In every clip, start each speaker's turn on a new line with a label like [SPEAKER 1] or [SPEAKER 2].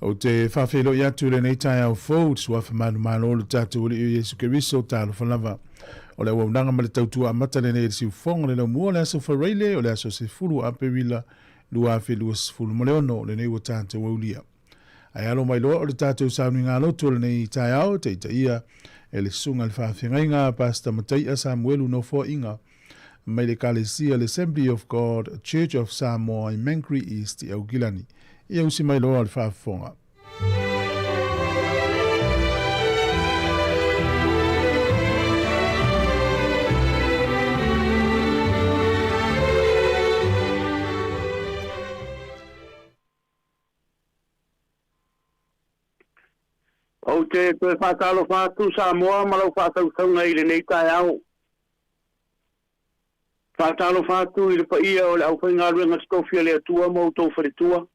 [SPEAKER 1] Ou te faafeiloai atu i lenei taeao fou i le Suafa manumalo o le tatou Alii o Iesu Keriso, talofa lava. O le auaunaga ma le tautua amata lenei e le siufofoga o le laumua o le aso Faraile o le aso 10 o Aperila 2026, lenei ua tatou aulia. Ae alo mai loa o le tatou sauniga lotu o lenei taeao e taitaia e le Susuga i le Faafeagaiga Pastor Mataia Samuelu Nofoaiga mai le Ekalesia le Assembly of God Church of Samoa i Mangere East i Aukilani. Ia usi mai loa o le faafofoga.
[SPEAKER 2] Ou te toe faatalofa atu Samoa ma lau faatautauga i lenei taeao. Faatalofa atu i le paia o le aufaigaluega totofi a le Atua ma outou faletua.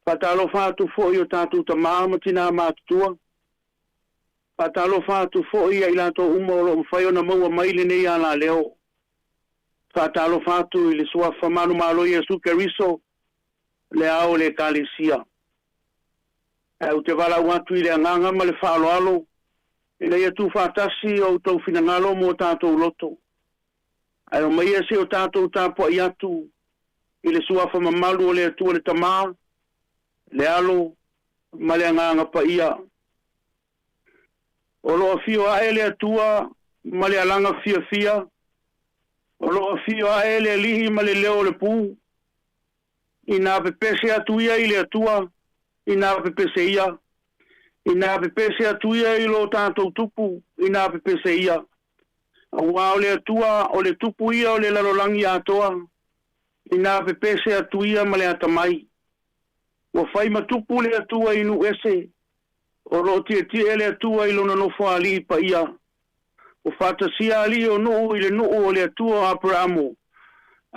[SPEAKER 2] Faatalofa atu foi i o tatou tama ma tinā matutua. Faatalofa atu foi ia i latou uma o lo o mafai ona maua mai lenei alaleo. Faatalofa atu i le Suafa manumalo Iesu Keriso, le Ao o le Ekalesia. Ae ou te valaau atu i le agaga ma le faaaloalo ina ia tuufaatasi o outou finagalo mo tatou loto. Ae omaia se o tatou tapuai atu i le Suafa mamalu o le Atua le Tama, le Alo ma le Agaga Paia. O lo o afio ae le Atua ma le alaga fiafia, o lo o afio ae le Alii ma le leo o le pū, Inā pepese atu ia i le Atua, inā pepese ia. Inā pepese atu ia i lo tātou Tupu, inā pepese ia. Auā o le Atua, o le Tupu ia o le lalolagi atoa, inā pepese atu ia ma le atamai. Ua fai ma Tupu le Atua i nuu ese, o lo o tietie le Atua i lona nofoalii paia. Ua faatasia alii o nuu i le nuu o le Atua o Aperamo,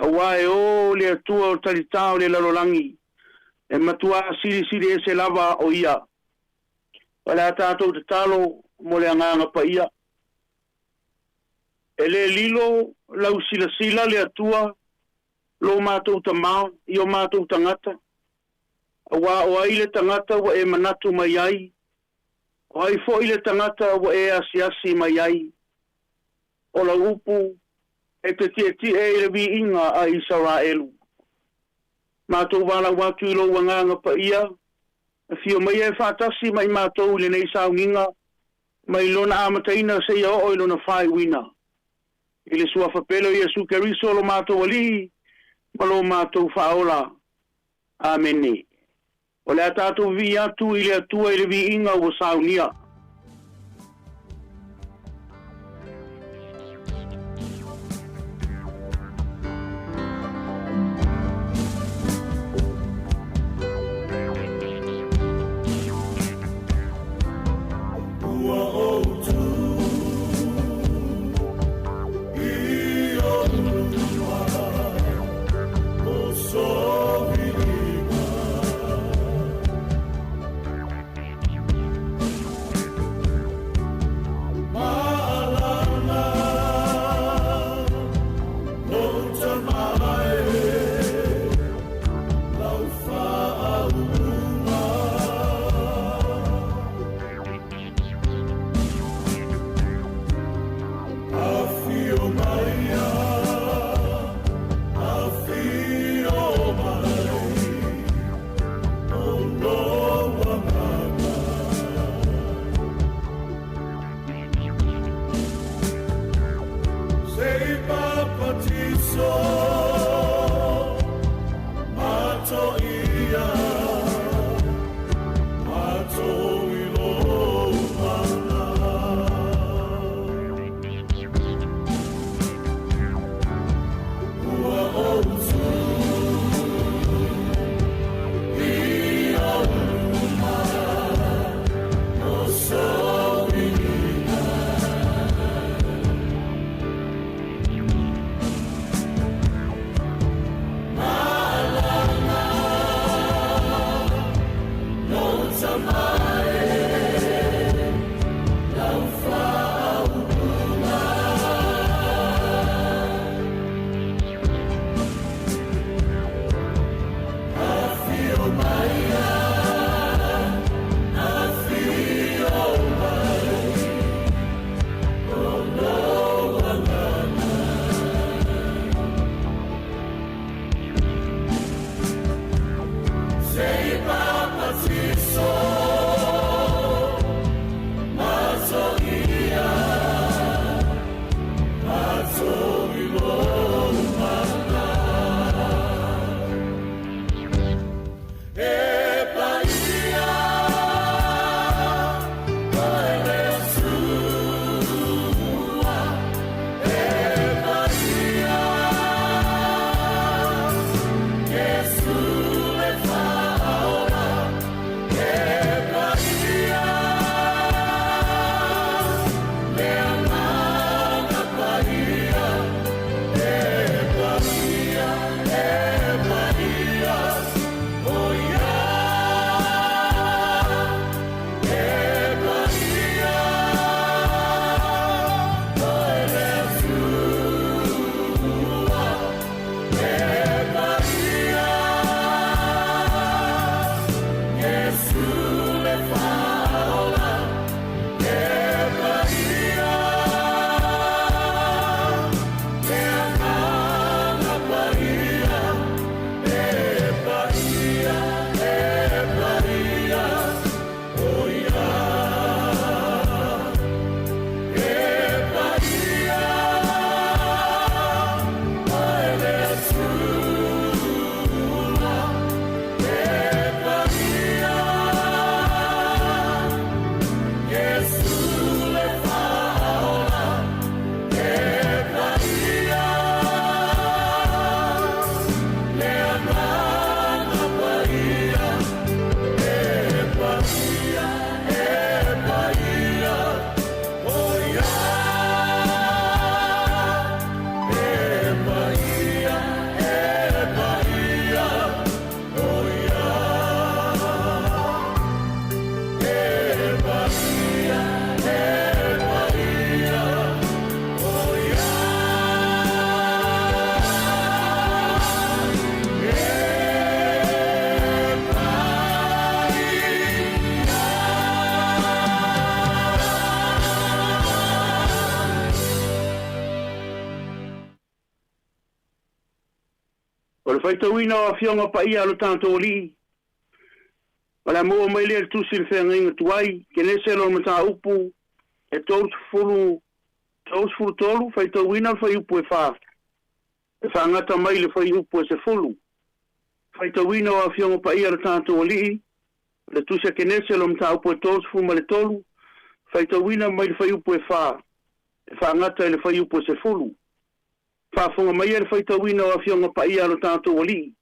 [SPEAKER 2] auā e o le Atua o talitā o le lalolagi, e matuā silisili ese lava o ia. O le a tātou tatalo mo le Agaga Paia. E le lilo lau silasila le Atua, lo matou Tamā, i o matou tagata, auā o ai le tagata ua e manatu mai ai, O ai foi le tagata ua e asiasi mai ai? O lau upu, e te tietie i le viiga a Isaraelu. Matou valaau atu i lou Agaga Paia, afio mai e faatasi ma i matou i lenei sauniga, mai lona amataina seia oo i lona faaiuina. I le Suafa pele o Iesu Keriso lo matou Alii ma lo matou Faaola. Amene. O le a tatou vivii atu i le Atua i le viiga ua saunia.
[SPEAKER 3] Ua ou tū i ou luma, o Soviiga. Maalana lou tama e, lau whaauga. Afio mai a, afio mai, o lou agaga. Se i papatiso matou ia, matou i lou mana. Ua ou tū i ou luma, o Soviiga.
[SPEAKER 2] O le faitauina o Afioga Paia a lo tatou Alii, o le a maua mai lea i le Tusi i le Feagaiga Tuai, Kenese lona mataupu e 33, faitauina le fuaiupu e 4, e faagata mai i le fuaiupu e 10. Faitauina o Afioga Paia a lo tatou Alii, o le Tusi a Kenese lona mataupu e 33, faitauina mai le fuaiupu e 4, e faagata i le fuaiupu e 10. Faafofoga maia le faitauina o Afioga Paia a lo tatou Alii.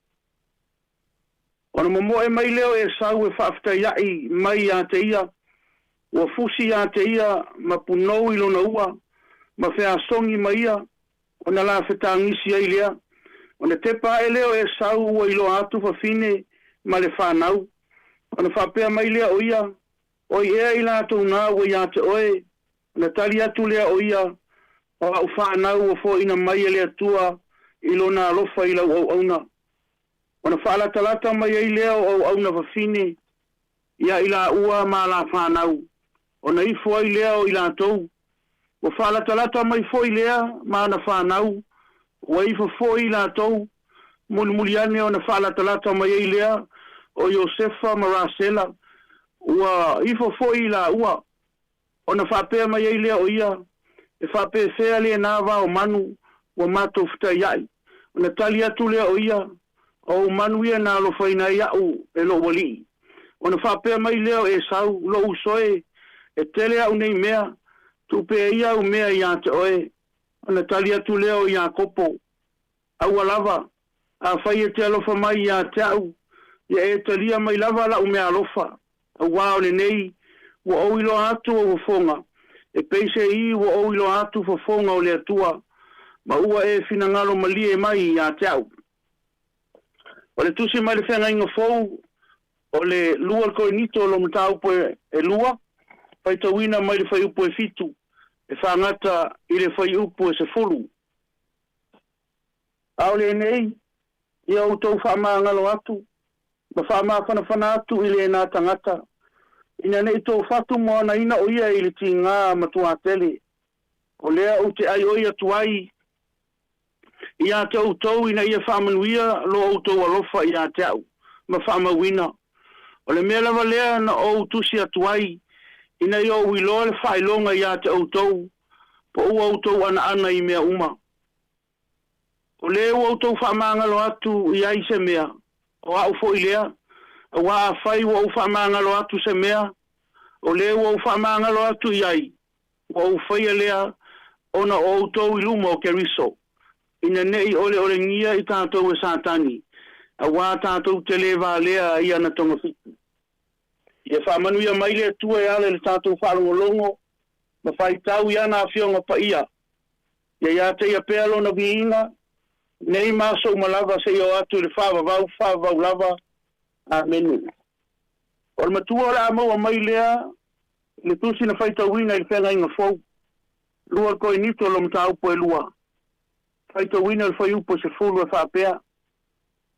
[SPEAKER 2] Ona momoe mai lea o Esau e faafetaiaʻi mai iā te ia, ua fusi iā te ia ma punou i lona ua, ma feasogi ma ia, ona la fetagisi ai lea. Ona tepa aʻe lea o Esau ua iloa atu fafine ma le fanau, ona faapea mai lea o ia, Oi ea i latou na ua iā te oe? Ona tali atu lea o ia, O a'u fanau ua foaina mai e le Atua i Lona alofa i lau auauna. Ona faalatalata mai ai lea o auauna fafine ia i laua ma la fanau, ona ifo ai lea o i latou. Ua faalatalata mai foi lea ma ana fanau, ua ifo foi i latou, mulimuli ane ona faalatalata mai ai lea o Iosefa ma Rasela, ua ifo foi i laua. Ona faapea mai ai lea o ia, E faapefea lenā vao manu ua matou fetaiaʻi? Ona tali atu lea o ia, O ou manu ia na alofaina ai aʻu e loʻu alii. Ona faapea mai lea o Esau, Loʻu uso e, e tele aʻu nei mea, tuu pea ia au mea iā te oe. Ona tali atu lea o Iakopo, Aua lava, afai e te alofa mai iā te aʻu, ia e talia mai lava laʻu meaalofa, auā o lenei, ua ou iloa atu ou fofoga, e peiseī ua ou iloa atu fofoga o le Atua, ma ua e finagalo malie mai iā te aʻu. O le tusi mai le Feagaiga Fou, o le 2 Korinito lo mataupu e 2, faitauina mai le fuaiupu e 7, e faagata i le fuaiupu e 10. A o lenei, ia outou faamagalo atu ma faamafanafana atu i lenā tagata, ina ne i tou fatu moanaina o ia i le tigā matua tele. O lea ou te ʻaiʻoi atu ai iā te outou ina ia faamanuia lo outou alofa iā te aʻu ma faamauina. O le mea lava lea na ou tusi atu ai, ina ia ou iloa le faailoga iā te outou, po ua outou anaana i mea uma. O lē ua outou faamagalo atu i ai se mea, o aʻu foi lea, auā afai ua ou faamagalo atu se mea, o lē ua ou faamagalo atu i ai, ua ou faia lea ona o outou i luma o Keriso, ina ne i oleolegia i tatou e Satani, auā tatou te lē valea i ana togafiti. Ia faamanuia mai le Atua e ala i le tatou faalogologo ma faitau i ana Afioga Paia. Ia iā te ia pea lona viiga, nei ma aso uma lava seia oo atu i le faavavau faavavau lava. Amene. O le matua o le a maua mai lea i le tusi na faitauina i le Feagaiga Fou, 2 Korinito lo mataupu e 2, faitauina le fuaiupu e 10 e faapea,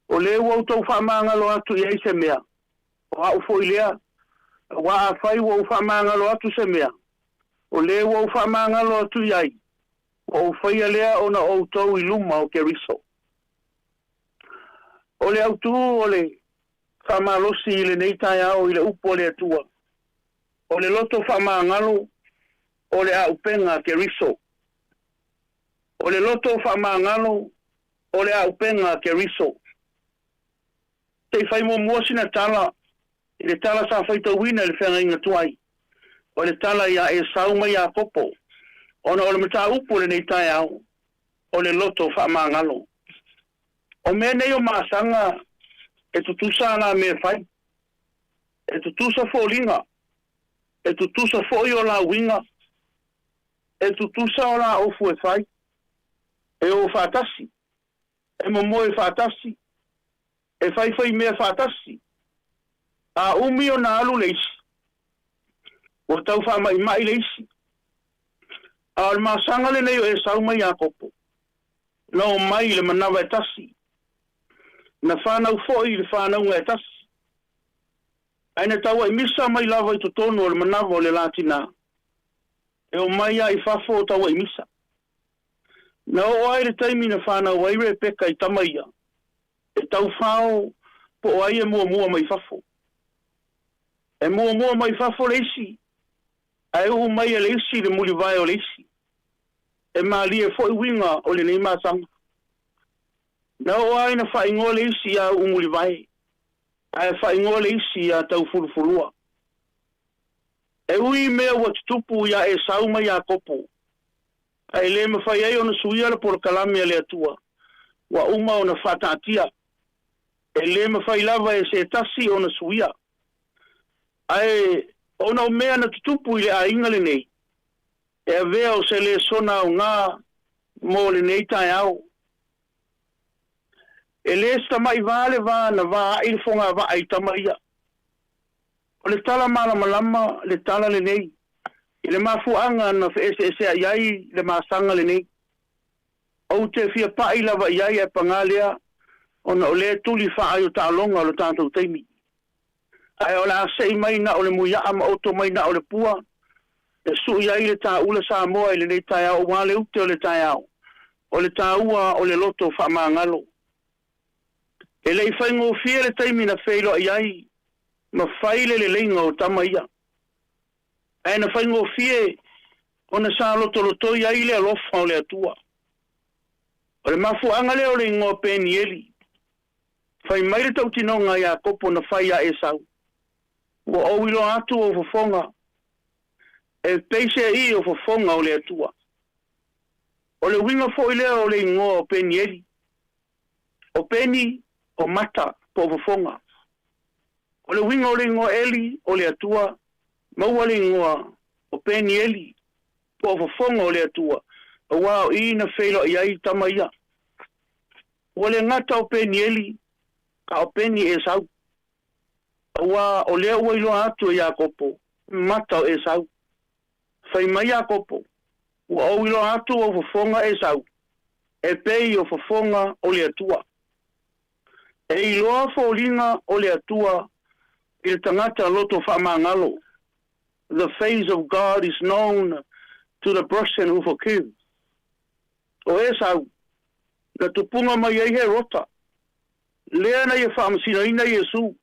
[SPEAKER 2] O lē ua outou faamagalo atu i ai se mea, o aʻu foi lea, auā afai ua ou faamagalo atu se mea, o lē ua ou faamagalo atu i ai, ua ou faia lea ona o outou i luma o Keriso. O le autū o le faamalosi i lenei taeao i le upu a le Atua, o le loto faamagalo o le aupega a Keriso. O le loto faamagalo o le aupega a Keriso. Se i fai muamua sina tala i le tala sa faitauina i le feagaiga tuai, o le tala iā Esau ma Iakopo, ona o le mataupu o lenei taeao, o le loto faamagalo. O mea nei o masaga e tutusa a la mea fai, e tutusa foliga, e tutusa foi o la uiga, e tutusa o la ofu e fai, e o faatasi, e momoe faatasi, e faifai mea faatasi. A umi ona alu le isi, ua tau faamaʻimaʻi le isi. A o le masaga lenei o Esau ma Iakopo, na omai i le manava e tasi, na fanau foi i le fanauga e tasi, ae na tauaimisa mai lava i totonu o le manava o le la tinā, e omai a i fafo o tauaimisa. Na oo ai le taimi na fanau ai Repeka i tama ia. E taufao po o ai e muamua mai fafo. E muamua mai fafo le isi, ae uu mai e le isi le mulivae o le isi. E malie foi uiga o lenei masaga. Na oo lava ina faaigoa le isi ia Uumulivae, ae faaigoa le isi ia Taufulufulua. E ui i mea ua tutupu iā Esau ma Iakopo, ae le mafai ai ona suia le polokalame a le Atua ua uma ona faataatia. E le mafai lava e se tasi ona suia. Ae ona o mea na tutupu i le aiga lenei, e avea o se lesona aoga mo lenei taeao. E le sama'i va le va na va a'i le fogava'a i tama ia. O le tala malamalama le tala lenei i le mafuaaga na feeseesea'i ai le masaga lenei. Ou te fia pa'i lava i ai ae pagā lea ona o lea e tuli faai o taaloga o le tatou taimi. Ae o le a se'i mai na o le muia'a ma oto mai na o le pua e su'i ai le tāula Samoa i lenei taeao auā le ute o le taeao, o le tāua o le loto faamagalo. E le i faigofie le taimi na feiloai ai ma fai le leleiga o tama ia. Ae na faigofie ona sa lotolotoi ai le alofa o le Atua. O le mafuaaga lea o le igoa Penieli. Fai mai le tautinoga a Iakopo na fai iā Esau, Ua ou iloa atu ou fofoga, e peiseai o fofoga o le Atua. O le uiga foi lea o le igoa o Penieli. O Peni, o mata, po o fofoga. O le uiga o le igoa Eli, o le Atua, maua le igoa o Penieli, po o fofoga o le Atua, auā o i na feiloai ai tama ia. Ua le gata o Penieli, a o Peni Esau, auā o lea ua iloa atu e Iakopo mata o Esau. Fai mai Iakopo, Ua ou iloa atu ou fofoga Esau, e pei o fofoga o le Atua. E iloa foliga o le Atua i le tagata loto faamagalo, The face of God is known to the person who forgives. O Esau, na tupuga mai ai Herota, lea na ia faamasinoina Iesu,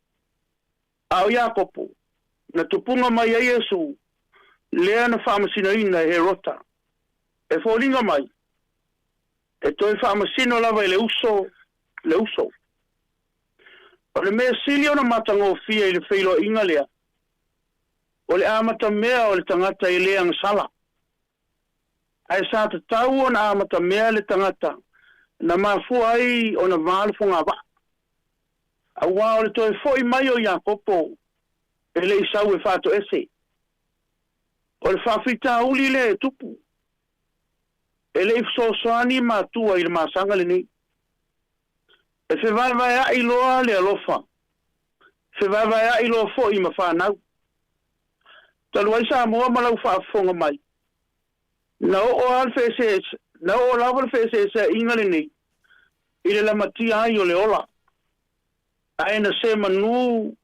[SPEAKER 2] a o Iakopo, na tupuga mai ai Iesu, lea na faamasinoina e Herota. E foliga mai, e toe faamasino lava e le uso le uso. O le mea sili ona matagofie i le feiloaiga lea, o le amatamea o le tagata e le agasala. Ae sa tatau ona amatamea le tagata na mafua ai ona va le fogavaa. Auā o le toe fo'i mai o Iakopo e le i sau e faatoese. O le faafitauli lea e tupu, e le i fesoasoani matua i le masaga lenei. E fevaevaea'i loa le alofa, fevaevaea'i loa fo'i ma fanau. Talu ai Samoa ma lau faafofoga mai, na oo lava le feeseese, na oo lava le feeseesea'iga lenei i le lamatia ai o le ola, ae na se manū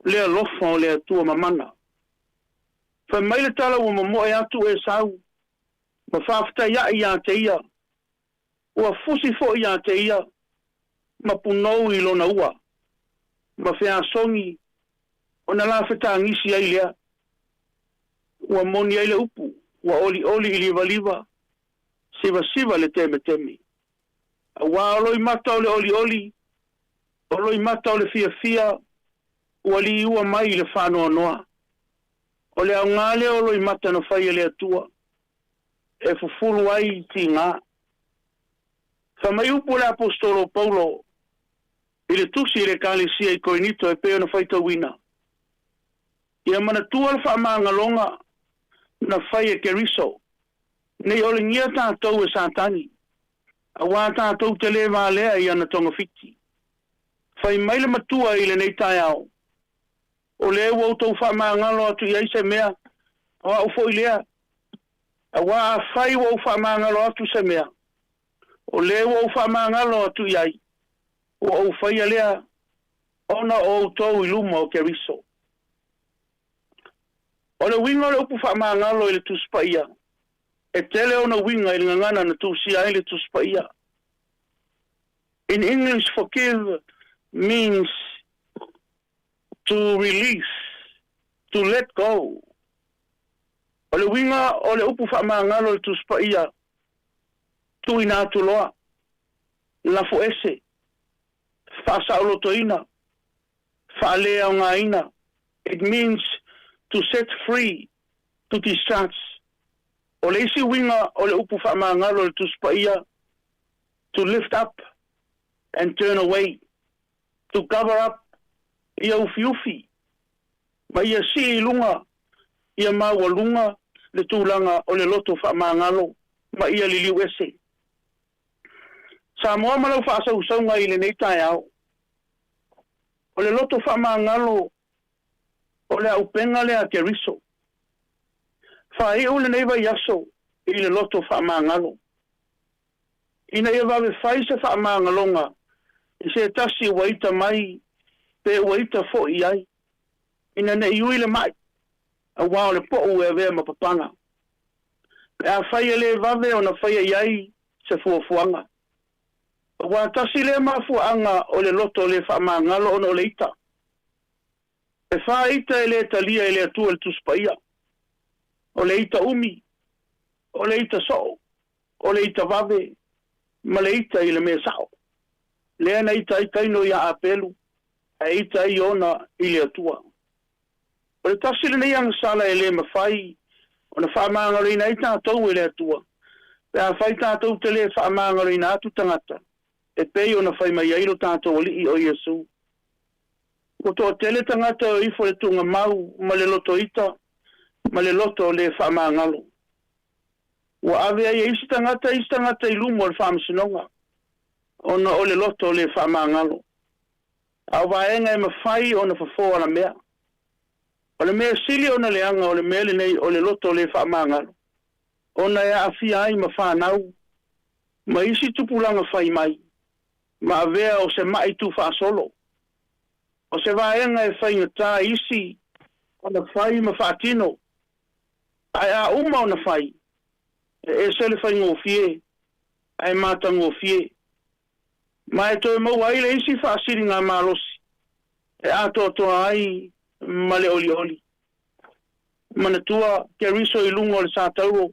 [SPEAKER 2] le alofa o le Atua mamana. Fai mai le tala ua momoe atu Esau ma faafetaia'i iā te ia, ua fusi fo'i iā te ia ma punou i lona ua, ma feasogi ona lafetagisi ai lea. Ua moni ai le upu, ua olioli i livaliva, sivasiva le temeteme. Auā o loimata o le olioli, o loimata o le fiafia, ua liua mai i le faanoanoa. O le aoga lea o loimata na fai e le Atua, e fufulu ai tigā. Fai mai upu o le Aposetolo o Paulo i le tusi i le Ekalesia i Korinito e pei ona faitauina, Ia manatua le faamagaloga na fai e Keriso, nei olegia tatou e Satani, auā tatou te lē valea i ana togafiti. Fai mai le Matua i lenei taeao, O lea ua outou faamagalo atu i ai se mea, o a'u foi lea, auā afai ua ou faamagalo atu se mea, o lea ua ou faamagalo atu i ai, ua ou faia lea ona o outou i luma o Keriso. O le uiga o le upu faamagalo i le Tusi Paia, e tele ona uiga i le gagana na tusia ai le Tusi Paia. In English, forgive means to release, to let go. O le uiga o le upu faamagalo i le Tusi Paia, tuuina atu loa, lafo ese, faasaolotoina, faaleaogaina. It means to set free, to discharge. O le isi uiga o le upu faamagalo i le Tusi Paia, to lift up and turn away, to cover up, ia ufiufi, ma ia sii i luga, ia maualuga le tulaga o le loto faamagalo ma ia liliu ese. Samoa ma lau faasausauga i lenei taeao, o le loto faamagalo o le auupega lea a Keriso. Faaiu lenei vaiaso i le loto faamagalo, ina ia vave fai se faamagaloga i se tasi ua ita mai pe ua ita foi i ai, ina ne i ui le mai, auā o le po'u e avea ma papala, pe afai e lē vave ona faia i ai se fuafuaga. Auā tasi lea mafuaaga o le loto lē faamagalo ona o le ita. E fā ita e lē talia e le Atua i le Tusi Paia, o le ita umi, o le ita soo, o le ita vave, ma le ita i le mea sao. Lea na ita ai Kaino iā Apelu, ae ita ai Iona i le Atua. O le tasi lenei agasala e lē mafai ona faamagaloina ai tatou e le Atua, pe afai tatou te lē faamagaloina atu tagata e pei ona fai mai ai lo tatou Alii o Iesu. Ua toatele tagata e o ifo i le tuugamau ma le loto ita ma le loto lē faamagalo. Ua ave ai e isi tagata isi tagata i luma o le faamasinoga ona o le loto lē faamagalo. A o vaega e mafai ona fofo alamea. O le mea sili ona leaga o le mea lenei o le loto lē faamagalo, ona e aafia ai ma fanau ma isi tupulaga fai mai ma avea o se ma'i tuufaasolo. O se vaega e faigata i isi ona fai ma faatino, ae a uma ona fai, e ese le faigofie ae matagofie, ma e toe maua ai le isi faasiligamalosi e atoatoa ai ma le olioli. Manatua Keriso i luga o le satauro,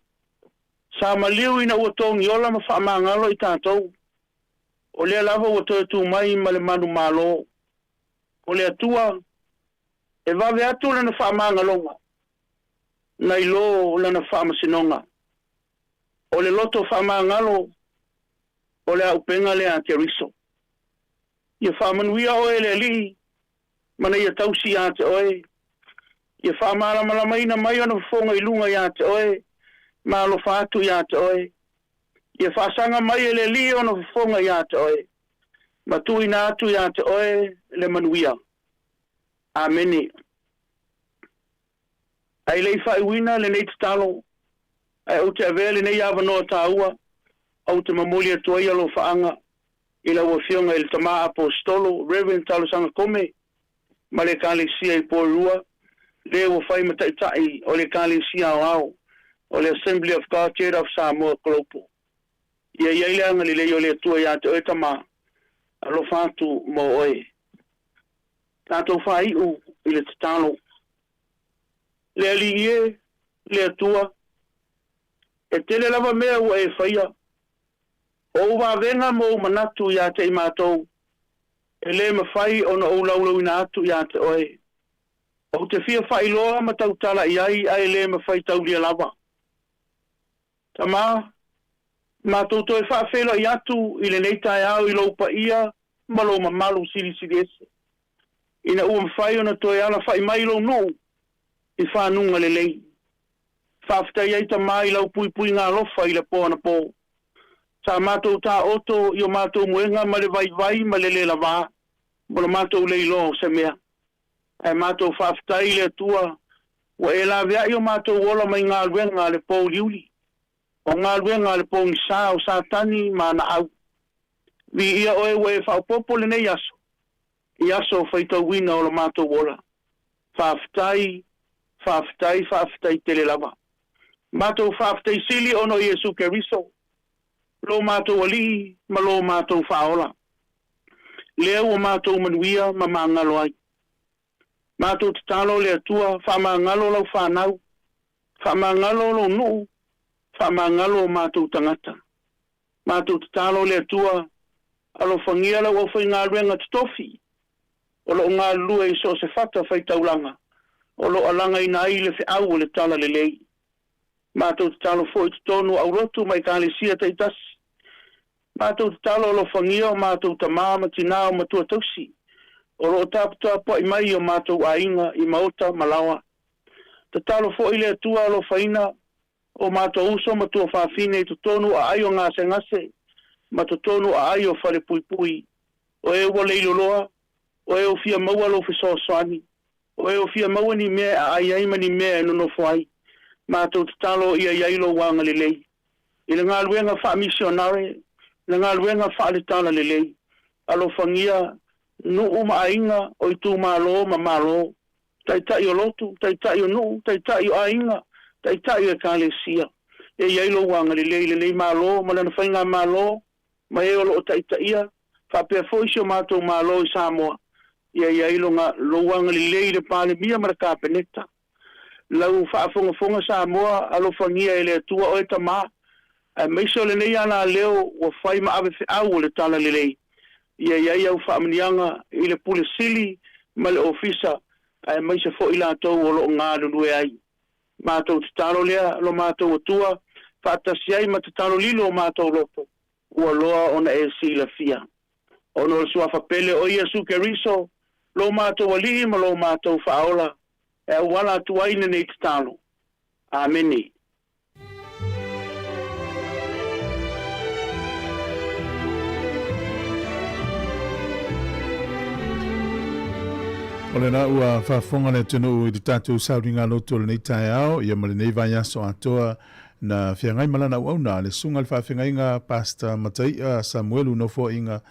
[SPEAKER 2] sa maliu ina ua togiola ma faamagalo i tatou, o lea lava ua toe tu mai ma le manumalo o le Atua e vave atu lana faamagaloga nai lo lana faamasinoga. O le loto faamagalo o le auupega lea a Keriso. Ia faamanuia oe e le Alii ma na ia tausi iā te oe. Ia faamalamalamaina mai ona fofoga i luga iā te oe ma alofa atu iā te oe. Ia faasaga mai e le Alii ona fofoga iā te oe ma tuuina atu iā te oe le manuia. Amene. Ae le i faaiuina lenei tatalo, ae ou te avea lenei avanoa taua ou te momoli atu ai alofaaga i lau Afioga i le Tama Aposetolo, Rev. Talosaga Kome, ma le Ekalesia i Porirua, le ua fai ma Taitai o le Ekalesia Aoao o le Assembly of God Church of Samoa Global. Ia i ai le agalelei o le Atua iā te oe Tama, alofa atu mo oe. Tatou faaiu i le tatalo. Le Alii e, le Atua, e tele lava mea ua e faia, o ou vavega ma ou manatu iā te i matou, e lē mafai ona ou laulauina atu iā te oe. Ou te fia faailoa ma tautala i ai ae lē mafai taulia lava. Tama, matou toe faafeiloai atu i lenei taeao i lou paia ma lou mamalu silisili ese, ina ua mafai ona toe alafai mai lou nuu i fanuga lelei. Faafetai ai Tama i lau puipuiga alofa i le po anapo. Sa matou taoto i o matou moega ma le vaivai ma le lē lavā mo le matou le iloa o se mea. Ae matou faafetai i le Atua ua e laveai o matou ola mai galuega a le pouliuli, o galuega a le pogisa o Satani ma ana au. Viia oe ua e faaopoopo lenei aso i aso faitauina o lo matou ola. Faafetai, faafetai, faafetai tele lava. Matou faafetai sili ona o Iesu Keriso, lo matou Alii ma lo matou Faaola. Lea ua matou manuia ma magalo ai. Matou tatalo le Atua, faamagalo lau fanau, faamagalo lou nuu, faamagalo o matou tagata. Matou tatalo le Atua, alofagia lau aufaigaluega totofi, o loo galulue i so o se fata faitaulaga, o loo alagaina ai le feau o le Talalelei. Matou tatalo foi i totonu o aulotu ma ekalesia taitasi. Matou tatalo alofagia o matou tamā ma tinā o matua tausi, o loo taputapuai mai i o matou aiga i maota ma laoa. Tatalo foi le Atua alofaina o matou uso ma tuafafine i totonu o aai o gasegase ma totonu o aai o falepuipui. O e ua leiloloa, o e ua fia maua lou fesoasoani, o e ua fia maua ni mea e aai ai ma ni mea e nonofo ai. Matou tatalo ia i ai lou agalelei i le galuega faamisionare, le galuega faale-talalelei. Alofagia nuu ma aiga o itumalo ma malo, taitai o lotu, taitai o nuu, taitai o aiga, taitai o ekalesia. E i ai lou agalelei i lenei Malo ma lana faigamalo ma e o loo taitaia, faapea foi si o matou Malo i Samoa. Ia i ai lou agalelei i le Palemia ma le Kapeneta. Lau faafogafoga Samoa, alofagia e le Atua oe tamā, aemaise o lenei alaleo ua fai ma ave feau o le Talalelei. Ia i ai au faamanuiaga i le Pule Sili ma le Ofisa, aemaise foi latou o loo galulue ai. Matou tatalo lea lo matou Atua, faatasi ai ma tatalo lilo o matou loto, ua loa ona e silafia. Ona o le suafa pele o Iesu Keriso, lo matou Alii ma lo matou Faaola, e auala atu ai lenei tatalo. Amene.
[SPEAKER 1] O lena ua faafofoga le atunuu i le tatou sauniga loto o lenei taeao, ia ma lenei vaiaso atoa na feagai ma lana auauna le Susuga i le Faafeagaiga Pastor Mataia Samuelu Nofoaiga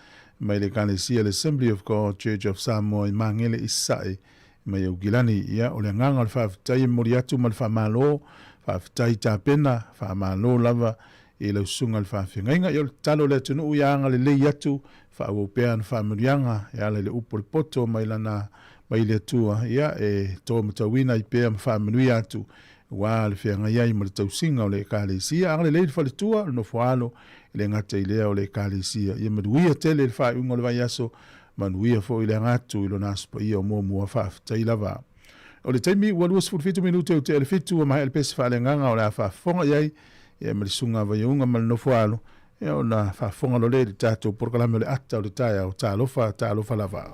[SPEAKER 1] mai le Ekalesia le Assembly of God Church of Samoa i Magele i Sasae mai Aukilani. Ia, o le agaga o le faafetai e momoli atu ma le faamalo, faafetai tapena, faamalo lava i lau susuga i le faafeagaiga. Ia, o le tatalo i le atunuu ia agalelei atu, faaauau pea ana faamanuiaga e ala i le upu o le poto mai lana mai le Atua, ia, e to matauina ai pea ma faamanuia atu aua le feagai ai ma le tausiga o le Ekalesia. Agalelei le faletua, le nofoaalo, e le gata i lea o le Ekalesia. Ia manuia tele le faaiuga o le vaiaso. Manuia foi le aga atu i lona Aso Paia o muamua. Faafetai lava. O le taimi ua 27 minute o tea le fitu ua maea le pese faaleagaga o le a faafofoga i ai ia ma le susuga a Vaiauga ma le nofo alo ia ona faafofoga loa lea i le tatou polokalame o le ata o le taeao. Talofa, talofa lava.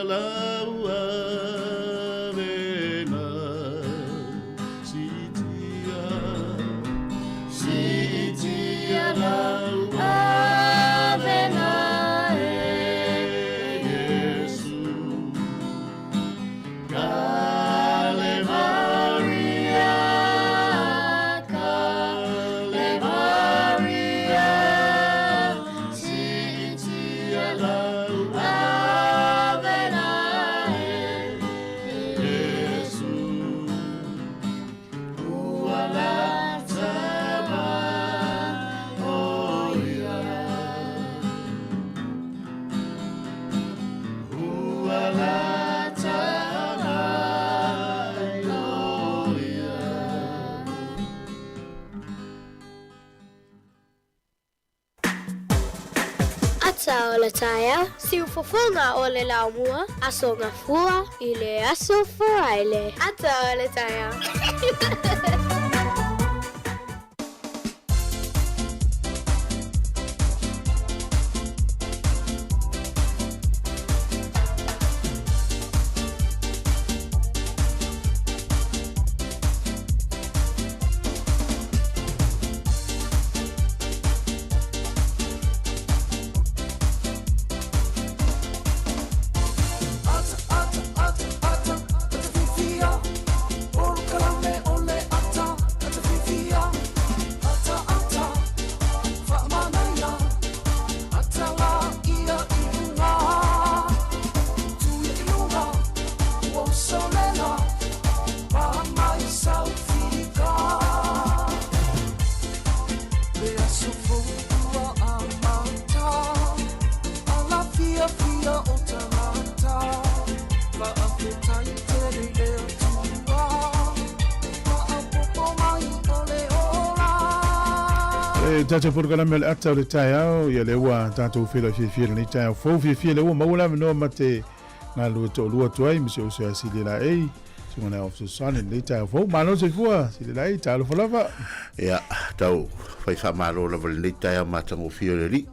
[SPEAKER 3] lau avena, Siitia, siitia lau avena e Iesu. Kalevaria, Kalevaria, siitia lau avena e Iesu. Ua lata ma o ia. Ua lata mai o ia.
[SPEAKER 4] Ata o le taeao, siufofoga o le laumua, Aso Gafua i le Aso Faraile. Ata o le taeao.
[SPEAKER 1] E tatou polokalame o le ata o le taeao, ia lea ua tatou feiloai fiafia i lenei taeao fou fiafia lea ua maua le avanoa ma te galulue toalua atu ai ma si ou uso ia Silia Laei, susuga i le Fesoasoani i lenei taeao fou. Malo le soifua, Silia Laei, talofa lava.
[SPEAKER 5] Ia, tau fai faamalo lava i lenei taeao matagofie o le Alii.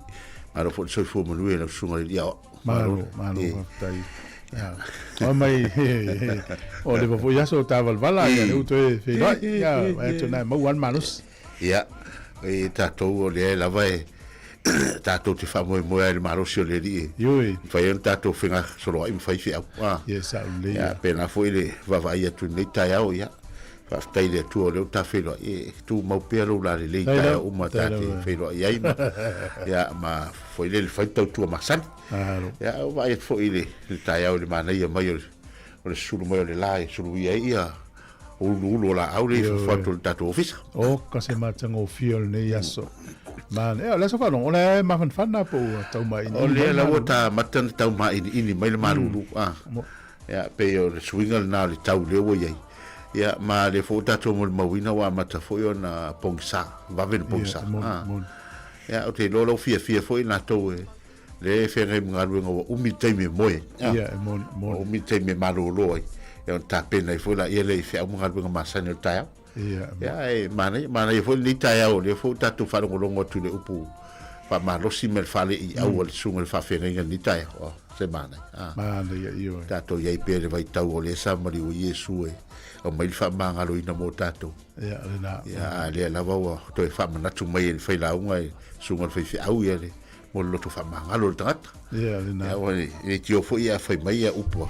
[SPEAKER 5] Malo foi le soifua manuia i lau susuga i le Alii Aoao.
[SPEAKER 1] Malo, malo, faafetai. Ia, mai, o leva foi aso o tavalavala, ia lea ua toe feiloai, ia, vaai atu na e maua lava le malosi.
[SPEAKER 5] Ia, e tatou o lea lava e tatou te faamoemoe ai i le malosi o le Alii e
[SPEAKER 1] Ioe.
[SPEAKER 5] mafai ai ona tatou fegasoloai ma fai feau.
[SPEAKER 1] Ah. Ia, sao lelei.
[SPEAKER 5] Ia, pēnā foi le vaavaai atu i lenei taeao, ia, faafetai i le Atua o lea ua ta feiloai, e tumau pea lou lalelei i taeao uma ta te feiloai ai ma, ia, ma foi lele fai le tautua masani.
[SPEAKER 1] Malo.
[SPEAKER 5] Ia, ua vaai atu foi i le, le taeao i le manaia mai o le, o le sulu mai o le la e suluia ai ia uluulu o laau lea i fafo atu o le tatou ofisa.
[SPEAKER 1] Oka se matagofie o lenei aso. Manaia. Ea, o le aso faalogo, o la e mafanafana po ua taumainiini
[SPEAKER 5] O lea la ua ta amata ona taumainiini mai le malulu. Ah. Ia, pei o le suiga lena o le tau lea ua i ai. Ia, ma lea foi ua tatou molimauina ua amata foi ona pogisa, vave ona pogisa. Ah. Ia, ou te iloa o la ua fiafia foi latou e lea e feagai ma galuega ua umi le taimi e moe ai.
[SPEAKER 1] Ah. Ia, e moni, moni.
[SPEAKER 5] Ua umi le taimi e malolo ai. Ia, ona tapena ai foi laia lea i feau ma galuega masani o le taeao.
[SPEAKER 1] Ia,
[SPEAKER 5] Ia, e manaia, manaia foi lenei taeao, o lea foi ua tatou faalogologo atu i le upu faamalosi ma le faale'i'au a le susuga i le faafeagaiga i lenei taeao. Oh, se manaia. Ah.
[SPEAKER 1] Manaia, ioe.
[SPEAKER 5] Tatou i ai pea i le vaitau o lea sa maliu ai Iesu e aumai le faamagaloina mo tatou.
[SPEAKER 1] Ia, lena.
[SPEAKER 5] Ia, a lea lava ua toe faamanatu mai e le failauga e susuga i le faifeau ia le mo le loto faamagalo o le tagata.
[SPEAKER 1] Ia, lena.
[SPEAKER 5] Ia, ua le tio foi ia fai mai ia upu a.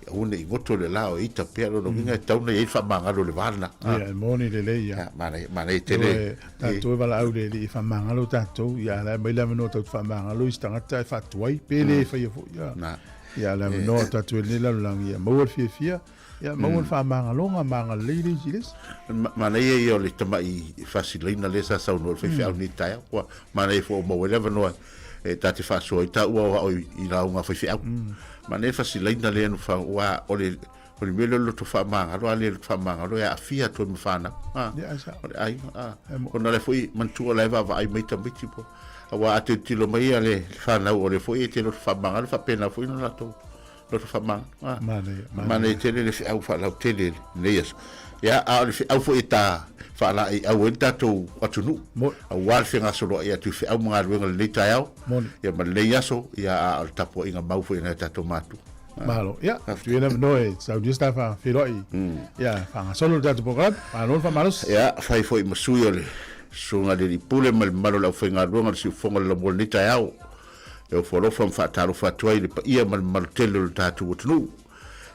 [SPEAKER 5] Aua ne i goto le la o e ita pea, lona uiga e tatau ona i ai le faamagalo i le va lena.
[SPEAKER 1] Ia, e moni lelei ia.
[SPEAKER 5] Ia, manaia, manaia tele.
[SPEAKER 1] Ioe, tatou e valaau i le Alii e faamagalo tatou, ia a o la e aumai le avanoa tatou te faamagalo i se tagata e faatuai, pe le faia foi. Ia,
[SPEAKER 5] Na.
[SPEAKER 1] ia a o le avanoa tatou i lenei lalolagi, ia maua le fiafia, ia maua le faamagaloga ma agalelei le isi i le isi.
[SPEAKER 5] Manaia ia o le tamai fasilaina lea sa saunoa i le faifeau i lenei taeao. Ua manaia foi ua maua ai le avanoa e ta te faasoa ai taua o ao i lauga a faifeau. Manaia le fasilaina lea na fa, ua o le o le mea lea o le loto faamagalo, a le loto faamagalo e aafia atu ai ma fanau. A,
[SPEAKER 1] Ia, ai sao.
[SPEAKER 5] o le aiga, a. Ona o lea foi manatua o la e vaavaai mai tamaiti po. Aua a tilotilo mai a le fanau o lea foi e te loto faamagalo faapena foi ona latou loto faamagalo. A.
[SPEAKER 1] Manaia, manaia.
[SPEAKER 5] Manaia tele le feau faalautele i lenei aso. Ia, a o le feau foi e ta faalaeiau ai le tatou atunuu,
[SPEAKER 1] Moni.
[SPEAKER 5] aua le fegasoloai atu i feau ma galuega i lenei taeao,
[SPEAKER 1] Moni.
[SPEAKER 5] ia ma lenei aso, ia a o le tapuaiga mau foi a nai o tatou matua.
[SPEAKER 1] Malo. Ia, tu ena no e sau dia sta fa feloi. Ia, fa solo le tatou program. Malo fa malos.
[SPEAKER 5] Ia, fai foi ma sui o le susuga le pule ma le mamalu o le aufaigaluega o le siufofoga o le lamua lenei taeao. E ofo alofa ma faatalofa atu ai i le paia ma le mamalu tele o le tatou atunuu.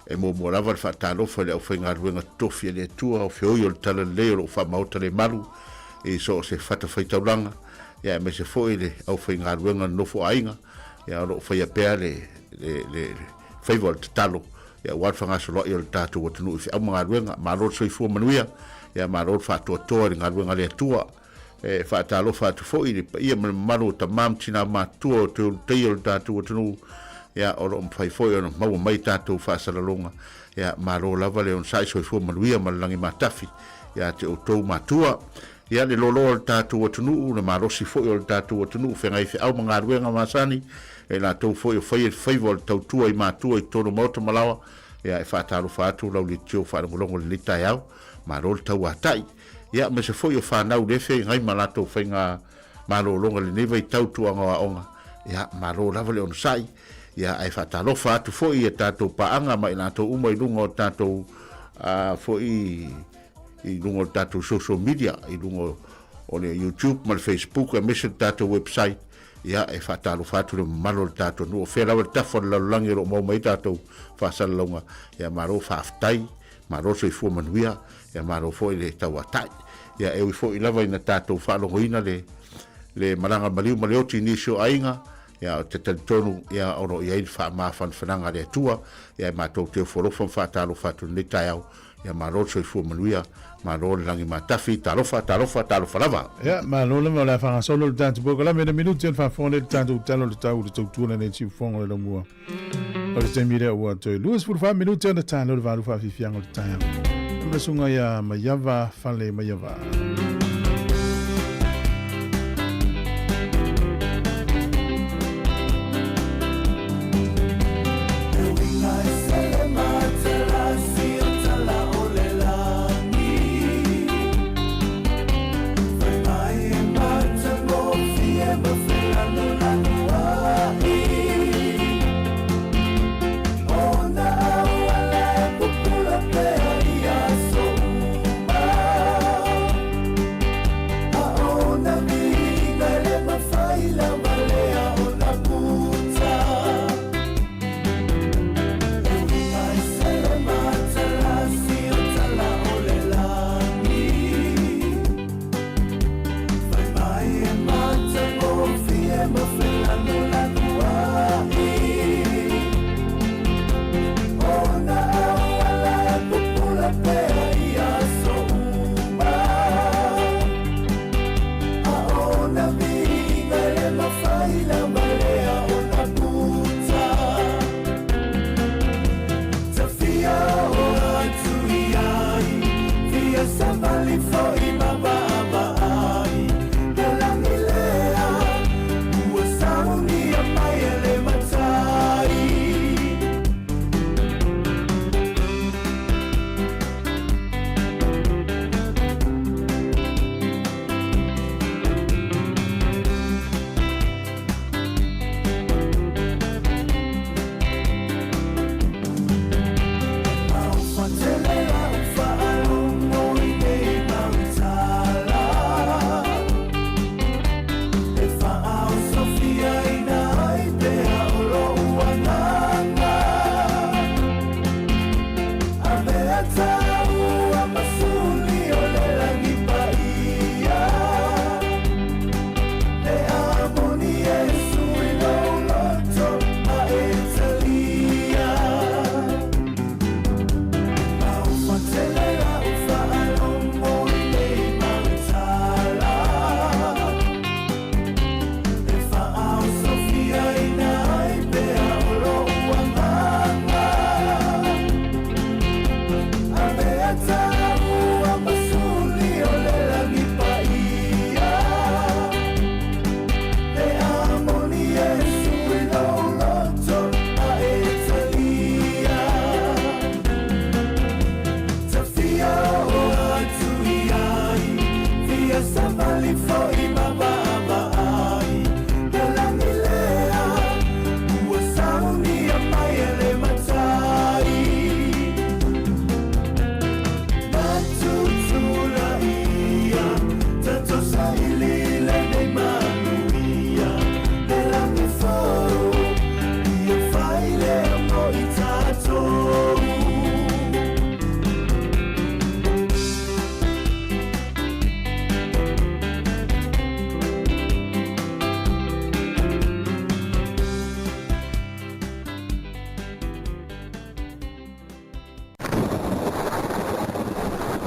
[SPEAKER 5] E muamua lava le faatalofa i le aufaigaluega totofi a le Atua o feoi o le Talalelei o lo o faamaota le malu i so o se fatafaitaulaga, ia aemaise foi le aufaigaluega nonofo aiga, ia o lo o faia pea le, le, le, le faiva o le tatalo, ia aua le fagasoloai o le tatou atunuu i feau ma galuega. Malo le soifua manuia, ia malo le faatoatoa i le galuega a le Atua. E faatalofa atu foi i le paia ma le mamalu o tama ma tina matutua o toe ulutaia o le tatou atunuu, ia o lo o mafai foi ona maua mai tatou faasalalauga. Ia malo lava le onosai, soifua manuia ma le lagi matafi ia te outou matua. Ia le loaloa o le tatou atunuu, le malosi foi o le tatou atunuu feagai feau ma galuega masani, e latou foi o faia le faiva o le tautua i matua i totonu o maota ma laoa. Ia e faatalofa atu lau leitio faalogologo i lenei taeao, malo le tauatai. Ia aemaise foi o fanau le feagai ma latou faiga malologa i lenei vaitau tuaga o aoga. Ia malo lava le onosai. Ia ae faatalofa atu foi i a tatou paaga ma i latou uma i luga o tatou foi i luga o le tatou social media, i luga o le YouTube ma le Facebook aemaise le tatou website. Ia e faatalofa atu le mamalu o le tatou nuu, o fea lava le tafa o le lalolagi o lo o maua mai ai tatou faasalalauga. Ia malo faafetai, malo le soifua manuia, ia malo foi le tauatai. Ia e ui foi lava ina tatou faalogoina le le malaga maliu ma le oti i nisi o aiga, ia ou te talitonu ia o lo o i ai le faamafanafanaga a le Atua, ia e matou te ofo alofa ma faatalofa atu i lenei taeao. Ia malo le soifua manuia, malo le lagi matafi, talofa, talofa, talofa lava.
[SPEAKER 1] Ia, malo lava o le a faagasolo le tatou polokalame i le minute ona faafofoga lea i le tatou tala o le tau i le tautua lenei siufofoga o le laumua. O le taimi lea ua toe 24 minute ona talo le valu faafiafiaga o le taeao. Ma le susuga ia Maiava Fale Maiava.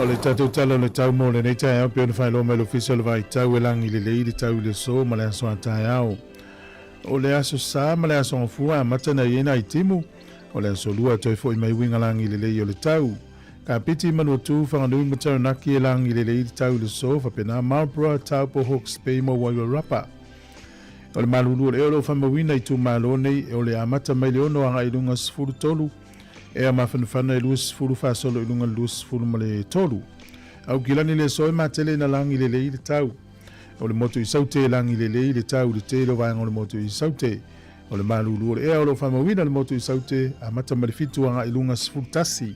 [SPEAKER 1] O le tatou tala o le tau mo lenei taeao pei ona faailoa mai le Ofisa o le Vaitau e lagi lelei le tau i le aso ma le aso a taeao. O le aso Sa ma le aso Gafua e amata ona i ai nai timu, o le aso Lua e toe foi mai uiga lagi lelei o le tau. Kapiti, Manuatū, Whanganui ma Taranaki e lagi lelei le tau i le aso, faapena Marlborough, Taupo, Hawke's Bay ma Wairarapa. O le malulu o le ea o lo o faamauina i itumalo nei, o le amata mai le 6 agai i luga 13, ea mafanafana e 20 faasolo i luga 23. Aukilani le aso e matele ina lagi lelei le tau. O le motu i Saute e lagi lelei le tau i le tele o vaega o le motu i Saute. O le malulu o le ea o lo o faamauina le motu i Saute, amata mai le 7 agai i luga 11.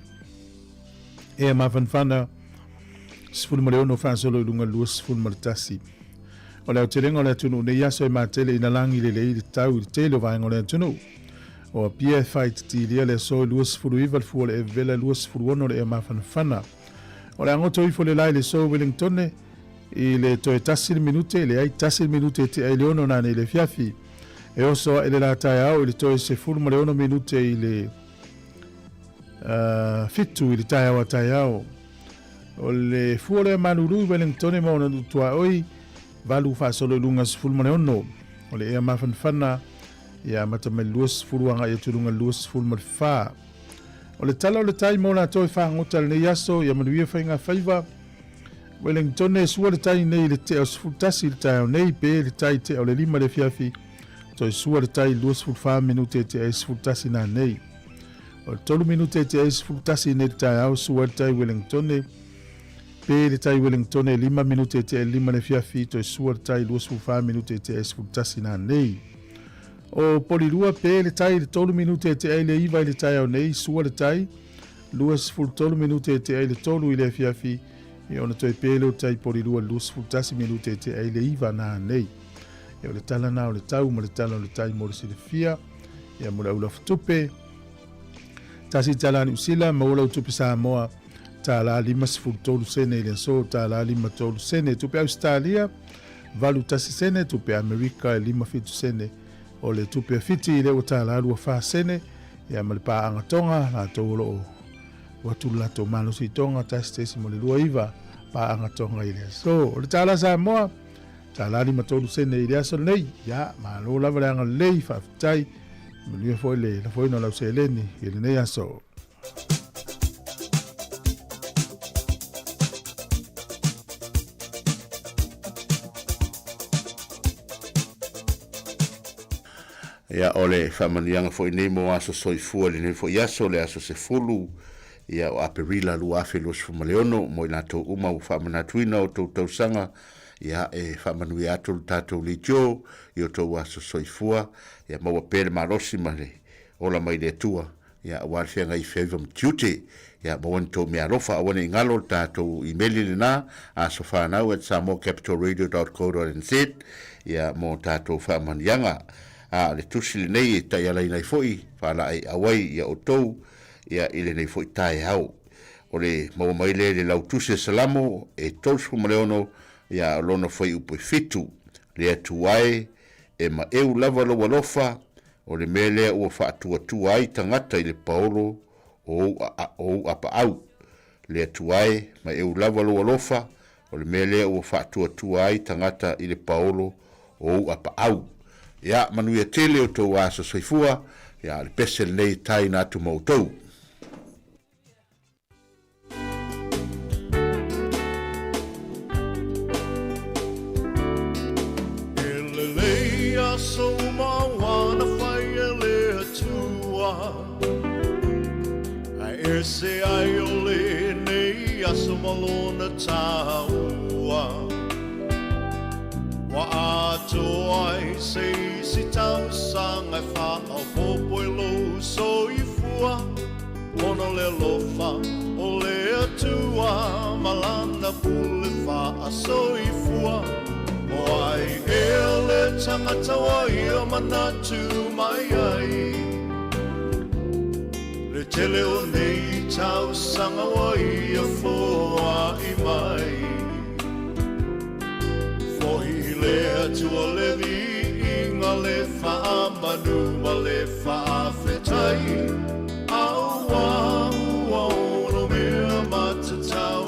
[SPEAKER 1] Ea mafanafana 16 faasolo i luga 21. O le aotelega o le atunuu nei aso e matele ina lagi lelei le tau i le tele o vaega o le atunuu. O Apia e faaititilia le aso e 29 le fua o le evela e 26 le ea mafanafana. O le a goto ifo le la i le aso Wellingtone i le toe tasi le minute, leai tasi le minute e tea i le ono nanei le afiafi. E oso ae le la taeao i le toe 16 minute i le 7 i le taeao a taeao. O le fua lea malulu i Wellingtone ma ona nuu tuaoi, valu faasolo i luga 16. O le ea mafanafana ia amata mai le 20 agai atu i luga le 24. O le tala o le tai mo latou e fagota i lenei aso, ia manuia faiga faiva. Wellingtone e sua le tai nei i le tea o 11 i le taeao nei, pe le tai tea o le 5 i le afiafi, toe sua le tai i le 24 minute e tea ai 11 nanei. O le 3 minute e tea ai 11 nei le taeao, sua ai le tai Wellingtone, pe le tai Wellingtone e 5 minute e tea ai le 5 i le afiafi, toe sua le tai 24 minute e tea ai 11 nanei. O Polirua pe le tai i le 3 minute e tea ai le 9 i le taeao nei, sua le tai 23 minute e tea ai le 3 i le afiafi, e ona toe pe lea o tai Polirua i le 21 minute e tea ai le 9 nanei. E o le tala na o le tau ma le tala o le tai mo le silafia, ia mo le aulafutupe. Tasi tala Niu Sila, maua lau tupe Samoa, tālā 53 sene i le aso, tālā 53 sene. Tupe Ausetalia, 81 sene, tupe Amerika e 57 sene. O le tupe a Fiti i le ua tālā 24 sene, ia ma le paaga Tonga, latou o lo o ua atu le latou malosi i Tonga, 1.29 paaga Tonga i le aso. O le tālā Samoa, tālā 53 sene i le aso lenei. Ia, malo lava le agalelei, faafetai. Manuia foi le lafoina o lau seleni i lenei aso.
[SPEAKER 5] Ia, o le faamanuiaga foi nei mo aso soifua i lenei foi aso, le aso 10 ia o Aperila 2026, mo i latou uma ua faamanatuina o outou tausaga, ia e faamanuia atu le tatou leitio i outou aso soifua, ia maua pea le malosi ma le ola mai le Atua, ia aua le feagai feaiva ma tiute, ia maua ni tou meaalofa, aua ne i galo le tatou imeli lena, asofanau@samoacapitalradio.co.nz, ia mo tatou faamanuiaga. A o le tusi lenei e taialaina ai foi faalaeiau ai ia outou ia i lenei foi taeao. O le maua mai lea i le lautusi a Salamo e 36 ia o lona fuaiupu e 7, Le Atua e, e maeu lava lou alofa, o le mea lea ua faatuatua ai tagata i le paolo o ou apaau. Le Atua e, maeu lava lou alofa, o le mea lea ua faatuatua ai tagata i le paolo o ou apaau. Ia, manuia tele outou aso soifua, ia, o le pese lenei e taina atu ma outou.
[SPEAKER 3] E lelei aso uma ua na fai e le Atua, Ae ese ai o lenei aso ma lona taua. Ua atoa ai se isi tausaga e faaopoopo i lou soifua. Ona le alofa o le Atua ma lana pule faasoifua. O ai ea le tagata ua ia manatu mai ai? Le tele o nei tausaga ua ia foai mai. Fohi le Atua le viiga le faamanu ma le faafetai. Aua ua ono mea matatau.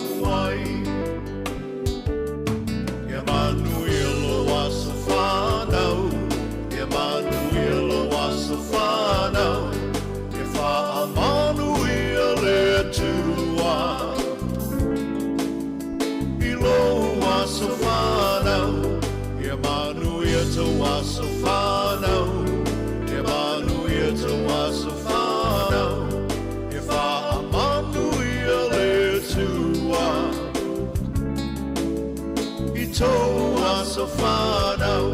[SPEAKER 3] aso fanau E faamanuia le Atua I tou aso fanau.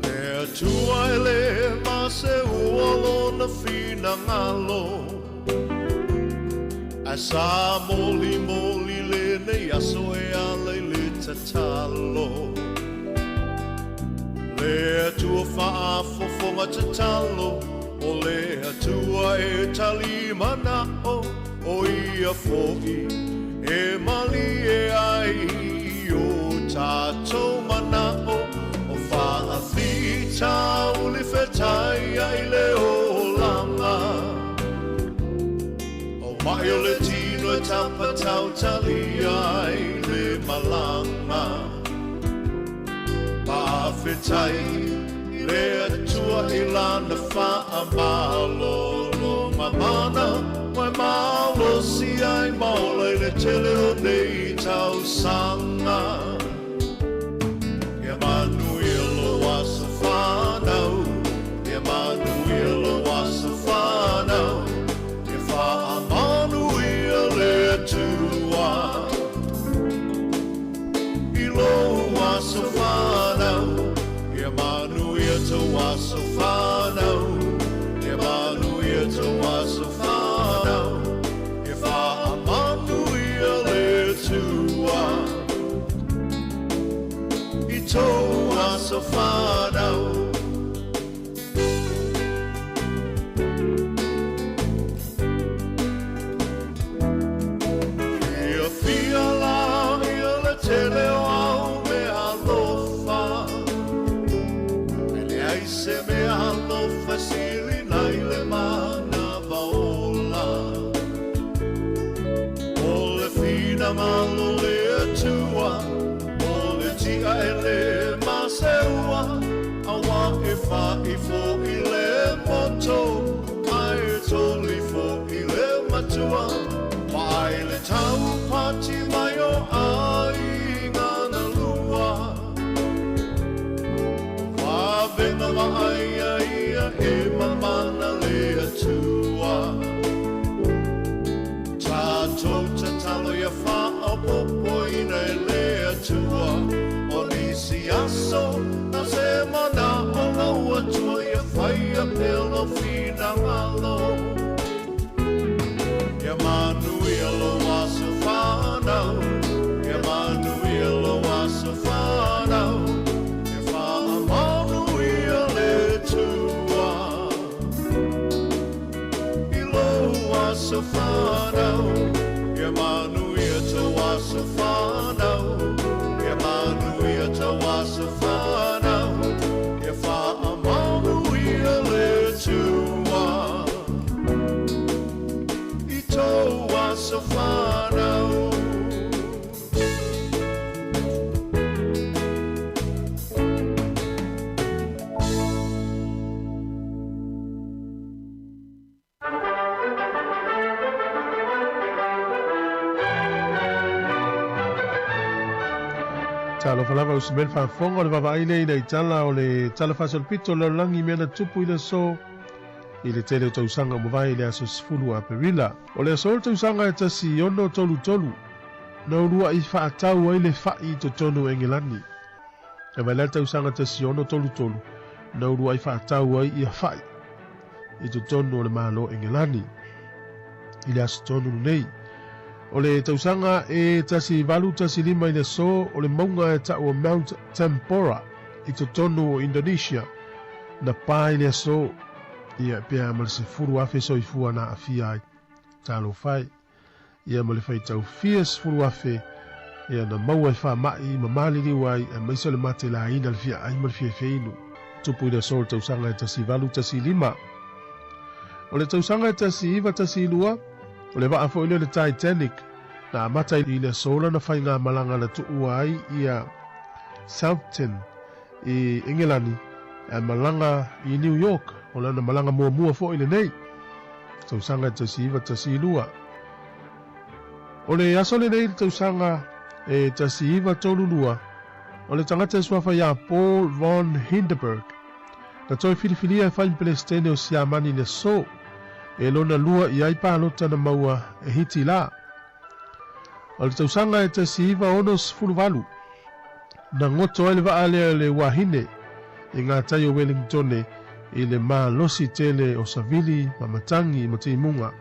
[SPEAKER 3] Le Atua e le ma se ua lona finagalo, Ae sa molimoli lenei aso e ala i le tatalo. Le Atua faafofoga tatalo, O le Atua e tali manao, O ia foi e malie ai i o tatou manao, O faafitauli fetai ai le olaga. O mai o le tino e tapatautalia ai le malaga. Faafetai i le Atua i Lana faamalologa mana, ua e malosi ai ma ola i le tele o nei tausaga. Ia manuia lou aso fanau, ia manuia lou aso fanau, ia faamanuia le Atua i lou aso fanau, ia manuia tou aso fanau, ia manuia tou aso fanau, ia faamanuia le Atua i tou aso fanau. Fiafia la ia le tele o au mea alofa, E leai se mea alofa e sili nai le manava ola. O le finagalo o le Atua, o le tia e le maseua, Aua e fa'i fo'i le moto, Ae toli fo'i le matua, Vaai le taupati mai o aiga na lua. Vavena vaaia ia e mamana le Atua. Tatou tatalo ia faaopoopoina e le Atua o nisi aso na se manao lou Atua ia faia pea lou finagalo. Ia manuia lou aso fanau, ia manuia lou aso fanau, ia faamanuia le Atua i lou aso fanau, ia manuia tou aso fanau, ia manuia tou aso fanau, ia faamanuia le Atua i tou aso fanau.
[SPEAKER 1] Talofa lava usi mai le faafofoga o le vaavaai lea i le tala o le Tala Faasolopito o le Lalolagi i mea na tupu i le aso i le tele o tausaga ua mavae i le aso 10 o Aperila. O le aso o le tausaga e 1633, na uluai faatau ai le fa'i i totonu o Engelani. E mai la le tausaga 1633, na uluai faatau ai ia fa'i i totonu o le Malo o Engelani. I le aso tonu lenei, o le tausaga e 1815 i le aso o le mauga e ta'u o Mount Tambora i totonu o Indonesia, na pa i le aso, ia, pea ma le 10,000 soifua na aafia ai. Talofa e! Ia ma le faitau fia 10,000, ia, na maua e faama'i ma maliliu ai, aemaise o le mate laina, le fia ai ma le fia feinu. Tupu i le aso o le tausaga e 1815. O le tausaga e 1912, o le vaa foi lea o le Titanic, na amata i le aso lana faigamalaga na tuua ai ia Southampton i Engelani ae malaga i New York, o lana malaga muamua foi lenei, tausaga e 1912. O le aso lenei i le tausaga
[SPEAKER 6] e 1932, o le tagata e suafa ia Paul von Hindenburg, na toe filifilia e fai ma Pelesitene o Siamani i le aso e lona lua i ai palota na maua e Hitila. O le tausaga e 1968, na goto ai le vaa lea o le Wahine i ngā tai o Wellingtone i le malosi tele o savili ma matangi ma timuga.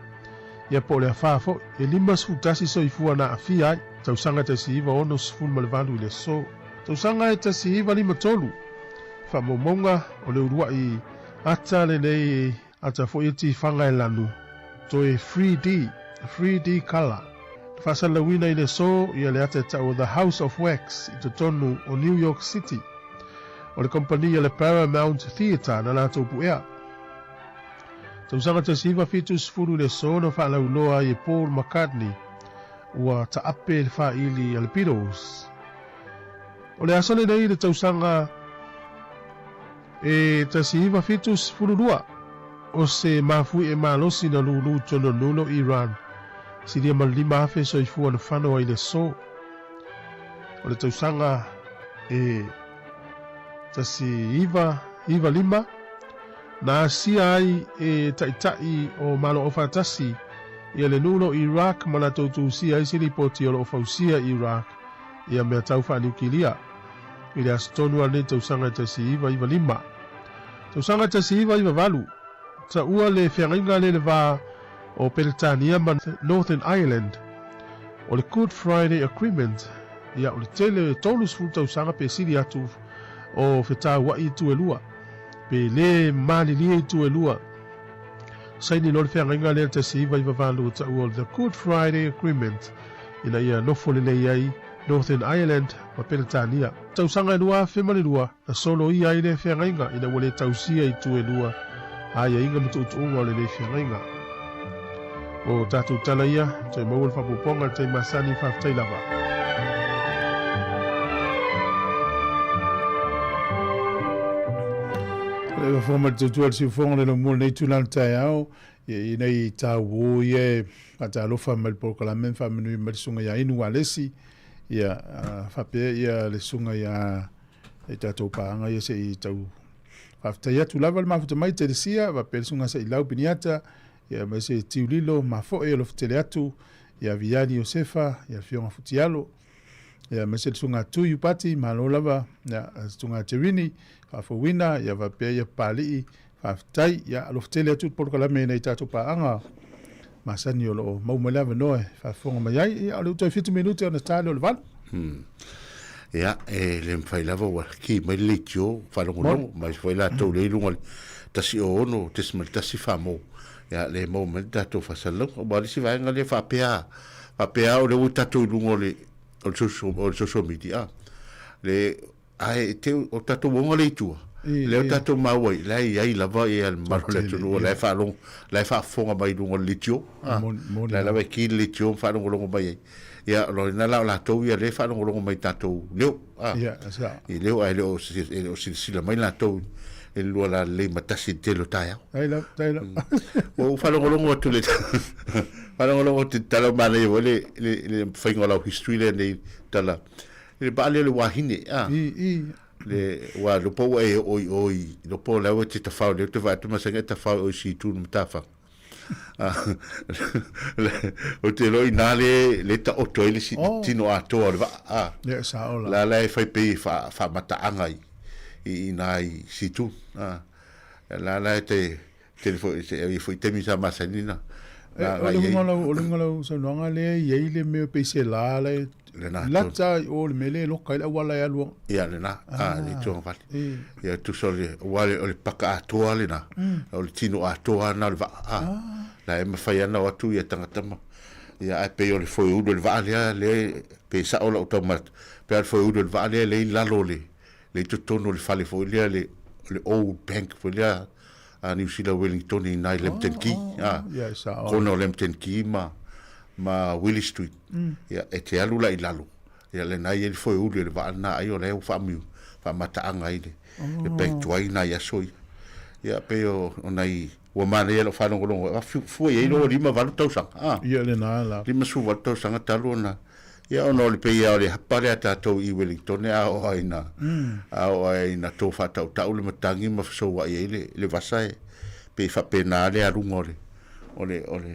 [SPEAKER 6] Ia po o le afā foi, e 51 soifua na aafia ai, tausaga 1968 i le aso. Tausaga e 1953, faamaumauga o le uluai ata lenei ata foi e tifaga e lanu, toe 3D, 3D colour, na faasalalauina i le aso ia le ata e tau o The House of Wax i totonu o New York City. O le kompani a le Paramount Theatre na latou puea. Tausaga 1970 i le aso na faalauiloa ai e Paul McCartney ua taape le faili a le Beatles. O le aso lenei i le tausaga e 1972, o se mafuie malosi na lūlū tonu nulo Iran, silia ma le 5,000 soifua na fano ai i le aso. O le tausaga e 1995, na asia ai e Taitai o Malo Aufaatasi ia le nuu o Iraq ma latou tusia ai se lipoti o lo o fausia i Iraq ia mea tau faaniukilia i le aso tonu a lenei tausaga e 1995. Tausaga 1998, taua le feagaiga le le va o Peretania ma Northern Ireland o le Good Friday Agreement, ia o le tele e 30 tausaga pe sili atu o fetauai itu e lua, pe le malilie itu e lua. Saini loa le feagaiga lea i le 1998 e taua o le The Good Friday Agreement ina ia nofo lelei ai Northern Ireland ma Peretania. Tausaga e 2002 na soloia ai lea feagaiga ina ua le tausia itu e lua aiaiga ma tuutuuga o lenei feagaiga. O tatou tala ia, toe maua le faaopoopoga i le taimi masani, faafetai lava.
[SPEAKER 1] Le fofo ma le tautua le siufoga le laumua lenei tula le taeao i nei tauō ia e faatalofa mai le polokalame ma faamanui mai le susuga ia Inu Alesi ia faapea ia le susuga ia i tatou paaga ia se i tau faafetai atu lava le mafuta mai Telesia faapea le susuga Se'ilau Piniata ia ma se Tiulilo Mafoe o alofa tele atu ia Viali Iosefa ia Afioga Futialo ia ma se susuga Tui Upati malo lava ia susuga Terini faafouina ia faapea ia Papali'i faafetai ia alofa tele atu le polokalame nei tatou paaga masani o loo maua mai le avanoa e faafofoga mai ai ia o lea ua toe 7 minute ona ta lea o le 8.
[SPEAKER 5] Ia, e le mafai lava ua ki mai le leitio faalogologo mai foi latou le i luga o le 106.1 famo. Ia, le maua mai le tatou faasalalauga. Aua o le isi vaega lea faapea, faapea o lea ua tatou i luga o le o le social, o le social media. Le, ae te, o tatou uoga le i tua. Lea o tatou maua ai, la e i ai lava ia le mamalu o le atunuu, la e faalogo, la e faafofoga mai i luga o le leitio. La e lava e ki le leitio ma faalogologo mai ai. Ia, o lona la o latou ia lea e faalogologo mai i tatou leo, a, i leo ae le o, e le o silasila mai latou i le lua lalelei ma tasi i le tele o taeao.
[SPEAKER 1] Tai lava, tai lava.
[SPEAKER 5] Ua ou faalogologo atu i le faalogologo atu i le tala manaia foi le, le, le faiga o lau history lea nei tala. I le vaa lea o le wahine, a.
[SPEAKER 1] I, i.
[SPEAKER 5] Le, ua lopo ua e oo i o i, lopo o la ua te tawhao lea, te vaai atu masani e tawhao i o i situ na matawhanga. Ou te iloa inā le, le taoto ai le si, oh. tino atoa o le vaa. Ah.
[SPEAKER 1] Yeah, sao
[SPEAKER 5] la. La la e fai pei wha, whamata'anga i, i, i nā i situ. Ah. La la e te, te, te, te, te, te, te misa masani na.
[SPEAKER 1] E, o le hunga lau, o le hunga lau saunoaga lea i ai le mea pei se la le lata i o le mea le loka i le auala e alu.
[SPEAKER 5] Ia lena, a le tuanga vale. Ia tusa o le, ua le, o le paka atoa lena, o le tino atoa na o le vaa. A, la e mawhai ana o atu ia tangata ma. Ia ai pei o le foe ulu o le vaa lea, le, pe sao lau tau mat, pe o le foe ulu o le vaa lea, le i lalo le, le i totonu o le fale foi lea, le, le old bank foi lea, a New Zealand Wellington i nai Lambton Quay, a, kona o Lambton Quay ma, ma Willie Street. Ia, e te alu la i lalo. Ia, lena i ai le foe ulu e le vaa lena ai o lea ua faamiu, faamataaga ai le, le bank tuai nai aso ia. Ia, pei o, o nai, ua manaia lau faalogologo, a fua i ai lo 58 tausaga, a.
[SPEAKER 1] Ia, lena la.
[SPEAKER 5] 58 tausaga talu ona. Ia ona o le pei lava o le hapa lea a tatou i Wellington a oo lava ina, a oo lava ina to faatautau le matagi ma fesouai ai le, le vasa e pei e faapena le aluga o le, o le, o le,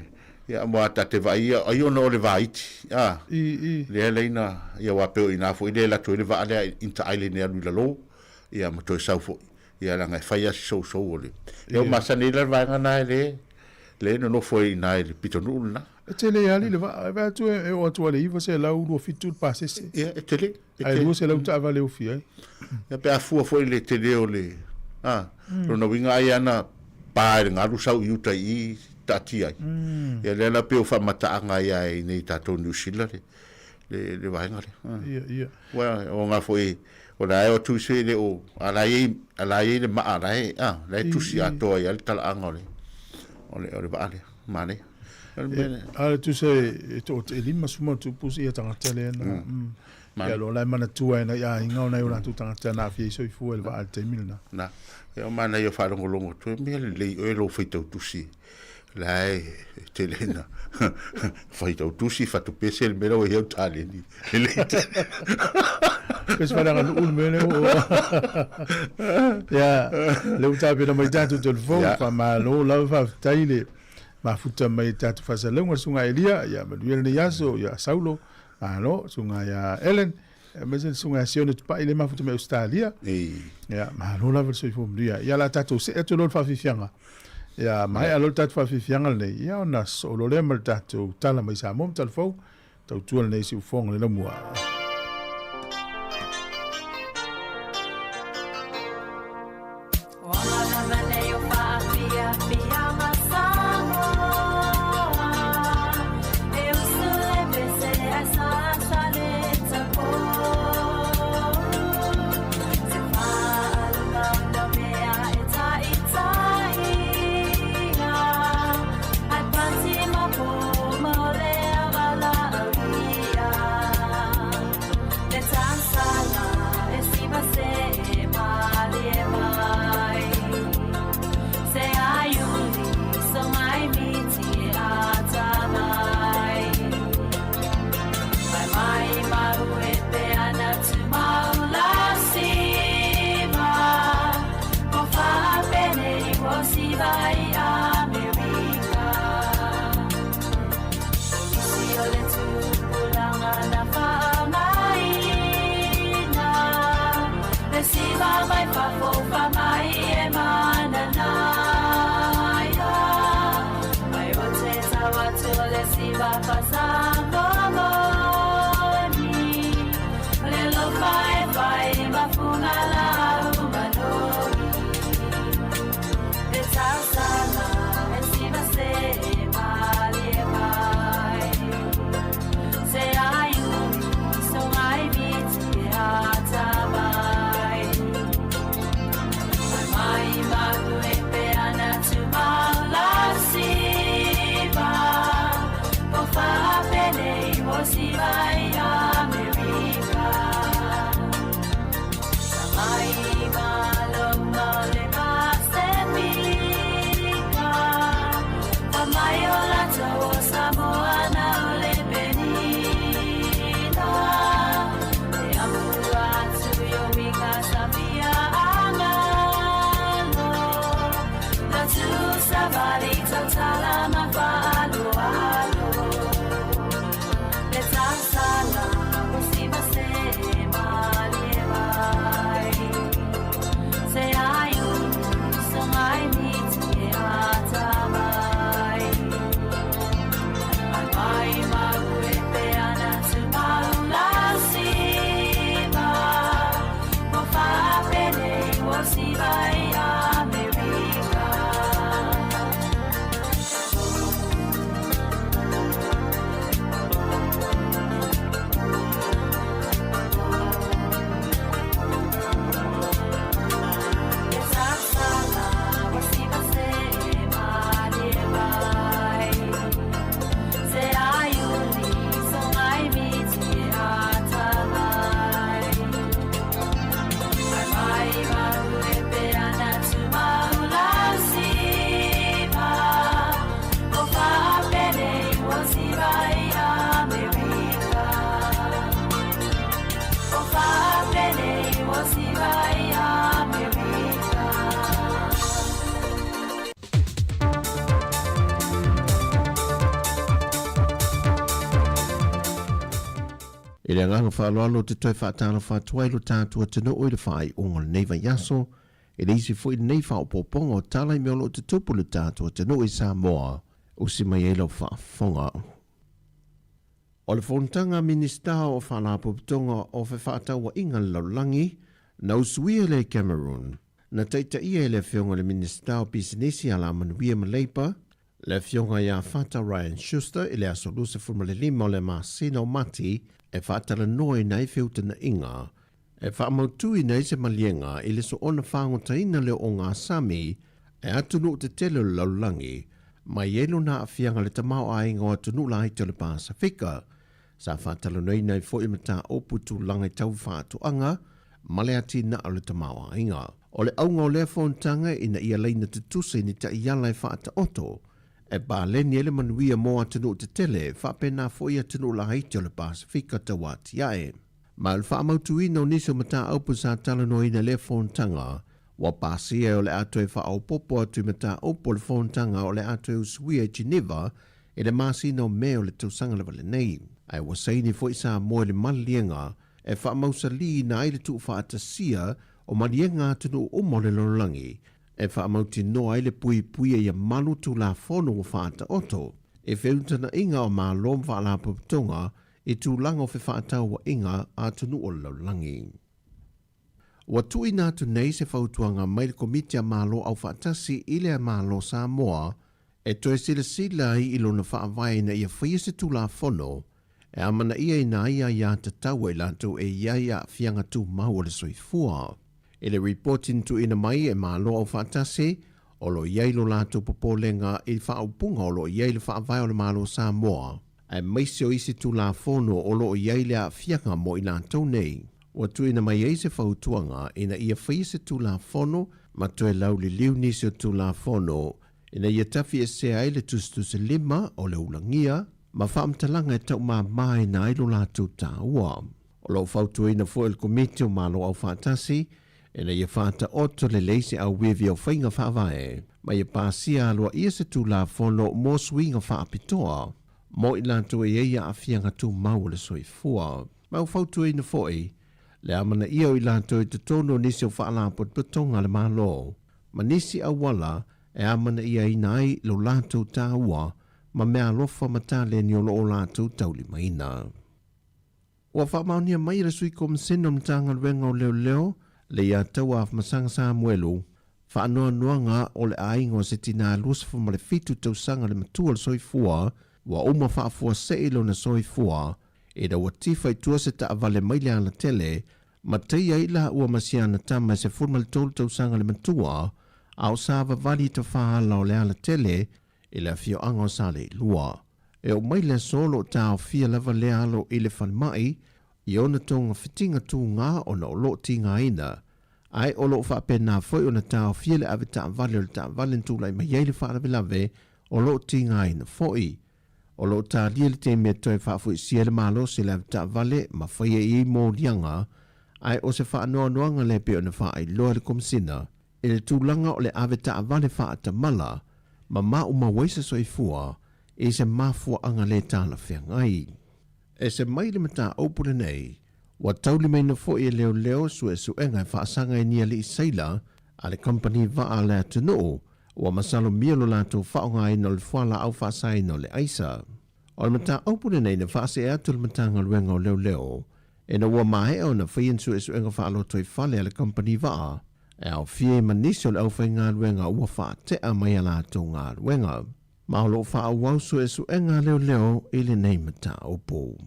[SPEAKER 5] ia aua ta te vaai ia, ai ona o le vaiti, a,
[SPEAKER 1] I, i.
[SPEAKER 5] lea la ina, ia aua pei o i ina foi lea e alu atu ai le vaa lea Inter Island e alu i lalo, ia ma toe sau foi. Ia leaga e fai lava si sousou o le, ia ua masani ai la le vaega lena e le, le nonofo ai i ina i le pitonuu lena.
[SPEAKER 1] E tele ali le vaa, e vaai atu e oo atu i le 927 le pasese.
[SPEAKER 5] Ia, e tele, e
[SPEAKER 1] Ae
[SPEAKER 5] tele.
[SPEAKER 1] 200 taavale e ofi ai.
[SPEAKER 5] Ia pe a fua foi i le tele o le, a, lona uiga ai ana pa i le galu sau i uta i i taatia ai. Ia lea la pei o faamataaga ai lava i inei i tatou Niu Sila le, le, le vaega lea.
[SPEAKER 1] Ia, ia.
[SPEAKER 5] Ua, o nga foi, o la e o atu se le o, a la e a la e le maa la e, a, la e tusi atoa ai le talaaga o le, o le, o le vaa lea, manaia. O le mea lea.
[SPEAKER 1] A le tusa e to te lima suma tu pusi ia tagata lea na. Ia lo la e manatua e nai aiga o nai o latou tagata na aafia i soifua i le vaa i le taimi lena.
[SPEAKER 5] Na, ia o manaia o faalogologo atu e mea lelei oe lou faitau tusi la e tele ina faitau tusi fatupese le mea la ua i ai au taleni. Lelei tele.
[SPEAKER 1] Pese faaleaganuu le mea lea ua Ia, lea ua tapena mai tatou telefoni, faamalo lava faafetai le mafuta mai i tatou faasalalauga le Susuga Elia, ia manuia lenei aso, ia Saulo, malo, Susuga ia Ellen, aemaise le Susuga ia Sione Tupai le mafuta mai Ausetalia. Ia, malo lava le soifua manuia. Ia, o le a tatou see atu loa i le faafiafiaga. Ia, maea loa le tatou faafiafiaga lenei, ia ona sosoo loa lea ma le tatou tala mai Samoa ma Talafou, tautua lenei siufofoga le laumua.
[SPEAKER 7] I le agaga faaaloalo ou te toe faatalofa atu ai lo tatou atunuu i le faaiuga o lenei vaiaso, i le isi foi lenei faaopoopoga o tala i mea o lo o tutupu i lo tatou atunuu i Samoa, usi mai ai lau faafofoga. O le fonotaga a Minisita o Faalapotopotoga o Fefaatauaiga a le Lalolagi, na usuia lea i Cameroon, na taitaia e le Afioga i le Minisita o Pisinisi, Alamanuia ma Leipa, le Afioga ia Fata Ryan Schuster i le aso 25 o le masina o Mati e faatalanoaina ai feutagaiga e faamautuina ai se maliega i le soona fagotaina lea o ogasami e atunuu tetele o le lalolagi mai ai lona aafiaga i le tamaoaiga o atunuu laiti o le Pasefika. Sa faatalanoaina ai foi mataupu i tulaga i tau faatoaga ma le atinae o le tamaoaiga. O le auga o lea fonotaga ina ia laina tutusa i ni taiala e faataoto e paleni ai le manuia mo atunuu tetele faapena foi atunuu laiti o le Pasefika tauatiae. Ma o le faamautuina o nisi o mataupu sa talanoaina i lea fonotaga, ua pasia o le a toe faaopoopo atu i mataupu o le fonotaga o le a toe usuia i Geneva i le masina o Me o le tausaga lava lenei. Ae ua saini foi Samoa i le maliega e faamausaliina ai le tuufaatasia o maliega atunuu uma o le lalolagi e faamautinoa ai le puipuia ia malu Tulafono ua faataoto i feutagaiga o Malo ma Faalapotopotoga i tulaga o fefaatauaiga a atunuu o le lalolagi. Ua tuuina atu nei se fautuaga mai le Komiti a Malo Aufaatasi i le Malo Samoa e toe silasila ai i lona faavae ina ia faia se Tulafono e amanaiaina ai aia tatau a i latou e i ai aafiaga tumau o le soifua. I le ripoti na tuuina mai e Malo Aufaatasi, o lo o i ai lo latou popolega i faaupuga o lo o i ai le Faavae o le Malo Samoa, aemaise o isi Tulafono o lo o i ai le aafiaga mo i latou nei. Ua tuuina mai ai se fautuaga ina ia faia se Tulafono ma toe lauliliu nisi o Tulafono ina ia tafiesea ai le tusitusilima o le ulagia ma faamatalaga e taumāmāina ai lo latou taua. O lo o fautuaina foi e le Komiti o Malo Aufaatasi ina ia faataoto lelei se auivi o faiga faavae ma ia pasia aloaia se Tulafono mo suiga faapitoa mo i latou e i ai aafiaga tumau o le soifua. Ma ua fautuaina foi le amanaia o i latou i totonu o nisi o faalapotopotoga a le Malo ma nisi auala e amanaiaina ai lo latou taua ma meaalofa ma taleni o lo o latou taulimaina. Ua faamaonia mai e le Sui Komisene o le Matagaluega o Leoleo, le Iataua Afamasaga Samuelu, faanoanoaga o le aiga o se tinā 27 tausaga le matua o le soifua, ua uma faafuasei lona soifua ina ua tifa i tua se taavale mai le alatele ma teia ai laua ma si ana tama e 13 tausaga le matua, a o savavali i tafaala o le alatele i le afioaga o Saleilua. E oo mai le aso o lo o taofia lava lea alo i le falemai i ona togafitiga tugā ona o lo o tigaina, ae o lo o faapena foi ona taofia le ave taavale o le taavale na tulai mai ai le faalavelave o lo o tigaina foi. O lo o talia le taimi e toe faafoisia ai le malosi o le ave taavale ma faia i ai moliaga, ae o se faanoanoaga lea pei ona faailoa e le Komesina i le tulaga o le ave taavale faatamala ma maumau ai se soifua i se mafuaaga le talafeagai. Ese mai le mataupu lenei, ua taulimaina foi e leoleo suesuega e faasaga i ni alii seila a le kamupani vaa a le atunuu ua masalomia lo latou faaaogaina o le fualaau faasaina o le aisa. O le mataupu lenei na faasee atu i le Matagaluega o Leoleo ina ua maea ona faia ni suesuega faalotoifale a le kamupani vaa e aofia ai ma nisi o le aufaigaluega ua faatea mai a latou galuega. Ma o lo o faaauau suesuega a leoleo i lenei mataupu.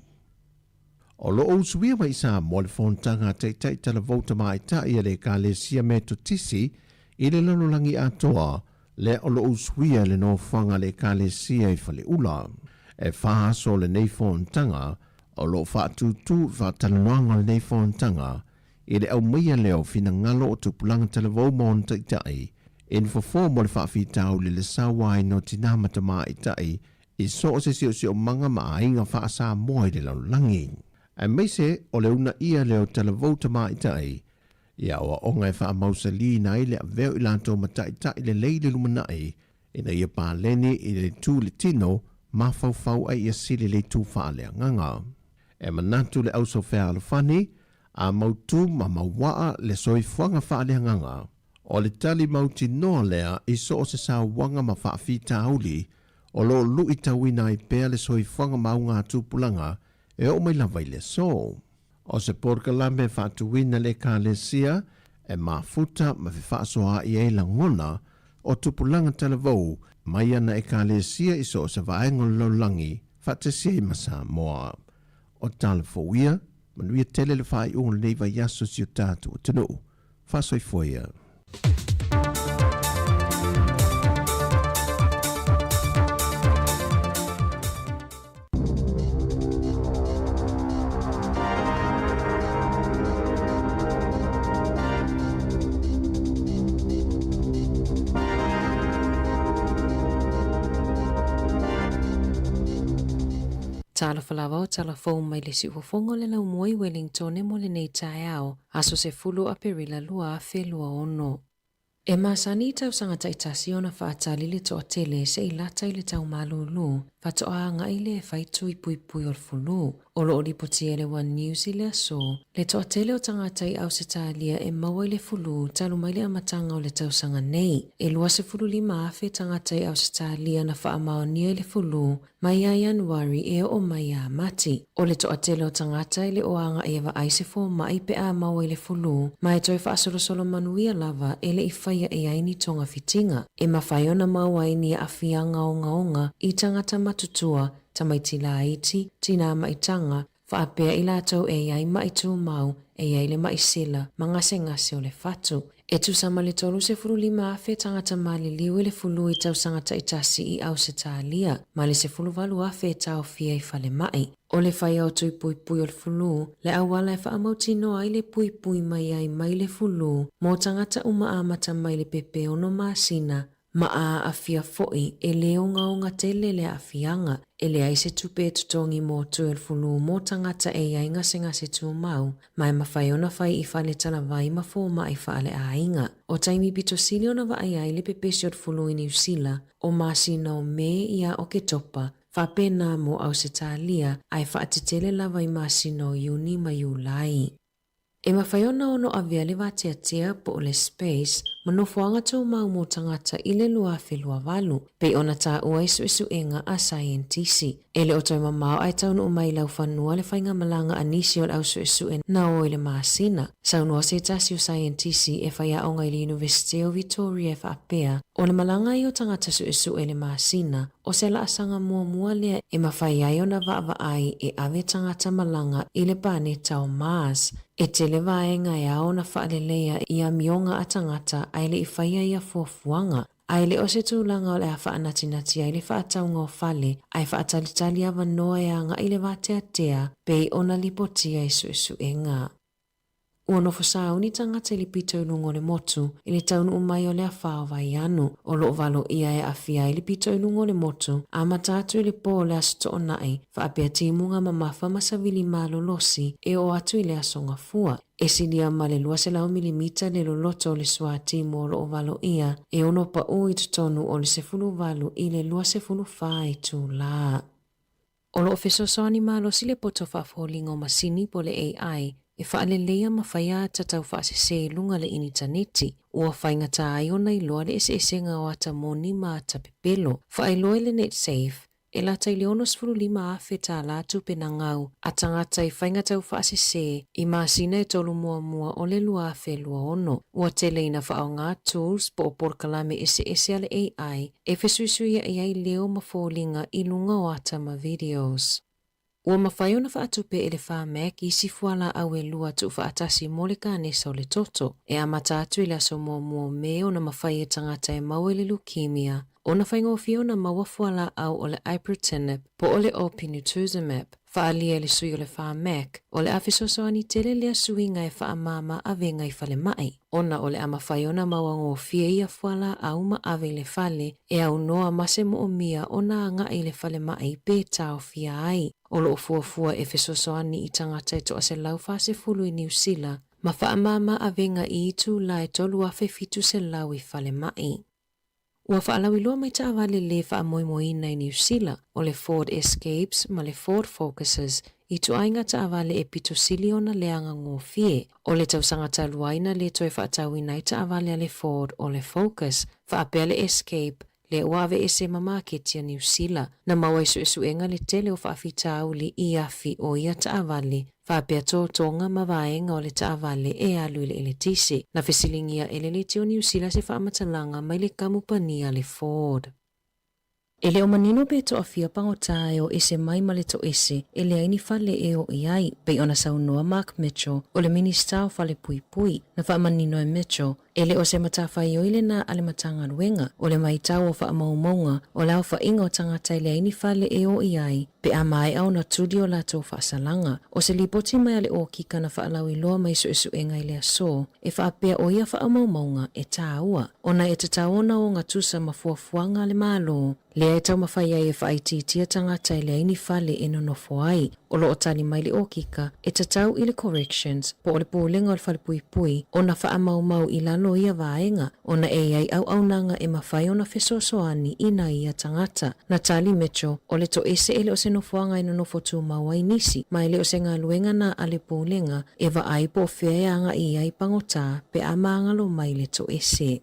[SPEAKER 7] O lo o usuia mai i Samoa le fonotaga a Taitai Talavou Tamaitai a le Ekalesia Metotisi i le lalolagi atoa, lea o lo o usuia e le nofoaga a le Ekalesia i Faleula. E fa aso o lenei fonotaga, o lo o faatūtū i faatalanoaga o lenei fonotaga i le aumaia lea o finagalo o tupulaga talavou ma ona taitai i ni fofo mo le faafitauli i le sauaina o tinā ma tamaitai i so o se siosiomaga ma aiga faa-Samoa i le lalolagi, aemaise o le uunaia lea o talavou tamaitai i aoaoga e faamausaliina ai le avea o i latou ma taitai lelei i le lumanai ina ia paleni i le itu i le tino, mafaufau a ia sili le itu faaleagaga. E manatu le auso fealofani, a mautū ma mauaa le soifuaga faaleagaga. O le tali mautinoa lea i so o se sauaga ma faafitauli o lo o luitauina ai pea le soifuaga ma augatupulaga e oo mai lava i le aso. O se polokalame faatuina le Ekalesia e mafuta ma fefaasoaai ai lagona o tupulaga talavou mai ana Ekalesia i so o se vaega o le lalolagi faatasi ai ma Samoa. O tala fou ia, manuia tele le faaiuga o lenei vaiaso i si o tatou atunuu. Faasoifua ia.
[SPEAKER 8] Talofa lava o tala fou mai le siufofoga o le laumua i Wellingtone mo lenei taeao, aso 10 Aperila 2026. E masani i tausaga taitasi ona faatali le toatele se i lata i le tau malūlū faatoa agai le e fai tui puipui o le fulu. O lo o lipotia e le One News i le aso, le toatele o tagata i Ausetalia e maua i le fulu talu mai le amataga o le tausaga nei. E 25,000 tagata i Ausetalia na faamaonia i le fulu Mai ia Ianuari e oo mai iā Mati, o le toatele o tagata e le o agaʻi e vaai se fomai pe a maua i le fulu, ma e toe faasolosolo manuia lava e le i faia i ai ni togafitiga. E mafai ona maua ai ni aafiaga ogaoga i tagata matutua, tamaiti laiti, tinā maitaga, faapea i latou e i ai maʻi tumau, e i ai le maʻi sila, ma gasegase o le fatu. E tusa ma le 35,000 tagata maliliu i le fulu i tausaga taitasi i Ausetalia, ma le 18,000 e taofia i falemai. O le faia o tui puipui o le fulu, le auala e faamautinoa ai le puipui mai ai mai le fulu mo tagata uma amata mai le pepe ono masina Ma a aafia foi, e lē ogaoga tele le aafiaga, e leai se tupe e totogi mo tui o le fulu mo tagata e i ai gasegase tumau, ma e mafai ona fai i fale talavai ma fomai faaleaiga. O taimi pito sili ona vaai ai le pepesi o le fulu i Niu Sila, o masina o Me ia Oketopa, faapena mo Ausetalia, ae faatetele lava i masina o Iuni ma Iulai. E mafai ona ono avea le vateatea po o le space ma nofoaga tumau mo tagata i le 2028, pei ona taua i suesuega a saienitisi. E le o toe mamao ae taunuu mai i laufanua le faigamalaga a nisi o le au suesue na o i le masina. Saunoa se tasi o saienitisi e faiaoga i le Iunivesite o Victoria e faapea, o le malaga ai o tagata suesue i le masina, O se laasaga muamua lea e mafai ai ona vaavaai e ave tagata malaga i le paneta o Mars. E tele vaega e ao ona faaleleia i amioga a tagata ae le i faia ia fuafuaga. A e le o se tulaga o le a faanatinati ai le faatauga o fale ae faatalitali avanoa e agai le vateatea pei ona lipotia i suesuega. Ua nofo sauni tagata i le pito i luga o le motu i le taunuu mai o le afa o Vaianu. O lo o valoia e aafia ai le pito i luga o le motu, amata atu i le pō o le Aso Toonai, faapea timuga mamafa ma savili malolosi e oo atu i le Aso Gafua. E silia ma le 200 milimita le loloto o le suatimu o lo o valoia e ono paʻū i totonu o le 18 i le 24 itulā. O lo o fesoasoani malosi le poto faafoliga o masini po o le AI e faaleleia ma faia ata tau faasese i luga le initaneti, ua faigata ai ona iloa le eseesega o ata moni ma ata pepelo. Faailoa i le Netsafe, e lata i le $65,000 tālā tupe na gau a tagata i faiga tau faasese i masina e tolu muamua o le 2026. Ua tele ina faaaoga tools po o polokalame eseese a le AI E fesuisuiaʻi ai leo ma foliga i luga o ata ma videos. Ua mafai ona faatupe e le Pharmac isi fualaau e lua tuufaatasi mo le kanesa o le toto. E amata atu i le aso muamua o Me ona mafai e tagata e maua i le leukemia ona faigofie ona maua fualaau o le ibrutinib po o le obinutuzumab. Faaalia e le sui o le Pharmac, o le a fesoasoani tele lea suiga e faamāmā avega i falemai, ona o le a mafai ona mauagofie ia fualaau ma ave i le fale e aunoa ma se moomia ona agaʻi i le falemai pe taofia ai. O lo o fuafua e fesoasoani i tagata e 140 i Niu Sila ma faamāmā avega i itulā e 3,700 i falemai. Ua faalauiloa mai taavale lē faamoemoeina i Niu Sila, o le Ford Escapes ma le Ford Focuses, ituaiga taavale e pito sili ona leaga gofie. O le tausaga talu ai na le toe faatauina ai taavale a le Ford o le Focus faapea le Escape lea ua aveese ma maketi a Niu Sila. Na maua i suesuega le tele o faafitauli i afi o ia taavale faapea totoga ma vaega o le taavale e alu i le eletise. Na fesiligia e le Leitio o Niu Sila se faamatalaga mai le kamupani a le Ford. E le o manino pe toafia pagota e o ese mai ma le toese e leai ni fale e o i ai, pei ona saunoa Mark Mitchell, o le Minista o Falepuipui. Na faamanino e Mitchell, e le o se matafaioi lena a le Matagaluega, o le maitau o faamaumauga o le aofaiga o tagata e leai ni fale e o i ai pe a maea ona tuli o latou faasalaga. O se lipoti mai a le Okika na faalauiloa mai suesuega i le aso e faapea o ia faamaumauga e tāua, ona e tatau ona ogatusa ma fuafuaga a le Malo, lea e taumafai ai e faaitiitia tagata e leai ni fale e nonofo ai. O lo o tali mai le Okika, e tatau i le Corrections, po o le Pulega o le Falepuipui, ona faamaumau i lalo o ia vaega, ona e i ai auaunaga e mafai ona fesoasoani i nai ia tagata. Na tali Mitchell, o le toese e le o se nofoaga e nonofo tumau ai nisi, ma e le o se galuega na a le Pulega e vaai po o fea e agai i ai pagota pe a magalo mai le toese.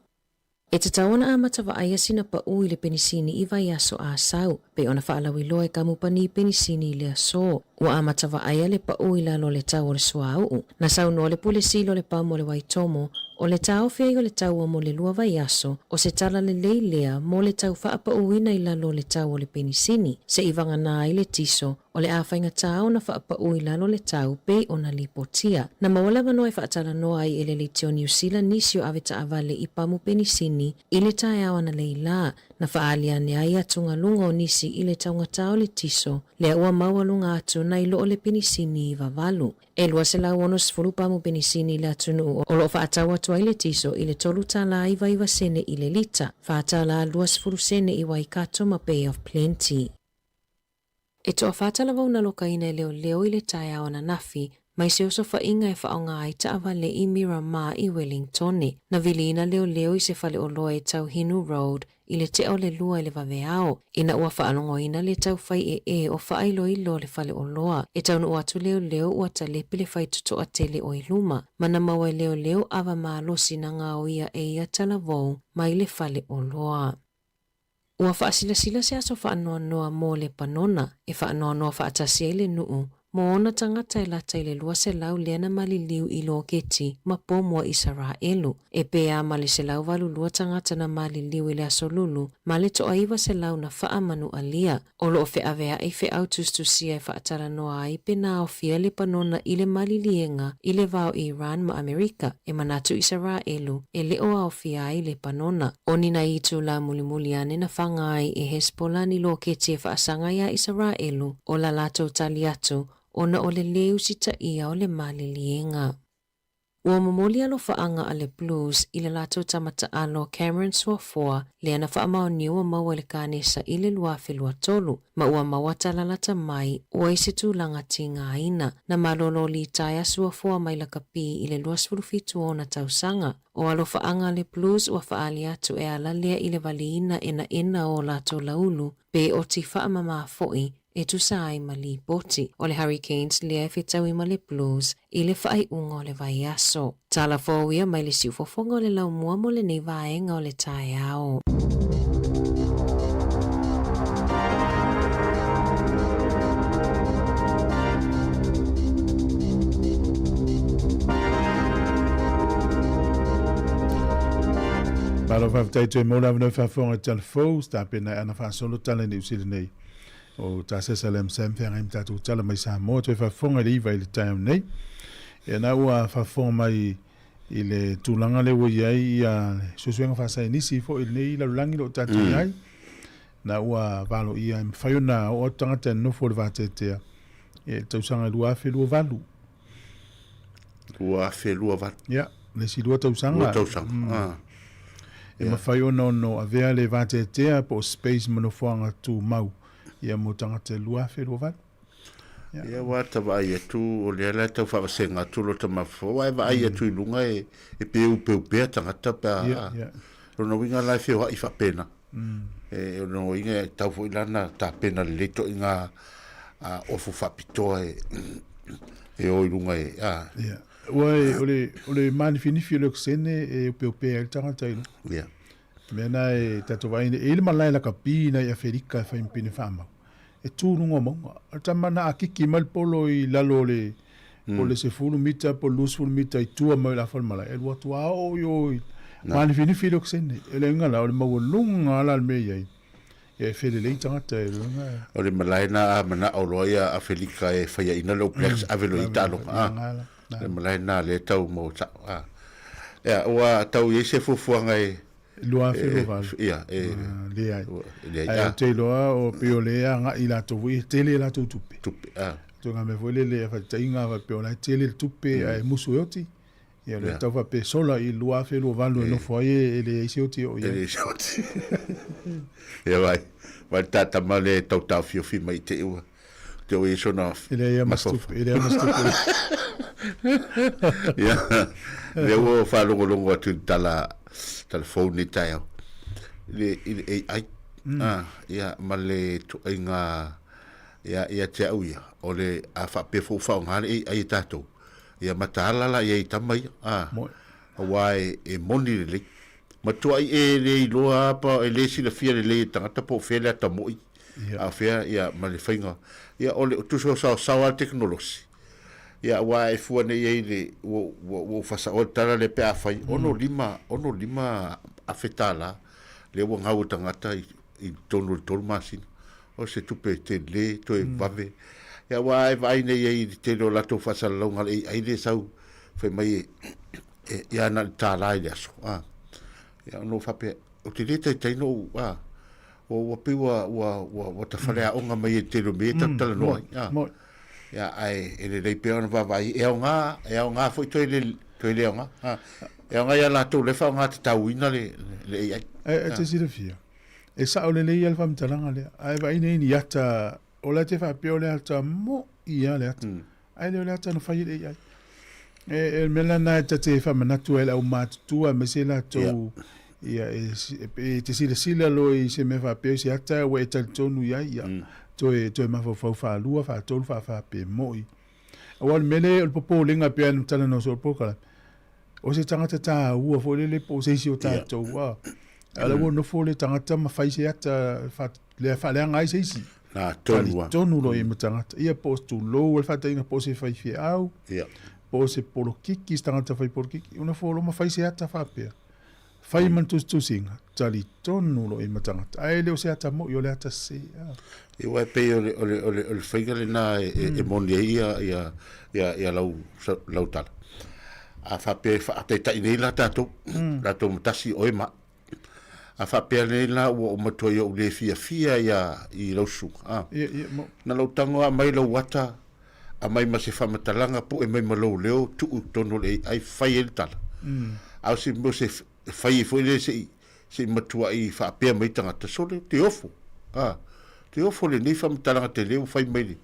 [SPEAKER 8] E tatau ona amata vaaia sina paʻu i le penisini i vaiaso Asau, pei ona faalauiloa e kamupani penisini i le aso. Ua amata vaaia le paʻu i lalo o le tau o le suauu. Na saunoa le Pule Sili o le Pamu o le Waitomo, o le taofi ai o le taua mo le lua vaiaso, o se tala lelei lea mo le tau faapaʻuina i lalo o le tau o le penisini, seʻi vagana ai le tiso, o le a faigata ona faapaʻu i lalo le tau pei ona lipotia. Na maua le avanoa e faatalanoa ai e le Leitio Niu Sila nisi o avetaavale i pamu penisini i le taeao analeila, na faaali ane ai atugaluga o nisi i le taugata o le tiso, lea ua maualuga atu nai lo o le penisini 98. E 260 pamu penisini i le atunuu o lo o faatau atu ai le tiso i le $3.99 sene i le lita, $4.20 sene i Waikato ma Bay of Plenty. E toafa talavou na lokaina e leoleo i le taeao ananafi mai se osofaiga e faaaoga ai taavale i Miramar i Wellingtone. Na viliina leoleo i se faleoloa e tau Hinu Road i le tea o le lua i le vaveao, ina ua faalogoina le tau faiee o faailoilo o le faleoloa. E taunuu atu leoleo ua talepe le faitotoa tele o i luma, ma na maua e leoleo ava malosi na gaoia e ia talavou mai le faleoloa. Ua faasilasila se aso faanoanoa mo Lepanona e faanoanoa faatasi ai le nuu mo ona tagata e lata i le 200 lea na maliliu i loketi ma pomu a Isaraelu, e pē ma le 182 tagata na maliliu i le Aso Lulu ma le toa 900 na faamanualia. O lo o feaveaʻi feau tusitusia e faatalanoa ai pe na aofia Lepanona i le maliliega i le va o Iran ma Amerika, e manatu Isaraelu e le o aofia ai Lepanona. O ni nai itulā mulimuli ane na faga ai e Hezbollah ni loketi e faasaga iā Isaraelu o la latou tali atu ona o le lē usitaia o le maliliega. Ua momoli alofaaga a le Blues i le latou tama taalo Cameron Suafoa lea na faamaonia ua maua i le kanesa i le 2023, ma ua maua tala lata mai ua i se tulaga tigaina. Na malolo litaea Suafoa mai lakapi i le 27 o ona tausaga. O alofaaga a le Blues ua faaali atu e ala lea i le valiina enaena o latou laulu pe oti faamama foi e tusa ai ma lipoti. O le Hurricanes lea e fetaui ma le Blues i le faaiuga o le vaiaso. Tala fou ia mai le siufofoga o le laumua mo lenei vaega o le taeao.
[SPEAKER 1] Malo faafetai toe mo le avanoa faafofoga i tala fou, se tapena e ana faasolo tala i Niu Sila nei. O Tasesa Lam Sam feagai ma tatou tala mai Samoa toe faafofoga i le 9 i le taeao nei. Ia na ua faafofoga mai i le tulaga lea ua i ai ia le suesuega faasaienisi foi i lenei lalolagi o lo o tatou i ai. Na ua valoia e mafai ona oo atu tagata e nonofo i le vateatea i le tausaga 2028.
[SPEAKER 5] 2028.
[SPEAKER 1] Ia, le isi lua tausaga.
[SPEAKER 5] Lua tausaga. Ah.
[SPEAKER 1] E mafai ona ono avea le vateatea po o space ma nofoaga tumau ia mo tagata e 2028.
[SPEAKER 5] Ia, ia ua ta vaai atu, o lea la e tau faavasega atu lo ta mafaufau, aua e vaai atu i luga e, e peupeupea pea tagata pe a,
[SPEAKER 1] Ia, ia.
[SPEAKER 5] lona uiga la e feoai faapena. E, lona uiga e tau foi la na tapena lelei toʻiga. a ofu faapitoa e e o i luga e a.
[SPEAKER 1] Ia. Ua e, o le, o le mānifinifi o le okesene e opeopea ai le tagata i luga.
[SPEAKER 5] Ia.
[SPEAKER 1] Mea na e tatou vaai nei, e i ai le malae lakapi nai Aferika e fai ma pine faamau. E tu luga o mauga. O le tama na akiki mai le polo i lalo o le, po o le 10 mita po o le 20 mita i tua mai o le afa o le malae, e alu atu a oo i o i mānifinifi le okesene. O le uiga la, o le maualuga lava la o le mea e i ai, ia e felelei tagata e luga.
[SPEAKER 5] O le malae na a manao loa ia Afelika e faiaina le All Blacks ave loa i taaloga a. Le malae na lea e tau maua sao a. Ia ua tau i ai se fuafuaga e
[SPEAKER 1] 2028.
[SPEAKER 5] Ia e
[SPEAKER 1] leai. Leai. Ae ou te iloa o pei o lea e agai latou foi e tele a latou tupe.
[SPEAKER 5] Tupe a.
[SPEAKER 1] Ituaiga mea foi lele faataitaiga faapea o la e tele le tupe ae musu e oti. Ia o lea tau faapea sola i 2028 e nofo ai e leai se oti e oo i ai.
[SPEAKER 5] E leai se oti. Ia vai, vai le tātama lea e tau taofiofi mai i te ua. Te o i sona
[SPEAKER 1] E leai ma se tupe, e leai ma se tupe.
[SPEAKER 5] Ia, lea ua faalogologo atu i le tala, tala fou nei taeao. I le, i le AI. Ah, ia, ma le ituaiga, ia, ia te au ia, o le, a faapea foi ua faaaoga le AI e tatou, Ia mataala la i ai tama ia, a, auā e, e moni lelei. Matuai e le iloa pa e le silafia lelei e tagata po o fea le ata mo'i, a o fea, ia, ma le faiga. Ia, o le tusa o saosao lava le tekonolosi. Ia, auā e fua nei i ai le, ua, ua, ua ou faasaoa le tala lea pe a fai, 65, 65 afe tālā lea ua gau e tagata i, i totonu o le tolu masina. O se tupe tele toe vave. Ia aua e vaai nei ai i le tele o latou faasalalauga le AI lea e sau fai mai e, e, ia na o le $1 i le aso. A. Ia ona ou faapea, ou te le taitai na ou, a, ua, ua pei ua, ua, ua, ua tafaleaoga mai ai i le tele o mea ia tatou talanoa ai. A. Ia, ae e lelei pea ona vaavaai, e aoga, e aoga foi toe le, toe le aoga. A. E aoga ia latou la e faaaoga tatauina le, le AI.
[SPEAKER 1] E, e te silafia, E sao lelei lava le faamatalaga lea, ae vaai nei ni ata, o la e te faapea o le ata mo'i lava le ata, ae le o le ata na fai e le AI. E, e le mea lena e ta te faamanatu ai i le aumatutua aemaise latou ia, e, e te silasila loa i se mea faapea i se ata ua e talitonu i ai, ia, toe, toe mafaufau faalua, faatolu, faafa pe mo'i. Aua o le mea lea, o le popolega e pei ona talanoa soo i le polokalame, o se tagata taua foi lele po o se isi o tatou, a. A o la ua nofo le tagata ma fai se ata lea faaleaga ai se isi.
[SPEAKER 5] Na tonu lava.
[SPEAKER 1] Talitonu loa i ai ma tagata. Ia po o tulou le faataitaiga po o se faifeau, po o se polokiki, se tagata fai polokiki, ua nofo loa ma fai se ata faapea. Fai ma le tusitusiga, talitonu loa i ai ma tagata. Ae le o se ata moi, o le ata sese.
[SPEAKER 5] Ia aua e pei o le, o le, o le, o le faiga lena e, e, e moni ai ia, ia, ia, ia lau, lau tala. A faapea e faataitai nei la tatou, tatou ma tasi oe ma au. A faapea nei la ua ou matua i ou le fiafia ia i lau susuga, a.
[SPEAKER 1] Ia, ia, mo.
[SPEAKER 5] Na lou tago lava mai lau ata, aumai ma se faamatalaga, pue mai ma lou leo, tuu i totonu o le AI, fai ai le tala. A o se mea o se fai ai foi lea se i, se i matuai faapea mai tagata, sole, te ofo, a, te ofo lenei faamatalaga tele ua fai mai le,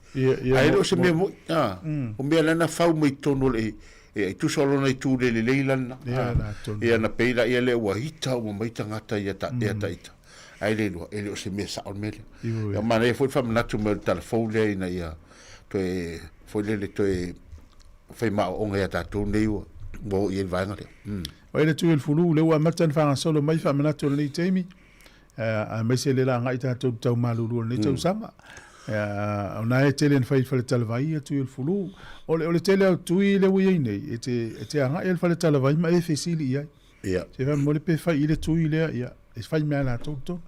[SPEAKER 5] ae le o se mea moi, a, o mea la na fau mai totonu o le, e tusa o lona itu le lelei lana, a, ia na pei laia lea ua ita uma mai tagata ia ta, ia ta ita, ae le iloa, e le o se mea sao le mea lea. Ia manaia foi le faamanatu mai o le tala fou lea ina ia toe, foi lele toe fai maoaoga ia tatou nei ua, ua oo i ai le vaega lea.
[SPEAKER 1] O ai le tui o le fulu, lea ua amata ona faagasolo mai faamanatu o lenei taimi, aemaise le lagai tatou i le tau malulu o lenei tausaga. O na e tele na fai i le faletalavai ia tui o le fulu. O le, o le tele o tui lea ua i ai nei, e te, e te agai i le faletalavai ma e fesili i ai.
[SPEAKER 5] Ia.
[SPEAKER 1] Se faamolemole pe fai i le tui lea, ia, e fai mea latou tonu.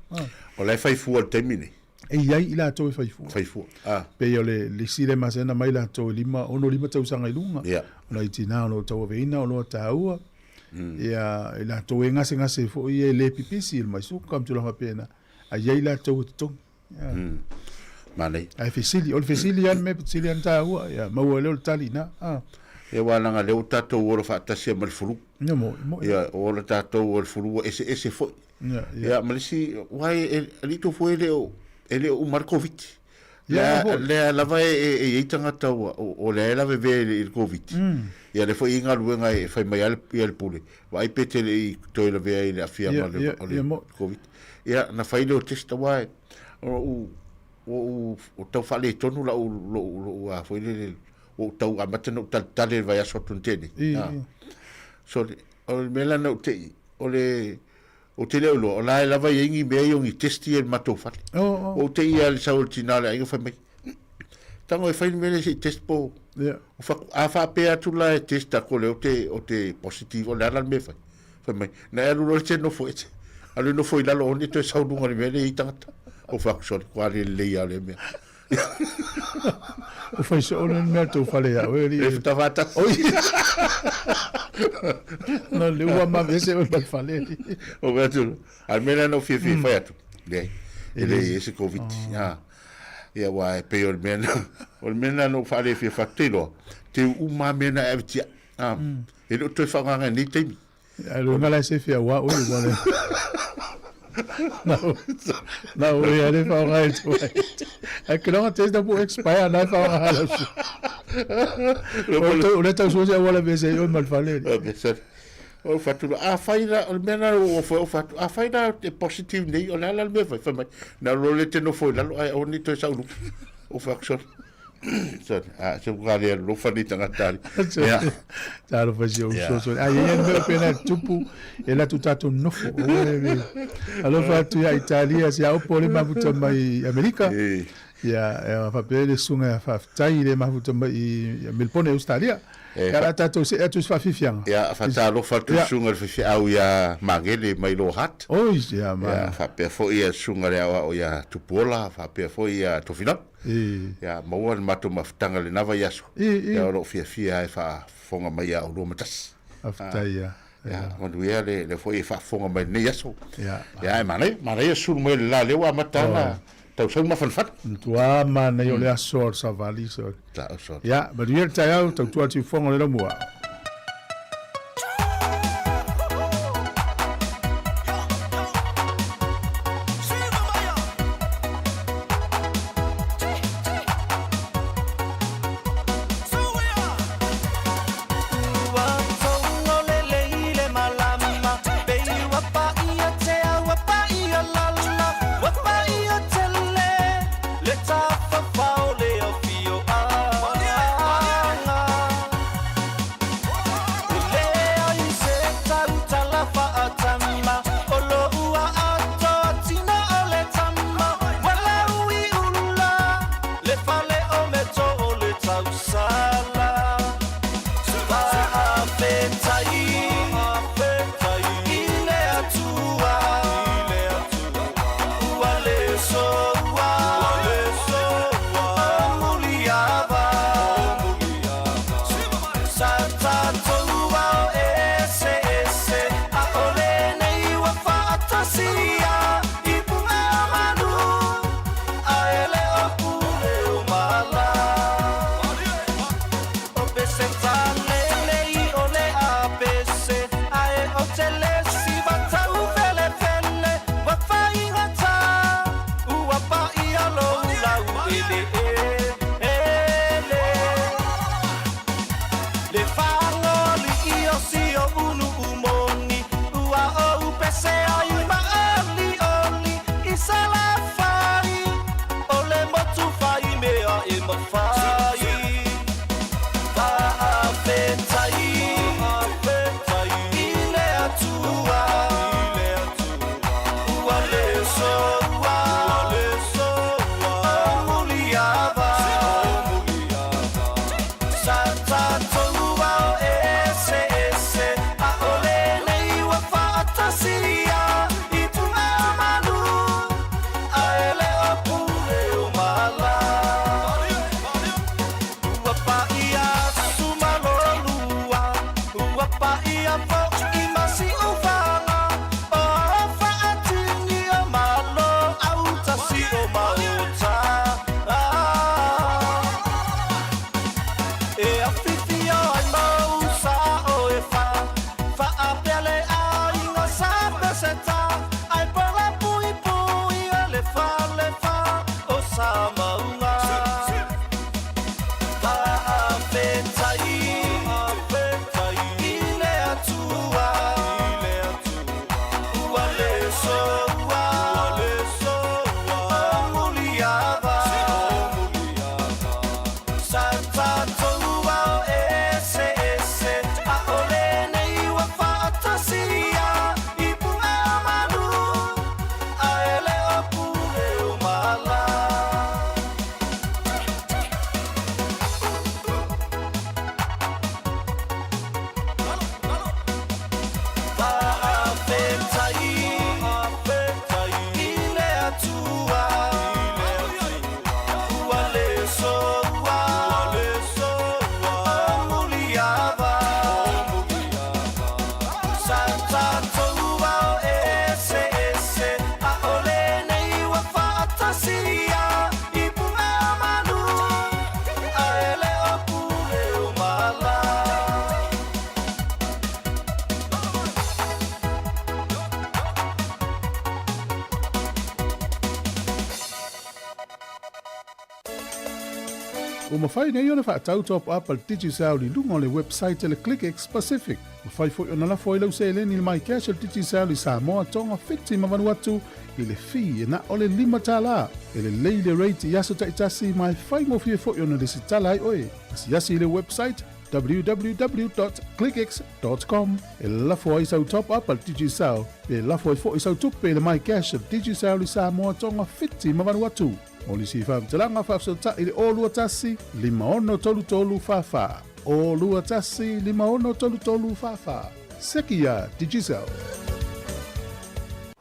[SPEAKER 5] O la e fai fua i le taimi nei.
[SPEAKER 1] E i ai i latou e fai fua.
[SPEAKER 5] Fai fua. Ah.
[SPEAKER 1] Pei o le isi lea masani ona mai latou e lima, ono lima tausaga i luga.
[SPEAKER 5] Yeah.
[SPEAKER 1] Ona i tina o lo o tauaveina, o lo o taua. Ia, i latou e gasegase foi e le pipisi i le maisuka ma tulaga faapena. A i ai latou e totogi. Yeah.
[SPEAKER 5] Manaia.
[SPEAKER 1] Ae fesili, o le fesili lava le mea fesili lava na taua, ia maua ai lea o le tali i ina. Ah.
[SPEAKER 5] Ia aua leaga lea ua tatou ola faatasi ai ma le fulu.
[SPEAKER 1] Ia mo'i, mo'i.
[SPEAKER 5] Ia, ola tatou o le fulu ua eseese foi.
[SPEAKER 1] Ia, ia.
[SPEAKER 5] Ia, ma le isi, aua e, e, alii tofua e le o, e le o uma le Koviti.
[SPEAKER 1] Ia,
[SPEAKER 5] Lea,
[SPEAKER 1] foi.
[SPEAKER 5] lea lava e, e, e i ai tagata ua, o, o lea e lavevea i le, i le Koviti. Ia, lea foi e i ai galuega e fai mai lava le, ia le pule, vaai pe te le i toe lavea i le aafiaga
[SPEAKER 1] Ia,
[SPEAKER 5] o le,
[SPEAKER 1] ia,
[SPEAKER 5] o le
[SPEAKER 1] ia, mo'i.
[SPEAKER 5] Koviti. Ia, na fai lea o test aua e, o ou, Ua ou ua tau faaletonu lau lou lou a foi lele ua ou tau amata ona ou taletale i le vaiaso atu na tea nei.
[SPEAKER 1] I,
[SPEAKER 5] Ah.
[SPEAKER 1] i.
[SPEAKER 5] Sorry. O le mea la na ou tei, o le ou te le o iloa, o la e lava i ai ni mea ia o ni test ia i le matou fale.
[SPEAKER 1] Oh, oh.
[SPEAKER 5] Ua ou tei lava i le sau o le tina o le aiga fai mai, Tago e fai le mea lea se i test po
[SPEAKER 1] Yeah.
[SPEAKER 5] o fai atu, a faapea atu la e test atu o lea ou te, ou te positive, o le a la le mea e fai? Fai mai, na e alu loa e te nofo e te, alu e nofo i lalo one toe sau luga i le mea lea e i ai tagata. Ou fai atu, sorry, kua le lelei lava o lea mea.
[SPEAKER 1] O fai soo le mea tou fale ia oe
[SPEAKER 5] Le futafatasi.
[SPEAKER 1] Oi. No le ua ma vese o le fale.
[SPEAKER 5] O fai atu, a le mea lea na ou fiafia e fai atu, leai, e leai ai se Covid. Ah. Ia aua e pei o le mea na, o le mea na na ou faalefia fai atu, te iloa, te uma lava mea na e ave tiai. Ah. E le o toe faaaogaina i lenei taimi.
[SPEAKER 1] Ai lo ngala se fia wa oi wa le. Na na o ia le fa ngai tu. Ai ke longa testa bu expire na fa ngai la su. O to o le tau so se wala be se o mal fale.
[SPEAKER 5] O fatu a fai la o le mea na o fai o fatu a fai la te positive nei o le ala le mea fai fai mai na lo le te nofo i lalo ai o ni toe sau luku o fai sorry sorry a se ka le alofa nei tagata ali ia
[SPEAKER 1] Talofa si ou soso. Ai ia mea pena tupu e la tu tatou nofo. Alofa atu ia Italia si au pole mafuta mai Amerika. Ia e faapea le susuga ia faafetai i le mafuta mai i Melbourne Australia. Ia la tatou see atu i se faafiafiaga.
[SPEAKER 5] Ia faatalofa atu i le susuga i le faifeau ia Magele mai Lowhart.
[SPEAKER 1] Oi ia ma.
[SPEAKER 5] Ia faapea foi ia le susuga i le aoao ia Tupuola faapea foi ia Tofilau. Ia maua le matou mafutaga i lena vaiaso. Ia o lo o fiafia lava e faafofoga mai ia oulua ma tasi.
[SPEAKER 1] Faafetai ia.
[SPEAKER 5] Ia manuia le lea foi e faafofoga mai i lenei aso.
[SPEAKER 1] Ia.
[SPEAKER 5] Ia ae manaia, manaia sulu mai o le la lea ua amata ona tau sau mafanafana.
[SPEAKER 1] Matua manaia o le aso o le savali. So.
[SPEAKER 5] Tau so.
[SPEAKER 1] Ia, manuia le taeao, tautua atu i fofoga o le laumua. Ua mafai nei ona faatau top up a le Digicel i luga o le website a le ClickX Pacific. Mafai foi ona lafo ai lau seleni i le MyCash a le Digicel i Samoa, Tonga, Fiti ma Vanuatu i le fee e na o le $5. E lelei le rate i aso taitasi ma e faigofie foi ona lesitala ai oe. Asiasi i le website www.clickx.com e lafo ai sau top up a le Digicel pe lafo ai foi sau tupe i le MyCash a le Digicel i Samoa, Tonga, Fiti ma Vanuatu. Mo nisi faamatalaga faafesootai i le 021 5633 44. 021 5633 44. Seki iā Digicel.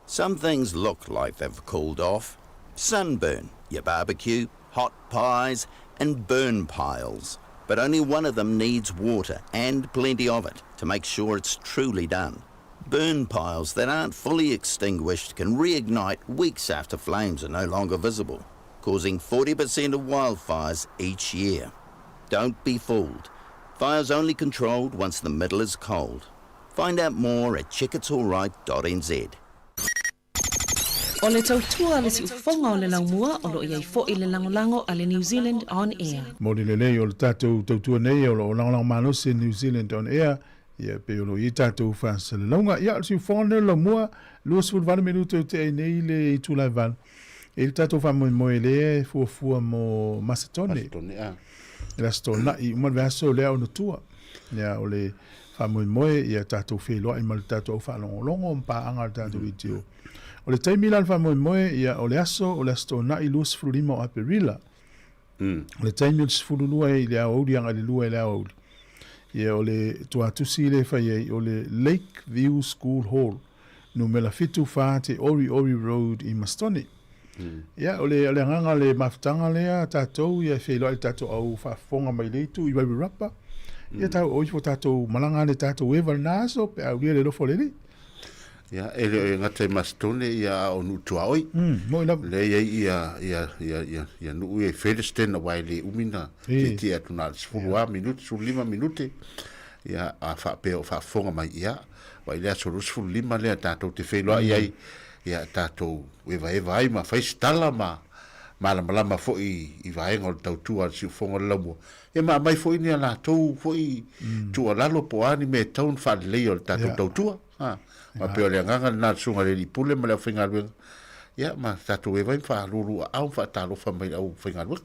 [SPEAKER 9] Some things look like they've cooled off. Sunburn, your barbecue, hot pies, and burn piles. But only one of them needs water, and plenty of it, to make sure it's truly done. Burn piles that aren't fully extinguished can reignite weeks after flames are no longer visible, causing 40% of wildfires each year. Don't be fooled. Fire's only controlled once the middle is cold. Find out more at checkitsalright.nz.
[SPEAKER 10] O le tautua a le siufofoga o le laumua o lo o i ai foi le lagolago a le New Zealand On Air.
[SPEAKER 1] Moni lelei o le tatou tautua nei o lo o lagolago malosi e New Zealand On Air, ia pei o lo o i ai tatou faasalalauga. Ia, o le siufofoga lenei o le laumua, 28 minute o tea ai nei le itula e valu. E i ai le tatou faamoemoe lea e fuafua mo Masetone.
[SPEAKER 5] Masetone, a.
[SPEAKER 1] I le Aso Toonai, uma le vaiaso lea ona tua. Ia, o le faamoemoe ia tatou feiloai ma le tatou au faalogologo ma paaga a le tatou leitio. O le taimi la o le faamoemoe, ia, o le aso, o le Aso Toonai 25 o Aperila. O le taimi o le 12 i le aoauli agai i le 2 i le aoauli. Ia, o le tuatusi lea e fai ai, o le Lake View School Hall, numera 74 Te Ori Ori Road i Mastone. Ia, o le, o le agaga o le mafutaga lea a tatou, ia e feiloai le tatou au faafofoga mai le itu i Wairarapa. Ia, tau o ifo tatou malaga ane tatou eva i lena aso pe a aulia le alofa o le Alii.
[SPEAKER 5] Ia, e le o e gata i Masetone, ia a o nuu tuaoi.
[SPEAKER 1] Moi lava.
[SPEAKER 5] Lea e i ai ia, ia, ia, ia, ia nuu ia i Featherston aua e le umi na tietie atu na o le 10 lava minute, 15 minute. Ia, a faapea o faafofoga mai, ia, aua i le aso 25 lea tatou te feiloai ai, ia, tatou evaeva ai ma fai se tala ma malamalama foi i vaega o le tautua a le siufofoga o le laumua. Ia ma aumai foi ni a latou foi tuualalo po o a ni mea e tatau ona faaleleia o le tatou tautua. Ha, ma pei o le agaga lena o le Susuga i le Alii Pule ma le aufaigaluega, ia ma tatou eva ai ma faaluuluaao ma faatalofa mai i le aufaigaluega.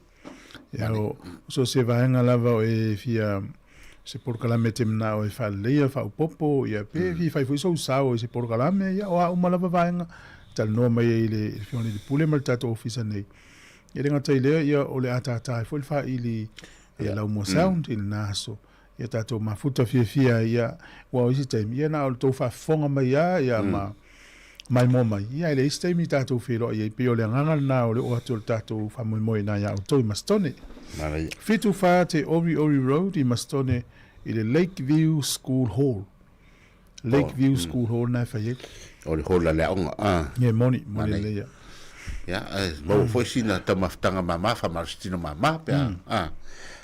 [SPEAKER 1] Ia, o so se vaega lava o e fia se polokalame e te manao e faaleleia, faaopoopo, ia pe fia fai foi sou sao i se polokalame, ia o a uma lava vaega, talanoa mai ai i le Afioga i le Alii Pule ma le tatou ofisa nei. E le gata i lea, ia o le a tātā ai foi le faaili ia Laumua Sound i lena aso. Ia tatou mafuta fiafia ai, ia, aua o isi taimi, ia na o le tou faafofoga mai lava, ia ma maimoa mai. Ia e leai se taimi tatou feiloai ai, pei o le agaga lena o le oo atu o le tatou faamoemoe i ina ia outou i Masitone.
[SPEAKER 5] Manaia.
[SPEAKER 1] 74 Te Ori Ori Road i Masitone i le Lake View School Hall. Lake View School Hall na e fai ai.
[SPEAKER 5] O le hall a le aoga. Ah.
[SPEAKER 1] Ia, moni, moni lelei ia.
[SPEAKER 5] Ia, e maua foi sina taumafataga mama, faamalositino mama, pe a, a,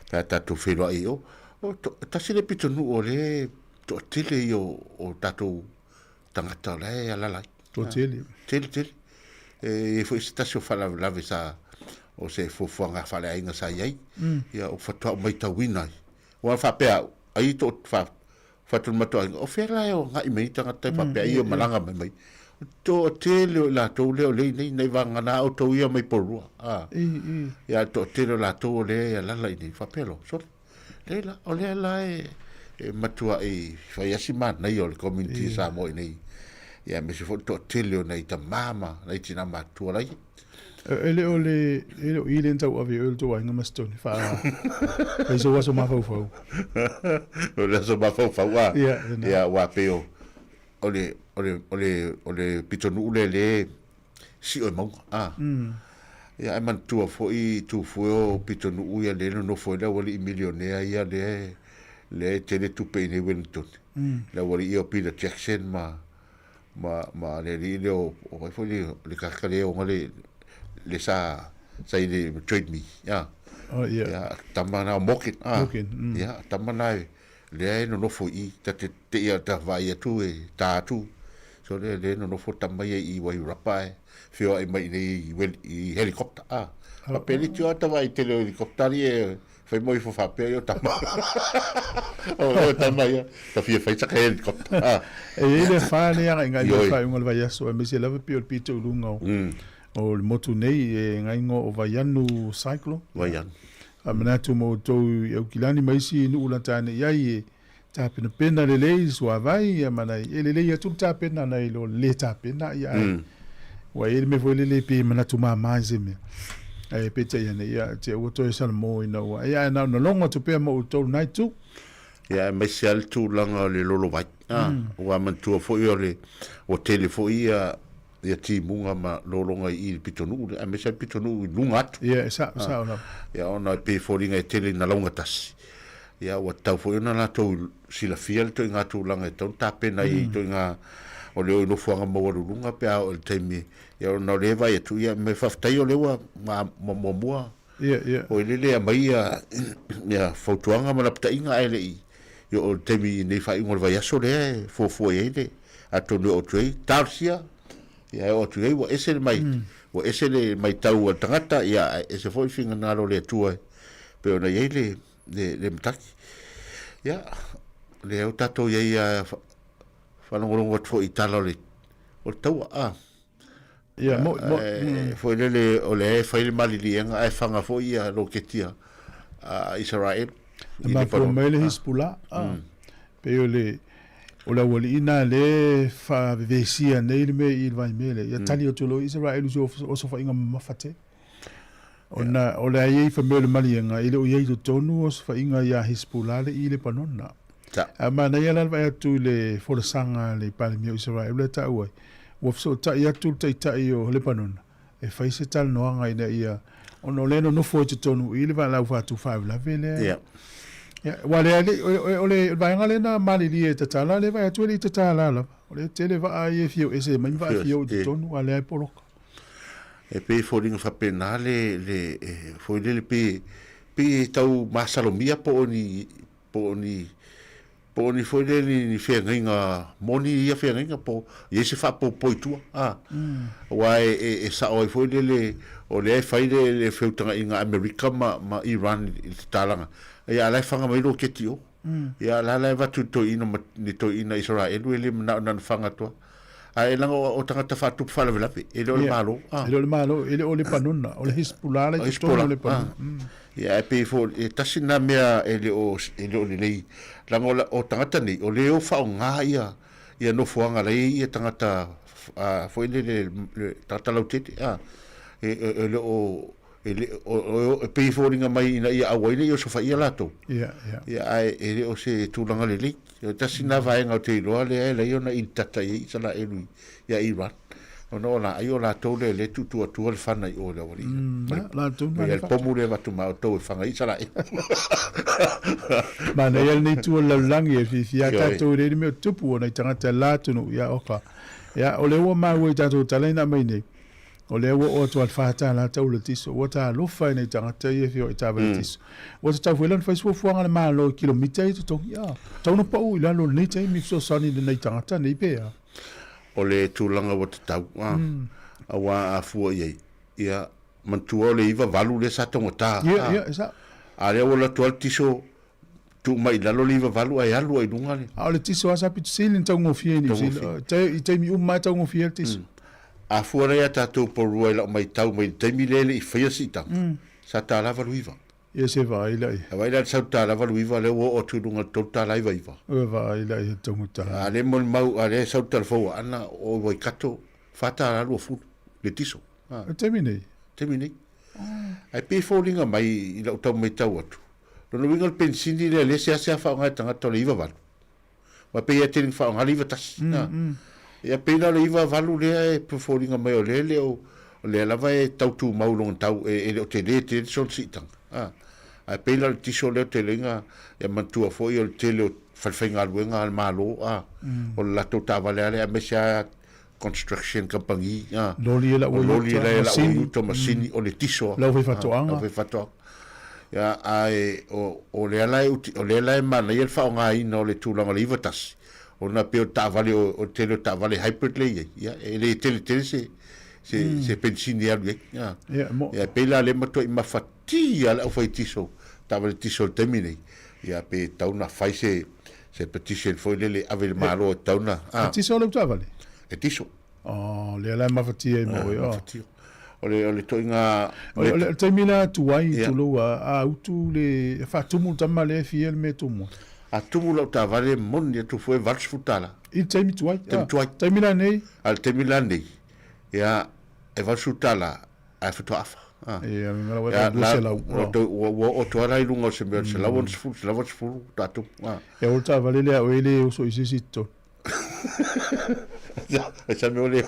[SPEAKER 5] pe a tatou feiloai i o. O, to, tasi le pitonuu o le toatele ia o, o tatou tagata o la e alaala ai.
[SPEAKER 1] Toatele.
[SPEAKER 5] Tele, tele. E i ai foi se tasi o faalavelave sa, o se fuafuaga faaleaiga sa i ai. Ia, o faatoa ou maitauina ai. Ua faapea au, ai to, fa, Fatulimatoaiga, o fea la e agai mai ai tagata e faapea ai ia malaga mai mai. Toatele o i latou lea o lea i nei, nei vagana outou ia mai Porirua. A. Ia toatele o latou o lea e alala i nei, faapea loa, sole. Lea la, o lea la e, e matuai fai lava si manaia o le community i Samoa i nei. Ia aemaise foi le toatele o nai tama ma nai tina matutua la e i ai.
[SPEAKER 1] E le o le, e le o i le na tauave i oe le tou aiga Masetone, faa, fai sou aso mafaufau.
[SPEAKER 5] O le aso mafaufau a.
[SPEAKER 1] Ia, lena.
[SPEAKER 5] Ia, aua pei o, o le, o le, o le, o le pitonuu lea lea e sio i mauga, a. Ia, ae manatua foi Tufue o pitonuu ia lea e nonofo ai le aualii milionea ia lea e, lea e tele tupe i nei Wellington. Le aualii o Peter Jackson ma ma ma le alii lea o o ai foi le le tagata lea e ona le le sa sa i le Trade Me a.
[SPEAKER 1] Oh ia.
[SPEAKER 5] Ia tama na o Morgan a.
[SPEAKER 1] Morgan mm.
[SPEAKER 5] Ia tama na e lea e nonofo i i ta te te ia ta vaai atu e ta atu so lea lea e nonofo tama ia i Wairarapa e feoai mai i nei i wel i helicopter a. Faapea le tio a ta vaai tele o helicopter alii e Fai mo ifo faapea ia o tama. O tama ia, ta fia fai saka helicopter. Ah.
[SPEAKER 1] E i ai le afa lea agaiga i le faaiuga o le vaiaso, aemaise lava pei o le pito i luga o, o le motu nei e gaigoa o Vaianu Cyclone.
[SPEAKER 5] Vaianu.
[SPEAKER 1] Faamanatu mo outou i Aukilani ma isi nuu lata ane i ai e tapenapena lelei le suavai ia ma nai e lelei atu le tapena nai lo le tapena ia ae ua i ai le mea foi lele pe manatu mama i se mea ae peitai ane ia te ua toe salamo ina ua ia ae na ona logo atu pea mo outou lena itu.
[SPEAKER 5] Ia aemaise lava le tulaga o le lolovai a ua manatua foi o le ua tele foi ia ia timuga ma lologa i i le pitonuu lea, aemaise lava le pitonuu i luga atu.
[SPEAKER 1] Ia, e sao, sao lava.
[SPEAKER 5] Ia, ona e pei e foliga e tele ina laugatasi. Ia, ua tatau foi ona latou silafia le ituaiga tulaga e tatau ona tapena ai i ituaiga o le o i nofoaga maualuluga pe a oo i le taimi, ia ona o lea e vaai atu, ia me faafetai o lea ua muamua
[SPEAKER 1] Ia, ia.
[SPEAKER 5] Oi lele e aumai ia, ia fautuaga ma lapataiga ae le i i oo i le taimi i nei faaiuga o le vaiaso lea e fuafua i ai le atonu e oo atu ai talosia ia e oo atu i ai ua ese le mai ua ese le maitau a le tagata ia ae ese foi le finagalo o le Atua e pei ona i ai le le le matagi. Ia lea ua tatou i ai a faalogologo atu foi i tala o le o le taua a.
[SPEAKER 1] Ia, mo, mo,
[SPEAKER 5] mm. Foi lele, o lea e fai le maliliega ae faga foi ia loketi a Isaraelu.
[SPEAKER 1] E mafua mai le Hezbollah. Ah. Pei o le o le aualii na le faavevesia nei le mea i le vaimea lea. Ia tali atu loa Isaraelu i se osofaiga mamafa tele. Ona o le a i ai fai mai o le maliega, e le o i ai i totonu osofaiga ia Hezbollah le i Lepanona. A manaia la le vaai atu i le folasaga a le Palemia o Isaraelu lea e taua ai, ua fesootai atu le Taitai o Lepanona e fai se talanoaga ina ia, ona o lea e nonofo ai i totonu i i le valaau faatu faalavelave lea. Ia, aua lea le, o le vaega lea na malilie e tatala, lea e vaai atu e le i tatala lava. O lea e tele vaa ia e fia o ese mai ma vaa e fia o i totonu, a o lea e poloka.
[SPEAKER 5] E pei e foliga faapena le, le, foi lele pe, pei e tau masalomia po o ni, po o ni, po o ni foi lele ni feagaiga moni ia feagaiga po o i ai se faapopo i tua, a. Aua e, e, e sao ai foi lele o lea e fai le, le feutagaiga a Amerika ma, ma Iran i le tatalaga, ia a la e faga mai loketi i o. Ia, la la e avatu i le toeaina ma le toeaina Isaraelu e le manao na ona faga atu lava. Ae leaga o tagata faatupu faalavelave, e le o le Malo.
[SPEAKER 1] E le o le Malo, e le o Lepanona, o le Hezbollah la i totonu o Lepanona.
[SPEAKER 5] Ia, ae pei foi, e tasi lena mea e le o, e le o lelei, leaga o tagata nei, o lea e o faaaoga ia, ia nofoaga la e i ai ia tagata foi lele, tagata lautele, a, e le o, E le o, o, e pei e foliga mai ina ia aua ai ne i osofaia latou.
[SPEAKER 1] Ia, ia.
[SPEAKER 5] Ia, ae e le o se tulaga lelei. O tasi na vaega o te iloa lea e alai ona ilitata i ai Isaraelu ia Iran. Ona o la ai o latou lea lea tuutuu atua le fana i o i le aualii.
[SPEAKER 1] Mm, latou
[SPEAKER 5] na. Ia le pomu lea avatu ma outou e faga ai Isaraelu.
[SPEAKER 1] Manaia lenei itu o le lalolagi e fiafia tatou i le mea o tupu ona i tagata la atunuu ia oka. Ia o lea ua maua i tatou tala ina aumai nei. O lea ua oo atu a le $4 tau le tiso. Ua talofa i nai tagata ia e feoai taavale tiso. Ua tatau foi la ona fai se fuafuaga a le Malo i kilomita ia e totogi. A, tatau ona pau i lalo i lenei taimi e fesoasoani i nai tagata nei pe a?
[SPEAKER 5] O le tulaga ua tatau, a, aua a fua i ai, ia, manatua o le 9 8 lea sa taugata,
[SPEAKER 1] a, Ia, ia, e sao.
[SPEAKER 5] a lea ua alu atu lava le tiso tuu mai i lalo le 98 ae alu ai i luga le.
[SPEAKER 1] A o le tiso lava sa pito sili ona taugofie i Niu Sila. I taimi uma lava e taugofie ai le tiso.
[SPEAKER 5] A fua la ia tatou porua i lau maitau mai le taimi lea e le i faia siitaga, sa $1.89.
[SPEAKER 1] Ia se vaai la i.
[SPEAKER 5] A vaai la i le sau $1.89 lea ua oo atu i luga i le $3.99.
[SPEAKER 1] Ua vaai la i he taugata.
[SPEAKER 5] A lea e molimau, a lea e sau le talafou a Ana o Waikato, $4.20 le tiso.
[SPEAKER 1] O le taimi nei?
[SPEAKER 5] Taimi nei. Ae pei e foliga mai i lau tau maitau atu, lona uiga o le penisini lea lea seasea faaaoga e tagata o le 98. Aua pei e tele ina faaaoga le 91. Ia pei la o le 98 lea e foliga mai o lea e le o, o lea lava e tau tumau i lona tau, e le o tele tele sona siitaga. Ae pei la o le tiso lea o tele ina, ia manatua foi o le tele o falefaigaluega a le Malo, a, o le latou taavale lava lea aemaise lava construction company, a,
[SPEAKER 1] Loli e lau
[SPEAKER 5] o
[SPEAKER 1] ai
[SPEAKER 5] loli
[SPEAKER 1] uta,
[SPEAKER 5] la e lau ai
[SPEAKER 1] masini,
[SPEAKER 5] uta, masini, o le tiso
[SPEAKER 1] le
[SPEAKER 5] a,
[SPEAKER 1] aufaifaatoaga.
[SPEAKER 5] aufaifaatoaga. Ia, ae o, o lea la e uti, o lea la e manaia le faaaogaina o le tulaga o le 91, ona e pei o le taavale o, o le tele o taavale hybrid lea e i ai, ia, e le tele tele se, se, se penisini e alu i ai, a.
[SPEAKER 1] Ia, mo.
[SPEAKER 5] Ia, e pei la lea e matuai mafatia le aufai tiso, taavale tiso i le taimi nei, ia, pe tatau ona fai se, se petition foi lele e ave i le Malo e tatau ona,
[SPEAKER 1] E
[SPEAKER 5] a.
[SPEAKER 1] tiso lau taavale?
[SPEAKER 5] E tiso.
[SPEAKER 1] Oh, lea la e mafatia ai ma oe, oh.
[SPEAKER 5] Mafatia. O le, o le toiga...
[SPEAKER 1] O le, o le taimi la tuai
[SPEAKER 5] Ia.
[SPEAKER 1] tulou a, a utu le faatumu le tama lea e fia le mea e tumu ai.
[SPEAKER 5] A tumu lau taavale e moni atu foi e $80.
[SPEAKER 1] I le taimi tuai.
[SPEAKER 5] Taimi tuai.
[SPEAKER 1] Taimi la nei.
[SPEAKER 5] A le taimi la nei, ia, e $80 ae faatoa afa. Ah.
[SPEAKER 1] Ia, me la
[SPEAKER 5] Ia,
[SPEAKER 1] ua
[SPEAKER 5] la,
[SPEAKER 1] 200.
[SPEAKER 5] ua tou- ua ua oo atu lava la i luga o se mea o le 160, 180 tatou. Ah.
[SPEAKER 1] Ia, o le taavale lea o e le oso i se isi totonu.
[SPEAKER 5] E sa mea o le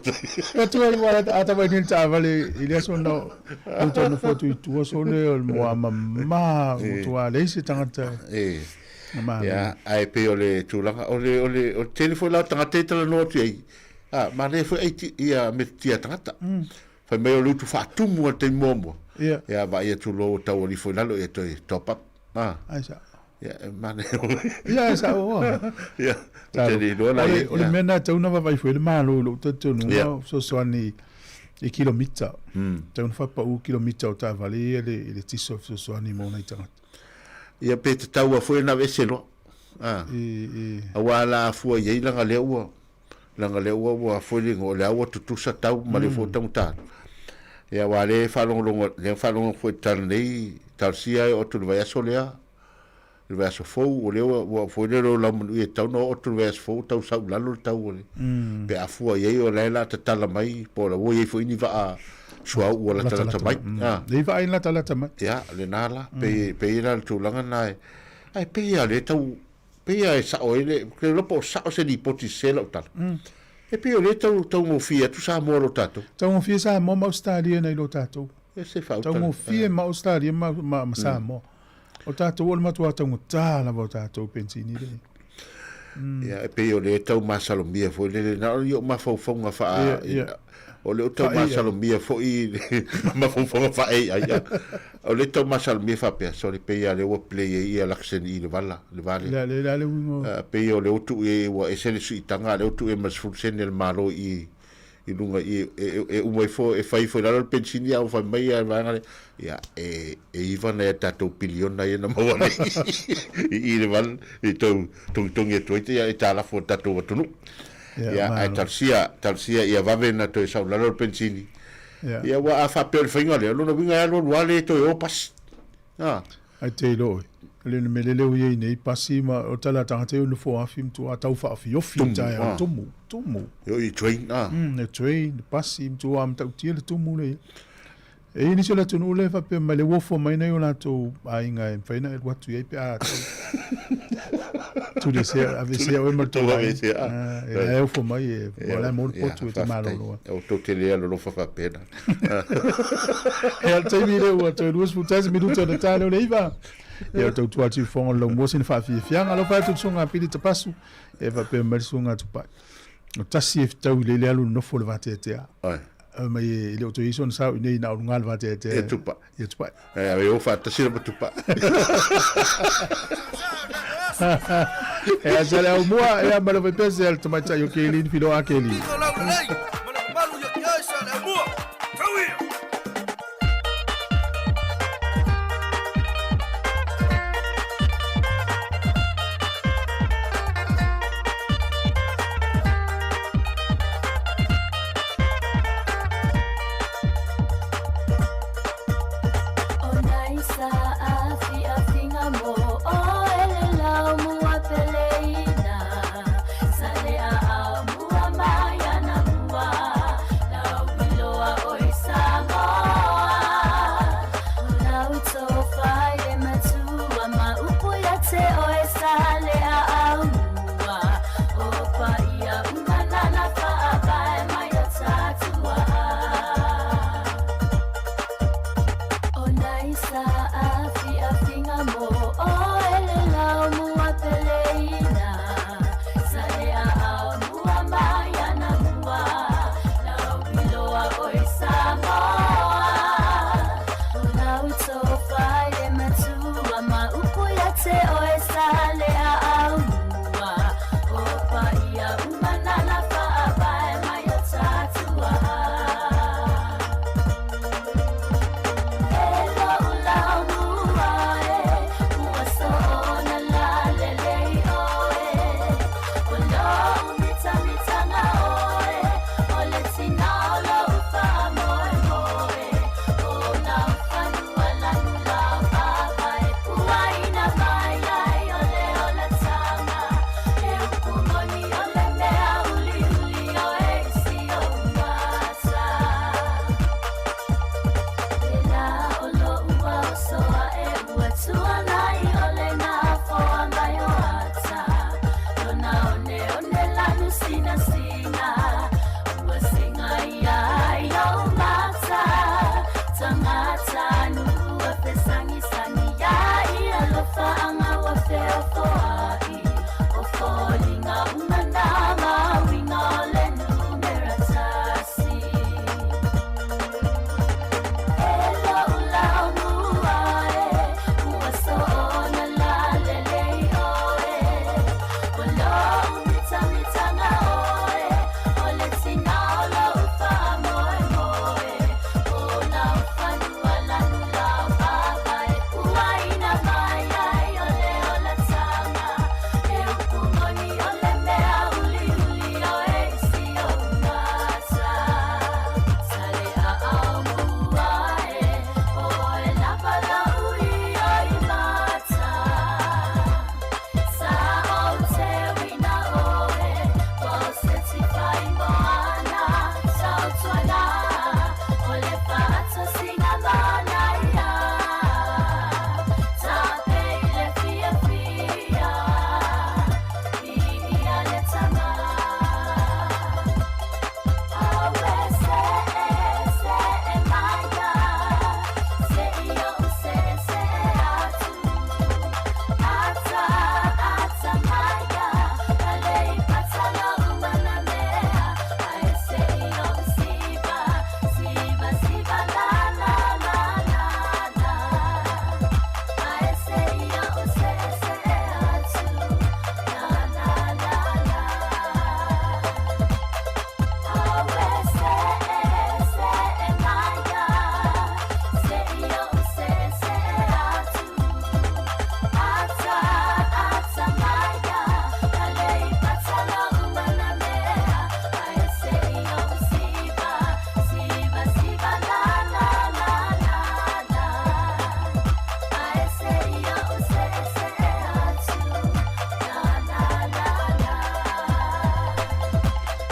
[SPEAKER 1] Ia tu ai wala ata vai ni taavale i le aso na o tonu fotu i tua so le o le moa mama o tua le se tangata.
[SPEAKER 5] E.
[SPEAKER 1] Ma.
[SPEAKER 5] Ia, ae pei o le tulaga, o le, o le, o le tele foi la o tagata e talanoa atu i ai. Ah, manaia foi ai ti, ia metotia tagata. Fai mai o le utu faatumu a le taimi muamua.
[SPEAKER 1] Ia.
[SPEAKER 5] Ia, vaai atu loa ua tau alifo i lalo, ia toe top up. Ah.
[SPEAKER 1] Ai sa.
[SPEAKER 5] Ia, e manaia.
[SPEAKER 1] Ia, e sa o.
[SPEAKER 5] Ia, o te le iloa la
[SPEAKER 1] O le,
[SPEAKER 5] ia.
[SPEAKER 1] o le mea na tau na vaavaai foi le Malo i lou talitonuga
[SPEAKER 5] Ia.
[SPEAKER 1] o fesoasoani i kilomita. Tau na faapau kilomita o taavale ia le, i le tiso e fesoasoani mo nai tagata.
[SPEAKER 5] Ia pe tatau lava foi ona aveese loa. Ah.
[SPEAKER 1] E, e.
[SPEAKER 5] Aua la afua i ai leaga lea ua leaga lea ua ua foi le igoa o lea ua tutusa tau ma le foi taugata. Ia aua lea e faalogologo lea e faalogologo foi i le tala nei talosia e oo atu i le vaiaso lea le vaiaso fou o lea ua ua foi lea o Laumanuia e tatau ona oo atu i le vaiaso fou tau sau i lalo le tau o le pe a fua i ai o la e o le a tatala mai po o la ua i ai foi ni vaa suauu ua latalata mai. Ah.
[SPEAKER 1] Nei vaa i latalata mai.
[SPEAKER 5] Ia, lena la, pe pe i la le tulaga lena e, ae pei lava o lea e tau, pei lava e sao ai le, ou te iloa po o sao se lipoti sese lau tala. E pei o lea e tau taugofie atu Samoa i lo tatou.
[SPEAKER 1] Taugofie Samoa ma Ausetalia nai lo tatou.
[SPEAKER 5] E se faautala.
[SPEAKER 1] Taugofie ma Ausetalia ma, ma, ma Samoa. O tatou o le matuā taugata lava o tatou penisini lea.
[SPEAKER 5] Ia, e pei o lea e tau masalomia foi lele, na o i ou mafaufauga faa,
[SPEAKER 1] Ia, ia.
[SPEAKER 5] o lea ou tau
[SPEAKER 1] Faa-AI.
[SPEAKER 5] masalomia foi i le mafaufauga faa-AI, ia. O lea tau masalomia faapea, sorry, pei lava o lea ua play ai ia Luxon i le vala, le va lea.
[SPEAKER 1] Le, le, le, le uiga o-
[SPEAKER 5] Ah, pei o lea ua tuu i ai, ua ese le siitaga, a o lea ua tuu i ai ma le 10 sene a le Malo i i luga i e, e, e uma ifo, e fai ifo i lalo le penisini a ua fai mai ia le vaega lea, ia, e, e iva nai a tatou piliona ia na maua nei i i le vala, i tou togitogi atu ai ia e talafo i le tatou atunuu.
[SPEAKER 1] Ia,
[SPEAKER 5] Ia, ae
[SPEAKER 1] malo.
[SPEAKER 5] talosia, talosia ia vave ona toe sau i lalo le penisini.
[SPEAKER 1] Ia.
[SPEAKER 5] Ia, aua a faapea o le faiga lea, o lona uiga e alu alu lava le toe o pasi. Ah.
[SPEAKER 1] Ae te iloa oe. Le le mea lele ua i ai nei pasi ma o tala a tagata e nofoafi ma tuaa tau faaofiofi
[SPEAKER 5] Tumu,
[SPEAKER 1] taeao
[SPEAKER 5] ah.
[SPEAKER 1] tumu, tumu.
[SPEAKER 5] E oo i train, ah.
[SPEAKER 1] Le train, le pasi ma tuaa matautia le tumu lea. E i ai nisi o le atunuu lea e faapea mai le ua ofo mai nai o latou aiga e mafai ona e alu atu i ai pe a tau tuliesea, aveesea oe ma le tou aiga. Ah, e la e ofo mai e, ua la e maua le potu e te malolo ai.
[SPEAKER 5] O tou te le alolofa faapena.
[SPEAKER 1] E a le taimi lea ua toe 21 minuta ona ta lea o le 9. Ia o tautua atu i fofoga o le laumua sina faafiafiaga. Alofa atu le susuga a Pili Tapasu, e faapea mai le susuga a Tupai. O tasi e fetau i le le alu le nofo o le vateatea.
[SPEAKER 5] Ai.
[SPEAKER 1] Mai e le o toe i ai sona sao i nei na o luga le vateatea.
[SPEAKER 5] Ia Tupai.
[SPEAKER 1] Ia Tupai.
[SPEAKER 5] E ave o faatasi la ma Tupai.
[SPEAKER 1] E asa le aumua, e ama le vaipese a le tamaitai o Kelin, Filoa Kelin.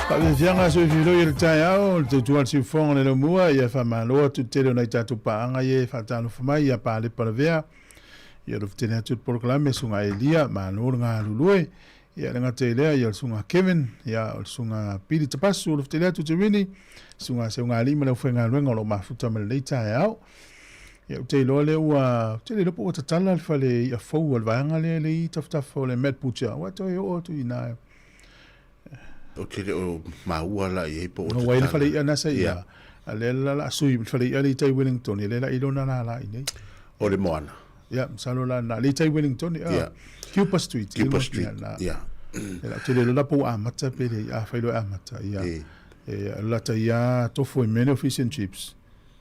[SPEAKER 1] Faafiafiaga soifiloi e le taeao, le tautua a le siufofoga o le laumua, ia faamalo atu i le tele o nai tatou paaga ia e faatalofa mai ia Palepa Lavea, ia alofa tele atu i le polokalame Susuga Elia, malo le galulue, ia le gata i lea, ia le Susuga Kevin, ia o le Susuga Pili Tapasu, alofa tele atu Terini, Susuga Seugalii ma le aufaigaluega o lo o mafuta ma lenei taeao. Ia, ou te iloa lea ua, ou te le iloa po ua tatala le fale i'a fou a le vaega lea le i tafatafa o le Mad Butcher, aua e toe oo atu i ina.
[SPEAKER 5] Ou te le o maua la i ai po ua
[SPEAKER 1] tatala. Ua i ai le fale i'a na sa i ina, a lea la la sui le fale i'a lea i tai Wellington, ia lea la i lona lala i inei.
[SPEAKER 5] O le moana.
[SPEAKER 1] Ia, masalo la na, lea i tai Wellington, ia, Cuba Street.
[SPEAKER 5] Cuba Street, ia.
[SPEAKER 1] Ia, ou te le iloa la po ua amata pe le i, afai loa e amata, ia. E lata ia tofu i mea nei o fish and chips.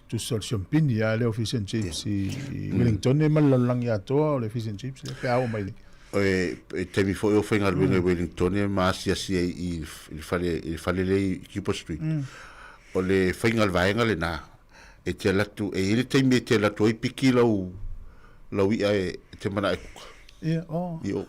[SPEAKER 1] Tusa o le siampini a lea o fish and chips i Wellington ma le lalolagi atoa o le fish and chips lea pe a oo mai le.
[SPEAKER 5] E taimi foi o faigaluega i Wellington ma asiasi ai i le fale i le fale lea i Cuba Street. O le faiga o le vaega lena e te alu atu e i ai le taimi e te alu atu ai piki lau lau i'a e te mana'o e kuka.
[SPEAKER 1] Ia, oh.
[SPEAKER 5] I o.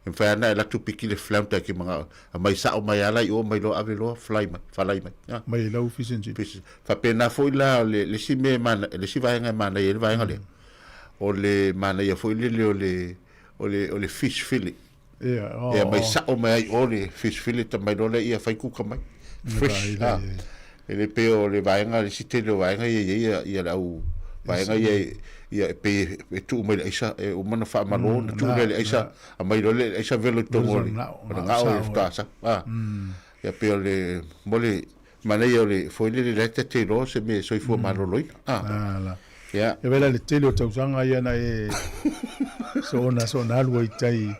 [SPEAKER 5] E mafai lava ona e alu atu piki le flounder e te manao, aumai sao mai lava la i o mai loa ave loa fly mai, falai mai.
[SPEAKER 1] Ah. Mai lau fish and chips.
[SPEAKER 5] Fish. Faapena foi la le, le isi mea e mana, le isi vaega e manaia ai le vaega lea, o le manaia foi lele o le, o le, o le fish fillet.
[SPEAKER 1] Ia,
[SPEAKER 5] oh, E aumai sao mai ai o le fish fillet aumai loa lea ia fai kuka mai. Fresh. Ah. E le pei o le vaega, le isi tele o vaega ia e i ai ia, ia le au vaega ia, ia e pei e tuu mai le aisa, e uma ona faamalo, ona tuu lea i le aisa, aumai loa lea i le aisa velo i totonu o le, o le gao ia faatoa sau. A. Ia pei o le, mo le manaia o le foi lele la e ta te iloa se mea e soifua maloloina.
[SPEAKER 1] A.
[SPEAKER 5] Ia.
[SPEAKER 1] E vela le tele o tausaga ia na e soona soona alu ai i tai.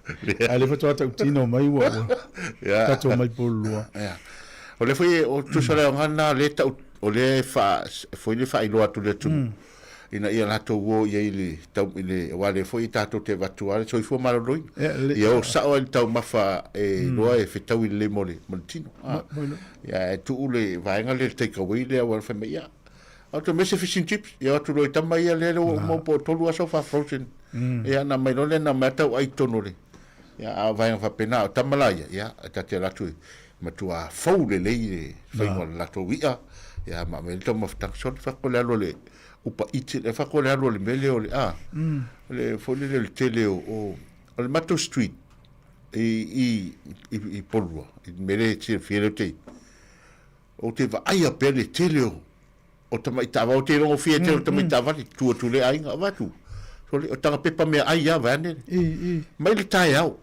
[SPEAKER 1] A le faatoa tautino mai ua ua tatou mai pululua.
[SPEAKER 5] Ia. O lea foi o tusa le aoga lena o lea e tau o lea e faa foi le faailoa atu i le atunuu ina ia latou o i ai i le tau i le aua o lea foi tatou te avatu lava le soifua maloloina. Ia o sao ai le taumafa e iloa e fetaui lelei mo le mo le tino. Ia ae tuu le vaega lea le take away lea aua fai mai ia Au te mese fish and chips, ia o atu loa i tama ia lea ua uma po o tolu aso fa frozen. Ia na mai loa lea na mai tau ai tonu le. Ia a vaega faapena o tama la ia, ia e ta te alu atu e matua fou lelei le faiga o le latou i'a. Ia ma aumai le taumafataga sole fako le alu o le upa iti le fako le alu o le mea lea o le a. O le foi lele o le tele o o le matou street i i i i Porirua i le mea lea e silafia lea ou te i. Ou te vaaia pea le tele o o tamai taavale, ou te iloa gofie tele o tamai taavale, tu atu le aiga, avatu. Sole, o taga pepa meaai lava vaeane le.
[SPEAKER 1] I, i.
[SPEAKER 5] Mai le taeao.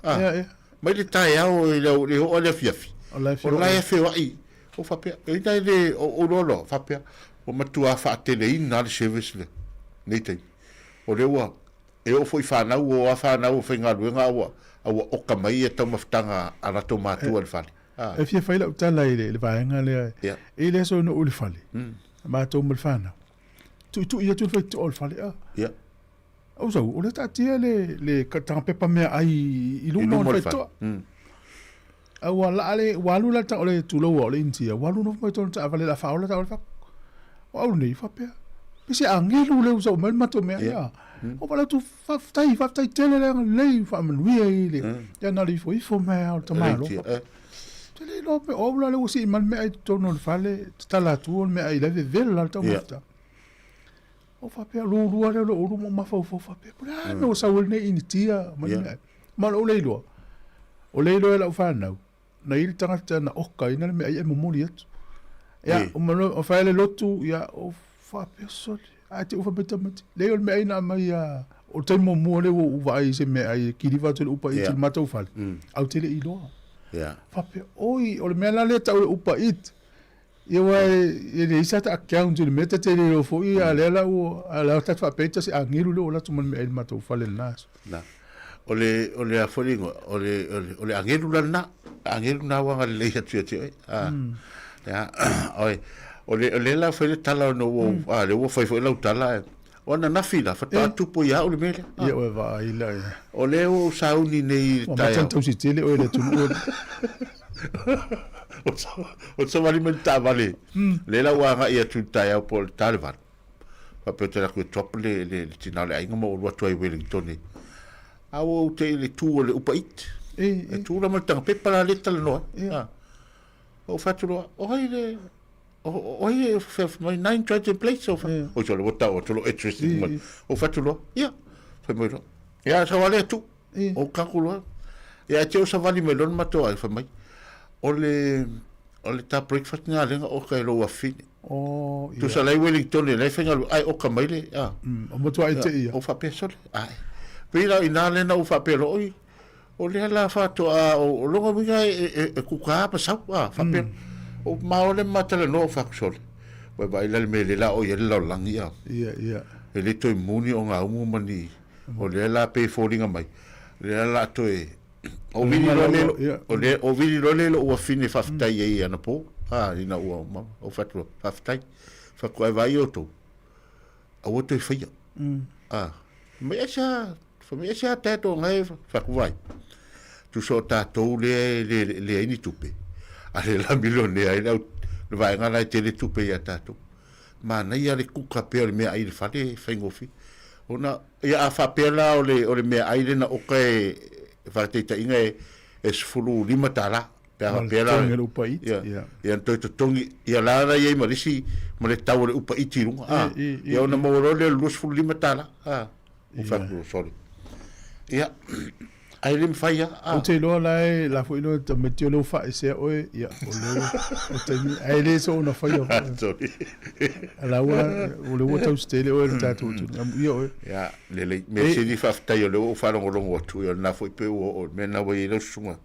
[SPEAKER 5] Ah.
[SPEAKER 1] Ia, ia.
[SPEAKER 5] Mai le taeao i le, le oo i le afiafi.
[SPEAKER 1] O la e
[SPEAKER 5] O la e feoai. O faapea, e ina e le, o, o loa loa, faapea, ua matua faateleina lava le service lea, nei taimi. O lea ua, e oo foi i fanau, ua o lava fanau e faigaluega a ua, a ua oka mai ia taumafataga a latou matua i le fale.
[SPEAKER 1] E fia fai lau tala i le vaega lea. E le aso na ou i le fale. Matou ma le fanau. Tuitui atu le faitotoa o le fale. Ah.
[SPEAKER 5] Yeah.
[SPEAKER 1] Au sau, o lea taatia le, le tagapepa meaai i luma o le faitotoa. A ua laa le, ua alu la o le tuloua o le Initia, ua alu nofo mai tonu taavale la faaola taavale fako. O au nei, faapea, pe se agelu lea ua sau mai le matou mea. Yeah. O vala atu, faafetai, faafetai tele le agalelei, faamanuia i le, ia na o le ifoifo mai lava o le tamaloa. Te le iloa pe o au la lea ua sii mai le meaai i totonu o le fale, tatala atu o le meaai la e vevela la le taumafataga. O faapea, lulua lea o lou ulu ma ou mafaufau faapea, po o le a le mea ua sau ai lenei Initia ma le meaai. Ma o lou le iloa, o le iloa e lau fanau, na i ai le tagata na okaina le meaai ae momoli atu. Ia, uma loa, fai le lotu, ia, o faapea, sole, ae te i ua fai mai tamaiti, leai o le meaai na aumai a, o le taimi muamua lea ua ou vaai i se meaai e kiliva atu e le Uber Eats i le matou fale, ae ou te le i iloa. Faapea, oi, o le mea la lea e tau o le Uber Eats, ia aua e leai sa ta account i le mea ta te le iloa foi, a o lea la ua, a o la ta te faapea ita se agelu lea ua alu atu ma le meaai i le matou fale i lena aso.
[SPEAKER 5] Na. O le, o le a foi le igoa, o le, o le, o le agelu la lena, agelu na ua agalelei atu ia te oe. A, ia, oi, o le, o le la fai le tala ona ua, a, lea ua fai foi lau tala, o ananafi la, faatoa tupu ia au le mea lea.
[SPEAKER 1] Ia oe vaai la ia.
[SPEAKER 5] O lea ua ou sauni nei i le
[SPEAKER 1] taeao. Ua mata ona tausi tele oe i le atunuu.
[SPEAKER 5] O te savali mai le taavale, lea la ua agai atu i le taeao po o le ta le 8. Faapea ou te alu atu e drop le, le, le tina o le aiga ma ou alu atu ai i Wellington e. A ua ou te i le tu o le Uber Eats.
[SPEAKER 1] E,
[SPEAKER 5] e. E tu la ma le taga pepa la lea e talanoa ai.
[SPEAKER 1] Yeah.
[SPEAKER 5] Ou fai atu loa, o ai le, o ai e fai mai 9 Triton Place, o fai, o sole, ua tau atu lou address i luga. Ou fai atu loa, ia, fai mai loa, ia, savali atu, ou kaku loa. Ia, e te o savali mai loa le matou aiga, fai mai, o le, o le ta breakfast nga lenga oka e lou afine.
[SPEAKER 1] Oh,
[SPEAKER 5] ia. Tusa lai Wellington e lai faigaluega, ai oka mai le, a.
[SPEAKER 1] O matua ai te ia.
[SPEAKER 5] O faapea sole, ai. Pei la ina lena u faapea loa, oi, o lea la faatoa, o lona uiga e kuka ma sau, a, faapea. O ma o le ma talanoa o faatu sole. Ua vaai la le mea lea la o i ai le lalolagi, a.
[SPEAKER 1] Ia, ia.
[SPEAKER 5] E le toe muni o ngā umu ma ni, o lea la pei e foliga mai, lea la toe, O vili loa le, o le, o vili loa le lou afine faafetai ai anapo, a, ina ua ma, o fatu, faafetai. Fatu ai vai outou, aua toe faia. A, mai ai sa, mai ai sa tatou ngai fatu vai. Tusa o tatou lea e le, leai ni tupe. A le la milionea ai le au, le vaega la e tele tupe ia tatou. Manaia le kuka pea o le meaai i le fale e faigofie. Ona, ia a faapea la o le, o le meaai lena oka e, faataitaiga e, e $15 pe a faapea la,
[SPEAKER 1] Totogi o le upa iti,
[SPEAKER 5] ia,
[SPEAKER 1] ia.
[SPEAKER 5] ia na toe totogi, ia la la i ai ma le isi, ma le tau o le upa iti i luga, a,
[SPEAKER 1] I, i, i,
[SPEAKER 5] ia ona maua loa lea o le $25, a, ua fai atu, sorry. Ia, Ae le mafai lava.
[SPEAKER 1] Ou te iloa la e la foi iloa tamaiti o lea ua faaesea oe, ia, o lea ua, o taimi, ae le soona faia foi.
[SPEAKER 5] Sorry.
[SPEAKER 1] La ua, o lea ua tausi tele oe e le tatou atunuu, amuia oe.
[SPEAKER 5] Ia, lelei. Mea sili faafetai o lea ua ou faalogologo atu, ia o lena foi pei ua oo i le mea lena ua i ai lau susuga,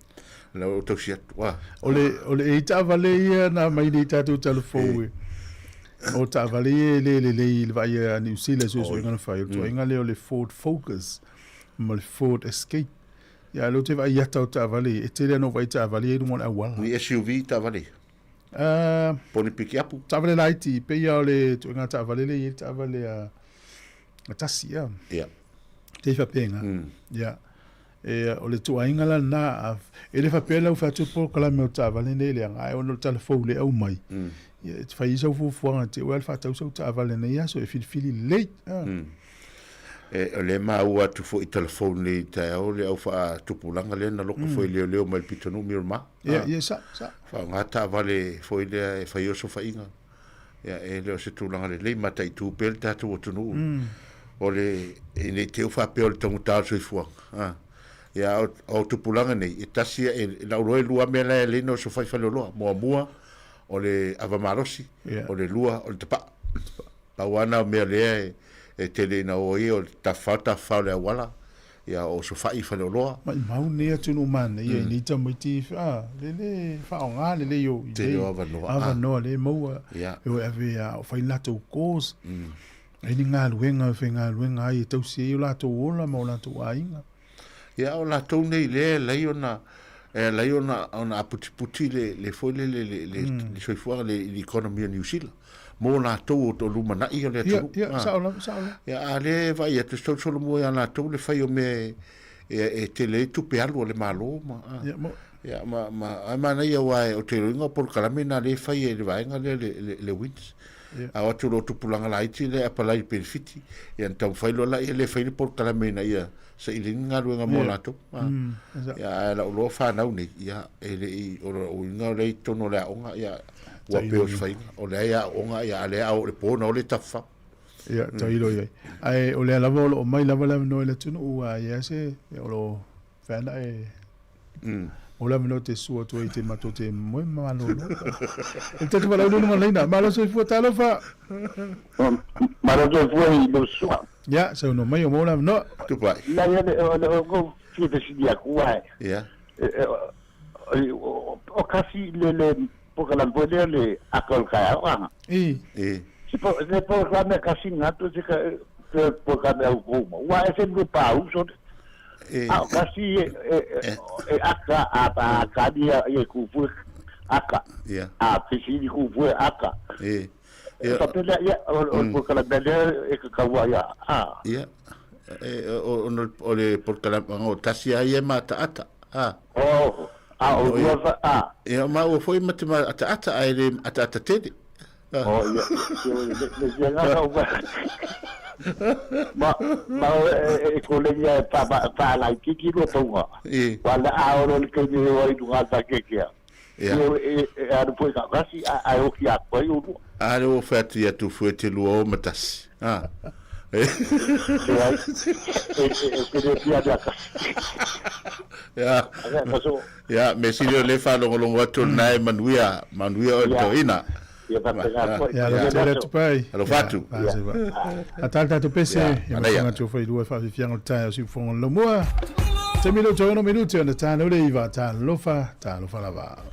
[SPEAKER 5] lena ua ou tausi atu. Ah.
[SPEAKER 1] O le, o le ei taavale ia na aumai nei tatou talafou e, o taavale ia e le lelei i le vaai a Niu Sila i suesuega na fai, o le tuaiga lea o le Ford Focus. ma le Ford Escape. Ia, lea ou te vaai i ata o taavale ia, e tele lava ona ou vaai i taavale ia i luga o le auala.
[SPEAKER 5] Ni SUV taavale ia? Po o ni pikiapu?
[SPEAKER 1] Taavale laiti, pei lava o le ituaiga taavale lea e i ai le taavale a tasi, ia.
[SPEAKER 5] Ia.
[SPEAKER 1] Te faapena. Ia. E, o le ituaiga la lena, e le faapea la ua fai atu le polokalame o taavale nei leaga, ae ona o le tala fou lea e aumai, ia, e fai ai sau fuafuaga te i ua faatau sau taavale i lenei aso, e filifili lelei.
[SPEAKER 5] E, o lea e maua atu foi i telefone nei i taeao le au faatupulaga lea na loko foi leoleo mai le pitonuu Miramar.
[SPEAKER 1] Ia, ia, sa, sa.
[SPEAKER 5] Faaaoga taavale foi lea e fai osofaiga. Ia, e le o se tulaga lelei, mataitu pea le tatou atunuu. O le, ina ne i te i ua faapea o le taugata o le soifuaga. A, ia, a o tupulaga nei, e tasi, e, lau iloa e lua mea la e alai ona osofai faleoloa. Muamua, o le ava malosi, o le lua, o le tapaa. Pau lava na o mea lea e tele ina o ai o le tafafao tafafao i le auala, ia o osofai i faleoloa.
[SPEAKER 1] Maimau lenei atunuu manaia i nei tamaiti a le le faaaoga lelei o i
[SPEAKER 5] nei avanoa,
[SPEAKER 1] avanoa lea e maua e o e ave a o fai latou course ai ni galuega e faigaluega ai e tausi ai o latou ola ma o latou aiga.
[SPEAKER 5] Ia o latou nei lea e alai ona e alai ona ona aputiputi le le foi le le le le soifuaga le i le economy o Niu Sila mo latou o lumanai o le atunuu.
[SPEAKER 1] Ia, ia, sao lava, sao lava.
[SPEAKER 5] Ia, a lea e vaai atu, e solomua ia latou le fai o mea e, e, e tele ai tupe alu a le Malo ma, a,
[SPEAKER 1] Ia, mo.
[SPEAKER 5] ia, ma, ma, ae manaia aua ou te iloa o polokalame na lea e fai e le vaega lea le, le, le WINZ.
[SPEAKER 1] Ia.
[SPEAKER 5] A o atu loa tupulaga laiti lea e apalai i le penefiti, ia ona taumafai loa laia lea e fai le polokalame ina ia saili ni galuega mo latou. A, ia, ae lau loa fanau nei, ia, e le i, o lou uiga o lea i totonu o le aoga, ia, ua pei o se faiga, o lea e aooga, ia, a o lea a oo i le po ona o lea e tafafao.
[SPEAKER 1] Ia, tailo i ai. Ae o lea lava o lo o mai lava le avanoa i le atunuu, a i ai se, o lo o feaga e O le avanoa te sua atu ai te matou te moe malolo. E tatu wala ulu lunga leina. Malo soifua talofa.
[SPEAKER 11] Malo soifua i lo sua.
[SPEAKER 1] Ya, saunoa mai o mo le avanoa.
[SPEAKER 5] Tupai.
[SPEAKER 11] La ia le o le o fia fesili atu ai.
[SPEAKER 5] Ya.
[SPEAKER 11] O kasi le le polokalame foi lea le aka o le taeao a.
[SPEAKER 1] I.
[SPEAKER 5] I.
[SPEAKER 11] Se po le polokalame kasi ngatu se ka polokalame au kouma. Ua e se mbe pau so. A o kasi e e aka a a kani ia e ku fue aka.
[SPEAKER 5] Ia.
[SPEAKER 11] A fesili ku fue aka.
[SPEAKER 5] E.
[SPEAKER 11] Ia. Papela ia o o polokalame lea e ka kaua ia a.
[SPEAKER 5] Ia. E o o le polokalame o tasi ai e mataata. A.
[SPEAKER 11] O a o lua fa a.
[SPEAKER 5] Ia maua foi ma te ataata ae le ataata tele.
[SPEAKER 11] O ia le le le nga o ba. Ma ma e ko le ia pa pa pa la ki ki lo tonga.
[SPEAKER 5] E.
[SPEAKER 11] Wa la a o le ke ni o i dunga ta ke kia.
[SPEAKER 5] Ia.
[SPEAKER 11] E, e, e alu foi kasi a a oki atu ai olua.
[SPEAKER 5] A le ua fai atu ia Tufu e te 21. A.
[SPEAKER 11] E ai, e, e, e te le pia mea kasi.
[SPEAKER 5] Ia. Ia, me sili o le faalogologo atu lena e manuia, manuia oe le toeaina.
[SPEAKER 11] Ia faapena foi.
[SPEAKER 1] Ia, alofa tele atu pai.
[SPEAKER 5] Alofa atu.
[SPEAKER 1] A tali tatou pese, ia matonga atu fai lua e faafiafiaga o le taeao siufofoga o le laumua. Taimi leo toe ono minute ona tānau le iva, talofa, talofa lava.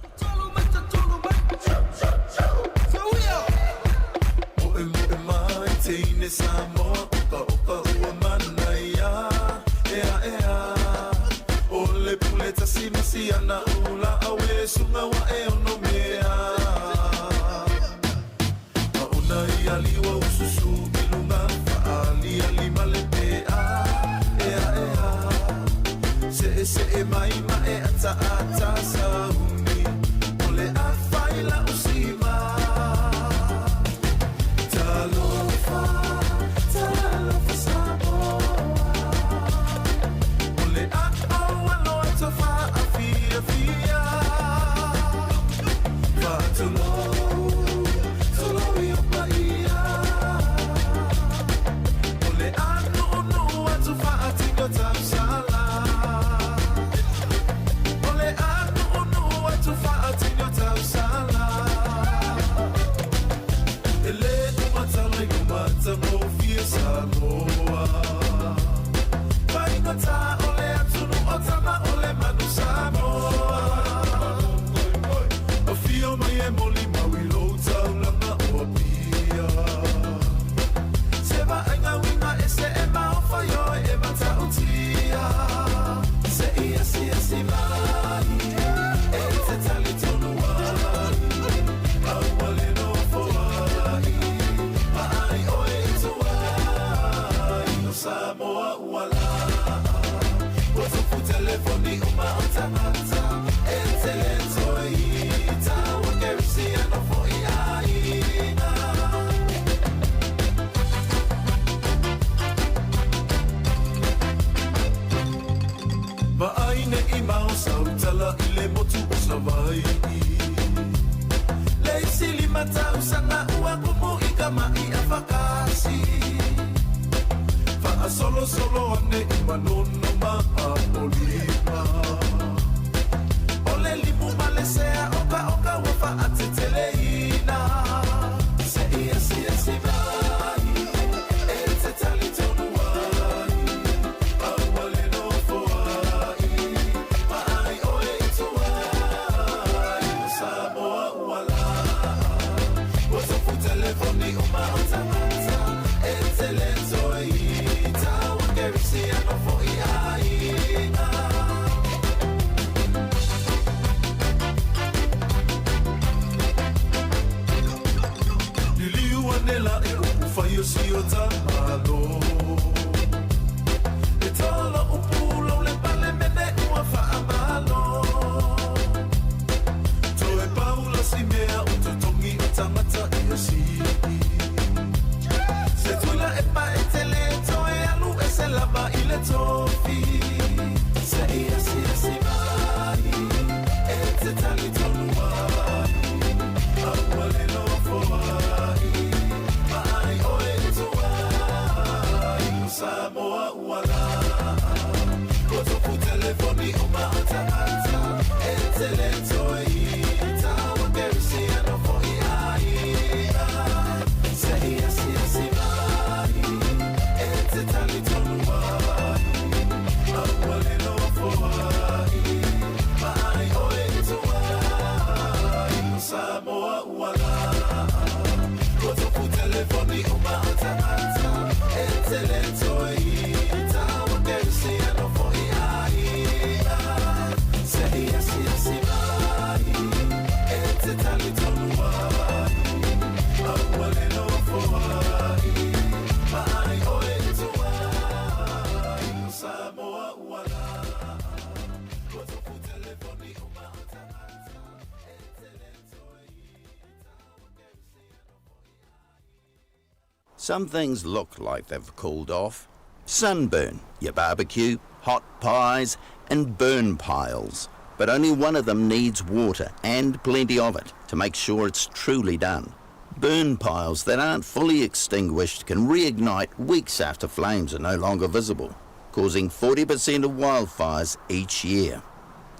[SPEAKER 9] Some things look like they've cooled off. Sunburn, your barbecue, hot pies, and burn piles. But only one of them needs water, and plenty of it, to make sure it's truly done. Burn piles that aren't fully extinguished can reignite weeks after flames are no longer visible, causing 40% of wildfires each year.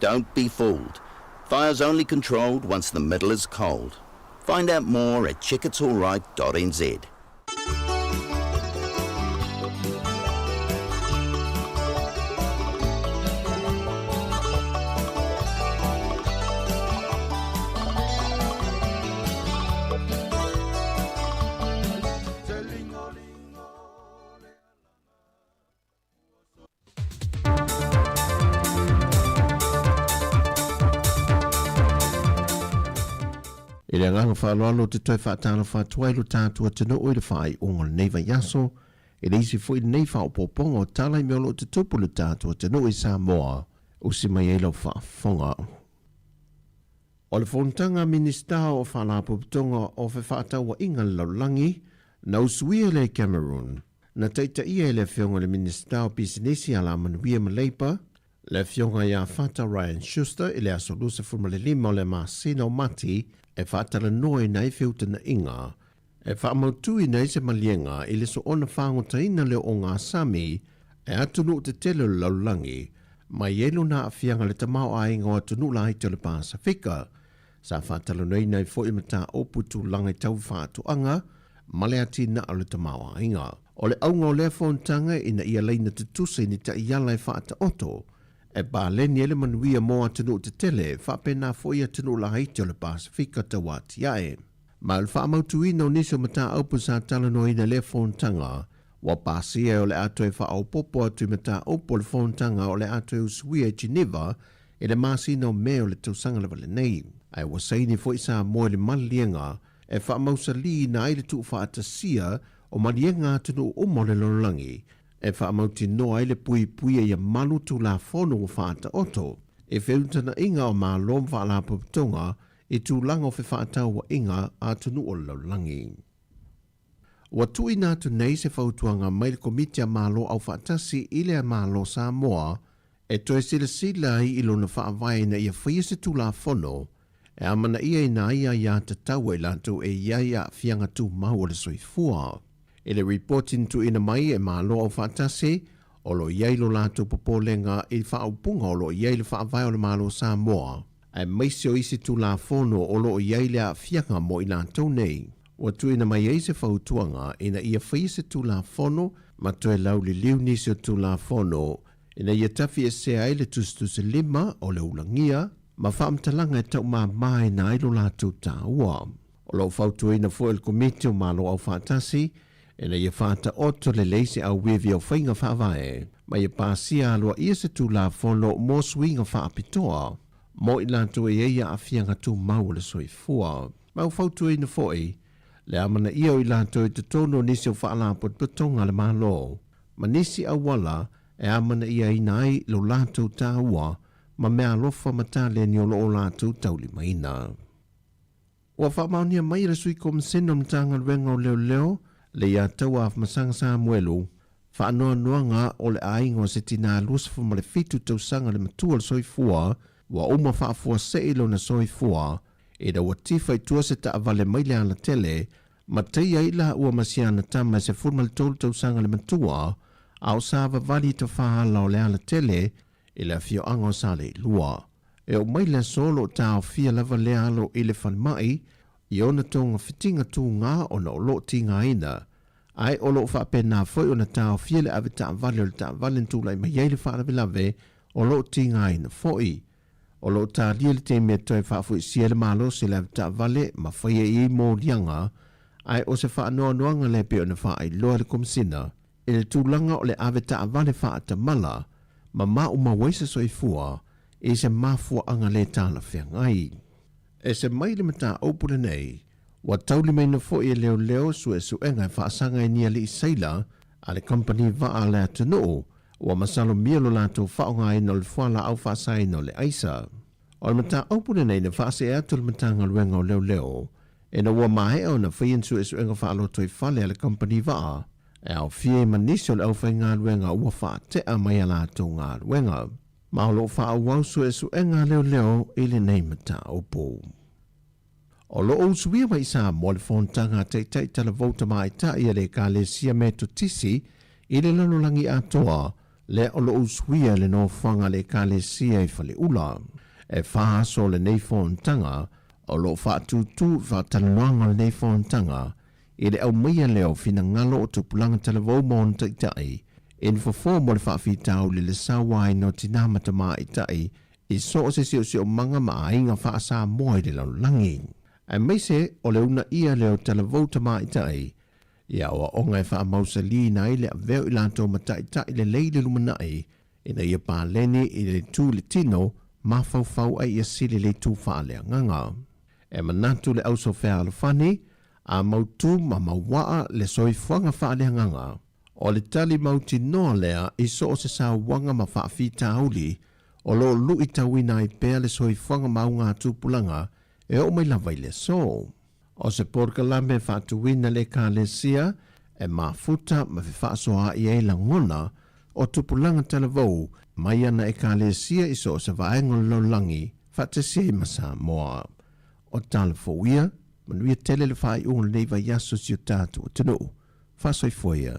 [SPEAKER 9] Don't be fooled. Fire's only controlled once the middle is cold. Find out more at checkitsalright.nz.
[SPEAKER 7] I le agaga faaaloalo ou te toe faatalofa atu ai lo tatou atunuu i le faaiuga o lenei vaiaso, i le isi foi lenei faaopoopoga o tala i mea o lo o tutupu i lo tatou atunuu i Samoa. Usi mai ai lau faafofoga. O le Fonotaga a Minisita o Faalapotopotoga o Fefaatauaiga a le Lalolagi, na usuia lea i Cameroon, Na taitaia e le Afioga i le Minisita o Pisinisi, Alamanuia ma Leipa, le Afioga ia Fata Ryan Schuster i le aso 25 o le masina o Mati e faatalanoaina ai feutagaiga e faamautuina ai se maliega i le soona fagotaina lea o ogasami e atunuu tetele o le lalolagi mai ai lona aafiaga i le tamaoaiga o atunuu laiti o le Pasefika. Sa faatalanoaina ai foi mataupu tulaga i tau faatoaga ma le atinae o le tamaoaiga. O le auga o lea fonotaga ina ia laina tutusa i ni taiala e faataoto e paleni ai le manuia mo atunuu tetele faapena foi atunuu laiti o le Pasefika tauatiae. Ma o le faamautuina o nisi o mataupu sa talanoaina i lea fonotaga, ua pasia o le a toe faaopoopo atu i mataupu o le fonotaga o le a toe usuia i Geneva i le masina o Me o le tausaga lava lenei. Ae ua saini foi Samoa i le maliega e faamausalīina ai le tuufaatasia o maliega atunuu uma o le lalolagi e faamautinoa ai le puipuia ia malu Tulafono ua faataoto i feutagaiga o Malo ma Faalapotopotoga i tulaga o fefaatauaiga a atunuu o le lalolagi. Ua tuuina atu nei se fautuaga mai le Komiti a Malo Aufaatasi i le Malo Samoa e toe silasila ai i lona faavae ina ia faia se Tulafono e amanaiaina ai aiatatau a i latou e i ai aafiaga tumau o le soifua. I le ripoti na tuuina mai e Malo Aufaatasi, o lo o i ai lo latou popolega i faaupuga o lo o i ai le Faavae o le Malo Samoa, aemaise o isi Tulafono o lo o i ai le aafiaga mo i latou nei. Ua tuuina mai ai se fautuaga ina ia faia se Tulafono ma toe lauliliu nisi o Tulafono ina ia tafiesea ai le tusitusilima o le ulagia ma faamatalaga e taumāmāina ai lo latou tāua. O lo o fautuaina foi e le Komiti o Malo Aufaatasi ina ia faataoto lelei se auivi o faiga faavae ma ia pasia aloaia se Tulafono mo suiga faapitoa mo i latou e i ai aafiaga tumau o le soifua. Ma ua fautuaina foi le amanaia o i latou i totonu o nisi o faalapotopotoga a le Malo ma nisi auala e amanaiaina ai lo latou tāua ma meaalofa ma taleni o lo o latou taulimaina. Ua faamaonia mai e le Sui Komisene o Matagaluega o Leoleo le Iataua Afamasaga Samuelu faanoanoaga o le aiga o se tinā 27 tausaga le matua o le soifua ua uma faafuasei lona soifua ina ua tifa i tua se taavale mai le alatele ma teia ai laua ma si ana tama e 13 tausaga le matua a o savavali i tafaala o le alatele i le afioaga o Saleilua. E oo mai le aso o lo o taofia lava lea alo i le falemai i ona togafitiga tugā ona o lo o tigaina, ae o lo o faapena foi ona taofia le ave taavale o le taavale na tulai mai ai le faalavelave o lo o tigaina foi. O lo o talia le taimi e toe faafoisia ai le malosi o le avetaavale ma faia i ai moliaga, ae o se faanoanoaga lea pei ona faailoa e le Komesina i le tulaga o le avetaavale faatamala ma maumau ai se soifua i se mafuaaga le talafeagai. Ese mai le mataupu lenei, ua taulimaina foi e leoleo suesuega e faasaga i ni alii seila a le kamupani vaa a le atunuu ua masalomia lo latou faaaogaina o le fualaau faasaina o le aisa. O le mataupu lenei na faasee atu e le Matagaluega o Leoleo ina ua maea ona faia ni suesuega faalotoifale a le kamupani vaa e aofia ai ma nisi o le aufaigaluega ua faatea mai a latou galuega. Ma o lo o faaauau suesuega a leoleo i lenei mataupu. O lo o usuia mai i Samoa le fonotaga a Taitai Talavou Tamaitai a le Ekalesia Metotisi i le lalolagi atoa, lea o lo o usuia i le nofoaga a le Ekalesia i Faleula. E fa aso o lenei fonotaga, o lo o faatūtū i faatalanoaga o lenei fonotaga i le aumaia lea o finagalo o tupulaga talavou ma ona taitai i ni fofo mo le faafitauli le sauaina o tinā ma tamaitai i so o se siosiomaga ma aiga faa-Samoa i le lalolagi, aemaise o le uunaia lea o talavou tamaitai i aoaoga e faamausaliina ai le avea o i latou ma taitai lelei i le lumanai ina ia paleni i le itu i le tino, mafaufau a ia sili le itu faaleagaga. E manatu le auso fealofani, a mautū ma mauaa le soifuaga faaleagaga, o le tali mautinoa lea i so o se sauaga ma faafitauli o lo o luitauina ai pea le soifuaga ma augatupulaga e oo mai lava i le aso. O se polokalame e faatuina le Ekalesia e mafuta ma fefaasoaai ai lagona o tupulaga talavou mai ana Ekalesia i so o se vaega o le lalolagi faatasi ai ma Samoa. O tala fou ia, manuia tele le faaiuga o lenei vaiaso i si o tatou atunuu. Faasoifua ia.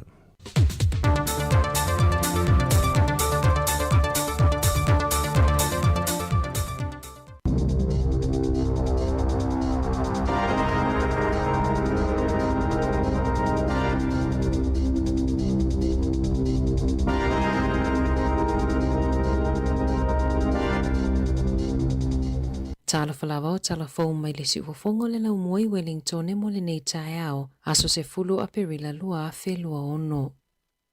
[SPEAKER 8] Talofa lava o tala fou mai le siufofoga o le laumua i Wellingtone mo lenei taeao, aso 10 o Aperila 2026.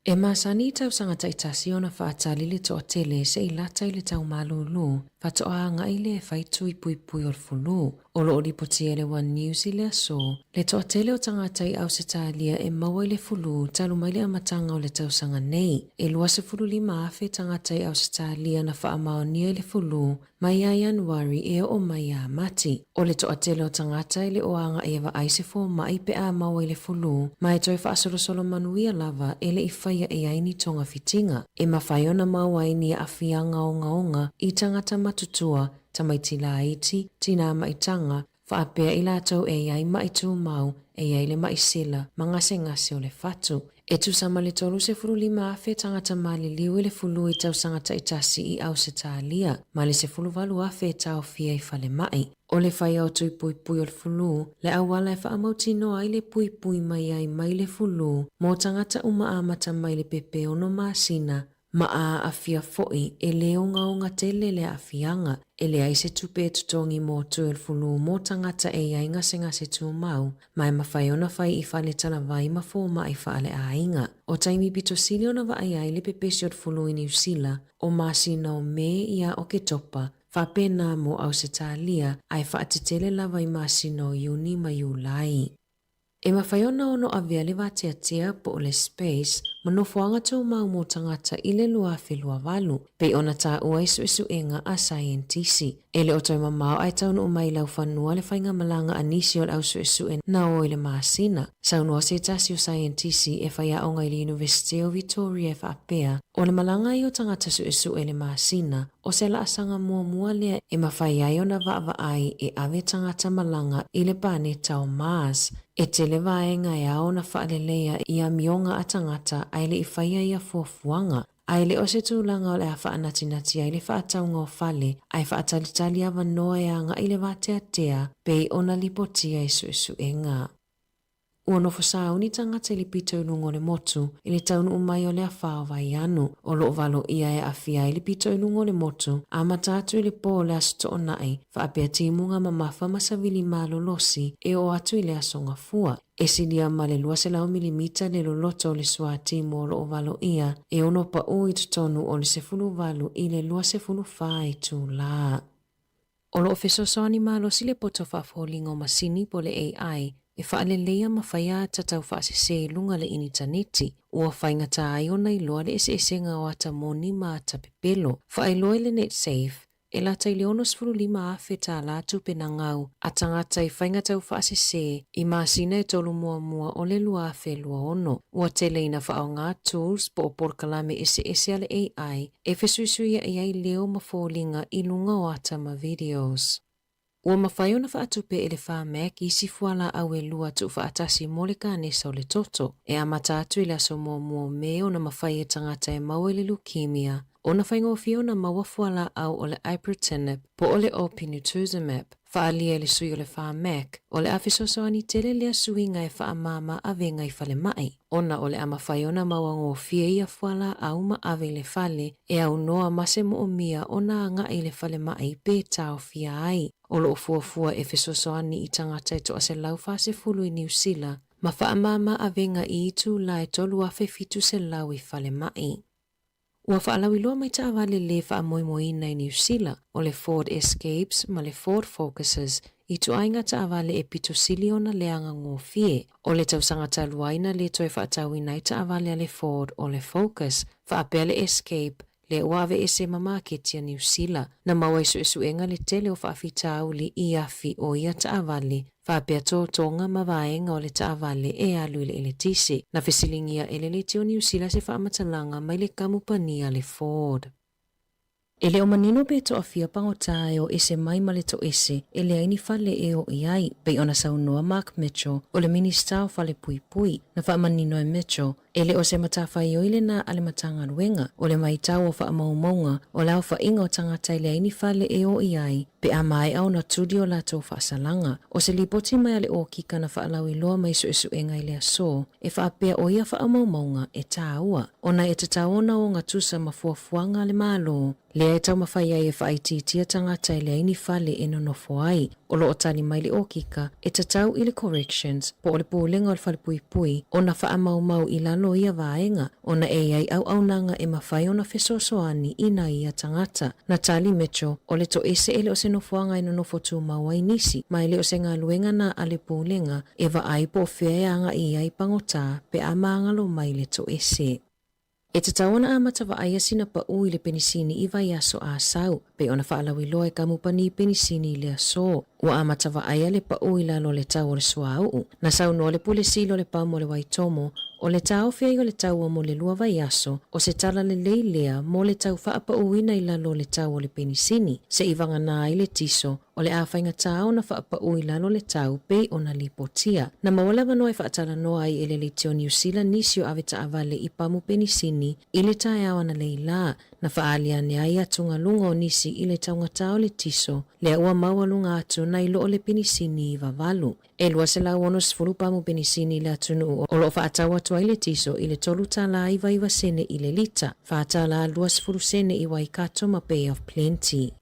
[SPEAKER 8] E masani i tausaga taitasi ona faatali le toatele se i lata i le tau malūlū faatoa agai lea e fai tui puipui o le fulu. O lo o lipotia e le One News i le aso, le toatele o tagata i Ausetalia e maua i le fulu talu mai le amataga o le tausaga nei. E 25,000 tagata i Ausetalia na faamaonia i le fulu mai ia Ianuari e oo mai iā Mati. O le toatele o tagata e le o agai e vaai se fomai pe a maua i le fulu, ma e toe faasolosolo manuia lava e le i faia i ai ni togafitiga. E mafai ona maua ai ni aafiaga ogaoga i tagata matutua, tamaiti laiti, tinā maitaga, faapea i latou e i ai maʻi tumau, e i ai le maʻi sila, ma gasegase o le fatu. E tusa ma le 35,000 tagata maliliu i le fulu i tausaga taitasi i Ausetalia, ma le 18,000 e taofia i falemai. O le faia o tui puipui o le fulu, le auala e faamautinoa ai le puipui mai ai mai le fulu mo tagata uma amata mai le pepe ono masina Ma a aafia foi, e lē ogaoga tele le aafiaga, e leai se tupe e totogi mo tui o le fulu mo tagata e i ai gasegase tumau, ma e mafai ona fai i fale talavai ma fomai faaleaiga. O taimi pito sili ona vaai ai le pepesi o le fulu i Niu Sila, o masina o Me ia Oketopa, faapena mo Ausetalia, ae faatetele lava i masina o Iuni ma Iulai. E mafai ona ono avea le vateatea po o le space ma nofoaga tumau mo tagata i le 2028, pei ona taua i suesuega a saienitisi. E le o toe mamao ae taunuu mai i laufanua le faigamalaga a nisi o le au suesue na o i le masina. Saunoa se tasi o saienitisi e faiaoga i le Iunivesite o Victoria e faapea, O le malaga ai o tagata suesue i le masina, o se laasaga muamua lea e mafai ai ona vaavaai e ave tagata malaga i le paneta o Mars. E tele vaega e ao ona faaleleia i amioga a tagata ae le i faia ia fuafuaga. A e le o se tulaga o le a faanatinati ai le faatauga o fale ae faatalitali avanoa e agai le vateatea pei ona lipotia i suesuega. Ua nofo sauni tagata i le pito i luga o le motu i le taunuu mai o le afa o Vaianu. O lo o valoia e aafia ai le pito i luga o le motu, amata atu i le po o le Aso Toonai, faapea timuga mamafa ma savili malolosi e oo atu i le Aso Gafua. E silia ma le 200 milimita le loloto o le suatimu o lo o valoia e ono paʻū i totonu o le 18 i le 24 itulā. O lo o fesoasoani malosi le poto faafoliga o masini po o le AI e faaleleia ma faia ata tau faasese i luga le initaneti, ua faigata ai ona iloa le eseesega o ata moni ma ata pepelo. Faailoa i le Netsafe, E lata i le $65,000 tala tupe na gau a tagata i faiga taufaasese i masina e tolu muamua o le 2026. Ua tele ina faaaoga tools po o polokalame eseese a le AI e fesuisuiaʻi ai leo ma foliga i luga o ata ma videos. Ua mafai ona faatupe e le Pharmac isi fualaau e lua tuufaatasi mo le kanesa o le toto. E amata atu i le aso muamua o Me ona mafai e tagata e maua i le leukemia ona faigofie ona maua fualaau o le ibrutinib po o le ofinutuzumab. Faaalia e le sui o le Pharmac, o le a fesoasoani tele lea suiga e faamama avega i falemai, ona o le a mafai ona maua gofie ia fualaau ma ave i le fale e aunoa ma se moomia ona agai i le falemai pe taofia ai. O loo fuafua e fesoasoani i tagata e 140 i Niu Sila ma faamama avega i itula e 3,700 i falemai. Ua faalauiloa mai taavale lē faamoemoeina i Niu Sila, o le Ford Escapes ma le Ford Focuses, ituaiga taavale e pito sili ona leaga gofie. O le tausaga talu ai na lē toe faatauina ai taavale a le Ford o le Focus, faapea le Escape, lea ua aveese ma maketi a Niu Sila. Na maua i suesuega le tele o faafitauli i afi o ia taavale, faapea totoga ma vaega o le taavale e alu i le eletise. Na fesiligia e le Leitio Niu Sila se faamatalaga mai le kamupani a le Ford. E le o manino pe toafia pagota e o ese mai ma le toese e leai ni fale e o i ai, pei ona saunoa Mark Mitchell o le Minista o Falepuipui. Na faamanino e Mitchell, E le o se matafaioi lena a le Matagaluega, o le maitau o faamaumauga o le aofaiga o tagata e leai ni fale e o i ai pe a maea ona tuli o latou faasalaga. O se lipoti mai a le Okika na faalauiloa mai suesuega i le aso e faapea o ia faamaumauga e tāua ona e tatau ona ogatusa ma fuafuaga a le Malo lea e taumafai ai e faaitiitia tagata e leai ni fale e nonofo ai. O lo o tali mai le Okika e tatau i le Corrections po o le Pulega o le Falepuipui ona faamaumau i lalo o ia vaega ona e i ai auaunaga e mafai ona fesoasoani i nai ia tagata. Na tali Mitchell, o le toese e le o se nofoaga e nonofo tumau ai nisi, ma e le o se galuega na a le Pulega e vaai po o fea e agai i ai pagota pe a magalo mai le toese. E tatau ona amata vaaia sina paʻu i le penisini i vaiaso Asau, pei ona faalauiloa e kamupani penisini i le aso. Ua amata vaaia le paʻu i lalo o le tau o le suauu. Na saunoa le Pule Sili o le Pamu o le Waitomo, o le taofi ai o le taua mo le lua vaiaso, o se tala lelei lea mo le tau faapauina i lalo o le tau o le penisini, seʻi vagana ai le tiso o le a faigata ona faapaʻu i lalo le tau pei ona lipotia. Na maua le avanoa e faatalanoa ai e le Leitio Niu Sila nisi o avetaavale i pamu penisini i le taeao analeila, na faaali ane ai atugaluga o nisi i le taugata o le tiso, lea ua maualuga atu nai lo o le penisini i vavalu. E 260 pamu penisini i le atunuu o lo o faatau atu ai le tiso i le $3.99 sene i le lita, $4.20 sene i Waikato ma Bay of Plenty.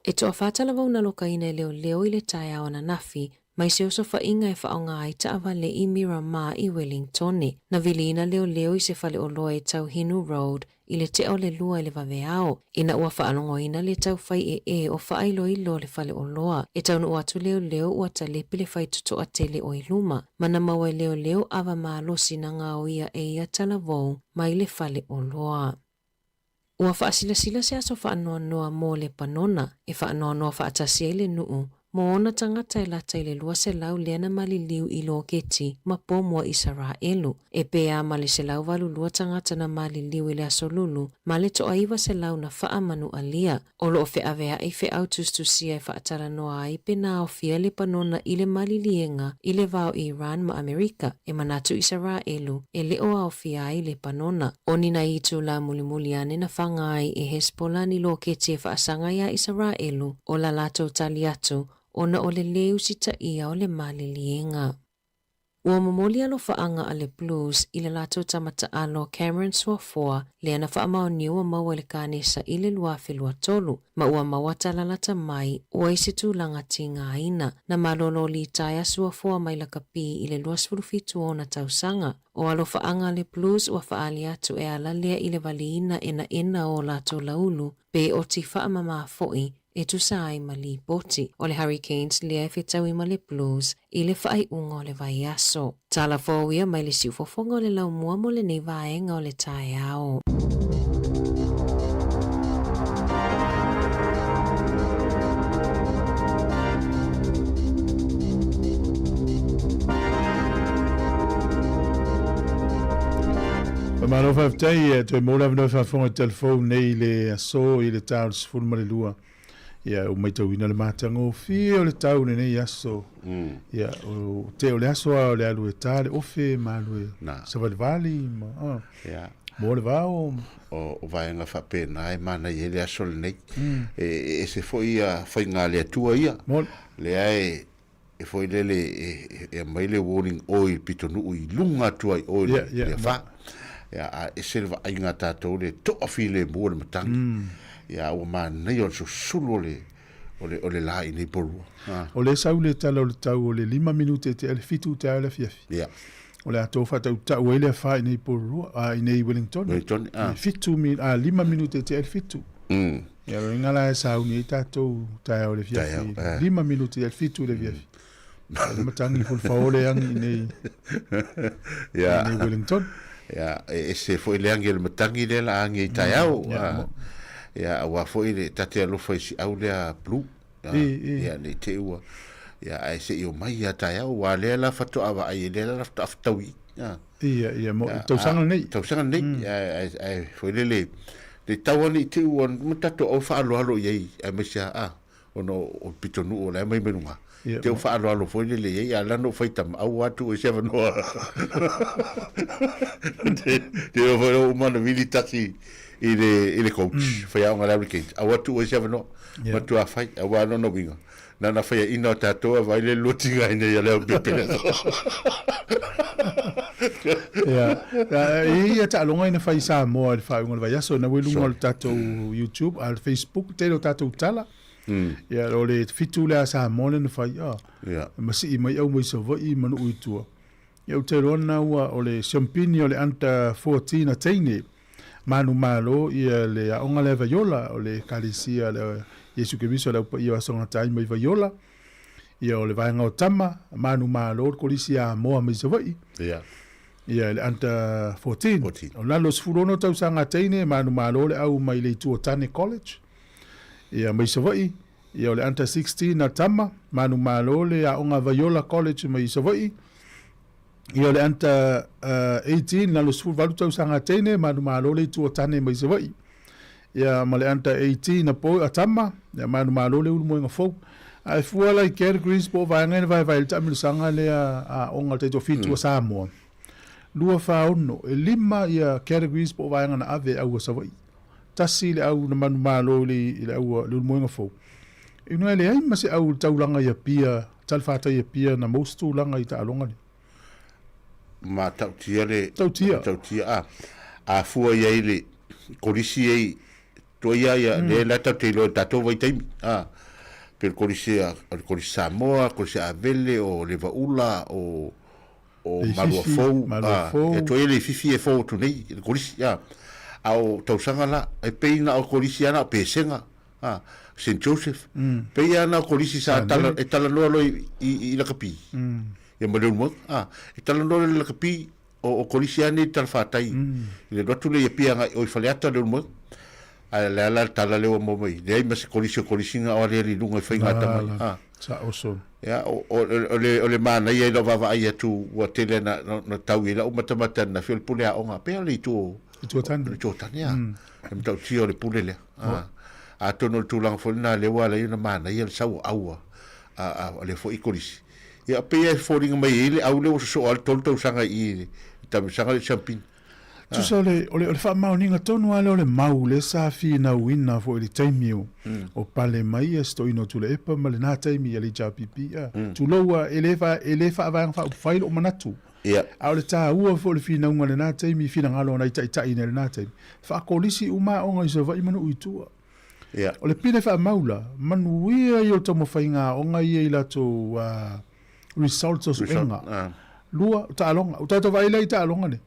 [SPEAKER 8] E toafa talavou na lokaina e leoleo i le taeao ananafi mai se osofaiga e faaaoga ai taavale i Miramar i Wellingtone. Na viliina leoleo i se faleoloa e tau Hinu Road i le tea o le lua i le vaveao, ina ua faalogoina le tau faiee o faailoilo le faleoloa. E taunuu atu leoleo ua talepe le faitotoa tele o i luma, ma na maua e leoleo ava malosi na gaoia e ia talavou mai le faleoloa. Ua faasilasila se aso faanoanoa mo Lepanona e faanoanoa faatasi ai le nuu mo ona tagata e lata i le 200 lea na maliliu i loketi ma pomu a Isaraelu, e pē ma le 182 tagata na maliliu i le aso Lulu ma le toa 900 na faamanualia. O lo o feaveaʻi feau tusitusia e faatalanoa ai pe na aofia Lepanona i le maliliega i le va o Iran ma Amerika, e manatu Isaraelu e le o aofia ai Lepanona. O ni nai itula mulimuli ane na faga ai e Hezbollah ni loketi e faasaga iā Isaraelu o la latou tali atu ona o le lē usitaia o le maliliega. Ua momoli alofaaga a le Blues i le latou tama taalo Cameron Suafoa lea na faamaonia ua maua i le kanesa i le 2023, ma ua maua talalata mai ua i se tulaga tigaina. Na malolo litaea Suafoa mai lakapi i le 27 o ona tausaga. O alofaaga a le Blues ua faaali atu e ala lea i le valiina enaena o latou laulu pe oti faamama foi e tusa ai ma lipoti. O le Hurricanes lea e fetaui ma le Blues i le faaiuga o le vaiaso. Tala fou ia mai le siufofoga o le laumua mo lenei vaega o le taeao.
[SPEAKER 1] Faamalo faafetai e toe maua le avanoa e faafofoga i telefon nei i le aso i le ta o le 12. Ia ua matauina le matagofie o le tau i lenei aso. Ia o te o le aso lava o le alu e ta le ofe ma alu e savalivali ma ah, moa le vao.
[SPEAKER 5] O vaega faapena e manaia ai le aso lenei. E ese foi ia faiga a le Atua ia. Lea e e foi lele e aumai le warning oil pitonuu i luga atu ai oil le afa. Ia, a ese le vaaiga a tatou le toafilemu o le matagi. Ia, ua manaia o le susulu o le o le o le la i nei polua.
[SPEAKER 1] O lea e sau le tala o le tau o le 5 minute tea le 7 i taeao le afiafi. O le a tou faatautau ai le afa i nei Porirua, a i nei Wellington.
[SPEAKER 5] Wellington, a.
[SPEAKER 1] 7 mi, a 5 minute tea le 7. Ia o inga la e sauni ai tatou taeao i le afiafi. 5 minute tea le 7 i le afiafi. Le matangi fulfaole angi i nei, i nei Wellington.
[SPEAKER 5] Ia, e ese foi le angi o le matangi lea la angi i taeao. Ia, aua foi le tate alofa i si au lea blue. Ia, nei te ua. Ia, ae se i o mai ia taeao, ua lea la faatoa vaai, lea la faatoa fetaui.
[SPEAKER 1] Ia, ia, mo, tausaga lenei.
[SPEAKER 5] Tausaga lenei, ae, ae, foi lele, le tau ane i te ua, ma tatou au faaaloalo i ai, aemaise a, ona o pitonuu o la e aumai mai luga. Te o faaaloalo foi lele i ai, a la na ou fai tama au atu i se avanoa. Te o foi o uma na vili tasi i le, i le coach, faiaoga le Hurricanes, au atu i se avanoa. Matua fai, aua lona uiga. Na na faiaina o tatou a vai le luatiga ai nei a le au pepe.
[SPEAKER 1] Ia, e ia taaloga ina fai i Samoa i le faaiuga o le vaiaso, na ua i luga o le tatou YouTube, a le Facebook, tele o tatou tala. Ia, o le 7 lea a Samoa lea na fai, a, ma sii mai au mai Savaii ma nuu i tua. Ia, ou te iloa lena ua, o le siampini o le under 14 a teine, manumalo ia le aoga lea Vaiola, o le Ekalesia le Iesu Keriso le Au Paia o Aso Gataai mai Vaiola. Ia o le vaega o tama, manumalo le Kolisi a Amoa mai Savaii.
[SPEAKER 5] Ia.
[SPEAKER 1] Ia le under 14. 14. O lalo 16 tausaga a teine, manumalo le au mai le Itu o Tane College. Ia mai Savaii. Ia o le under 16 a tama, manumalo le aoga Vaiola College mai Savaii. Ia o le under 18 lalo 18 tausaga a teine, manumalo le Itu o Tane mai Savaii. Ia ma le under 18 a po a tama, ia manumalo le Ulumoega Fou. Ae fua la i categories po o vaega ia na vaevae ai le taamilosaga lea a aoga le taitoafitu a Samoa. 2, 4, 6, e lima ia categories po o vaega na ave e au a Savaii. Tasi le au na manumalo i le, i le au a le Ulumoega Fou. Ina e leai ma se au i le taulaga i Apia, talafatai i Apia na maua se tulaga i taaloga nei.
[SPEAKER 5] Ma tautia le
[SPEAKER 1] Tautia.
[SPEAKER 5] Tautia a a fua i ai le kolisi ei toi ia ia le la tau te iloa i tatou vaitaimi a pe le kolisi a o le kolisi Samoa, kolisi Avele o le Vaula o o
[SPEAKER 1] Leififi,
[SPEAKER 5] Maluafou
[SPEAKER 1] Malua
[SPEAKER 5] a
[SPEAKER 1] Fou.
[SPEAKER 5] e toi ia Leififi e fou atu nei i le kolisi a a o tausaga la e pei na o kolisi a na o Pesega a Saint Joseph pei a na o kolisi sa tala e talanoa loa i i, i lakapi ia ma le ulumoega a e talanoa loa i lakapi o, o kolisi a nei talafatai i le alu atu lea i Apia agai o i Faleata le ulumoega ae le a la le tala lea ua maua mai leai ma se kolisi o kolisi na o aliali i luga i faiga atamai a
[SPEAKER 1] Sa oso.
[SPEAKER 5] Ia, o, o, o, le, o le manaia i lau vaavaai atu ua tele na, na, na tau i lau matamata ananafi o le pule aoga pea o le itu o,
[SPEAKER 1] Itu o Tane.
[SPEAKER 5] o le itu o Tane, a. Le matautia o le pule lea. A, atonu o le tulaga foi lena lea ua ala ai ona manaia le sau o au a, a, a, a lea foi kolisi. Ia, pei e foliga mai ai le au lea ua sosoo lava le 3 tausaga i i le taamilosaga lea o le siampini.
[SPEAKER 1] Tusa o le, o le, o le faamaoniga tonu lava lea o le mau lea sa finauina foi i le taimi o, o pale mai ia si toeaina o Tuilaepa ma lena taimi i le HRPP. A, tulou lava, e le fa, e le faavaega faaupufai lou manatu.
[SPEAKER 5] Ia.
[SPEAKER 1] A o le taua foi o le finauga i lena taimi i finagalo o nai taitai i lena taimi, faakolisi uma aoga i Savaii ma nuu i tua.
[SPEAKER 5] Ia.
[SPEAKER 1] O le pine faamau la, manuia ia o le taumafaiga aoga ia i latou results o suega. Lua, o taaloga. Ua tatou vaai lea i taaloga nei.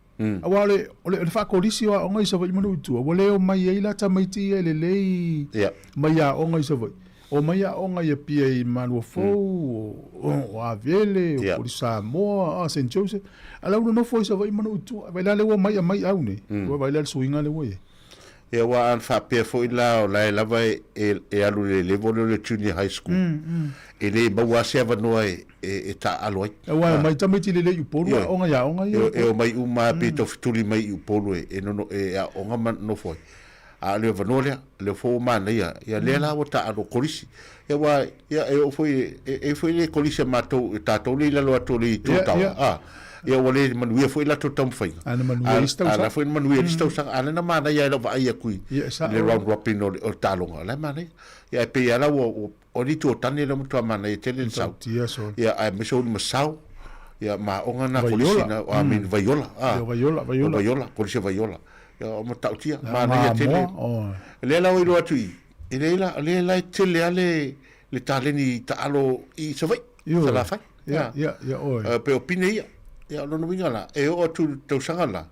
[SPEAKER 1] Aua o le, o le, o le faakolisi o aoga i Savaii ma nuu i tua, ua le omai ai la tamaiti ia e lelei mai aoga i Savaii. Omai aoga i Apia i Maluafou, o, o Avele, o Kolisi Samoa, o Saint Joseph. A la ua nonofo i Savaii ma nuu i tua. Vaai la lea ua omai aumai au nei. Ua vaai la le suiga lea ua i ai.
[SPEAKER 5] Ia aua ana faapea foi la o la e lava e e alu i le level lea o le junior high school, e le maua lava se avanoa e e taaalo ai.
[SPEAKER 1] Aua e omai tamaiti lelei i Upolu, aoga i aoga ia.
[SPEAKER 5] Ioe, e omai uma lava pe taufetuli mai i Upolu e nono e aooga ma nofo ai. A o le avanoa lea, lea foi ua manaia, ia lea la ua taaalo kolisi. Ia aua ia e oo foi e i ai foi le kolisi a matou e tatou lea i lalo atu o le itu taoa, a, ia ua le manuia foi latou taumafaiga.
[SPEAKER 1] A na manuia i isi tausaga.
[SPEAKER 5] A la foi na manuia i isi tausaga. A lea na manaia ai lau vaai atu i le round robin o le taaloga, o la e manaia. Ia ae pei lava la ua o le itu o tane lea ua matua manaia tele le sau. Ia aemaise o Ulimasao, ia ma aoga na kolisi na, I mean Vaiola, a.
[SPEAKER 1] Vaiola, Vaiola.
[SPEAKER 5] Vaiola, kolisi o Vaiola. Ia o matautia, manaia tele. Lea la ua iloa atu i, e leai la, lea la e tele lava le le taleni taalo i Savaii, Salafai.
[SPEAKER 1] Ia, ia, ia oe.
[SPEAKER 5] E pei o Pine ia. Ia o lona uiga la, e oo atu i le tausaga la,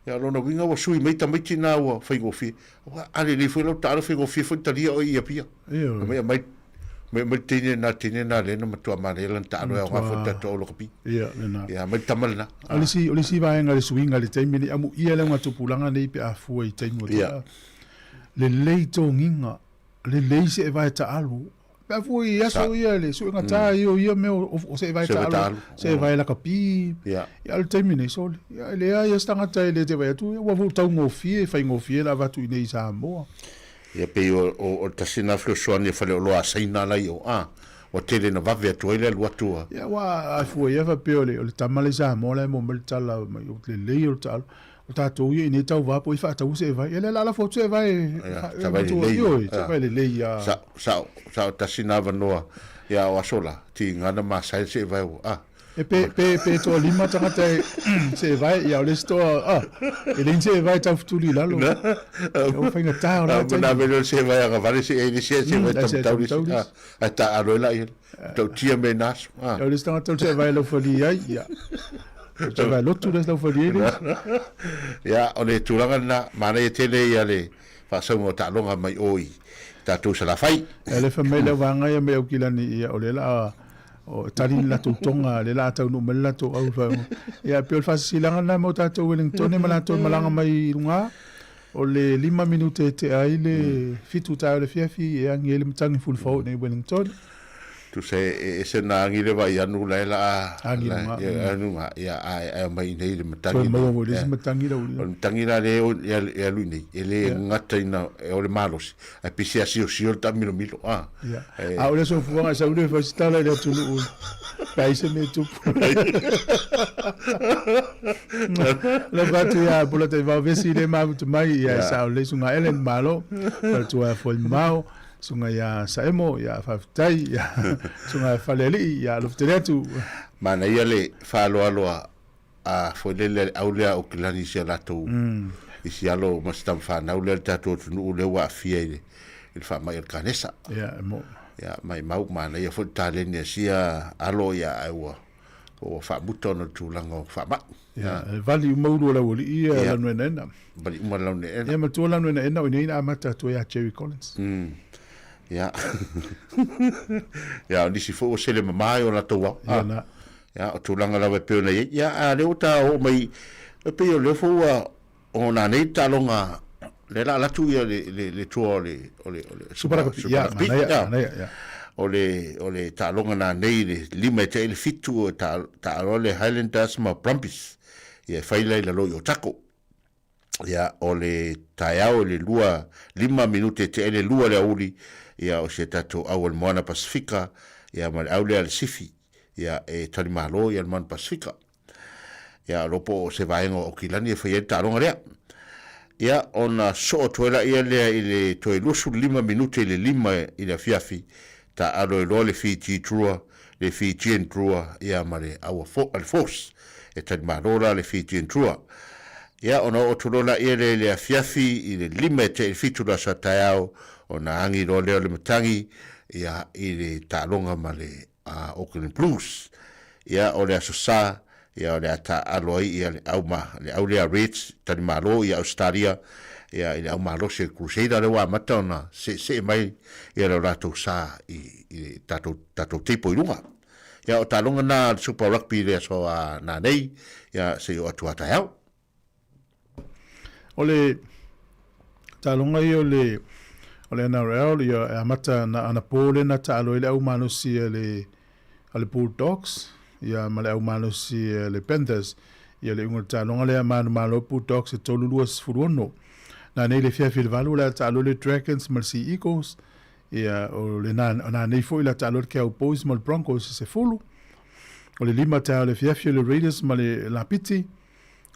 [SPEAKER 5] ia o lona uiga ua sui mai tamaiti na ua faigofie. Aua a lelei foi lau taalo faigofie foi ona talia oe i Apia.
[SPEAKER 1] Ioe.
[SPEAKER 5] Mai aumai mai aumai le teine lena, le teine lena lea na matua manaia lana taalo e aoga foi le tatou au lakapi.
[SPEAKER 1] Ia, lena.
[SPEAKER 5] Ia, aumai le tama lena.
[SPEAKER 1] O le isi, o le isi vaega i le suiga i le taimi lenei, amuia le augatupulaga nei pe a fua i taimi ua tuanai. Lelei togiga, lelei seevae taalu. Pe a fua i aso ia le suega tā ia o ia mea o seevae taalu, seevae lakapi. Ia, o le taimi nei, sole. Ia, e leai lava se tagata e le te vaai atu, ua foi taugofie, faigofie le avatu i inei i Samoa.
[SPEAKER 5] Ia, pei o, o, o le tasi lena fesoasoani a faleoloa a Saina la i o, a, ua tele ina vave atu ai le alu atu a.
[SPEAKER 1] Ia, aua a fua i ai faapea o le, o le tama la i Samoa la e maua mai le tala mai, o le lelei o le taalu. O tatou ia i nei tauva po i faataua seevae. Ia lea la lafo atu seevae.
[SPEAKER 5] Seevae lelei.
[SPEAKER 1] Ioe, seevae lelei ia.
[SPEAKER 5] Sa, sa, sa o tasi na avanoa ia o aso la, tiga na masae le seevae ua, ah.
[SPEAKER 1] E pe, pe, pe toalima tagata e seevae, ia o le isi toa, ah, e leai ni seevae taufetuli i lalo. O faigata o la taimi.
[SPEAKER 5] Mana vele o le seevae agavale se e le isi seevae tamatau le isi, ah, ae taaalo ai la ia. Tautia me na aso.
[SPEAKER 1] Ah. O le isi tagata o le seevae laufali ai, ia. O le seevae lotu le isi laufali ai le isi.
[SPEAKER 5] Ia, o le tulaga lena, manaia tele ia le faasauga o taaloga mai o i tatou Salafai.
[SPEAKER 1] Ia le fai mai le vaega ia mai Aukilani, ia o lea la o tali ni latou toga, lea la taunuu mai le latou au fa. Ia pei o le faasisilaga lena mo tatou Wellingtone ma latou malaga mai i luga. O le 5 minute e tea ai le 7 taeao i le afiafi e agi ai le matagi fulufau i nei Wellington.
[SPEAKER 5] Tusa e ese na agi le vai anu la e la
[SPEAKER 1] agi lunga.
[SPEAKER 5] Ia lunga ia a e mai nei le matagi.
[SPEAKER 1] Toe maua foi le isi matagi la uli.
[SPEAKER 5] O le matagi la le e alu i nei e le gata ina e o le malosi ae pei se asiosio le taamilomilo
[SPEAKER 1] a. Ia. A o le soifuaga e sau le fai se tala i le atunuu pe ai se mea e tupu. Lau fatu ia Pula Taivao Vesi le mafuta mai ia e sao lelei suga Ellen Malo faletua ia Foaimamao suga ia Saemo ia faafetai ia suga ia Falealii ia alofa tele atu.
[SPEAKER 5] Manaia le faaloaloa a foi lele le au lea o Kilani i si a latou i si alo ma si tama fanau lea le tatou atunuu lea ua aafia i le i le faamai o le kanesa.
[SPEAKER 1] Ia e mo.
[SPEAKER 5] Ia maimau manaia foi le taleni a sia alo ia ae ua ua faamuta ona o le tulaga o faamai.
[SPEAKER 1] Ia e vali uma ulu o le aualii ia Lanuenaena.
[SPEAKER 5] Vali uma Lanuenaena.
[SPEAKER 1] Ia matua Lanuenaena o i inei na amata atu ai ia Jerry Collins.
[SPEAKER 5] Ia. Ia o nisi foi ua sele mama i o latou ao.
[SPEAKER 1] Ia na.
[SPEAKER 5] Ia, o tulaga lava e pei ona i ai. Ia, a o lea ua ta oo mai, e pei o lea foi ua ona nei taaloga, lea la alatu ia le, le, le toa o le, o le, o le
[SPEAKER 1] Super Rugby, ia, manaia, ia, manaia, ia.
[SPEAKER 5] O le, o le taaloga na nei le 5 e tea i le 7 o ta, taaloa le Highlanders ma Brumbies. Ia, e fai la i lalo i Otago. Ia, o le taeao i le 2, 5 minute e tea i le 2 le aoauli, ia, o si a tatou au o le Moana Pasifika, ia, ma le au lea a le Sifi, ia, e talimalo ia le Moana Pasifika. Ia, o lo po o se vaega o Aukilani e fai ai le taaloga lea. Ia, ona soo atu ai laia lea i le toe 25 minute i le 5 i le afiafi, taaalo ai loa le Fiji Drua, le Fijian Drua, ia ma le Aua Fo, le Force, e talimalo la le Fijian Drua. Ia, ona oo atu loa laia lea i le afiafi i le 5 e tea i le 7 le aso a taeao, ona agi loa lea o le matagi, ia, i le taaloga ma le Auckland Blues. Ia, o le Aso Sa, ia, o le a taaalo ai ia le au ma, le au lea Reds, talimalo ia Ausetalia, ia, i le au malosi o le Crusader lea ua amata ona seesee mai ia lo latou sa i, i le tatou, tatou table i luga. Ia, o taaloga na a le Super Rugby i le aso a nanei, ia, se i oo atu a taeao.
[SPEAKER 1] O le. Taaloga ia o le o le NRL ia e amata na anapo lea na taalo ai le au malosi a le a le Bulldogs ia ma le au malosi a le Panthers ia le iuga o le taaloga lea manumalo Bulldogs e 3-26. Nanei le afiafi i le 8 o le a taalo le Dragons ma le Sea Eagles ia o le na nanei foi le a taalo le Cowboys ma le Broncos i le 10. O le 5 taeao i le afiafi o le Raiders ma le Lapiti.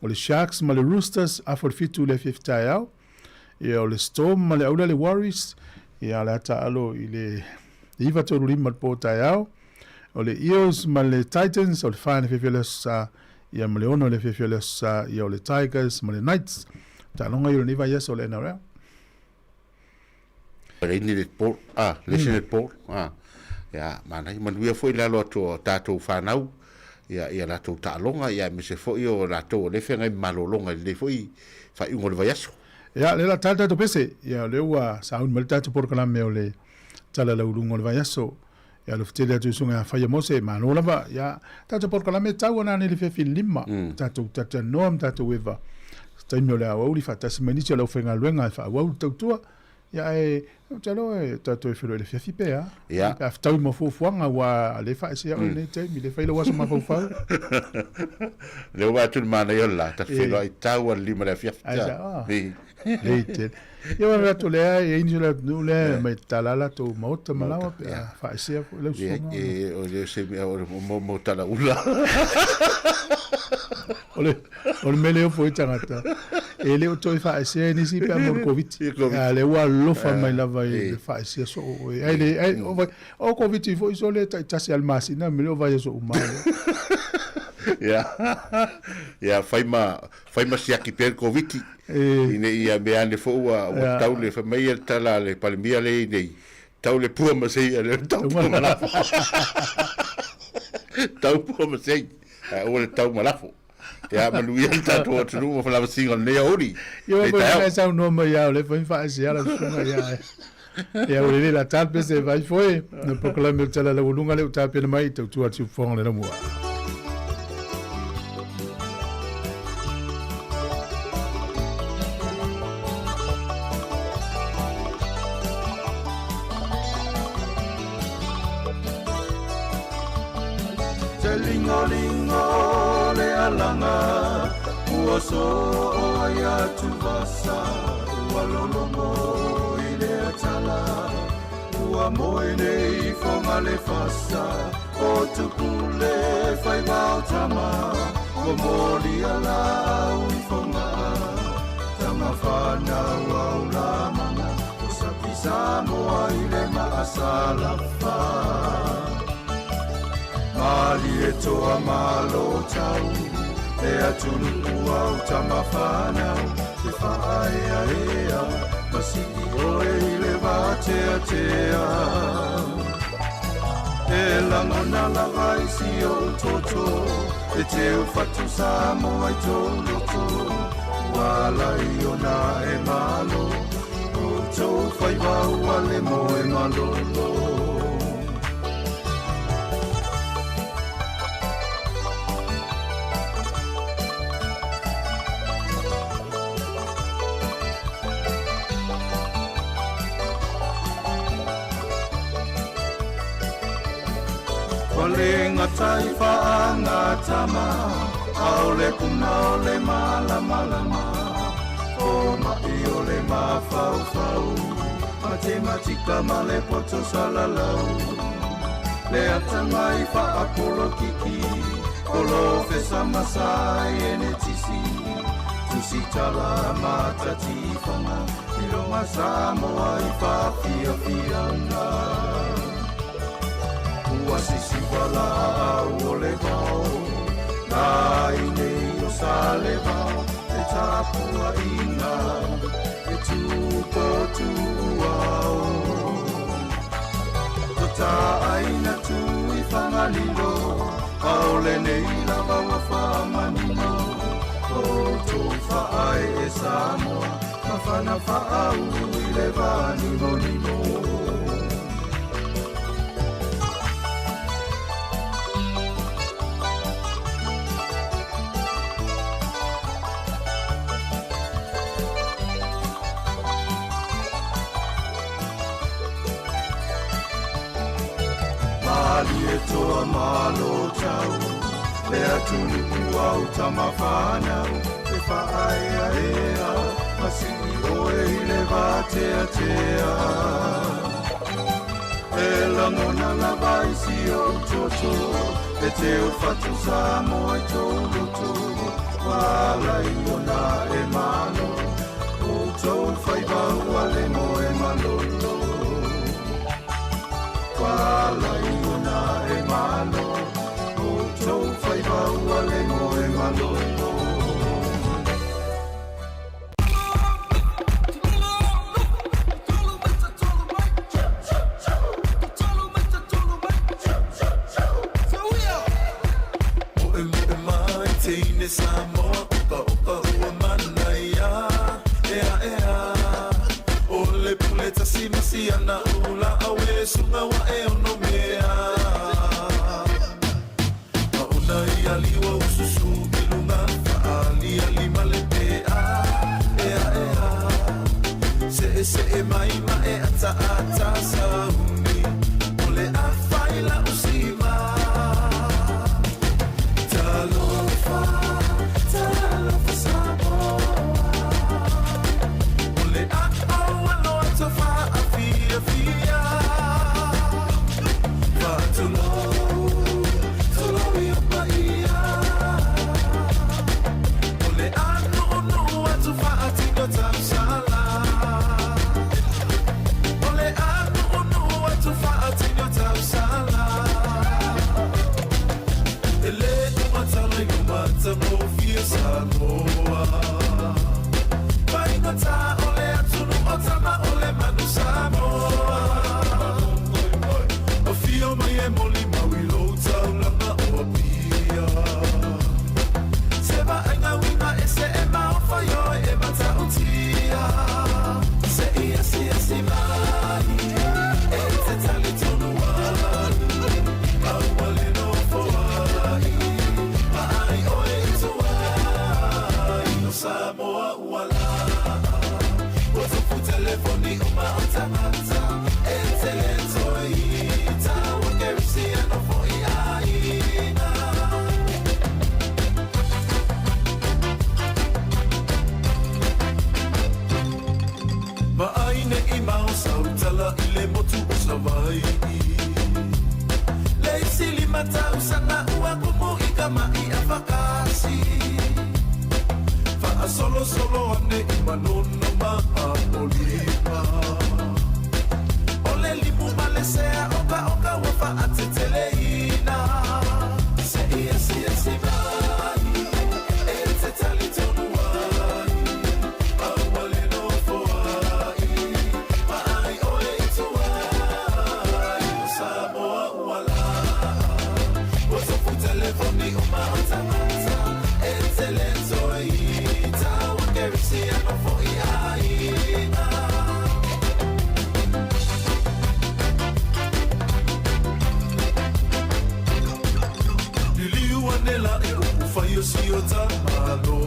[SPEAKER 1] O le Sharks ma le Roosters, afa o le 7 i le afiafi taeao. Ia, o le Storm ma le aulale Warriors, ia, o le a taalo i le 9:35 i le po taeao. O le Eels ma le Titans, o le 4 i le afiafi o le Aso Sa, ia, ma le 6 i le afiafi o le Aso Sa, ia, o le Tigers ma le Knights. Taaloga ia o lenei vaiaso o le NRL.
[SPEAKER 5] Leini le pol, ah, le se le pol, ah. Ia, manaia, manuia foi le alo atu o tatou fanau, ia, ia latou taaloga, ia, aemaise foi o latou o lea e feagai ma malologa i lenei foi faaiuga o le vaiaso.
[SPEAKER 1] Ia, lea o le a ta le tatou pese. Ia, o lea ua sauni mai le tatou polokalame o le Tala Lauuluga o le Vaiaso. Ia, alofa tele atu i susuga ia Faia Mose, malo lava. Ia, tatou polokalame e tau ana nei le afiafi 5. Tatou talatalanoa ma tatou eva. Se taimi o le aoauli faatasi mai nisi o le aufaigaluega e faaauau le tautua. Ia ae ou te iloa e tatou e feiloai i le afiafi pe a.
[SPEAKER 5] Ia.
[SPEAKER 1] Pe a fetaui ma fuafuaga aua lea e faaesea oe i lenei taimi, lea e fai lou aso mafaufau.
[SPEAKER 5] Lea ua vaai atu i le manaia o le la, tatou feiloai tau a le 5 i le afiafi.
[SPEAKER 1] Ai sa, ah. Lelei tele. Ia ua atu lea e i ai nisi o le atunuu lea mai tatala latou maota ma laoa pe a faaesea foi lau susuga.
[SPEAKER 5] Ia, o le se mea o le mo talaula.
[SPEAKER 1] O le O le mea lea e ofo ai tagata, e le o toe faaesea e nisi pe a mo le Koviti. A lea ua alofa mai lava i le faaesea soo oe. Ai le, ai, o, o Koviti foi sole taitasi a le masina me le o vaiaso uma lea.
[SPEAKER 5] Ia, ia, fai ma, fai ma siaki pea le Koviti. Ina ia mea ane foi ua, ua tau le, fai mai le tala a le Palemia lea i nei, tau le pua ma sei, a le tau pua ma lafo. Tau pua ma sei, ae aua le tau ma lafo. Ia manuia le tatou atunuu ma falavasiga o lenei aoauli.
[SPEAKER 1] Ia ua foi e saunoa mai ia o le fai faaesea lau susuga ia. Ia ua lelei la tala pese vai foi na polokalame o le Tala Laualuga lea ua tapena mai tautua atu fofoga le laumua.
[SPEAKER 3] Te lingolingo le alaga ua soo ai atuvasa ua lologo i le atala ua moe nei foga le fasa o tupule faiva o tama ua molia lau i foga tama fanau au lamana o sapi Samoa i le maasalafa Malie toa malo tau e atunuu au tama fanau e faaeaea ma sii oe i le vateatea E lagona lava i si ou toto e teu fatu Samoa i tou loto ua ala i ona e malo o tou faiva ua le moe malolo. Ua le gata i faagatama, Aole puna o le malamalama, O ma'i o le mafaufau, Matematika ma le poto salalau, Le atamai faapolokiki, Polofesa ma saienetisi, Tusitala ma tatifaga, Iloga Samoa i faafiafiaga. Ua sisiva laau o le vao, La i nei o Salevao, Te tapuaiga e tupotuao. Tota aina tu i Fagalilo, Aole nei lava ua faamanino, O tou faae e Samoa, Mafana faaulu i le vanimonimo.
[SPEAKER 12] atoa malo tau Le atunuu au tamafanau E faaeaea Ma sii oe i le vateatea E lagona lava i si ou toto E te o fatu Samoa i tou loto Ua alai ona e malo O tou faiva ua le moe malolo Ua alai ona e malo O tou faiva ua le moe malolo.
[SPEAKER 3] Moemoe mai teine Samoa Okaoka ua manaia Ea ea O le pule tasi ma siana ula Awe suga wa e ono mea Ma ona ia liua ususu i luga Faaaliali ma le pea Ea ea Seesee mai ma e ataata Sauni o le afai lau sima Talofa, talofa Samoa O le aao alo atu faafiafia Faatulou, tulou i o paia O le anuunuu atu faatino tausala O le anuunuu atu faatino tausala E le umatala i matagofie Samoa Faigata o le atunuu o tama o le manu Samoa Afio mai e molimau i lou taulaga o Apia Se vaaiga uiga ese e maofa ioe e matautia Se i asiasi mai e te talitonu ai Aua le nofo ai Vaai oe i tuai O Samoa ua laa Ua tupu telefoni uma o tagata E te le toe ita Ua kerisiano foi aiga. Vaai nei mao sau tala i le motu o Savaii Le isi 5 tausaga ua kumu i ka mai afakasi Faasolosolo ane i Manono ma Apolima O le limu ma le sea okaoka ua faateteleina Se i asiasi mai e te talitonu ai Aua le nofo ai Vaai oe i tuai O Samoa ua laa Ua tofu telefoni uma o tagata E te le toe ita Ua kerisiano foi aiga. Liliu ane la i upu fai o si o tamalo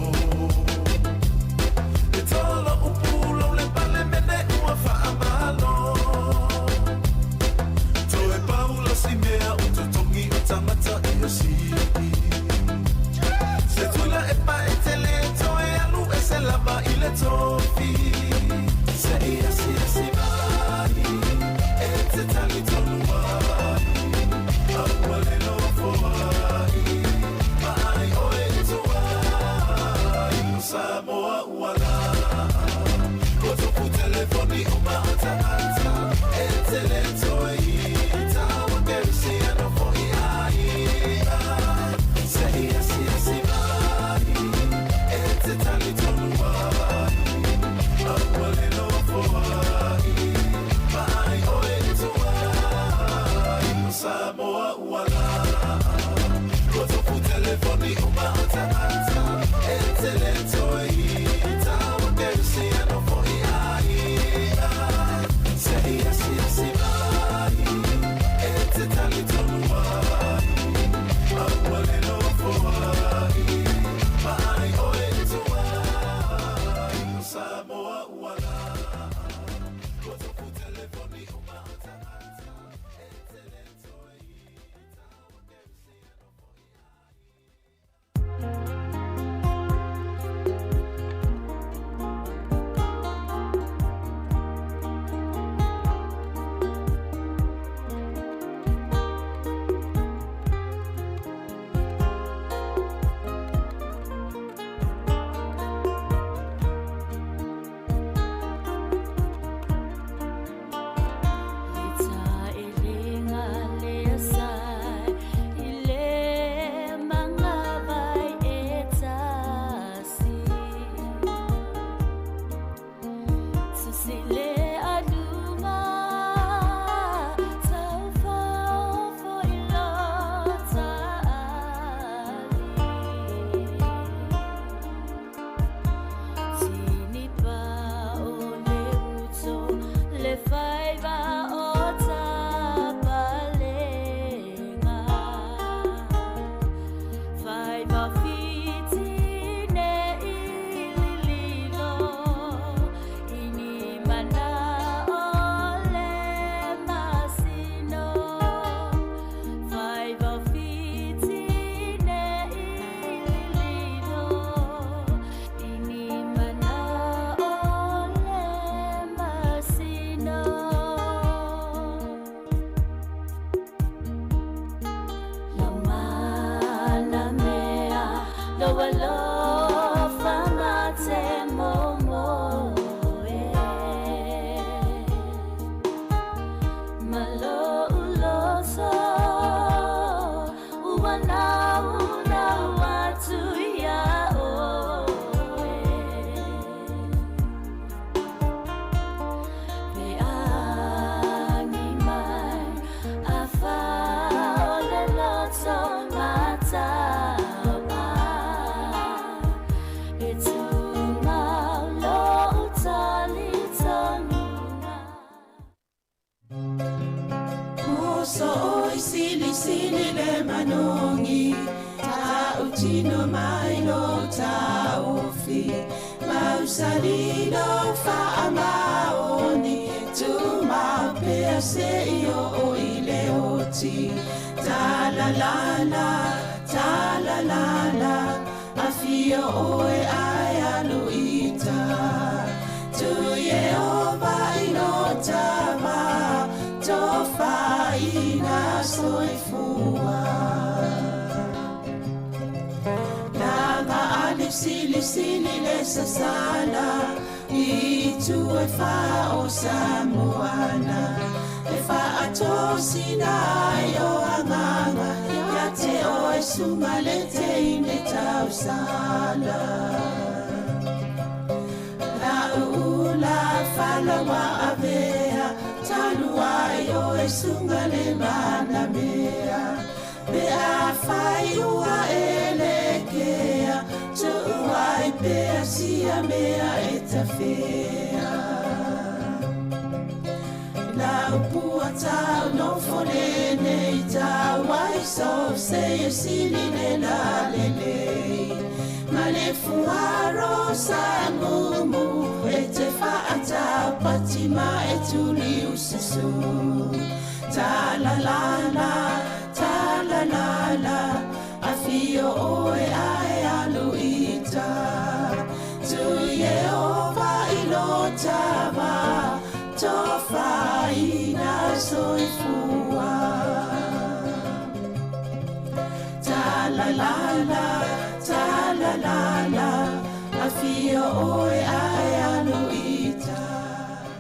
[SPEAKER 3] E tolo upu lau le pale mene ua faamalo Toe paula si mea o totogi o tagata ia sii Se tuila e paetele toe alu e se lava i le tofi Se i asiasi mai e te talitonu ai Aua le nofo ai Vaai oe i tuai O Samoa ua laa Ua tupu telefoni uma o tagata E te le toe ita Ua kerisiano foi aiga Se i asiasi mai E te talitonu ai Aua le nofo ai Vaai oe i tuai O Samoa ua laa Ua tupu telefoni uma o tagata E te le toe ita Ua kerisiano foi aiga Se i asiasi mai E te talitonu ai Aua le nofo ai Vaai oe i tuai O Samoa ua laa Ua tupu telefoni uma o tagata E te le toe ita.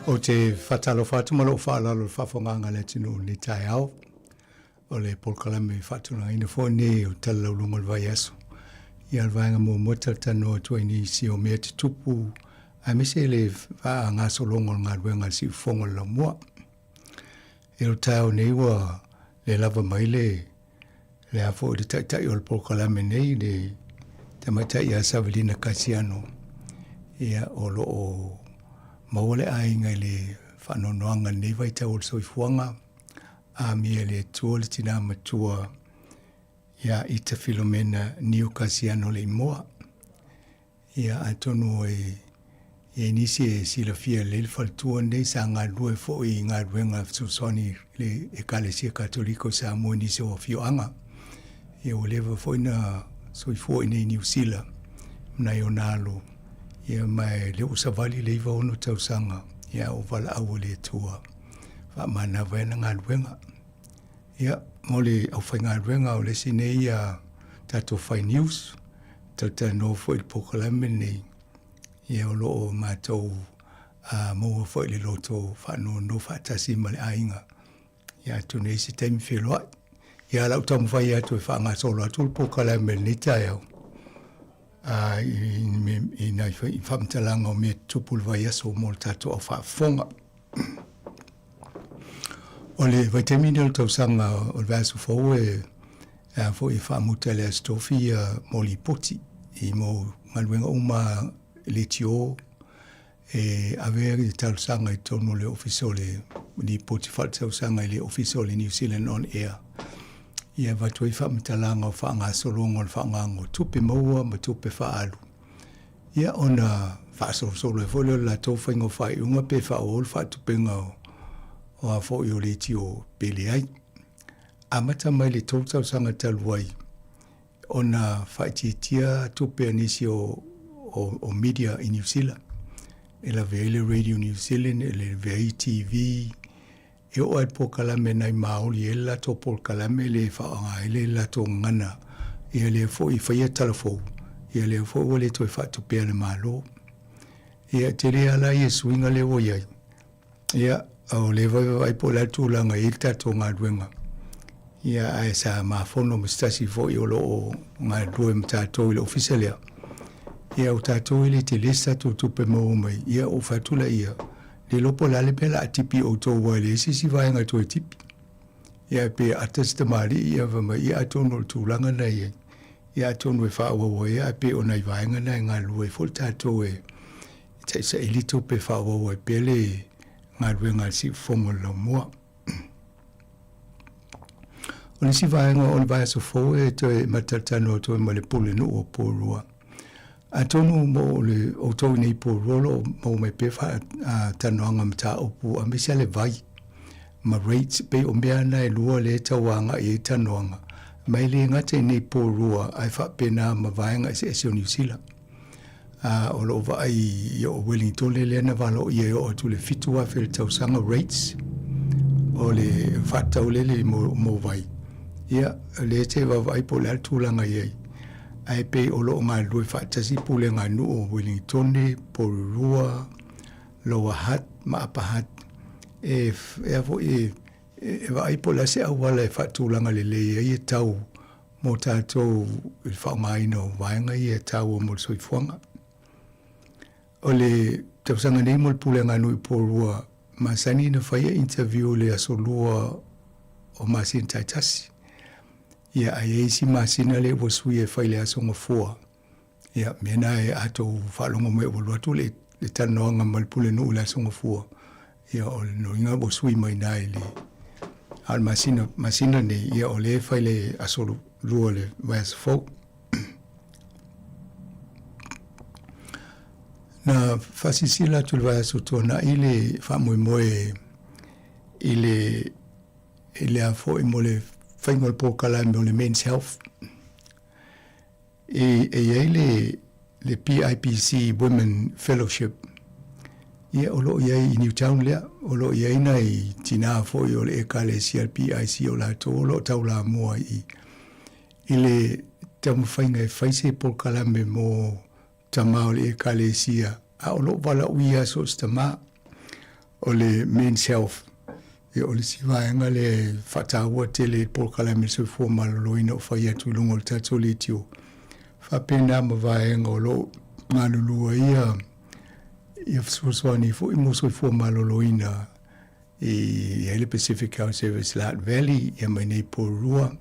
[SPEAKER 13] Ou te faatalofa atu ma lou faaaloalo i le faafofogaaga a le atunuu i lenei taeao. O le polokalame faatulagaina foi lenei o Tala Lauloga o le Vaiaso. Ia o le vaega muamua talatalanoa atu ai nisi o mea tutupu aemaise le faagasologa o le galuega a le Siufofoga o le Laumua. I le taeao nei ua le lava mai le le a foi le taitai o le polokalame nei le tamaitai ia Savelina Kasiano ia o lo o maua le aiga i le faanoanoaga i lenei vaitau o le soifuaga amia e le Atua le tina matua ia Ita Filomena Niu Kasiano le imoa. Ia atonu e i ai nisi e silafia lelei le faletua lenei sa galulue foi i galuega fesoasoani i le Ekalesia Katoliko i Samoa i nisi o afioaga. Ia ua leva foi na soifua i inei i Niu Sila ma nai ona alo, ia ma e lea ua savali le 96 tausaga, ia a ua valaau e le Atua faamanava ai ana galuega. Ia, mo le aufaigaluega o le isi nei a tatou Fai News, talatalanoa foi i le polokalame lenei, ia o lo o matou maua foi le loto faanoanoa faatasi ma le aiga. Ia atonu e i ai se taimi feiloai. Ia o le a ou taumafai atu e faagasolo atu le polokalame i lenei taeao i nai faamatalaga o mea tutupu i le vaiaso mo le tatou au faafofoga. O le vaitaimi lenei o le tausaga o le vaiaso fou e a foi e faamuta e le Aso Tofi mo lipoti i mo galuega uma leitio e ave le talosaga i totonu o le Ofisa o le Lipoti Faaletausaga i le Ofisa o le New Zealand On Air. Ia avatu ai faamatalaga o faagasologa o le faaaogaina o tupe maua ma tupe faaalu, ia ona faasolosolo ai foi lea o le latou faiga o faaiuga pe faaauau le faatupega o a foi o leitio pe leai. Amata mai le 3 tausaga talu ai ona faaitiitia tupe a nisi o, o, o media i Niu Sila e lavea ai le Radio New Zealand, e lavea ai TV, e oo lava i le polokalame nai Māori e le latou polokalame le faaaoga ai le latou gagana ia lea foi e faia tala fou ia lea foi ua le toe faatupea e le Malo. Ia e tele lava la ia suiga lea ua i ai. Ia o lea foi e vaavaai po o le a le tulaga e i ai le tatou galuega. Ia ae sa mafono ma se tasi foi o lo o galulue ma tatou i le ofisa lea. Ia o tatou e le tele se tatou tupe maua mai, ia ou fai atu laia, Le iloa po o le a le mea o le a tipi outou aua e leai se isi vaega e toe tipi. Ia pe ata si tamalii ia fai mai, ia atonu o le tulaga lena e i ai. Ia atonu e faaauau ai ae pei o nai vaega na e galulue ai foi le tatou e sailisaili tupe e faaauau ai pea le galuega a le siufofoga o le laumua. O le isi vaega o le vaiaso fou e toe matalatalanoa atu ai ma le Pulenuu o Porirua. Atonu mo le outou i nei Porirua o lo o maua mai pea faatalanoaga mataupu aemaise lava le vai ma rates pei o mea na e lua lea e tau agai ai talanoaga ma e le gata i nei Porirua ae faapena ma vaega eseese o Niu Sila. O lo o vaai i o Wellingtone lea na valoia e oo atu i le 7,000 i le tausaga rates o le faatatau lele mo vai. Ia, lea e te vaavaai po o le a le tulaga i ai. Ae pei o lo o galulue faatasi pulega nuu o Wellingtone, Porirua, Lower Hutt ma Upper Hutt e, e a foi e, e vaai po o le a se auala e faatulaga lelei ai e tau mo tatou i le faaaogaina o vaega ia e taua mo le soifuaga. O le tausaga nei mo le Pulega Nui Porirua, masani na faia interview i le aso lua o masina taitasi. Ia, ae i ai isi masina lea ua sui e fai i le aso Gafua. Ia, mea na e a outou faalogo mai ua alu atu le, le talanoaga ma le Pulenuu i le aso Gafua, ia o le noiga ua sui mai na i le a o le masina, masina nei, ia o lea e fai le aso lua o le vaiaso fou. Na faasilasila atu i le vaiaso tuanai le faamoemoe i le i le a foi mo le faiga o le polokalame o le Men's Health. E, e i ai le, le PIPC Women Fellowship, ia o lo o i ai i Newtown lea, o lo o i ai nai tinā foi o le ekalesia le PIC o latou o lo o taulamua i, i le taumafaiga e fai se polokalame mo tama o le ekalesia, a o lo o valaauia so o se tama o le Men's Health. Ia o le isi vaega lea e faataua tele i le polokalame o le soifua maloloina o fai atu i luga o le tatou leitio. Faapena ma vaega o lo o galulue ai ia ia fesoasoani foi mo soifua maloloina i ai le Pacific Health Service Hutt Valley ia ma inei Porirua.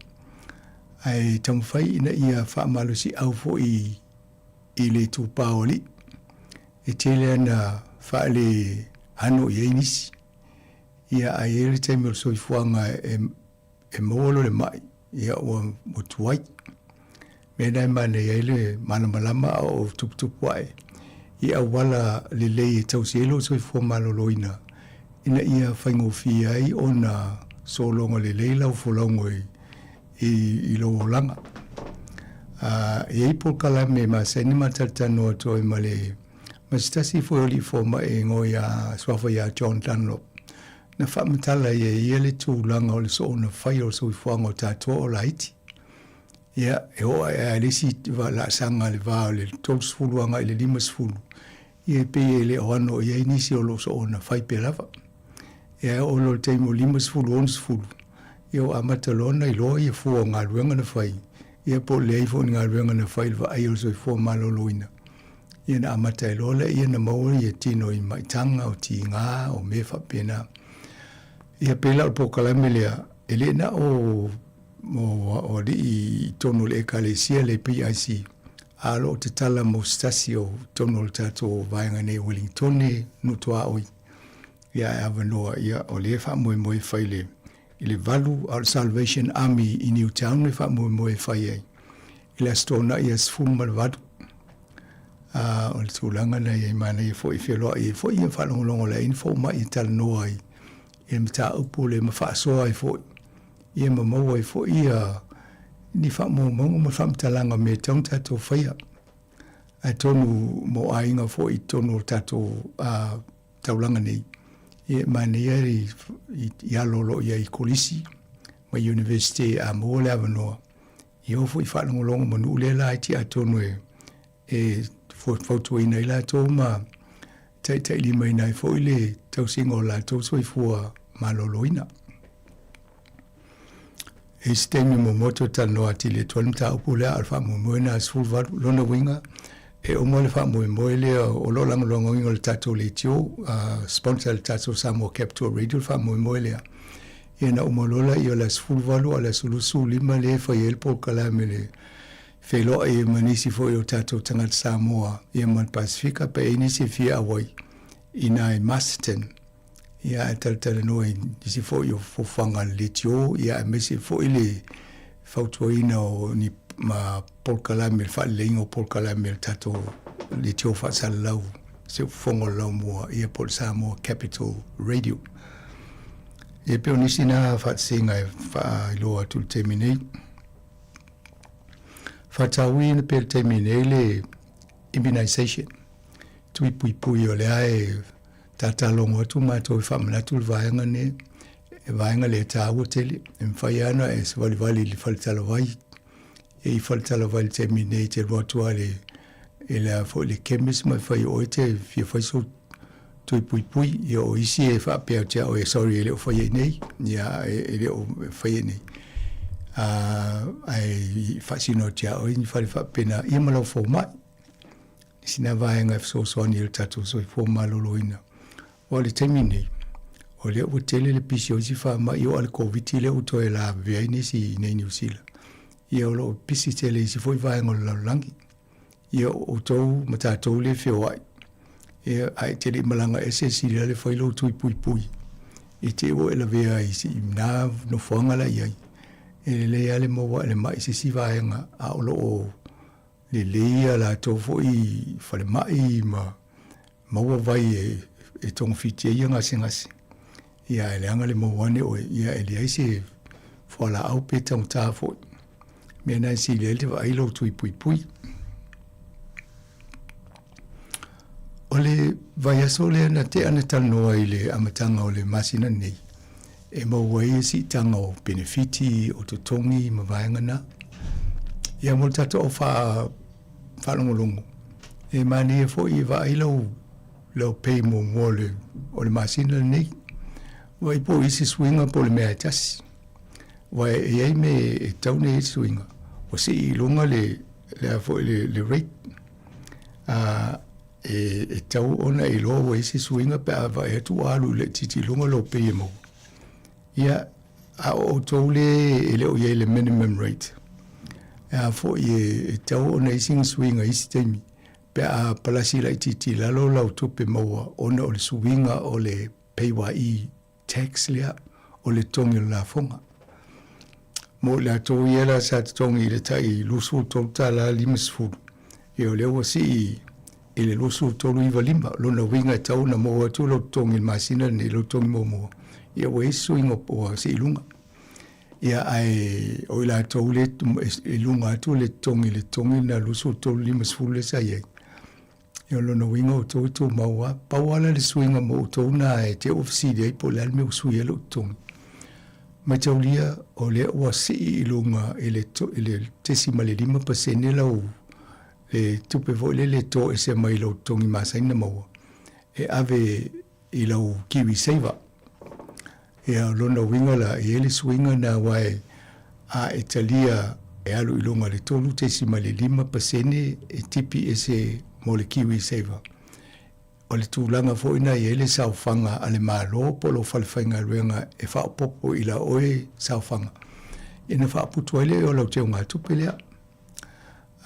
[SPEAKER 13] Ae taumafai ina ia faamalosiau foi i le itupa o alii. E tele ana faale ano i ai nisi. Ia ae i ai le taimi o le soifuaga e, e maua loa le mai, ia ua, ua tuai. Mea na e manaia ai le malamalama a o tuputupu ae i auala lelei e tausi ai lou soifua maloloina ina ia faigofie ai ona sologa lelei lau folauga i, i, i lou olaga. E i ai polokalame masani ma talatalanoa atu ai ma le ma se tasi foi o alii fomai e igoa ia suafa ia John Dunlop. Na faamatala ai e ia le tulaga o le soona fai o le soifuaga o tatou o laiti. Ia, e oo ae lava i le isi laasaga i le va o le 30 agai i le 50, ia e pei e le o ano i ai nisi o lo o soona fai pea lava. Ia e oo loa i le taimi o le 50, 60, ia ua amata loa ona iloa ia fua o galuega na fai, ia po o le leai foi o ni galuega na fai i le vaai o le soifua maloloina. Ia na amata ai loa lea ona maua ia tino i maitaga, o tiga, o mea faapena. Ia pei la o le polokalame lea, e le na o o alii i totonu o le Ekalesia le PIC, a o lo o tatala mo se tasi o totonu o le tatou vaega nei o Wellingtone, nuu tuaoi. Ia ae avanoa, ia o lea e faamoemoe e fai le i le 8, a o le Salvation Army i Newtown e faamoemoe e fai ai i le Aso Toonai ia 18. A o le tulaga lena ia manaia foi e feloai ai foi ia faalogologo le ai fomai e talanoa ai i le mataupu lea ma faasoa ai foi ia ma maua ai foi ia ni faamaumauga ma faamatalaga o mea e tatau ona tatou faia. Atonu mo aiga foi i totonu o le tatou taulaga nei, ia e manaia i, i, i alo o lo o i ai i kolisi ma University a maua le avanoa, ia o foi faalogologo ma nuu lea laiti atonu e, e fautuaina ai latou ma taitailimaina ai foi le tausiga o latou soifua maloloina. E i se taimi muamua toe talanoa atili atu ai le mataupu lea, a o le faamoemoe lena 18. Lona uiga, e uma le faamoemoe lea o lo o lagolagoina e le tatou leitio, sponsor e le tatou Samoa Capital Radio le faamoemoe lea. Ia na uma loa lea o le aso 18 a o le aso 25 lea e fai ai le polokalame le feiloai ai ma nisi foi o tatou tagata Samoa ia ma le Pasefika pe i ai nisi e fia auai i ina i Masterton. Ia ae talatalanoa i nisi foi o fofoga a le leitio, ia aemaise foi le fautuaina o ni ma polokalame, le faaleleiga o polokalame a le tatou leitio faasalalau, se fofoga o le laumua, ia po o le Samoa Capital Radio. Ia pei o nisi na faatasiga e faailoa atu i le taimi nei. Faatauina pea i le taimi nei le immunization, tui puipui o lea e tatalogo atu matou e faamanatu le vaega nei, e vaega lea e taua tele. E mafai lava ona e savalivali i le faletalavai, e i faletalavai i le taimi nei e te alu atu lava i le, i le, foi le chemist ma e fai o oe te fia fai sou tui puipui. Ia o isi e faapea atu ia oe, sorry e le o faia i nei, ia e le o faia i nei. Ae faasino atu ia oe ni fale faapena, ia ma lau fomai. Sina vaega e fesoasoani i le tatou soifua maloloina. Aua o le taimi nei, o lea ua tele le pisi o isi faamai, oo lava i le Koviti lea ua toe lavevea ai nisi i inei i Niu Sila. Ia o lo o pisi tele i isi foi vaega o le lalolagi. Ia o outou ma tatou lea e feoai, ia ae e te le i malaga ese e sili lava le fai lou tui puipui i te i ua e lavea ai i na nofoaga la e i ai. E lelei lava le maua ae le mai i se isi vaega a o lo o lelei ia latou foi falemai ma maua vai e togafiti ai ia gasegase. Ia ae leaga le maua ane oe, ia e leai se fualaau pe taugata foi. Mea na e sili ai le vaai lou tui puipui. O le vaiaso lea na tea na talanoa i le amataga o le masina nei, e maua ai siitaga o penefiti, o totogi ma vaega na. Ia mo le tatou au faalogologo, e manaia foi e vaai lau, lau pay muamua o le, o le masina lenei. Vaai po o isi suiga po o le mea e tasi. Aua e i ai mea e tatau ona i ai suiga, ua sii i luga le, le, a foi, le, le rate. E, e tatau ona e iloa ua i ai se suiga pe a vaai atu ua alu laitiiti i luga lou pay e maua. Ia, a o outou le e le o i ai i le minimum rate, e a foi e, e tatau ona i ai sina suiga i isi taimi pe a palasi laitiiti i lalo lau tupe maua ona o le suiga o le PAYE tax lea, o le totogi o le lafoga. Mo i latou ia la sa totogi i le tai $23.50, ia o lea ua sii i le 23.95. Lona uiga e tatau ona maua atu lou totogi i le masina lenei, lou totogi muamua, ia ua i ai se suiga ua sii i luga. Ia ae o i latou lea e i luga atu le totogi i le totogi lena 23.50 lea sa i ai, Ia o lona uiga o outou e tumau lava. Pau lava la le suiga mo outou na e te ua fesili ai po o le a le mea ua sui ai lou totogi. Mataulia o lea ua sii i luga i le i le 0.5% lau le tupe foi lele e toese mai lou totogi masani na maua e ave i lau Kiwi Saver. Ia, o lona uiga la, e i ai le suiga na aua e, a e talia e alu i luga i le 3.5% e tipi ese mo le Kiwi Saver. O le tulaga foi na e i ai le saofaga a le Malo po o lou fale faigaluega e faaopoopo i la oe saofaga, ina faaputu ai lea o lau teugatupe lea.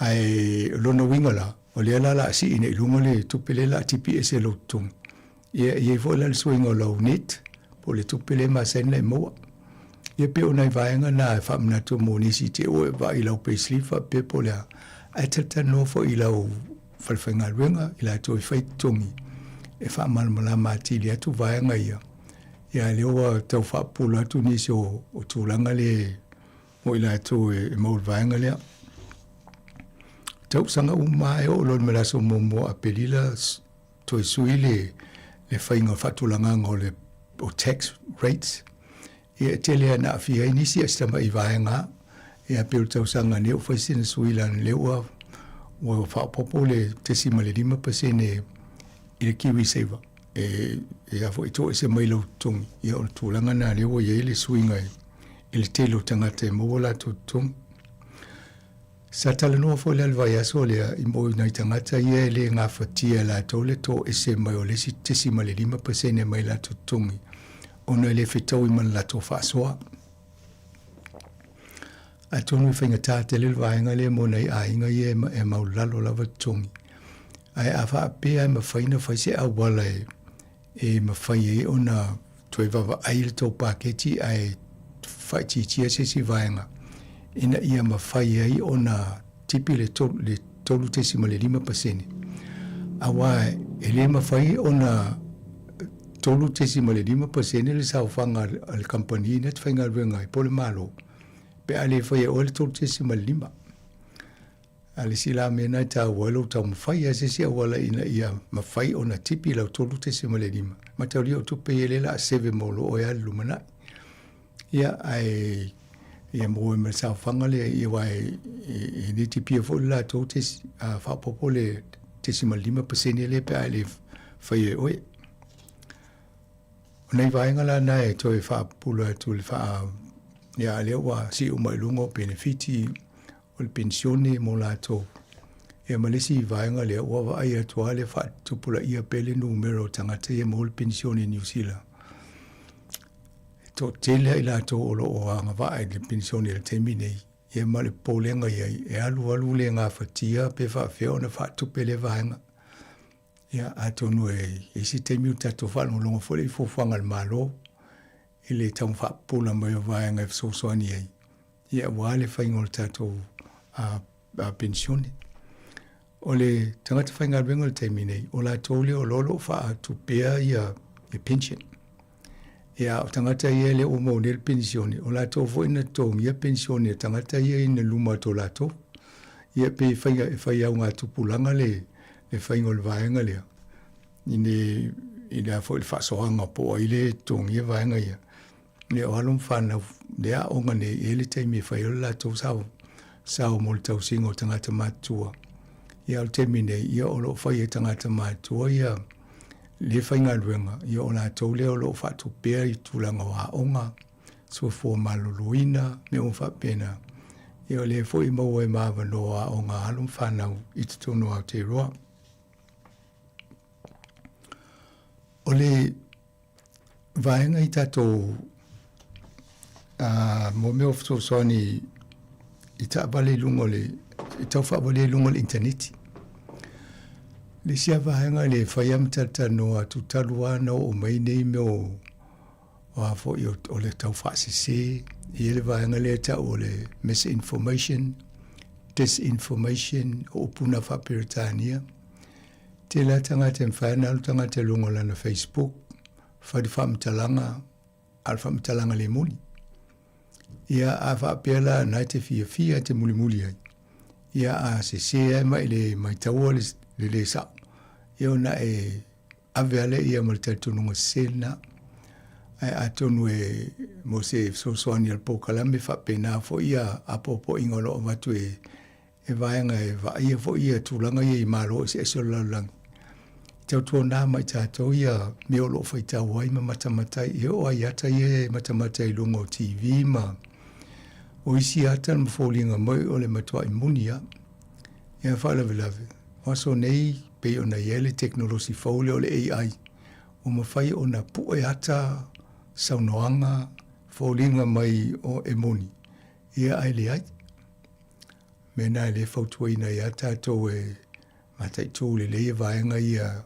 [SPEAKER 13] Ae o lona uiga la, o lea la o le a sii nei i luga le tupe lea o le a tipi ese i lou totogi. Ia, e i ai foi la le suiga o lau net, po o le tupe lea e masani ona e maua. Ia pei o nai vaega na e faamanatu mo nisi i te ua e vaai i lau payslip faapea po o le a, ae talatalanoa foi i lau falefaigaluega i latou e fai totogi e faamalamalama atili atu vaega ia. Ia a lea ua tau faapupula atu nisi o, o tulaga le mo i latou e, e maua le vaega lea. Tausaga uma e oo loa i le aso muamua o Aperila toe sui le, le faiga o faatulagaga o le o tax rates. Ia e tele lava ina aafia ai nisi a si tamai vaega lava. Ia pei o le tausaga nei ua fai sina sui leaga lea ua ua faaopoopo le 0.5% i le KiwiSaver e e a foi e toese mai lou totogi. Ia o le tulaga lena lea ua i ai le suiga i le tele o tagata e maua o latou totogi. Sa talanoa foi la i le vaiaso lea i mo nai tagata ia e le gafatia e latou le toese mai o le isi 0.5% mai latou totogi ona e le fetaui ma le latou faasoa. Atonu e faigata tele le vaega lea mo nai aiga ia e maualalo lava totogi. Ae a faapea e mafai ona fai se auala e, e mafai ai ona toe vaavaai le tou paketi ae faaitiitia se isi vaega ina ia mafai ai ona tipi le 3.5%. Aua e le mafai ona 3.5% le saofaga a le kamupani na te faigaluega ai po o le Malo pe a le faia e oe le 3.5. A le isi la mea lena e taua ai lou taumafai lava i se isi auala ina ia mafai ona tipi lau 3.5, mataulia o tupe ia lea o le a seve mo lo oe lava i le lumanai. Ia, ae ia maua ai ma le saofaga lea, ia aua e, e, e le tipia foi le latou tesi, a, faaopoopo le 0.5% lea pe a e le faia e oe. O nai vaega la na e toe faapupula atu le faa, ia lea ua sii uma i luga o penefiti, o le penisione mo latou. Ia ma le isi vaega lea, ua vaai atu lava le faatupulaia pea le numera o tagata ia maua le penisione i Niu Sila. E toatele lava i latou o lo o agavaa i le penisione i le taimi nei, ia ma le popolega i ai, e alualu le gafatia pe faapefea ona faatupe lea vaega. Ia, atonu e i ai se taimi o tatou faalogologo foi lea i fuafuaga a le Malo i le tau faapupula mai o vaega e fesoasoani ai, ia aua le faiga o le tatou penisione. O le tagata faigaluega i le taimi nei, o latou lea o lo o faatupea ia pension. Ia, o tagata ia lea ua maua nei le penisione, o latou foi na totogia penisione a tagata ia ina luma atu o latou. Ia, pei e fai, e fai augatupulaga le, le faiga o le vaega lea, i le, i le a foi le faasoaga po o ai le totogia vaega ia. Ia, o alo ma fanau le aoga nei, e i ai le taimi e fai ai le latou sao, sao mo le tausiga o tagata matutua. Ia, o le taimi nei, ia, o lo o fai e tagata matutua ia, le faigaluega, ia o latou lea o lo o faatupea i tulaga o aoga, soifua maloloina, mea uma faapena. Ia o lea foi e maua ai ma avanoa aoga a alo ma fanau i totonu o Aotearoa. O le vaega i tatou mo mea o fesoasoani i taavale i luga o le i tau faavalia i luga o le initaneti. Le isi lava vaega le fai lava ma talatalanoa atu talu lava ona oo mai nei mea o o a foi o le tau faasese, e i ai le vaega lea e tau o le misinformation, disinformation, o upu na faa-Peretania. Tele lava tagata e mafai ona alu tagata i luga o lana Facebook, fai le faamatalaga, a o le faamatalaga le moni. Ia, a faapea la na e te fiafia e te mulimuli ai, ia a sese ai ma i le maitaua le, le le sao, ia ona e ave lava lea ia ma le talitonuga sese lena. Ae atonu e mo se fesoasoani a le polokalame faapena foi ia apoapoaiga o lo o avatu e e vaega e vaaia foi ia tulaga ia i Malo eseese o le lalolagi. E tautuana ma i tatou ia mea o lo o faitau ai ma matamata ai, e oo lava i ata ia e matamata i luga o TV ma o isi ata ma foliga mai o le matuai moni lava. Ia faalavelave, o aso nei pei ona i ai le tekonolosi fou lea o le AI, ua mafai ona pue ata, saunoaga, foliga mai o e moni, ia ae leai. Mea na e le fautuaina ai lava tatou e mataitu lelei vaega ia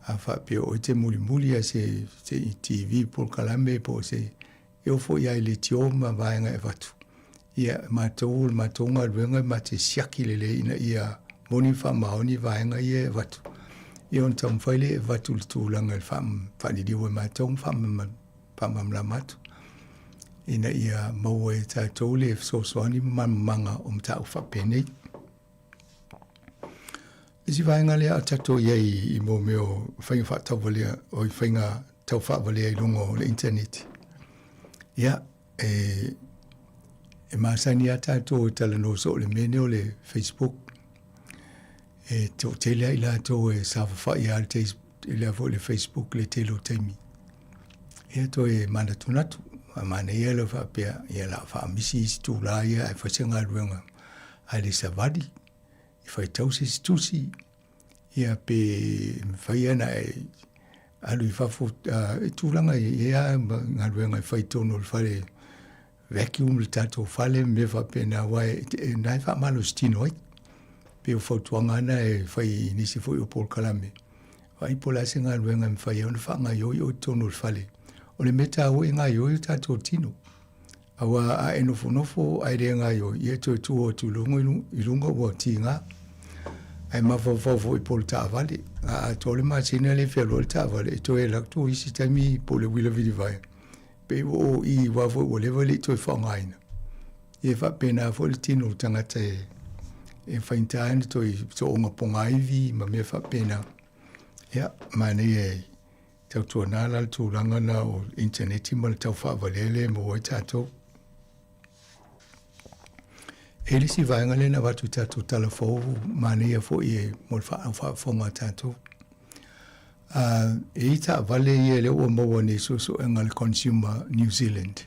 [SPEAKER 13] a faapea o oe te mulimuli a se, se TV polokalame po o se. E oo foi lava i leitio ma vaega e avatu. Ia, matou o le matou galuega e ma te siaki lelei ina ia moni ma faamaoni vaega ia e avatu. Ia ona taumafai lea e avatu i le tulaga i le faaliliu e matou ma faamalamalama atu ina ia maua e tatou le fesoasoani ma malamalamaga o mataupu faapenei. Isi vaega lea a tatou i ai i mō mea o faiga faatauvalea, o i faiga taufaavalea i luga o le internet. Ia, e, e masani lava tatou e talanoa soo i le mea lenei o le Facebook. E toatele lava i latou e saofafai lava i le foi le Facebook i le tele o taimi. Ia toe manatunatu, a manaia le faapea, ia o le a faamisi isi itulā ia ae fai se galuega ae le savali, e faitau se isi tusi, ia pe mafai ona e alu i fafo i tulaga i ia galuega e fai i totonu o le fale vacuum le tatou fale ma mea faapena aua e na e faamalositino ai. Pei o fautuaga na e fai i nisi foi o polokalame, vaai po o le a se galuega e mafai ai ona faagaoioi oe i totonu o le fale. O le mea taua e gaoioi o tatou tino. Aua a e nofonofo ae le gaoioi, ia e toe tu atu i luga, i luga ua tiga. Ae mafaufau foi po o le taavale. A atoa le masina le fealuai le taavale, e toe alu atu isi taimi po o le uila vilivae. Pei ua o i aua foi ua leva e le i toe faaaogaina. Ia e faapena foi le tino o le tagata e, e faigata ai ona toe sooga pogaivi ma mea faapena. Ia, manaia e tautuana la le tulaga na o initaneti ma le tau faavalea lea e maua ai tatou. E i ai le isi vaega lea na avatu i tatou tala fou manaia foi e mo le faafofoga a tatou. E i ai taavale ia lea ua maua nei i suesuega a le Consumer New Zealand.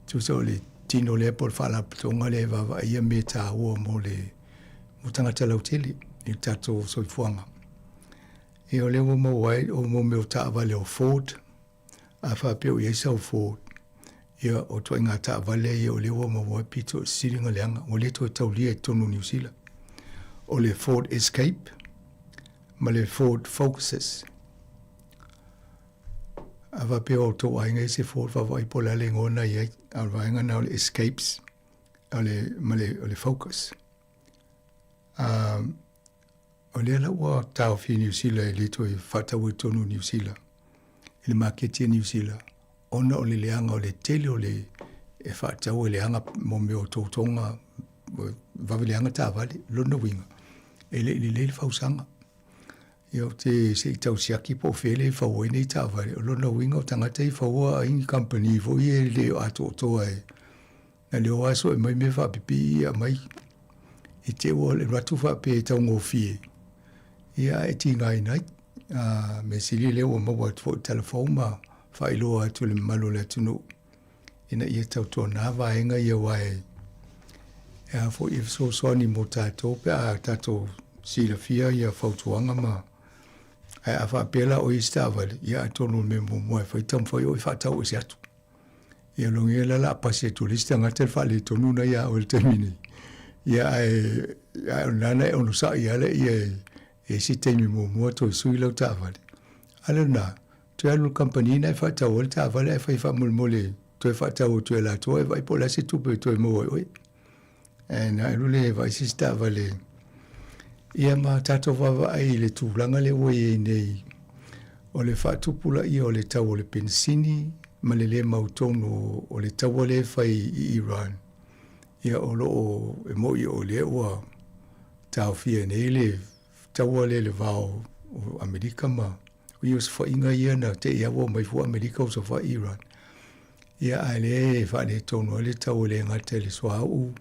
[SPEAKER 13] Tusa o le tino lea po o le faalapotopotoga lea e vaavaaia mea taua mo le mo tagata lautele i le tatou soifuaga. Ia o lea ua maua ai o mo mea o taavale o Ford, a faapea o i ai sau Ford, ia o ituaiga taavale ia o lea ua maua ai pito sili ona leaga, ua le toe taulia i totonu o Niu Sila. O le Ford Escape ma le Ford Focuses. A faapea o outou aiga i se Ford, vaavaai po o le a le igoa na i ai, a o le vaega lena o le Escapes o le, ma le, o le Focus. O lea la ua taofi e Niu Sila e le toe faataua i totonu o Niu Sila, i le maketi a Niu Sila, ona o le leaga o le tele o le e faatau e leaga mo mea o toutoga vave leaga taavale. Lona uiga, e le i lelei le fausaga. Ia ou te se i tau siaki po o fea lea e fau ai nei taavale. O lona uiga o tagata ia e faua ai ni kamupani foi ia e le atoatoa e Na leo aso e mai mea faapipii ia aumai. I te ua alu atu faapea e taugofie, ia ae tigaina ai. A mea sili lea ua maua atu foi i tala fou ma faailoa atu i le mamalu o le atunuu ina ia tautuana vaega ia aua e a foi e fesoasoani mo tatou pe a tatou silafia ia fautuaga ma ae a faapea la o i se taavale, ia atonu o le mea muamua e fai taumafai oe e faatau ese atu. Ia logia la la pasi atu le isi tagata le faaletonu na ia oe le taimi nei. Ia ae ae o lena na e onosai lava laia e e isi taimi muamua toe sui lau taavale. A le lena, toe alu i le kamupani na e faatau ai le taavale ae fai faamolemole toe faatau atu e latou ae vaai po o le a se tupe e toe maua ai oe. Ae na alu lea e vaai se isi taavale. Ia ma tatou vaavaai i le tulaga lea ua i ai nei, o le faatupulaia o le tau o le penisini ma le le mautonu o le taua lea e fai i Iran. Ia o lo o e moni o lea ua taofia nei le taua lea i le va o Amerika ma o osofaiga ia na te i lava ua omai fua Amerika osofai Iran. Ia ae lea e faaletonu ai le tau e le gata i le suauu,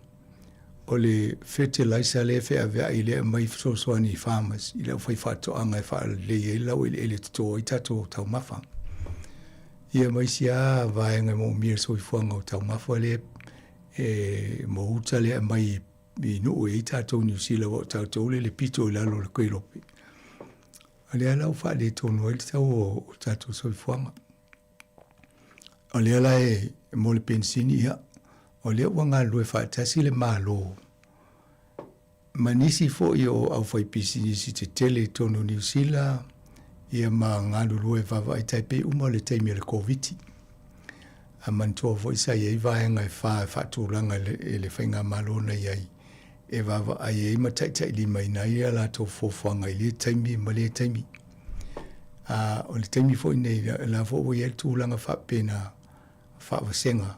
[SPEAKER 13] o le fertilizer lea e feaveai lea e aumai fesoasoani i farmers, i le aufaifaatoaga e faalelei ai le laueleele e toto ai tatou taumafa. Ia ma isi lava vaega e moomia i le soifuaga o taumafa lea e mo uta lea e aumai i nuu e i ai tatou i Niu Sila aua o tatou lea e le pito i lalo o le kuelope. O lea la ua faaletonu ai le tau o tatou soifuaga. O lea la e mo le penisini, ia, o lea ua galulue faatasi le Malo ma nisi foi o aufaipisinisi tetele i totonu o Niu Sila, ia ma galulue vaavaai tai pei uma le taimi o le Koviti. A manatua foi sa i ai vaega e fā e faatulaga e le faigamalo na i ai e vaavaai ai ma taitailimaina ai a latou fuafuaga i lea taimi ma lea taimi. A o le taimi foi nei, la foi ua i ai le tulaga faapena faavasega,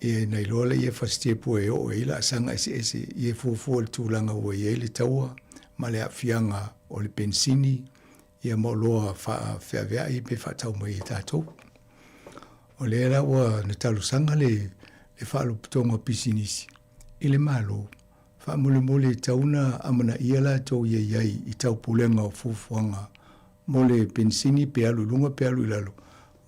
[SPEAKER 13] ia na iloa lea fasitepu e oo ai laasaga eseese ia fuafua i le tulaga ua i ai le taua ma le aafiaga o le penisini ia ma oloa faafeaveai pe faatau mai e tatou. O lea la ua na talosaga le Faalapotopotoga o Pisinisi i le Malo faamolemole e tatau ona amanaia latou ia i ai i taupulega o fuafuaga mo le penisini pe alu i luga pe alu i lalo,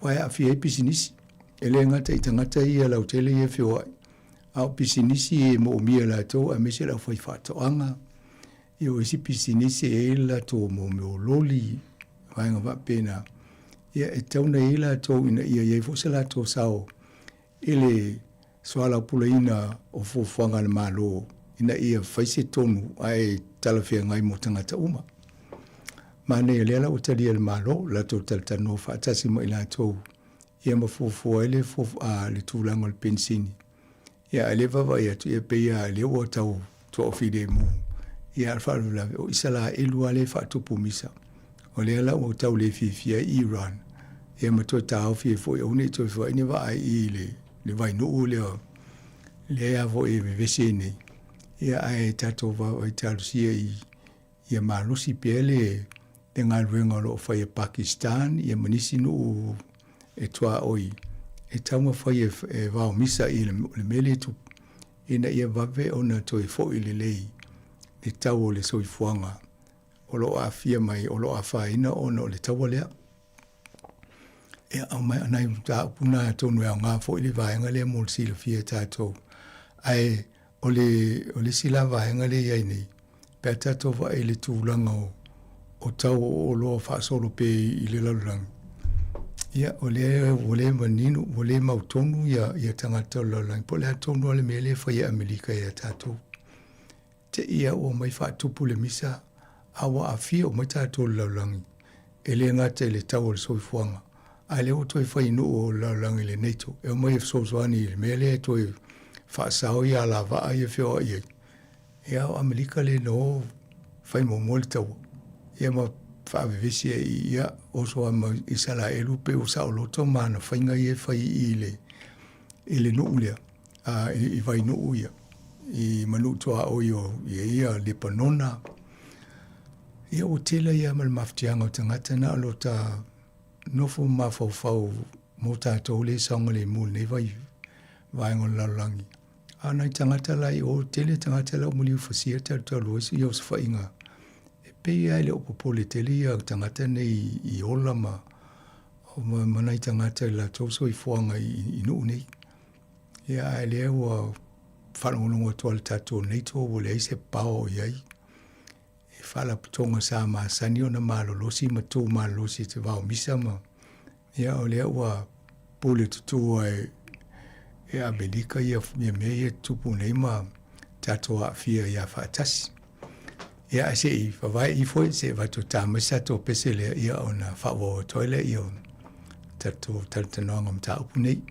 [SPEAKER 13] aua e aafia ai pisinisi. E le gata i tagata ia lautele ia e feoai, a o pisinisi e moomia e latou aemaise le aufaifaatoaga, ia o isi pisinisi e i ai le latou mo mea o loli, vaega faapena, ia e tatau ona i ai latou ina ia i ai foi se latou sao i le soalaupuleina o fuafuaga a le Malo ina ia fai se tonu ae talafeagai mo tagata uma. Manaia lea la ua talia e le Malo, latou talatalanoa faatasi ma i latou ia ma fuafua ai le, le tulaga o le penisini. Ia ae le vaavaai atu, ia pei lava lea ua tau toafilemu. Ia a o le faalavelave, o Isalaelu lava lea e faatupu misa. O lea la ua tau le fiafia ai Iran, ia ma toe taofi ai foi aua ne i toe feoai ni vaa i le, le vainuu lea, lea foi e vevesi ai nei. Ia ae tatou vaavaai talosia i ia malosi pea le, le galuega o lo o fai e Pakistan ia ma nisi nuu e tuaoi e taumafai e, e vaomisa i le, le mea lea e tupu ina ia vave ona toe foi lelei le tau o le soifuaga o lo o aafia mai, o lo o afaina ona o le taua lea. Ia, o mai nai mataupu na atonu e aoga foi le vaega lea mo le silafia e tatou. Ae o le, o le isi la vaega lea e i ai nei, pe a tatou vaai i le tulaga o, o tau o oloa faasolo pea i le lalolagi, ia, o lea ua le manino, ua le mautonu ia, ia tagata o le lalolagi, po o le a tonu lava le mea lea e fai e Amerika ia tatou. Te i a ua omai faatupu le misa, a ua aafia uma ai tatou i le lalolagi, e le gata i le tau o le soifuaga, a lea ua toe fai i nuu o le lalolagi le NATO e omai e fesoasoani i le mea lea e toe faasao ia alavaa ia e feoai ai. Ia, o Amerika lea na o fai muamua le taua, ia ma faavevesi ai i ia oso lava ma Isaraelu pei ua saoloto ma ana faiga ia e fai i le i le nuu lea, a, i, i Vainuu ia, i ma nuu tuaoi o ia ia Lepanona. Ia ua tele ia ma le mafatiaga o tagata na o lo ta nofo mafaufau mo tatou le saogalemu i lenei vai vaega o le lalolagi. A o nai tagata la i o, tele tagata la ua maliu fasia talutalu ai ia osofaiga. E pei lava e le o popole tele ia tagata nei i ola ma ma, ma nai tagata i latou soifuaga i, i nuu nei. Ia ae lea ua faalogologo atu lava i le tatou NATO ua leai se pao o i ai. E faalapotopotoga sa masani ona malolosi ma tu malolosi i te vaomisa ma ia o lea ua pule tutua e, e Amerika ia, ia mea ia tupu nei ma tatou aafia ia faatasi. Ia ae se i vavae ifo se i avatu ta mai se tatou pese lea ia ona faaauau atu ai lea o tatou talatalanoaga mataupu nei.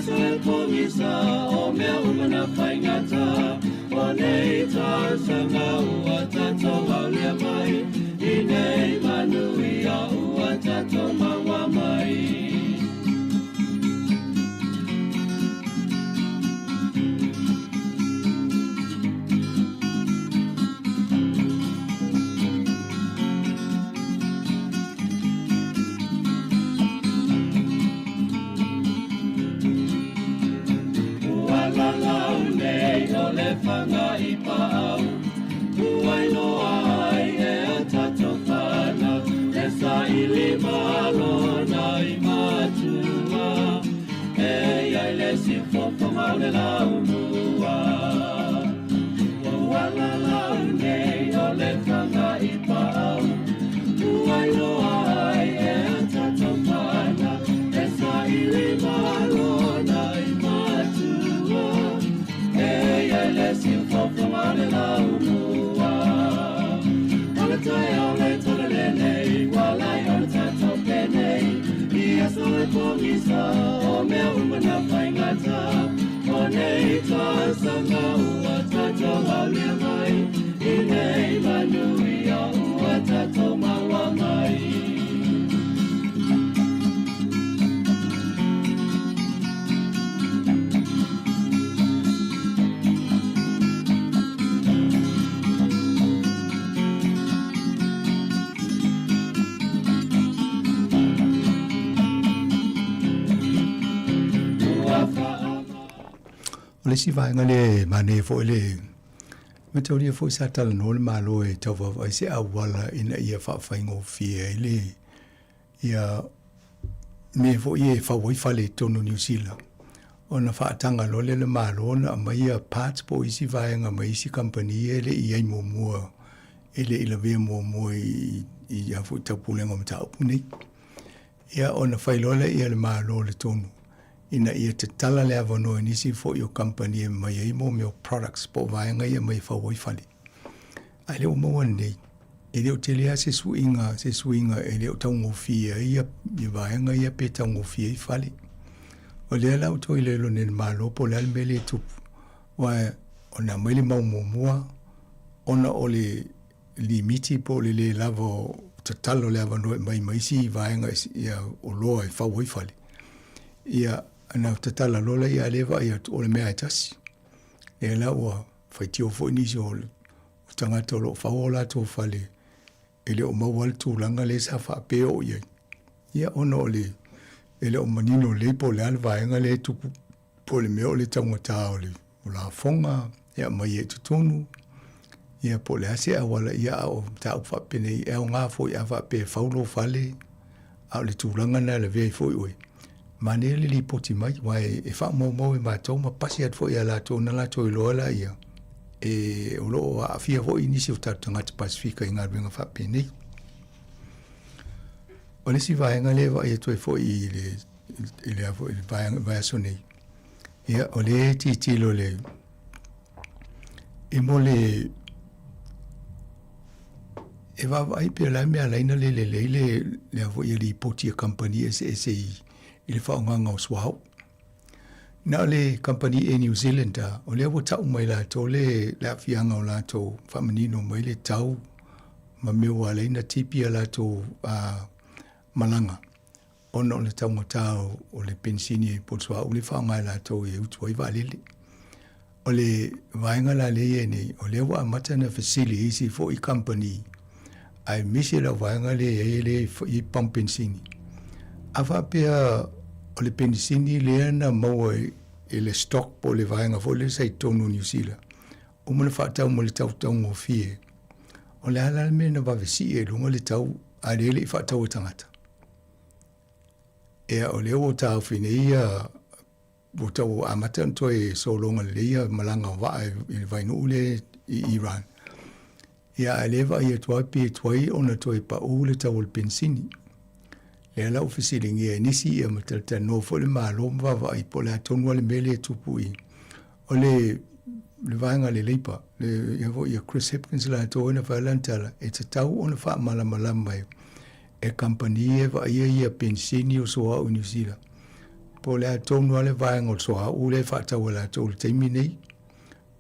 [SPEAKER 14] aso e pogisa o mea uma na faigata. O nei tausaga ua tatou aulia mai, i nei manuia ua tatou maua mai. Ua lalau nei o le fanga i paau, ua iloa ai e a tatou fanau, e saili malo na i matua, e iai le siufofoga o le laumua. Ua lalau nei o le fanga i paau, ua iloa ai e a tatou fanau, e saili malo na i matua, e iai le siufofoga o le laumua. O le taeao le tala lenei, ua lai o le tatou penei, i aso e pogisa o mea uma na faigata. O nei tausaga ua tatou aulia mai, i nei manuia ua tatou maua mai. Ua faa
[SPEAKER 13] O le isi vaega lea e manaia foi le mataulia foi sa talanoa le Malo e tau vaavaai se auala ina ia faafaigofie ai le ia mea foi e fau ai fale i totonu o Niu Sila ona faataga loa lea e le Malo ona aumai ia parts po o isi vaega mai isi kamupani ia e le i i ai muamua e le i lavea muamua i i a foi taupulega o mataupu nei. Ia ona fai loa lea e le Malo le tonu ina ia tatala le avanoa i nisi foi o kamupani e aumai ai mo mea o products po o vaega ia e aumai e fau ai fale. Ae le ua maua nei, e le o tele lava se suiga, se suiga e le o taugofie ai ia, ia vaega ia pe taugofie ai fale. O lea la ua toe iloilo nei e le Malo po o le a le mea lea e tupu, aua ona aumai le mau muamua ona o le limiti po o le le lava o tatalo o le avanoa e aumai ma isi vaega ia oloa e fau ai fale. Ia, ona tatala loa lea, a o lea e vaai atu o le mea lava e tasi. Lea la ua faitio foi nisi o tagata o lo o fau o latou fale e le o maua le tulaga lea sa faapea o i ai. Ia, ona o le e le o manino lelei po o le a le vaega lea e tupu, po o le mea o le taugata o le lafoga e aumai ai i totonu, ia po o le a se auala, ia a o mataupu faapenei, e aoga foi a faapea e fau lou fale, a o le tulaga lena e lavea ai foi oe, manaia le lipoti mai, aua e faamaumau e matou ma pasi atu foi ia latou ona latou iloa laia, e o lo o aafia foi nisi o tatou tagata Pasefika i galuega faapenei. O le isi vaega lea e vaai atu ai foi i le i le foi le vaega vaiaso nei, ia o lea e tilotilo le i mo le e vaavaai pe o le a le mea e ala ai ona le lelei le le a foi lipoti a kamupani eseese i i le faaaogaina o suauu. Na o le kamupani Air New Zealand lava, o lea ua tau mai latou le le aafiaga o latou faamanino mai le tau ma mea ua ala ai ona tipi a latou malaga ona o le taugata o le penisini po o le suauu lea e faaaoga e latou e utu ai vaalele. O le vaega la lea e i ai nei, o lea ua amata ona fesili i isi foi kamupani, aemaise lau vaega lea e i ai lea e i ai pamu penisini. A faapea o le penisini lea na maua i le stock po o le vaega foi lea sa i totonu o Niu Sila, uma ona faatau ma le tau taugofie, o le a la le mea na vave sii ai i luga le tau a o lea e le i faatau e tagata? Ia, o lea ua taofi nei ia ua tau amata ona toe sologa lelei ia malaga o vaa i le vainuu lea i Iran. Ia ae lea e vaai atu lava pe tuai ona toe pau le tau o le penisini. Lea la ua fesiligia e nisi ia ma talatalanoa foi le Malo ma vaavaai po o le a tonu lava le mea lea e tupu i o le le vaega a le Labour, le ia foi ia Chris Hipkins latou na fai lana tala, e tatau ona faamalamalama e, e kamupani e vaaia ia penisini o suauu i Niu Sila. Po o le a tonu lava le vaega o le soauu lea e faatau e latou i le taimi nei,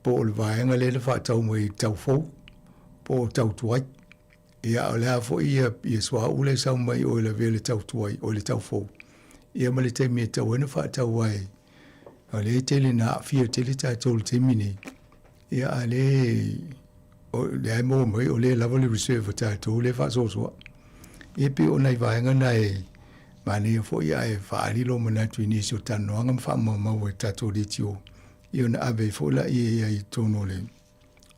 [SPEAKER 13] po o le vaega lea na faatau mai i le tau fou, po o tau tuai. Ia, a o le a foi ia, ia suauu lea e sau mai o i lavea i le tau tuai, o i le tau fou, ia ma le taimi e tatau ai ona faatau ai. O lea e tele ina aafia tele tatou i le taimi nei, ia a o lea, o lea e maua mai o lea e lava le reserve a tatou lea e faasoasoa. Ia e pei o nai vaega na e manaia foi ae faaali lou manatu i nisi o talanoaga ma faamaumau e le tatou leitio, ia ona ave ai foi lea i ai i totonu o le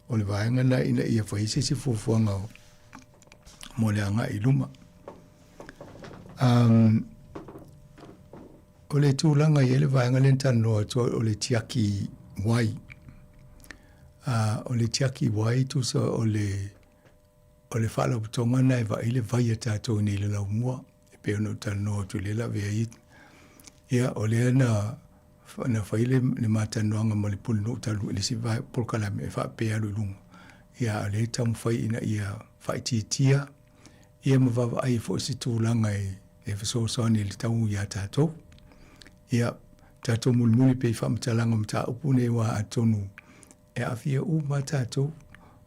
[SPEAKER 13] o le vaega lena ina ia fai se isi fuafuaga mo le agai i luma. Um, o le tulaga i ai le vaega lea na talanoa atu o le tiaki wai. Uh, o le tiaki wai tusa o le o le faalapotopotoga lena e vaai le vai a tatou nei i le laumua e pei ona ou talanoa atu i lea lavea ai. Ia, o lea na na fai le, le ma talanoaga ma le pulenuu talu i le isi polokalame e faapea e alu i luga. Ia, a o lea e taumafai ina ia faaitiitia ia ma vaavaai foi se tulaga e, e fesoasoani i le tau iā tatou. Ia, tatou mulimuli pea i faamatalaga o mataupu nei aua atonu e aafia uma lava tatou.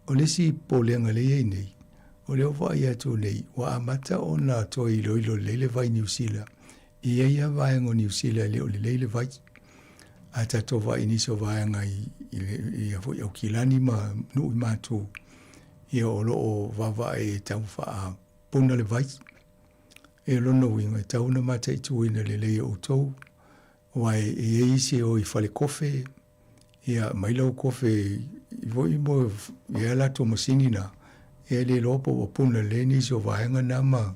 [SPEAKER 13] O le isi popolega lea e i ai nei, o lea ua vaai atu nei, ua amata ona toe iloilo lelei le vai Niu Sila. E i ai lava vaega o Niu Sila e le o lelei le vai. A tatou vaai i nisi o vaega i, i, i, i foi Aukilani ma nuu i matou, ia o lo o vaavaai e tau faapuna le vai. E lona uiga, e tatau ona mataituina lelei e outou, aua e i ai isi e o i falekofe, Ia mai lau kofe i foi mo ia latou masini na, ia e le iloa po ua puna lelei nisi o vaega na ma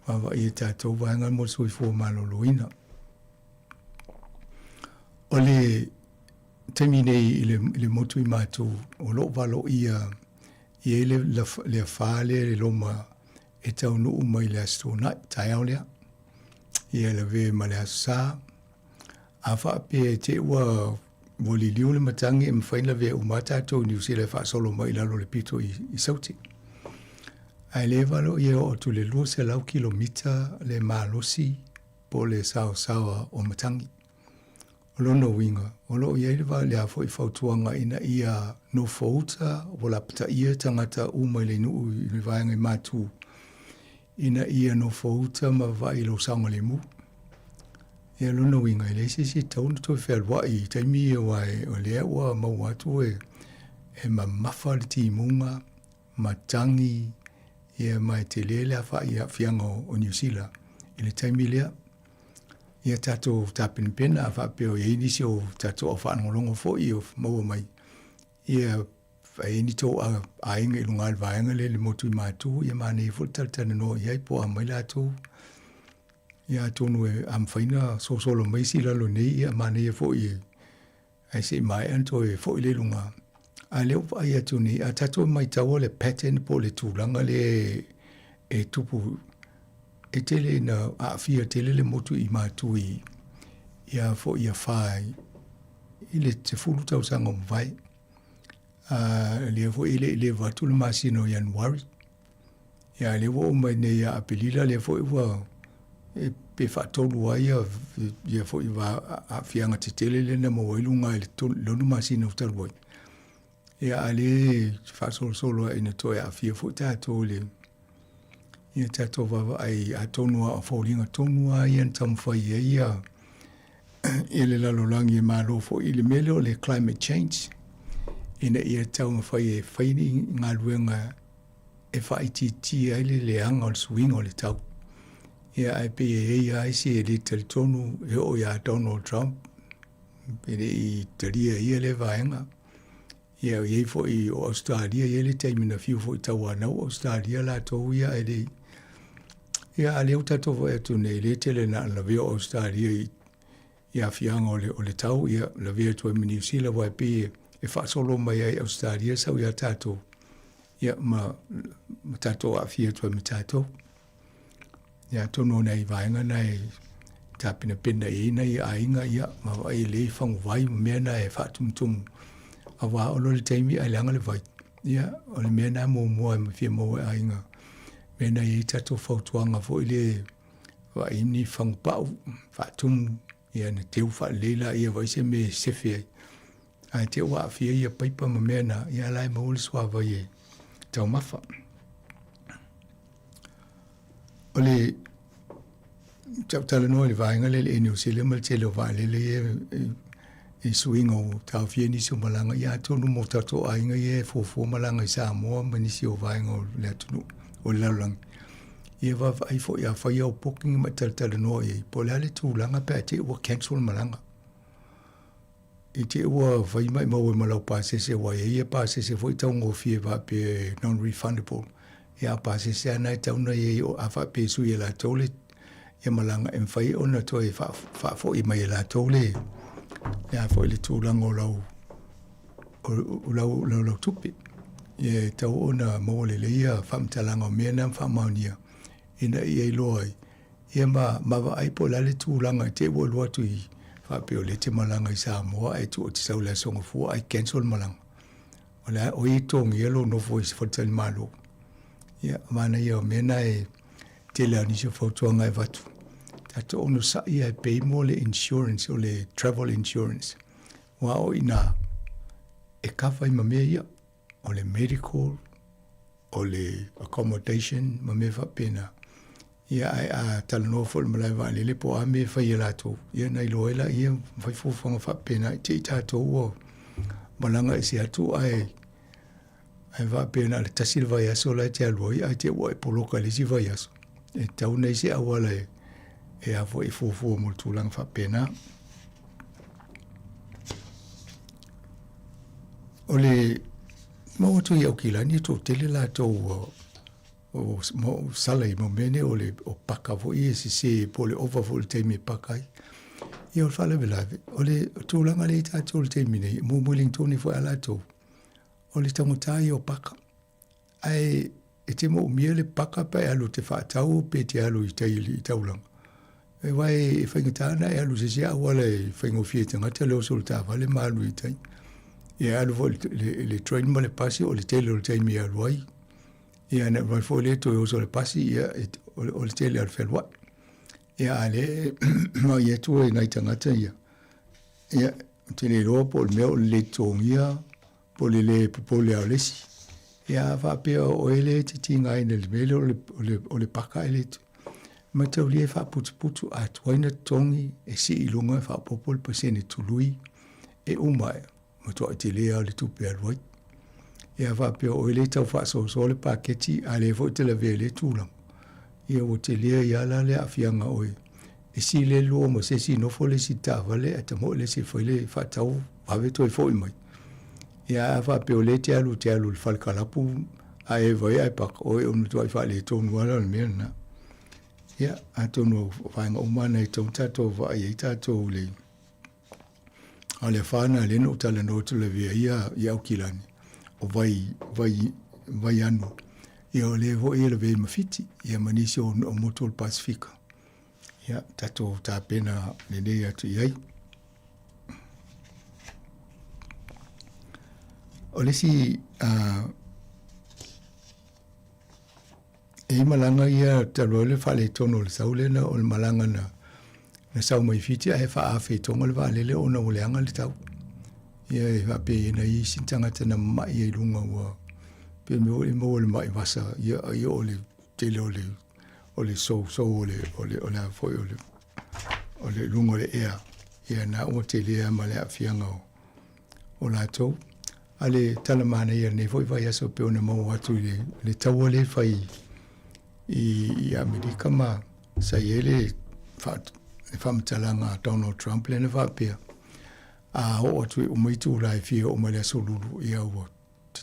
[SPEAKER 13] vaavaai e tatou vaega mo le soifua maloloina. O le taimi nei i le, i le motu i matou o lo o valoia i ai le, le, le afa lea le loma e taunuu mai le Aso Toonai, taeao lea. Ia lavea ma le Aso Sa, A faapea e te i ua ua liliu le matagi e mafai ona lavea uma lava tatou i Niu Sila e faasolo mai i lalo o le pito i, i Sauti. Ae le valo ia e oo atu i le 200 kilomita le malosi po o le saosaoa o matagi. O lona uiga, o lo o i ai le va le a foi fautuaga ina ia nofouta ua lapataia tagata uma i le nuu i le vaega i Matu ina ia nofouta ma vaai i lou saogalemu. Ia lona uiga, e leai se isi e tatau ona toe fealuai i taimi ia aua o lea ua maua atu e, e mamafa le timuga, matagi, ia ma e tele le afa'i aafiaga o, o Niu Sila i le taimi lea. Ia tatou tapenapena a faapea o i ai nisi o tatou au faalogologo foi o maua mai, ia e i ni tou aiga i luga o le vaega lea i le motu i Matu, ia manaia foi le talatalanoa i ai po o a mai latou. Ia atonu e a mafai ona sosolo mai isi i lalo nei, ia manaia foi e ae se i maea ona toe foi lea i luga. A lea ua vaai atu nei, a tatou maitaua le pattern po o le tulaga lea e tupu, e tele ina aafia tele le motu i Matu i ia foi afa i le 10 tausaga ua mavae. A lea foi e le i leva atu le masina o Ianuari. Ia lea ua oo mai nei ia Aperila lea foi ua e, pe faatolu ai ia, ia foi aafiaga tetele lea na maua ai luga i le lonu masina ua talu ai. Ia a lea faasolosolo ai ina toe aafia foi tatou i le ia tatou vaavaai atonu a o foliga tonu lava ia na taumafai ai ia i le lalolagi e malo foi i le mea lea o le climate change ina ia taumafai e fai ni galuega e faaitiitia ai le leaga o le suiga o le tau. Ia ae pei e i ai lava isi e le talitonu e oo ia Donald Trump e le i talia e ia lea vaega. Ia e i ai foi o Ausetalia, e i ai le taimi na fiu foi tauanau Ausetalia latou ia ae le i. Ia a lea ua tatou vaai atu nei, lea e tele na o le lavea o Ausetalia i i aafiaga o le, o le tau, ia lavea atu ai ma Niu Sila, aua e pei e, e faasolo mai ai Ausetalia sau ia tatou, ia ma, ma tatou aafia atu ai ma tatou. Ia atonu o nai vaega na e tapenapena i ai nai aiga, ia ma vaai lelei faguvai ma mea na e faatumutumu, aua o loa le taimi ae leaga le vai. Ia o le mea na muamua e fia maua e aiga, mea na i ai tatou fautuaga foi lea vaai ni fagupau faatumu. Ia na teu faalelei laia vaai se mea e sefe ai. Ae te i ua aafia ia paipa ma mea na, ia la e maua le suavai e taumafa. O le tau talanoa i le vaega lea i le Air New Zealand ma le tele o vaalele ia i suiga o taofia nisi o malaga, ia atonu mo tatou aiga ia e fuafua malaga i Samoa ma nisi o vaega o le atunuu o le lalolagi. Ia vaavaai foi afai au booking ma e talatalanoa i ai, po o le a le tulaga pe a te i ua cancel le malaga. I te i ua fai maimau ai ma lau pasese aua e i ai ia pasese foi taugofie faapea e non refundable. Ia a pasese lava na e tatau ona i ai a faapea e sui e latou le ia malaga e mafai ona toe faafoi mai e latou le le a foi le tulaga o lau o lau lau, lau tupe. Ia e tatau ona maua lelei ia faamatalaga o mea na ma faamaonia ina ia iloa ai Ia ma, ma vaai po o le a le tulaga i te i ua alu atu i, faapea o lea e te malaga i Samoa ae tuu e te sau i le Aso Gafua ae cancel le malaga. O le a, o ai e totogia lou nofo i se faletalimalo. Ia, manaia o mea na e tele lava o nisi o fautuaga e avatu. Tatou onosai ae pay mo le insurance, o le travel insurance. Aua o i ina e cover ai ma mea ia. O le medical, o le accommodation ma mea faapena. Ia ae a talanoa foi i le malae vaalele po o a mea e fai e latou, ia ona iloa ai laia ma fai fuafuaga faapena i te i tatou ua malaga ese atu ae ae faapea na o le tasi le vaiaso la e te alu ai ae te i ua e poloka i le isi vaiaso. E tatau ona i ai se auala e e a foi e fuafua mo le tulaga faapena. O le maua atu i Aukilani e toatele latou ua o sala i mea nei o le o paka foi e sese po o le ova foi i le taimi e paka ai. Ia o le faalavelave, o le tulaga lea i tatou i le taimi nei, mo Wellington foi a latou, o le taugata ia o paka. Ae e te moomia le paka pe alu te faatau pe te alu i tai i taulaga. E wai e faigata ana e alu se isi auala e faigofie i tagata le oso o le taavale ma alu i tai. Ia alu foi le, le train ma le pasi o le tele o le taimi e alu ai. Ia na vai foi le toe oso le pasi ia e, o, o le tele o le fealuai. Ia a le ma ia atu e nai tagata ia. Ia te le iloa po o le mea o le le totogia po o le le popole lava o le isi. Ia a faapea o oe lea e te tigaina i le mea lea o le, o le, o le paka e le mataulia e faaputuputu a tuai na totogi e sii i luga e faaopoopo le pasene tului e uma ai, matuai tele lava o le tupe e alu ai. Ia a faapea o oe lea e tau faasoasoa le paketi a lea foi e te lavea i lea tulaga, ia ua tele ai lava la le aafiaga o oe e sii le lua ma se isi nofo le isi taavale ae tamoe le isi e fai le faatau vave toe foi mai. Ia a faapea o lea e te alu te alu i le fale kalapu a e vaai ae paka oe o matuai faaletonu lava la o le mea lena. Ia atonu o vaega uma na e tatau ona tatou vaai ai tatou i le a o le afa lena lea na ou talanoa atu lavea ia i Aukilani o vai vai vai anu ia o lea foi e lavea i Mafiti ia ma nisi o, o motu o le Pasifika. Ia tatou tapena lelei atu i ai. O le isi uh, e i malaga ia talu ai le faaletonu o le sau lea na o le malaga na na sau mai Fiti ae faaafe i Tonga le vaalele ona ua leaga le tau. Ia e faapea na i isi tagata na mamai ai luga ua pe mea foi e maua le mai vasa ia ia o le tele o le o le sousou o le o le o le a foi o le o le luga o le ea ia na ua tele lava ma le aafiaga o o latou. A le tala manaia i lenei foi vaiaso pei ona maua atu i le, le taua lea e fai i, i Amerika ma sa i ai le, fa, le faamatalaga a Donald Trump lea na faapea a oo atu e uma itula e fia oo mai le aso Lulu ia ua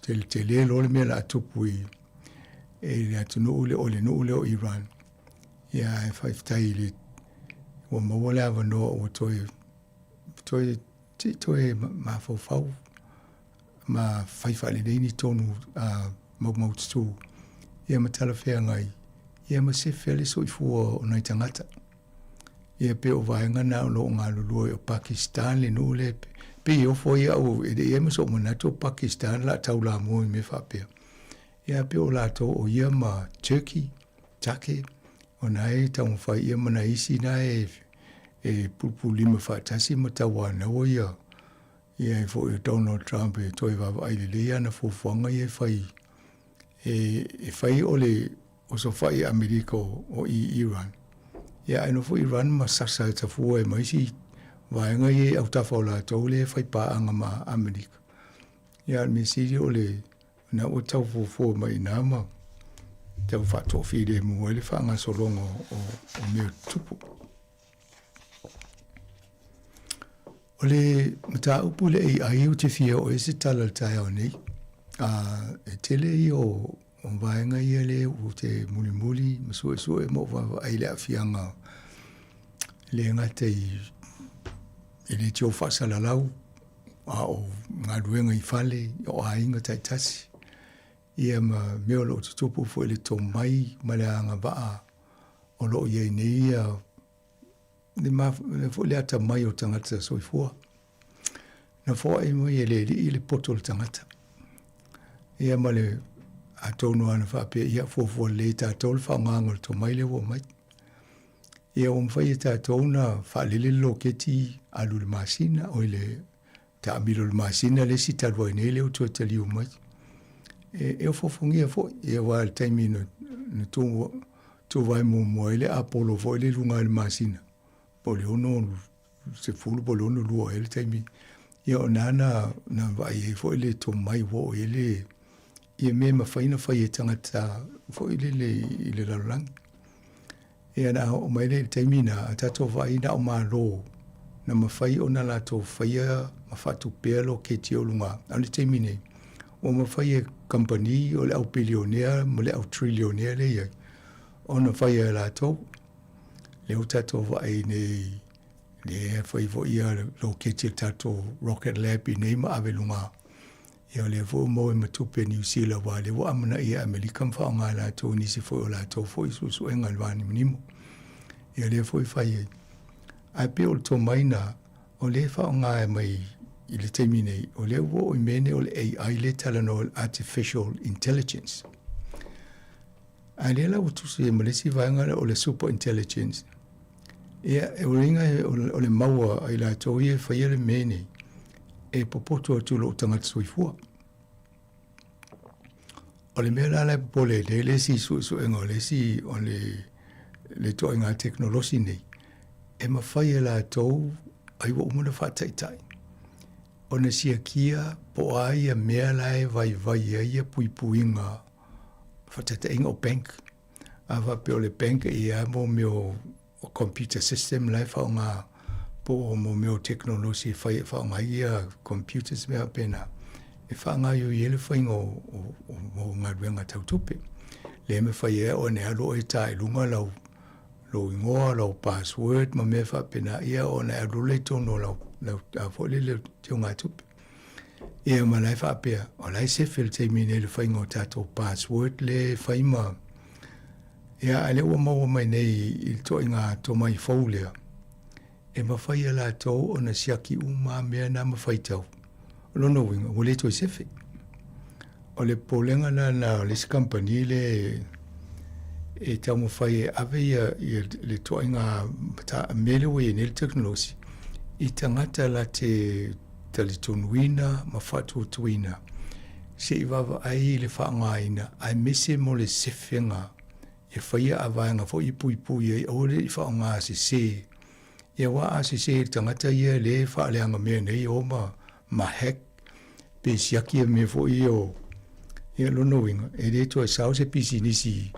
[SPEAKER 13] tele tele loa le mea o le a tupu i, i le atunuu lea o le nuu lea o Iran. Ia ae faafetai i le ua maua le avanoa ua toe toe se i toe mafaufau ma fai faalelei ni tonu a maumaututu ia ma talafeagai ia ma sefe le soifua o nai tagata. Ia pei o vaega na o lo o galulue o Pakistan le nuu lea pei e ofo ai au e le i ai ma so'u manatu o Pakistan o le a taulamua i mea faapea. Ia pei o latou o ia ma Turkey, Take, o na e taumafai ia ma nai isi na e e pulupululima faatasi ma tauanaua ia ia e foi o Donald Trump e toe vaavaai lelei ana fuafuaga ia e fai e, e fai o le osofai Amerika o, o i Iran. Ia ae nofo Iran ma sasa e tafua e ma isi vaega ia i autafa o latou lea e fai paaga ma Amerika. Ia a o le mea sili o le na ua tau fuafua mai i ina ma tau faatoafilemu ai le faagasologa o, o, o mea tutupu. O le mataupu le AI ou te fia oo ai se tala i le taeao nei, a e tele ia o, o vaega ia le ou te mulimuli ma suesue ma ou vaavaai i le aafiaga e le gata i e le tio faasalalau a o galuega i fale o aiga taitasi ia ma mea o lo o tutupu foi i le tomai ma le agavaa o lo o i ai nei ia le, le foi le atamai o tagata soifua. Na foai mai e le alii le poto o le tagata. Ia ma le atonu lava na faapea, ia fuafua lelei e tatou le faaaogaina o le tomai lea ua aumai. Ia ua mafai e tatou ona faalele le loketi alu i le masina, oi le taamilo i le masina le isi talu ai nei lea ua toe taliu mai. E, e ofofogia foi, ia aua i le taimi na, na tu, tuvae muamua ai le Apollo foi le luga i le masina, po o le 60 po o le 62 ea le taimi. Ia o na na, na vaai ai foi le tomai ua oo i ai le, ia mea e mafai ona fai e tagata foi lele i le lalolagi. Ia na oo mai lea i le taimi na, a tatou vaai na o Malo na mafai ona latou faia ma faatupea loketi o luga. A o le taimi nei, ua mafai e kamupani o le au pilionea ma le au trilionea lea e i ai ona faia e latou. Lea ua tatou vaai nei, lea e fai foi ia loketi a le tatou Rocket Lab i inei ma ave i luga. Ia o lea foi ua maua ai ma tupe a Niu Sila aua o lea ua amanaia e Amerika ma faaaoga e latou i nisi foi o latou foi suesuega i le vanimonimo. Ia o lea foi e fai ai. Ae pei o le tomai na, o lea e faaaoga mai i le taimi nei, o lea ua oo i mea nei o le AI lea e talanoa i le Artificial Intelligence. Ae lea la ua tusi ai ma le isi vaega lea o le Super Intelligence. Ia, o le uiga o le maua a i latou ia e faia le mea nei, e popoto atu i lou tagata soifua. O le mea la la e popole ai nei le isi suesuega o le isi o le le ituaiga tekonolosi nei, e mafai e latou ai ua uma ona faataitai ona siakia po o a ia mea la e vaivai ai ia puipuiga faataitaiga o bank. A faapea o le bank e i ai lava mea o computer system la e faaaoga po o mo mea o tekonolosi e fai e faaaoga ai ia computers mea faapena e faagaoioi ai le faiga o, o, o, o galuega tau tupe. Lea e mafai ai ona e alu oe e ta i luga lau lou igoa, lau password ma mea faapena, ia ona e alu loa lea i totonu o lau, lau a foi lele teugatupe. Ia ma la e faapea, o la e sefe le taimi nei le faiga o tatou password lea e fai ma Ia, a lea ua maua mai nei i le ituaiga tomai fou lea, e mafai e latou ona siaki uma lava mea na ma faitau. O lona uiga, ua le toe sefe. O le popolega la lena o le isi kamupani lea e taumafai e ave ia, ia le ituaiga mea lea ua i ai nei le tekonolosi i tagata la te talitonuina ma faatuatuaina se i vaavaai i le faaaogaina aemaise mo le sefega e faia a vaega foi e puipui ai aua le i faaaoga sese. Ia aua a sese le tagata ia lea e faaleaga mea nei o ma, ma hack pe siaki ia mea foi ia o ia lona uiga e le toe sao se pisinisi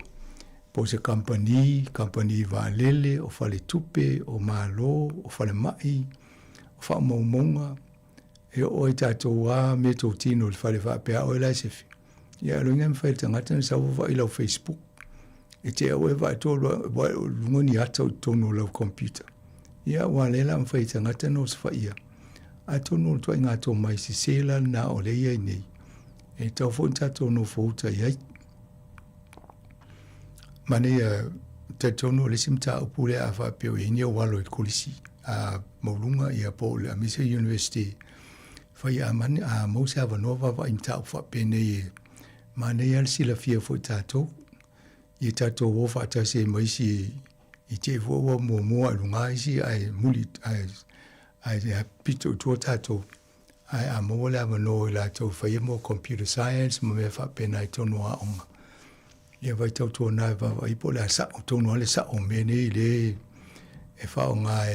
[SPEAKER 13] po o se kamupani, kamupani vaalele, o faletupe, o Malo, o falemai, o faamaumauga, e oo ai tatou a mea tou tino i le fale faapea oe la e sefe. Ia aloina e mafai e le tagata ona sau vaai lau Facebook. E te au e vaai to luga ni ata o totonu o lau computer. Ia ua lea la mafai e tagata ona osofaia. Atonu o le ituaiga tomai sese la lena o lea e i ai nei, e tatau foi ona tatou nofo uta i ai. Manaia, talitonu o le isi mataupu lea a faapea o i ai ni ou alo i le kolisi a maualuga ia po o le aemaise University fai a mani a maua se avanoa vaavaai i mataupu faapenei e manaia lava le silafia foi tatou ia tatou o faatasi ai ma isi. I te i fua ua muamua i luga isi ae muli ae ae pito i tua tatou. Ae a maua le avanoa i latou e faia mo computer science ma mea faapena i totonu o aoga. Ia vaitautuana e vaavaai po o le a sa'o tonu lava le sa'o o mea nei lea e faaaoga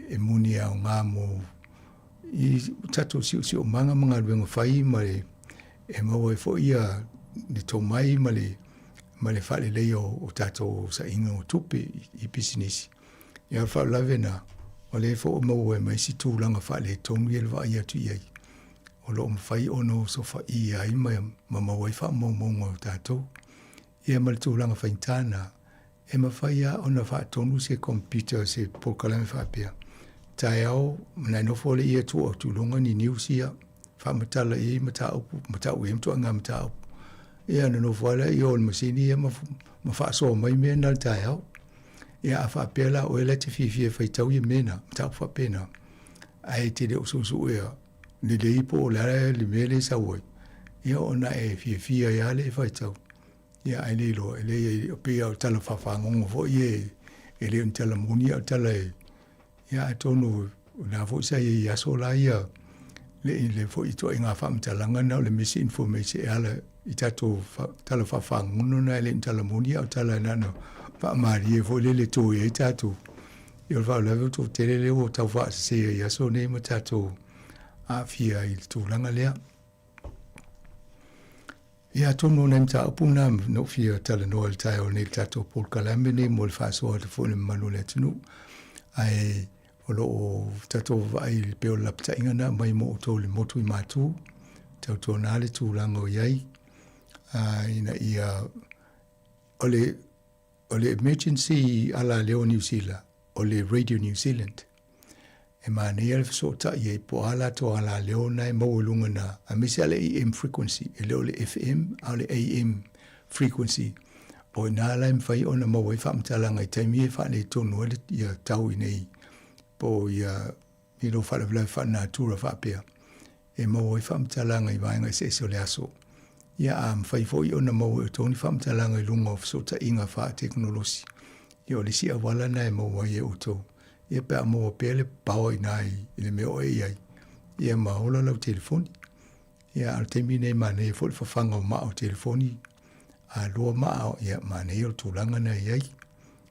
[SPEAKER 13] e moni e aoga mo i tatou siosiomaga ma galuega fai ma le e maua ai foi ia le tomai ma le ma le faaleleia o tatou saiga o tupe i pisinisi. Ia o le faalavelave lena, o lea foi ua maua ai ma isi tulaga faaletonu ia le vaai atu i ai, o lo o mafai ona osofaia ai ma ma maua ai faamaumauga o tatou. Ia ma le tulaga faigata lena, e mafai lava ona faatonu se computer se polokalame faapea, taeao ona e nofo lea e tuu atu i luga ni news ia, faamatala i ai mataupu, matau i ai ituaiga mataupu. Ia ona nofo lava lea i o i le masini ia ma ma faasoa mai mea na i le taeao. Ia a faapea la o oe la e te fiafia e faitau ia mea na, mataupu faapena, ae e te le o suesuea lelei po o le a le mea lea e sau ai, ia ona e fiafia ai lava lea e faitau. Ia ae le iloa, e leai e pei lava o tala faafagogo foi ia e le o ni tala moni a o tala e Ia atonu o lena foi sa i ai i aso la ia le i le foi ituaiga faamatalaga na o le misinformation e ala i tatou tala faafagogona na e le o ni tala moni a o tala na ona faamalie foi lele e toe ai tatou. Ia o le faalavelave ua toatele lea ua tau faasese ai i aso nei ma tatou aafia ai i le tulaga lea. Ia atonu o nai mataupu na na ou fia talanoa i le taeao nei i le tatou polokalame nei mo le faasoa atu foi i le mamalu o le atunuu. Ae o lo o tatou vaavaai i le pei o le lapataiga na aumai mo outou i le motu i Matu, tautuana le tulaga o i ai, ina ia o le O le emergency alaleo o Niu Sila, o le Radio New Zealand. E manaia le fesootai ai po o a latou alaleo na e maua i luga na, aemaise lava le AM frequency, e le o le FM a o le AM frequency. O i ina la e mafai ona maua ai faamatalaga i taimi ia e faaletonu ai le tau i inei po o ia i lou faalavelave faalenatura faapea e maua ai faamatalaga i vaega eseese o le aso. Ia a mafai foi ona maua e outou ni faamatalaga i luga o fesootaiga faatekonolosi, ia o le isi auala lena e maua ai e outou. Ia pe a maua pea le power i ina i le mea o e i ai, ia ma ola lau telefoni. Ia a o le taimi lenei e manaia foi le fafaga o maa o telefoni, a lua maa, ia manaia o le tulaga lena e i ai.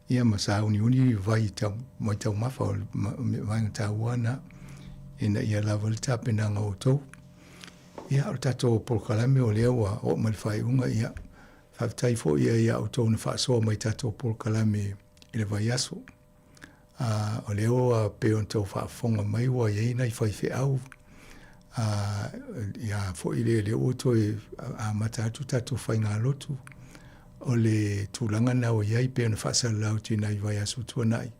[SPEAKER 13] Ia ma sauniuni vai i tau, mai taumafa o le vaega taua na ina ia lava le tapenaga o outou. Ia, o le tatou polokalame o lea ua oo mai le faaiuga, ia, faafetai foi ia ia outou na faasoa mai tatou polokalame i le vaiaso. A, o lea ua pei ona outou faafofoga mai ua i ai nai faifeau, a, ia foi lea, lea ua toe amata atu tatou faigalotu. O le tulaga lena ua i ai, pei ona faasalalau atu i nai vaiaso tuanai,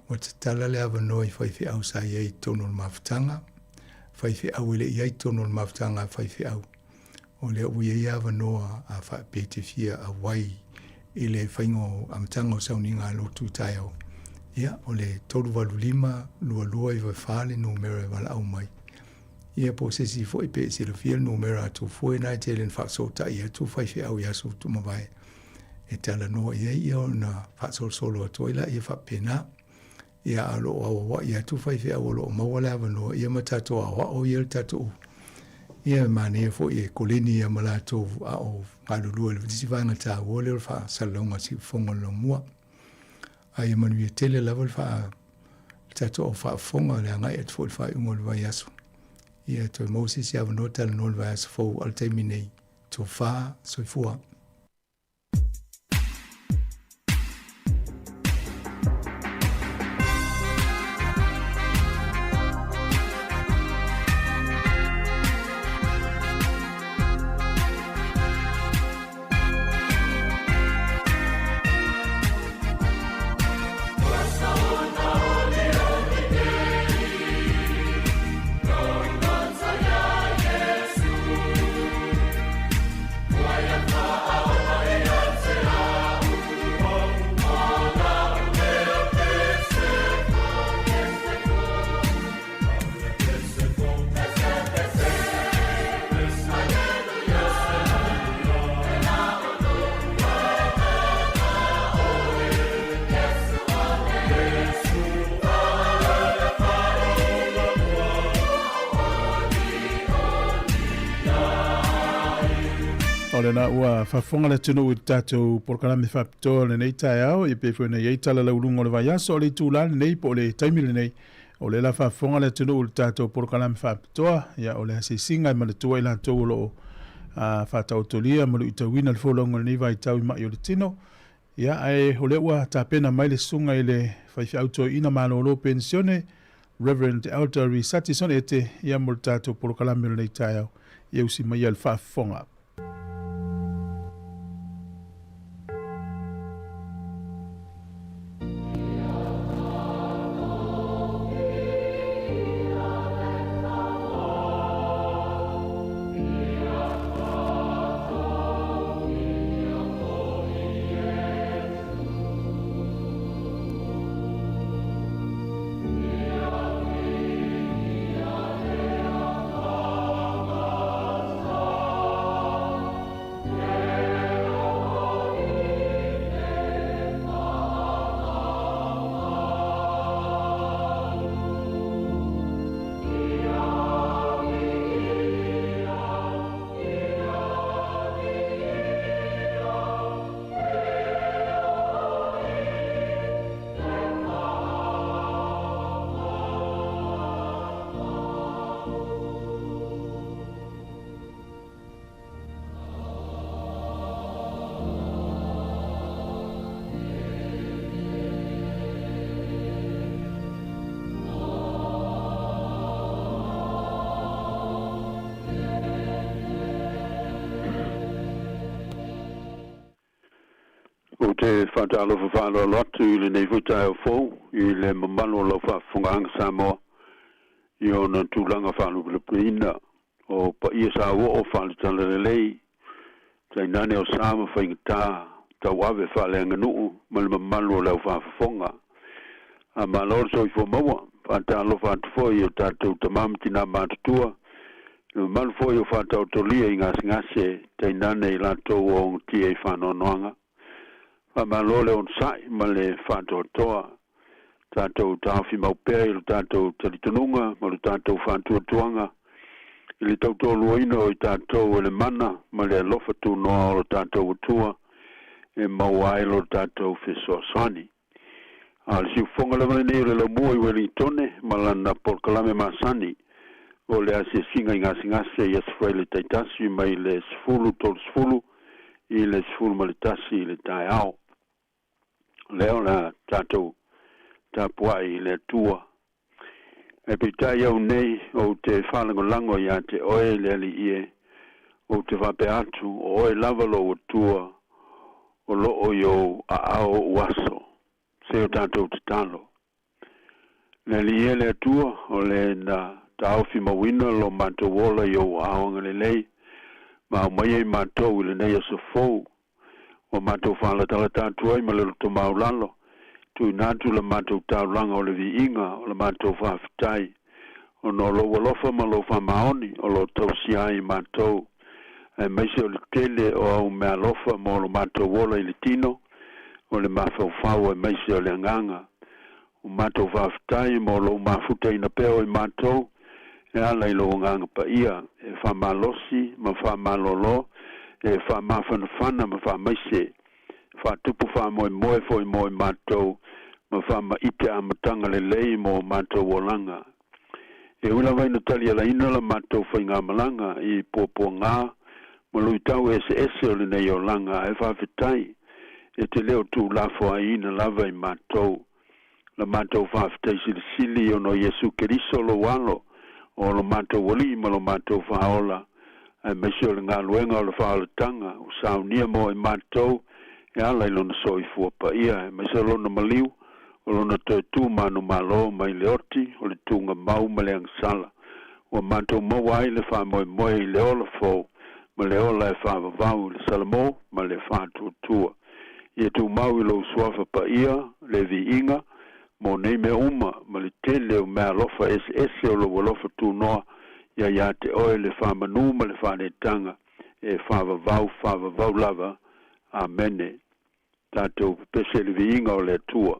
[SPEAKER 13] ua tatala le avanoa i faifeau sa i ai i totonu o le mafutaga, faifeau e le i ai i totonu o le mafutaga a faifeau. O lea ua i ai avanoa a faapea e te fia auai i le faiga o amataga o sauniga a lotu i taeao, ia, o le 385 2294 le numera e valaau mai. Ia po o se isi foi pe e silafia le numera a Tufue na e tele na faafesootai atu faifeau i aso tumavae e talanoa i ai ia ona faasolosolo atu ai laia faapena. Ia a o lo o auauai atu faifeau o lo o maua le avanoa ia ma tatou aoao ia le tatou ia e manaia foi e koleni ia ma latou a o galulue i le isi vaega taua lea o le faasalalauga o siufofoga o le laumua. A ia manuia tele lava le faa le tatou au faafofoga le agai atu foi i le faaiuga o le vaiaso. Ia toe maua se isi avanoa talanoa i le vaiaso fou a o le taimi nei, tofa, soifua.
[SPEAKER 1] lena ua faafofoga le atunuu i le tatou polokalame faapitoa o lenei taeao, ia pei foi ona i ai tala lauluga o le vaiaso o le itula lenei po o le taimi lenei. O lea la faafofoga le atunuu i le tatou polokalame faapitoa, ia o le asiasiga e manatua i latou o lo o faataotolia ma luitauina le folauga o lenei vaitau i mai o le tino. Ia, ae o lea ua tapena mai le susuga i le faifeau toeaina malolo penisione, Reverend Elder Risati Sonete, ia mo le tatou polokalame o lenei taeao. Ia usi maia le faafofoga.
[SPEAKER 15] Ou te faatalofa faaaloalo atu i lenei foi taeao fou i le mamalu o lau faafofogaaga Samoa i ona tulaga faalupelupeina o paia sauoo faale-talalelei, tainane o sa ma faigata tauave faaleaganuu ma le mamalu o le aufaafofoga. A malo le soifua maua, faatalofa atu foi i o tatou tama ma tina matutua, le mamalu foi o faataotolia i gasegase, tainane i latou o ogatia i faanoanoaga. Faamalo le onosai ma le faatoatoa. Tatou taofi mau pea i lo tatou talitonuga ma lo tatou faatuatuaga i le tautoaluaina o i tatou e le mana ma le alofa tunoa o lo tatou Atua e maua ai lo tatou fesoasoani. A o le siufofoga lava lenei o le laumua i Uelingitone ma lana polokalame masani o le asiasiga i gasegase i Aso Faraile taitasi mai le 10:30 i le 11 i le taeao. O lea o le a tatou tapuai i le Atua. Ae peitai au nei ou te faalagolago ia te oe le Alii e, ou te faapea atu, o oe lava lou Atua o loo i ou aao ou aso. Se o tatou tatalo. Le Alii e le Atua, o le na taofi mauina lo matou ola i ou aao agalelei, ma aumaia i matou i lenei aso fou, ua matou faalatalata atu ai ma le loto maualalo, tuuina atu la matou taulaga o le viiga o la matou faafetai, ona o lou alofa ma lou faamaoni o lo o tausia ai i matou, aemaise o le tele o au meaalofa mo lo matou ola i le tino, o le mafaufau aemaise o le agaga. Ua matou faafetai mo lou mafutaina pea o i matou e ala i lou Agaga Paia e faamalosi ma faamalolo, e faamafanafana ma faamaise, faatupu faamoemoe foi mo i matou ma faamaite amataga lelei mo matou olaga. E ui lava ina talialaina la matou faigamalaga i puapuaga ma luitau eseese o lenei olaga, ae faafetai e te le o tuulafoaiina lava i matou. La matou faafetai silisili ona o Iesu Keriso lou Alo, o lo matou Alii ma lo matou Faaola, aemaise o le galuega o le faaolataga ua saunia mo i matou e ala i lona soifua paia, aemaise o lona maliu, o lona toe tu manumalo mai le oti o le tugamau ma le agasala, ua matou maua ai le faamoemoe i le ola fou ma le ola e faavavau i le salamo ma le faatuatua. Ia tumau i lou suafa paia le viiga mo nei mea uma ma le tele o meaalofa eseese o lou alofa tunoa ia ia te oe le faamanu ma le faaletaga e faavavau faavavau lava. Amene. Tatou pepese i le viiga o le Atua.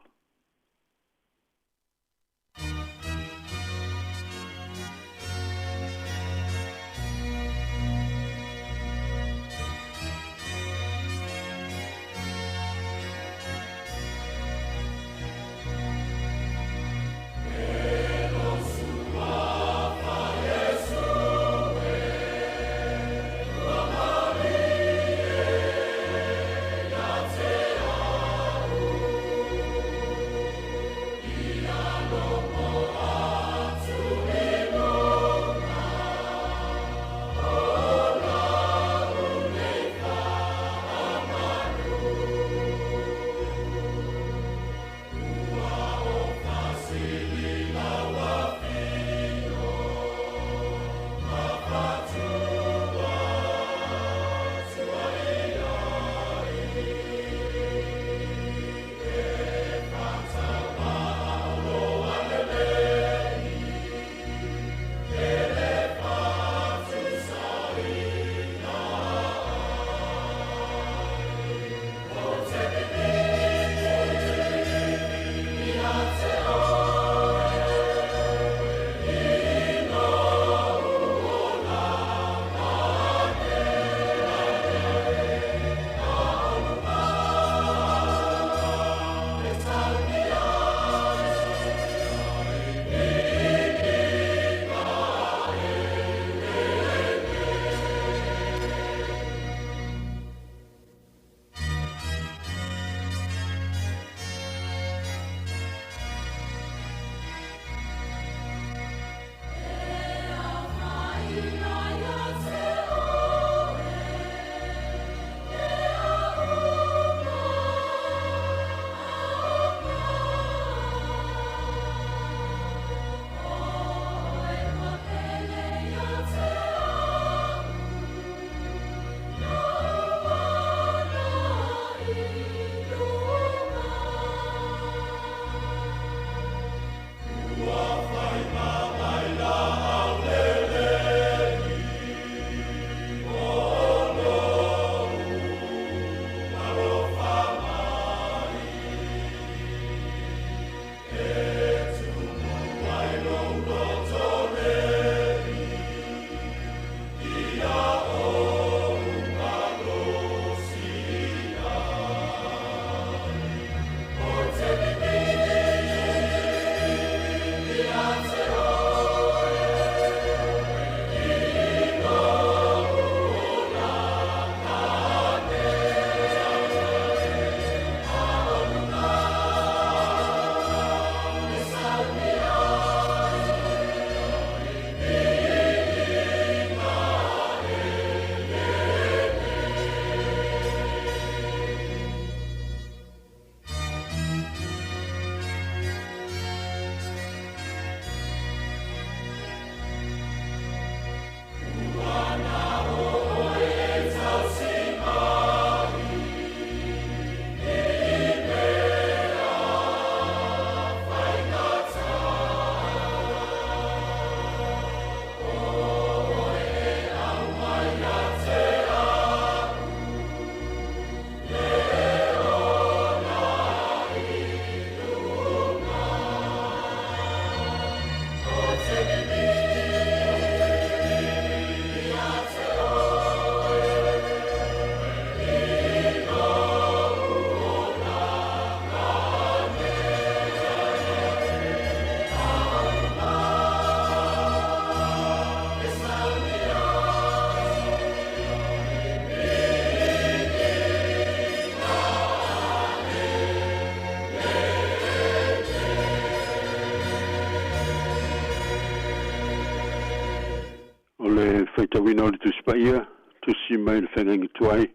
[SPEAKER 15] faitauina o le Tusi Paia, tusi mai le Feagaiga Tuai,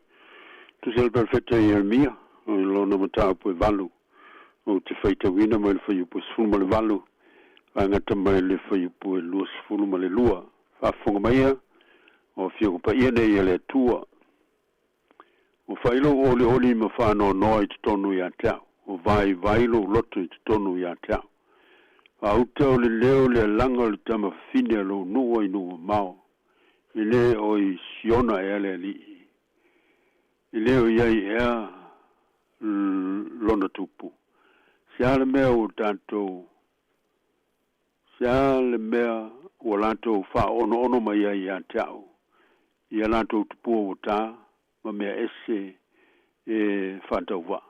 [SPEAKER 15] tusi a le Perofeta Ieremia, o lona mataupu e valu. Ou te faitauina mai le fuaiupu e 18, faagata mai le fuaiupu e 22. Faafofoga maia, o Afioga Paia nei a le Atua. Ua fai lou olioli ma faanoanoa i totonu ia te au, ua vaivai lou loto i totonu ia te au. Faauta o le leo o le alaga o le tama fafine a lou nuu i nuu mamao, e le o i Siona ea le alii, e le o i ai ea lona tupu. Se a le mea ua tatou, se a le mea ua latou faaonoono mai ai ia te au, i a latou tupua ua ta ma mea ese e faatauvaa.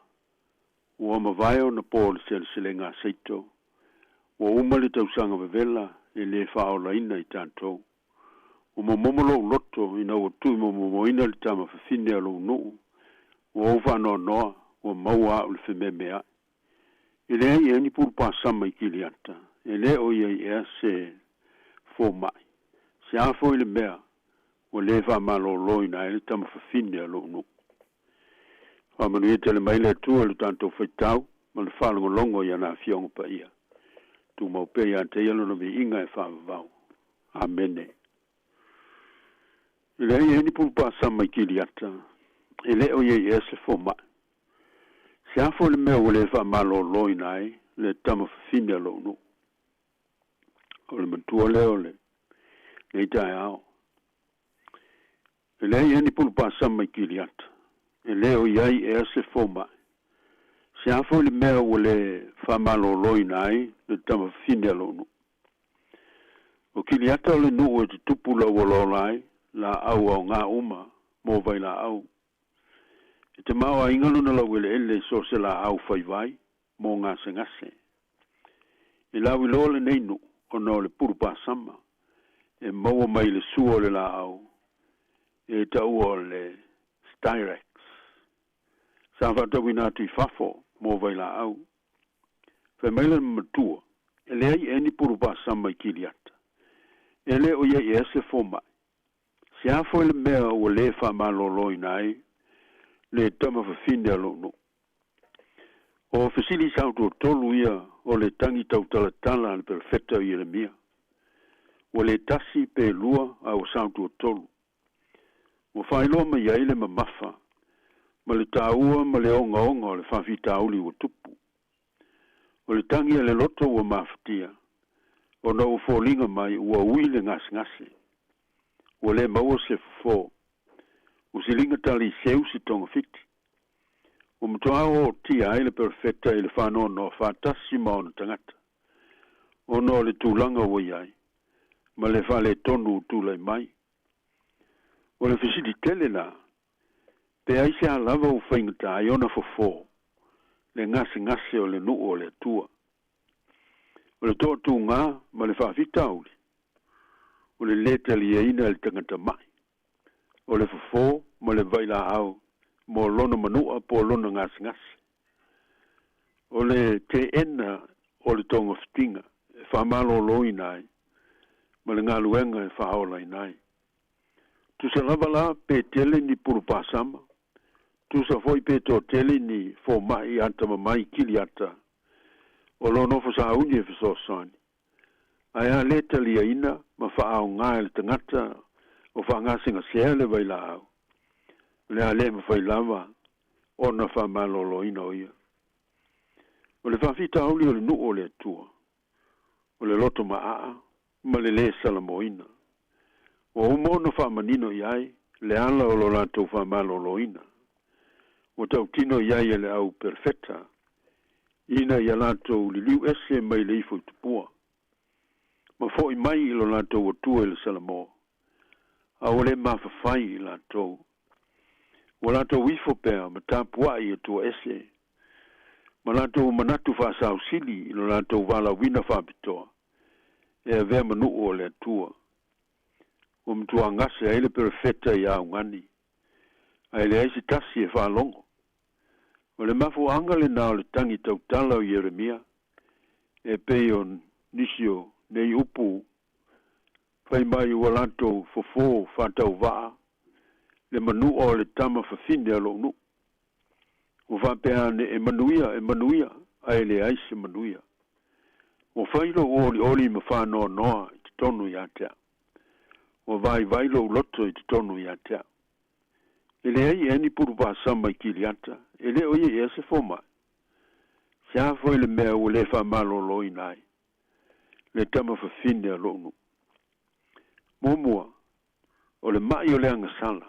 [SPEAKER 15] Ua mavae ona po o le seleselega a Seito, ua uma le tausaga vevela e lē faaolaina i tatou. Ua momomo lou loto ina ua tuuimomomoina le tama fafine a lou nuu, ua ou faanoanoa, ua maua au le fememeai. E leai ea ni pulupasama i Kiliata, e lē o i ai ea se fomai. Se a foi le mea ua lē faamalōlōina ai le tama fafine a lou nuu. Faamanuia tele mai le Atua i lo tatou faitau ma le faalogologo i ana Afioga Paia. Tumau pea ia te Ia Lona viiga e faavavau. Amene. E leai ai ni pulupasama i Kiliata, e le o i ai ea se fomai. Se a foi le mea ua lē faamalōlōina ai le tama fafine a lou nuu. O le matua lea o lenei taeao. E leai ea ni pulupasama i Kiliata, e le o i ai ea se fomai. Se a foi le mea ua lē faamalōlōina ai le tama fafine a lou nuu. O Kiliata o le nuu e tutupu lauolaola ai laau aoga uma mo vailaau. E tamaoaiga lona laueleele i so o se laau fai vai mo gasegase. E lauiloa lenei nuu ona o le pulupasama e maua mai i le sua o le laau e taua o le styrax. Sa faatauina atu i fafo mo vailaau. Fai mai le matua, e leai ea ni pulupasama i Kiliata. E le o i ai ea se fomai. Se a foi le mea ua lē faamalōlōina ai le tama fafine a lou nuu. O fesili sautuatolu ia o le tagi tautalatala a le perofeta o Ieremia. Ua lē tasi pe lua a ua sautuatolu. Ua faailoa mai ai le mamafa ma le taua ma le ogaoga o le faafitauli ua tupu. O le tagi a le loto ua mafatia, ona ua foliga mai ua ui le gasegase. Ua lē maua se fofo. Ua siliga tali seu se togafiti. Ua matuā ootia ai le perofeta i le faanoanoa faatasi ma ona tagata, ona o le tulaga ua i ai ma le faaletonu ua tulai mai. O le fesili tele la, pe aisea lava ua faigata ai ona fofo le gasegase o le nuu o le Atua. O le toatuga ma le faafitauli, o le lē taliaina e le tagata ma'i, o le fofo ma le vailaau mo lona manu'a po o lona gasegase. O le teena o le togafitiga e faamalōlōina ai ma le galuega e faaolaina ai. Tusa lava la pe tele ni pulupasama, tusa foi pe toatele ni foma'i atamamai Kiliata o lo o nofo sauni e fesoasoani, ae a lē taliaina ma faaaogā e le tagata o faagasegasea le vailaau, o le a lē mafai lava ona faamalōlōina o ia. O le faafitauli o le nuu o le Atua, o le loto maaa ma le lē salamoina. Ua uma ona faamanino i ai le ala o lo latou faamalōlōina. Ua tautino i ai e le au perofeta ina ia latou liliu ese mai le ifo i tupua, ma fo'i mai i lo latou Atua i le Salamo, a ua lē mafafai i latou. Ua latou ifo pea ma tapua'i i Atua ese, ma latou manatu faasausili i lo latou valaauina faapitoa e avea ma nuu o le Atua. Ua matuā gase ai le perofeta i augani, ae leai se tasi e faalogo. O le mafuaaga lenā o le tagi tautala o Ieremia, e pei o nisi o nei upu. Fai mai ua latou fofo faatauvaa le manu'a o le tama fafine a lo'u nu'u. Ua faapea ane, E manuia, e manuia, ae leai se manuia. Ua fai lo'u olioli ma faanoanoa i totonu ia te a'u. Ua vaivai lo'u loto i totonu ia te a'u. E leai ea ni pulu pasama i Kiliata, e le o i ai ea se foma'i? Se a foi le mea ua lē faamalōlōina ai le tama fafine a lo'u nu'u? Muamua, o le ma'i o le agasala,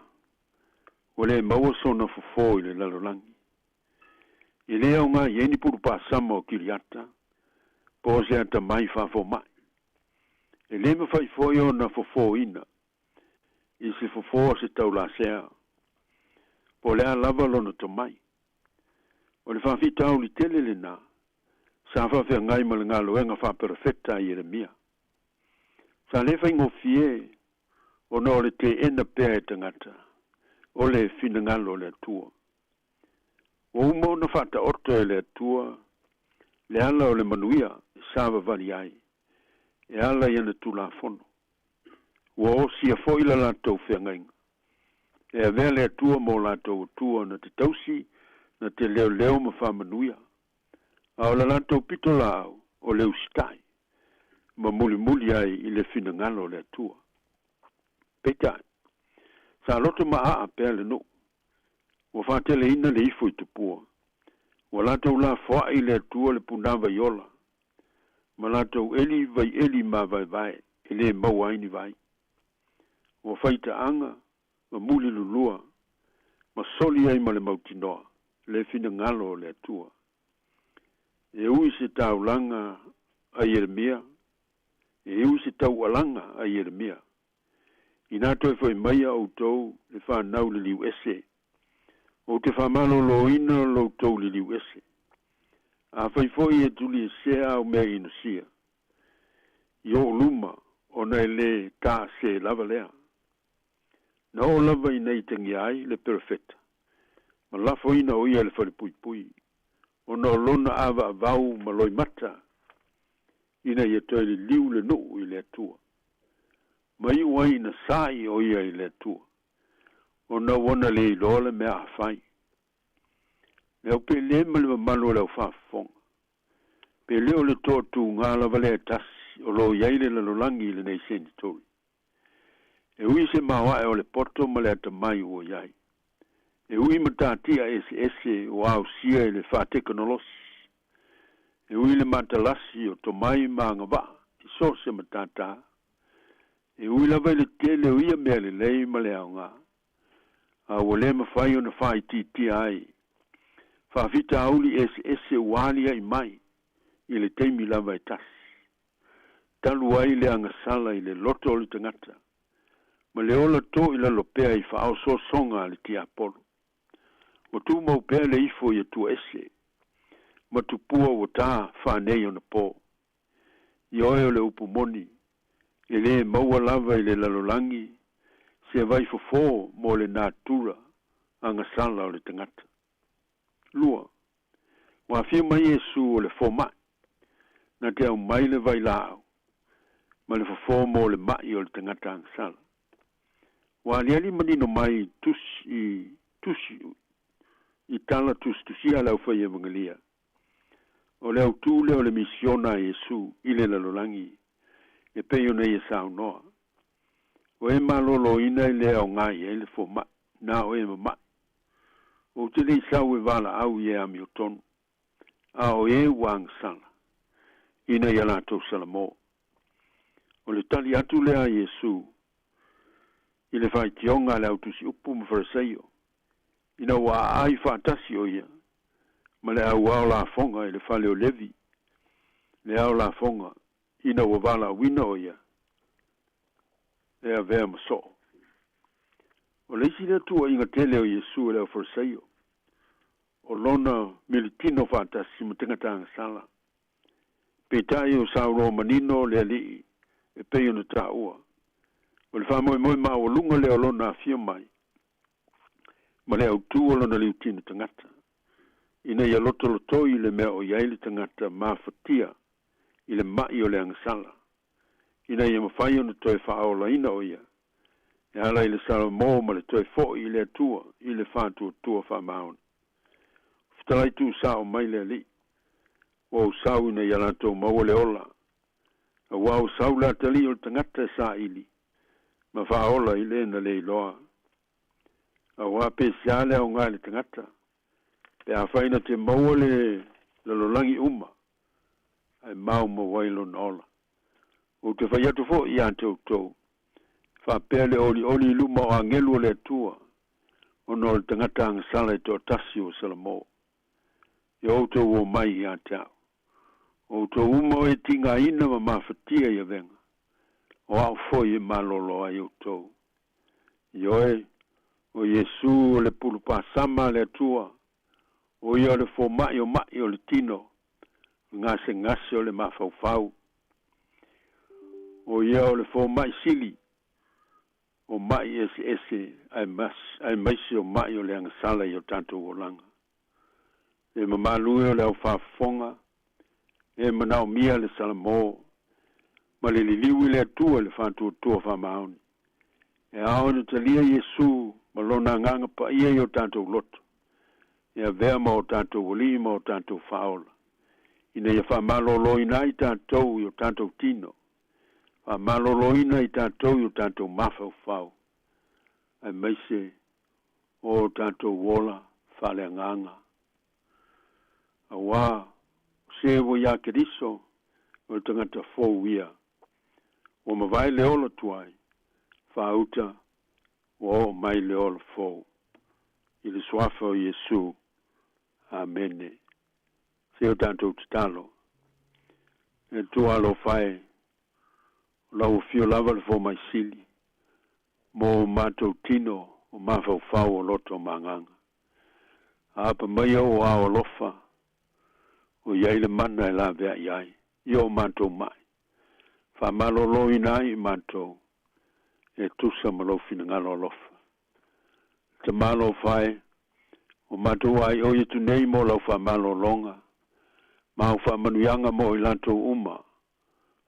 [SPEAKER 15] ua lē maua sona fofō i le lalolagi. E lē aogā i ai ni pulu pasama o Kiliata, po o se atamai faafoma'i. E lē mafai foi ona fofōina i se fofo a se taulasea, po o le a lava lona tomai. O le faafitauli tele lenā sa faafeagai ma le galuega faaperofeta a Ieremia. Sa lē faigofie ona o le teena pea e tagata o le finagalo o le Atua. Ua uma ona faataoto e le Atua le ala o le manuia e savavali ai e ala i ana Tulafono. Ua osia foi la latou feagaiga. E avea le Atua ma o latou Atua na te tausi, na te leoleo ma faamanuia. A o la latou pitolaau o le usitai, ma mulimuli ai i le finagalo o le Atua. Peitai, sa loto maaa pea le nuu, ua faateleina le ifo i tupua, ua latou lafoai i le Atua le punavai ola, ma latou eli vaieli mavaevae e lē maua ai ni vai. Ua faitaaga ma mulilulua ma soli ai ma le mautinoa le finagalo o le Atua. E ui se taulaga a Ieremia, e ui se taualaga a Ieremia, inā toe foi maia outou le fanau liliu ese, ou te faamalōlōina lo outou liliu ese. Afai foi e tuliesea au mea inosia i o'u luma, ona e lē taasē lava lea. Na oo lava ina itagia ai le perofeta, ma lafoina o ia i le falepuipui, ona o lona avaavau ma loimata, ina ia toe liliu le nuu i le Atua. Ma iu ai ina sa'i o ia i le Atua, ona ua na le iloa le mea a fai. Le au pele ma le mamalu o le au faafofoga, pe le o le toatuga lava lea e tasi o lo o i ai le lalolagi i lenei senitori. E ui se maoae o le poto ma le atamai ua i ai. E ui matatia eseese ua ausia i le faatekonolosi. E ui le matalasi o tomai ma agavaa i so o se matata. E ui lava i le tele o ia mea lelei ma le aoga, a ua le mafai ona faaitiitia ai faafitauli eseese ua aliaʻi mai i le taimi lava e tasi. Talu ai le agasala i le loto o le tagata, ma le ola to i lalo pea i faaosoosoga a le tiapolo. Ua tumau pea le ifo i atua ese, ma tupua ua ta faanei ona po. Ioe o le upu moni, e lē maua lava i le lalolagi se vaifofō mo le natura agasala o le tagata. Lua, ua afio mai Iesu o le fomaʻi, na te aumai le vailaau ma le fofō mo le maʻi o le tagata agasala. Ua aliali manino mai i tusi i tusi i tala tusitusia a le aufai-evagelia, o le autū lea o le misiona a Iesu i le lalolagi e pei ona ia saunoa, O e malōlōina e le aogā i ai le fomaʻi, na o e mamaʻi. Ou te le i sau e valaau i e amiotonu, a o e ua agasala, ina ia latou salamō. O le tali atu lea a Iesu i le faitioga a le au tusiupu ma Fariseio, ina ua aai faatasi o ia ma le au ao lafoga i le fale o Levi, le ao lafoga, ina ua valaauina o ia e avea ma soo. O le isi lea tuuaiga tele o Iesu e le au Fariseio, o lona militino faatasi ma tagata agasala. Peitai o saunoa manino le Alii e pei ona taua, o le faamoemoe maualuga lea o lona afio mai ma le autū o lona liutino tagata, ina ia lotolotoi le mea o i ai le tagata mafatia i le maʻi o le agasala, ina ia mafai ona toe faaolaina o ia, e ala i le salamo ma le toe fo'i i le Atua i le faatuatua faamaoni. Fetalai tuusao mai le Alii, ua ou sau ina ia latou maua le ola, auā ua sau le atalii o le tagata e saili ma faaola i le na le iloa. Auā pe sea le aoga i le tagata, pe afai na te maua le lalolagi uma, ae maumau ai lona ola. Ou te fai atu fo'i ia te outou, faapea le olioli i luma o agelu o le Atua, ona o le tagata agasala e toatasi ua salamo. Ia outou omai ia te a'u, o outou uma o e tigaina ma mafatia i avega, o a'u foi e malōlō ai outou. Ioe, o Iesū o le pulupāsama a le Atua, o ia o le foma'i o ma'i o le tino, o le gasegase o le mafaufau. O ia o le foma'i sili o ma'i eseese aemaise o ma'i o le agasala i o tatou olaga. Le mamalu e o le au faafofoga, e manaomia le salamo ma le liliu i le Atua i le faatuatua faamaoni. E ao ina talia Iesū ma lona agaga paia i o tatou loto, e avea ma o tatou alii ma o tatou faaola, ina ia faamalōlōina ai tatou i o tatou tino, faamalōlōina i tatou i o tatou mafaufau, aemaise o o tatou ola faaleagaga. Auā, o se ua iā Keriso, o le tagata fou ia. Ua mavae le ola tuai, faauta ua oo mai le ola fou. I le suafa o Iesū. Amene. Se o tatou tatalo. E Atua alofa e, o lau afio lava le fomaisili, mo o matou tino o mafaufau o loto ma agaga. Aapa mai ou ao alofa, o i ai le mana e laveai ai i o matou ma'i, faamalōlōina ai i matou, e tusa ma lou finagalo alofa. Le Tamā alofa e, ua matou aaioi atu nei mo lau faamalōlōga, ma au faamanuiaga mo i latou uma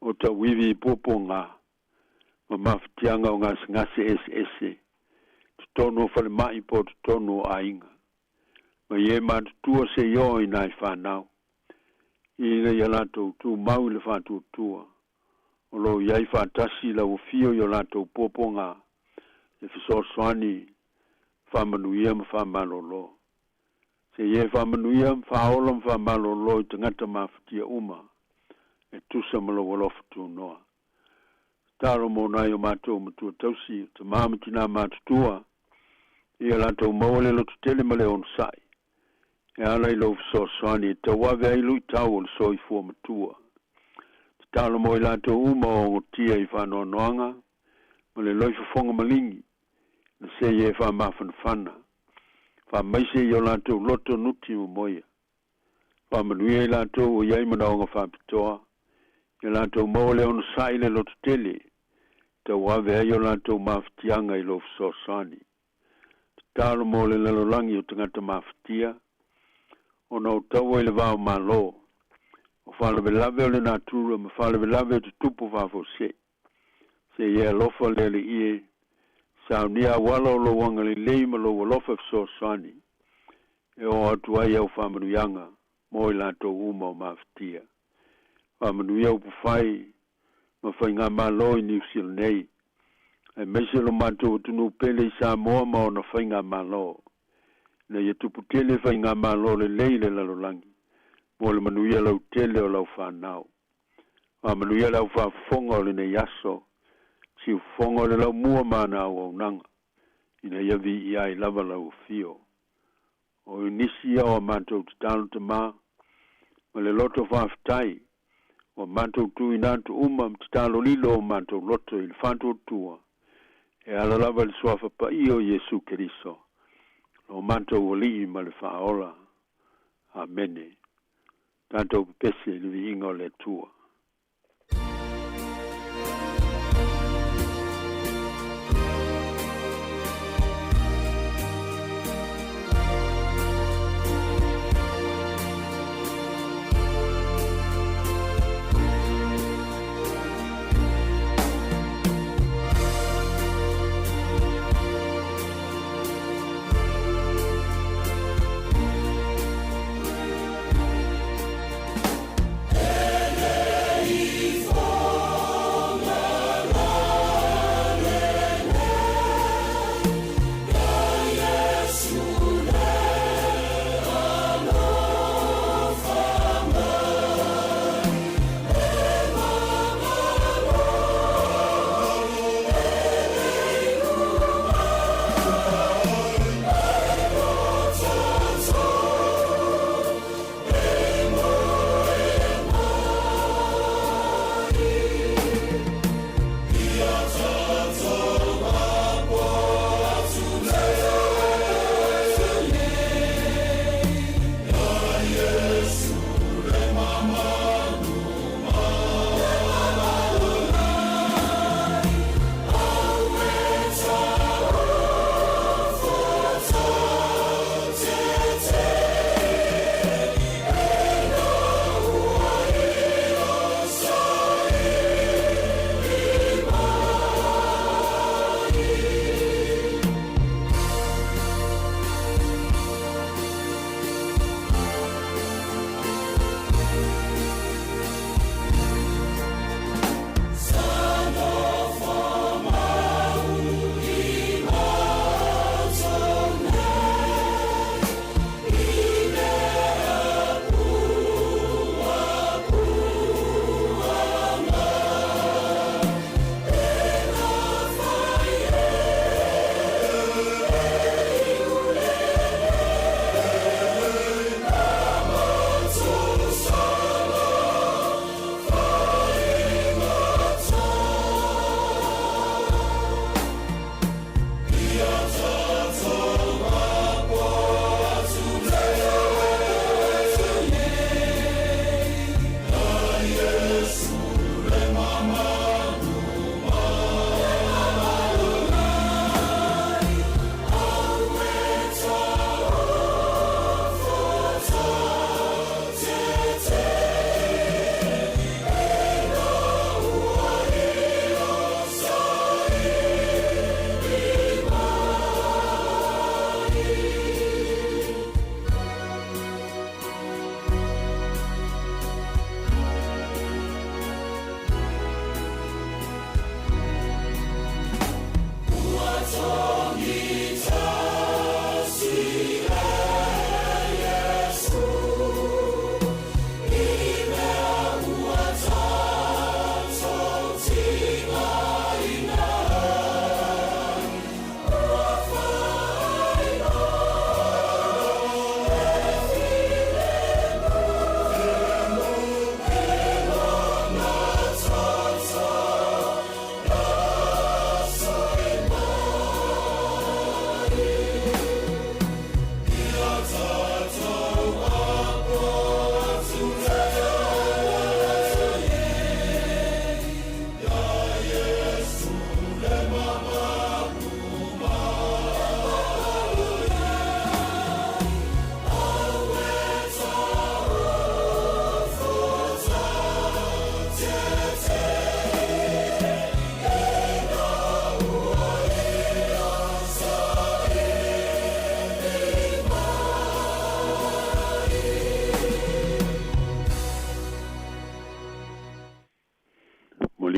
[SPEAKER 15] o tauivi i puapuagā ma mafatiaga o gasegase eseese, totonu o falema'i po o totonu o aiga. Mai e matutua seia oo i nai fanau, ina ia latou tumau i le faatuatua, o lo o i ai faatasi i lau afio i o latou puapuagā, le fesoasoani, faamanuia ma faamalōlō. Seia e faamanuia ma faaola ma faamalōlō i tagata mafatia uma, e tusa ma lou alofa tunoa. Tatalo mo nai o matou matua tausi, o tamā ma tinā matutua, ia latou maua le lototele ma le onosai, e ala i lou fesoasoani e tauave ai luitau o le soifua matua. Tatalo mo i latou uma o ogotia i faanoanoaga ma le loifofoga maligi, na seia e faamafanafana, faamaise i o latou loto nuti momoia. Faamanuia i latou o i ai manaoga faapitoa, ia latou maua le onosai le lototele, e tauave ai o latou mafatiaga i lou fesoasoani. Tatalo mo le lalolagi o tagata mafatia, ona o taua i le va o Malo, o faalavelave o le natura ma faalavelave o tutupu faafuasei. Seia e alofa le Alii e, saunia auala o lou agalelei ma lou alofa fesoasoani, e oo atu ai au faamanuiaga mo i latou uma o mafatia. Faamanuia upufai ma faigamalo i Niu Sila nei, aemaise lo matou atunuu pele i Samoa ma ona faigamalo, ina ia tupu tele faigamalo lelei i le lalolagi mo le manuia lautele o lau fanau. Faamanuia le au faafofoga o lenei aso, siufofoga o le laumua ma ana auaunaga, ina ia viia ai lava lau afio. O nisi ia o a matou tatalo Tamā, ma le loto faafetai, ua matou tuuina atu uma ma tatalo lilo o matou loto i le faatuatua, e ala lava i le suafa paia o Iesu Keriso, lo matou Alii ma le Faaola. Amene. Tatou pepese i le viiga o le Atua.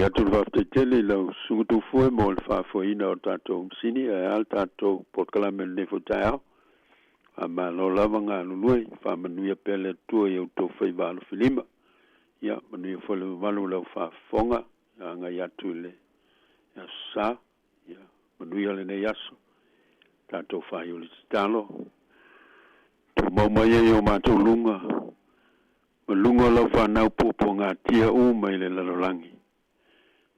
[SPEAKER 15] Momoli atu le faafetai tele i lau susuga Tufue mo le faafoeina o le tatou masini ae a le tatou polokalame i lenei foi taeao. Faamalo lava galulue, faamanuia pea le Atua i a outou faiva alofilima. Ia, manuia foi le mamalu o le aufaafofoga agai atu i le Aso Sa. Ia, manuia lenei aso. Tatou faaiu i le tatalo. Tumau mai ai o matou luga ma luga o lau fanau puapuagatia uma i le lalolagi.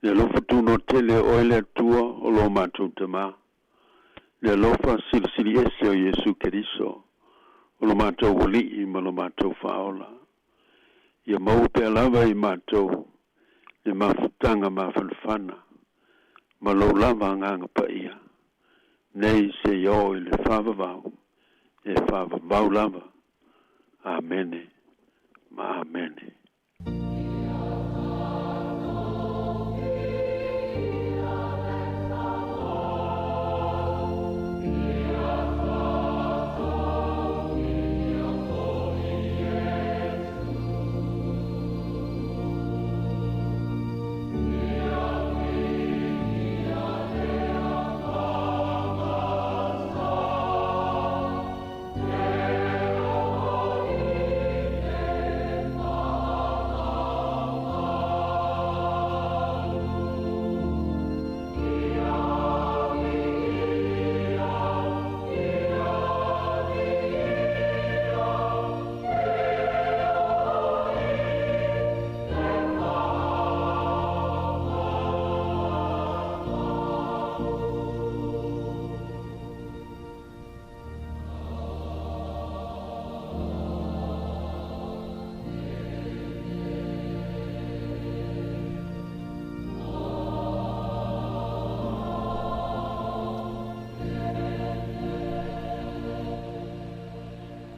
[SPEAKER 15] Le alofa tunoa tele o oe le Atua o lo matou Tamā. Le alofa silisili ese o Iesu Keriso, o lo matou Alii ma lo matou Faaola. Ia maua pea lava i matou le mafutaga mafanafana ma lou lava Agaga Paia, nei seia oo i le faavavau e faavavau lava. Amene ma Amene.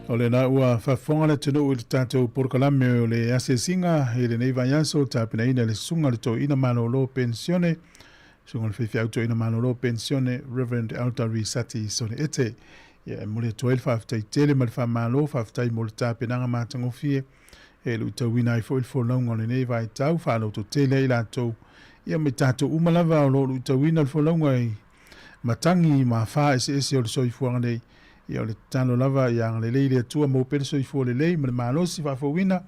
[SPEAKER 1] O lena ua faafofoga le atunuu i le tatou polokalame o le asiasiga i lenei vaiaso tapenaina e le Susuga i le Toeaina Malolo Penisione, Susuga i le Faifeau Toeaina Malolo Penisione, Reverend Elder Risati Sone Ete. Ia e momoli atu ai le faafetai tele ma le faamalo, faafetai mo le tapenaga matagofie e luitauina ai foi le folauga o lenei vaitau, faalototele ai i latou ia ma i tatou uma lava o lo o luitauina le folauga i matagi ma afa eseese o le soifuaga nei. Ia o le tatalo lava ia agalelei le Atua maua pea le soifua lelei ma le malosi faafouina,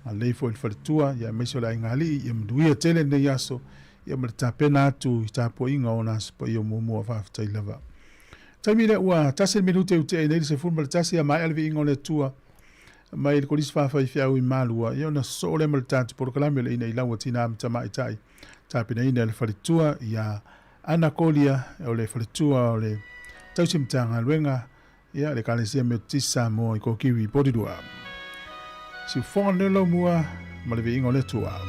[SPEAKER 1] agalelei foi i le faletua ia aemaise o le aigaalii, ia manuia tele lenei aso ia ma le tapena atu i tapuaiga o ona Aso Paia muamua. Faafetai lava. Taimi lea ua tasi le minute ua tea ai nei le 11 ia maea le viiga o le Atua mai le Kolisi Faafaifeau i Malua, ia ona sosoo lea ma le tatou polokalame o le Ina i Lau a Tinā ma Tamaitai, tapenaina e le faletua ia Ana Kolia o le faletua o le Tausi Matagaluega ia le Ekalesia Metotisi Samoa i Kokiwi, Porirua. Siufofoga lenei o Laumua ma le viiga o le Atua.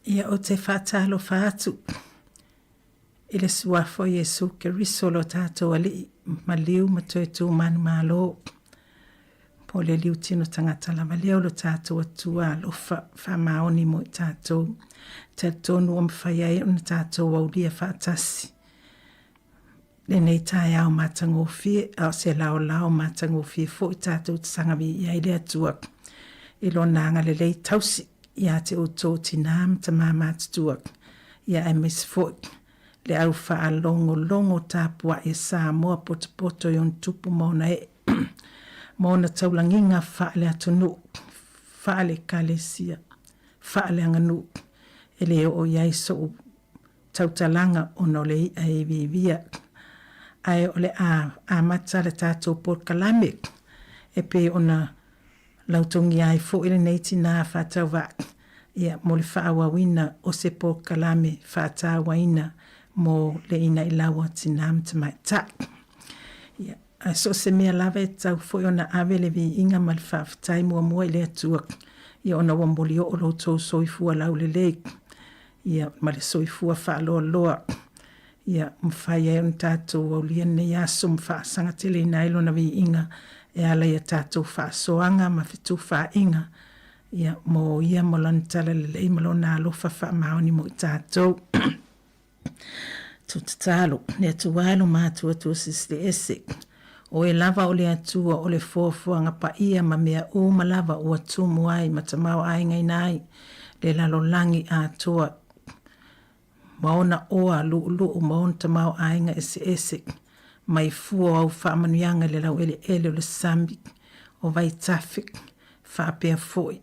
[SPEAKER 16] Ia ou te faatalofa atu i le Suafa o Iesu Keriso lo tatou Alii maliu ma toe tu manumalo, po o le liutino tagata lava lea o lo tatou Atua alofa faamaoni mo i tatou. Talitonu ua mafai ai ona tatou aulia faatasi lenei taeao matagofie, a o se laolao matagofie foi tatou te saga viia ai le Atua i Lona agalelei tausi ia te outou tinā ma tamā matutua, ia aemaise foi le au faalogologo tapuai a Samoa potopoto i ona tupu ma ona ee ma ona taulagiga faale-atunuu, faale-ekalesia, faale-aganuu, e le oo i ai sou tautalaga ona o le i'a e iviivia. Ae o le a amata le tatou polokalame e pei ona lautogia ai foi lenei tinā faatauvaa ia mo le faaauauina o se polokalame faatauaina mo le inailau a tinā ma tamaitai. Ia, ae so o se mea lava e tatau foi ona ave le viiga ma le faafetai muamua i le Atua, ia ona ua molioo lo outou soifua laulelei ia ma le soifua faaloaloa ia mafai ai ona tatou aulia lenei aso ma faasagateleina ai lona viiga e ala i a tatou faasoaga ma fetufaaiga ia mo ia ma lana talalelei ma lona alofa faamaoni mo i tatou. Tutatalo, le Atua e lo matua Tuasilisili ese. Oe lava o le Atua o le foafoaga paia ma mea uma lava ua tumu ai ma tamaoaigaina ai le lalolagi atoa ma ona oa luʻuluʻu ma ona tamaoaiga eseese mai fua o au faamanuiaga i le laueleele o le sami o vaitafe faapea foi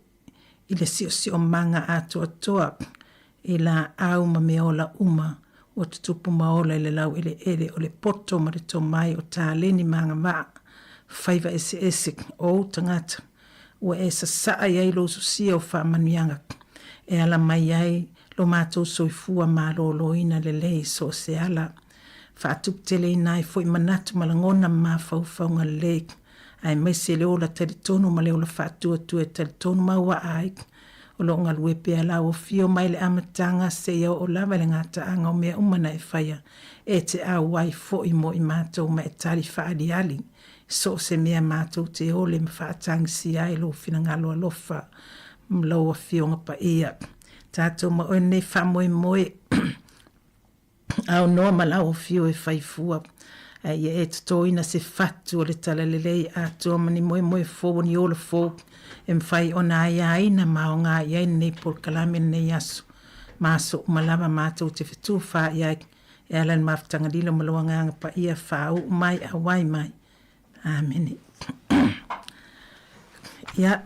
[SPEAKER 16] i le siosiomaga atoatoa i laau ma meaola uma ua tutupu ma ola i le laueleele o le poto ma le tomai o taleni ma agavaa faiva eseese o ou tagata ua e sasaa i ai lou sosia o faamanuiaga e ala mai ai lo matou soifua maloloina lelei i so o se ala, faatuputeleina ai foi manatu ma lagona ma mafaufauga lelei aemaise le ola talitonu ma le ola faatuatua e talitonu mauaa ai o lo o galue pea lau afio mai le amataga seia oo lava i le gataaga o mea uma na e faia e te auai foi mo i matou ma e tali faaaliali so o se mea matou te ole ma faatagisia ai lou finagalo alofa ma lau Afioga Paia. Tatou ma oe lenei faamoemoe aunoa ma lau afio e fai fua, ae ia e totoina se fatu o le talalelei atoa ma ni moemoe fou o ni ola fou e mafai ona aiaina ma aoga i ai lenei polokalame lenei aso ma aso uma lava matou te fetufaai ai e ala i le mafutaga lilo ma lou Agaga Paia faauu mai auai mai. Amene. Ia,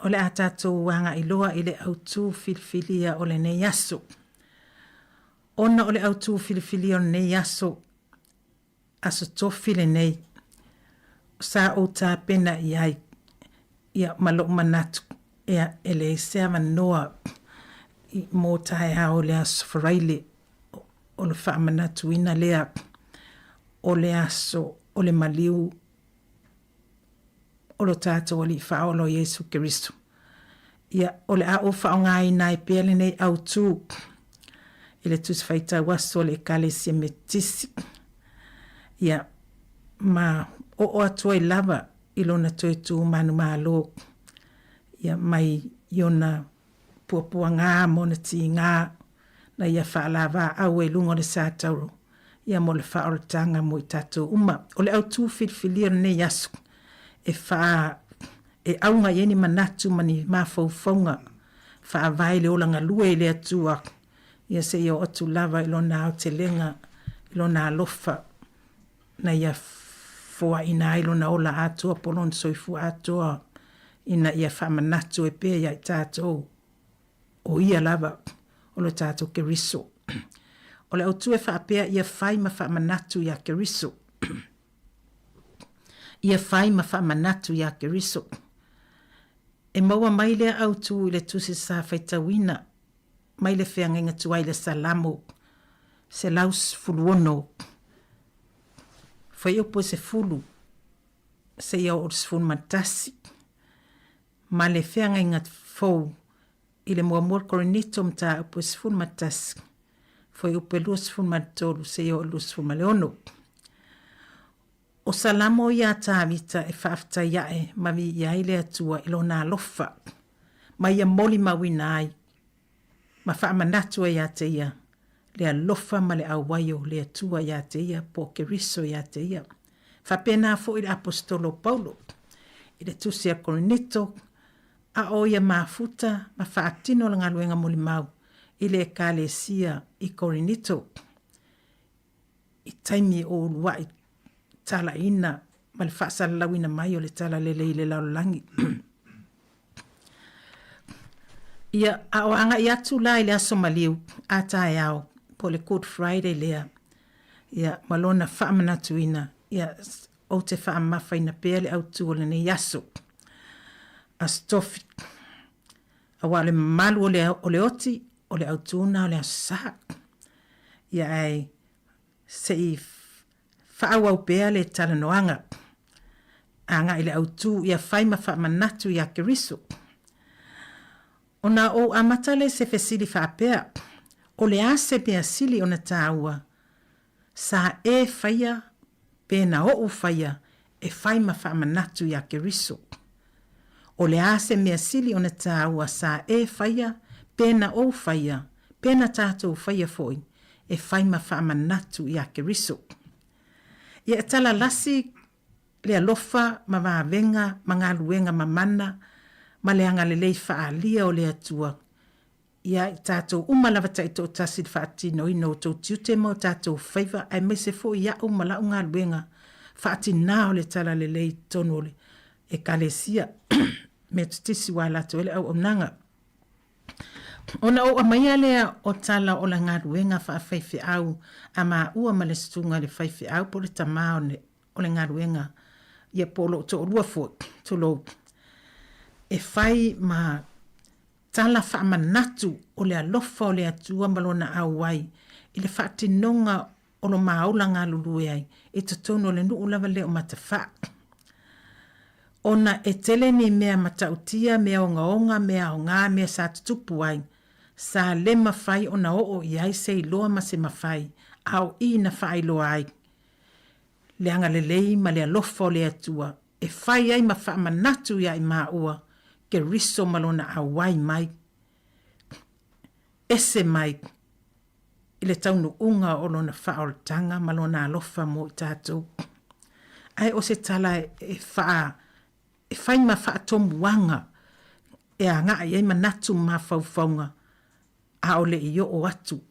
[SPEAKER 16] o le a tatou agai loa i le autū filifilia o lenei aso. Ona o le autū filifilia o lenei aso, aso tofi lenei, sa ou tapena i ai, ia, ma lou manatu, ia, e leai se avanoa mo taeao i le aso Faraile o le faamanatuina lea o le aso o le maliu o lo tatou Alii Faaola o Iesu Keriso. Ia, o le a ou faaaogaina ai pea lenei autū i le Tusi Faitau Aso a le Ekalesia Metotisi, ia, ma oo atu ai lava i lona toe tu manumalo, ia, mai i ona puapuagā ma ona tigā na ia faalavaau ai i luga o le satauro, ia mo le faaolataga mo i tatou uma. O le autū filifilia o lenei aso e faa e auga i ai ni manatu ma ni mafaufauga faavae i le ola galue i le Atua, ia seia oo atu lava i Lona aotelega, i Lona alofa, na ia foaina ai Lona ola atoa po o Lona soifua atoa, ina ia faamanatu ai pea ia i tatou o Ia lava o lo tatou Keriso. O le autū e faapea ia fai ma faamanatu iā Keriso. Ia fai ma faamanatu iā Keriso. E maua mai lea autū i le tusi sa faitauina mai le feagaiga tuai i le Salamo 116, fuaiupu e 10 seia oo i le 11, ma le feagaiga fou. i le muamua o Korinito mataupu e 11, fuaiupu e 23 seia oo i le 26. O Salamo ia a Tavita e faafetai ae ma viia ai le Atua i Lona alofa, ma ia molimauina ai ma faamanatu ai ia te ia le alofa ma le auai o le Atua ia te ia, po o Keriso ia te ia. Faapena foi le Aposetolo o Paulo i le tusi a Korinito, a o ia mafuta ma faatino le galuega molimau i le Ekalesia i Korinito i taimi o uluai talaiina ma le faasalalauina mai o le Talalelei i le lalolagi. Ia, a o agai atu la i le aso maliu a taeao, po o le Good Friday lea, ia, ma lona faamanatuina, ia, ou te faamamafaina pea le autu o lenei aso, Aso Tofi, aua o le mamalu o le, o le oti, o le autu na o le Aso Sa. Ia, ae se i faaauau pea le talanoaga agai i le autu ia fai ma faamanatu iā Keriso. Ona ou amata lea i se fesili faapea, O le a se mea sili ona tāua sa e faia pe na oʻu faia e fai ma faamanatu iā Keriso? O le a se mea sili ona tāua sa e faia pe na ou faia pe na tātou faia foi e fai ma faamanatu iā Keriso? Ia e talalasi le alofa ma vavega ma galuega mamana ma le agalelei faaalia o le Atua ia i tatou uma lava taitoatasi i le faatinoina o outou tiute ma o tatou faiva aemaise foi iaʻu ma la'u galuega faatinā o le Talalelei i totonu o le Ekalesia Metotisi ua ala atu ai le auaunaga. Ona ou aumaia lea o tala o le galuega faafaifeau a maua ma le susuga i le faifeau po o le tama o le galuega, ia po o lou toalua foi, tulou, e fai ma tala faamanatu o le alofa o le Atua ma Lona auai i le faatinoga o lo ma ola galulue ai i totonu o le nuu lava lea o Matafaa. Ona e tele ni mea matautia, mea ogaoga, mea aoga, mea sa tutupu ai, sa le mafai ona oo i ai se iloa ma se mafai, a o i na faailoa ai le agalelei ma le alofa o le Atua e fai ai ma faamanatu iā i māua Keriso ma lona auai mai, ese mai i le taunuuga o lona faaolataga ma lona alofa mo i tatou. Ae o se tala e faa, e fai ma faatomuaga e agai ai manatu ma mafaufauga a o le i oo atu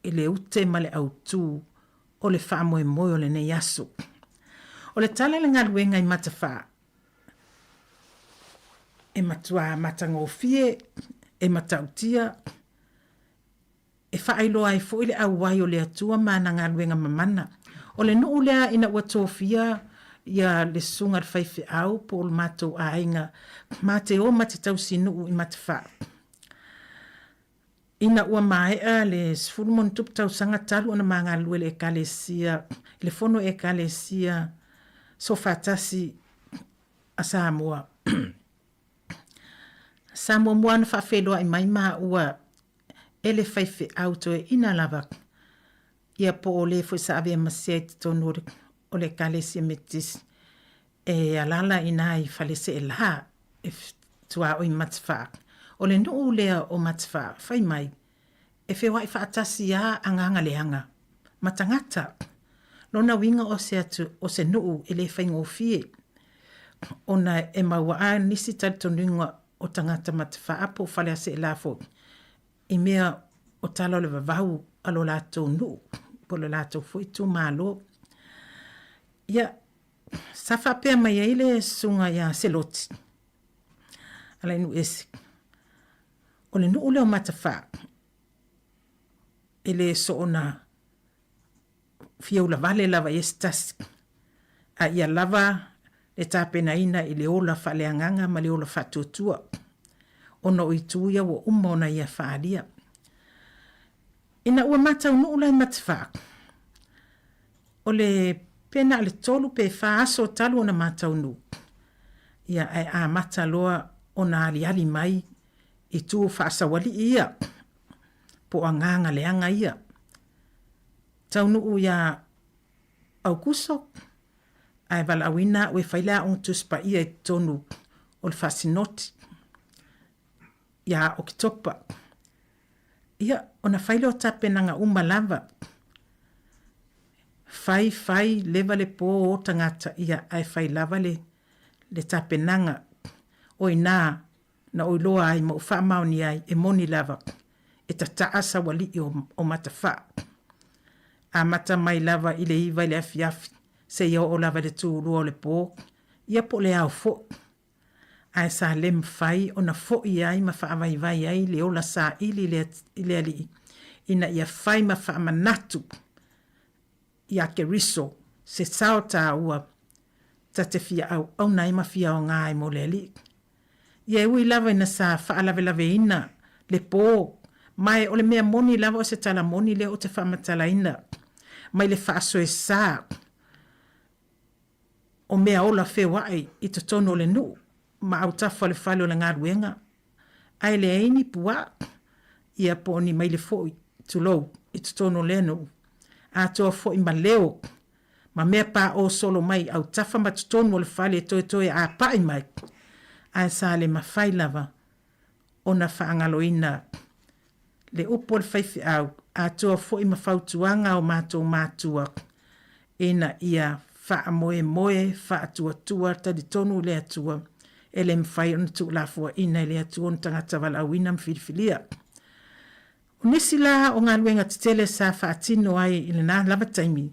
[SPEAKER 16] i le ute ma le autū o le faamoemoe o lenei aso. O le tala i le galuega i Matafaa, e matuā matagofie, e matautia, e faailoa ai foi le auai o le Atua ma ana galuega mamana. O le nuu lea ina ua tofia ia le susuga i le faifeau po o le matou aiga ma te o ma te tausinuu i Matafaa. Ina ua maea le 10+ tausaga talu ona ma galulue i le Ekalesia, i le Fono Ekalesia Soofaatasi a Samoa, sa muamua ona faafeiloai mai maua e le faifeau toeaina lava ia po o le foi sa avea ma sea i totonu o le Ekalesia Metotisi e alaala i ina i Faleseela e tuaoi Matafaa. O le nuu lea o Matafaa, fai mai, e feoai faatasi a agaga leaga ma tagata. Lona uiga o se atu o se nuu e le faigofie ona e mauaa nisi talitonuga o tagata Matafaa po o Faleaseela foi i mea o tala o le vavau a lo latou nuu po o le latou foi itumalo. Ia, sa faapea mai ai le susuga ia Seloti, Alainuuese, o le nuu lea o Matafaa, e le soona fia ulavale lava i ai se tasi, a ia lava le tapenaina i le ola faaleagaga ma le ola faatuatua, ona o itu ia ua uma ona ia faaalia. Ina ua ma taunuu la i Matafaa, o le pe na o le tolu pe fa aso talu ona ma taunuu, ia ae amata loa ona aliali mai. itu faasauali'i ia, po o agaga leaga ia. Taunuu iā Aukuso, ae valaauina a'u e fai le Aoga Tusi Paia i totonu o le Faasinoti iā Oketopa. Ia, ona fai lea o tapenaga uma lava. Fai, fai, leva le pō o tagata, ia, ae fai lava le, le tapenaga. O i ina na ou iloa ai ma ou faamaonia ai e moni lava e tata'a sauali'i o, o Matafaa. Amata mai lava i le iva i le afiafi seia oo lava i le tulua o le pō, ia po o le ao fo'i. Ae sa le mafai ona fo'i ai ma faavaivai ai le ola saili i le, i le ali'i ina ia fai ma faamanatu iā Keriso se sao tāua ta te fia auauna ai ma fia aoga ai mo le Alii. Ia e ui lava ina sa faalavelaveina le pō, ma e o le mea moni lava o se tala moni lea ou te faamatalaina mai le faasoesa o mea ola feoai i totonu o le nuu ma autafa o le fale o le galuega, ae leai ni puaa, ia po o ni maile foi, tulou, i totonu o lea nuu, atoa foi ma leo ma mea paʻō solo mai i autafa ma totonu o le fale e toetoe apaʻi mai, ae sa le mafai lava ona faagaloina le upu a le faifeau, atoa foi ma fautuaga a o matou matua ina ia faamoemoe faatuatua talitonu i le Atua, e le mafai ona tuulafoaina e le Atua ona tagata valaauina ma filifilia. O nisi la o galuega tetele sa faatino ai i lena lava taimi,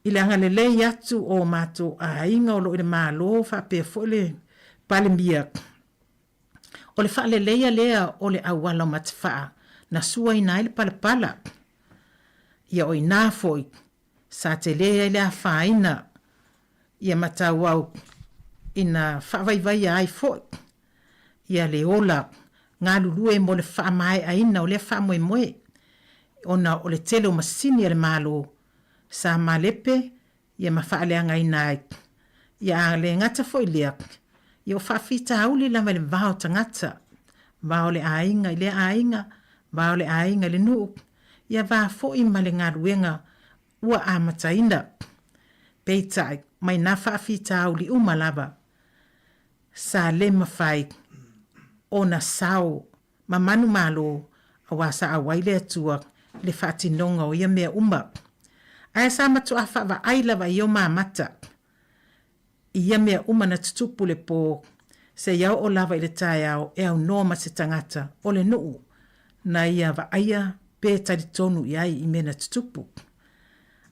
[SPEAKER 16] i le agalelei atu o o matou aiga o lo o i le Malo faapea foi le Palemia, o le faaleleia lea o le auala o Matafaa na suaina ai le palapala. Ia o i ina foi sa tele ai le afaina ia Matauau ina faavaivaia ai foi ia le ola galulue mo le faamaeaina o lea faamoemoe ona o le tele o masini a le Malo sa malepe ia ma faaleagaina ai. Ia a le gata foi lea, ia o faafitauli lava i le va o tagata, va o le aiga i lea aiga, va o le aiga i le nuu, ia va foi ma le galuega ua amataina. Peitai, mai nā faafitauli uma lava, sa le mafai ona sao ma manumalo auā sa auai le Atua i le faatinoga o ia mea uma. Ae sa matuā faavaai lava i o mamata i ia mea uma na tutupu le pō, seia oo lava i le taeao e aunoa ma se tagata o le nuu na ia vaaia pe talitonu i ai i mea na tutupu.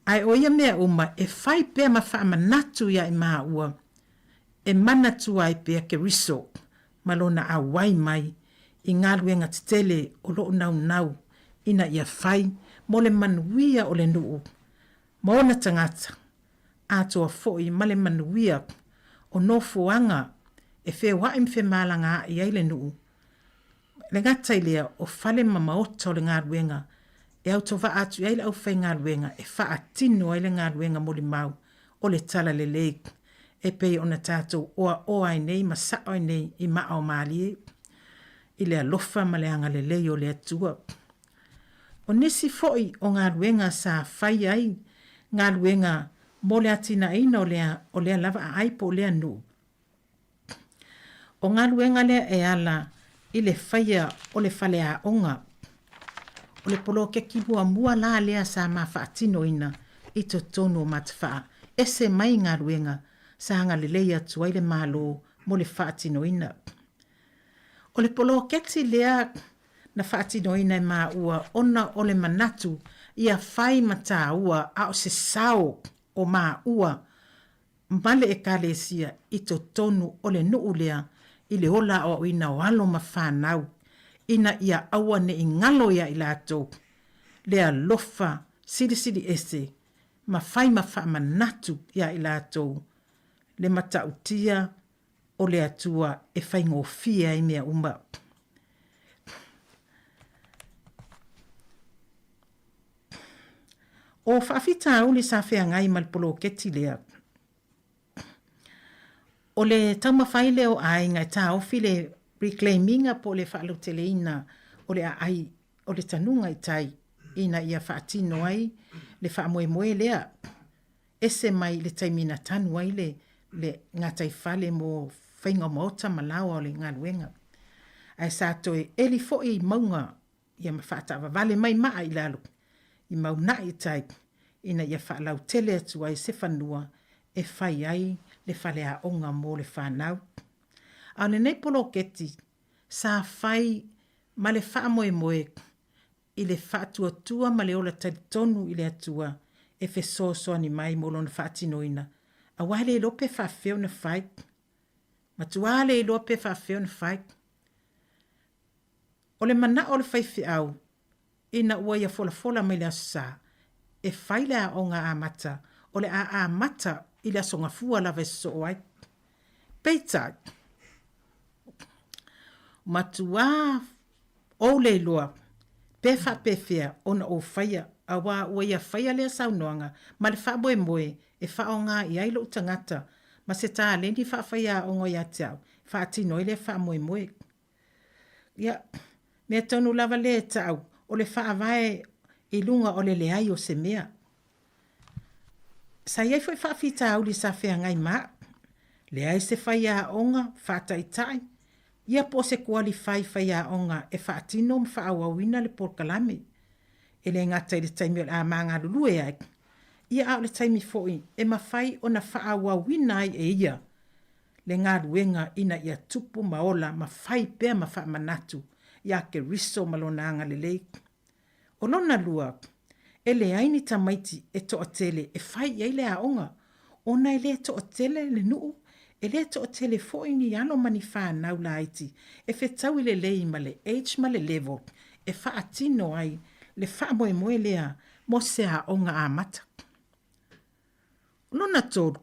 [SPEAKER 16] Ae o ia mea uma e fai pea ma faamanatu iā i māua e manatua ai pea Keriso ma lona auai mai i galuega tetele o lo o naunau ina ia fai mo le manuia o le nuu ma ona tagata, atoa foi ma le manuia o nofoaga e feoai ma femalagaai ai le nuu. E le gata i lea, o fale ma maota o le galuega e autovaa atu i ai le aufaigaluega e faatino ai le galuega molimau o le talalelei e pei ona tatou oaoa ai nei ma sao ai nei i maa o malie i le alofa ma le agalelei o le Atua. O nisi foi o galuega sa fai ai galuega mo le atinaeina o lea, o lea lava aai po o lea nuu. O galuega lea e ala i le faia o le faleaoga. O le poloketi muamua la lea sa ma faatinoina i totonu o Matafaa, ese mai galuega sa agalelei atu ai le Malo mo le faatinoina. O le poloketi lea na faatinoina e maua ona o le manatu ia fai ma taua a o se sao o maua ma le Ekalesia i totonu o le nuu lea i le ola aoaoina o alo ma fanau ina ia aua ne i galo iā i latou le alofa silisili ese ma fai ma faamanatu iā i latou le matautia o le Atua e faigofie ai mea uma. O faafitauli sa feagai ma le poloketi lea, o le taumafai lea o aiga e taofi le. Reclaim ina po o le faalauteleina o le aai o le tanuga i tai ina ia faatino ai le faamoemoe lea ese mai le taimi na tanu ai le le gataifale mo faiga o maota ma laoa o le galuega. Ae sa toe eli foi i mauga ia ma faataavavale mai maa i lalo i mauna'i i tai ina ia faalautele atu ai se fanua e fai ai le faleaoga mo le fanau. A o lenei poloketi sa fai ma le faamoemoe i le faatuatua ma le ola talitonu i le Atua e fesoasoani mai mo lona faatinoina, aua e le iloa pe faafefea ona fai. Matuā le iloa pe faafefea ona fai. O le manao o le faifeau ina ua ia folafola mai le Aso Sa e fai le aoga amata, o le a amata i le Aso Gafua lava e sosoo ai. Peitai, matuā ou le iloa pe faapefea ona ou faia aua ua ia faia lea saunoaga ma le faamoemoe e faaaoga i ai lou tagata ma se taleni faafaiaoga ia te au e faatino ai lea faamoemoe. Ia, mea tonu lava lea e ta'u, o le faavae i luga o le leai o se mea. Sa i ai foi faafitauli sa feagai ma a'u. Leai se faiaoga faataitai, ia po o se kualifai faiaoga e faatino ma faaauauina le polokalame. E le gata i le taimi o le a ma galulue ai, ia a o le taimi foi e mafai ona faaauauina ai e ia le galuega ina ia tupu ma ola ma fai pea ma faamanatu iā Keriso ma Lona agalelei. O lona lua, e leai ni tamaiti e toatele e fai i ai le aoga, ona e le toatele le nuu, e le toatele foi ni alo ma ni fanau laiti e fetaui lelei ma le age ma le level e faatino ai le faamoemoe lea mo se aoga amata. O lona tolu,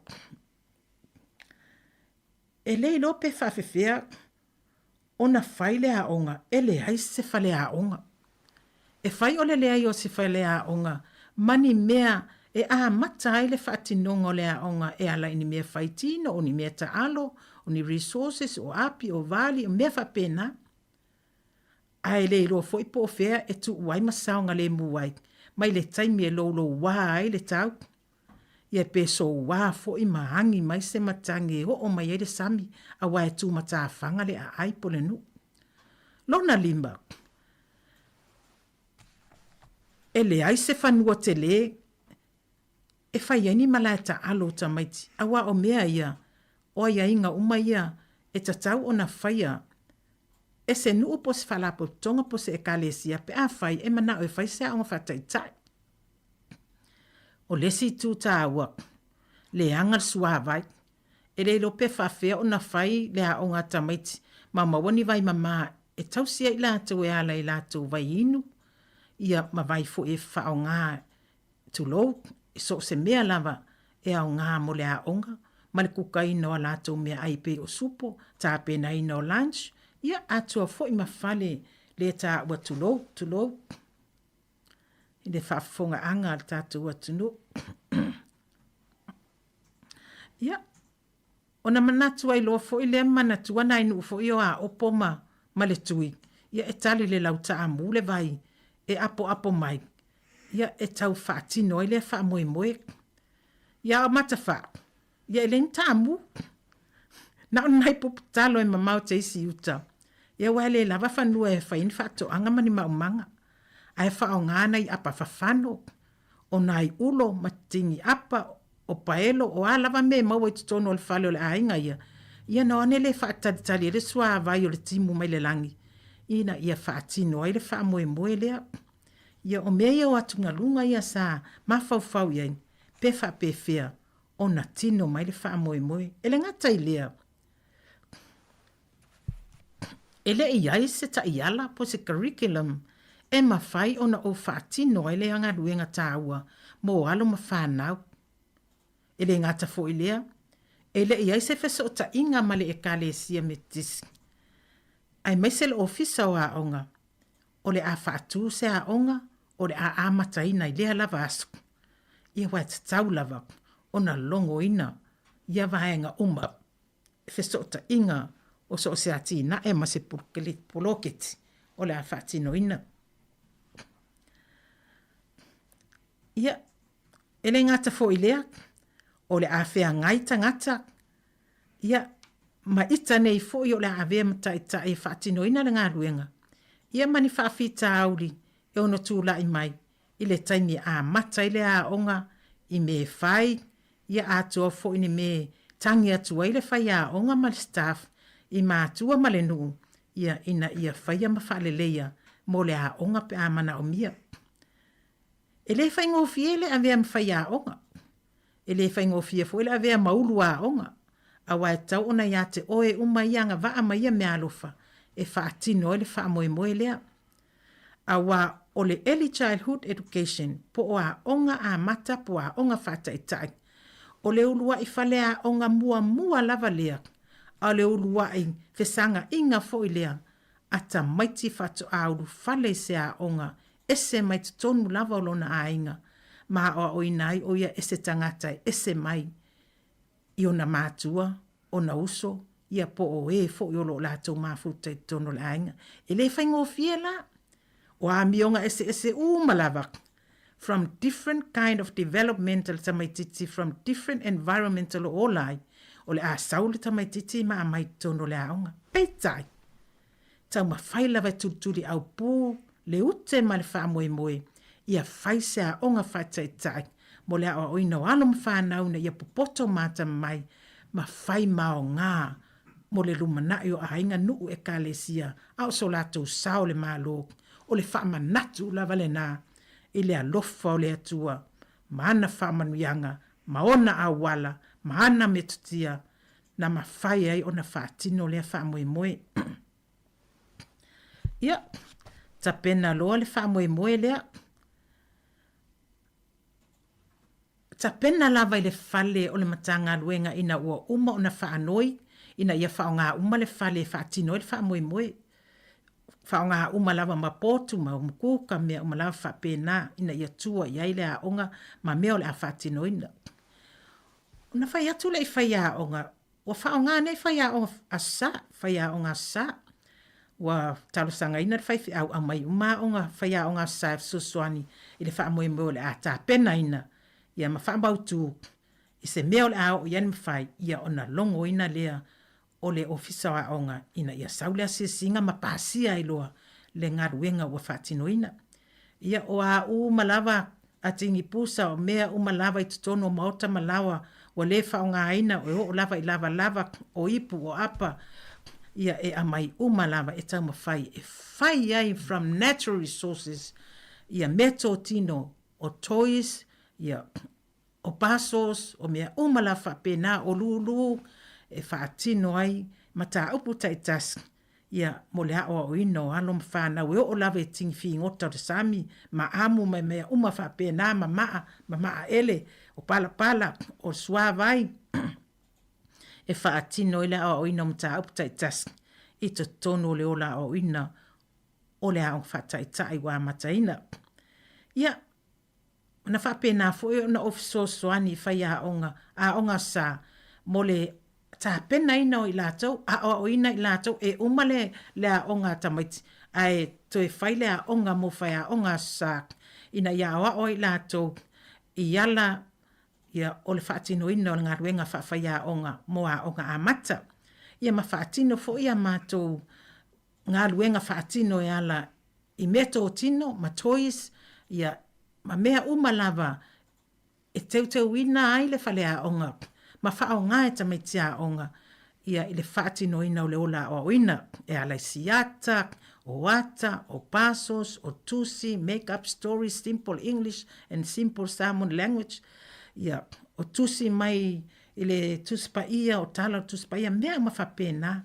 [SPEAKER 16] E le iloa pe faafefea ona fai le aoga e leai se faleaoga. E fai o le leai o se faleaoga ma ni mea e amata ai le faatinoga o le aoga e ala i ni mea faitino, o ni mea taalo, o ni resources, o api, o vali, o mea faapena. Ae le iloa foi po o fea e tuu ai ma saogalemu ai mai le taimi e loulouā ai le tau. Ia pe souā foi ma agi mai se matagi e oo mai ai le sami aua e tumatafaga le aai po le nuu. Lona lima, e leai se fanua telē e fai ai ni malae taalo o tamaiti aua o mea ia, o aiaiga uma ia e tatau ona faia e se nuu po o se faalapotopotoga po o se ekalesia pe afai e manao e fai se aoga faataitai. O le isi itu taua, leaga le suavai. E le iloa pe faafefea ona fai le aoga a tamaiti ma maua ni vai mama e tausi ai i latou e ala i latou vai inu, ia ma vai foi e faaaoga, tulou, i so o se mea lava e aoga mo le aoga ma le kukaina o a latou meaai e pei o supo, tapenaina o lunch, ia atoa foi ma fale le taua tulou, tulou. i le faafofogaaga a le tatou atunuu. Ia, ona manatu ai loa foi lea ma manatua nai nuu foi o Aopo ma, ma Letui, ia e tali le lau taamu le vai e apoapo mai, ia e tau faatino ai lea faamoemoe. Ia a o Matafaa, Ia e leai ni taamu. Na o ni nai pupu talo e mamao te isi i uta. Ia aua e le lava fanua e fai ai ni faatoaga ma ni maumaga. Ae faaaoga ana i apa fafano, o nai ulo ma tini apa, o paelo, o a lava mea e maua i totonu o le fale o le aiga ia, ia na o ane le faatalitali ai le suavai o le timu mai le lagi ina ia faatino ai le faamoemoe lea. Ia o mea ia o atugaluga ia sa mafaufau i ai pe faapefea ona tino mai le faamoemoe. E le gata i lea, e le i ai se taiala po o se curriculum e mafai ona ou faatino ai le galuega taua mo alo ma fanau. E le gata foi i lea, e le i ai se fesootaiga ma le Ekalesia Metotisi, aemaise le Ofisa o Aoga, o le a faatu se aoga o le a amataina i lea lava aso. Ia aua e tatau lava ona logoina ia vaega uma, fesootaiga o so o se atinae ma se poloketi o le a faatinoina. Ia, e le gata foi i lea, o le a feagai tagata, ia, ma ita nei foi o le a avea ma taitai e faatinoina le galuega, ia ma ni faafitauli e ono tulai mai i le taimi e amata ai le aoga i me e fai, ia atoa foi ni me tagi atu ai le faiaoga ma le staff i matua ma le nuu, ia, ina ia faia ma faaleleia mo le aoga pe a manaomia. E le faigofie le avea ma faiaoga. E le faigofie foi le avea ma ulu aoga, aua e tatau ona ia te oe uma ia agavaa ma ia meaalofa e faatino ai le faamoemoe lea. Aua o le Early Childhood Education po o aoga amata po o aoga faataitai, o le uluai faleaoga muamua lava lea, a o le uluai fesagaina foi lea a tamaiti faatoa ulufale i se aoga ese mai totonu lava o lona aiga ma aoaoina ai o ia ese tagata e ese mai i ona matua, ona uso, ia po o ē foi o lo o latou mafuta i totonu o le aiga. E le faigofie la. O amioga eseese uma lava from different kind of developmental tamaititi from different environment o lo o ola ai, o le a sau le tamaititi ma aumai i totonu o le aoga. Peitai, taumafai lava e tulituliaupū le ute ma le faamoemoe ia fai se aoga faataitai mo le aoaoina o alo ma fanau ina ia popoto ma atamamai ma fai maoga mo le lumanai o aiga, nuu, ekalesia, a o so latou sao le Malo. O le faamanatu lava lena i le alofa o le Atua ma ana faamanuiaga ma ona auala ma ana metotia na mafai ai ona faatino lea faamoemoe. Ia, tapena loa le faamoemoe lea. Tapena lava i le fale o le Matagaluega ina ua uma ona faanoi ina ia faaaoga uma le fale e faatino ai le faamoemoe. Faaaoga uma lava ma potu ma umukuka, mea uma lava faapena ina ia tua i ai le aoga ma mea o le a faatinoina. Ona fai atu lea i faiaoga, ua faaaoga nei faiaoga Aso Sa, faiaoga Aso Sa. Ua talosagaina le faifeau aumai uma aoga faiaoga Aso Sa e fesoasoani i le faamoemoe o le a tapenaina ia ma faamautu i se mea o le a oo i ai le mafai ia ona logoina lea o le Ofisa o Aoga ina ia sau le asiasiga ma pasia ai loa le galuega ua faatinoina. Ia, o a uma lava a tini pusa, o mea uma lava i totonu o maota ma laoa ua le faaaogaina, e oo lava i lavalava, o ipu, o apa, ia e aumai uma lava e taumafai e fai ai from natural resources ia meatotino o toys, ia, o parcels, o mea uma lava faapena, o lūlū e faatino ai mataupu taitasi, ia, mo le aoaoina o alo ma fanau e oo lava i tini figota o le sami, ma amu ma mea uma faapena, ma maa, ma maaele, o palapala, o suavai, e faatino ai le aoaoina o mataupu taitasi i totonu o le ola aoaoina o le aoga faataitai ua amataina. Ia, Na faapena foi ona ou fesoasoani i faiaoga aoga sa mo le tapenaina o i latou, aoaoina i latou e uma le le aoga a tamaiti ae toe fai le aoga mo faiaoga aso sa ina ia aoao ai i latou i ala ia o le faatinoina o le galuega faafaiaoga mo aoga amata. Ia ma faatino foi a matou galuega faatino e ala i meatotino ma toys, ia, ma mea uma lava e teuteuina ai le faleaoga ma faaaoga e tamaiti aoga, ia, i le faatinoina o le ola aoaoina e ala i siata, o ata, o parcels, o tusi, make up stories, simple English and simple Samoan language, ia, o tusi mai i le Tusi Paia, o tala o le Tusi Paia, mea uma faapena.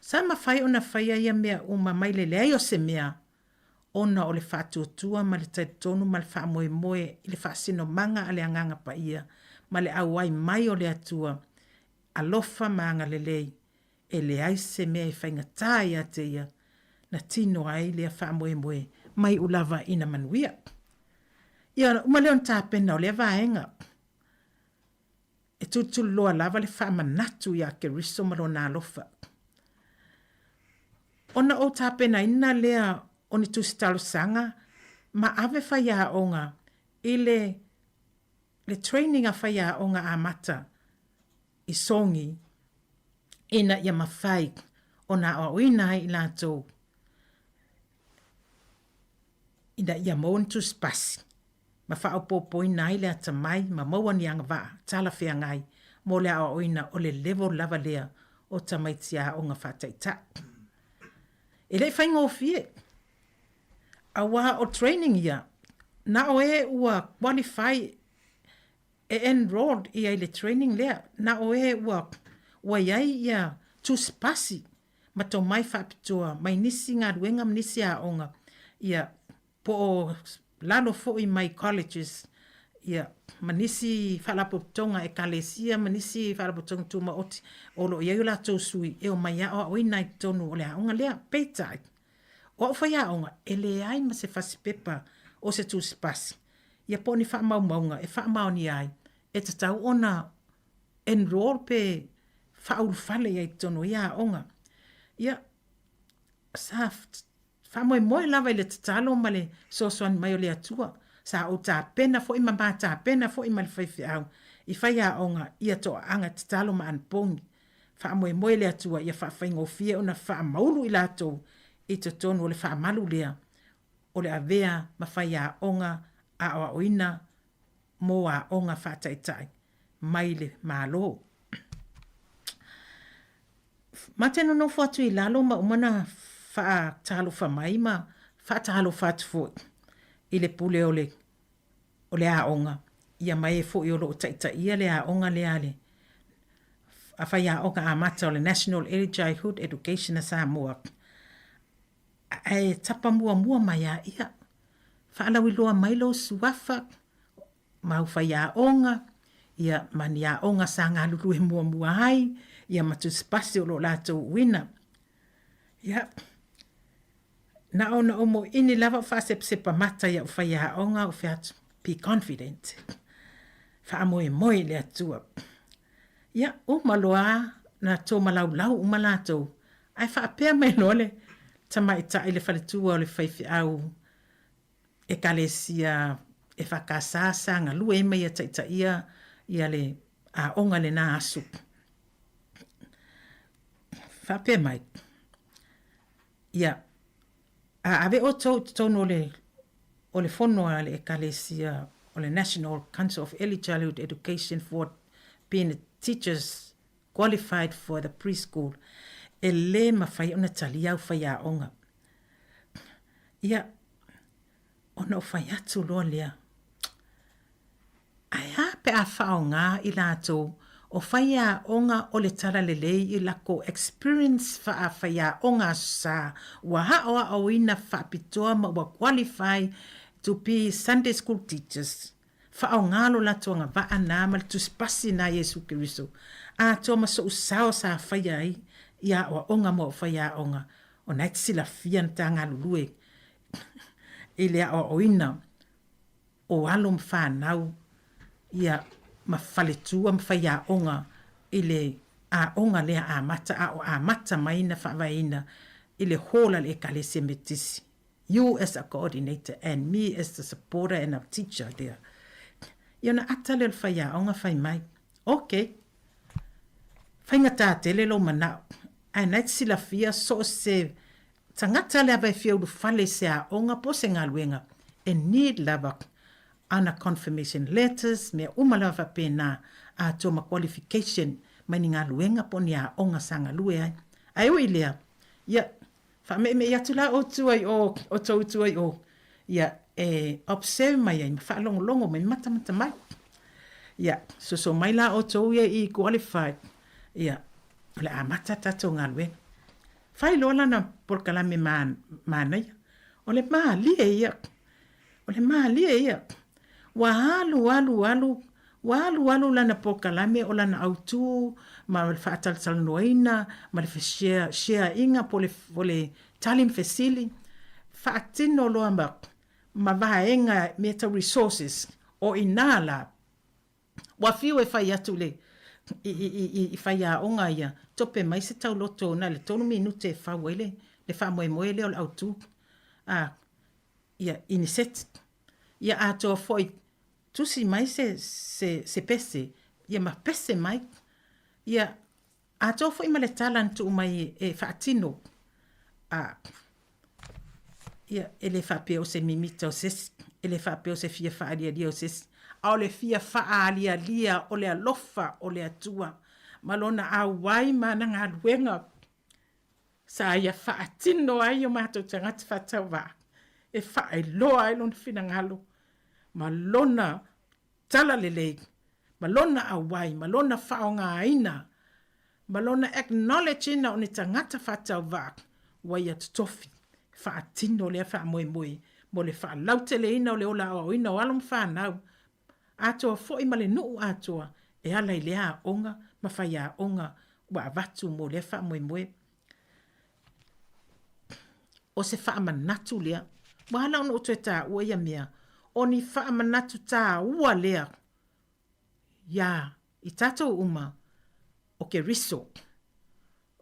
[SPEAKER 16] Sa mafai ona faia ia mea uma mai le leai o se mea, ona o le faatuatua ma le talitonu ma le faamoemoe i le faasinomaga a le Agaga Paia ma le auai mai o le Atua alofa ma agalelei, e leai se mea e faigata ia te Ia, na tino ai lea faamoemoe ma iu lava ina manuia. Ia, ona uma lea ona tapena o lea vaega. E tulituliloa lava le faamanatu iā Keriso ma Lona alofa. Ona ou tapenaina lea o ni tusi talosaga ma ave faiaoga i le le training a faiaoga amata i Sogi ina ia mafai ona aoaoina ai i latou ina ia maua ni tusi pasi ma faaopoopoina ai le atamai ma maua ni agavaa talafeagai mo le aoaoina o le level lava lea o tamaiti aoga faataitai. E le i faigofie, auā o training ia, na o e ua qualify e enrolled ia i le training lea, na o e ua ua i ai ia tusi pasi ma tomai faapitoa mai nisi galuega ma nisi aoga ia po o lalo foi mai colleges ia ma nisi faalapotopotoga Ekalesia ma nisi faalapotopotoga tumaoti o lo o i ai o latou sui e omai aoaoina ai totonu o le aoga lea. Peitai, o au faiaoga e leai ma se fasipepa o se tusipasi ia po o ni faamaumauga e faamaonia ai e tatau ona enroll pe faaulufale i ai totonu o ia aoga. Ia, sa Faamoemoe lava i le tatalo ma le fesoasoani mai o le Atua. Sa ou tapena foi ma ma tapena foi ma le faifeau i faiaoga ia toaaga tatalo ma anapogi. Faamoemoe le Atua ia faafaigofie ona faamaulu i latou i totonu o le faamalu lea o le avea ma faiaoga aoaoina mo aoga faataitai mai le Malo. Ma te nonofo atu i lalo ma uma ona faatalofa mai ma faatalofa atu foi i le pule o le o le aoga, ia ma e foi o lo o taitaia le aoga lea a le a faiaoga amata o le National Early Childhood Education a Samoa. Ae tapa muamua mai a ia, faalauiloa mai lou suafa, ma au faiaoga, ia, ma ni aoga sa galulue muamua ai, ia ma tusipasi o lo o latou uina. Ia, na ona ou moʻini lava o faasepasepa mata i au faiaoga ou fai atu, be confident, faamoemoe i le Atua. Ia, uma loa na tomalaulau uma latou, ae faapea mai loa le tamaitai le faletua o le faifeau Ekalesia EFKS sa galue ai ma ia taitaia ia le aoga i lena aso. Faapea mai, ia, a ave outou i totonu o le, o le fono a le Ekalesia o le National Council of Early Childhood Education for being teachers qualified for the preschool, e le mafai ona talia au faiaoga. Ia, ona ou fai atu loa lea, Ae a pe a faaaoga i latou o faiaoga o le talalelei i lakou experience faa-faiaoga Aso Sa ua aoaoina faapitoa ma ua qualify to be Sunday school teachers, faaaoga lo latou agavaa na ma le tusipasi na Iesu Keriso atoa ma so'u sao sa faia ai ia aoaoga mo au faiaoga ona e te silafia na ta galulue i le aoaoina o alo ma fanau ia ma faletua ma faiaoga i le aoga lea amata a o amata mai na faavaeina i le hall a le Ekalesia Metotisi. You as a coordinator and me as the supporter and a teacher there. Ia ona ata lea o le faiaoga fai mai, Ok, faigata tele lou manao, ae na e te silafia so o se tagata lava e fia ulufale i se aoga po o se galuega, e need lava ana confirmation letters, mea uma lava faapena, atoa ma qualification mai ni galuega po o ni aoga sa galue ai. Ae ui i lea, ia, Faameʻimeʻi atu la ou tua i o, outou tua i o, ia, e observe mai ai ma faalogologo mai, matamata mai. Ia, soso mai la outou ia i qualified, ia, o le a amata a tatou galuega. Fai loa lana polokalame manaia. O le malie ia. O le malie ia. Ua alu, alu, alu, ua alu alu lana polokalame o lana autu ma le faatalatalanoaina ma le share-iga po o le tali ma fesili, faatino loa ma, ma vaega mea tau resources, o i ina la, ua fiu e fai atu i le. i, i, i, i faiaoga ia, tope mai se tauloto na le tolu minute e fau ai le, le faamoemoe lea o le autu. A, ia, iniset. Ia atoa foi, tusi mai se, se, se pese, ia ma pese mai. Ia, atoa foi ma le tala na tuu mai e faatino. A, ia, e le faapea o se mimita o se isi, e le faapea o se fia faalialia o se isi, a o le fia faaalialia o le alofa o le Atua ma Lona auai ma ana galuega sa ia faatino ai o matou tagata faatauvaa e faailoa ai Lona finagalo ma Lona talalelei ma Lona auai ma Lona faaaogaina ma Lona acknowledge ina o ni tagata faatauvaa ua ia totofi e faatino lea faamoemoe mo le faalauteleina o le ola aoaoina o alo ma fanau atoa foi ma le nuu atoa e ala i lea aoga ma faiaoga ua avatu mo lea faamoemoe. O se faamanatu lea. Ua ala ona ou toe taua ia mea, o ni faamanatu tāua lea iā i tātou uma o Keriso,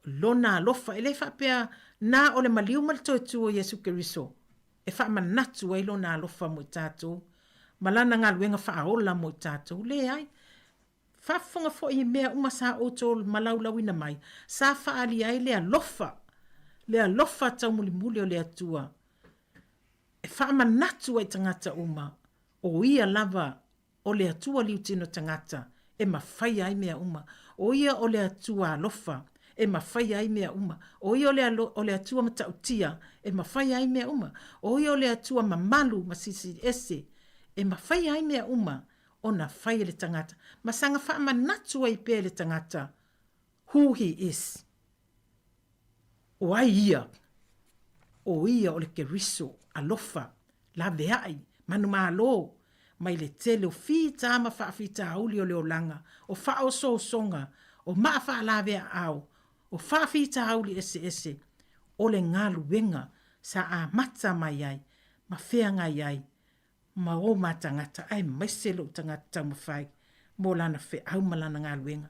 [SPEAKER 16] Lona alofa. E le faapea na o le maliu ma le toe tū o Iesu Keriso e faamanatu ai Lona alofa mo i tātou ma Lana galuega faaola mo i tātou. Leai. Faafofoga foi i mea uma sa outou malaulauina mai, sa faaalia ai le alofa, le alofa taumulimuli o le Atua, e faamanatu ai tagata uma, o Ia lava o le Atua liutino tagata, e mafaia ai mea uma. O Ia o le Atua alofa, e mafaia ai mea uma. O Ia o le, o le Atua matautia, e mafaia ai mea uma. O Ia o le Atua mamalu ma silisili ese, e mafaia ai mea uma ona fai e le tagata, ma saga faamanatu ai pea i le tagata who he is. O ai ia? O ia o le Keriso, alofa, laveai, manumalo, mai le tele o fita ma faafitauli o le olaga, o faaosoosoga, o maa faalaveaao, o faafitauli eseese, o le galuega sa amata mai ai ma feagai ai ma o ma tagata aemaise lou tagata taumafai mo lana feau ma lana galuega.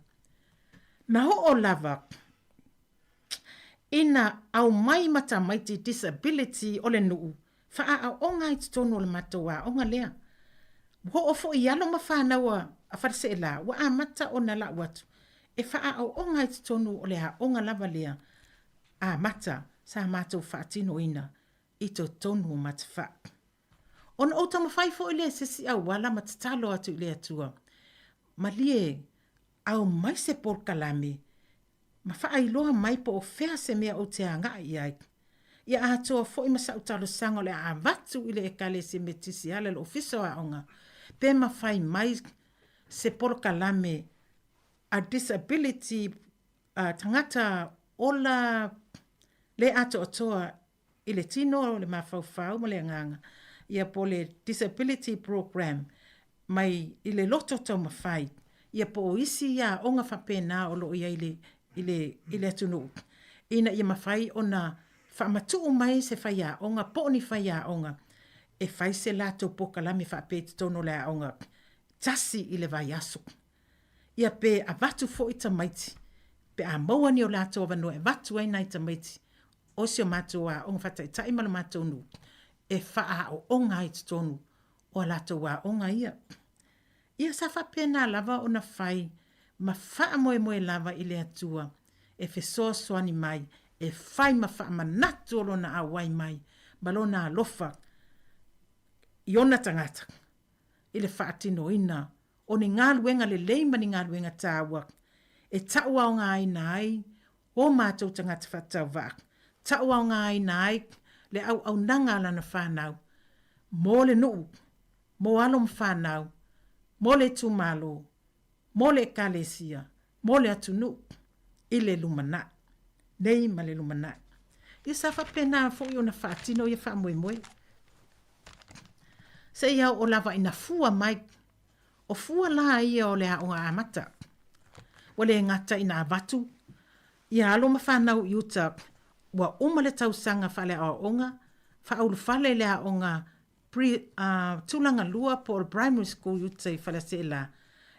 [SPEAKER 16] Na oo lava ina aumai ma tamaiti disability o le nuu faaaoga ai totonu o le matou aoga lea. Ua oo foi i alo ma fanau a Faleseela ua amata ona lau atu e faaaoga ai totonu o le aoga lava lea amata sa matou faatinoina i totonu o Matafaa. Ona ou taumafai foi lea i se isi auala ma tatalo atu i le Atua, Malie, aumai se polokalame ma faailoa mai po o fea se mea ou te agai i ai. Ia atoa foi ma sa'u talosaga o le a avatu i le Ekalesia Metisi e ala i le Ofisa o Aoga, pe mafai mai se polokalame a disability a tagata ola le atoatoa i le tino, le mafaufau ma le agaga, ia po o le Disability Program mai i le loto taumafai, ia po o isi aoga faapena o lo o i ai i le, i le, i le atunuu, ina ia mafai ona faamatuu mai se faiaoga po o ni faiaoga e fai se latou polokalame faapea i totonu o le aoga tasi i le vaiaso. Ia pe avatu foi tamaiti, pe a maua ni o latou avanoa e avatu ai nai tamaiti o si o matou aoga faataitai ma lo matou nuu e faaaooga ai i totonu o a latou aoga ia. Ia sa faapena lava ona fai ma faamoemoe lava i le Atua e fesoasoani mai e fai ma faamanatu o Lona auai mai ma Lona alofa i ona tagata i le faatinoina o ni galuega lelei ma ni galuega taua e tauaogaina ai o matou tagata faatauvaa, tauaogaina ai le auaunaga a lana fanau mo le nuu, mo alo ma fanau, mo le itumalo, mo le Ekalesia, mo le atunuu i le lumanai nei ma le lumanai. Ia sa faapena foi ona faatino ia faamoemoe. Seia oo lava ina fua mai O fua la ia o le aoga amata. Ua le gata ina avatu ia alo ma fanau i uta ua uma le tausaga faaleaoaoga, faaulufale i le aoga pre, uh, tulaga lua po o le primary school i uta i Faleaseela.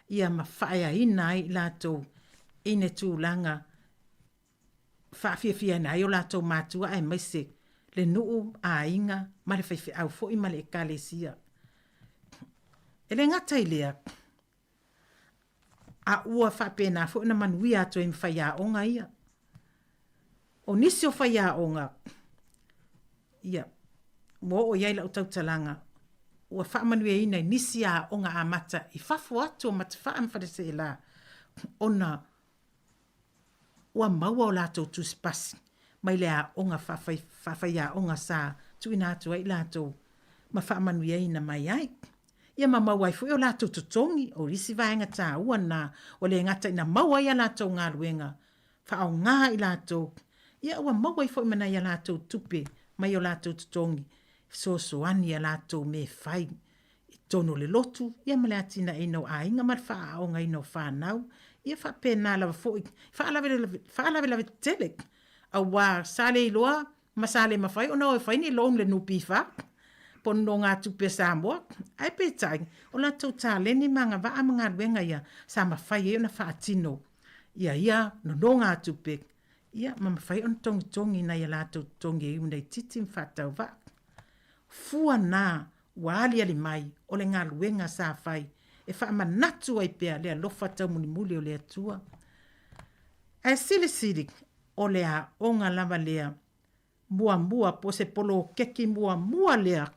[SPEAKER 16] ia ma faaeaina ai i latou i ne tulaga faafiafiaina ai o latou matua aemaise le nuu, aiga ma le faifeau foi ma le Ekalesia. E le gata i lea, a ua faapena foi ona manuia atu ai ma faiaoga ia. O nisi o faiaoga, ia, ua oo i ai lau tautalaga, ua faamanuiaina i nisi aoga amata i fafo atu o Matafaa ma Faleaseela, ona ua maua o latou tusipasi mai le aoga faafaiaoga sa tuuina atu ai i latou ma faamanuiaina mai ai. Ia ma maua ai foi o latou totogi, o isi vaega taua na, ua le gata ina maua ai a latou galuega faaaoga i latou, ia ua maua ai foi ma nai a latou tupe mai o latou totogi e fesoasoani i a latou mea e fai i totonu o le lotu, ia ma le atinaeina o aiga ma le faaaogaina o fanau, ia faapena lava foi faalavelave tetele, aua sa le iloa ma sa le mafai ona o e fai ni loan i le NPF po o nonogatupe a Samoa. Ae peitai, o latou taleni ma agavaa ma galuega ia sa mafai ai ona faatino ia ia nonogatupe, ia ma mafai ona togitogi nai a latou totogi e iuna i titi ma faatauvaa. Fua na ua aliali mai o le galuega sa fai e faamanatu ai pea le alofa taumulimuli o le Atua. Ae silisili, o le aoga lava lea muamua po o se poloketi muamua lea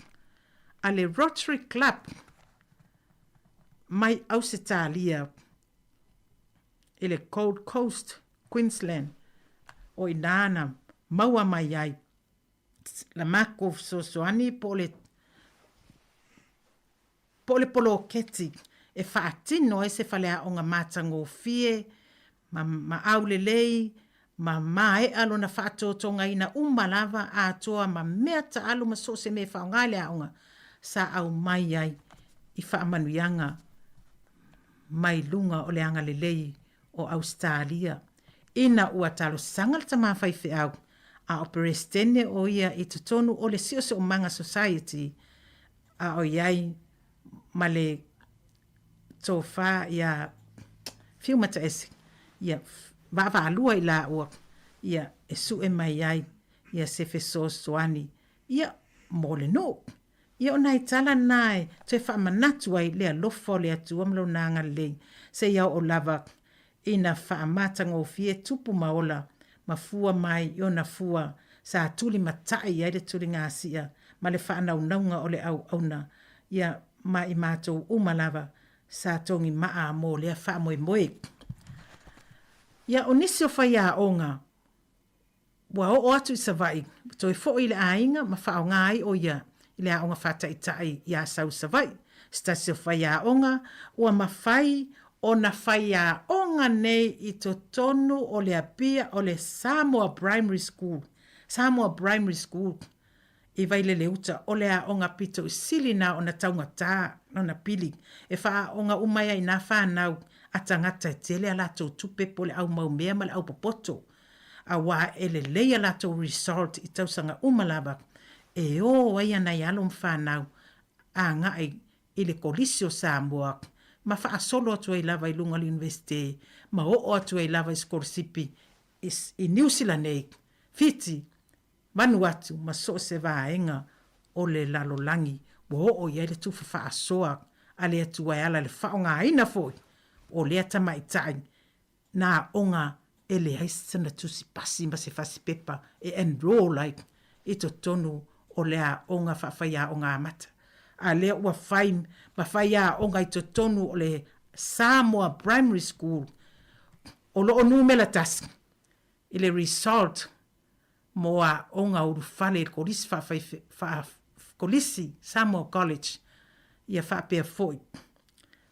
[SPEAKER 16] a le Rotary Club mai Ausetalia i le Gold Coast, Queensland, o i ina na maua mai ai la makou fesoasoani po o le po o le poloketi e faatino ai se faleaoga matagofie ma ma aulelei ma maea lona faatotogaina uma lava atoa ma mea taalu ma so o se mea e faaaoga i le aoga sa aumai ai i faamanuiaga mai luga o le agalelei o Ausetalia ina ua talosaga le tama faifeau a o Peresetene o ia i totonu o le Siosiomaga Society a o i ai ma le tofa ia Fiumataese, ia vaavaalua i laua ia e sue mai ai ia se fesoasoani ia mo le nuu. Ia o nai tala na e toe faamanatu ai le alofa o le Atua ma Lona agalelei seia oo lava ina faamatagofie tupu ma ola ma fua mai i ona fua sa tulimatai ai le tuligasia ma le faanaunauga o le auauna ia ma i matou uma lava sa togimaa mo lea faamoemoe. Ia o nisi o faiaoga Ua oo atu i Savaii, ua toe foi i le aiga ma faaaoga ai ʻo ia i le aoga faataitai i Asau Savaii. Se tasi o faiaoga ua mafai ona faiaoga nei i totonu o le Apia o le Samoa Primary School, Samoa Primary School, i Vaileleuta, o le aoga pito i sili na ona taugata lona pili e faaaoga uma ai i nā whānau a tagata e tele a latou tupe po o le au maumea ma le au popoto. Auā e lelei a latou result i tausaga uma lava e ō ai a nai alo ma whānau agai i le Kolisi o Samoa ma faasolo atu ai lava i luga o le Universite ma oo atu ai lava i sikolasipi i Niu Sila nei, Fiti, Vanuatu ma so o se vaega o le lalolagi ua oo i ai le tufa faasoa a le Atua e ala i le faaaogaina foi o lea tamaitai na aoga e leai sana tusi pasi ma se fasi pepa e enroll ai i totonu o le aoga faafaiaoga amata. A lea ua fai ma faiaoga i totonu o le Samoa Primary School o lo o numera tasi i le result mo aoga ulufale i le Kolisi Faafaife, faa, Kolisi Samoa College, ia faapea foi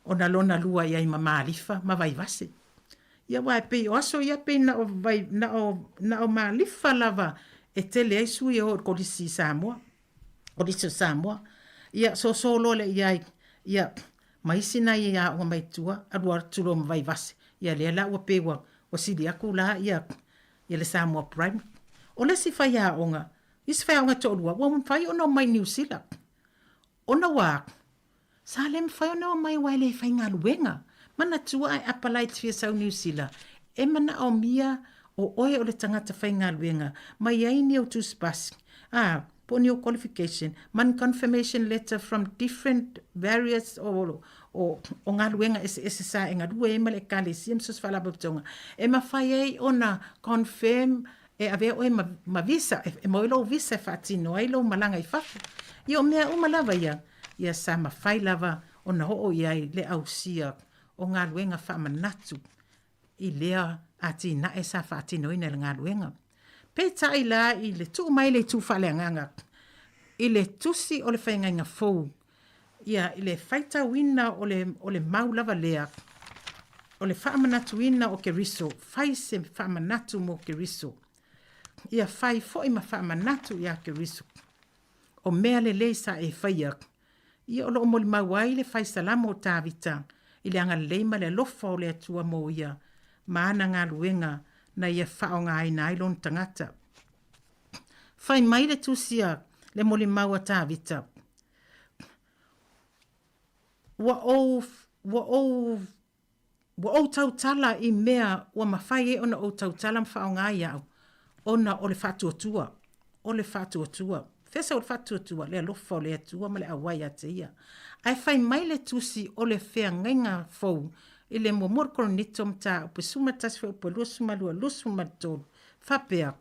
[SPEAKER 16] ona lona lua i ai ma Malifa ma Vaivase. Ia aua e pei o aso ia pei na o vai, na o, na o Malifa lava e tele ai sui e o i le Kolisi i Samoa, Kolisi o Samoa. Ia soso loa lea i ai, ia ma isi nai aoga mai tua, alu atu loa ma Vaivase. Ia lea la ua pei ua, ua sili atu la ia ia le Samoa Primary. O le isi faiaoga, isi faiaoga e toalua, ua mafai ona omai i Niu Sila. Ona ua, sa le mafai ona omai aua e le faigaluega. Manatua a e apalai i te fia sau Niu Sila, e manaomia o oe o le tagata faigaluega ma i ai ni ou tusi pasi, ā, po o ni ou qualification, ma ni confirmation letter from different various o, o, o galuega eseese sa e galue ai ma le Ekalesia ma so o se faalapotopotoga, e mafai ai ona confirm e avea oe ma, ma visa, e, e maua ai lou visa e faatino ai lou malaga i fafo. Ia o mea uma lava ia, ia sa mafai lava ona oo i ai le ausia o galuega faamanatu i lea atinae sa faatinoina e le galuega. Peitai la i le tuu mai le itu faaleagaga i le tusi o le Feagaiga Fou, ia i le faitauina o le, o le mau lava lea, o le faamanatuina o Keriso, fai se faamanatu mo Keriso. Ia fai foi ma faamanatu iā Keriso. O mea lelei sa e faia, ia o lo o molimau ai le fai salamo o Tavita i le agalelei ma le alofa o le Atua mo ia ma ana galuega na ia faaaogaina ai lona tagata. Fai mai le tusi a le molimau a Tavita, Ua ou, ua ou, ua ou tautala i mea ua mafai ai ona ou tautala ma faaaoga i au, ona o le faatuatua, o le faatuatua. Fea o le faatuatua? Le alofa o le Atua ma le auai ia te ia. Ae fai mai le tusi o le feagaiga fou i le muamua o le Korinito mataupu 11 fuaiupu 22 23, faapea,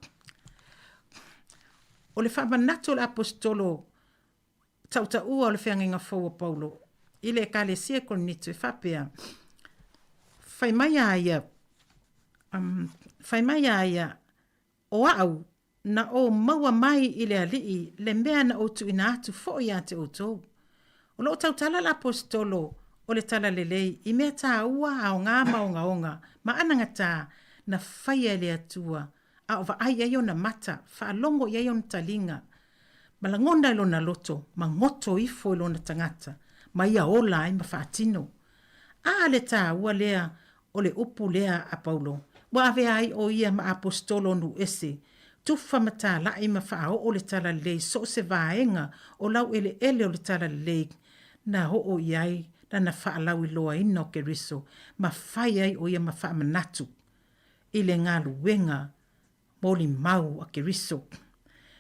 [SPEAKER 16] O le faamanatu o le Aposetolo tautaua o le feagaiga fou a Paulo i le Ekalesia i Korinito e faapea, Fai mai a ia, um, fai mai a ia, o au, na ou maua mai i le Alii le mea na ou tuuina atu foi ia te outou. O lo o tautala le Aposetolo o le Talalelei i mea tāua, aoga ma ogaoga, ma anagatā na faia e le Atua a o vaai i ai ona mata, faalogo i ai ona taliga, ma lagona i lona loto, ma goto ifo i lona tagata, ma ia ola ai ma faatino. A le tāua lea o le upu lea a Paulo, ua avea ai ʻo ia ma aposetolo o nuu ese, tufa ma tālaʻi ma faaoo le Talalelei so o se vaega o laueleele o le Talalelei na oo i ai lana faalauiloaina o Keriso, ma fai ai ʻo ia ma faamanatu i le galuega molimau a Keriso.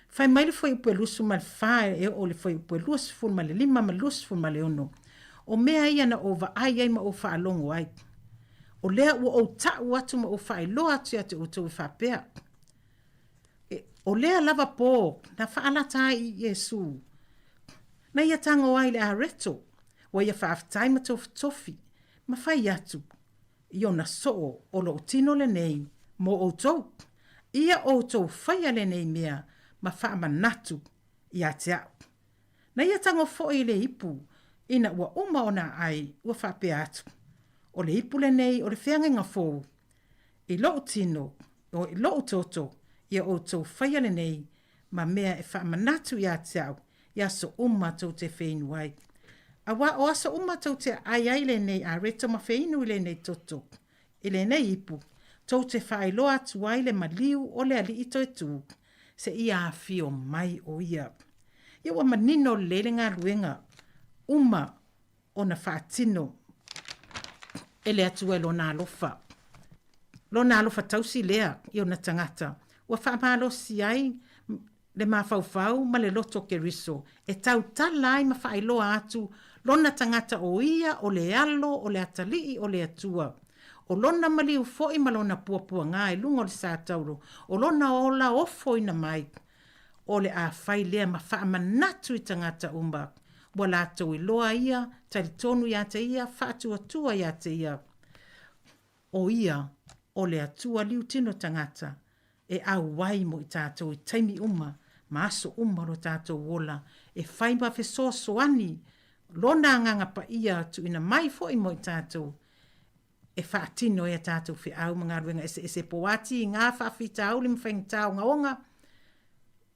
[SPEAKER 16] Fai mai le fuaiupu e 24 e oo i le fuaiupu e 25 ma le 26, O mea ia na ou vaai ai ma ou faalogo ai, o lea ua ou taʻu atu ma ou faailoa atu ia te outou e faapea, E, o lea lava pō na faalata ai i Iesū, na ia tago ai le areto, ua ia faafetai ma tofitofi, ma fai atu, i ona soo o lou tino lenei mo outou, ia outou faia lenei mea ma faamanatu ia te au. Na ia tago foi i le ipu, ina ua uma ona aai, ua faapea atu, O le ipu lenei o le feagaiga fou, i lou tino, o i lou toto, ia outou faia lenei ma mea e faamanatu ia te au i aso uma tou te feinu ai. Auā o aso uma tou te aai ai lenei areto ma feinu i lenei toto, i lenei ipu, tou te faailoa atu ai le maliu o le Alii toe tū, seia afio mai o ia. Ia ua manino lelei le galuega uma ona faatino e le Atua i Lona alofa. Lona alofa tausi lea i ona tagata, ua faamalosi ai le mafaufau ma le loto o Keriso, e tautala ai ma faailoa atu lona tagata o ia o le Alo o le Atalii o le Atua. O lona maliu foi ma lona puapuaga i luga o le satauro, o lona ola ofoina mai, o le a fai lea ma faamanatu i tagata uma ua latou iloa ia, talitonu iā te ia, faatuatua iā te ia, o ia o le Atua liutino tagata e auai mo i tatou i taimi uma ma aso uma o lo tatou ola, e fai ma fesoasoani Lona Agaga Paia tuuina mai foi mo i tatou e faatino ai a tatou feau ma galuega eseese po o atiga, faafitauli ma faigata ogaoga,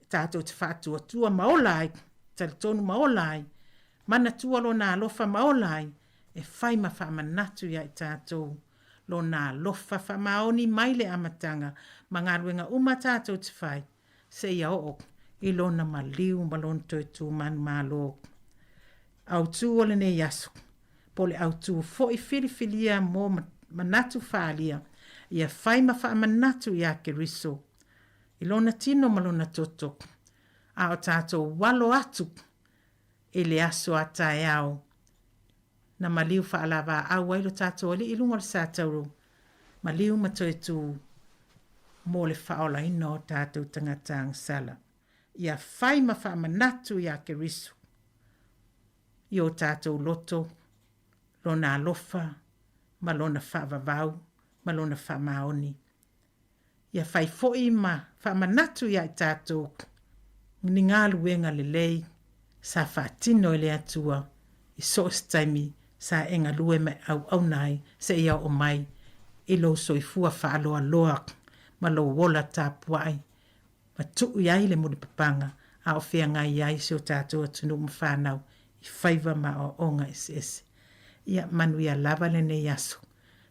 [SPEAKER 16] tatou te faatuatua ma ola ai, talitonu ma ola ai, manatua Lona alofa ma ola ai, e fai ma faamanatu ia i tatou Lona alofa faamaoni mai le amataga ma galuega uma tatou te fai, seia oo i Lona maliu ma Lona toe tu manumalo. Autu o lenei aso. po o le autū foi filifilia mo manatu faaalia, ia fai ma faamanatu iā Keriso i lona tino ma lona toto, a o tatou alo atu i le aso a taeao na maliu faalavaaau ai lo tatou Alii i luga o le satauro, maliu ma toe tū mo le faaolaina o tatou tagata agasala. Ia fai ma faamanatu iā Keriso i o tatou loto, Lona alofa ma Lona faavavau ma Lona faamaoni. Ia fai foi ma faamanatu iā i tatou ni galuega lelei sa faatino e le Atua i so o se taimi sa e galue ma e auauna ai seia oo mai i lou soifua faaloaloa ma lou ola tapuai ma tuu i ai le mulipapaga a o feagai ai si o tatou atunuu ma fanau i faiva ma aoaoga eseese. Ia manuia lava lenei aso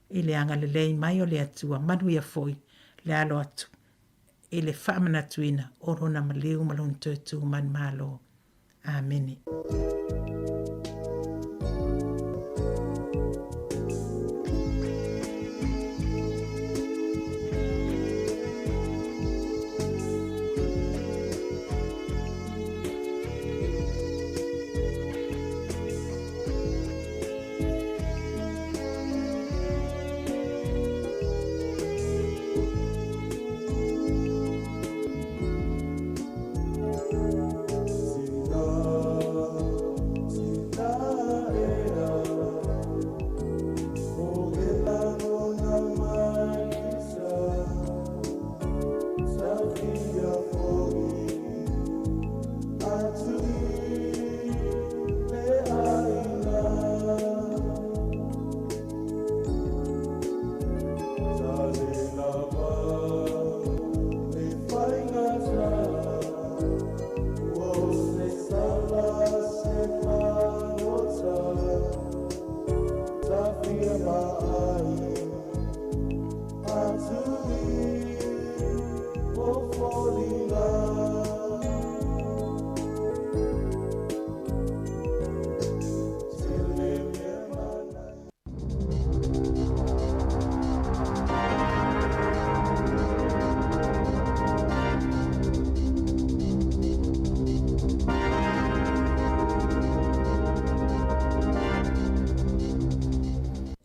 [SPEAKER 16] i le agalelei mai o le Atua, manuia foi le alo atu i le faamanatuina o Lona maliu ma Lona toe tu manumalo. Amene.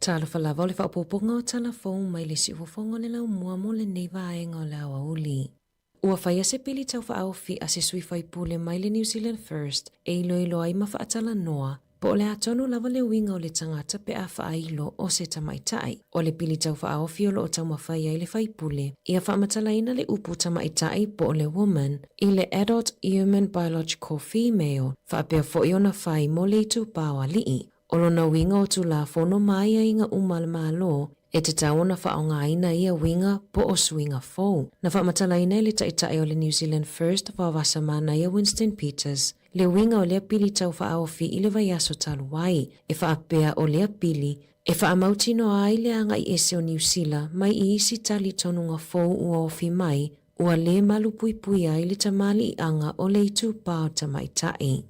[SPEAKER 8] Talofa lava o le faaopoopoga o tala fou mai le siufofoga o le laumua mo lenei vaega o le aoauli. Ua faia se pili taufaaofi a se sui faipule mai le New Zealand First e iloilo ai ma faatalanoa po o le a tonu lava le uiga o le tagata pe a faailo o se tamaitai. O le pili taufaaofi o lo o taumafai ai le faipule ia faamatalaina le upu tamaitai po o le woman i le adult human biological female faapea foi ona fai mo le itupa o alii. O lona uiga o Tulafono ma aiaiga uma a le Malo, e tatau ona faaaogaina ia uiga po o suiga fou. Na faamatalaina e le Taitai o le New Zealand First Vaovasamanaia Winston Peters le uiga o lea pili tau faaofi i le vaiaso talu ai, e faapea o lea pili e faamautinoa ai le agai ese o Niu Sila mai i isi talitonuga fou ua ofi mai ua le malupuipuia ai le tamaliiaga o le itupa o tamaitai.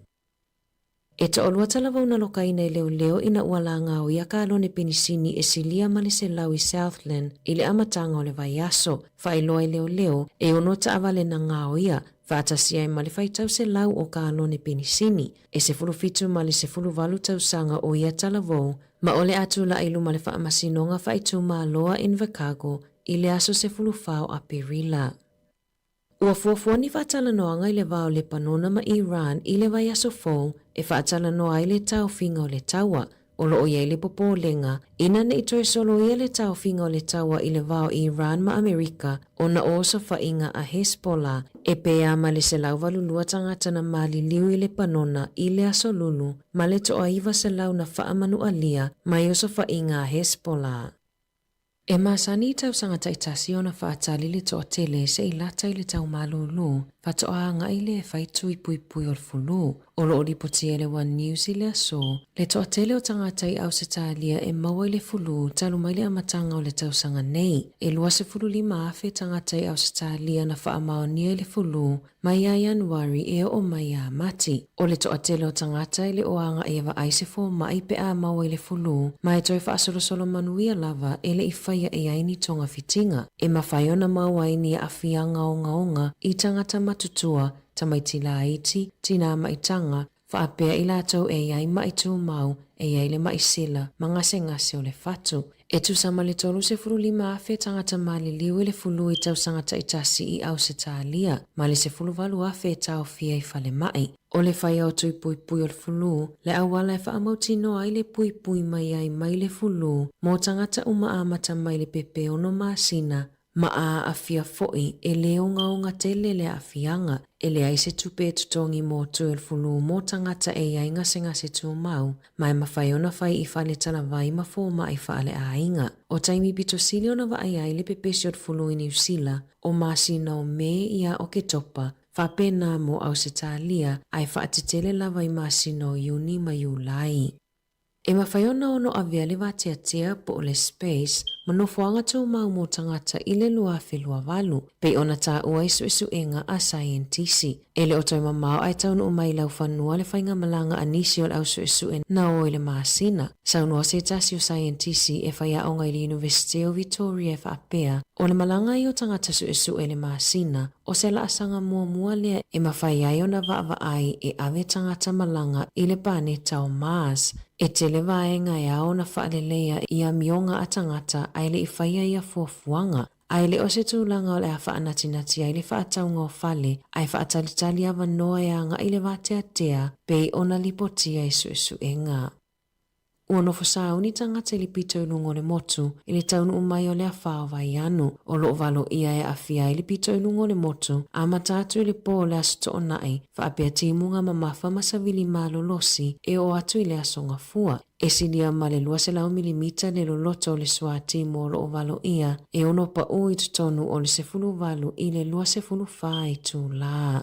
[SPEAKER 8] E toalua talavou na lokaina e leoleo ina ua lagaoia kalone penisini e silia ma le selau i Southland i le amataga o le vaiaso. Faailoa e leoleo, e ono taavale na gaoia, faatasi ai ma le faitau selau o kalone penisini. E 17 ma le 18 tausaga o ia talavou, ma o le a tulai i luma le Faamasinoga Faaitumalo a Invercargill i le aso 14 o Aperila. Ua fuafua ni faatalanoaga i le va o Lepanona ma Iran i le vaiaso fou e faatalanoa ai le taofiga o le taua. O lo o i ai le popolega, ina ne i toe soloia le taofiga o le taua i le va o Iran ma Amerika ona o osofaiga a Hezbollah e pē ma le 182 tagata na maliliu i Lepanona i le Aso Lulu ma le toa 900 na faamanualia mai osofaiga a Hezbollah. E masani i tausaga taitasi ona faatali le toatele se i lata i le tau malūlū. faatoa agai lea e fai tui puipui o le fulu. O lo o lipotia e le One News i le aso, le toatele o tagata i Ausetalia e maua i le fulu talu mai le amataga o le tausaga nei. E 25,000 tagata i Ausetalia na faamaonia i le fulu mai ia Ianuari e oo mai ia Mati. O le toatele o tagata e le o agai e vaai se fomai pe a maua i le fulu, ma e toe faasolosolo manuia lava e le i faia i ai ni togafitiga. E mafai ona maua ai ni aafiaga ogaoga i tagata matutua, tamaiti laiti, tinā maitaga, faapea i latou e i ai maʻi tumau, e i ai le maʻi sila, ma gasegase o le fatu. E tusa ma le 35,000 tagata maliliu i le fulu i tausaga taitasi i Ausetalia, ma le 18,000 e taofia i falemai. O le faia o tui puipui o le fulu, le auala e faamautinoa ai le puipui mai ai mai le fulu mo tagata uma amata mai le pepe ono masina ma a aafia foi e lē ogaoga tele le aafiaga. E leai se tupe e totogi mo tui o le fulu mo tagata e i ai gasegase tumau, ma e mafai ona fai i fale talavai ma fomai faaleaiga. O taimi pito sili ona vaai ai le pepesi o le fulu i Niu Sila, o masina o Me ia Oketopa, faapena mo Ausetalia, ae faatetele lava i masina o Iuni ma Iulai. E mafai ona ono avea le vateatea po o le space ma nofoaga tumau mo tagata i le 2028, pei ona taua i suesuega a saienitisi. E le o toe mamao ae taunuu mai i laufanua le faigamalaga a nisi o le au suesue na o i le masina. Saunoa se tasi o saienitisi e faiaoga i le Iunivesite o Victoria e faapea, o le malaga ai o tagata suesue i le masina, o se laasaga muamua lea e mafai ai ona vaavaai e ave tagata malaga i le paneta o Mars. E tele vaega e ao ona faaleleia i amioga a tagata ae le i faia ia fuafuaga. A e le o se tulaga o le a faanatinati ai le faatauga o fale ae faatalitali avanoa e agai le vateatea pei ona lipotia i suesuega. Ua nofo sauni tagata i le pito i luga o le motu i le taunuu mai o le afa o Vaianu. O lo o valoia e aafia ai le pito i luga o le motu, amata atu i le pō o le Aso Toonai, faapea timuga mamafa ma savili malolosi e oo atu i le Aso Gafua. E silia ma le 200 milimita le loloto o le suatimu o lo o valoia e ono paʻū i totonu o le 18 i le 24 itulā.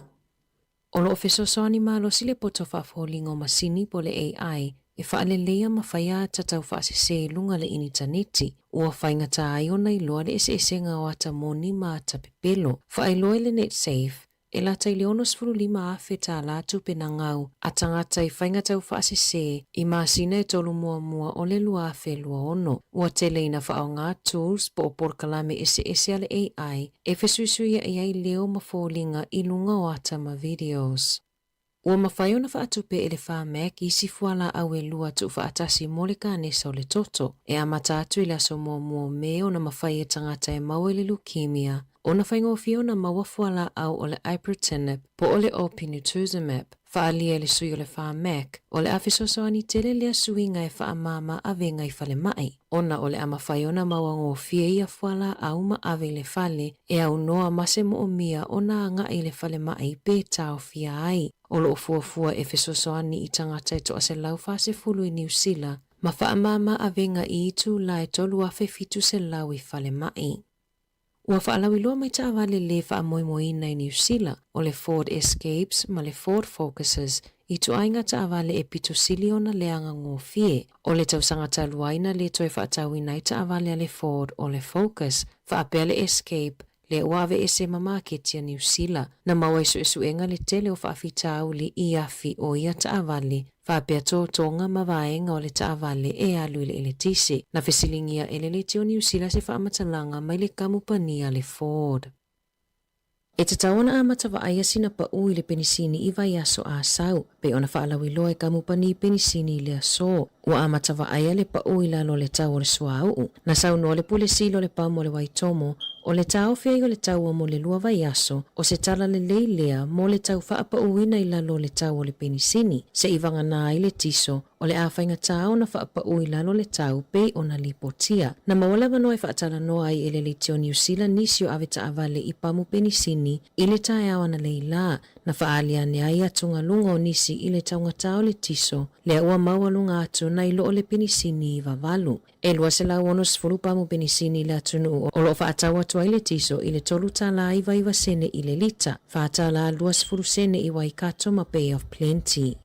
[SPEAKER 8] O lo o fesoasoani malosi le poto faafoliga o masini po o le AI e faaleleia ma faia ata tau faasese i luga le initaneti, ua faigata ai ona iloa le eseesega o ata moni ma ata pepelo. Faailoa i le Netsafe, e lata i le $65,000 tālā tupe na gau a tagata i faiga tau faasese i masina e tolu muamua o le 2026. Ua tele ina faaaoga tools po o polokalame eseese a le AI e fesuisuiaʻi ai leo ma foliga i luga o ata ma videos. Ua mafai ona faatupe e le Pharmac isi fualaau e lua tuufaatasi mo le kanesa o le toto. E amata atu i le aso muamua o Me ona mafai e tagata e maua i le leukemia ona faigofie ona maua fualaau o le ibrutinib po o le obinutuzumab. Faaalia e le sui o le Pharmac, o le a fesoasoani tele lea suiga e faamama avega i falemai, ona o le a mafai ona maua gofie ia fualaau ma ave i le fale e aunoa ma se moomia ona agai i le falemai pe taofia ai. O lo o fuafua e fesoasoani i tagata e 140 i Niu Sila ma faamama avega i itula e 3,700 i falemai. Ua faalauiloa mai taavale lē faamoemoeina i Niu Sila, o le Ford Escapes ma le Ford Focuses i ituaiga taavale e pito sili ona leaga gofie. O le tausaga talu ai na lē toe faatauina ai taavale a le Ford o le Focus faapea le Escape lea ua aveese ma maketi a Niu Sila. Na maua i suesuega le tele o faafitauli i afi o ia taavale faapea totoga ma vaega o le taavale e alu i le eletise. Na fesiligia e le Leitio o Niu Sila se faamatalaga mai le kamupani a le Ford. E tatau ona amata vaaia sina paʻū i le penisini i vaiaso Asau, pei ona faalauiloa e kamupani penisini i le aso. Ua amata vaaia le paʻū i lalo o le tau o le suauu. Na saunoa le Pule Sili o le Pamu o le Waitomo, o le taofi ai o le taua mo le lua vaiaso, o se tala lelei lea mo le tau faapaʻuina i lalo o le tau o le penisini, seʻi vagana ai le tiso, o le a faigata ona faapaʻu i lalo le tau pei ona lipotia. Na maua le avanoa e faatalanoa ai e le Leitio Niu Sila nisi o ave taavale i pamu penisini i le taeao analeila. Na faaali ane ai atugaluga o nisi i le taugata o le tiso, lea ua maualuga atu nai lo le penisini 98. E 260 pamu penisini i le atunuu o loo faatau atu ai le tiso i le $3.99 i le lita, $4.20 i Waikato ma Bay of Plenty.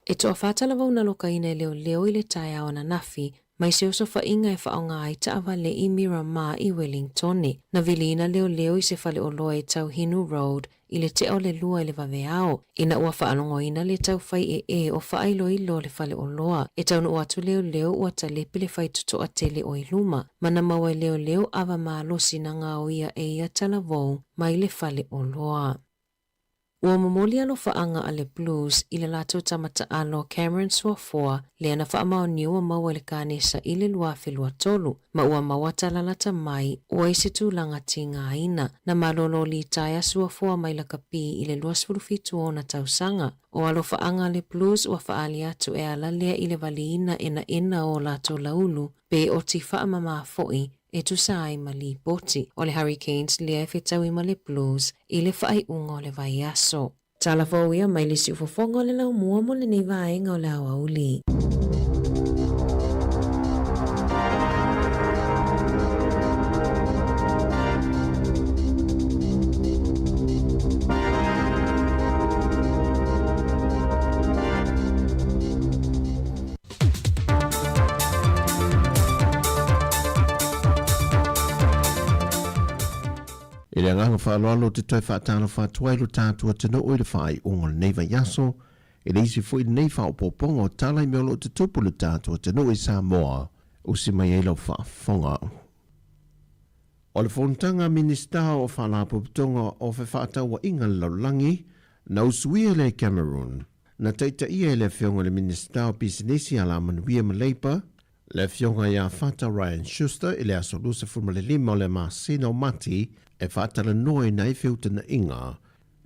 [SPEAKER 8] E toafa talavou na lokaina e leoleo i le taeao ananafi mai se osofaiga e faaaoga ai taavale i Miramar i Wellingtone. Na viliina leoleo i se faleoloa i Tauhinu Road i le tea o le 2 i le vaveao, ina ua faalogoina le taufai ee o faailoilo le faleoloa. E taunuu atu leoleo ua talepe le faitotoa tele o i luma, ma na maua e leoleo ava malosi na gaoia e ia talavou mai le faleoloa. Ua momoli alofaaga a le Blues i le latou tama taalo Cameron Suafoa lea na faamaonia ua maua i le kanesa i le 2023, ma ua maua talalata mai ua i se tulaga tigaina. Na malolo litaea Suafoa mai lakapi i le 27 o ona tausaga. O alofaaga a le Blues ua faaali atu e ala lea i le valiina enaena o latou laulu pe oti faamamā foi e tusa ai ma lipoti. O le Hurricanes lea e fetaui ma le Blues i le faaiuga o le vaiaso. Tala fou ia mai le siufofoga o le laumua mo lenei vaega o le aoauli.
[SPEAKER 7] I le agaga faaaloalo ou te toe faatalofa atu ai lo tatou atunuu i le faaiuga o lenei vaiaso, e le isi foi lenei faaopoopoga o tala i mea o lo o tutupu i lo tatou atunuu i Samoa. Usi mai ai lau faafofoga. O le fonotaga a Minisita o Faalapotopotoga o Fefaatauaiga a le Lalolagi, na usuia lea i Cameroon, Na taitaia e le Afioga i le Minisita o Pisinisi, Alamanuia ma Leipa, le Afioga ia Fata Ryan Schuster i le aso 25 o le masina o Mati e faatalanoaina ai feutagaiga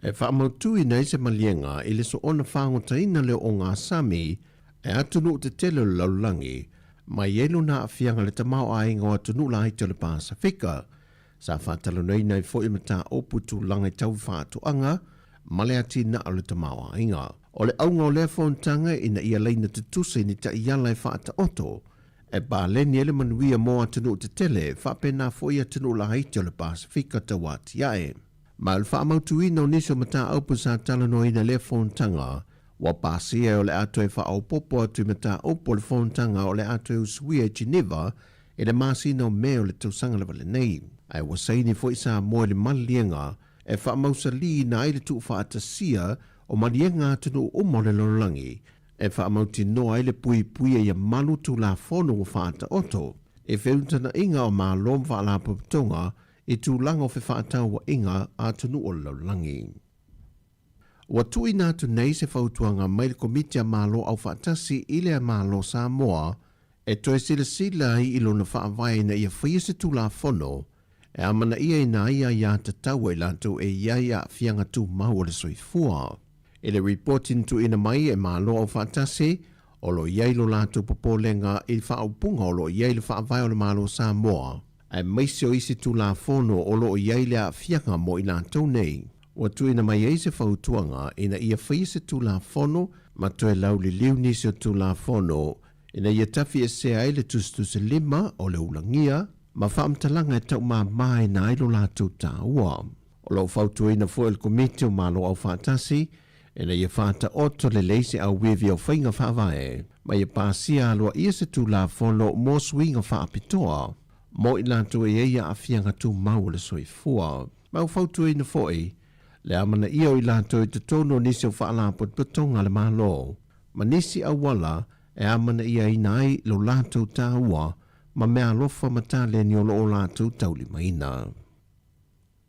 [SPEAKER 7] e faamautuina ai se maliega i le soona fagotaina lea o ogasami e atunuu tetele o le lalolagi mai ai lona aafiaga i le tamaoaiga o atunuu laiti o le Pasefika. Sa faatalanoaina ai foi mataupu i tulaga i tau faatoaga ma le atinae o le tamaoaiga. O le auga o lea fonotaga ina ia laina tutusa i ni taiala e faataoto e paleni ai le manuia mo atunuu tetele faapena foi atunuu laiti o le Pasefika tauatiae. Ma o le faamautuina o nisi o mataupu sa talanoaina i lea fonotaga, ua pasia o le a toe faaopoopo atu i mataupu o le fonotaga o le a toe usuia i Geneva i le masina o Me o le tausaga lava lenei. Ae ua saini foi Samoa i le maliliega e faamausaliina ai le tuufaatasia o maliega atunuu uma o le lalolagi e faamautinoa ai le puipuia ia malu Tulafono ua faataoto i feutagaiga o Malo ma Faalapotopotoga i tulaga o fefaatauaiga a atunuu o le lalolagi. Ua tuuina atu nei se fautuaga mai le Komiti a Malo Aufaatasi i le Malo Samoa e toe silasila ai i lona faavae ina ia faia se Tulafono e amanaiaina ai aiatatau a i latou e i ai aafiaga tumau o le soifua. I le ripoti na tuuina mai e Malo Aufaatasi, o lo o i ai lo latou popolega i faaupuga o lo o i ai le Faavae o le Malo Samoa, aemaise o isi Tulafono o lo o i ai le aafiaga mo i latou nei. Ua tuuina mai ai se fautuaga ina ia faia se Tulafono ma toe lauliliu nisi o Tulafono ina ia tafiesea ai le tusitusilima o le ulagia ma faamatalaga e taumāmāina ai lo latou tāua. O lo o fautuaina foi e le Komiti o Malo Aufaatasi ina ia faataoto lelei se auivi o faiga faavae ma ia pasia aloaia se Tulafono mo suiga faapitoa mo i latou e i ai aafiaga tumau o le soifua. Ma ua fautuaina foi le amanaia o i latou i totonu o nisi o faalapotopotoga a le Malo ma nisi auala e amanaiaina ai lo latou tāua ma meaalofa ma taleni o lo o latou taulimaina.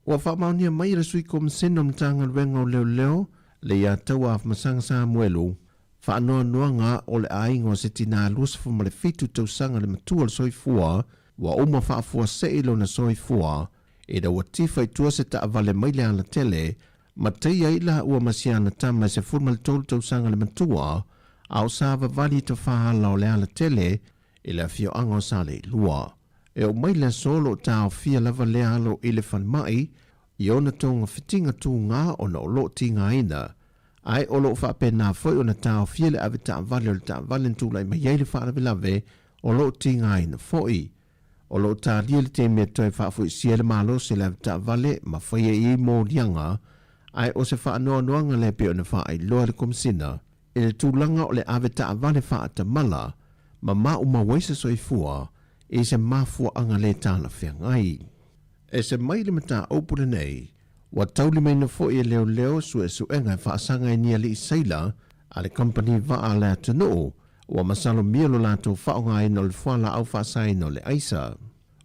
[SPEAKER 7] Ua faamaonia mai e le Sui Komisena o Matagaluega o Leoleo le Iataua Afamasaga Samuelu faanoanoaga o le aiga o se tinā 27 tausaga le matua o le soifua ua uma faafuasei lona soifua ina ua tifa i tua se taavale mai le alatele ma taia ai laua ma si ana tama e 13 tausaga le matua a o savavali i tafaala o le alatele i le afioaga o Saleilua. E oo mai le aso o lo o taofia lava lea alo i le falemai. i ona togafitiga tugā ona o lo o tigaina, ae o lo o faapena foi ona taofia le avetaavale o le taavale na tulai mai ai le faalavelave o lo o tigaina foi. O lo o talia le taimi e toe faafoisia ai le malosi o le avetaavale ma faia i ai moliaga, ae o se faanoanoaga lea pei ona faailoa e le Komesina i le tulaga o le avetaavale faatamala ma maumau ai se soifua i se mafuaaga le talafeagai. Ese mai le mataupu lenei, ua taulimaina foi e leoleo suesuega e faasaga i ni alii seila a le kamupani vaa a le atunuu ua masalomia lo latou faaaogaina o le fualaau faasaina o le aisa.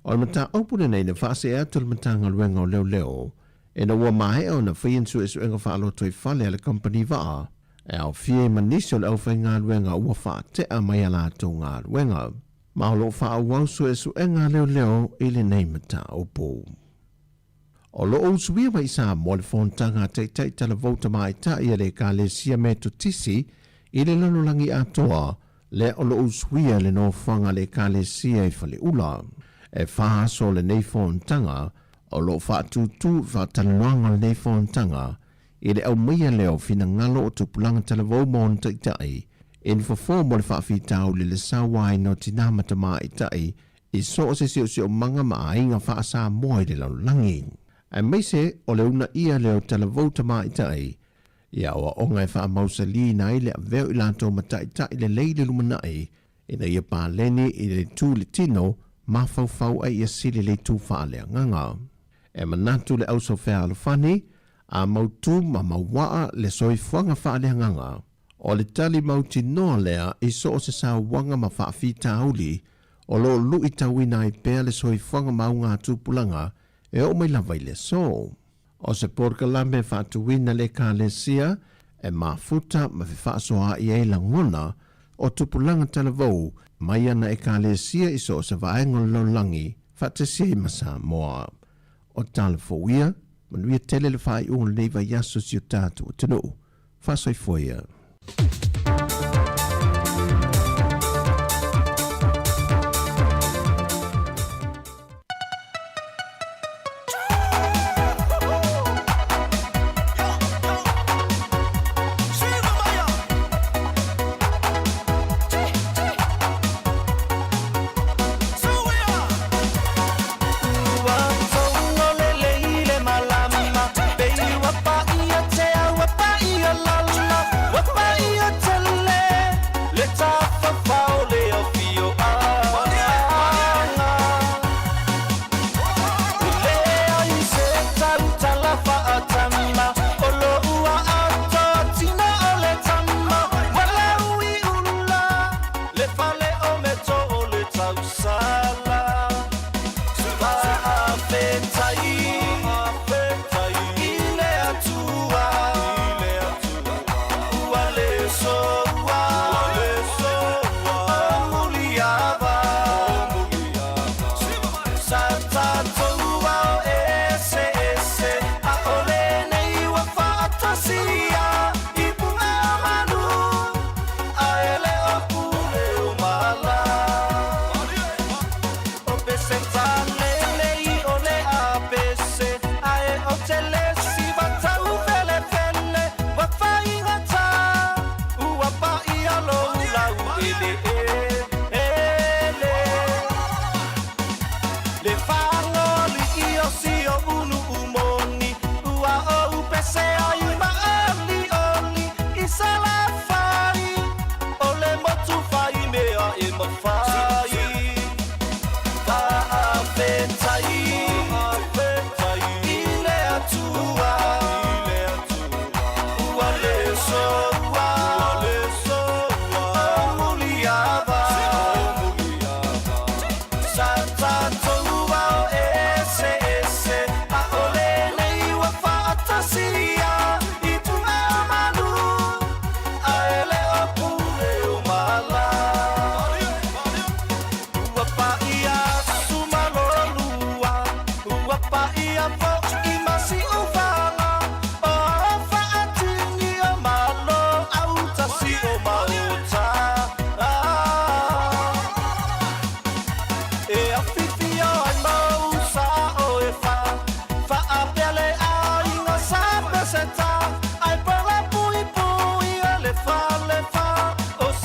[SPEAKER 7] O le mataupu lenei na faasee atu e le Matagaluega o Leoleo ina ua maea ona faia ni suesuega faalotoifale a le kamupani vaa e aofia ai ma nisi o le aufaigaluega ua faatea mai a latou galuega. Ma o lo o faaauau suesuega a leoleo i lenei mataupu. O lo o usuia mai i Samoa le fonotaga a Taitai Talavou Tamaitai a le Ekalesia Metotisi i le lalolagi atoa, lea o lo o usuia e le nofoaga a le Ekalesia i Faleula. E fa aso o lenei fonotaga, o lo o faatūtū le faatalanoaga o lenei fonotaga i le aumaia lea o finagalo o tupulaga talavou ma ona taitai i ni fofo mo le faafitauli i le sauaina o tinā ma tamaitai i so o se siosiomaga ma aiga faa-Samoa i le lalolagi, aemaise o le uunaia lea o talavou tamaitai i aoaoga e faamausaliina ai le avea o i latou ma taitai lelei i le lumanai ina ia paleni i le itu i le tino, mafaufau a ia sili le itu faaleagaga. E manatu le auso fealofani, a mautu ma mauaa le soifuaga faaleagaga, o le tali mautinoa lea i so o se sauaga ma faafitauli o lo o luitauina ai pea le soifuaga ma augatupulaga e oo mai lava i le aso. O se polokalame e faatuina le Ekalesia e mafuta ma fefaasoaai ai lagona o tupulaga talavou mai ana Ekalesia i so o se vaega o le lalolagi faatasi ai ma Samoa. O tala fou ia, manuia tele le faaiuga o lenei vaiaso si o tatou atunuu. Faasoifua ia.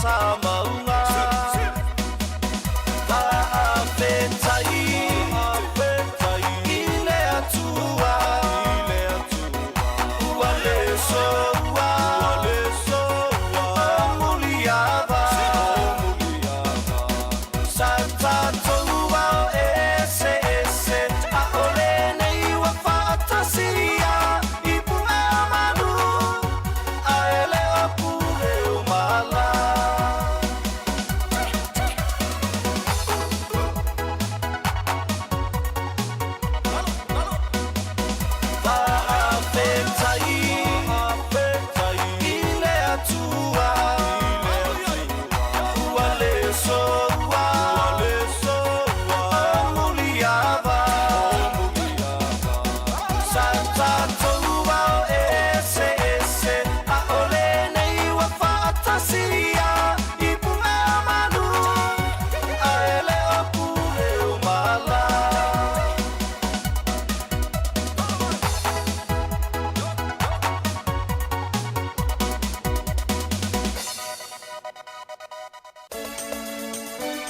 [SPEAKER 3] sa maunga. Faafetai i le Atua ua le soua o muliava. Sa tatou ao eseese a o lenei ua faatasia i puʻe o manu a e le o pule o mala. Faafetai i le Atua ua le soua o muliava. Sa tatou ao eseese a o lenei ua faatasia i puʻe o manu a e le o pule o mala.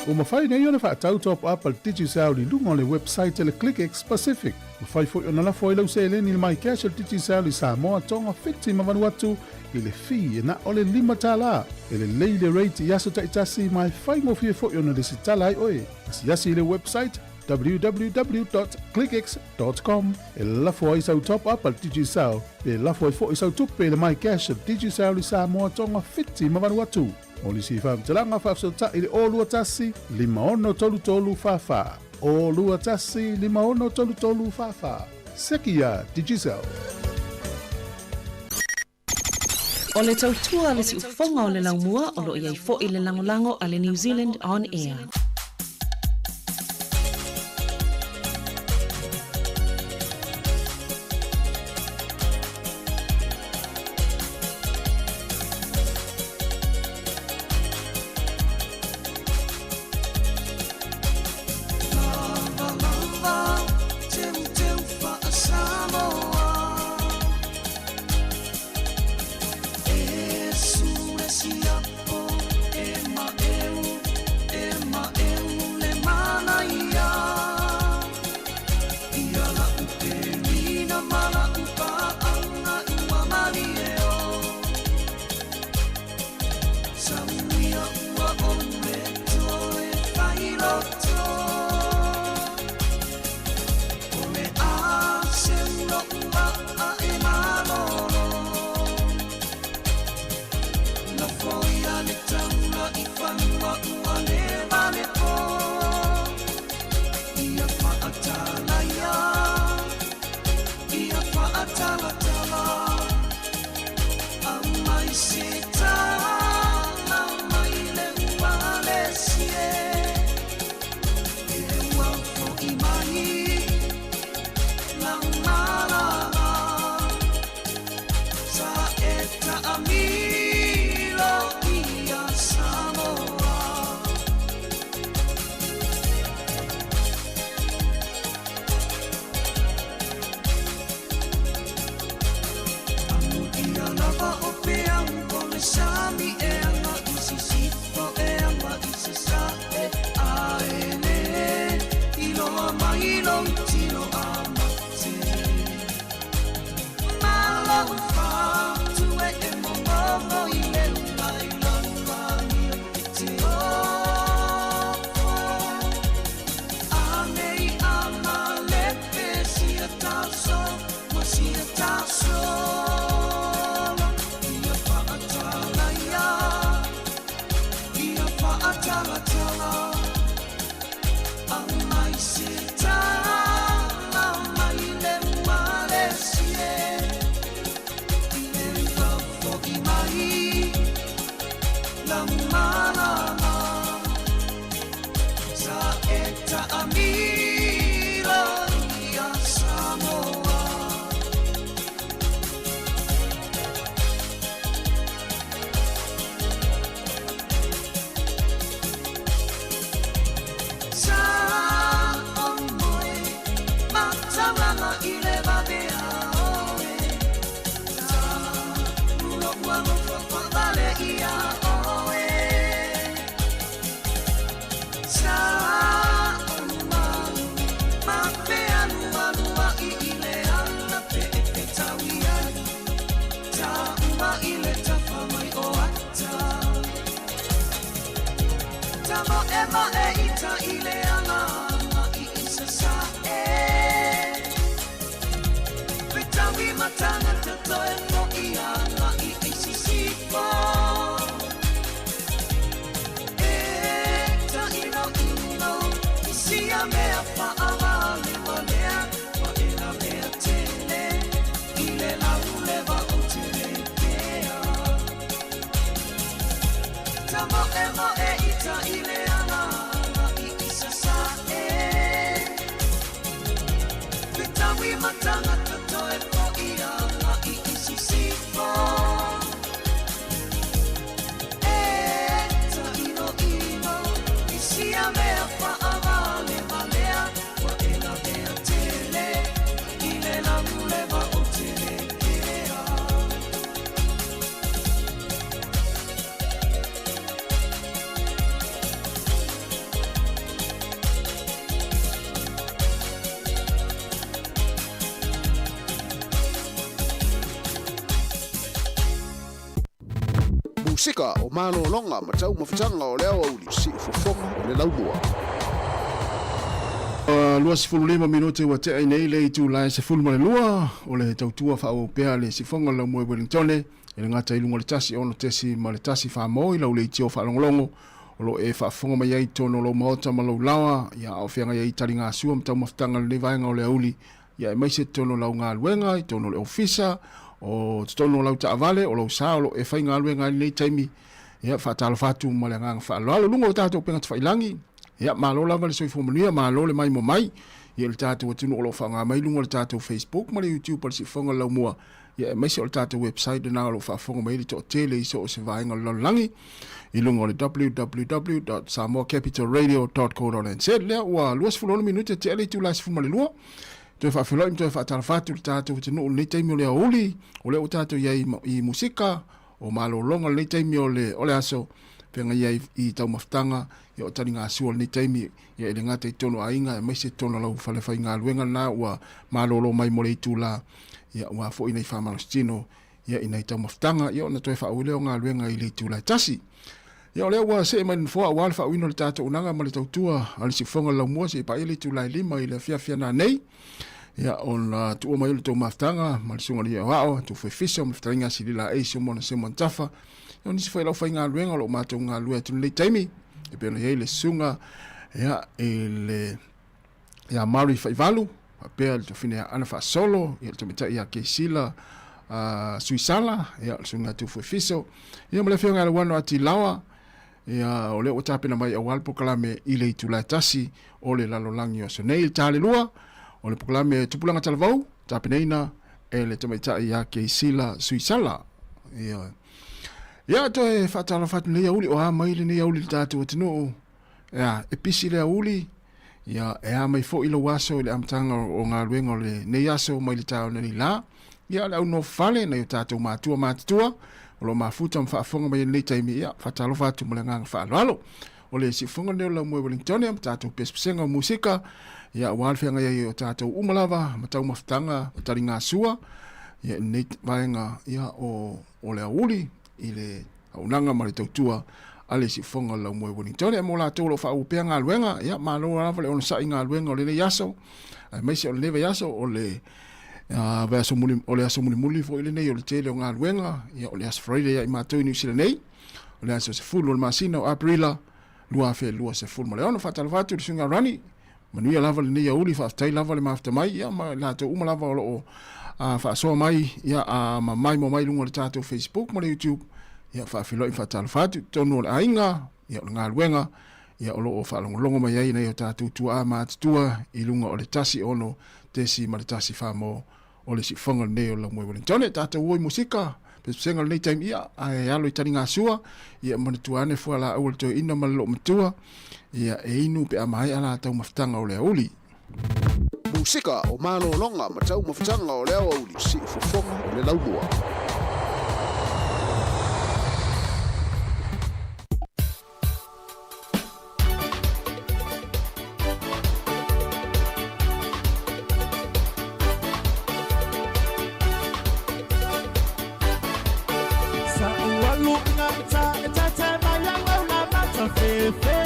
[SPEAKER 1] Ua mafai nei ona faatau top up a le Digicel i luga o le website a le ClickX Pacific. Mafai foi ona lafo ai lau seleni i le MyCash a le Digicel i Samoa, Tonga, Fiti ma Vanuatu i le fee e na o le $5. E lelei le rate i aso taitasi ma e faigofie foi ona lesitala ai oe. Asiasi i le website www.clickx.com e lafo ai sau top up a le Digicel pe lafo ai foi sau tupe i le MyCash a le Digicel i Samoa, Tonga, Fiti ma Vanuatu. Mo nisi faamatalaga faafesootai i le 021 5633 44. 021 5633 44. Seki ia Digicel.
[SPEAKER 10] O le tautua a le siufofoga o le laumua o lo o i ai foi le lagolago a le New Zealand On Air.
[SPEAKER 14] Tamoemoe ita i le ala i i sasae. Fetaui ma tagata toe fo'i agai i sisifo. E taʻinoʻino i sia mea faʻawalewalea ua e lavea tele i le laulewa o Telekea. Tamoemoe ita i le ala i i sasae. Fetaui ma tagata toe fo'i agai i sisifo. E taʻinoʻino i sia mea faʻawalewalea ua e lavea tele i le laulewa o Telekea.
[SPEAKER 17] Musika o malologa ma taumafataga o le aoauli siufofoga o le laumua.
[SPEAKER 1] 25 minute ua tea i nei le itula e 12 o le tautua faaauau pea le sifoga o le laumua i Wellingtone e le gata i luga o le 1 6.1 wha i lau leitio faalogologo o lo o e faafofoga mai ai i totonu o lou maota ma lou laoa, ia a o feagai ai i taligasua ma taumafataga o lenei vaega o le aoauli, ia aemaise totonu o lau galuega, i totonu o le ofisa, o totonu o lau taavale, o lou sa o lo o e faigaluega ai i lenei taimi. Ia, faatalofa atu ma le agaga faaaloalo i luga o tatou upega tafailagi. Ia, malo lava le soifua manuia, malo le maimoa mai i le tatou atunuu o lo o faaaoga mai luga o le tatou Facebook ma le YouTube a le Siufofoga o le Laumua, ia aemaise o le tatou website lena o lo o faafofoga mai ai le toatele i so o se vaega o le lalolagi i luga o le www.samoacapitalradio.co.nz. Lea ua 26 minute tea le itula e 12. Toe faafeiloai ma toe faatalofa atu i le tatou atunuu i lenei taimi o le aoauli, o lea ua tatou i ai i musika o malologa lenei taimi o le, o le aso, feagai ai i taumafataga, ia o taligasua lenei taimi, ia e le gata i totonu o aiga, aemaise totonu o lau fale faigaluega lena ua malolo mai mo le itula, ia aua foi nai faamalositino, ia i nai taumafataga, ia ona toe faaauau lea o galuega i le itula e tasi. Ia o lea ua see mai le nofoa aua le faauuina o le tatou unaga ma le tautua a le siufofoga o le laumua seia paia le itula e 5 i le afiafi ana nei. Ia ona tuua mai o le tou mafutaga ma le susuga i le Aoao, Tufu Fiso ma le fetalaiga a Silila Ace o Mona Simon Tafa. Ia o nisi foi o le aufaigaluega o lo o matou galulue atu i lenei taimi, e pei ona i ai le susuga ia i le ia Mary Faivalu, faapea le tofine ia Ana Faasolo, ia le tamaitai ia Keisila Suisala, ia le susuga ia Tufu Fiso, ia ma le afioga ia Lauano Atilawa, ia o lea ua tapena mai aua le polokalame i le itula e tasi o le lalolagi o aso nei. I le ta le lua o le polokalame Tupulaga Talavou, tapenaina e le tamaitai ia Keisila Suisala. Ia, ia toe faatalofa atu lenei aoauli, o a mai lenei aoauli i le tatou atunuu. Ia, e pisi le aoauli, ia, e a mai foi lou aso i le amataga o galuega o lenei aso mai le taeao nei la. Ia, le au nofo fale, nai o tatou matua matutua, o lo o mafuta ma faafofoga mai i lenei taimi, ia, faatalofa atu ma le agaga faaaloalo. O le siufofoga lenei o le Laumua i Wellington, ma tatou pesepesega o musika, ia, aua le feagai ai o tatou uma lava ma taumafataga o taligasua, ia, i lenei vaega, ia, o, o le aoauli i le auaunaga ma le tautua a le siufofoga o le Laumua i Wellington. Ia, mo latou o lo o faaauau pea galuega, ia, malo lava le onosai i galuega o lenei aso, aemaise o lenei vaiaso, o le vaiaso muli, o le aso mulimuli foi lenei o le tele o galuega, ia, o le aso Friday ia i matou i Niu Sila nei, o le aso 10 o le masina o Aperila 2026. Faatalofa atu i le susuga Rani, manuia lava lenei aoauli, faafetai lava le mafuta mai, ia, ma i latou uma lava o lo o faasoa mai, ia, ma maimoa mai i luga o le tatou Facebook ma le YouTube, ia, faafeiloai ma faatalofa atu i totonu o le aiga, ia, o le galuega, ia, o lo o faalogologo mai ai nai o tatou tuaa matutua i luga o le 1 6.1 wha o le siufofoga lenei o le Laumua i Wellington. E tatou o i musika, pesepesega o lenei taimi, ia, ae alo i taligasua, ia manatua ane fualaau a le toeaina ma le loomatua, ia e inu pe a maea la taumafataga o le aoauli.
[SPEAKER 17] Musika o malologa ma taumafataga o le aoauli siufofoga o le laumua.
[SPEAKER 14] Sa ualu ngata e tata mai au la mata fefe.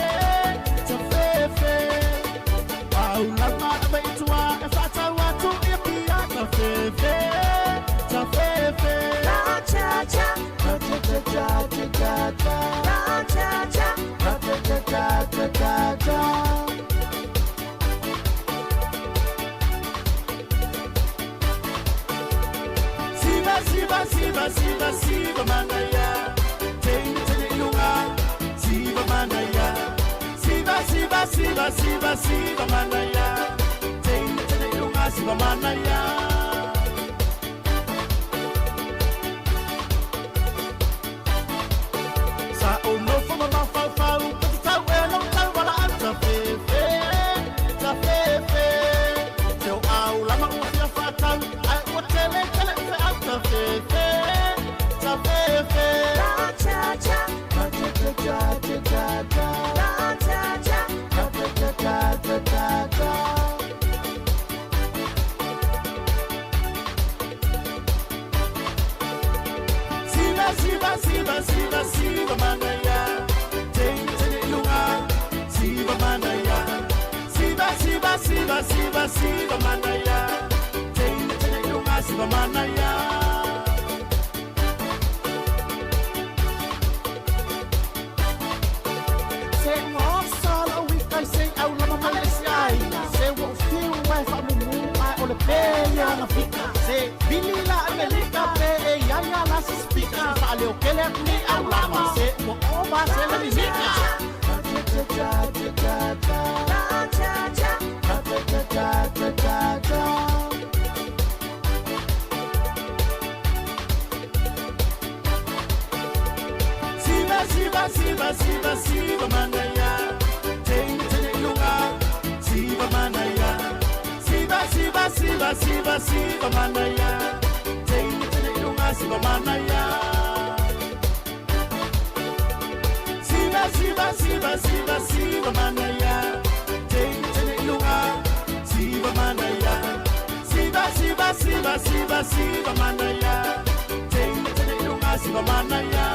[SPEAKER 3] Siva siva siva manaya Tene tene ilunga Siva manaya Siva siva siva siva siva manaya Tene tene ilunga siva manaya Sa o nofo ma mafaufau Ko te tau e lo tau wala au ta fefe Ta fefe Te o au lama ua fia whātau Ai ua tele tele u fe au ta fefe Ta fefe
[SPEAKER 18] La cha cha
[SPEAKER 3] Ta cha cha cha cha cha cha
[SPEAKER 18] La cha cha
[SPEAKER 3] Ta cha cha cha cha cha cha Siva siva siva siva siva manaya Tene tene ilunga Siva manaya Siva siva siva siva siva manaya Tene tene ilunga siva manaya Se ua osa lau ika i se au lama mai le si aina Se ua ufiu ai whaamumu ai o le pele ana fika Se vili la Amerika pe e ia ia la se spika Whaaleo kele aku ni au lama Se ua ova se le mimika
[SPEAKER 18] La cha cha
[SPEAKER 3] cha cha
[SPEAKER 18] La cha cha
[SPEAKER 3] cha cha cha cha cha cha Siva siva siva siva siva manaya Tene tene ilunga Siva manaya Siva siva siva siva siva manaya Tene tene ilunga siva manaya Siva siva siva siva siva manaya Tene tene ilunga Siva manaya Siva siva siva siva siva manaya Tene tene ilunga siva manaya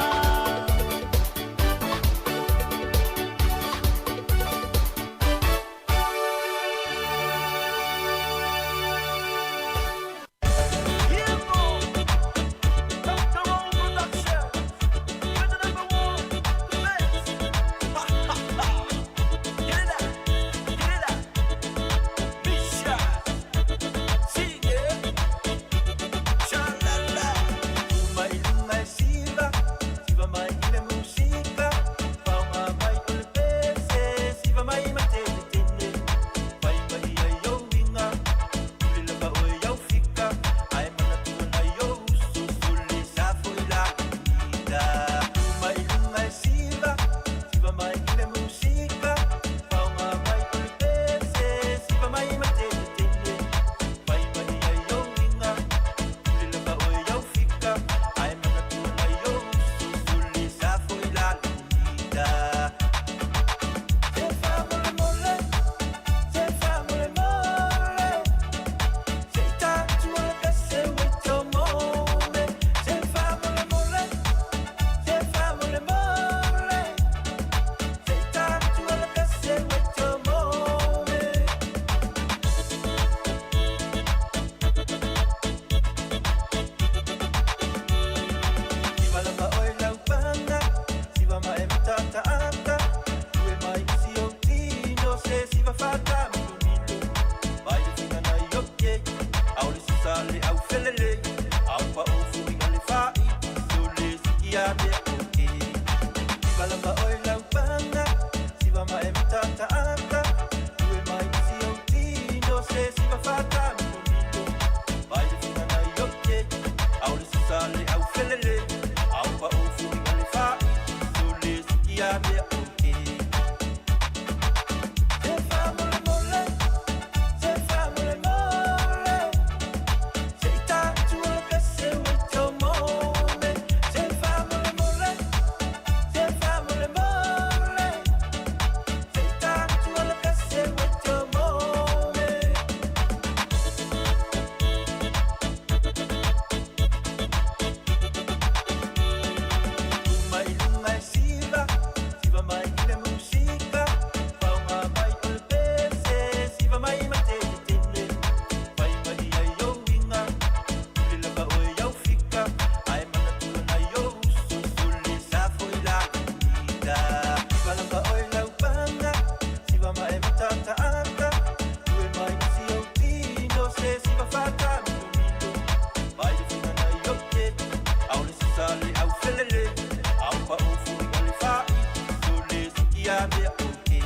[SPEAKER 14] ka mea oke.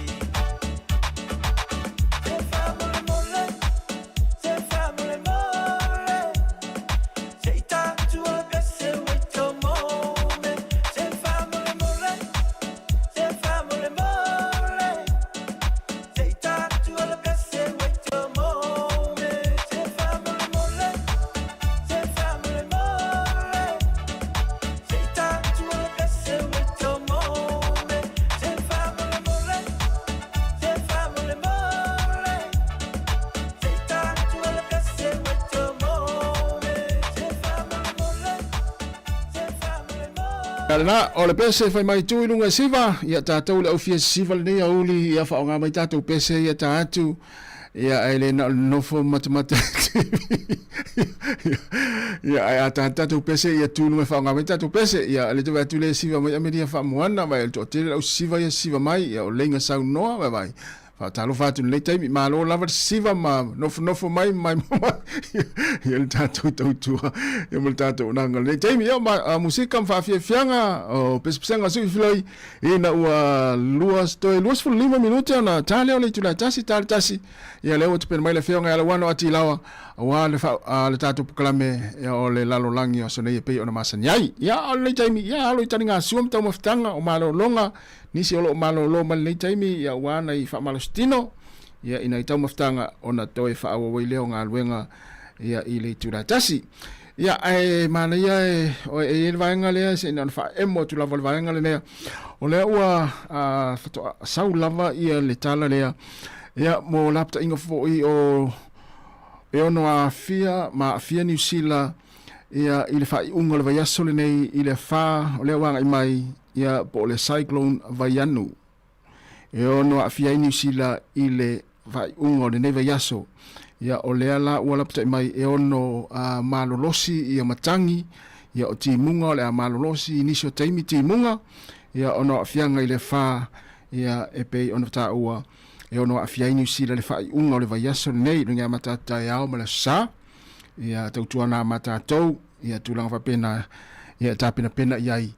[SPEAKER 14] Se faamolemole, se faamolemole, se i tatu o le pese wait a moment. Se faamolemole, se faamolemole, se i tatu o le pese wait a moment. Se faamolemole, se faamolemole, se i tatu o le pese wait a moment. Se faamolemole, se faamolemole, se i tatu o le pese wait a moment. Se faamolemole, se faamolemole.
[SPEAKER 17] Ia lena, o le pese fai mai tu i luga e siva, ia tatou le au fia sisiva lenei aoauli, ia faaaoga mai tatou pese ia ta atu, ia ae le na o le nofo matamata i le TV. Ia ae a ta tatou pese ia tu i luga e faaaoga mai tatou pese, ia le te vaai atu le siva mai Ameria faamoana, vai o le toatele le au sisiva ia sisiva mai, ia o leiga saunoa, vai vai. Faatalofa atu i lenei taimi, malo lava le sisiva ma nofonofo mai ma maimoa mai ia le tatou tautua ia ma le tatou onaga i lenei taimi. Ia ma a, musika ma faafiafiaga o pesepesega o Siuifiloi ina ua lua, toe 25 minute ona ta lea o le itula e tasi, ta le tasi. Ia lea ua tapena mai le afioga ia Lauano Atilawa aua le, fa, a, le tatou pokalame ia, o le lalolagi o aso nei e pei ona masani ai. Ia o lenei taimi, ia alo i taligasua ma taumafataga o malologa Nisi o lo o malolo mai lenei taimi ia ua ana i faamalositino ia ina i taumafataga ona toe faaauau ai lea o galuega ia i le itula e tasi. Ia ae manaia e o e i ai le vaega lea se ina ona faaemo atu lava le vaega lenea. O lea ua a, faatoa sau lava ia le tala lea ia mo lapataiga foi o e ono aafia ma aafia Niu Sila ia i le faaiuga o le vaiaso lenei i le afa o lea ua agai mai ia po o le Cyclone Vaianu e ono aafia ai Niu Sila i le faaiuga o lenei vaiaso. Ia o lea la ua lapatai mai e ono uh, malolosi ia matagi ia o timuga o le a malolosi i nisi o taimi timuga ia ono aafiaga i le afa ia e pei ona taua e ono aafia ai Niu Sila i le faaiuga o le vaiaso lenei i le amata atu taeao ma le aso Sa. Ia tautuana ma tatou ia tulaga faapena ia e tapenapena i ai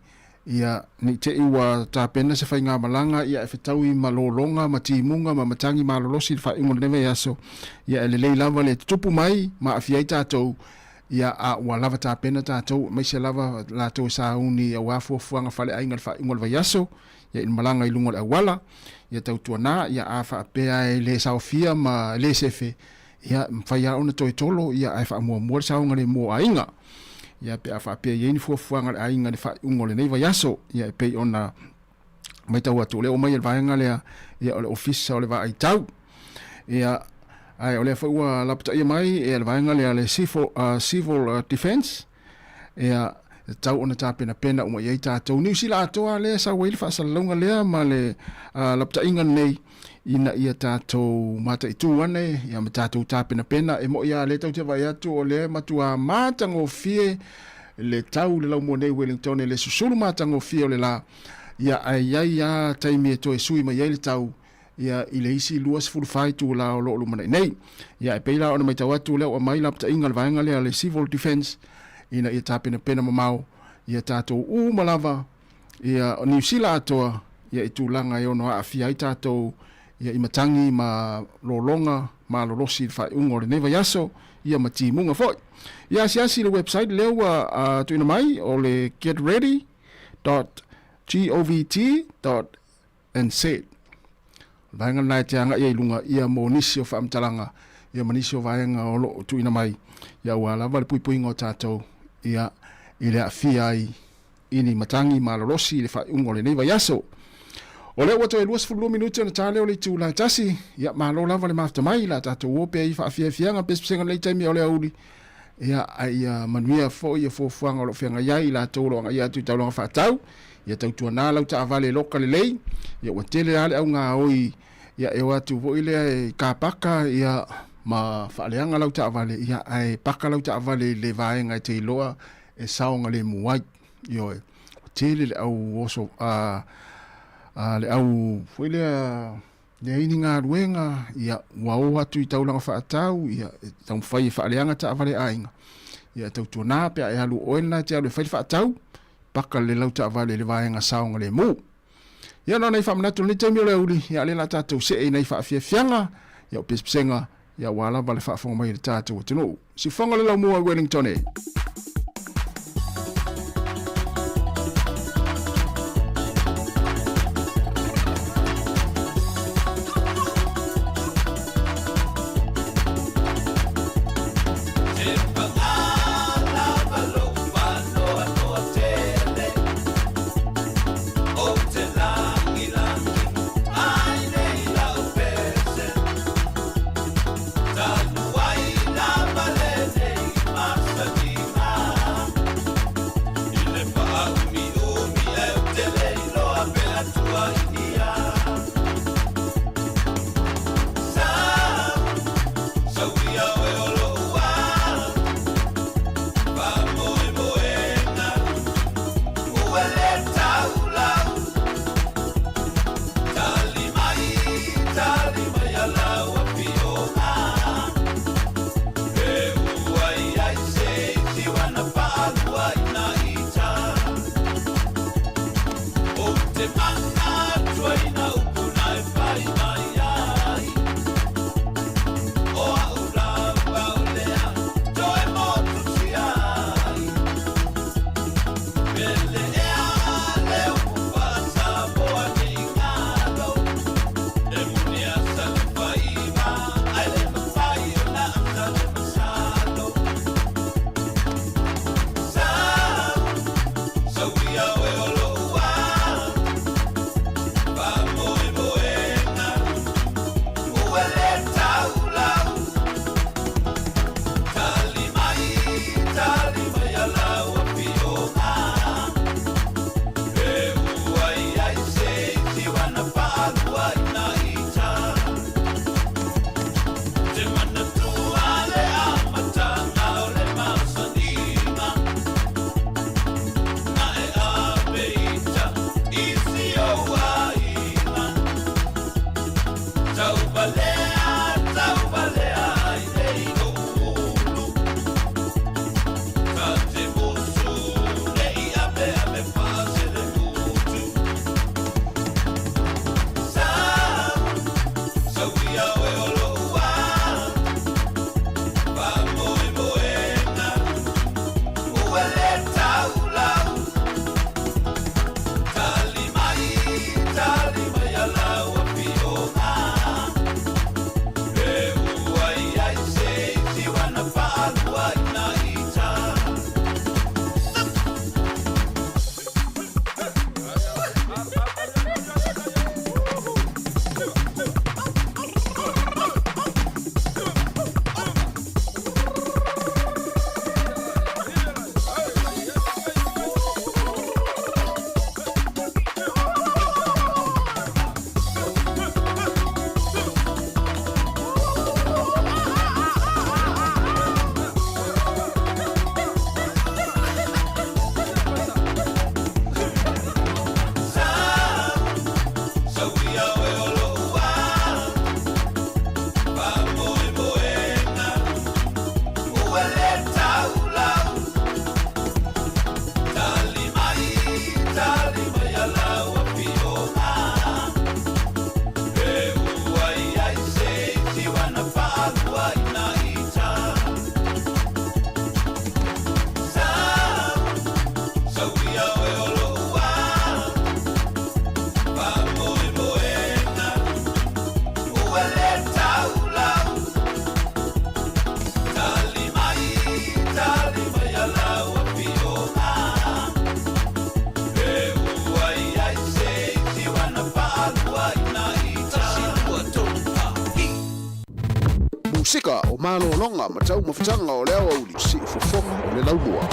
[SPEAKER 17] Ia, ne i te i ua tapena se faigamalaga, ia e fetaui ma lologa ma timuga ma matagi malolosi i le faaiuga o lenei vaiaso, ia e lelei lava le tutupu mai ma aafia ai tatou, ia a ua lava tapena tatou, aemaise lava latou e sauni aua fuafuaga faleaiga i le faaiuga o le vaiaso, ia i le malaga i luga o le auala, ia tautuana, ia a faapea e le saofia ma le sefe, ia e mafai lava ona toe tolo, ia ae faamuamua le saogalemu o aiga. Ia pe a faapea e i ai ni fuafuaga a le aiga i le faaiuga o lenei vaiaso, ia e pei ona matau atu, o lea ua omai e le vaega lea, ia o le Ofisa o le Vaai Tau. Ia, ae o lea foi ua lapataia mai e le vaega lea le Civil, Civil Defence, ia, e tatau ona tapenapena uma i ai tatou. Niu Sila atoa lea e sau ai le faasalalauga lea ma le uh, lapataiga lenei ina ia tatou mataitu ane ia ma tatou tapenapena. E moi lava lea tatou te vaai atu o lea e matua matagofie le tau i le laumua nei Wellington e le susulu matagofie o le la ia ae i ai lava taimi e toe sui mai ai le tau ia i le isi 24 itula o lo o lumanai nei. Ia e pei la ona matau atu lea ua aumai lapataiga a le vaega lea le Civil Defence ina ia tapenapena mamao ia tatou uma lava ia o Niu Sila atoa ia i tulaga e ono aafia ai tatou ia i matagi ma lologa malolosi i le faaiuga o lenei vaiaso ia ma timuga foi. Ia asiasi i le website lea ua uh, tuuina mai o le getready.govt.nz. O le vaega lena e te agai ai i luga ia mo nisi o faamatalaga ia ma nisi o vaega o lo o tuuina mai ia aua lava le puipuiga o tatou ia i le aafia ai i ni matagi malolosi i le faaiuga o lenei vaiaso. O lea ua toe 22 minute ona ta lea o le itula e tasi, ia malo lava le mafuta mai, la tatou o pea i faafiafiaga pesepesega lenei taimi o le aoauli, ia a ia manuia foi ia fuafuaga o lo o feagai ai i latou o lo o agai atu i taulaga faatau, ia tautuana lau taavale e loka lelei, ia ua tele lava le au gaoi, ia e o atu foi lea i kapaka, ia ma faaleaga lau taavale, ia ae paka lau taavale i le vaega e te iloa e saogalemu ai. Ioe, ua tele le au oso, a, a, le au foi lea, leai ni galuega, ia, ua o atu i taulaga faatau, ia, e taumafai e faaleaga taavale a aiga. Ia, tautuana pe a e alu o oe lena e te alu e fai le faatau, paka le lau taavale i le vaega saogalemu. Ia na nai faamanatu lenei taimi o le aoauli, ia lea la tatou see i nai faafiafiaga, ia o pesepesega, ia aua lava le faafofoga mai a le tatou atunuu. Siufofoga o le Laumua i Wellington e.
[SPEAKER 19] Musika o malologa ma taumafataga o le aoauli, siufofoga o le laumua.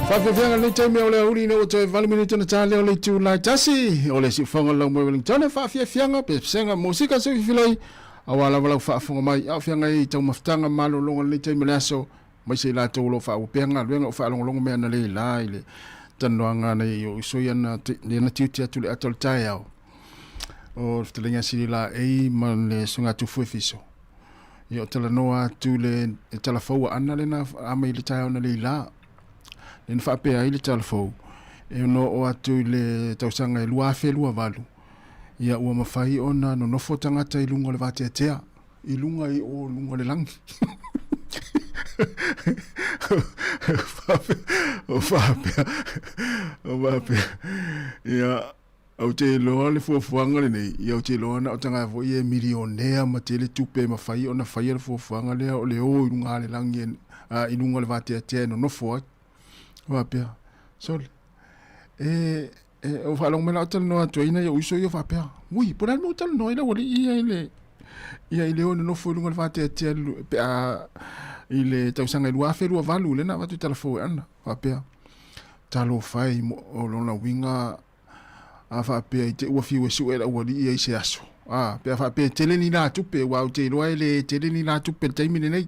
[SPEAKER 17] Faafiafiaga lenei taimi o le aoauli ina ua toe 8 minute ona ta lea o le itula e tasi o le siufofoga o le laumua i Wellington. Faafiafiaga, pesepesega, musika seuifilei aua lava lau faafofoga mai a o feagai ai i taumafataga ma malologa lenei taimi o le aso aemaise i latou o lo o faaauau pea galuega o faalogologo mai analeila i le talanoaga na i ou uso ia na tiute atu i le ata o le taeao o le fetalaiga a Sili Laei ma le Susuga Tufu Efiso. Ia o talanoa atu le talafou a Ana lena a mai le taeao analeila. Lea na faapea ai le talafou e ono oo atu i le tausaga e 2028 ia ua mafai ona nonofo tagata i luga o le vateatea i luga i o luga o le lagi. O faapea, o faapea, ia, ou te iloa le fuafuaga lenei, ia ou te iloa na o tagata foi ia e milionea ma tele tupe e mafai ona faia le fuafuaga lea o le o i luga le lagi, i luga o le vateatea e nonofo ai. Faapea, sole, e, e, o faalogo mai la o talanoa atu ai nai ou uso ia faapea, ui, po o le a le mea ua talanoa ai le aualii ia i le, ia i le o nonofo i luga o le vateatea pe a i le tausaga e 2028 lea na avatu i talafou e Ana, faapea, talofa e, o lona uiga a faapea i te ua fiu e sue le aualii ia i se aso. A, pe a faapea e tele ni la tupe, aua ou te iloa e le tele ni la tupe i le taimi lenei.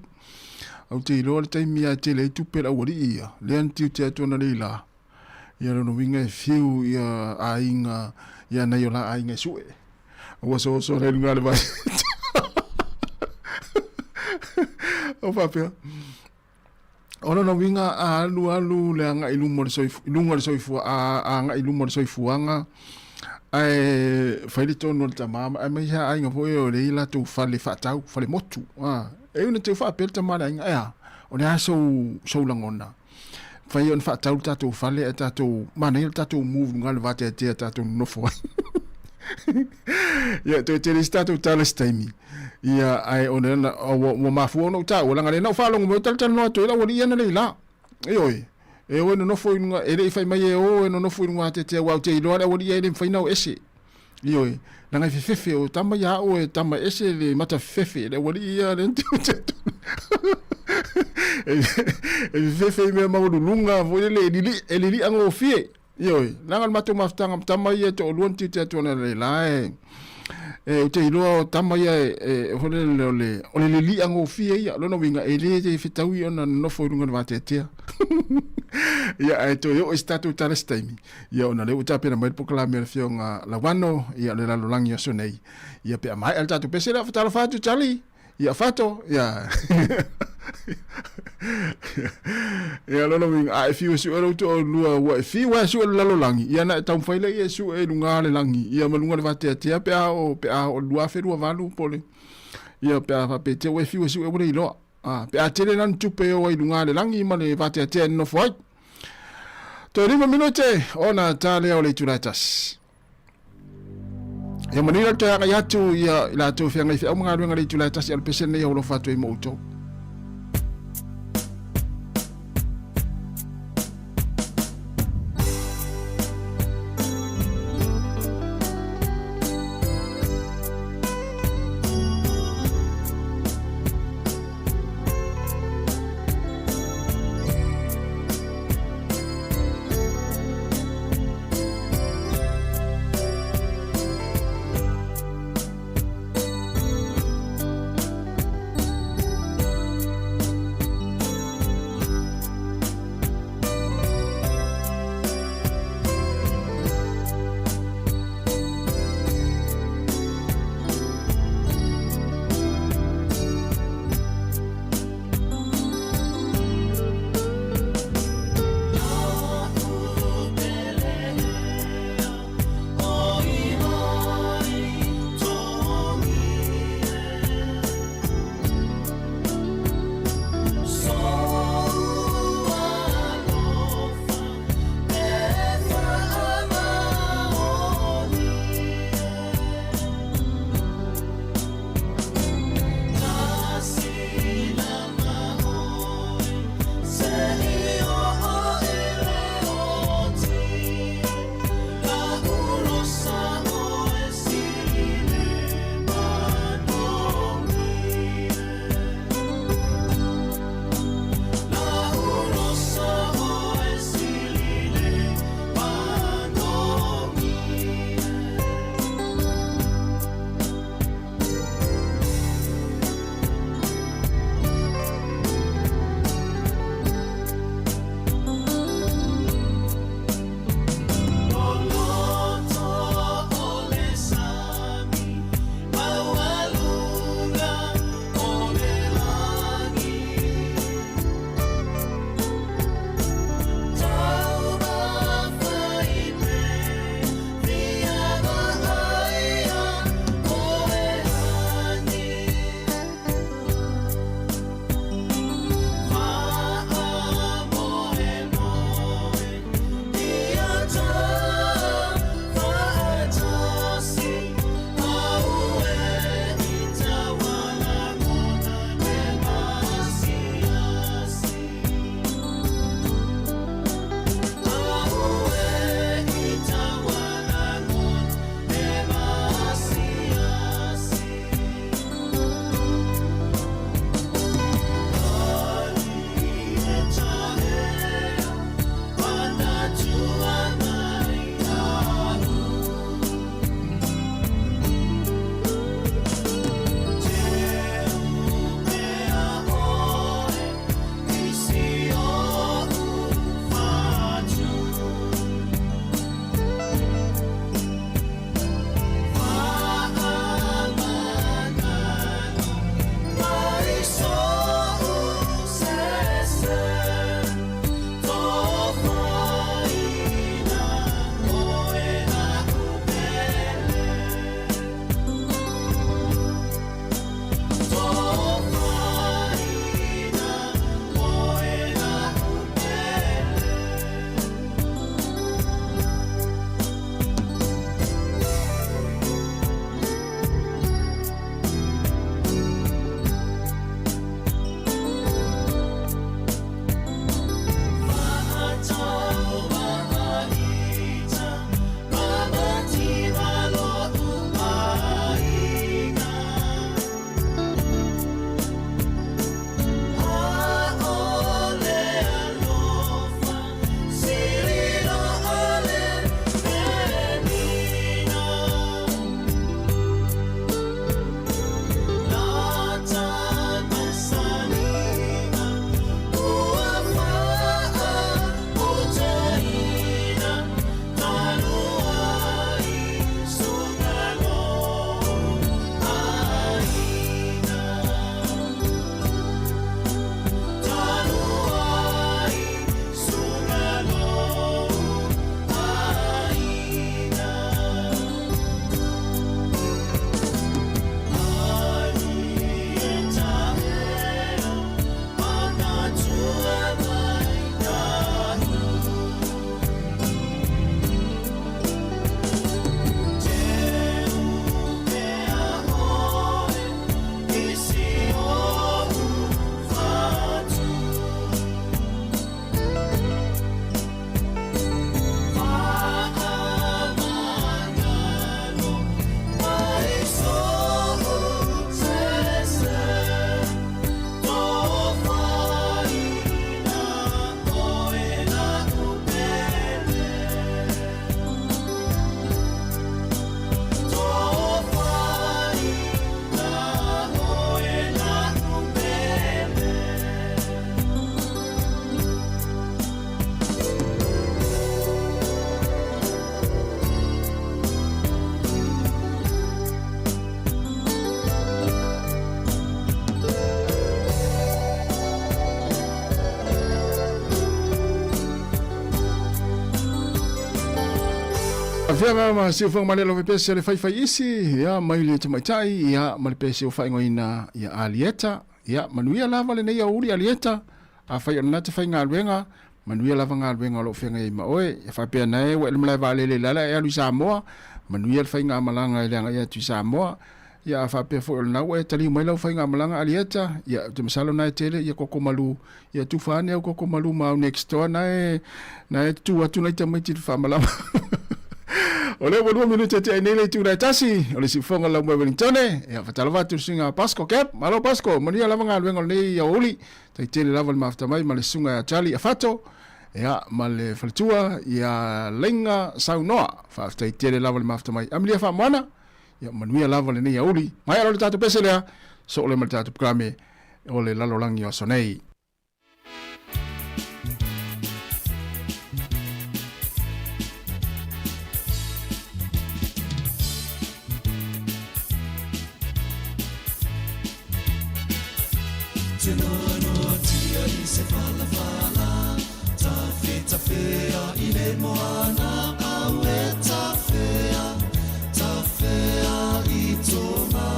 [SPEAKER 17] Ou te iloa le taimi lava e tele ai tupe le aualii ia, lea na tiute atu ana leila. Ia lona uiga e fiu ia aiga, ia nai o la aiga e sue. Ua soso le luga le vai. O faapea. O lona uiga a alu alu le agai i luma o le soifua, i luga o le soifua, a agai i luma o le soifuaga, ae fai le tonu a le tama, aemaise lava aiga foi o lea e i ai latou fale faatau, fale motu. E ui ina teu faapea le tama a le aiga, ae a? O le a sou, sou lagona? Mafai ona faatau le tatou fale ae tatou, manaia le tatou move i luga o le vateatea tatou nonofo ai. Ia, toe tele isi tatou tala i se taimi. Ia, ae ona na, ua, ua mafua ona ou taua, leaga lea na ou faalogo mai o talatalanoa atu ai le aualii ia analeila. Ioe, e o e nonofo i luga, e le i fai mai e o e nonofo i luga ateatea, aua ou te iloa le aualii ia e le mafai ona o ese. Ioe, leaga e fefefe, o tama ia au e tama ese le mata fefefe, le aualii ia lea na te atu. E fefefe i mea maualuluga foi lele, e lili, e lili'agofie. Ioe, leaga o le matou mafutaga ma tama ia e toalua na tiute atu analeila e, e, ou te iloa o tama ia e, e, foi lele o le, o le lili'agofie ia. O lona uiga, e le fetaui ona nonofo i luga o le vateatea. Ia, ae toe oo i se tatou tala i se taimi. Ia, ona o lea ua tapena mai le polokalame a le Afioga Lauano, ia, o le lalolagi o aso nei. Ia, pe a maea le tatou pese lea, fatalofa atu Charlie. Ia, Fato, ia. Ia, lona uiga, a e fiu e sue lou toalua, ua e fiu lava e sue le lalolagi, ia ona e taumafai lea e sue i luga o le lagi, ia ma luga o le vateatea pe a oo, pe a oo i le 2028 po o le, ia, pe a faapea te ua e fiu e sue ua le iloa. A, pe a tele la ni tupe e o ai i luga o le lagi ma le vateatea e nonofo ai. Toe 5 minute ona ta lea o le itula e tasi. Ia manuia le toe agai atu ia i latou feagai feau ma galuega le itula e tasi a le pese lenei e alofa atu ai mo outou. Afea ma siufoga ma le alofa pese le faifai isi ia mai le tamaitai ia ma le pese o faaigoaina ia Alieta. Ia manuia lava lenei aoauli Alieta. Afai o lena te faigaluega, manuia lava galuega o lo o feagai ai ma oe. Ia faapea nae ua e le malae vaalele i le ala e alu i Samoa, manuia le faigamalaga i le agai atu i Samoa. Ia a faapea foi o lena ua e taliu mai lau faigamalaga Alieta, ia ou te masalo na e tele ia koko malu, ia tufa ane au koko malu ma au next door na e na e tutu atu nai tamaiti i le faamalama. O lea ua 2 minute e tea nei le itula e tasi o le siufoga lau mai Wellingtone. Ia faatalofa atu i le suiga a Pasco Cap. Malo Pasco, manuia lava galuega o lenei aoauli. Tai tele lava le mafuta mai ma le susuga ia Charlie Afato, ia ma le faletua ia Lainga Saunoa. Faafetai tele lava le mafuta mai. Amelia Faamoana, ia manuia lava lenei aoauli. Maea loa le tatou pese lea, soo lea ma le tatou programe o le lalolagi o aso nei.
[SPEAKER 14] Tinoanoatia i se falafala Tafetafea i le moana Au e tafea, tafea i Tonga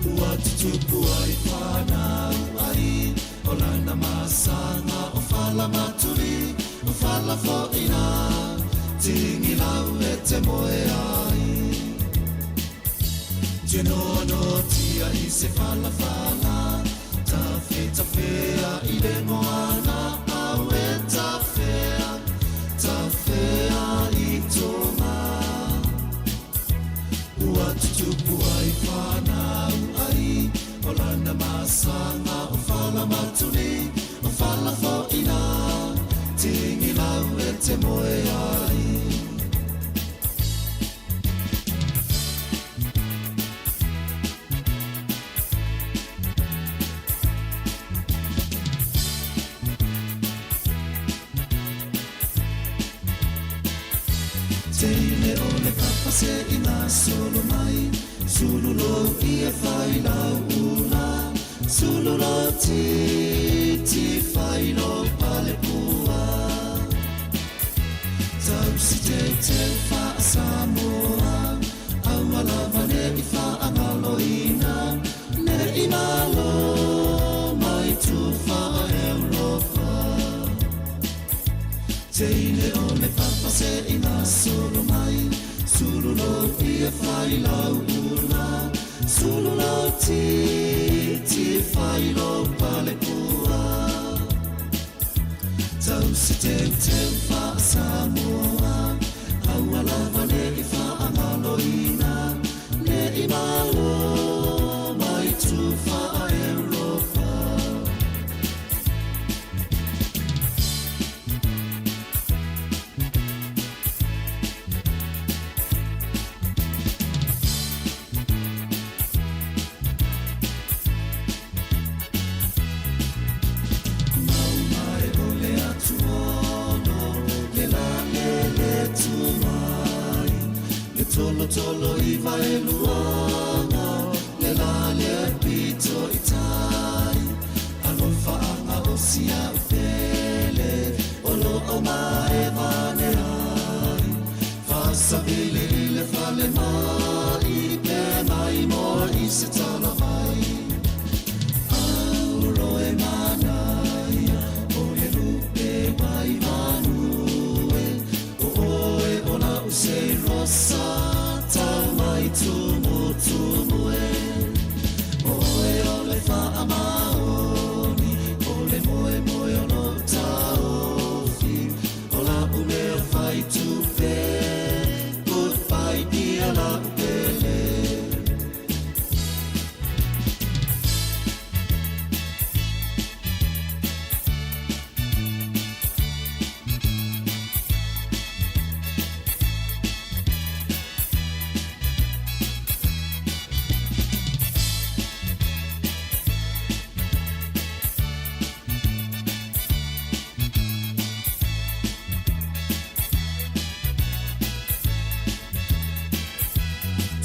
[SPEAKER 14] Ua tutupu ai whanau ai O lana masanga o fala matuli O fala foina Tingilau e te moe ai Tinoanoatia i se falafala Tafetafea i le moana Au e tafea, tafea i Tonga Ua tutupu ai whanau ai O lana masanga o fala matuli O fala foina Tingilau e te moe ai. Teine o le papa se i gasolo mai Sulu lou ia fai lau ula Sulu lou titi fai lou pale pua Tausi teuteu faa-Samoa Aua lava ne i faagaloina Ne i malo mai tufa Europa Teine o le papa se i gasolo mai Sulu lou ia fai lau ula Sulu lou titi fai lou pale pua Tausi teuteu faa-Samoa Aua lava ne i faagaloina Ne i malo mai tufa Europa. Mau mai o le atuono, le la le le tu mai. Le tolotolo i vaeluaga, le la le pito i tai. Alofa anga o sia u pele, o lo o mae vane ai. Faasavili i le fale mai, pe mai moa i se talavai. Auro e manaia, o le lupe wai manu e. O oe o la use rosa, tau mai tumu tumu e. O oe o le whaamaoni, o le moe moe o lo taofi. O la umea whai tupe, goodbye dear la upele.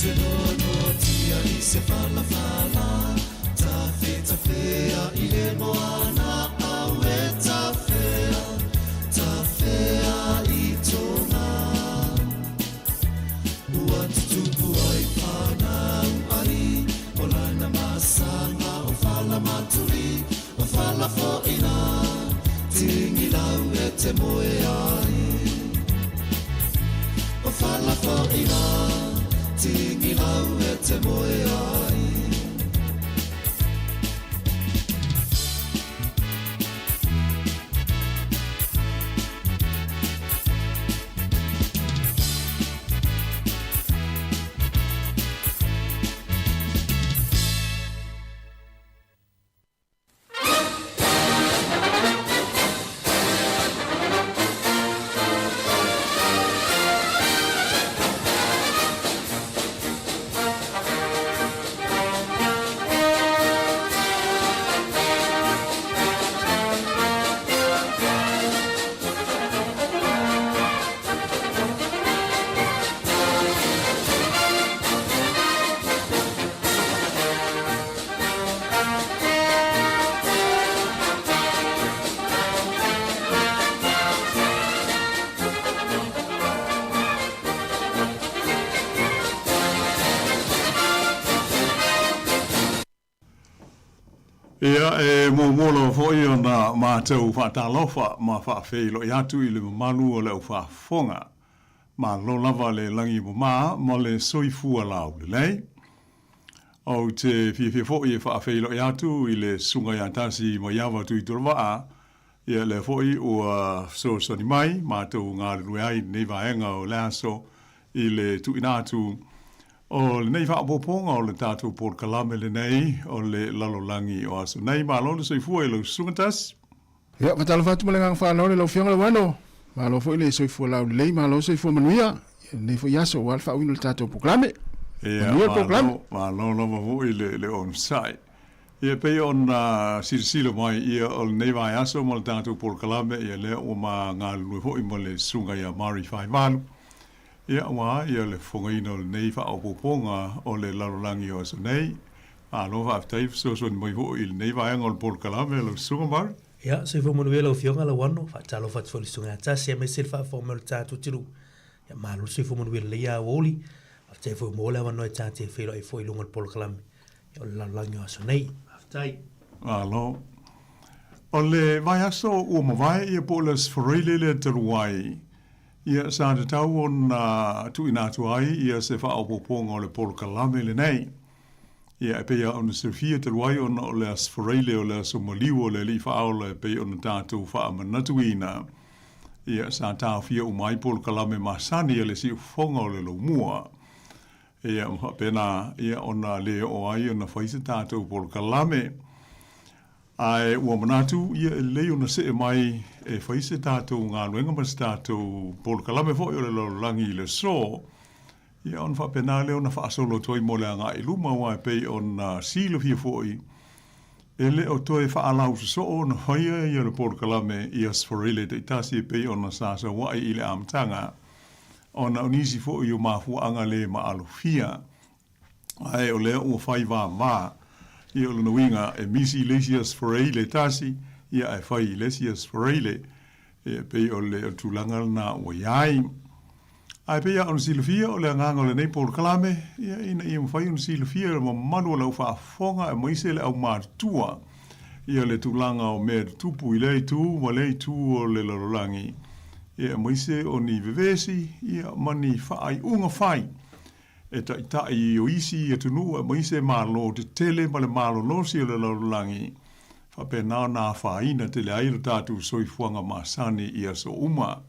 [SPEAKER 14] Tinoanoatia i se falafala, tafetafea i le moana, au e tafea, tafea i Tonga. e te moe ai.
[SPEAKER 15] Ia, e muamua lava foi ona matou faatalofa ma faafeiloai atu i le mamalu o le au faafofoga. Malo lava le lagi mama ma le soifua laulelei. Ou te fiafia foi e faafeiloai atu i le Susuga ia Tasi Maiava Tuitolovaa, ia lea foi ua fesoasoani mai matou galulue ai i lenei vaega o le aso i le tuuina atu o lenei faaopoopoga o le tatou polokalame lenei o le lalolagi o aso nei. Malo le soifua i lau Susuga Tasi.
[SPEAKER 17] Ia, faatalofa atu ma le agaga faaaloalo i lau Afioga Lauano. Malo foi le soifua laulelei, malo le soifua manuia i lenei foi aso aua le faauiina o le tatou polokalame.
[SPEAKER 15] Ia,
[SPEAKER 17] Manuia le polokalame.
[SPEAKER 15] Malo, malo lava foi le, le onosai. Ia, pei ona silasila mai, ia, o lenei vaiaso ma le tatou polokalame, ia, lea ua ma galulue foi ma le Susuga ia Mari Faivalu, ia, aua, ia, le fofogaina o lenei faaopoopoga o le lalolagi o aso nei. Malo faafetai fesoasoani mai foi i lenei vaega o le polokalame lau Susuga Mari.
[SPEAKER 20] Ia, soifua manuia lau Afioga Lauano, faatalofa atu foi i le Susuga ia Tasi aemaise le faafofoga mai o le tatou atunuu. Ia, malo le soifua manuia lelei aoauli. Faafetai foi mo le avanoa e ta te feiloai foi i luga o le polokalame o le lalolagi o aso nei. Faafetai.
[SPEAKER 15] Malo. O le vaiaso ua mavae ia po o le Aso Faraile lea talu ai, ia sa tatau ona tuuina atu ai ia se faaopoopoga o le polokalame lenei. Ia, e pei lava ona silafia talu ai ona o le Aso Faraile o le aso maliu o le Alii Faaola e pei ona tatou faamanatuina, ia, sa taofia uma ai polokalame masani a le siufofoga o le Laumua. Ia, ma faapena, ia, ona le oo ai ona fai se tatou polokalame. Ae ua manatu, ia, e lelei ona see mai e fai se tatou galuega ma se tatou polokalame foi o le lalolagi i le aso. Ia ona faapena lea ona faasolo atu ai mo le agai i luma, aua e pei ona silafia foi, e le o toe faalausoosoo ona faia ia le polokalame i Aso Faraile taitasi e pei ona sa saua'i i le amataga, ona o nisi foi o mafuaaga le maalofia. Ae o lea ua fai vavā, ia o lona uiga e misi i le isi Aso Faraile e tasi, ia ae fai i le isi Aso Faraile. E pei o le tulaga lena ua i ai. Ae pei lava ona silafia, o le agaga o lenei polokalame, ia, ina ia mafai ona silafia e le mamalu o lau faafofoga aemaise le aumatutua ia le tulaga o mea tutupu i lea itu ma lea itu o le lalolagi, ia, aemaise o ni vevesi, ia, ma ni faaiuga fai e taitai o isi atunuu aemaise Malo tetele ma le malolosi o le lalolagi, faapena ona afaina tele ai lo tatou soifuaga masani i aso uma.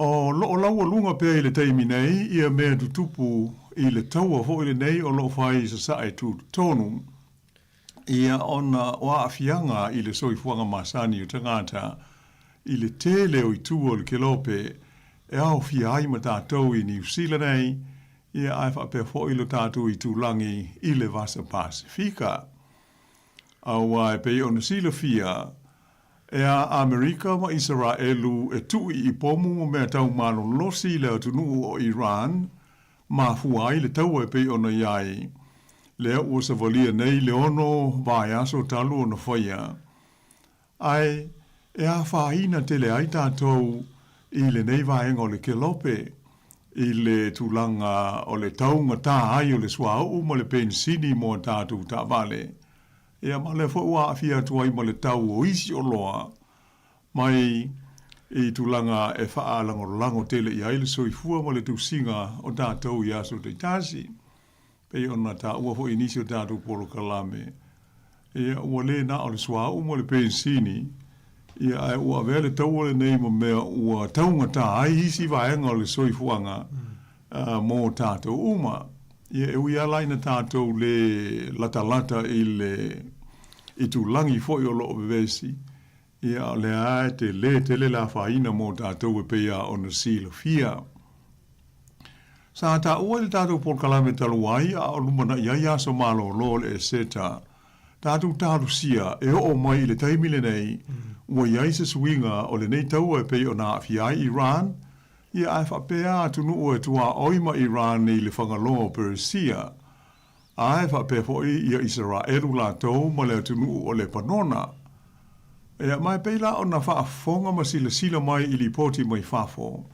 [SPEAKER 15] O lo o laualuga pea i le taimi nei ia mea tutupu i le taua foi lenei o lo o fai i Sasae tutotonu, ia ona o aafiaga i le soifuaga masani o tagata i le tele o itu o le kelope e aofia ai ma tatou i Niu Sila nei, ia ae faapea foi lo tatou itulagi i le Vasa Pasefika. Aua e pei ona silafia e a Amerika ma Isaraelu e tuʻi i pomu ma mea tau malolosi i le atunuu o Iran, mafua ai le taua e pei ona i ai, lea ua savalia nei le ono vaiaso talu ona faia. Ae e afaina tele ai tatou i lenei vaega o le kelope i le tulaga o le taugata ai o le suauu ma le penisini mo a tatou taavale. Ia ma o lea foi ua aafia atu ai ma le tau o isi oloa mai.
[SPEAKER 21] i tulaga e faalagolago tele i ai le soifua ma le tusiga o tatou i aso taitasi. Pei ona taua foi i nisi o tatou polokalame, ia, ua le na o le suauu ma le penisini, ia, ae ua avea le taua lenei ma mea ua taugata ai isi vaega o le soifuaga mo tatou uma. Ia, e ui lava la ina tatou le latalata i le itulagi foi o lo o vevesi, ia, a o lea lava e tele tele le afaina mo tatou e pei lava ona silafia. Sa taua i le tatou polokalame talu ai a o lumanai ai aso malolo o le Eseta, tatou talosia e oo mai i le taimi lenei ua i ai se suiga o lenei taua e pei ona aafia ai Iran, ia ae faapea atunuu e tuaoi ma Iran i le fagaloa o Peresia, ae faapea foi ia Isaraelu latou ma le atunuu o Lepanona. Ia, ma e pei la ona faafofoga ma silasila mai i lipoti mai fafo.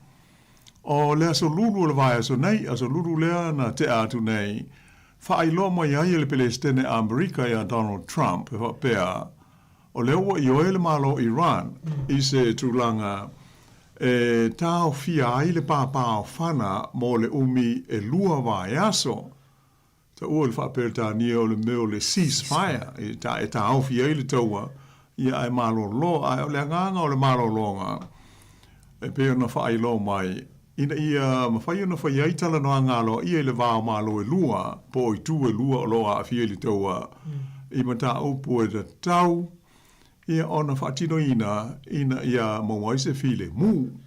[SPEAKER 21] O le aso Lulu o le vaiaso nei, aso Lulu lea na tea atu nei, faailoa mai ai e le Peresetene Amerika ia Donald Trump e faapea, o lea ua ioe le Malo Iran i se tulaga e taofia ai le pāpāofana mo le umi e lua vaiaso. Taua i le faa-Peretania o le mea o le cease fire, e ta, e taofi ai le taua, ia ae malolo. Ae o le agaga o le malologa, e pei ona faailoa mai, ina ia mafai ona fai ai talanoaga aloaia i le va o Malo e lua, po o itu e lua o lo o aafia i le taua, i mataupu e tatau ia ona faatinoina ina ia maua ai se filemu.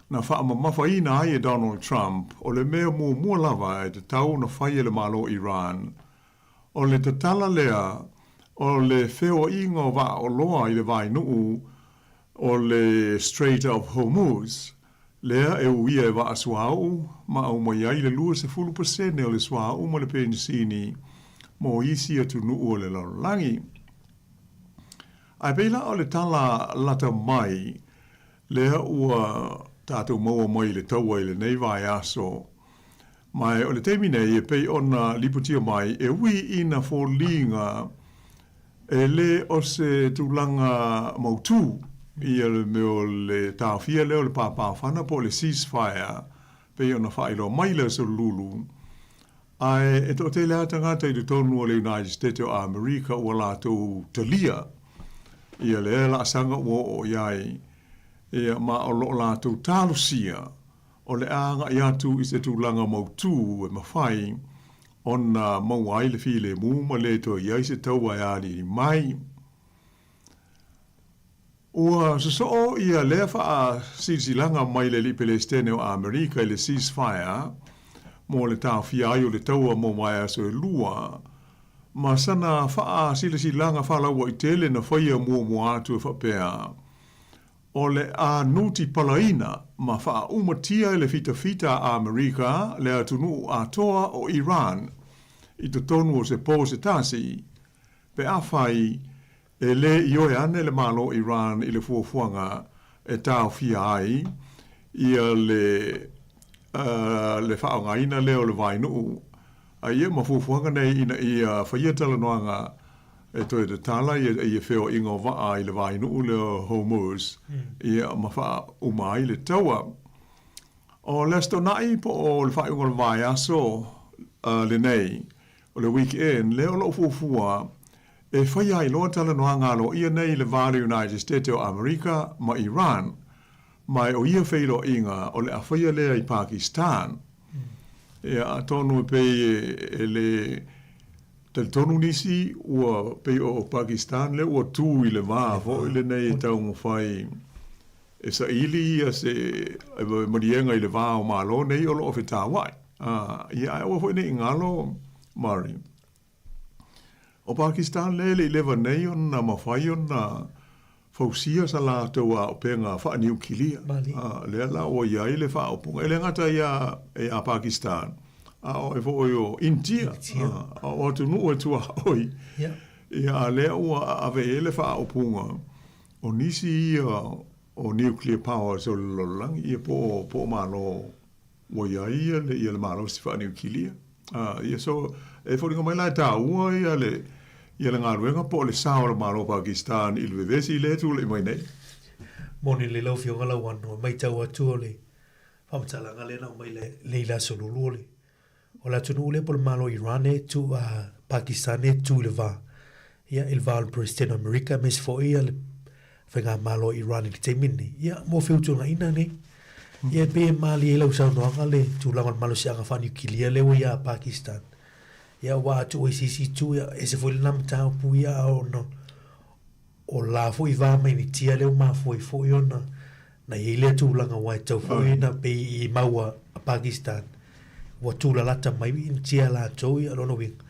[SPEAKER 21] Na faamamafaina ai e Donald Trump o le mea muamua lava e tatau ona fai e le Malo Iran, o le tatala lea o le feoaiga o vaaoloa i le vaenuu o le Strait of Hormuz, lea e uia e vaa suauu ma aumai ai le 20% o le suauu ma le penisini mo isi atunuu o le lalolagi. Ae pei la o le tala lata mai Lea ua tatou maua mai i le taua i lenei vaiaso, ma o le taimi nei e pei ona lipotia mai e ui ina foliga e le o se tulaga mautū ia le mea o le taofia lea o le pāpāfana po o le ceasefire pei ona faailoa mai i le aso Lulu. Ae e toatele lava tagata i totonu o le United States o Amerika ua latou talia ia lea laasaga ua oo i ai, ia, ma o lo o latou talosia o le a agai atu i se tulaga mautū e mafai ona maua ai le filemu ma le toe i ai se taua e aliali mai. Ua sosoo ia lea faasilasilaga mai le Alii Pelesitene o Amerika i le ceasefire mo le taofia ai o le taua mo vaiaso e lua, ma sana faasilasilaga faalauaitele na faia muamua atu e faapea, o le a nutipalaina ma faaumatia e le fitafita a Amerika le atunuu atoa o Iran i totonu o se po se tasi, pe afai E le ioe ane le Malo Iran i le fuafuaga e taofia ai ia le le faaaogaina lea o le vaenuu a ia ma fuafuaga nei ina ia faia talanoaga e toe tatala ia ia feoaiga o vaa i le vaenuu lea o Hormuz ia ma faauma ai le taua. O le Aso Toonai po o le faaiuga o le vaiaso lenei, o le weekend lea o lo o fuafua e faia ai loa talanoaga aloaia nei i le va o le United States o Amerika ma Iran, ma e o ia feiloaiga o le a faia lea i Pakistan. Ia, atonu e pei e le talitonu nisi ua pei o Pakistan lea ua tu i le va foi lenei e taumafai e saili ia se maliega i le va o Malo nei o lo o fetauai. Ia, ae aua foi ne i galo, Murray, O Pakistan lea e le i leva nei ona mafai ona fausia sa latou aopenga faaniukilia. Lea la ua i ai le faaupuga. E le gata ia ia Pakistan, a o ai foi o Initia, a o atunuu e tuaoi. Ia, a lea ua ave i ai le faaupuga, o nisi ia o nuclear powers o le lalolagi, ia po o Malo Ua i ai ia le, ia le malosi faaniukilia. Ia, so, e foliga mai la e taua ia le, ia le galuega po o le sao o le Malo o Pakistan i le vevesi lea e tulai mai nei.
[SPEAKER 20] Moni lelei lau Afioga Lauano, e matau atu o le faamatalaga lea na aumai le i le Aso Lulu o le o le atunuu lea po o le Malo o Iran e tu a Pakistan e tu i le va ia i le va o le Peresetene o Amerika aemaise foi ia le Faigamalo o Iran i le taimi lenei. Ia mo feutuagaina nei. Ia e pei e malie ai lau saunoaga le tulaga o le malosiaga faaniukilia lea ua ia Pakistan. Ia aua a tuu ai se isi itu ia ese foi lena mataupu ia a ona o la foi va ma Initia lea ua mafua ai foi ona na i ai lea tulaga aua e tatau foi ona pei i mau a Pakistan ua tulalata mai Initia latou ia lona uiga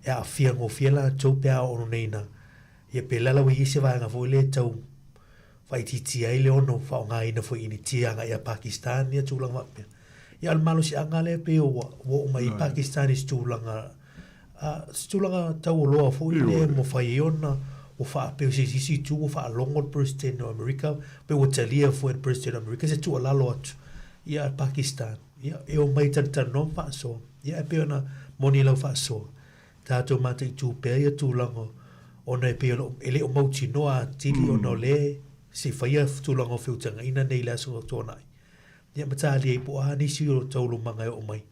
[SPEAKER 20] e aafia gofie latou pe a oo nei ina ia pe lala ua i ai se vaega foi lea e tau faaitiitia ai le ono faaaogaina foi i Initia agai ia Pakistan ia tulaga faapea. Ia o le malosiaga lea pei ua oo mai ai Pakistan i se tulaga a se tulaga taualoa foi lea e mafai ai ona ua faapea se isi itu ua faalogo le Peresetene o Amerika pe ua talia foi e le Peresetene o Amerika se tuualalo atu ia Pakistan ia e omai e talatalanoa ma faasoa. Ia e pei ona moni i lau faasoa, tatou mataitu pea ia tulaga ona e pei e le o mautinoa atili ona o lea se i faia tulaga o feutagaina nei i le aso tuanai. Ia ma talia ai po o a nisi o taualumaga e oo mai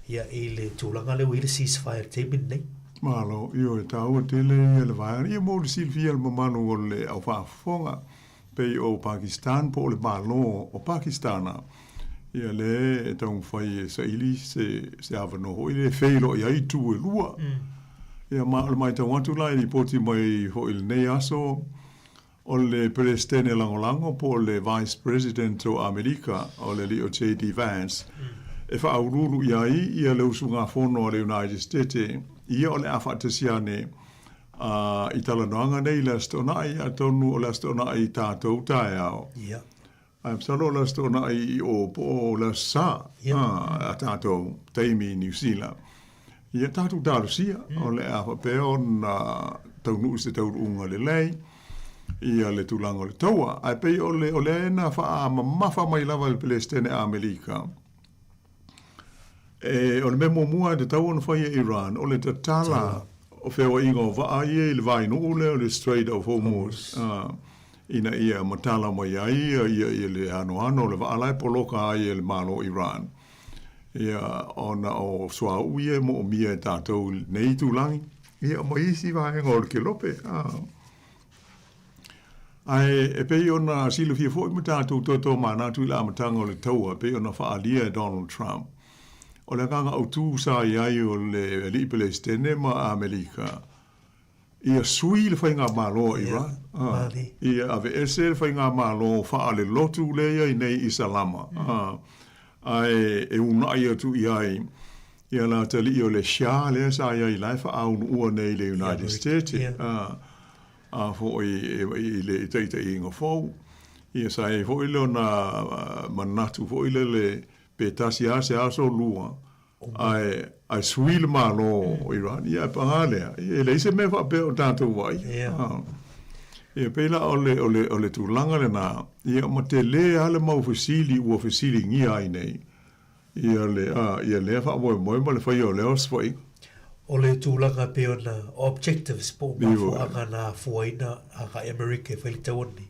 [SPEAKER 20] ia i le tulaga lea ua i ai le ceasefire i le taimi lenei.
[SPEAKER 21] Malo, ioe, taua tele ia le vaega. Ia mo le silafia e le mamalu o le au faafofoga, pei o Pakistan po o le Malo o Pakistana, ia lea e taumafai e saili se, se avanoa foi lea e feiloai ai itu e lua. Ia ma o le matau atu la i lipoti mai foi i lenei aso, O le Peresetene Lagolago po o le Vice President o Amerika, o le alii o JD Vance, e faauluulu i ai ia le usugafono a le United Stete, ia o le a faatasi ane a i talanoaga nei i le Aso Toonai, atonu o le Aso Toonai i tatou taeao. Ae masalo o le Aso Toonai i o po o le Aso Sa a tatou taimi i Niu Sila. Ia tatou talosia o le a faapea ona taunuu i se taunuuga lelei ia le tulaga o le taua. Ae pei o le o lea na faamamafa mai lava e le Peresetene a Amerika, e, o le mea muamua e tatau ona fai e Iran, o le tatala o feoaiga o vaa ia i le vainuu lea o le Strait of Hormuz, ina ia matala mai ai ia, ia, ia le anoano o le vaa la e poloka ai e le Malo o Iran. Ia, ona o suauu ia e moomia e tatou i lenei itulagi, ia ma isi vaega o le kelope. Ae e pei ona silafia foi ma tatou toe tomanatu i le amataga o le taua e pei ona faaalia e Donald Trump, o le agaga autu sa i ai o le Alii Peresetene ma Amerika, ia sui le faigamalo a Iran, ia aveese le faigamalo faalelotu lea e i ai nei i Salama, ae e uunai atu i ai ia le atalii o le Shah lea sa i ai la e faaaunuua nei i le United States. A foi i le taitaiga fou, ia sa i ai foi lona manatu foi lele pe tasi lava se aso lua, ae, ae sui le Malo o Iran, ia ae paga lea, e leai se mea faapea o tatou vaaia. Ia pei la o le, o le, o le tulaga lena, ia ma tele lava le mau fesili ua fesiligia ai nei, Ia le, a, ia lea faamoemoe ma le faia o lea osofaiga.
[SPEAKER 20] O le tulaga e pei ona objectives po o mafuaaga na afuaina agai Amerika e fai le taua lenei.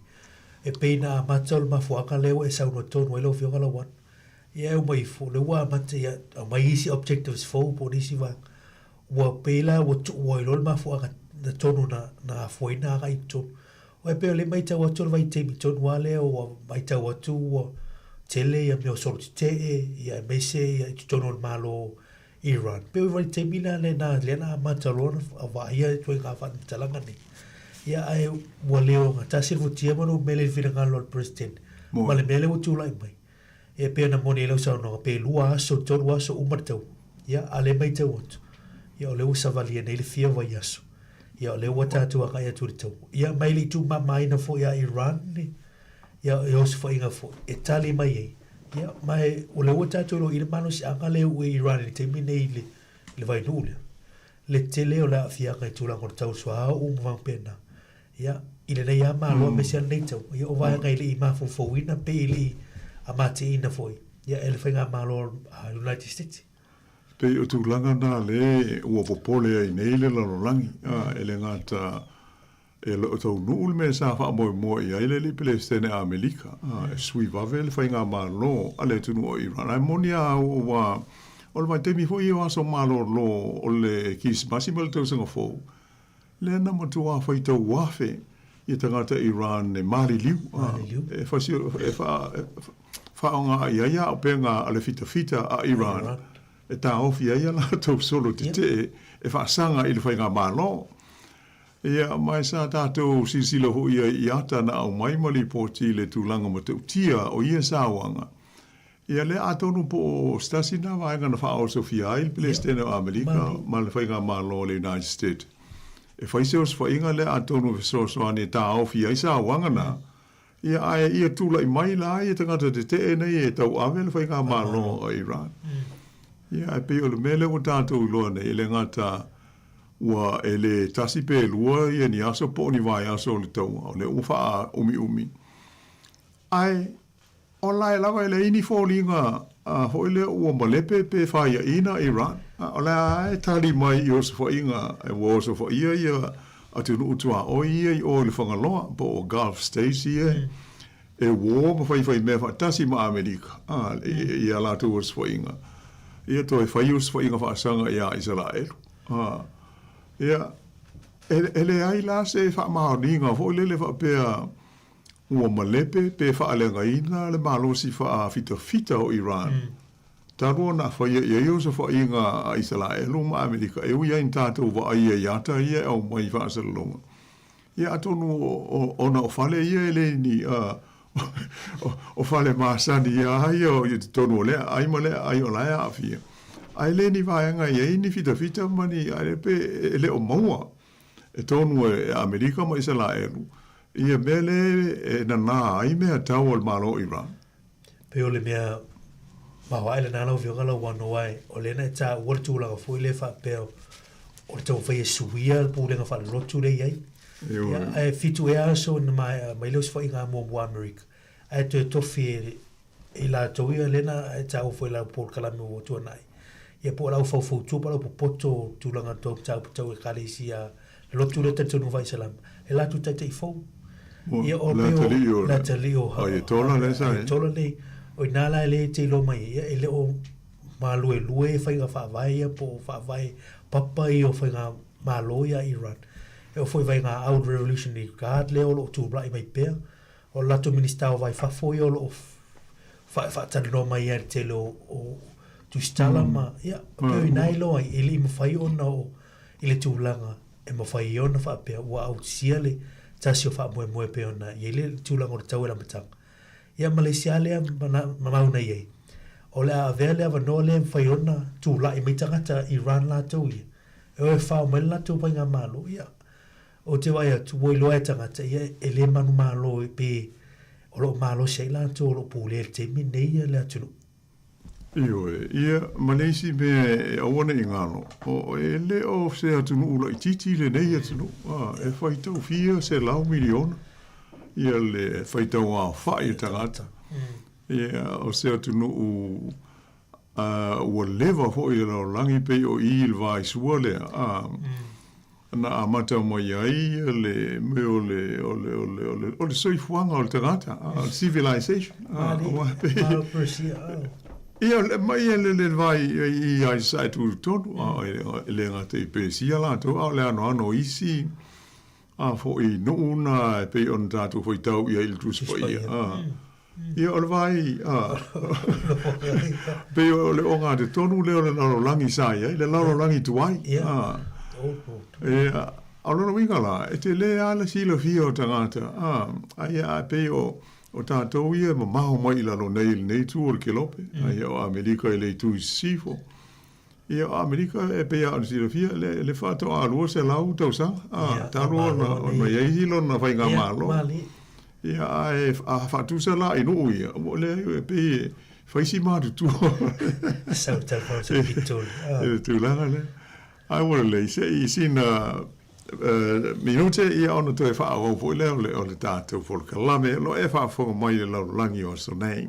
[SPEAKER 20] E pei na amata o le mafuaaga lea ua e saunoa tonu ai lau Afioga Lauano. Ia e uma ifo, lea ua amata ia aumai isi objectives fou po o nisi vaega. Ua pei la ua tuu ai loa le mafuaaga na tonu na, na afuaina agai i totonu. Aua e pei o lea e matau atu o le vaitaimi tonu lava lea ua matau atu ua tele ia mea o solo tetee ia aemaise ia i totonu o le Malo Iran. E pei o le vaitaimi la lena lea na amata loa ona vaaia ituaiga faamatalaga nei. Ia ae ua le ogatasi le futia ma numera i le finagalo o le President ma le mea lea ua tulai mai. E pei ona moni ai lau saunoaga, pe lua aso, tolu aso uma le taua. Ia, a o lea e matau atu, ia o lea ua savalia nei le fia vaiaso. Ia o lea ua tatou agai atu i le taua. Ia ma e le i tuumamaina foi ia Iran ni ia e osofaiga foi e tali mai ai. Ia ma e, o lea ua tatou iloa i le malosiaga lea e uu e Iran i le taimi nei i le, i le vainuu lea. Le tele o le aafiaga i tulaga o le tau suauu ma faapena. Ia, i lenei lava Malo aemaise lava lenei tau, ia o vaega e le i mafaufauina pe e le i amatiaina foi ia e le Faigamalo a United States.
[SPEAKER 21] Pei o tulaga na lea ua popole ai nei le lalolagi, e le gata E le o taunuu le mea sa faamoemoe i ai le alii Peresetene a Amerika, e sui vave le faigamalo a le atunuu o Iran. Ae moni a au aua o le vaitaimi foi ia o aso malolo o le Kirisimasi ma le Tausaga Fou, lea na matuā faitau afe ia tagata Iran e maliliu, e faaaoga i ai auupega a le fitafita a Iran e taofi ai a latou solo tetee e faasaga i le faigamalo. Ia, ma e sa tatou silasila foi ai i ata na aumai ma lipoti i le tulaga matautia o ia sauaga. Ia, lea atonu po o se tasi lena vaega na faaosofia ai le Peresetene o Amerika ma le Faigamalo a le United States e fai se osofaiga lea atonu e fesoasoani e taofi ai sauaga na. Ia, ae ia tulai mai la ia tagata tetee nei e tauave le Faigamalo a Iran. Ia, ae pei o le mea lea ua tatou iloa nei, e le gata Ua e le tasi pe lua ia ni aso po o ni vaiaso o le taua, o lea ua faaumiumi. Ae o lae lava e leai ni foliga foi lea ua malepe pe faiaina Iran. O le a e tali mai i osofaiga ua osofaia ia atunuu tuaoi ia i o i le Fagaloa po o Gulf States ia e uō ma faifaimea faatasi ma Amerika i a latou osofaiga. Ia toe fai osofaiga faasaga iā Isaraelu. Ia, e leai la se faamaoniga foi lele faapea ua malepe pe faaleagaina le malosi faafitafita o Iran talu ona faia i ai osofaiga a Isaraelu ma Amerika e ui ai ina tatou vaaia i ata ia e aumai i faasalalauga. Ia atonu ona o fale ia e le ni o fale masani ia ia i totonu o lea aai ma lea aai o la e aafia. Ae le ni vaega e i ai ni fitafita ma ni ae pe e le o maua e tonu e Amerika ma Isalaelu ia mea le e nanā ai mea tau a le Malo o Iran.
[SPEAKER 20] Pei o le mea maoae lena lau Afioga Lauano aua o lea na e taua le tulaga foi lea faapea o le taumafai e suia le pulega faalelotu lea e i ai. Ia, ae fitu ea aso na maea mai le osofaiga muamua a Amerika, ae toe tofi e i latou ia lea na e taua foi i lau polokalame ua tuanai. Ia po o le au faufautua po o le au popoto o tulaga tau mataupu tau ekalesia le lotu lea talitonuga faa-Isalama, le latou taitai fou. Ia o
[SPEAKER 21] pei
[SPEAKER 20] o le atalii o
[SPEAKER 21] Ayatollah lea sa i ai.
[SPEAKER 20] Ayatollah nei. O i ina la e le te iloa mai ai, ia e le o maluelue faiga faavae ia po o faavae papa ia o faiga malo ia a Iran. E oo foi i vaegaau le Revolutionary Guard lea o lo o tulai mai pea. O le latou Minisita o Vaifafo ia o lo o faatalanoa mai ai i le tele o tusitala ma, ia, pei o i ina e iloa ai, e le i mafai ona oo i le tulaga e mafai ai ona faapea ua ausia le tasi o faamoemoe pei ona i ai le tulaga o le tau i le amataga. Ia ma le isi lava lea mau na i ai, o le a avea le avanoa lea e mafai ona tulai mai tagata Iran latou ia, e o e fao mai le latou faigamalo, ia, Ou te vaai atu, ua iloa e tagata ia e le manumalo pe o lo o malosi ai latou o lo o pulea i le taimi lenei le atunuu.
[SPEAKER 21] Ioe, ia, ma le isi mea e aua ne i galo, o, e le o se atunuu laitiiti lenei atunuu, a, e faitau fia selau miliona ia le faitau aofai o tagata. Ia, o se atunuu a, ua leva foi i le lalolagi pei o i i le va i Sua lea, a, na amata mai ai le mea o le, o le, o le, o le, o le soifuaga o le tagata, a, civilization. A, aua e pei... Ia, le, ma ia le, le vai i, i ai sa e tutotonu, a, e le gata i Peresia latou, a o le anoano o isi, a foi nuu na e pei ona tatou faitau i ai i le Tusi Paia. A, ia, o le vai, a, pei o le ogatotonu lea o le lalolagi sa i ai, le lalolagi tuai. A, ia, o lona uiga la, e tele lava le silafia o tagata, a, a ia, a pei o, o tatou ia e mamao mai i lalo nei i lenei itu o le kelope, a ia, o Amerika i le itu i sisifo. Ia, o Amerika, e pei lava ona silafia, le, le faatoa 200 tausaga, a, talu ona, ona i ai lona faigamalo. Ia, ae a faatusa la i nuu ia, ua leai, e pei e fai si matutua. I le tulaga lea. Ae ua lelei, se i sina minute ia ona toe faaauau foi lea o le, o le tatou polokalame o lo o e faafofoga mai i le lalolagi o aso nei.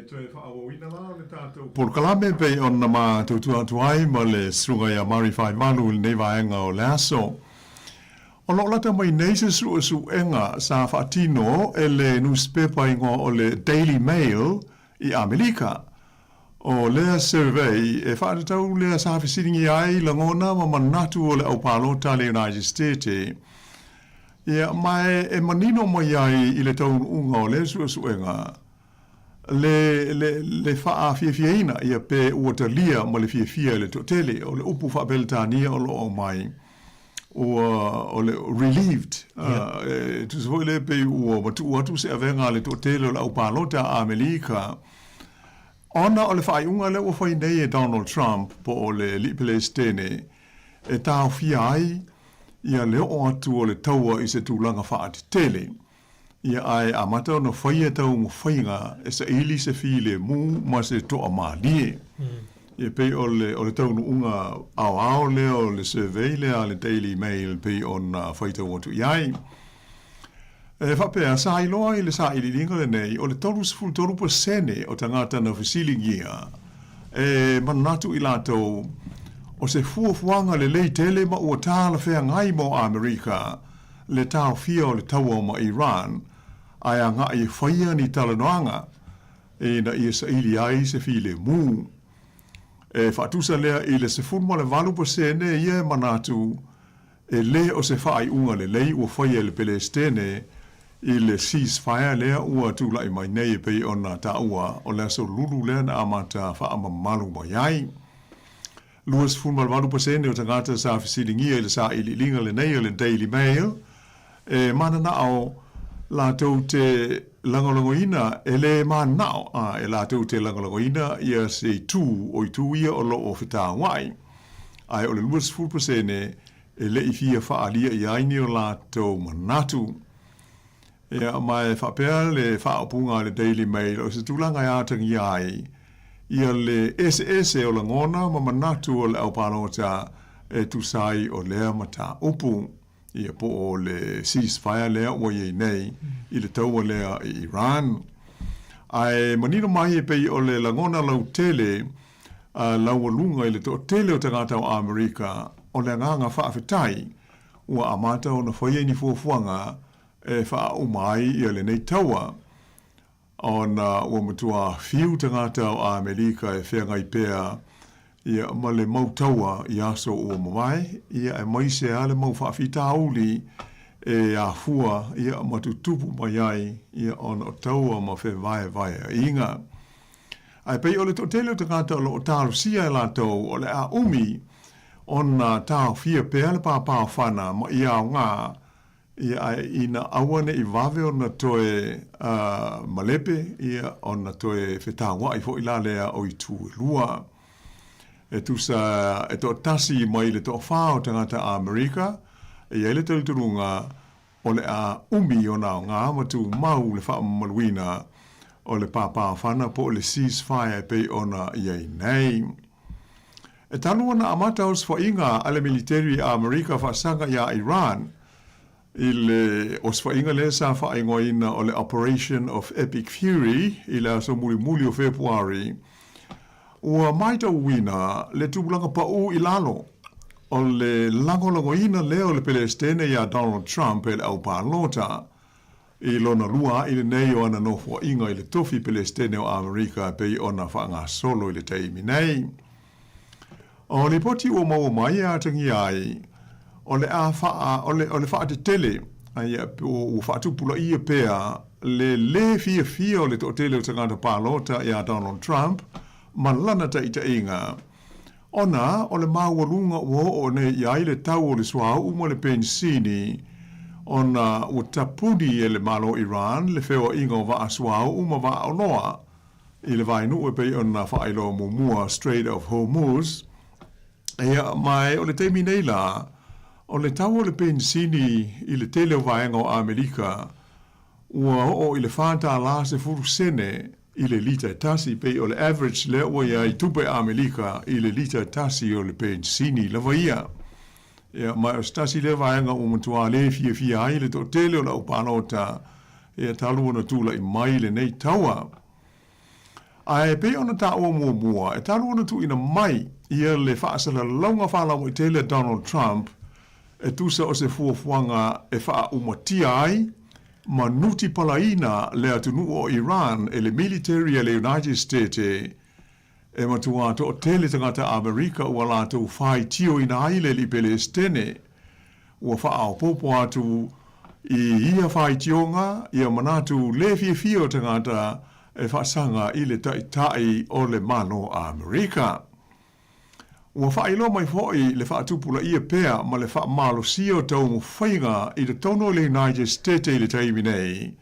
[SPEAKER 21] toe faaauauina la o le tatou polokalame pei ona matou tua atu ai ma le Susuga ia Murray Faimanu i lenei vaega o le aso. O lo o lata mai nei se suesuega sa faatino e le nusipepa igoa o le Daily Mail i Amelika. O lea survey e faatatau lea sa fesiligia ai lagona ma manatu o le aupalota a le United States. Ia, ma e manino mai ai i le taunuuga o lea suesuega le, le, le faafiafiaina, ia, pe ua talia ma le fiafia e le toatele. O le upu faa-Peretania o lo o aumai, ua, o le relieved, e tusa foi lea pei ua matuu atu se avega a le toatele o le aupalota a Amelika, ona o le faaiuga lea ua fai nei e Donald Trump po o le Alii Peresetene e taofia ai ia le oo atu o le taua i se tulaga faatetele. Ia ae amata ona faia taumafaiga e saili se filemu ma se toamalie. Ia pei o le o le taunuuga aoao lea o le survey lea a le Daily Mail pei ona faitau atu i ai. E faapea, sa iloa i le sailiiliga lenei o le 33% o tagata na fesiligia e manatu i latou o se fuafuaga lelei tele ma ua talafeagai mo Amerika le taofia o le taua ma Iran ae agai e faia ni talanoaga ina ia saili ai se filemu. E faatusa lea i le 18% ia e manatu E le o se faaiuga lelei ua faia e le Pelesitene i le ceasefire lea ua tulai mai nei e pei ona taua o le aso lulu lea na amata faamamalu mai ai. 28% o tagata sa fesiligia i le sailiiliga lenei a le Daily Mail e mananao latou te lagolagoina e le mananao a e latou te lagolagoina ia se itu o itu ia o lo o fetauai. Ae o le 20% e le i fia faaalia i ai ni o latou manatu. Ia, ma e faapea le faaupuga a le Daily Mail, o se tulaga e atagia ai ia le eseese o lagona ma manatu o le aupalota e tusa ai o lea mataupu. Ia, po o le ceasefire lea ua i ai nei i le taua lea i Iran. Ae manino mai e pei o le lagona lautele a laualuga i le toatele o tagata o Amerika, o le agaga faafetai ua amata ona faia ni fuafuaga e faauma ai ia lenei taua, ona ua matua fiu tagata o Amerika e feagai pea ia ma le mau taua i aso ua mavae, ia aemaise lava le mau faafitauli e afua ia ma tutupu mai ai ia ona o taua ma fevaevaeaiga. Ae pei o le toatele o tagata o lo o talosia e latou o le a umi ona taofia pea le pāpāofana ma ia aoga ia ae ina aua ne i vave ona toe malepe ia ona toe fetaua'i foi la lea o itu e lua. E tusa e toatasi mai le toafā o tagata Amerika e i ai le talitonuga O le a umi ona aoga ma tumau le faamamaluina o le pāpāfana po o le ceasefire e pei ona i ai nei. E talu ona amata osofaiga a le militeri a Amerika faasaga iā Iran i le osofaiga lea sa faaigoaina o le Operation of Epic Fury i le aso mulimuli o Fepuari, Ua maitauina le tulaga paʻū i lalo o le lagolagoina lea o le Pelesitene iā Donald Trump e le aupalota i lona lua aʻi lenei o ana nofoaiga i le tofi Pelesitene o Amerika e pei ona faagasolo i le taimi nei. O lipoti ua maua mai e atagia ai o le a faa, o le, o le faatetele, ia, ua faatupulaia pea le lē fiafia o le toatele o tagata palota iā Donald Trump ma lana taitaiga, ona o le maualuga ua oo nei i ai le tau o le suauu ma le penisini, ona ua tapuni e le Malo Iran le feoaiga o vaa suauu ma vaa oloa i le vaenuu e pei ona faailoa muamua Strait of Hormuz. Ia, ma o le taimi nei la, o le tau o le penisini i le tele o vaega o Amerika, ua oo i le $4.10 i le lita e tasi, pei o le average lea ua i ai tupe Amerika i le lita e tasi o le penisini lava ia. Ia, ma o se tasi lea vaega ua matua le fiafia ai le toatele o le aupalota, ia, talu ona tulai mai lenei taua. Ae pei ona taua muamua, e talu ona tuuina mai ia le faasalalauga faalauaitele a Donald Trump e tusa o se fuafuaga e faaaumatia ai ma nutipalaina le atunuu o Iran e le militeri a le United State, e matuā toatele tagata Amerika ua latou faitioina ai le alii Pelesitene. Ua faaopoopo atu i ia faitioga ia manatu le fiafia o tagata e faasaga i le Taitai o le Malo Amerika. Ua faailoa mai foi le faatupulaia pea ma le faamalosia o taumafaiga i totonu o le United State i le taimi nei,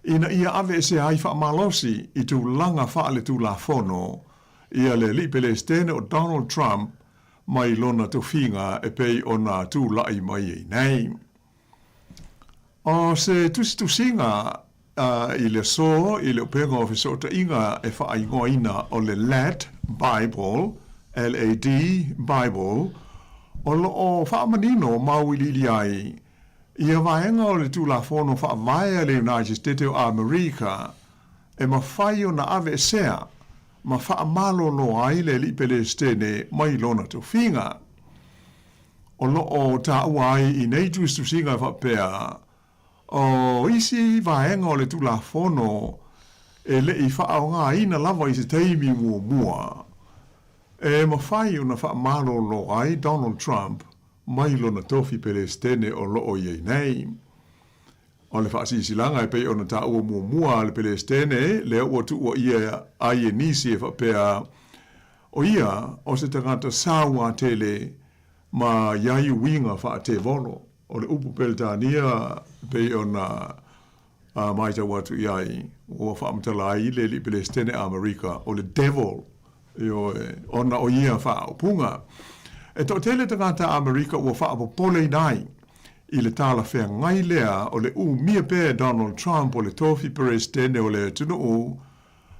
[SPEAKER 21] ina ia aveesea ai faamalosi i tulaga faaletulafono ia le Alii Pelesitene o Donald Trump mai lona tofiga e pei ona tulai mai ai nei. O se tusitusiga i le aso i le upega o fesootaiga e faaigoaina o le lad Bible, LAD Bible, o lo o faamanino ma auiliili ai ia vaega o le Tulafono Faavae a le United States o Amerika e mafai ona aveesea ma faamalolo ai le Alii Pelesitene mai lona tofiga. O lo o taua ai i nei tusitusiga e faapea, o isi vaega o le Tulafono e le i faaaogaina lava i se taimi muamua, e mafai ona faamalolo ai Donald Trump mai lona tofi Pelesitene o lo o i ai nei. O le faasilasilaga e pei ona taua muamua a le Pelesitene lea ua tuuaia ai e nisi e faapea, o ia o se tagata sauatele ma iai uiga faatevolo. O le upu Peretania e pei ona matau atu i ai, ua faamatala ai le alii Pelesitene Amerika o le devil, ioe, ona o ia faaupuga. E toatele tagata Amerika ua faapopoleina ai i le talafeagai lea o le umia pea e Donald Trump o le tofi Peresetene o le atunuu,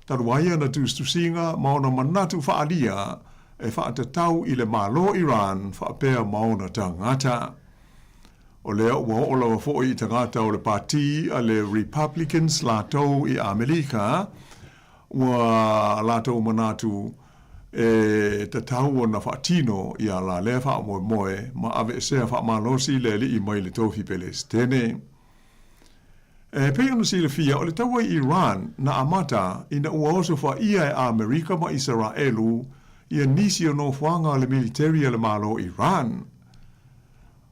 [SPEAKER 21] talu ai ana tusitusiga ma ona manatu faaalia e faatatau i le Malo Iran faapea ma ona tagata. O lea ua oo lava foi i tagata o le pati a le Republicans latou i Amelika, ua latou manatu e tatau ona faatino ia la lea faamoemoe ma aveesea faamalosi le alii mai le tofi Pelesitene. E pei ona silafia, o le taua i Iran na amata ina ua osofaia e Amerika ma Isaraelu ia nisi o nofoaga o le militeri a le Malo Iran.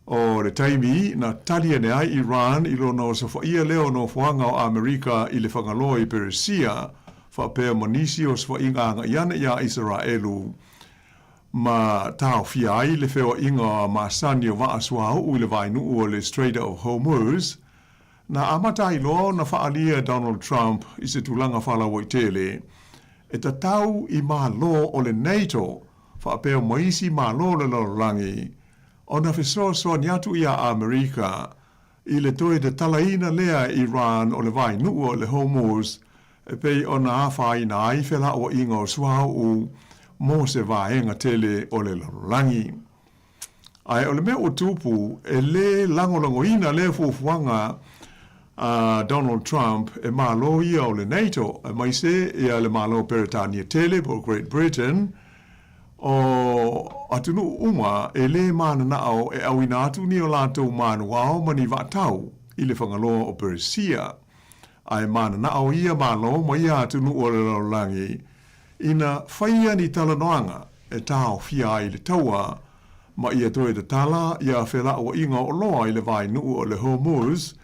[SPEAKER 21] O le taimi na tali ane ai Iran i lona osofaia lea o nofoaga o Amerika i le Fagaloa i Peresia, faapea ma nisi osofaiga agai ane iā Isaraelu, ma taofia ai le feoaiga masani o vaa suauu i le vaenuu o le Strait of Hormuz, na amata ai loa ona faaalia e Donald Trump i se tulaga faalauaitele e tatau i Malo o le NATO faapea ma isi Malo o le lalolagi ona fesoasoani atu iā Amerika i le toe tatalaina lea e Iran o le vaenuu o le Hormuz e pei ona afaina ai felauaiga o suauu mo se vaega tele o le lalolagi. Ae o le mea ua tupu, e lē lagolagoina lea fuafuaga a Donald Trump e Malo ia o le NATO, aemaise ia le Malo Peretania tele po o Great Britain, O atunuu uma e lē mananao e auina atu ni o latou manuao ma ni vaatau i le Fagaloa o Peresia, ae mananao ia Malo ma ia atunuu o le lalolagi ina faia ni talanoaga e taofia ai le taua ma ia toe tatala ia felauaiga o oloa i le vaenuu o le Hormuz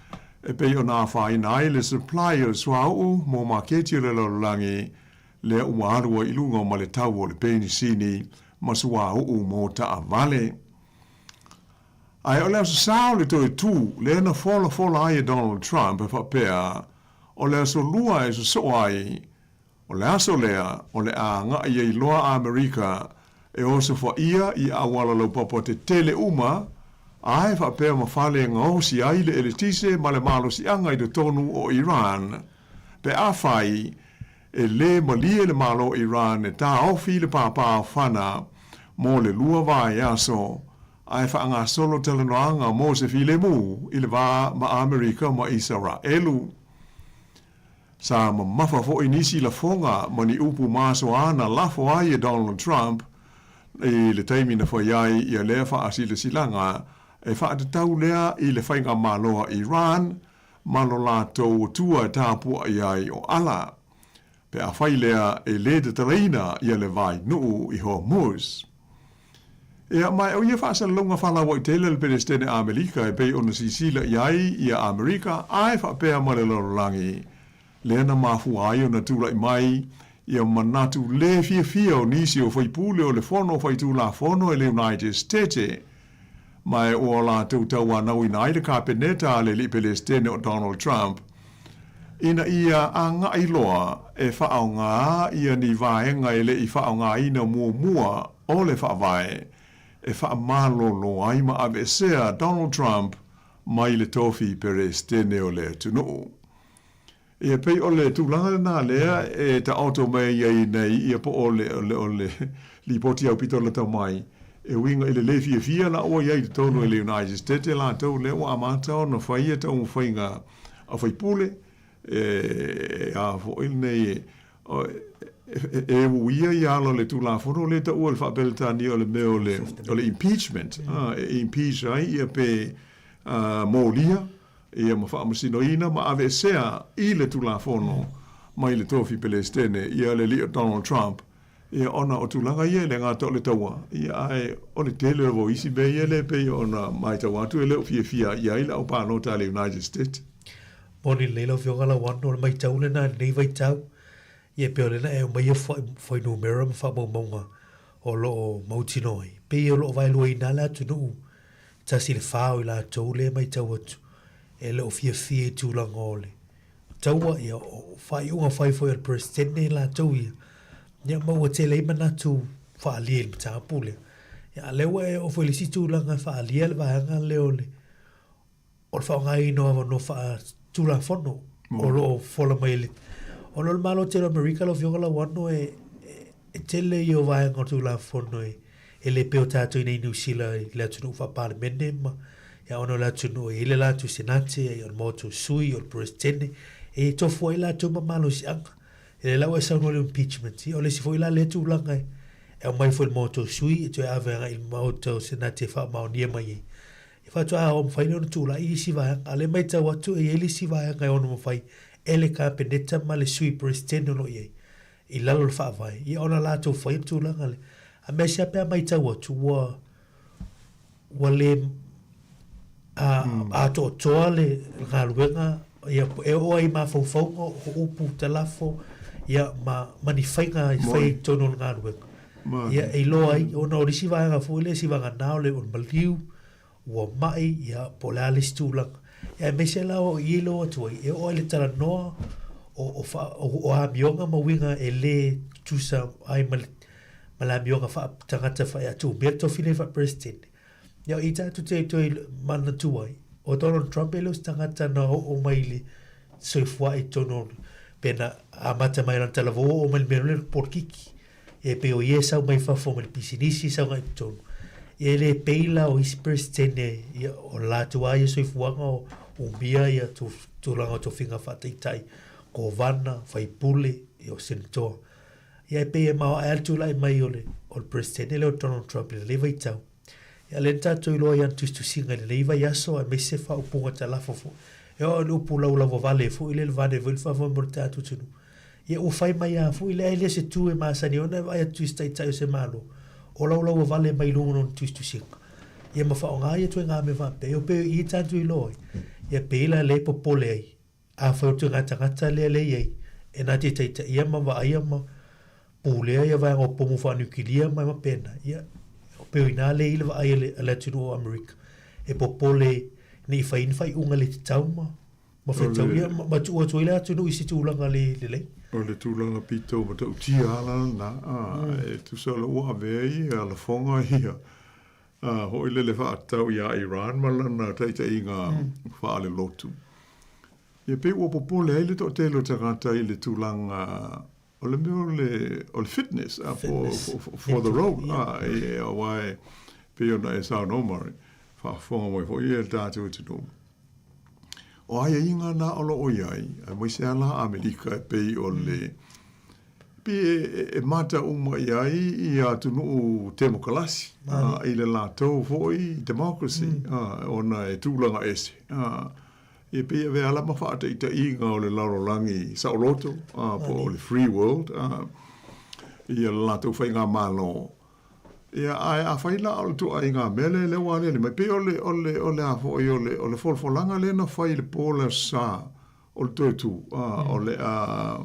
[SPEAKER 21] e pei ona afaina ai le supply o suauu mo maketi o le lalolagi lea ua alu ai i luga ma le tau o le penisini ma suauu mo taavale. Ae o le aso Sa o le toe tū lea na folafola ai e Donald Trump e faapea o le aso Lua e sosoo ai, o le aso lea o le a agai ai loa Amerika e osofaia i auala laupapa tetele uma ae faapea ma fale e gaosi ai le eletise ma le malosiaga i totonu o Iran pe afai E lē malie le Malo o Iran e taofi le pāpāofana mo le lua vaiaso, ae faagasolo talanoaga mo se filemu i le va ma Amerika ma Isaraelu. Sa mamafa foi nisi lafoga ma ni upu masoa na lafo ai e Donald Trump i le taimi na fai ai ia lea faasilasilaga e faatatau lea i le faigamalo a Iran ma lo latou Atua e tapuai ai o Allah, pe afai lea e lē tatalaina ia le vainuu i Hormuz. Ia, ma o ia faasalalauga faalauaitele a le Peresetene Amerika e pei ona sisila i ai ia Amerika ae faapea ma le lalolagi, lea na mafua ai ona tulai mai ia manatu lē fiafia o nisi o faipule o le Fono Faitulafono e le United Stete, ma e ua latou tauanauina ai le Kapeneta a le Alii Peresetene o Donald Trump ina ia agai loa e faaaoga ia ni vaega e le i faaaogaina muamua o le Faavae e faamalolo ai ma aveesea Donald Trump mai le tofi Peresetene o le atunuu. Ia pei o le tulaga lena lea e taoto mai ai nei ia po o le o le lipoti aupito lata mai e uiga i le lē fiafia la ua i ai i totonu e le United States latou lea ua amata ona fai ia taumafaiga a faipule e a foi lenei e uia ia ala o le Tulafono lea e taua i le faa-Peretania o le mea o le o le impeachment e impeach ai ia pe molia ia ma faamasinoina ma aveesea i le Tulafono mai le tofi Pelesitene ia le alii o Donald Trump, ia ona o tulaga ia e le gata o le taua, ia ae o le tele lava o isi mea ia lea e pei ona maitau atu e le o fiafia i ai le au palota a le United States.
[SPEAKER 20] Moni lelei lau Afioga Lauano, o le maitau lena i lenei vaitau, ia e pei o lena e aumaia fuainumera ma faamaumauga o lo o mautinoa ai. Pei o lo o vaeluaina lava le atunuu 1 i le 4 o i latou lea e matau atu e le o fiafia i tulaga o le taua, ia, o faaiuga fai foi a le Peresetene latou ia, ia ma ua tele ai manatu faaalia i le mataupu lea. Ia, a o lea ua e oo foi i le isi tulaga e faaalia le vaega lea o le o le faaaogaina o avanoa faatulafono o lo o fola mai e le ona o le Malo tele o Amerika lau Afioga Lauano e e tele ia o vaega o Tulafono e e le pei o tatou i inei i Niu Sila i le atunuu faa-Palemene ma ia ona o le atunuu e i ai le latou Senate, o le Maota o Sui, o le Peresetene, e tofu ai latou ma malosiaga. E le lau e saunoa i le impeachment, ia o le isi foi la lea tulaga e aumai foi i le Maota o Sui e toe ave agai i le Maota o Senate e faamaonia mai ai. E faatoa oo mafai lea ona tulai isi vaega. A o lea e matau atu e i ai le isi vaega e ono mafai e le Kapeneta ma le Sui Peresetene o lo o i ai i lalo o le Faavae, ia ona latou faia le tulaga lea. A mea sia pe a matau atu ua ua le atoatoa le galuega ia e oo ai i mafaufauga o upu talafo ia ma ma ni faiga e fai i totonu o le galuega. Ia e iloa ai ona o le isi vaega foi lea seivaganā o le maliu ua ma'i ia po o le a le isi tulaga. Ia aemaise la o i e iloa atu ai e oo ai i le talanoa o o o amioga ma uiga e le tutusa ai ma le ma le amioga faa-tagata faa-atumea le tofi lenei faa-Peresetene. Ia o i tatou te toe manatu ai, o Donald Trump e le o se tagata na oo mai i le soifua i totonu o pe na amata mai lana talavou oo mai i le mea lea o le polokiki. E pei o ia e sau mai fafo mai le pisinisi sau agai i totonu. Ia e le pei la o isi Peresetene ia o le latou lava ia soifuaga o umia ia tulaga o tofiga faataitai, kovana, faipule, ia o senetoa. Ia e pei e maoae lava le tulai mai o le o le Peresetene lea o Donald Trump i lenei vaitau. Ia o lea na tatou iloa i ana tusitusiga i lenei vaiaso aemaise faaupuga talafo foi. E oo i le upu laulauvavale foi lea le vane foi le faamoemoe o le tatou atunuu. Ia ua fai mai lava foi lea, e le o se tu e masani ai ona e vaai atu i se taitai o se Malo o laulauavale mai luga o lona tusitusiga. Ia ma faaaoga ia ituaiga mea faapea. Ia pei o i tatou iloa ai, ia pei la lea e popole ai Afai o le ituaiga tagata lea lea e i ai, e na te taitaia ma vaaia ma pulea ia vaega o pomu faaniukilia ma mapena, ia, pei o i ina lea e i ai le vaai a le atunuu o Amerika, e popole ne i fai ni faaiuga le tatau ma ma fetau, ia, ma tuu atu ai le atunuu i se tulaga le lelei.
[SPEAKER 21] O le tulaga pito matautia lava la lena, e tusa o lea ua avea ia lafoga ia Hoi lele faatatau iā Iran ma lana taitaiga faalelotu. Ia pei ua popole ai le toatele o tagata i le tulaga o le mea o le, o le fitness, for the role, aua e pei ona e saunoa Murray, faafofoga mai foi le tatou atunuu. O aiaiga na o lo o i ai, aemaise lava la Amerika e pei o le, pei e, e mata uma i ai ia atunuu temokalasi, i le latou foi democracy, ona e tulaga ese. Ia pei e avea lava ma faataitaiga o le lalolagi saoloto, po o le free world, ia le latou faigamalo. Ia, ae afai la o le ituaiga mea lea, lea ua aliali mai, pei o le, o le, o le a foi, o le, o le folafolaga lea na fai i le po o le Aso Sa o le toe tu, a, o le a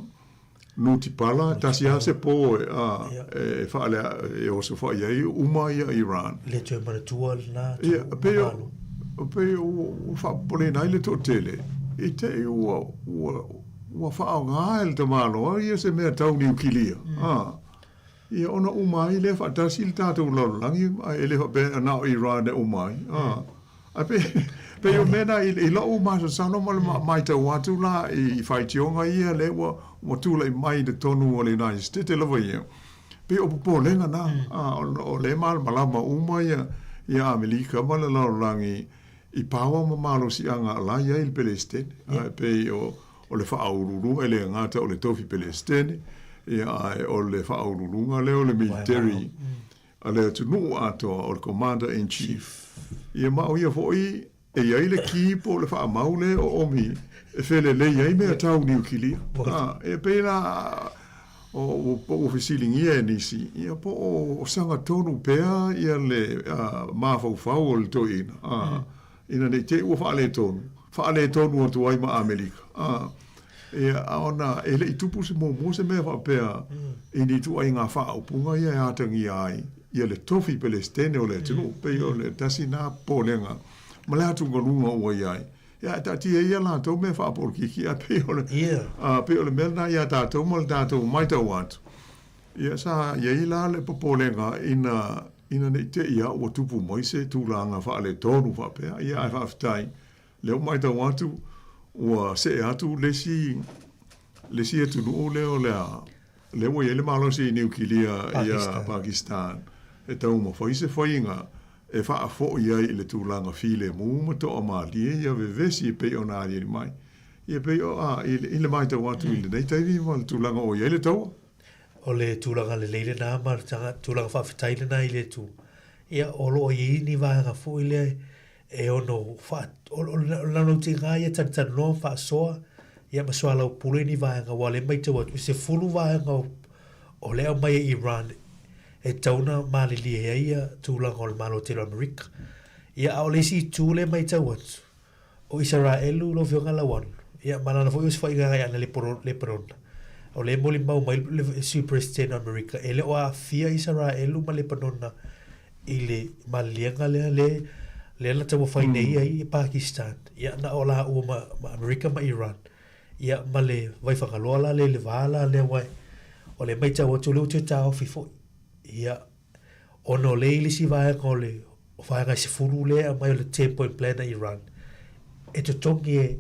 [SPEAKER 21] nutipala, tasi lava se po e, a, e faalea, e osofai ai uma ia Iran.
[SPEAKER 20] Le toe manatua lena
[SPEAKER 21] Ia, pei o, pei o, ua faapopoleina ai le toatele, i te i ua, ua, ua faaaoga e le tamaloa ia se mea tau niukilia, a. Ia ona uma ai lea faatasi le tatou lalolagi ae e le faapea na o Iran e uma ai. Ah. Ae pe, pei o mea na i, i lou masalosalo ma le matau atu la i faitioga ia lea ua, ua tulai mai i totonu o le United States lava ia. Pei o popolega na, ah, o, o lea e malamalama uma ia, ia Amelika ma le lalolagi i power ma malosiaga la i ai le Pelesitene. Ae pei o, O le faauluuluga, e le gata o le tofi Pelesitene, ia ae o le faauluuluga lea o le military a le atunuu atoa, o le Commander in Chief. Ia ma o ia foi e i ai le ki po o le faamau lea o oomi e felelei ai mea tau niukilia. A, e pei la o, po ua fesiligia e nisi, ia po o sagatonu pea ia le mafaufau o le toeaina. A, Ina nei te i ua faaletonu, faaletonu atu ai ma Amerika. A, ia, a ona e le i tupu se muamua se mea faapea i ni ituaiga faaupuga ia e atagia ai ia le tofi Pelesitene o le atunuu. Pei o le tasi na popolega ma le atugaluga ua i ai. Ia, ae taatia ia latou mea faapolokiki, ae pei o le, a, pei o le mea lena ia tatou ma le tatou matau atu. Ia, sa i ai la le popolega ina Ina ne i te i a ua tupu mai se tulaga faaletonu faapea, ia ae faafetai, lea ua matau atu ua see atu le isi, le isi atunuu lea o le a, lea ua i ai le malosi i Niukilia ia Pakistan, e taumafai se faiga e faafoi ai i le tulaga filemu ma toamalie ia vevesi e pei ona aliali mai. Ia pei o, a, i le matau atu i lenei taimi ma le tulaga o i ai le taua.
[SPEAKER 20] O le tulaga lelei lena ma le tulaga faafetai lena i le Atua. Ia, o lo o i ai ni vaega foi lea e ono faa... O le naunautaiga ia tanitaninoa ma faasoa, ia ma soalaupule ni vaega, aua o lea e matau atu, e 10 vaega o lea e aumai e Iran e tatau ona malilie ai ia tulaga o le Malo tele o Amerika. Ia, a o le isi itu lea e matau atu, O Isaraelu lau Afioga Lauano, ia ma lana foi osofaiga agai ana Lepanona. O lea e molimau mai le Sui Peresetene o Amerika, e le o aafia Isaraelu ma Lepanona i le maliliega lea le lea na taumafai nei ai e Pakistan. Ia na o laua ma, ma Amerika ma Iran. Ia ma le Vaifagaloa la le le va la lea aua o lea e matau atu o lea ua toe taofi foi. Ia ona o lea i le isi vaega o le o vaega e 10 lea e aumai o le 10 point plan a Iran, e totogi e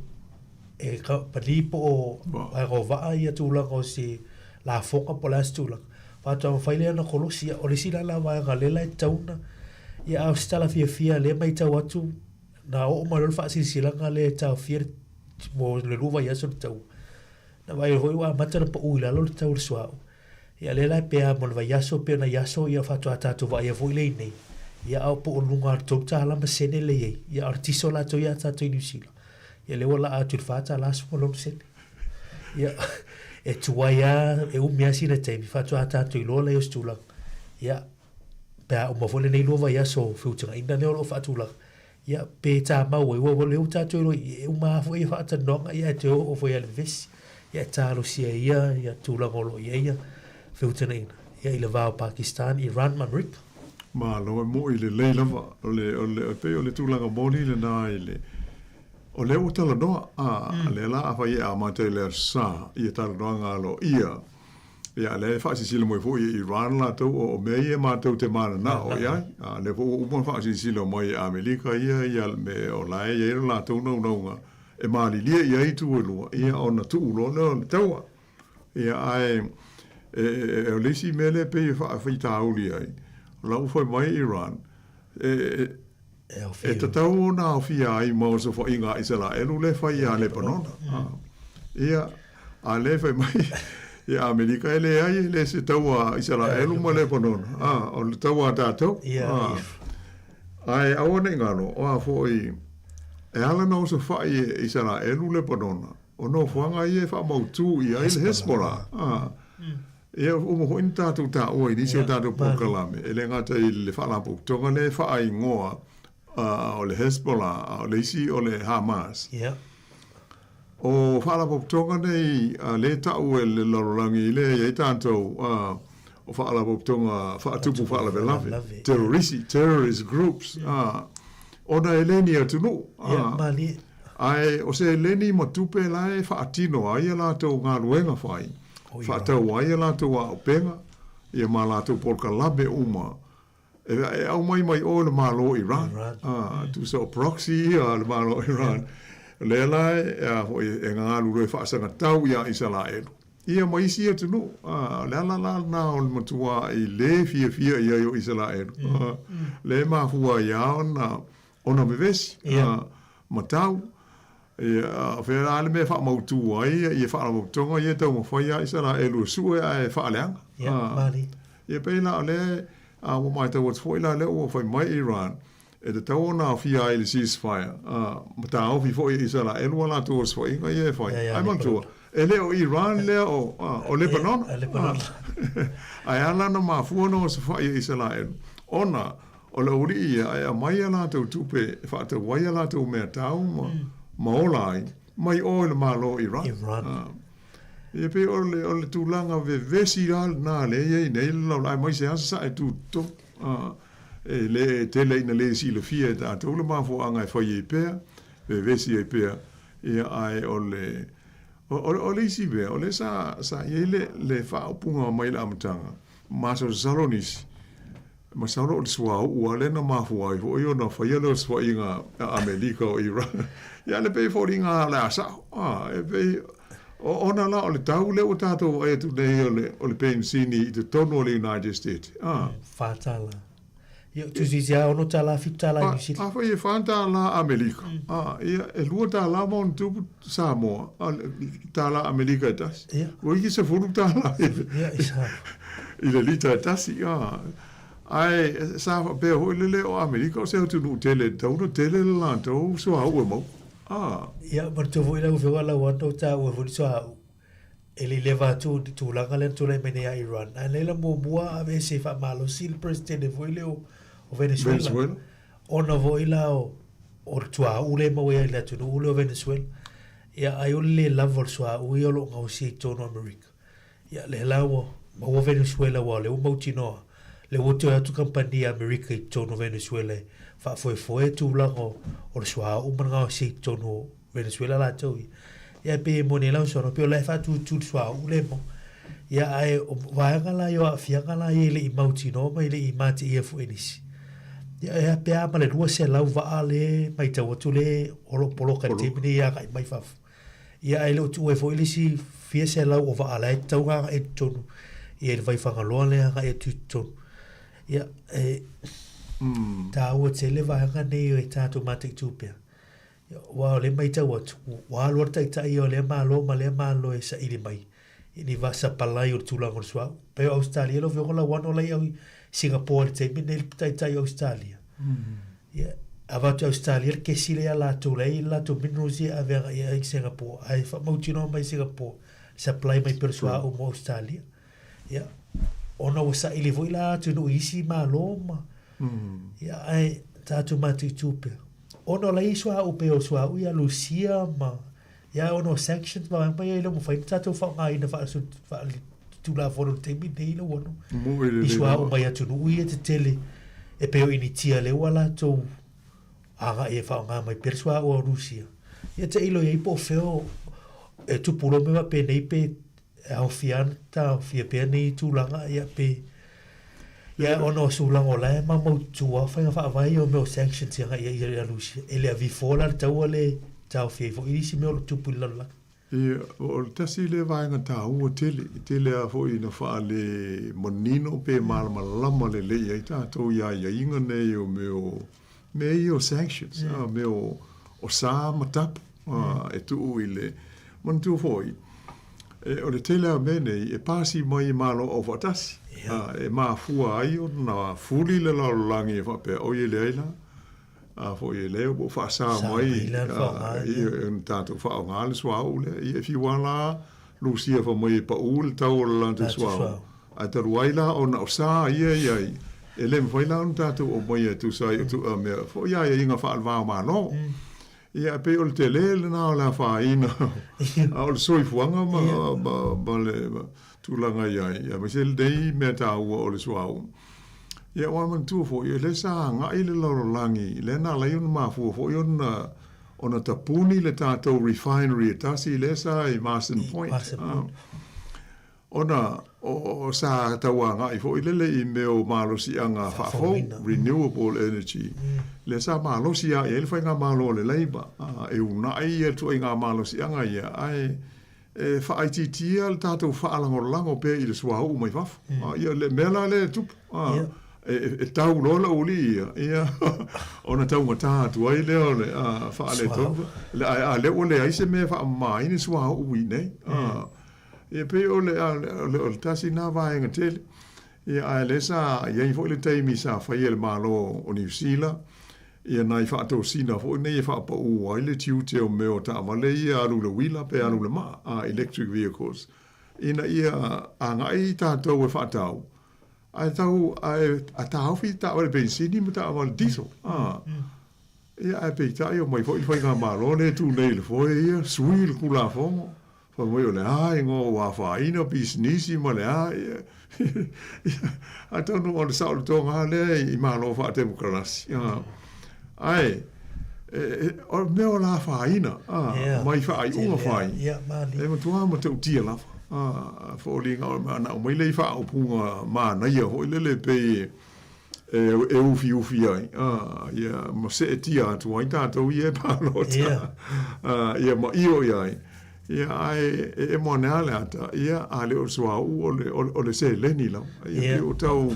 [SPEAKER 20] e kamupani po o vaega o vaa ia tulaga o se lafoga po o le a se tulaga, faatoa mafai lea ona kolosi. O le isi la la vaega lea la e tatau ona, ia a o se tala fiafia lea e matau atu na oo mai loa le faasilasilaga lea e taofia le mo le lua vaiaso le taua, na vaai foi ua amata ona pau i lalo le tau o le suauu. Ia lea la pe a mo le vaiaso pe o nai aso ia faatoa tatou vaaia foi lea i nei. Ia a o po o luga o le $3 ma sene lea i ai. Ia a o le tiso latou ia tatou i Niu Sila. Ia lea ua laa atu i le $4.16. Ia e tuai lava, e umi lava sina taimi faatoa tatou iloa lea o se tulaga. Ia pe a uma foi lenei lua vaiaso o feutagaiga lea o lo o faatulaga, Ia, pe tamau ai, aua lea ua tatou iloa e uma lava foi faatalanoaga, ia ae toe oo foi lava i le vevesi. Ia e talosia e ia ia tulaga o lo o i ai ia feutagaiga, ia i le va o Pakistan, Iran ma Amerika.
[SPEAKER 21] Malo, e moʻi lelei lava. O le, o le, pei o le tulaga moni lena i le, o lea ua talanoa, a, lea la afai e amata i le Aso Sa ia talanoaga aloaia, Ia, lea e faasilasila mai foi e Iran latou o mea ia matou te mananao i ai. A lea foi ua uma ona faasilasila mai e Amerika ia ia me o la e i ai lo latou naunauga e malilie i ai itu e lua, ia ona tuu loa lea o le taua. Ia, ae e, e, o le isi mea lea e pei e faafaitauli ai, o la ua fai mai Iran, e, e, E tatau ona aofia ai ma osofaiga a Isaraelu lea e fai ia Lepanona. Ia, a lea e fai mai ia Amerika e leai e le se taua a Isaraelu ma Lepanona. A, o le taua a tatou. A, ae aua ne i galo, o a foi, e ala ona osofai e Isaraelu Lepanona, o nofoaga ia e faamautu i ai le Hezbollah. A, ia uma foi na tatou taua i nisi o tatou polokalame, e le gata i le faalapotopotoga lea e faaigoa o le Hezbollah, a o le isi o le Hamas. O faalapotopotoga nei lea e tau e le lalolagi lea e i ai tatou, o faalapotopotoga faatupu faalavelave, terrorisi, terrorist groups, ona e le ni atunuu. Ae o seleni ma tupe la e faatino ai a latou galuega fai, faatau ai a latou aupega, ia ma latou polokalame uma e aumai mai o i le Malo o Iran. Tusa o proxy ia a le Malo o Iran. O lea la e galulue faasagatau ia Isaraelu, ia ma isi atunuu. O le ala la lena o le matuai le fiafia i ai o Isaraelu. Lea e mafua ai lava ona vevesi ma tau. Ia, o fea la le mea e faamautu ai ia faalapotopotoga ia e taumafai lava Isaraelu e sue ae faaleaga.
[SPEAKER 20] Ia, malie.
[SPEAKER 21] Ia pei la o lea ua matau atu foi la lea ua fai mai Iran e tatau ona aofia ai i le ceasefire ma taofi foi e Isaraelu a latou osofaiga ia e fai. Ae manatua, e le o Iran lea o Lebanona. Ae ala ona mafua ona osofai e Isaraelu ona O le aualii ia e aumai a latou tupe e faatau ai a latou meatau ma, ma ola ai, mai o i le Malo o Iran.
[SPEAKER 20] Iran.
[SPEAKER 21] Ia pei o le, o le tulaga vevesi la lena lea e i ai nei le lalolagi, aemaise lava Sasae tutotonu. E le tele ina le silafia e tatou le mafuaaga e fai ai pea, vevesi ai pea, ia ae o le, o, o, o le isi mea, o lea sa, sa i ai le, le faaupuga mai le amataga, masalosalo nisi, Masalo o le suauu lava lea na mafua ai foi ona faia le osofaiga a Amelika o Iran. Ia le pei e foliga lava o le a sao. A, e pei, ona la o le tau lea ua tatou vaai atu nei o le, o le penisini i totonu o le United States. A.
[SPEAKER 20] $4. Ia, tusi lava $6, $7 i Niu Sila.
[SPEAKER 21] Afai e $4 Amelika, a, ia, e $2 ma ona tupu Samoa, a, tala Amelika e tasi.
[SPEAKER 20] Ia.
[SPEAKER 21] Ua iki $10 i le,
[SPEAKER 20] Ia, i Samoa.
[SPEAKER 21] i le lita e tasi. A, ae sa faapea foi lele o Amelika o se atunuu tele e tatau ona tele le latou suauu e maua. A.
[SPEAKER 20] Ia, manatua foi lau Afioga Lauano, taua foi le suauu. E le i leva atu le tulaga lea na tulai mai nei ia Iran. Ae laila muamua aveese faamalosi le Peresetene foi lea o Venezuela.
[SPEAKER 21] Venezuela.
[SPEAKER 20] Ona foi la o, o le suauu lea e maua ai i le atunuu lea o Venezuela. Ia, ai o le le lava o le suauu ia o lo o gaosia i totonu o Amerika. Ia, lea la ua maua Venezuela aua o lea ua mautinoa, lea ua toe atu kamupani a Amerika i totonu o Venezuela e faafoefoe tulaga o, o le suauu ma le gaosia i totonu o Venezuela latou ia. Ia, e pei e moni ai lau saunoaga, pei o la e faatutū le suauu lea e maua. Ia, ae o vaega la ia o aafiaga la ia e le i mautinoa ma e le i matiia foi e nisi. Ia, e a pe a ma le 200 vaa lea e matau atu lea o lo o poloka i le taimi lenei e agai mai fafo. Ia, ae le o tuua ai foi le isi fia selau o vaa la e tatau ona agai i totonu ia i le Vaifagaloa lea e agai atu i totonu. Ia, e taua tele vaega nei e tatou mataitu pea. Aua o lea e matau atu, ua alu lava le taitai ia o lea Malo ma lea Malo e saili mai i ni vaa sapalai o le tulaga o le suauu. Pei o Ausetalia lau Afioga Lauano la e i Singapore i le taimi lenei le taitai o Ausetalia. Ia, avatu e Ausetalia le kesi lea ia latou la e i ai le latou minerals ia e ave agai i ai i Singapore, ae faamautinoa mai e Singapore le supply mai pea o le suauu mo Ausetalia. Ia, ona ua saili foi la atunuu i isi Malo ma, ia, ae tatou matuitu pea. Ona o la e i ai suauu pei o suauu ia Lusia ma, ia ona o sanctions ma vaega uma ia e le o mafai ona tatou faaaogaina faaletulafono i le taimi lenei lau Afioga i suauu mai atunuu ia tetele e pei o Initia lea ua latou agai e faaaoga mai pea le suauu a Rusia. Ia tailo i ai po o fea e tupu loa mea faapenei pe e aofia ana taofia pea nei tulaga ia pe ia ona o sulaga o la e maumaututu lava faiga faavae ia o mea o sanctions ia ia ia Rusia e le avi fua la le taua lea e taofia ai foi isi mea o lo o tupu i le lalolagi.
[SPEAKER 21] Ia, o le tasi lea vaega taua tele, e tele lava foi ina faale manino pe malamalama lelei ai tatou i aiaiga nei o mea o. Mea ia o sanctions, mea o sa ma tapu e tuu i le manatua foi, o le tele lava o mea nei e pasi mai i Malo Aufaatasi, e mafua ai ona fuli le lalolagi e faapea, oi e leai la, a foi e lea ua faasa mai ona tatou faaaoga le suauu lea. Ia e fiu lava la Lusia fai mai e pau le tau o le latou suauu, ae talu ai la ona o sa ia e i ai, e le mafai la ona tatou aumaia e tusa ai o mea foi aiaiga faale-va o Malo. Ia e pei o le tele lena o le afaina a o le soifuaga ma le tulaga i ai, aemaise lenei mea taua o le suauu. Ia aua manatua foi, o lea sa agai le lalolagi, lea na ala ai ona mafua foi ona ona tapuni le tatou refinery e tasi lea sa i Marsden Point. Ona o sa tau agai foi lele i mea o malosiaga faafou, renewable energy, lea sa malosi lava i ai le faigamalo a le Labour e uunai ia ituaiga malosiaga ia, ae e faaitiitia le tatou faalagolago pea i le suauu mai fafo. Ia, le mea la lea e tupu, e tau loa le aualii ia, ia, ona taugata atu ai lea o le faaletonu. Ae a lea ua leai se mea e faamama ai le suauu i inei. Ia pei o le, o le tasi lena vaega tele. Ia, ae lea sa i ai foi le taimi sa faia e le Malo o Niu Sila, ia nai faatosina foi nei e faapau ai le tiute o mea o taavale ia alu i le uila pe alu i le maa, electric vehicles, ina ia agai tatou e faatau, ae tau, ae taofi taavale penisini ma taavale diesel. Ia, ae peitai omai foi le faigamalo lea e tu nei i le foe ia, sui le Tulafono, Fai mai o le a igoa ua afaina pisinisi ma le a, ia, atonu o le saolotoga lava lea i Malo faatemokarasi. Ae, o le mea o le afaina mai faaiuga fai, e matua matautia lava. Foliga na aumai lea i faaupuga manaia foi lele pei e ufiufi ai, ia, ma seetia atu ai tatou ia e palota, ia ma io i ai. Ia, ae e emo ane lava le ata, ia, a le o le suauu o le, o le seleni lava. Ia, pei ua tau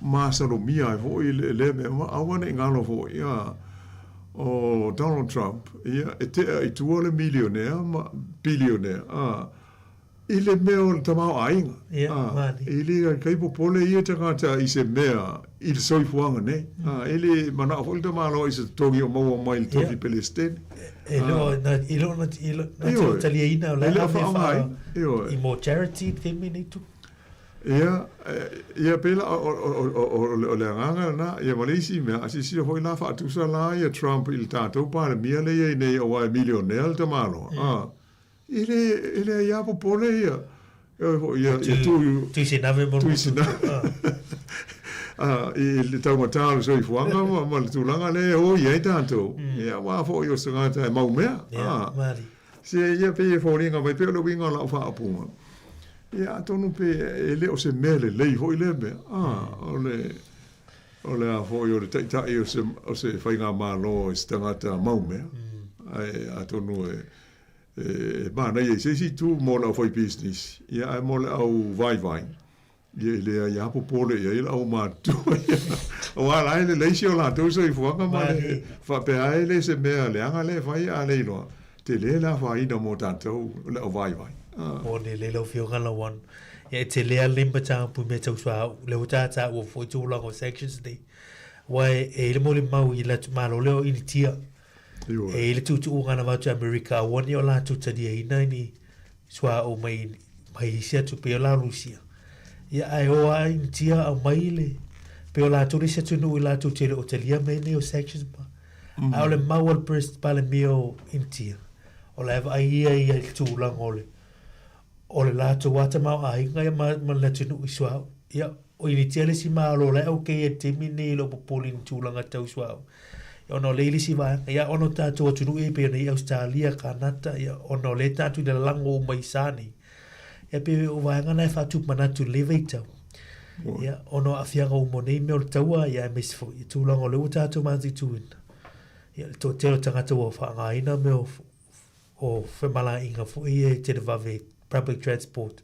[SPEAKER 21] masalomia ai foi lea mea, ma aua ne i galo foi, ia, o Donald Trump, ia, e tea i tua le milionea ma bilionea, a, I le mea o le tamaoaiga. E le kai popole ia tagata i se mea i le soifuaga nei. E le manao foi le tamaloa i se totogi o maua mai i le tofi Pelestene.
[SPEAKER 20] E le o na e le o na na te taliaina o le ave fa i mo charity le taimi nei tupu.
[SPEAKER 21] Ia, ia pei la o le agaga lena, ia ma le isi mea, a silasila foi la faatusa la ia Trump i le tatou Palemia lea e i ai nei aua e milionea le tamaloa. E le, e leai lava popole ia. E oi foi, ia, ia tu...
[SPEAKER 20] Tui sinave mo
[SPEAKER 21] Tui sinave. Ah, i le taugata o le soifuaga ma, ma le tulaga lea e o i ai tatou. Ia, aua foi o se tagata e mau mea.
[SPEAKER 20] Ia, malie.
[SPEAKER 21] Se, ia pei e foliga mai pea o le uiga o lau faaupuga. Ia, atonu pe e le o se mea lelei foi lea mea. Ah, o le, o le a foi o le taitai o se, o se faigamalo i se tagata mau mea. Ae atonu e, E manaia i se isi itu mo le aufaipisinisi, ia, ae mo le auvaivai, ia, e leai lava popole i ai le aumatutua ia. Aua la e lelei si o latou soifuaga ma le faapea e le se mea leaga lea e fai a le iloa, tele le afaina mo tatou le auvaivai.
[SPEAKER 20] Moni lelei lau Afioga Lauano. Ia e tele lava lenei mataupu i mea tau suauu, lea ua taua foi tulaga o sanctions nei. Aua e i ai le molimau i le atumalo lea o Initia, E i ai le tuutuuga na avatu e Amerika aua ne i o latou taliaina ni suauu mai mai isi atu pei o la Rusia. Ia ae o a Initia aumai le pei o latou le isi atunuu i latou te le o talia mea nei o sanctions ma. Ae o le mau a le President Palemia o Initia, o la e vaai ia ia i le tulaga o le O le latou lava tamaoaiga ia ma, ma le atunuu i suauu. Ia, o Initia le isi Malo o la e okay ai i le taimi lenei e le o popole i ni tulaga tau suauu. Ia, ona o lea e i ai le isi vaega, ia ona o tatou atunuu ia pei ona i ai Ausetalia, Kanata, ia, ona o lea tatou te lalago uma i sa nei. Ia pei o vaega na e faatupu manatu i lenei vaitau. Ia, ona o aafiaga uma o nei mea o le taua, ia aemaise foi i tulaga o lea ua tatou mataituina. Ia, le toatele o tagata ua faaaogaina mea o o femalagaaiga foi ia e televave public transport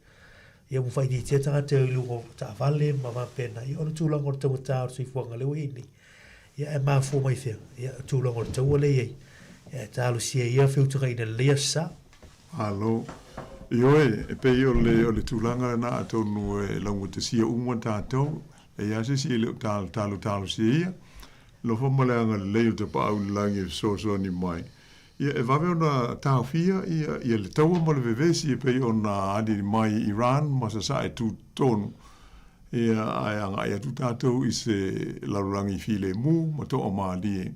[SPEAKER 20] ia ua faaitiitia tagata i luga o taavale ma faapena ia o le tulaga o le taugata o le soifuaga lea ua i ai nei. Ia, ae mafua mai fea? Ia, o tulaga o le taua lea e i ai. Ia, ae talosia ia feutagaiga lelei Aso Sa.
[SPEAKER 21] Malo. Ioe, e pei o le, o le tulaga lena atonu e laugatasia uma tatou, e leai lava se isi e le o talotalosia ia. Alofa ma le agalelei o Tapaau i le Lagi e fesoasoani mai. Ia, e vave ona taofia ia, ia le taua ma le vevesi e pei ona aliali mai i Iran ma Sasae tutotonu. Ia, ae agai atu tatou i se lalolagi filemu ma toamalie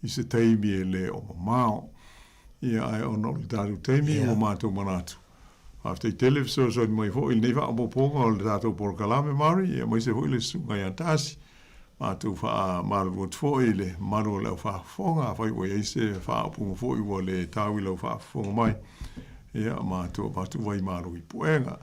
[SPEAKER 21] i se taimi e le o mamao. Ia, ae ona o le tatou taimi ua matou manatu. Faafetai tele fesoasoani mai foi i lenei faaopoopoga o le tatou polokalame Mari, ia aemaise foi le Susuga ia Tasi. Matou faamalulu atu foi i le mamalu o le au faafofoga, afai ua i ai se faaupuga foi ua le tau i lau faafofoga mai, ia matou avatu vai malo i puega.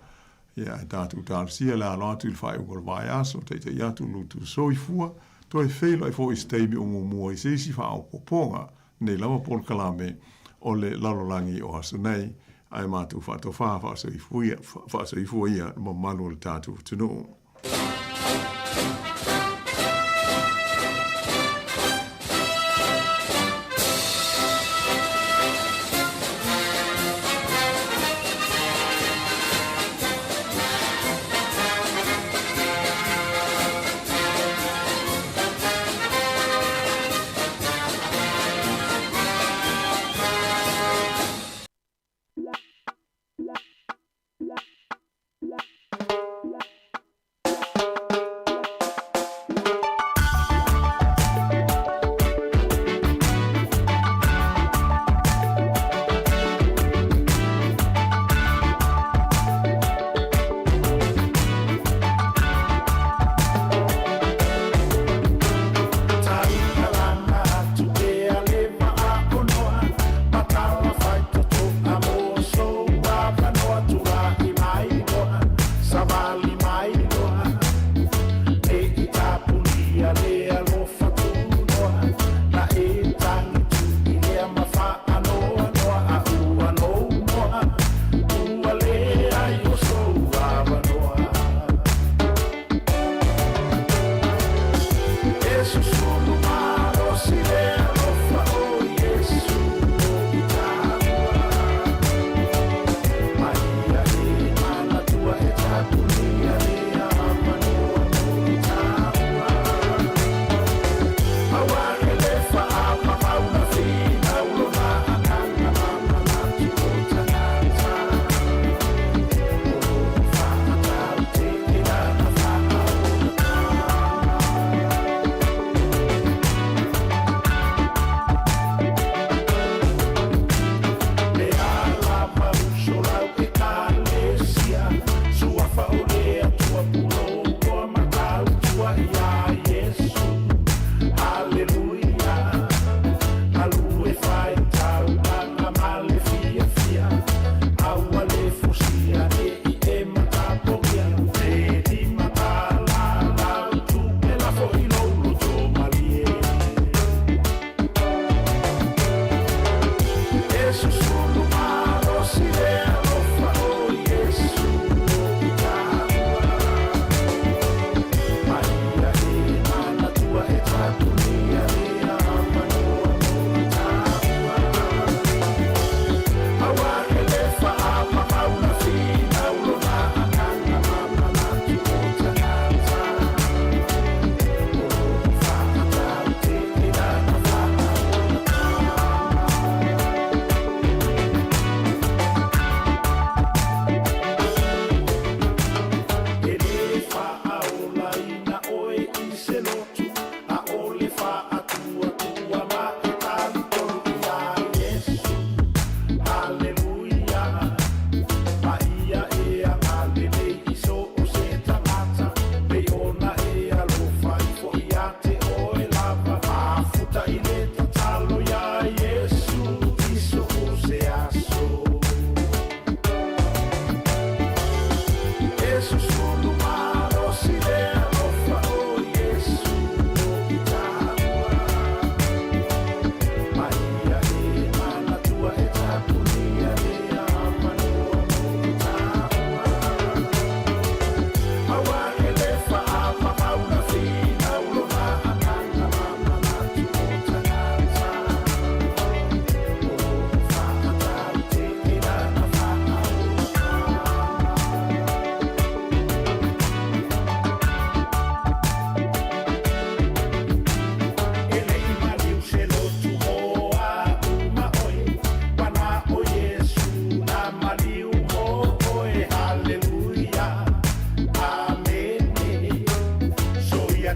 [SPEAKER 21] Ia, ae tatou talosia le alo atu i le faaiuga o le vaiaso, taitai atu lo outou soifua, toe feiloai foi i se taimi o muamua i se isi faaopoopoga nei lava polokalame o le lalolagi o aso nei, ae matou faatofa faasoifua ia le mamalu o le tatou atunuu.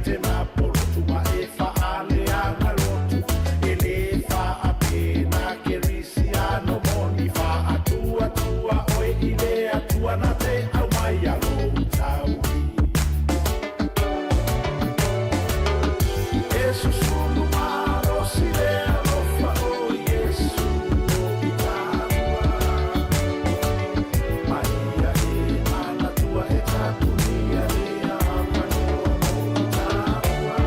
[SPEAKER 2] te mapolotu ma e faaleaga lotu e lē faapena kerisiano moni faatuatua oe i le atua na te aumai alou taui e susulu malosi le alofa o Iesu o i tāua mai ia e manatua e tapunia lea avanoa mo i tāua.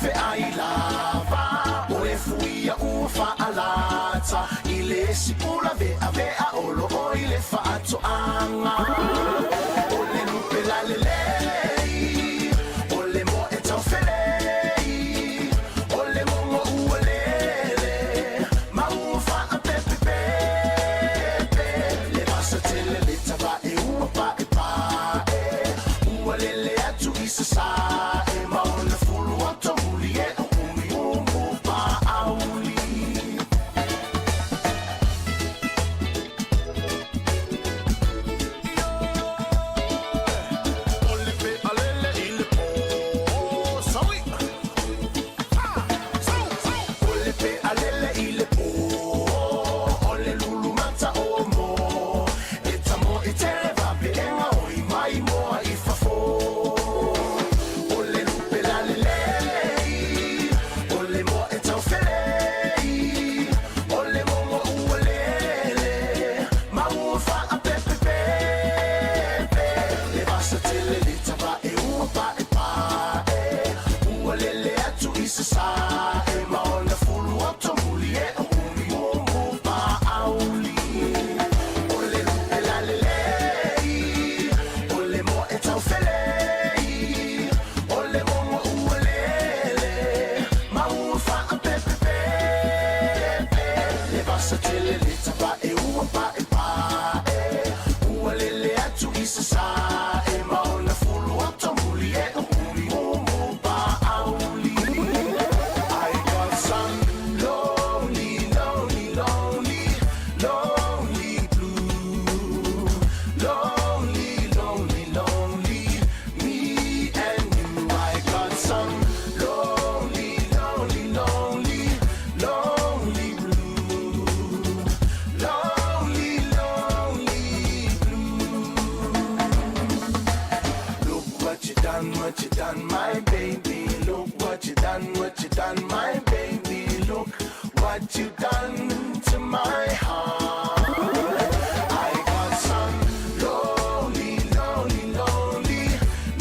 [SPEAKER 2] feai lava o e fuia ua faalata i le isi pula veavea o loo i le faatoaga. O le lupe lalelei, o le moe taufelei, o le mogo ua lele ma ua faapepepepe. Le vasa tele le tavae ua paepae, ua lele atu i sasae ma ona fulu atomuli e o umuumu paauli. O le pea lele i le pō, saui. O le pea lele i le pō, o le lulu mata o mo. E tamo i tele vaveega o i mai moa i fafo. O le lupe lalelei, o le moe taufelei, o le mogo ua lele, ma ua faapepepepe. Le vasa tele le tavae ua paepae, ua lele atu i sasae ma ona fulu atomuli e o umuumu paauli. O le lupe lalelei, o le moe taufelei, o le mogo ua lele, ma ua faapepepepe. Le vasa tele le tavae ua paepae, ua lele atu i sasae ma ona fulu atomuli e o umuumu paauli. I got some lonely, lonely, lonely, lonely blue. Lonely, lonely, lonely, me and you. I got some lonely, lonely, lonely, lonely blue. Lonely, lonely blue. Look what you done, what you done, my baby. Look what you done, what you done, my baby. Look what you done to my heart. I got some lonely, lonely, lonely,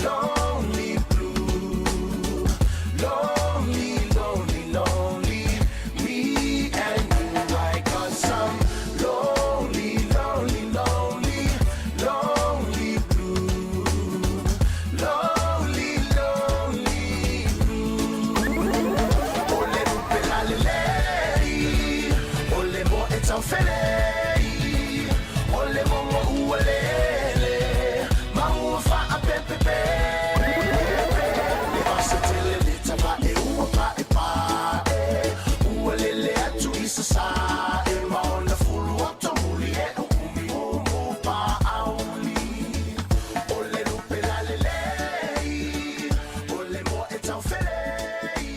[SPEAKER 2] lonely blue. Lonely, lonely, lonely, me and you. I got some lonely, lonely, lonely, lonely blue. Lonely, lonely blue. O le lupe lalelei, o le moe taufelei, o le mogo ua lele, ma ua faapepepepe. Le vasa tele le tavae ua paepae, ua lele atu i sasae ma ona fulu atomuli e o umuumu paauli. O le lupe lalelei, o le moe taufelei,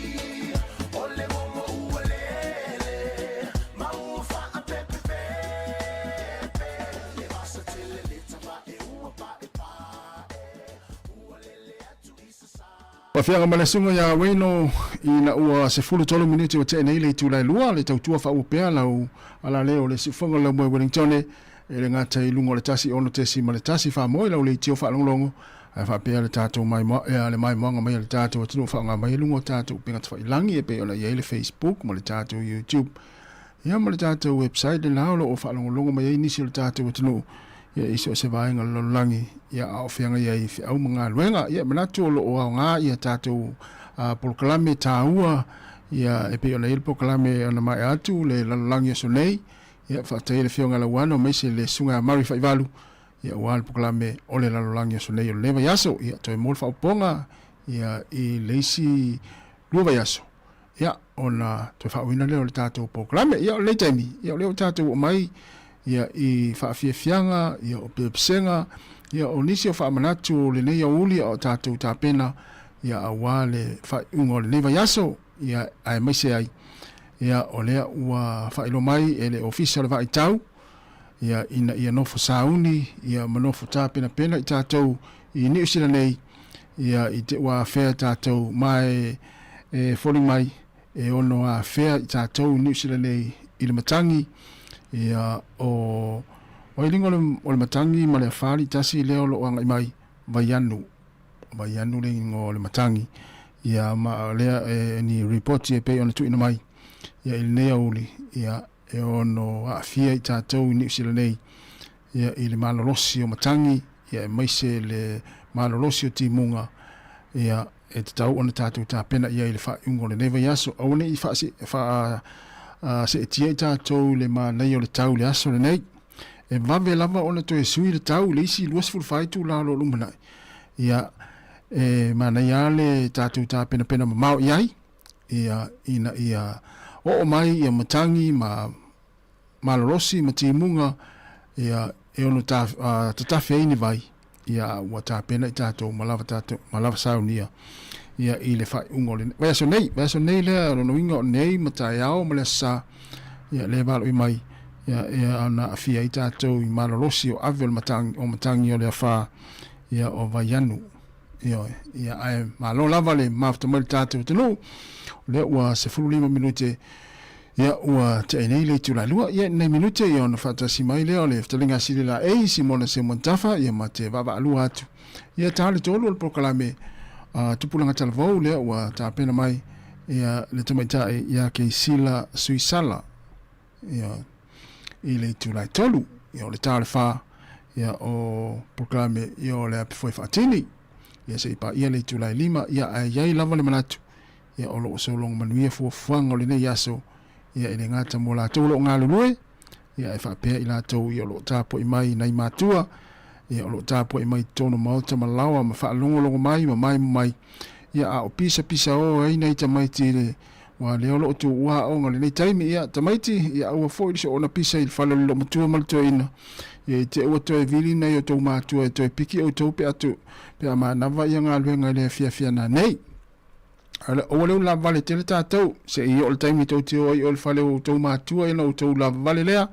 [SPEAKER 2] o le mogo ua lele, ma ua faapepepepe. Le vasa tele le tavae ua paepae, ua lele atu i sasae.
[SPEAKER 17] Ua afea ma le susuga ia Wayno ina ua 13 minute ua tea nei le itula e 2 le tautua faaua pea lau alaleo o le siufofoga o le laumua i Wellingtone e le gata i luga o le 1 6.1 faamoe lau leitio faalogologo ae faapea le tatou maimoa le maimoaga mai a le tatou atunuu faaaoga mai i luga o tatou upega tafailagi e pei ona i ai le Facebook ma le tatou YouTube ia ma le tatou website lena o loo faalogologo mai ai nisi o le tatou atunuu ia i so o se vaega o le lalolagi ia a o feagai ai i feau ma galuega. Ia e manatu o loo aoga ia tatou polokalame taua ia e pei ona i ai le polokalame ona maea atu le lalolagi aso nei. Ia faafetai i le Afioga ia Lauano aemaise le Susuga ia Murray Faivalu ia aua le polokalame o le lalolagi aso nei o lenei vaiaso. Ia toe mo le faaopoopoga ia i le isi 2 vaiaso ia ona toe faauiina lea o le tatou polokalame. Ia o lenei taimi ia o lea ua tatou oo mai ia i faafiafiaga ia o pesega ia o nisi o faamanatu o lenei aoauli a o tatou tapena ia aua le faaiuga o lenei vaiaso ia aemaise ai ia o lea ua faailoa mai e le Ofisa o le Vaaitau ia ina ia nofo sauni ia ma nofo tapenapena i tatou i Niu Sila nei ia i te ua afea tatou ma e foliga mai e ono afea i tatou i Niu Sila nei i le matagi ia o iliga o le matagi ma le afali tasi lea o loo agai mai Vaianu. Vaianu le igoa o le matagi. Ia ma o lea e ni ripoti e pei ona tuuina mai ia i lenei aoauli ia e ono aafia i tatou i Niu Sila nei ia i le malolosi o matagi ia aemaise le malolosi o timuga ia e tatau ona tatou tapena i ai i le faaiuga o lenei vaiaso. Aua ne i faaseetia i tatou i le manaia o le tau i le aso lenei. E vave lava ona toe sui le tau i le isi 24 itula o lo o lumanai. Ia, e manaia lava le tatou tapenapena mamao i ai, ia, ina ia oo mai ia matagi ma malolosi ma timuga ia e ono ta, tatafe ai ni vai, ia ua tapena i tatou ma lava tatou ma lava saunia ia i le faaiuga o le vaiaso nei, vaiaso nei lea o lona uiga o nei ma taeao ma le aso Sa ia lea e valaui mai ia e ona aafia ai tatou i malolosi o ave o le matagi o matagi o le afa ia o Vaianu. Ioe, ia ae malo lava le mafuta mai le tatou atunuu, o lea ua 15 minute ia ua tea nei le itula e lua, ia nei minute ia ona faatasi mai lea o le fetalaiga a Sili Laei, Simona Seumanutafa, ia ma te vaavaalua atu. Ia ta le tolu o le polokalame a Tupulaga Talavou lea ua tapena mai ia le tamaitai ia Keisila Suisala. Ia i le itula e tolu, ia o le ta o le fa, ia o polokalame ia o le api foe faatini, ia se i paia le itula e lima, ia ae i ai lava le manatu, ia o lo o sologa manuia fuafuaga o lenei aso, ia e le gata mo latou o lo o galulue, ia ae faapea i latou ia o lo o tapuai mai nai matua, ia o lo o tapuai mai i totonu o maota ma laoa ma faalogologo mai ma maemo mai, ia a o pisapisao ai nai tamaiti i le Ua lea o lo o tuua aoga i lenei taimi, ia, tamaiti, ia aua foi le soona pisa i le fale o le loomatua ma le toeaina, ia i te ua toe vili nai o tou matua e toe piki outou pe a tu, pe a manava ia galuega i le afiafi ana nei. Aua lea ua lavavale tele tatou, se i oo le taimi tou te o ai o le fale o outou matua ia ona outou lavavale lea,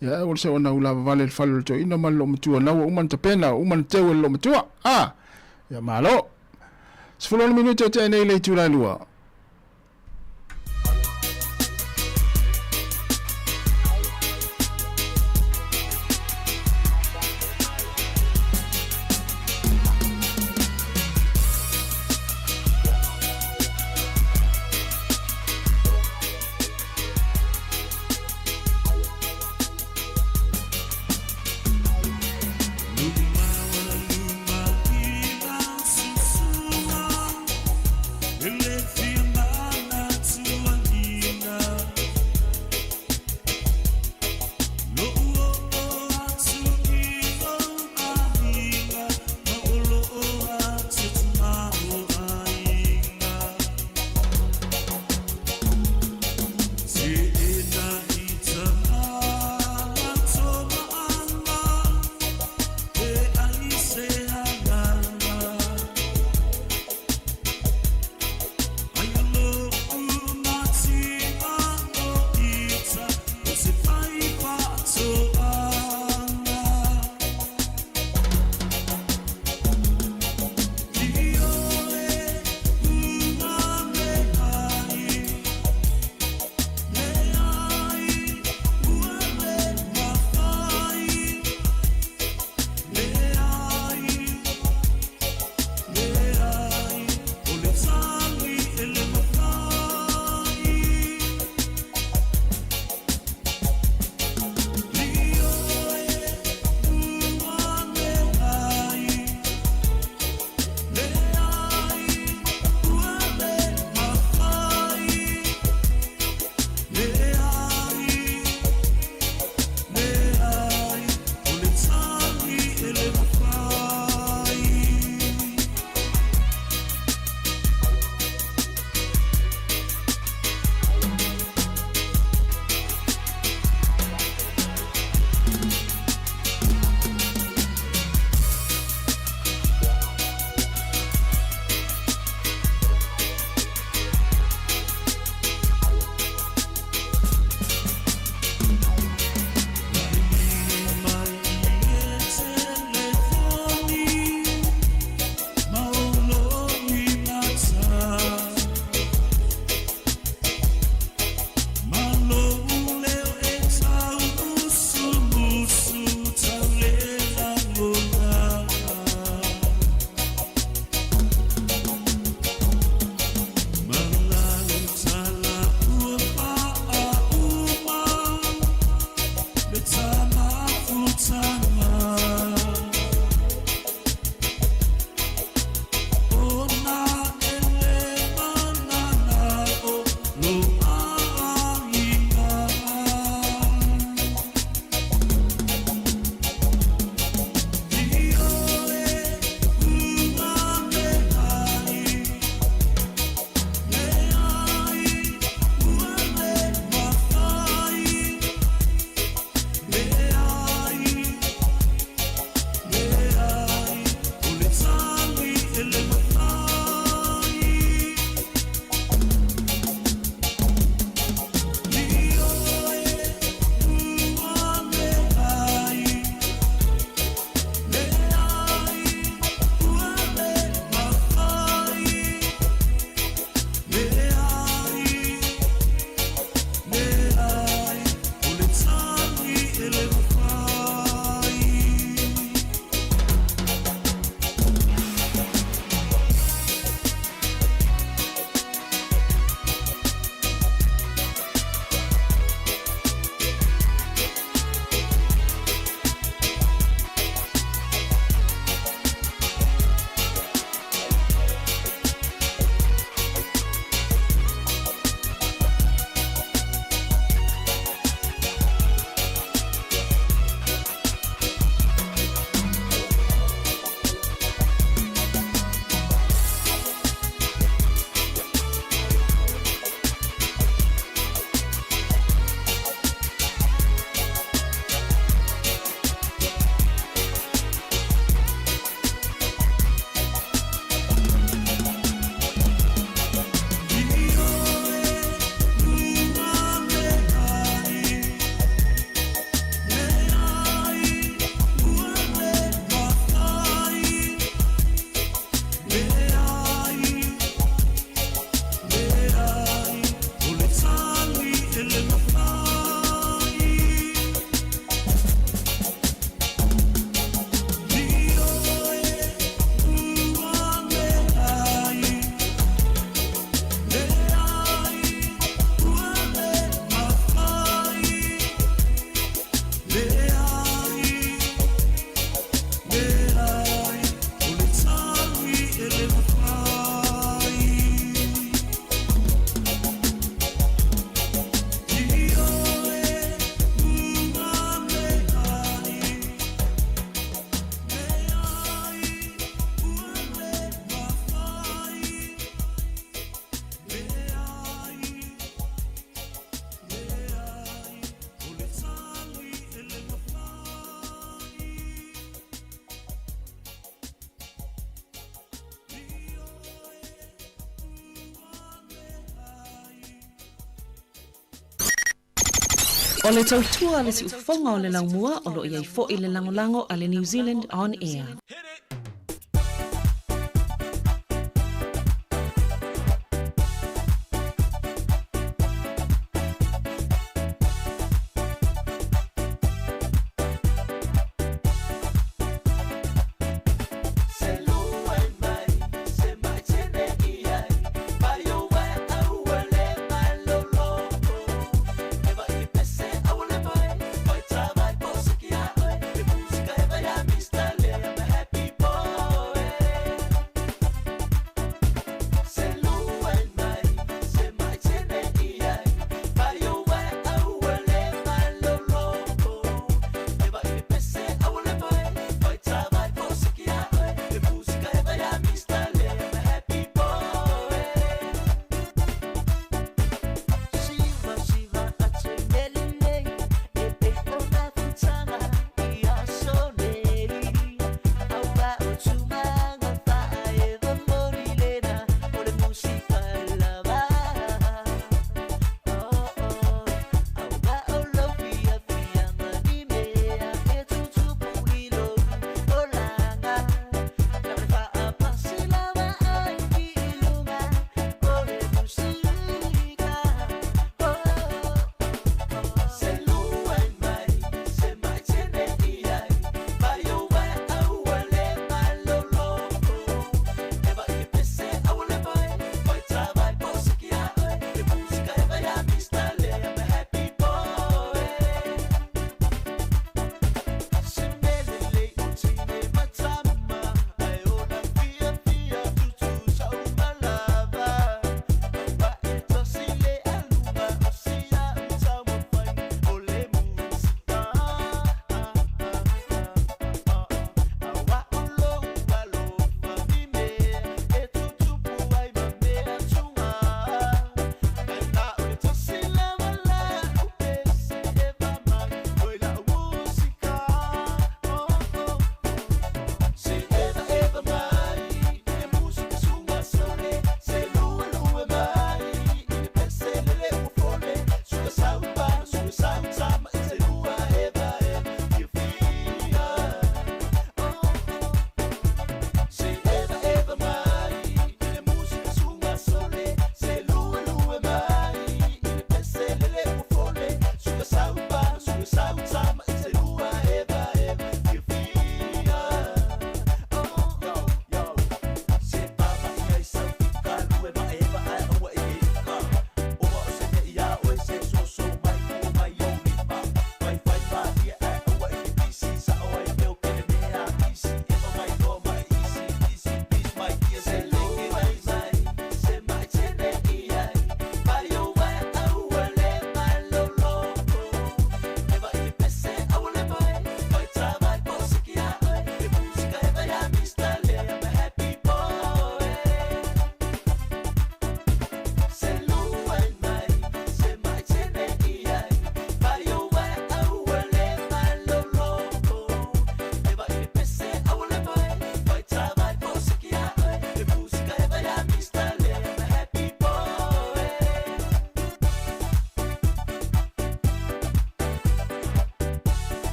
[SPEAKER 17] ia aua le soona u lavavale i le fale o le toeaina ma le loomatua, na ua uma ona tapena, ua uma ona teu e le loomatua. A! Ia malo. 16 minute o tea nei le itula e lua.
[SPEAKER 10] O le tautua a le siufofoga o le laumua o lo o i ai foi le lagolago a le New Zealand On Air.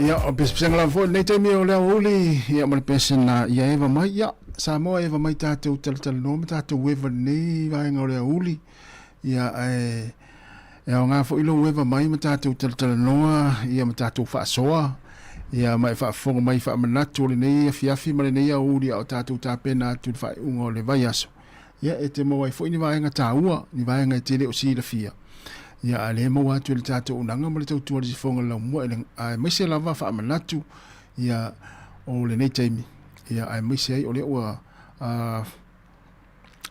[SPEAKER 17] Ia, o pesepesega lava foi lenei taimi o le aoauli, ia ma le pese na ia eva mai, ia, Samoa eva mai tātou talatalanoa ma tātou eva lenei vaega o le aoauli, ia, ae, e aoga foi lou eva mai ma tātou talatalanoa, ia ma tātou faasoa, ia ma e faafofoga mai faamanatu o lenei afiafi ma lenei aoauli a o tātou tapena atu i le faaiuga o le vaiaso. Ia, e te maua ai foi ni vaega taua, ni vaega e te le o silafia. Ia, a lea e maua atu e le tatou auaunaga ma le tautua i le sifoga o le laumua, aemaise lava faamanatu, ia, o lenei taimi, ia, aemaise ai o lea ua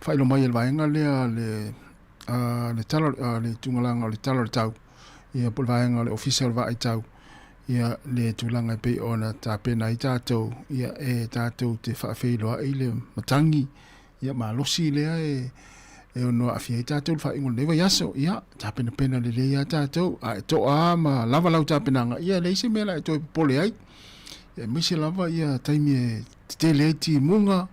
[SPEAKER 17] faailoa mai e le vaega lea le, le tala, le tugalaga o le tala o le tau, ia, po o le vaega o le Ofisa o le Vaai Tau, ia, le tulaga e pei ona tapena ai tatou, ia, e tatou te faafeiloai le matagi, Ia malosi lea e e ono aafia ai tatou i le faaiuga o lenei vaiaso. Ia, tapenapena lelei lava tatou, a e toa lava ma lava lau tapenaga, ia e leai se mea la e toe popole ai. Ia, aemaise lava ia taimi e tetele ai timuga,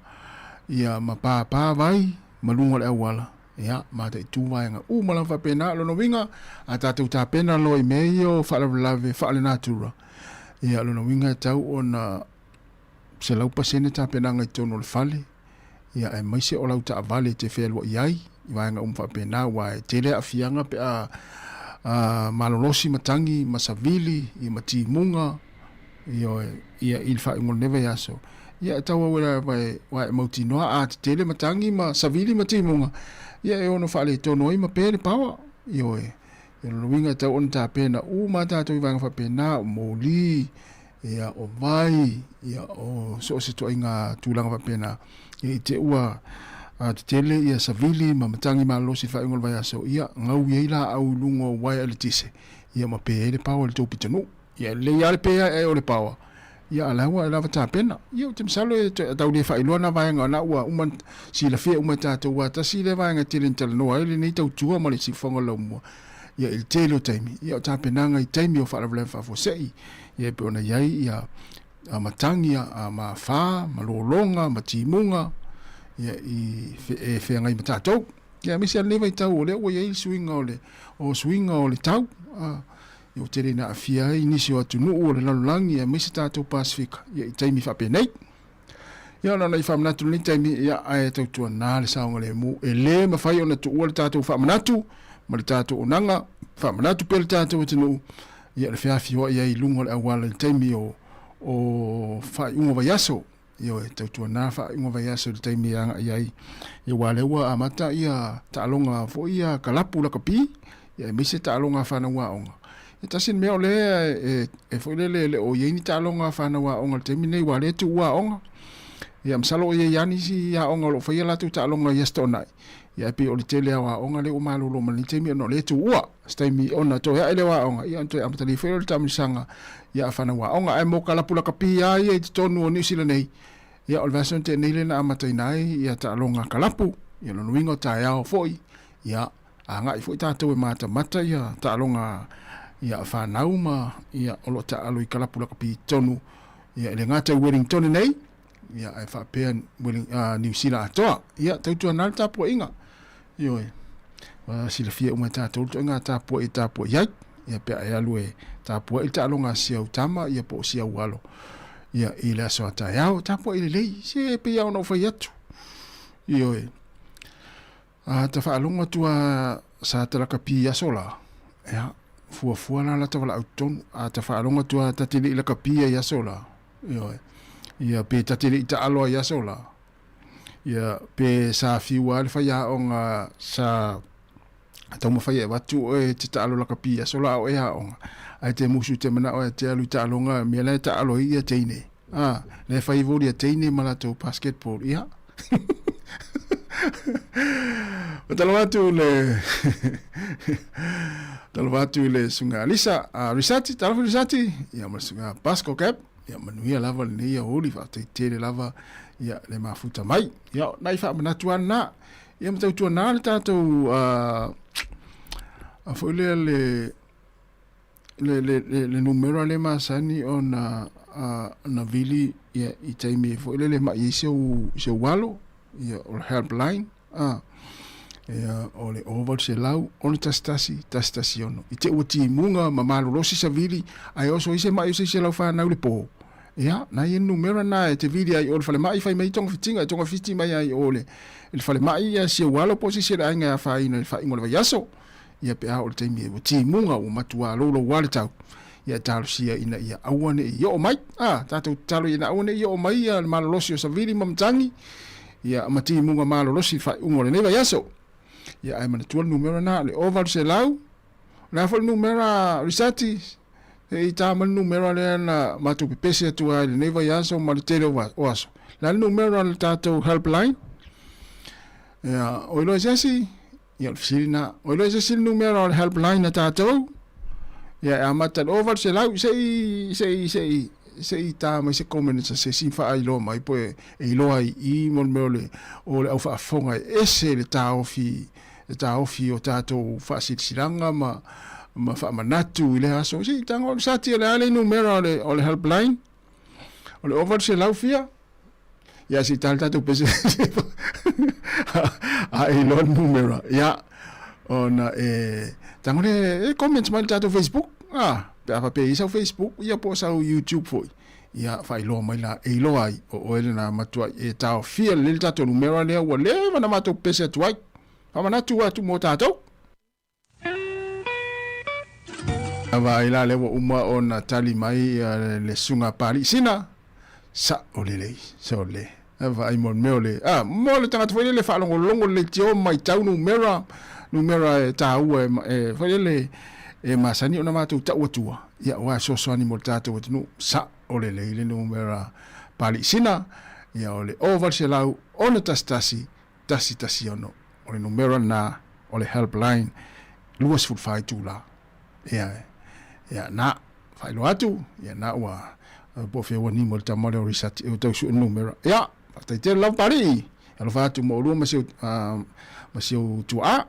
[SPEAKER 17] Ia, ma pāpā vai ma luga o le auala, ia, mataitu vaega uma lava faapena. O lona uiga, a tatou tapena loa i mea ia o faalavelave faalenatura, ia, o lona uiga e tatau ona 100% tapenaga i totonu o le fale, ia, aemaise o lau taavale e te fealuai ai i vaega uma faapena, aua e tele aafiaga pe a malolosi matagi ma savili, ia, ma timuga, Ioe, ia i le faaiuga o lenei vaiaso, ia e tauau lava e, aua e mautinoa a tetele matagi ma savili ma timuga, ia e ono faaletonu ai ma pe le paoa. Ioe, o lona uiga e tatau ona tapena uma lava tatou i vaega faapena, o moli, ia o vai, ia o so o se ituaiga tulaga faapena, ia i te ua tetele ia savili ma matagi malolosi i le faaiuga o le vaiaso, ia gaui ai laau i luga o uaea eletise, ia ma pe ai le paoa i le tou pitonuu. Ia lelei lava le pe ae o le paoa, ia a o la ua lava tapena. Ia ou te masalo e tau le faailoa na vaega o na ua uma silafia uma e tatou aua tasi lea vaega e tele ina talanoa ai lenei tautua ma le siufofoga o le laumua. Ia i le tele o taimi, ia o tapenaga i taimi o faalavelave faafuasei, ia e pei ona i ai ia matagi a ma afa, ma lologa, ma timuga, ia i e feagai ma tatou. Ia aemaise lava lenei vaitau o lea ua i ai suiga o le o suiga o le tau, a Ia ua tele ina aafia ai nisi o atunuu o le lalolagi aemaise tatou Pasefika ia i taimi faapenei. Ia ona i faamanatu lenei taimi, ia ae tautuana le saogalemu. E le mafai ona tuua le tatou faamanatu ma le tatou onaga, faamanatu pea le tatou atunuu ia le feafioai ai i luga o le auala i le taimi o o faaiuga vaiaso. Ioe, tautuana faaiuga vaiaso i le taimi e agai ai. Ia aua o lea ua amata ia taaloga foi ia kalapu lakapi, ia aemaise taaloga a fanau aoga. Ia tasi le mea o lea e, e foi lele e le o i ai ni taaloga a fanau aoga i le taimi lenei, aua o lea e tuua aoga. Ia masalo o i ai lava nisi aoga o lo o faia latou taaloga i Aso Toonai, ia ae pei o le tele lava o aoga lea ua malolo mai lenei taimi ona o lea e tuua. Se taimi ona toe ae lea o aoga, ia ona toe amatalia foi lea o le taamilosaga ia a fanau aoga. Ae mo kalapu lakapi lava ia i totonu o Niu Sila nei, ia o le vaiaso na tea nei lea na amataina ai ia taaloga kalapu, ia lona uiga o taeao foi, ia agai foi tatou e matamata ia taaloga ia a fanau ma ia o lo o taaalo i kalapu lakapi i totonu ia e le gata i Wellingtone nei, ia ae faapea Welling, Niu Sila atoa. Ia tautuana le tapuaiga. Ioe. Ua silafia uma e tatou le ituaiga tapuai e tapuai ai. Ia pe a e alu e tapuai le taaloga a si au tama ia po o si au alo. Ia i le aso a taeao, tapuai lelei. Se pei lava ona ou fai atu. Ioe. A ta faalogo atu a sa ta lakapi i aso la, ia, fuafua la lata valaau totonu. A ta faalogo atu a ta te le i lakapia i aso la, ioe, ia pe ta te le i taalo ai i aso la, Ia, pe sa fiu lava le faiaoga sa taumafai e avatu oe e te taalo lakapi i aso la a o e aoga, ae te musu te manao e te alu i taaloga mea la e taalo ai ia teine. A, la e fai voli a teine ma latou basketball, ia. Talofa atu le Talofa atu i le susuga Alisa, a Risati, talofa Risati, ia ma le susuga Pasco Cap. Ia manuia lava lenei aoauli, faafetai tele lava ia le mafuta mai. Ia nai faamanatu lava lena. Ia ma tautuana le tatou a foi lea le le le le, le numera le masani ona na vili ia i taimi foi lele mai ai se u se u alo ia o le helpline A, ia, o le 0800 611 116. I te ua timuga ma malolosi savili, ae oso ai se mai o se isi o lau fanau i le po, ia, na i ai le numera na e te vili ai i o le falemai, fai mai togafitiga, e togafiti mai ai i o le, le falemai, ia, si ou alo po o se isi o le aiga e afaina i le faaiuga o le vaiaso. Ia, pe a oo i le taimi ua timuga, ua matua louloua le tau, ia e talosia ina ia aua ne i oo mai. A, tatou tatalo ina aua ne i oo mai ia le malolosi o savili ma matagi, ia ma timuga malolosi i le faaiuga o lenei vaiaso. Ia ae manatua le numera lena, o le 0800, o le a foi le numera Risati, se i ta mai le numera lea na matou pepese atu ai i lenei vaiaso ma le tele o aso. O le a le numera o le tatou helpline? Ia, o iloa e se isi? Ia, o le fesili lena. O iloa e se isi le numera o le helpline a tatou? Ia, e amata i le 0800, se i, se i, se i, se i tā mai se comment a se isi faailoa mai po e iloa ai i mo le mea o le, o le au faafofoga e ese le taofi, le taofi o tatou faasilasilaga ma, ma faamanatu i lea aso. Se i tago, sa tia le a le numera o le, o le helpline? O le 0800 fia? Ia se i tali tatou pese a e iloa le numera. Ia, ona e tago le e comments mai le tatou Facebook. Ah, pe a faapea e i ai sau Facebook, ia po o sau YouTube foi. Ia, faailoa mai la e iloa ai o oe lena matuai e taofia lelei le tatou numera lea ua leva ona matou pese atu ai. Faamanatu atu mo tatou. A vaai la lea ua uma ona tali mai le susuga a Papalii Sina, sa'o lelei, sole. A vaai mo le mea o le, a, mo le tagata foi lele e faalogologo lelei tio ma matau numera, numera e taua e, e foi lele e masani ona matou tau atua, ia aua e fesoasoani mo le tatou atunuu, sa'o lelei le numera Papalii Sina, ia o le 0800 61 116, o le numera lena o le helpline 24 itula. Ia, ia, na, faailoa atu, ia, na ua, po o fea ua nimo le tama lea o Risati, e tau sue numera. Ia, faafetai tele lava Papalii, alofa atu ma oulua ma si ou, ma si ou tuaa.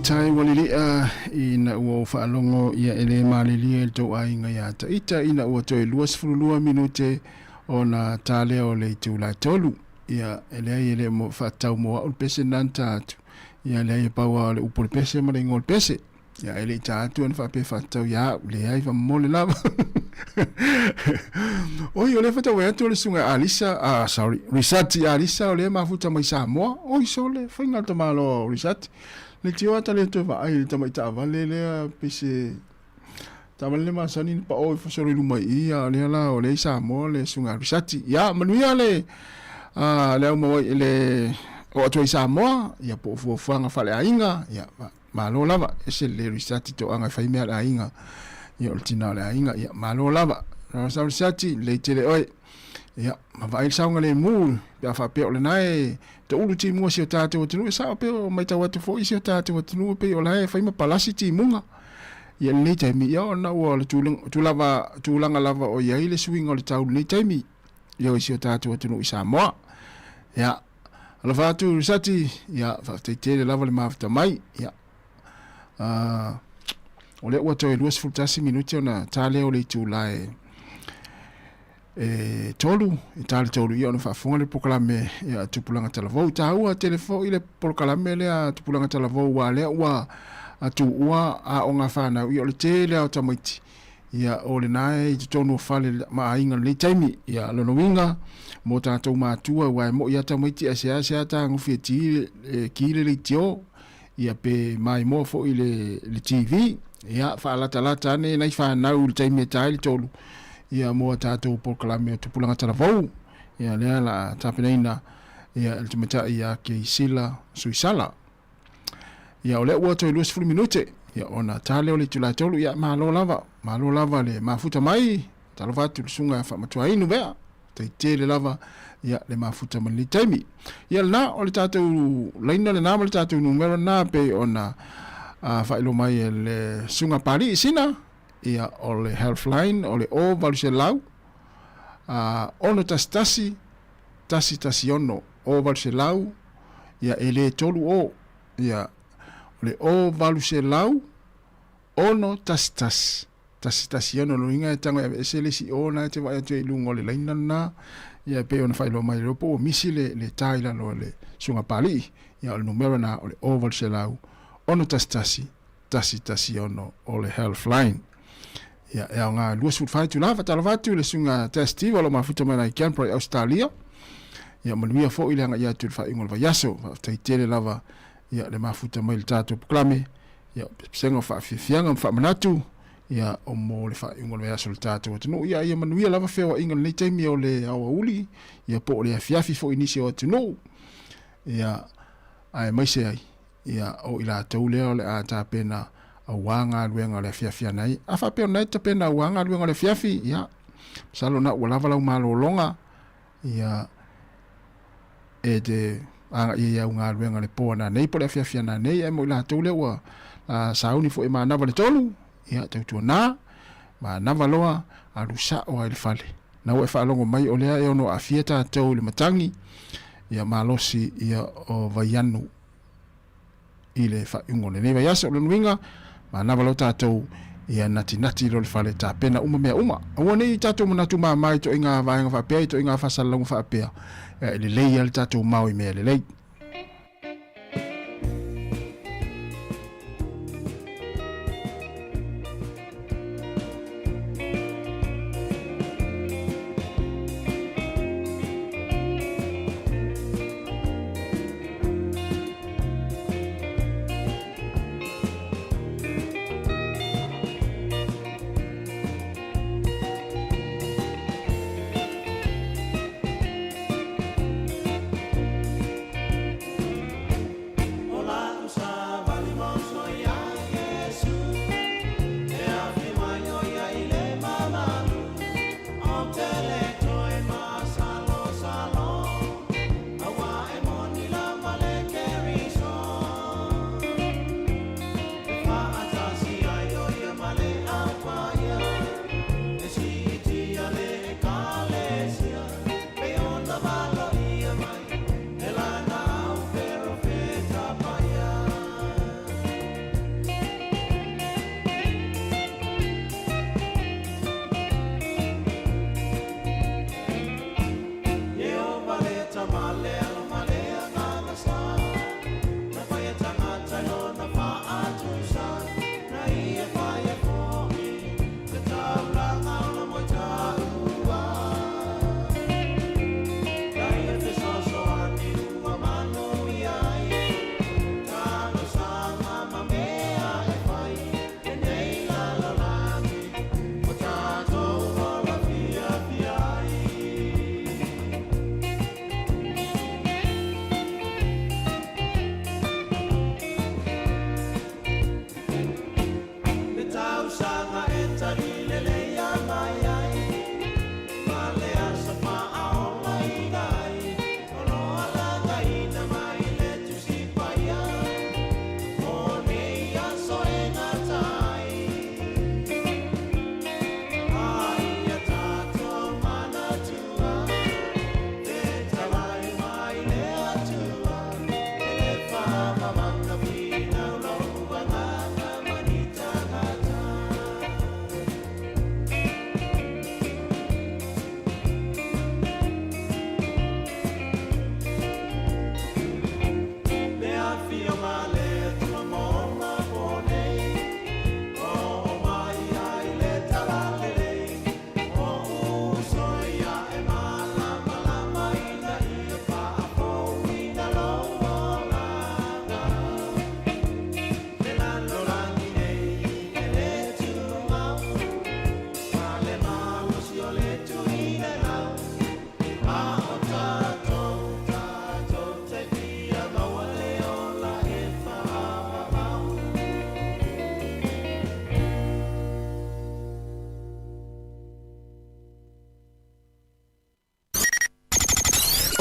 [SPEAKER 17] Tai ua lili'a ina ua ou faalogo ia e lē malilie i le tou aiga iā Taita ina ua toe 22 minute ona ta lea o le itula e tolu. Ia, e leai e le o faatatau mo a'u le pese lena na ta atu. Ia, leai e pau lava o le upu o le pese ma le igoa o le pese. Ia, e le i ta atu ana faapea e faatatau iā a'u, leai, faamomole lava. Oi, o lea faatoa vaai atu o le susuga ia Alisa, ah, sorry, Risati Alisa o lea e mafuta mai Samoa. Oi, sole, faiga le tamaloa o Risati. Le tio ata le toe vaai i le tamai taavale lea pei se taavale le masani na pao ifo solo i luma i i, a o lea la o lea i Samoa le susuga ia Risati. Ia, manuia le, le au mawai, le oo atu ai i Samoa, ia po o fuafuaga faaleaiga, ia, malo lava, ese le Risati toaga e fai mea a le aiga, ia o le tina o le aiga, ia, malo lava. Sa Risati, lelei tele oe. Ia, ma vaai le saogalemu, pe a faapea o lena e toulu timuga si o tatou atunuu, e sao pea o matau atu foi si o tatou atunuu e pei o la e fai ma palasi timuga. Ia lenei taimi, ia ona ua le tulava, tulaga lava o i ai le suiga o le tau lenei taimi, ia o si o tatou atunuu i Samoa. Ia, alofa atu Risati, ia, faafetai tele lava le mafuta mai, ia, o lea ua toe 21 minute ona ta lea o le itula e e tolu, e ta le tolu, ia ona faafofoga le polokalame ia Tupulaga Talavou. Taua tele foi le polokalame lea Tupulaga Talavou aua lea ua tuua aoga fanau, ia o le tele lava o tamaiti ia o lena e i totonu o fale ma aiga i lenei taimi. Ia lona uiga mo tatou matua aua e moi lava tamaiti ae seasea tagofi e ti e ki le leitio ia pe maimoa foi i le TV, ia faalatalata ane nai fanau i le taimi e ta ai le tolu, ia mo a tatou polokalame o Tupulaga Talavou, ia lea la a tapenaina ia e le tamaitai ia Keisila Suisala. Ia o lea ua toe 20 minute, ia ona ta lea o le itula e tolu, ia malo lava, malo lava le mafuta mai, talofa atu i le susuga ia Faamatuainu Vea. Tai tele lava ia le mafuta ma lenei taimi. Ia lena, o le tatou laina lena ma le tatou numera lena pei ona faailoa mai e le Susuga Palii Sina, ia o le Healthline o le 0800 611 116, 0800 ia e le 30, ia o le 0800 611 116 lona uiga e tago e aveese le isi o lena e te vaai atu ai i luga o le laina lena ia e pei ona faailoa mai le po ua misi le le ta i lalo o le Susuga Papalii ia o le numera lena o le 0800 611 116 o le Healthline. Ia e aoga 24 itula faatalofa atu i le Susuga Tess Steve o lo o mafuta mai la i Canberra i Ausetalia. Ia manuia foi le agai atu i le faaiuga o le vaiaso. Faafetai tele lava ia le mafuta mai i le tatou polokalame. Ia, pesega o faafiafiaga ma faamanatu, ia, o mo le faaiuga o le vaiaso o le tatou atunuu. Ia, ia manuia lava feoaiga i lenei taimi o le aoauli, ia, po o le afiafi foi i nisi o atunuu, ia, aemaise ai, ia, o i latou lea o le a tapena aua galuega o le afiafi ana ai. A faapea o lena e tapena aua galuega o le afiafi, ia, masalo na ua lava lau malologa, ia, e te agai ai i au galuega i le po ananei po o le afiafi ananei, ae mo i latou lea ua sauni foi e manava le tolu, ia tautuana, manava loa, alu sao lava i le fale. Na ua e faalogo mai o lea e ono aafia tatou i le matagi, ia malosi ia o vaianu i le faaiuga o lenei vaiaso. O lona uiga, manava loa tatou ia natinati loa le fale, tapena uma mea uma. Aua ne i tatou manatu mama i ituaiga vaega faapea, i ituaiga faasalalauga faapea, e lelei lava le tatou mao i mea lelei.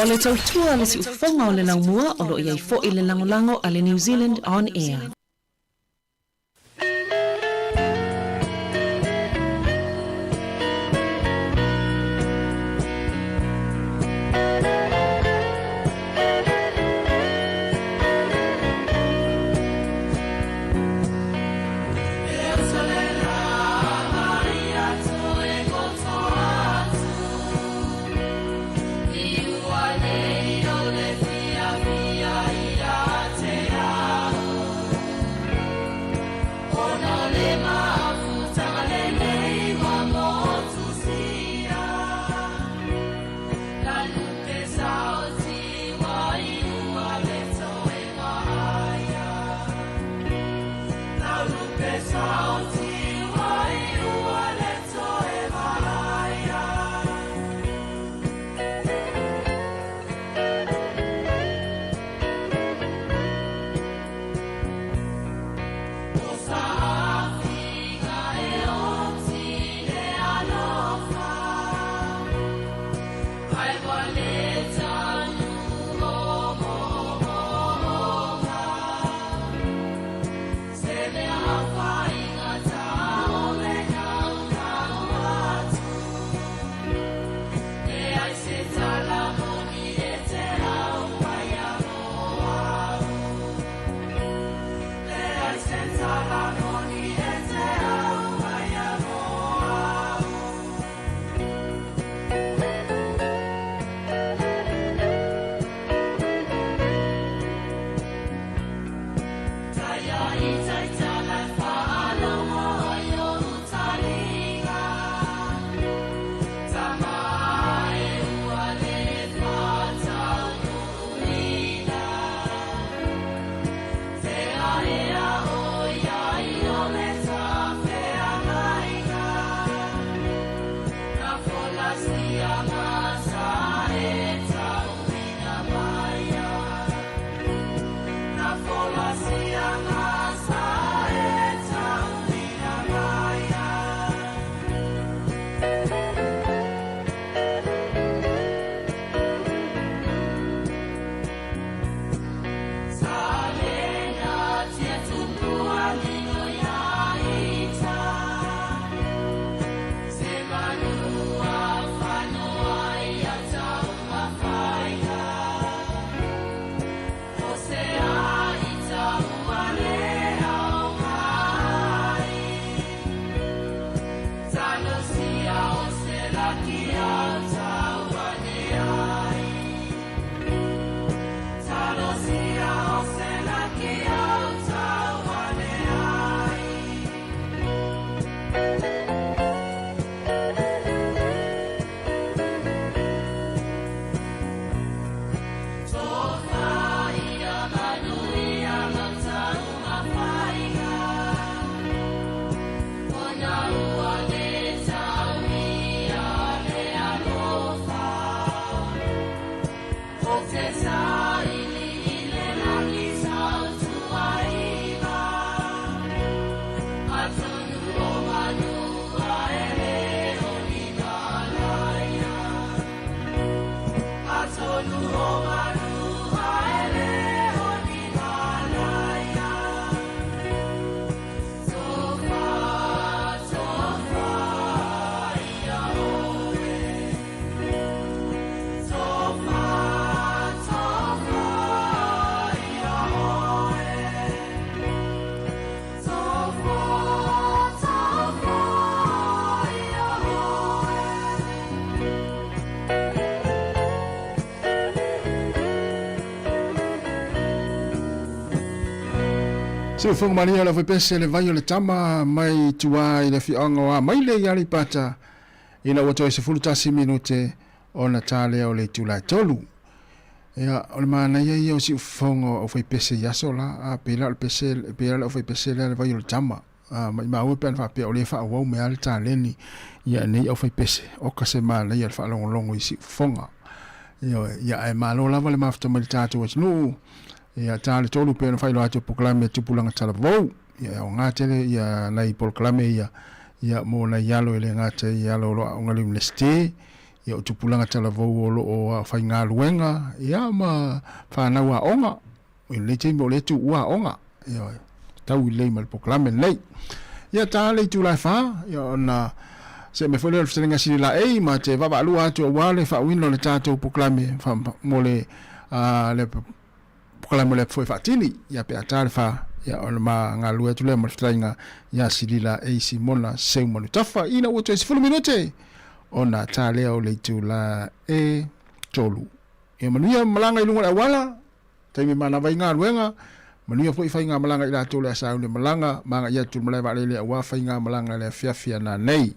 [SPEAKER 10] O le tautua a le siufofoga o le laumua o lo o i ai foi le lagolago a le New Zealand On Air.
[SPEAKER 17] Siufofoga malie o le aufaipese le vai o le tama mai tua i le afioaga o Amaile i Aleipata ina ua toe 11 minute ona ta lea o le itula e tolu. Ia, o le manaia ia o siufofoga o aufaipese i aso la, a pei la o le pese, pei la o le aufaipese lea le vai o le tama. A maimau e pe ana faapea o lea e faaauau mai lava le taleni ia nei aufaipese, oka se manaia le faalogologo i siufofoga. Ioe, ia ae malo lava le mafuta mai le tatou atunuu. Ia ta le tolu pe ona faailoa atu o polokalame Tupulaga Talavou. Ia e aoga tele ia nai polokalame ia ia mo nai alo e le gata i alo o lo o aoga i le Iunivesite. Ia, o tupulaga talavou o lo o faigaluega, ia, ma fanau aoga. I lenei taimi o lea e tuua aoga, ioe, tau lelei ma le polokalame lenei. Ia, ta le itula e fa, ia, ona see mai foi lea o le fetalaiga Sili Laei ma te vaavaalua atu aua le faauiina o le tatou polokalame mo le, le polokalame o le apu foi faatini. Ia, pe a ta le fa, ia, ona ma galulue atu lea ma le fetalaiga ia Sili Laei Simona Seumanutafa. Ina ua toe 10 minute ona ta lea o le itula e 3. Ia manuia malaga i luga o le auala, taimi manava ai galuega, manuia foi faigamalaga i latou o le a sauni malaga ma agai atu i le malae vaalele aua faigamalaga i le afiafi a nanei.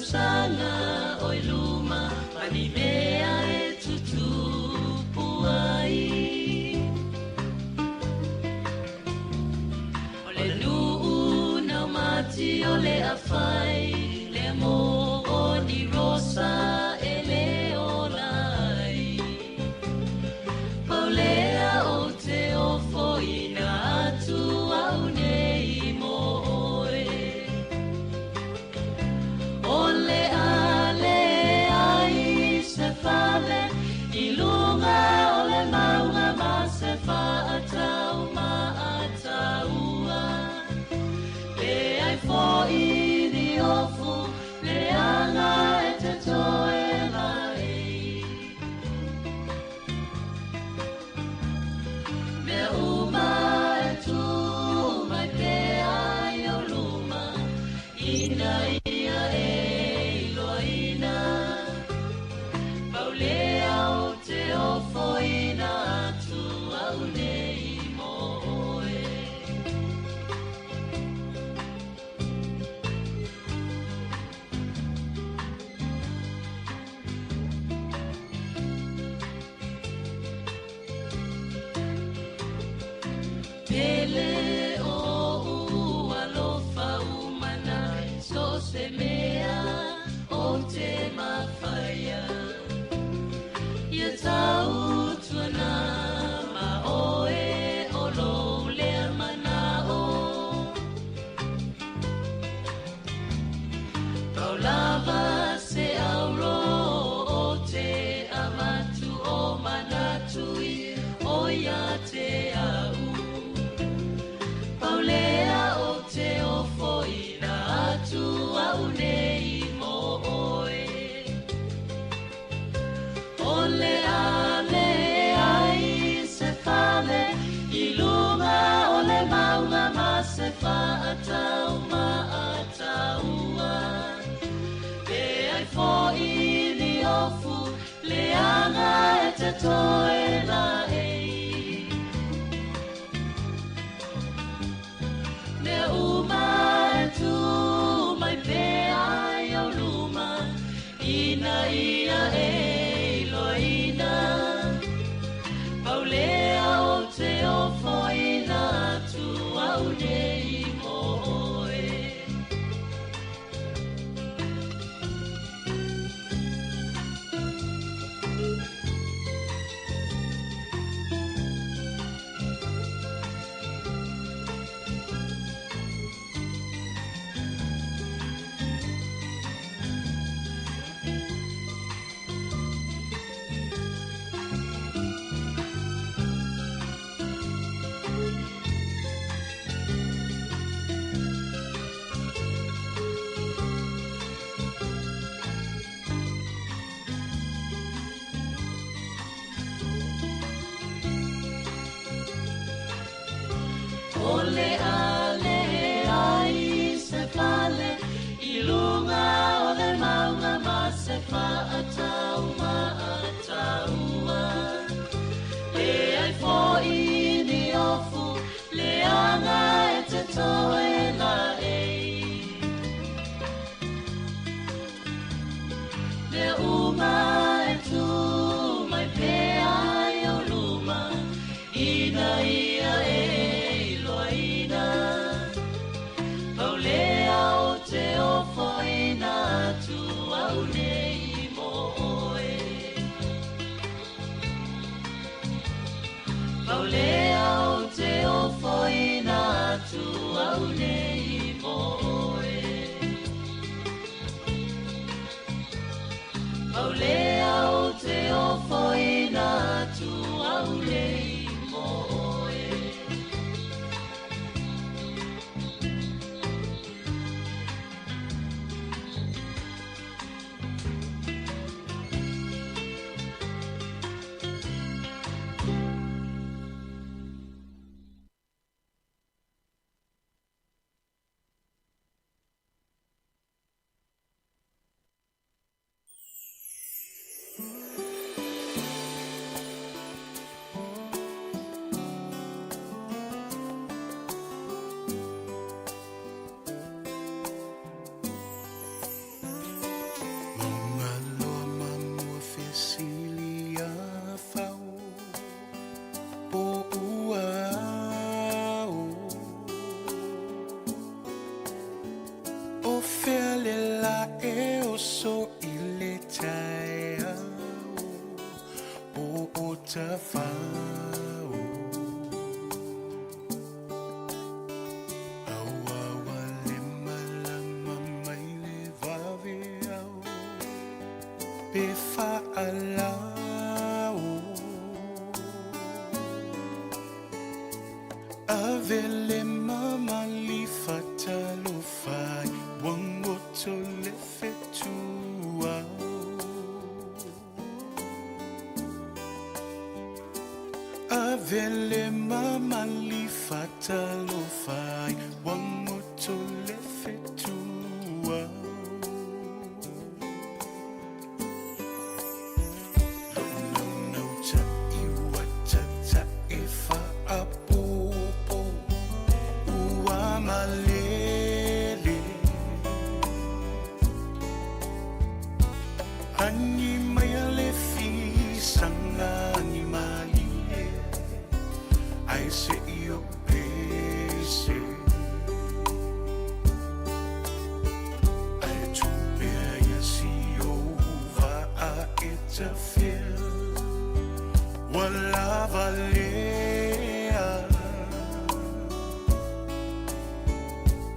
[SPEAKER 14] tausaga o i luma ma ni mea e tutupu ai. O le nuu naumati o le afai le mo o ni rosa e le ola ai. Paulea o te ofoina atu au nei mo oe. O le ale ai se fale i luga o le mauga ma se faatau ma ataua. Pe ai foi ni ofu le anga e te toe lai. Mea uma e tu mai pea i o luma, ina ia e iloaina. Paulea o te ofoina atu au nei mo oe. Pele o ua alofa umana, so se mea o te mafaia. Ia tau tuana ma oe o lou lea manao. Pau lava se auro o te avatu o manatu i o ia te au. Paulea o te ofoina atu au nei mo oe. O le ale ai se fale i luga o le mauga ma se faatau ma ataua. Pe ai foi ni ofu le anga e te toe la ei. Mea uma e tu mai pea i o luma, ina ia e iloaina. Paulea o te ofoina atu au nei mo oe. O le ale ai se fale i luga o le mauga ma se faatau ma ataua. Le ai foi ni ofu le anga e te toe la ei. Mea uma e tu mai pea i o luma, ina ia e iloaina. Paulea o te ofoina atu au nei mo oe. Paulea o te ofoina atu au nei mo oe. Paulea o te ofoina atu au nei mo oe.
[SPEAKER 12] O fea le la e oso i le taeao po o tafao. Auaua le malama mai le vaveao pe faalao. Ave le mamali fatalofa i uagoto le fetuao. Ave le mamali fatalofa i uagoto le fetuao. Lou naunau ta'i ua tatae faapopo ua malele. Agi mai a le fisaga agi malie ae se'i o pese. Ae tupea ia si ou vaa e tafea ua lava lea.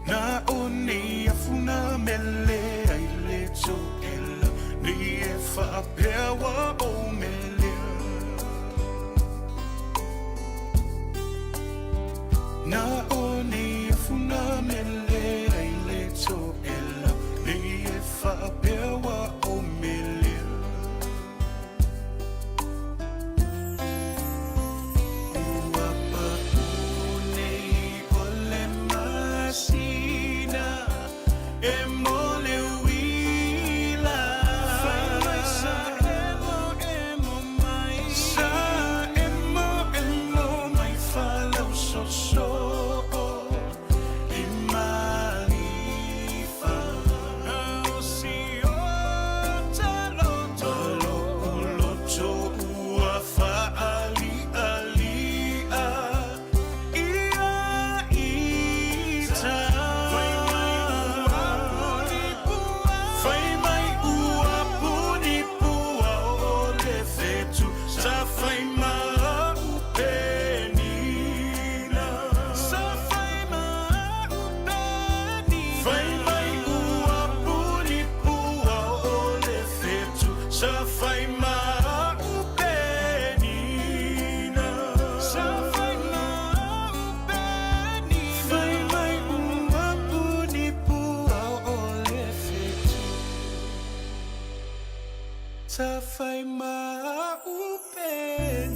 [SPEAKER 12] Na o nei afuna mele ai le toʻela nei e faapea ua ou melea. Na o nei afuna mele ai le toʻela nei e faapea ua ou melea. Ua paʻu nei o le masina e mo le uila. Fai mai sa emo emo mai. Sa emo emo mai falausoso i malifa. O si o taloto loto ua faalialia ia ita. Fai mai ua punipua. Fai mai ua punipua o le fetu sa fai ma upenina. Sa fai ma upenina. Fai mai ua punipua o le fetu sa fai ma upenina. Sa fai ma upenina. Fai mai ua punipua o le fetu sa fai ma upenina.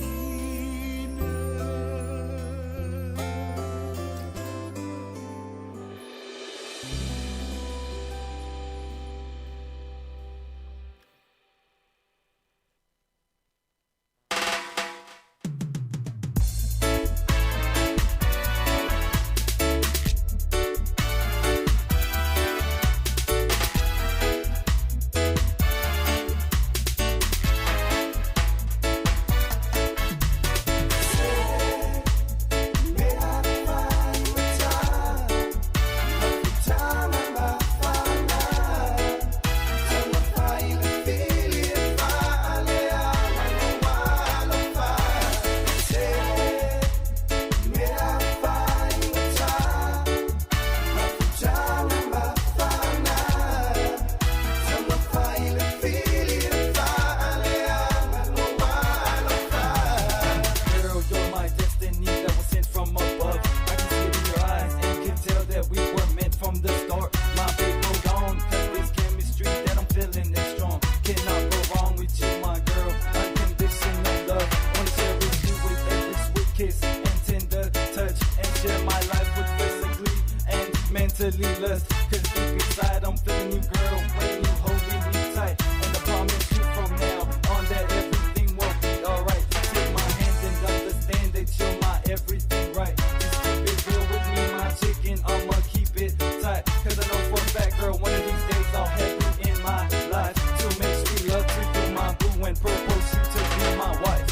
[SPEAKER 4] Girl, you're my destiny that was sent from above. I can see it in your eyes and can tell that we were meant from the start. My babe, hold on, 'cause this chemistry that I'm feeling is strong. Cannot go wrong with you, my girl. Unconditional love. Wanna cherish you with every sweet kiss and tender touch. And share my life with physically and mentally lust. 'Cause deep inside I'm feeling you, girl, when you holding me tight. And I promise you from now on that everything will be alright. Take my hand and understand that you're my everything, right? Just keep it real with me, my chicken. I'ma keep it tight. 'Cause I know for a fact, girl, one of these days I'll have you in my life. To make sweet love to you, my boo, and propose you to be my wife.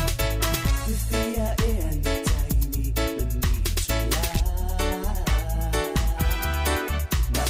[SPEAKER 22] Ma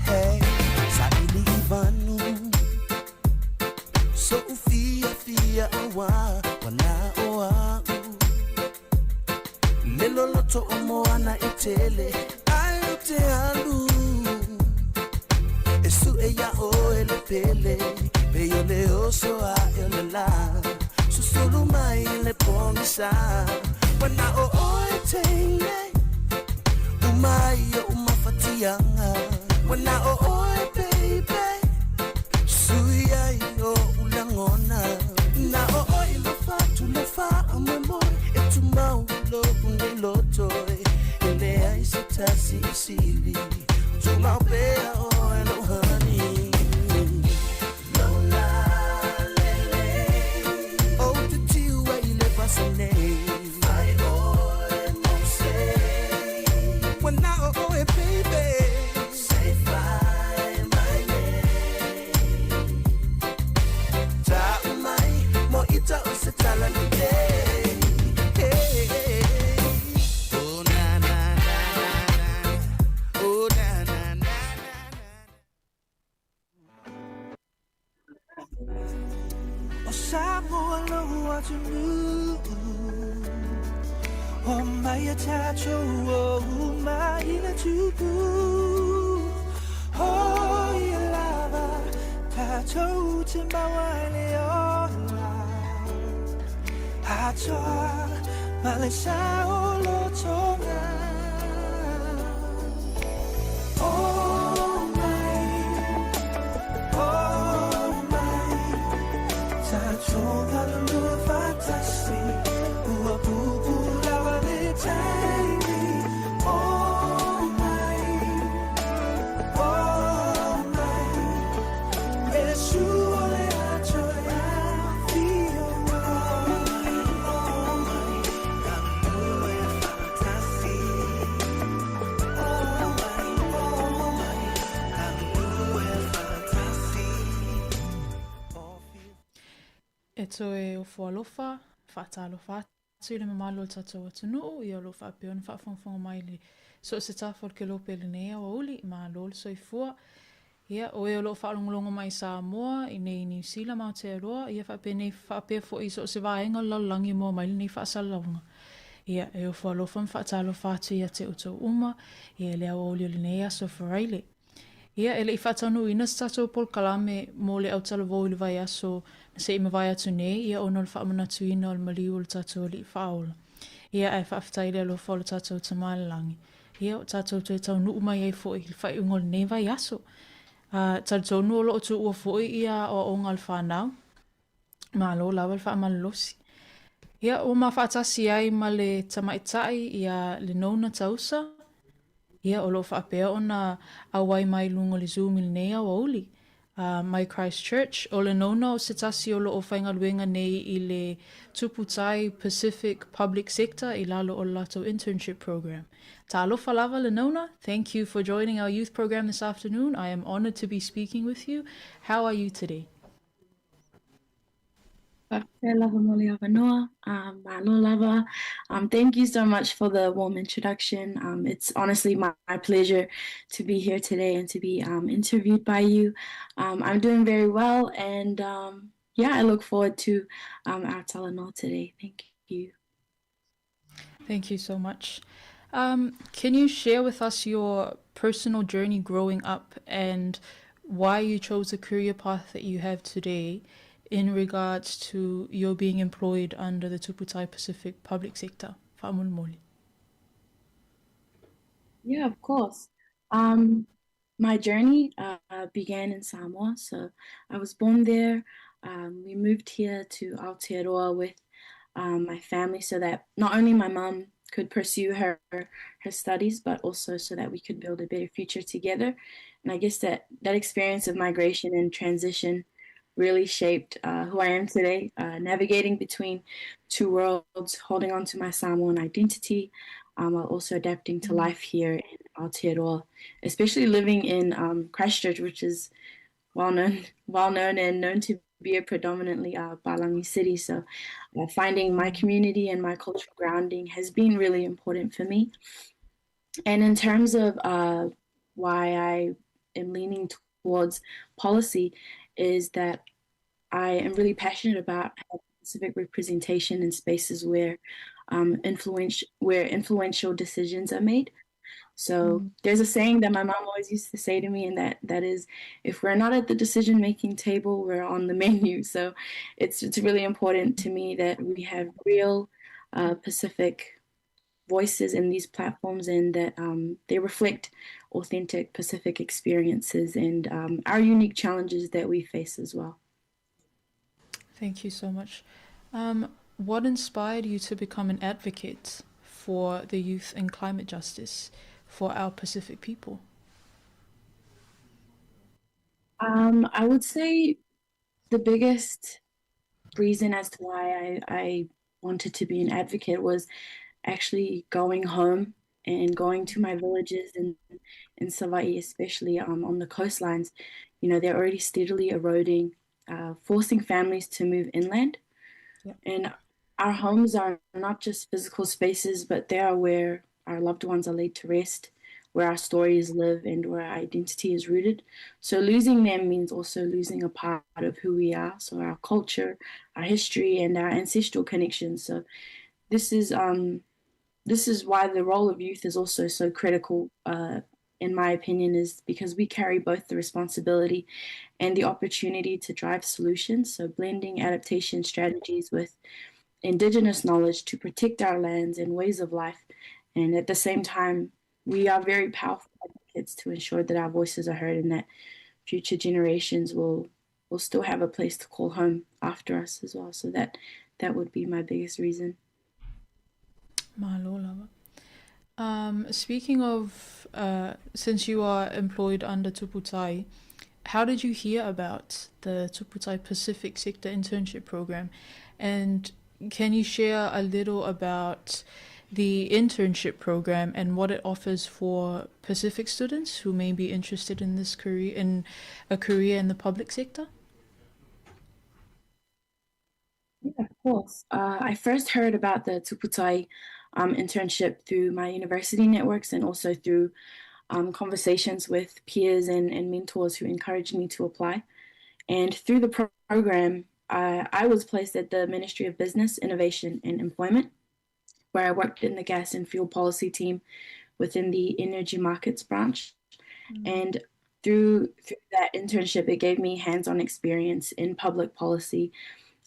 [SPEAKER 6] Hey, saili i vanu Soʻu fiafia auā Manaʻo aʻu Le loloto o moana e tele Ae ou te alu E suʻe iā ʻoe le pele Pei o le oso aʻe o le lā Susulu mai le pogisa Manaʻo ʻoe teine Uma ai oʻu mafatiaga Manaʻo ʻoe baby Sui ai oʻu lagona Nao ʻoe i lofa atu le faamoemoe E tumau loʻu nei loto E leai se tasi e sili Tumau pea ʻoe loʻu honey Lola lele Ou te tiu ai i le vasa nei Fai ʻoe mose Manaʻo ʻoe baby Say fly my name Ta'u mai mo ita o se tala lelei Hey, hey, Oh na na na na na Oh na na na na
[SPEAKER 22] ʻO Samoa lou atunuu O mai a tatou o uma i le tupu O ia lava tatou te maua ai le ola Atoa ma le saolotoga Oh mai, oh mai Tatou galulue faatasi Ua puupuu lava le taimi Oh mai, oh mai E su o le ato e afio mai Oh mai, galulue faatasi Oh mai, oh mai, galulue faatasi
[SPEAKER 23] E toe ofo alofa, faatalofa atu i le mamalu o le tatou atunuu, ia o lo o faapea ona faafogafoga mai i le so o se tafa o le kelope i lenei aoauli, malo le soifua. Ia, o e o lo o faalogologo mai i Samoa, i nei i Niu Sila ma Aotearoa, ia faapenei faapea foi i so o se vaega o le lalolagi e moa mai lenei faasalalauga. Ia, e ofo alofa ma faatalofa atu ia te outou uma, ia i le aoauli o lenei aso Faraile. Ia, e le i faataunuuina se tatou polokalame mo le autalavou i le vaiaso na se i mavae atu nei, ia ona o le faamanatuina o le maliu o le tatou Alii Faaola. Ia, ae faafetai i le alofa o le tatou Tama i le Lagi. Ia, ua tatou toe taunuu mai ai foi i le faaiuga o lenei vaiaso. A, talitonu o lo o tuua foi ia aoaoga a le fanau. Malo lava le faamalolosi. Ia, ua ma faatasi ai ma le tamaitai ia Lenona Tausa, ia, o lo o faapea ona auai mai i luga o le Zoom i lenei aoauli, a, mai Christchurch. ʻO Lenona o se tasi o lo o faigaluega nei i le Tupu Tai Pacific Public Sector i lalo o le latou internship program. Talofa lava Lenona, thank you for joining our youth program this afternoon. I am honoured to be speaking with you. How are you today?
[SPEAKER 24] Faafetai lava mo le avanoa. Malo lava. Thank you so much for the warm introduction. It's honestly my, my pleasure to be here today and to be interviewed by you. I'm doing very well, and yeah, I look forward to our talanoa today. Thank you.
[SPEAKER 23] Thank you so much. Um, can you share with us your personal journey growing up and why you chose the career path that you have today in regards to your being employed under the Tuputai Pacific public sector? Fa'amolemole.
[SPEAKER 24] Yeah, of course. Um, my journey uh, began in Samoa, so I was born there. Um, we moved here to Aotearoa with um, my family so that not only my mum could pursue her her studies, but also so that we could build a better future together. And I guess that that experience of migration and transition really shaped uh, who I am today, uh, navigating between two worlds, holding on to my Samoan identity, um, while also adapting to mm. life here in Aotearoa, especially living in um, Christchurch, which is well known, well known and known to be a predominantly uh, Palangi city. So uh, finding my community and my cultural grounding has been really important for me. And in terms of uh, why I am leaning towards policy is that I am really passionate about civic representation in spaces where um, influential where influential decisions are made. So mm. there's a saying that my mom always used to say to me, and that that is, if we're not at the decision making table, we're on the menu. So it's it's really important to me that we have real uh, Pacific voices in these platforms and that um, they reflect authentic Pacific experiences and um, our unique challenges that we face as well.
[SPEAKER 23] Thank you so much. Um, what inspired you to become an advocate for the youth and climate justice for our Pacific people?
[SPEAKER 24] Um, I would say the biggest reason as to why I, I wanted to be an advocate was actually going home and going to my villages in, in Savaii, especially um, on the coastlines. You know, they're already steadily eroding, uh, forcing families to move inland. Yeah. And our homes are not just physical spaces, but they are where our loved ones are laid to rest, where our stories live, and where our identity is rooted. So losing them means also losing a part of who we are, so our culture, our history, and our ancestral connections. So this is um, this is why the role of youth is also so critical. Uh, in my opinion, is because we carry both the responsibility and the opportunity to drive solutions. So blending adaptation strategies with indigenous knowledge to protect our lands and ways of life. And at the same time, we are very powerful advocates to ensure that our voices are heard and that future generations will will still have a place to call home after us as well. So that that would be my biggest reason.
[SPEAKER 23] Malo lava. Um, speaking of, uh, since you are employed under Tuputai, how did you hear about the Tuputai Pacific Sector Internship Program? And can you share a little about the internship program and what it offers for Pacific students who may be interested in this career in a career in the public sector?
[SPEAKER 24] Yeah, of course. Uh, I first heard about the Tuputai um, internship through my university networks and also through um, conversations with peers and, and mentors who encouraged me to apply. And through the program, I, I was placed at the Ministry of Business, Innovation and Employment, where I worked in the gas and fuel policy team within the energy markets branch. Mm-hmm. And through through that internship, it gave me hands-on experience in public policy,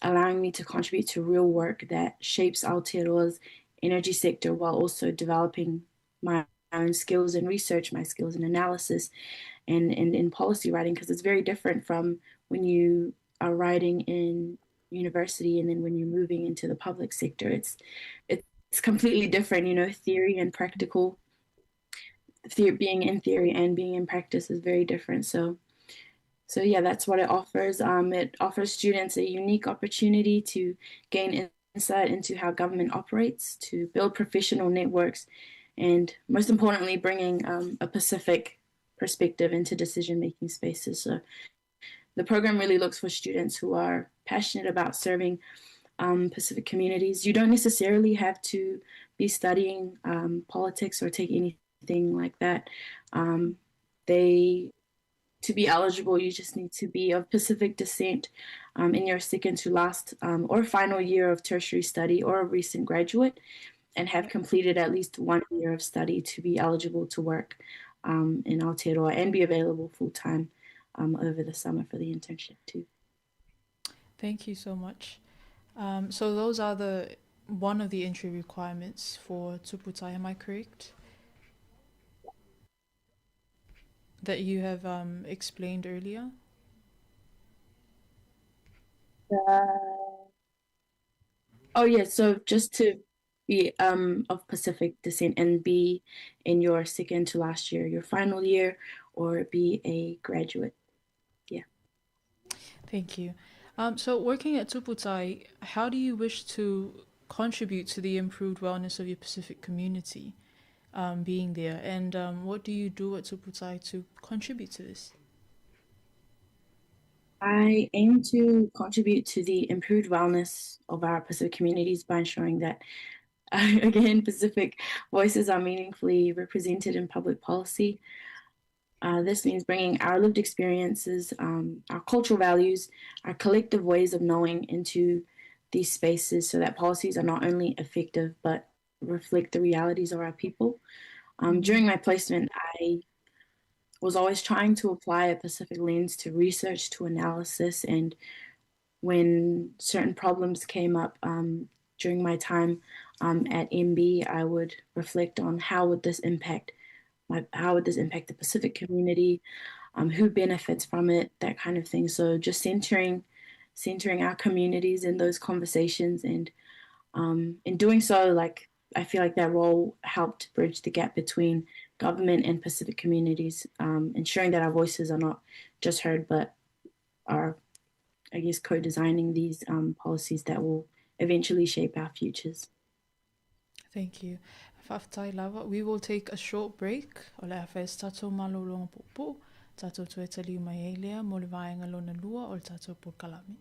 [SPEAKER 24] allowing me to contribute to real work that shapes Aotearoa's energy sector while also developing my own skills in research, my skills in analysis, and, and in policy writing, because it's very different from when you are writing in university and then when you're moving into the public sector. It's it's completely different, you know, theory and practical. Theory, being in theory and being in practice is very different. So so yeah, that's what it offers. Um, it offers students a unique opportunity to gain insight into how government operates, to build professional networks, and most importantly, bringing um, a Pacific perspective into decision-making spaces. So the program really looks for students who are passionate about serving um, Pacific communities. You don't necessarily have to be studying um, politics or take anything like that. Um, they to be eligible, you just need to be of Pacific descent um, in your second to last um, or final year of tertiary study or a recent graduate and have completed at least one year of study to be eligible to work um, in Aotearoa and be available full time um, over the summer for the internship too.
[SPEAKER 23] Thank you so much. Um, so those are the one of the entry requirements for Tuputai, am I correct? That you have um, explained earlier?
[SPEAKER 24] Uh, oh yeah, so just to be um, of Pacific descent and be in your second to last year, your final year, or be a graduate. Yeah.
[SPEAKER 23] Thank you. Um, so working at Tuputai, how do you wish to contribute to the improved wellness of your Pacific community um, being there? And um, what do you do at Tuputai to contribute to this?
[SPEAKER 24] I aim to contribute to the improved wellness of our Pacific communities by ensuring that, again, Pacific voices are meaningfully represented in public policy. This means bringing our lived experiences, our cultural values, our collective ways of knowing into these spaces so that policies are not only effective but reflect the realities of our people. During my placement, I was always trying to apply a Pacific lens to research, to analysis, and when certain problems came up during my time at MB, I would reflect on how would this impact my, how would this impact the Pacific community, who benefits from it, that kind of thing. So just centering our communities in those conversations, and in doing so, I feel like that role helped bridge the gap between government and Pacific communities, ensuring that our voices are not just heard, but are, I guess, co-designing these policies that will eventually shape our futures.
[SPEAKER 23] Thank you. Faafetai lava. We will take a short break. O le a fai se tatou malologa puupuu, tatou toe taliu mai ai lea mo le vaega lona lua o le tatou polokalame.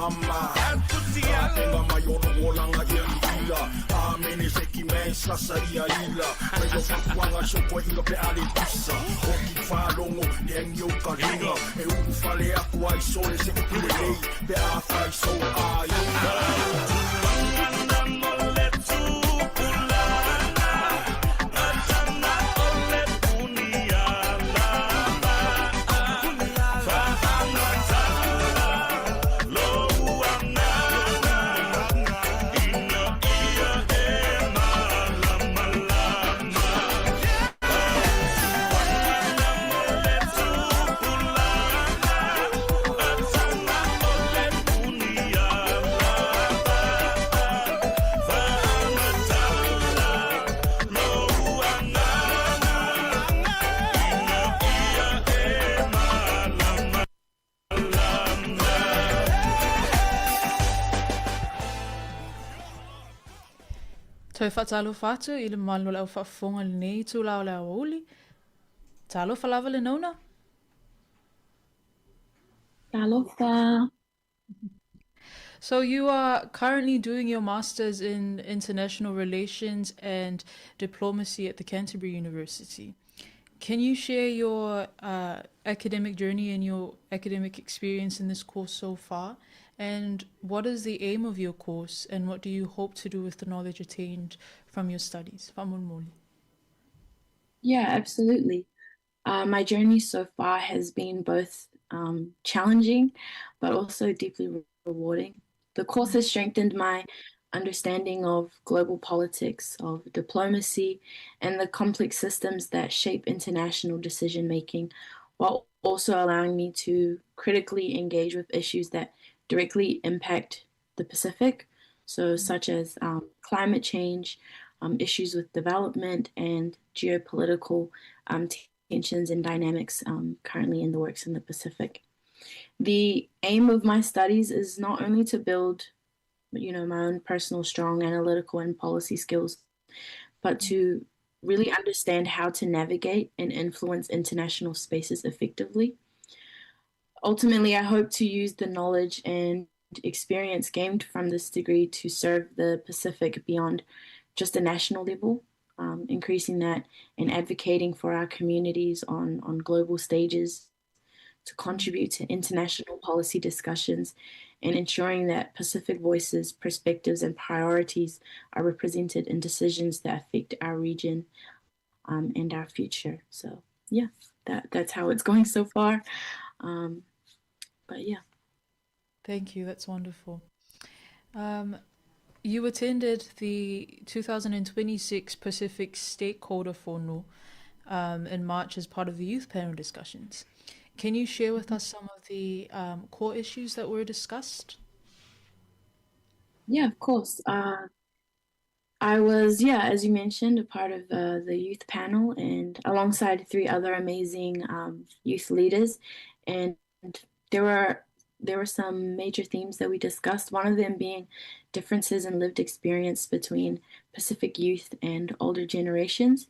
[SPEAKER 2] mama Tapenga mai ono olanga ia i ila Amene seki man sasa ia ila Mai o fakuanga soko inga pe ale pisa Hoki whalongo le angi o ka ringa E uru whale aku ai sole se upule nei Pe a whai so a i
[SPEAKER 23] Toe faatalofa atu i le mamalu o le au faafofoga i lenei itula o le aoauli. Talofa lava le Nona.
[SPEAKER 24] Talofa.
[SPEAKER 23] So you are currently doing your master's in international relations and diplomacy at the Canterbury University. Can you share your uh, academic journey and your academic experience in this course so far? And what is the aim of your course and what do you hope to do with the knowledge attained from your studies? Fa'amolemole.
[SPEAKER 24] Yeah, absolutely. Uh, my journey so far has been both um, challenging, but also deeply rewarding. The course has strengthened my understanding of global politics, of diplomacy, and the complex systems that shape international decision making, while also allowing me to critically engage with issues that directly impact the Pacific, so such as um, climate change, um, issues with development, and geopolitical um, tensions and dynamics um, currently in the works in the Pacific. The aim of my studies is not only to build, you know, my own personal strong analytical and policy skills, but to really understand how to navigate and influence international spaces effectively. Ultimately, I hope to use the knowledge and experience gained from this degree to serve the Pacific beyond just a national level, um, increasing that and advocating for our communities on, on global stages to contribute to international policy discussions and ensuring that Pacific voices, perspectives, and priorities are represented in decisions that affect our region um, and our future. So, yeah, that, that's how it's going so far. Um, but yeah.
[SPEAKER 23] Thank you. That's wonderful. Um, you attended the 2026 Pacific Stakeholder Fono um, in March as part of the youth panel discussions. Can you share with us some of the um, core issues that were discussed?
[SPEAKER 24] Yeah, of course. Uh, I was, yeah, as you mentioned, a part of uh, the youth panel and alongside three other amazing um, youth leaders. And there were there were some major themes that we discussed, one of them being differences in lived experience between Pacific youth and older generations.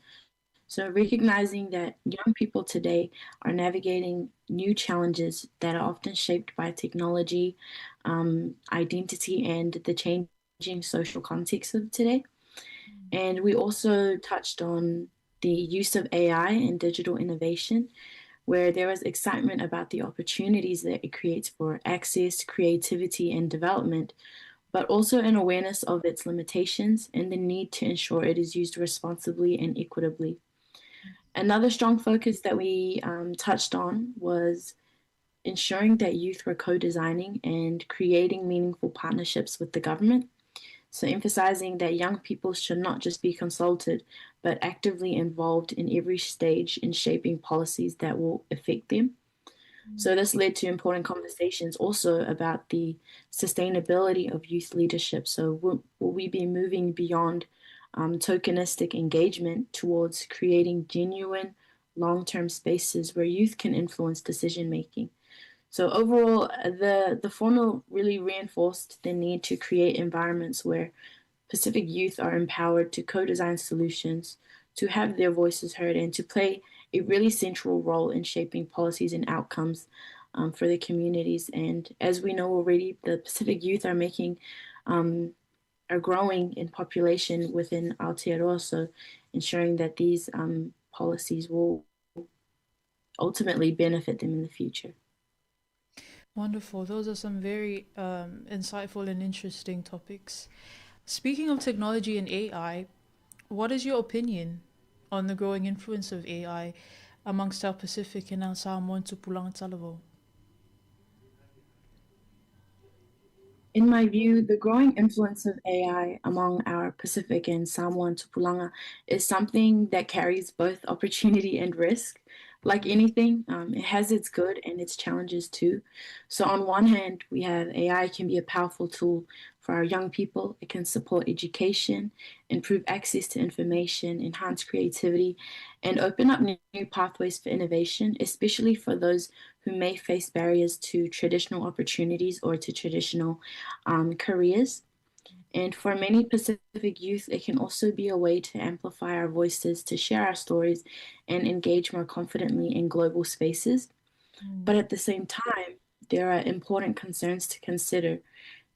[SPEAKER 24] So, recognizing that young people today are navigating new challenges that are often shaped by technology, um, identity, and the changing social context of today. And we also touched on the use of AI and digital innovation, where there was excitement about the opportunities that it creates for access, creativity, and development, but also an awareness of its limitations and the need to ensure it is used responsibly and equitably. Another strong focus that we um, touched on was ensuring that youth were co designing and creating meaningful partnerships with the government. So, emphasizing that young people should not just be consulted, but actively involved in every stage in shaping policies that will affect them. So, this led to important conversations also about the sustainability of youth leadership. So, will, will we be moving beyond um, tokenistic engagement towards creating genuine long term spaces where youth can influence decision making? So overall, the the formal really reinforced the need to create environments where Pacific youth are empowered to co-design solutions, to have their voices heard, and to play a really central role in shaping policies and outcomes um, for their communities. And as we know already, the Pacific youth are making um, are growing in population within Aotearoa, so ensuring that these um, policies will ultimately benefit them in the future.
[SPEAKER 23] Wonderful. Those are some very um, insightful and interesting topics. Speaking of technology and AI, what is your opinion on the growing influence of AI amongst our Pacific and our Samoan tupulanga talavou?
[SPEAKER 24] In my view, the growing influence of AI among our Pacific and Samoan tupulanga is something that carries both opportunity and risk. Like anything, um, it has its good and its challenges too. So on one hand, we have AI can be a powerful tool for our young people. It can support education, improve access to information, enhance creativity, and open up new pathways for innovation, especially for those who may face barriers to traditional opportunities or to traditional um, careers. And for many Pacific youth, it can also be a way to amplify our voices, to share our stories, and engage more confidently in global spaces. Mm. But at the same time, there are important concerns to consider.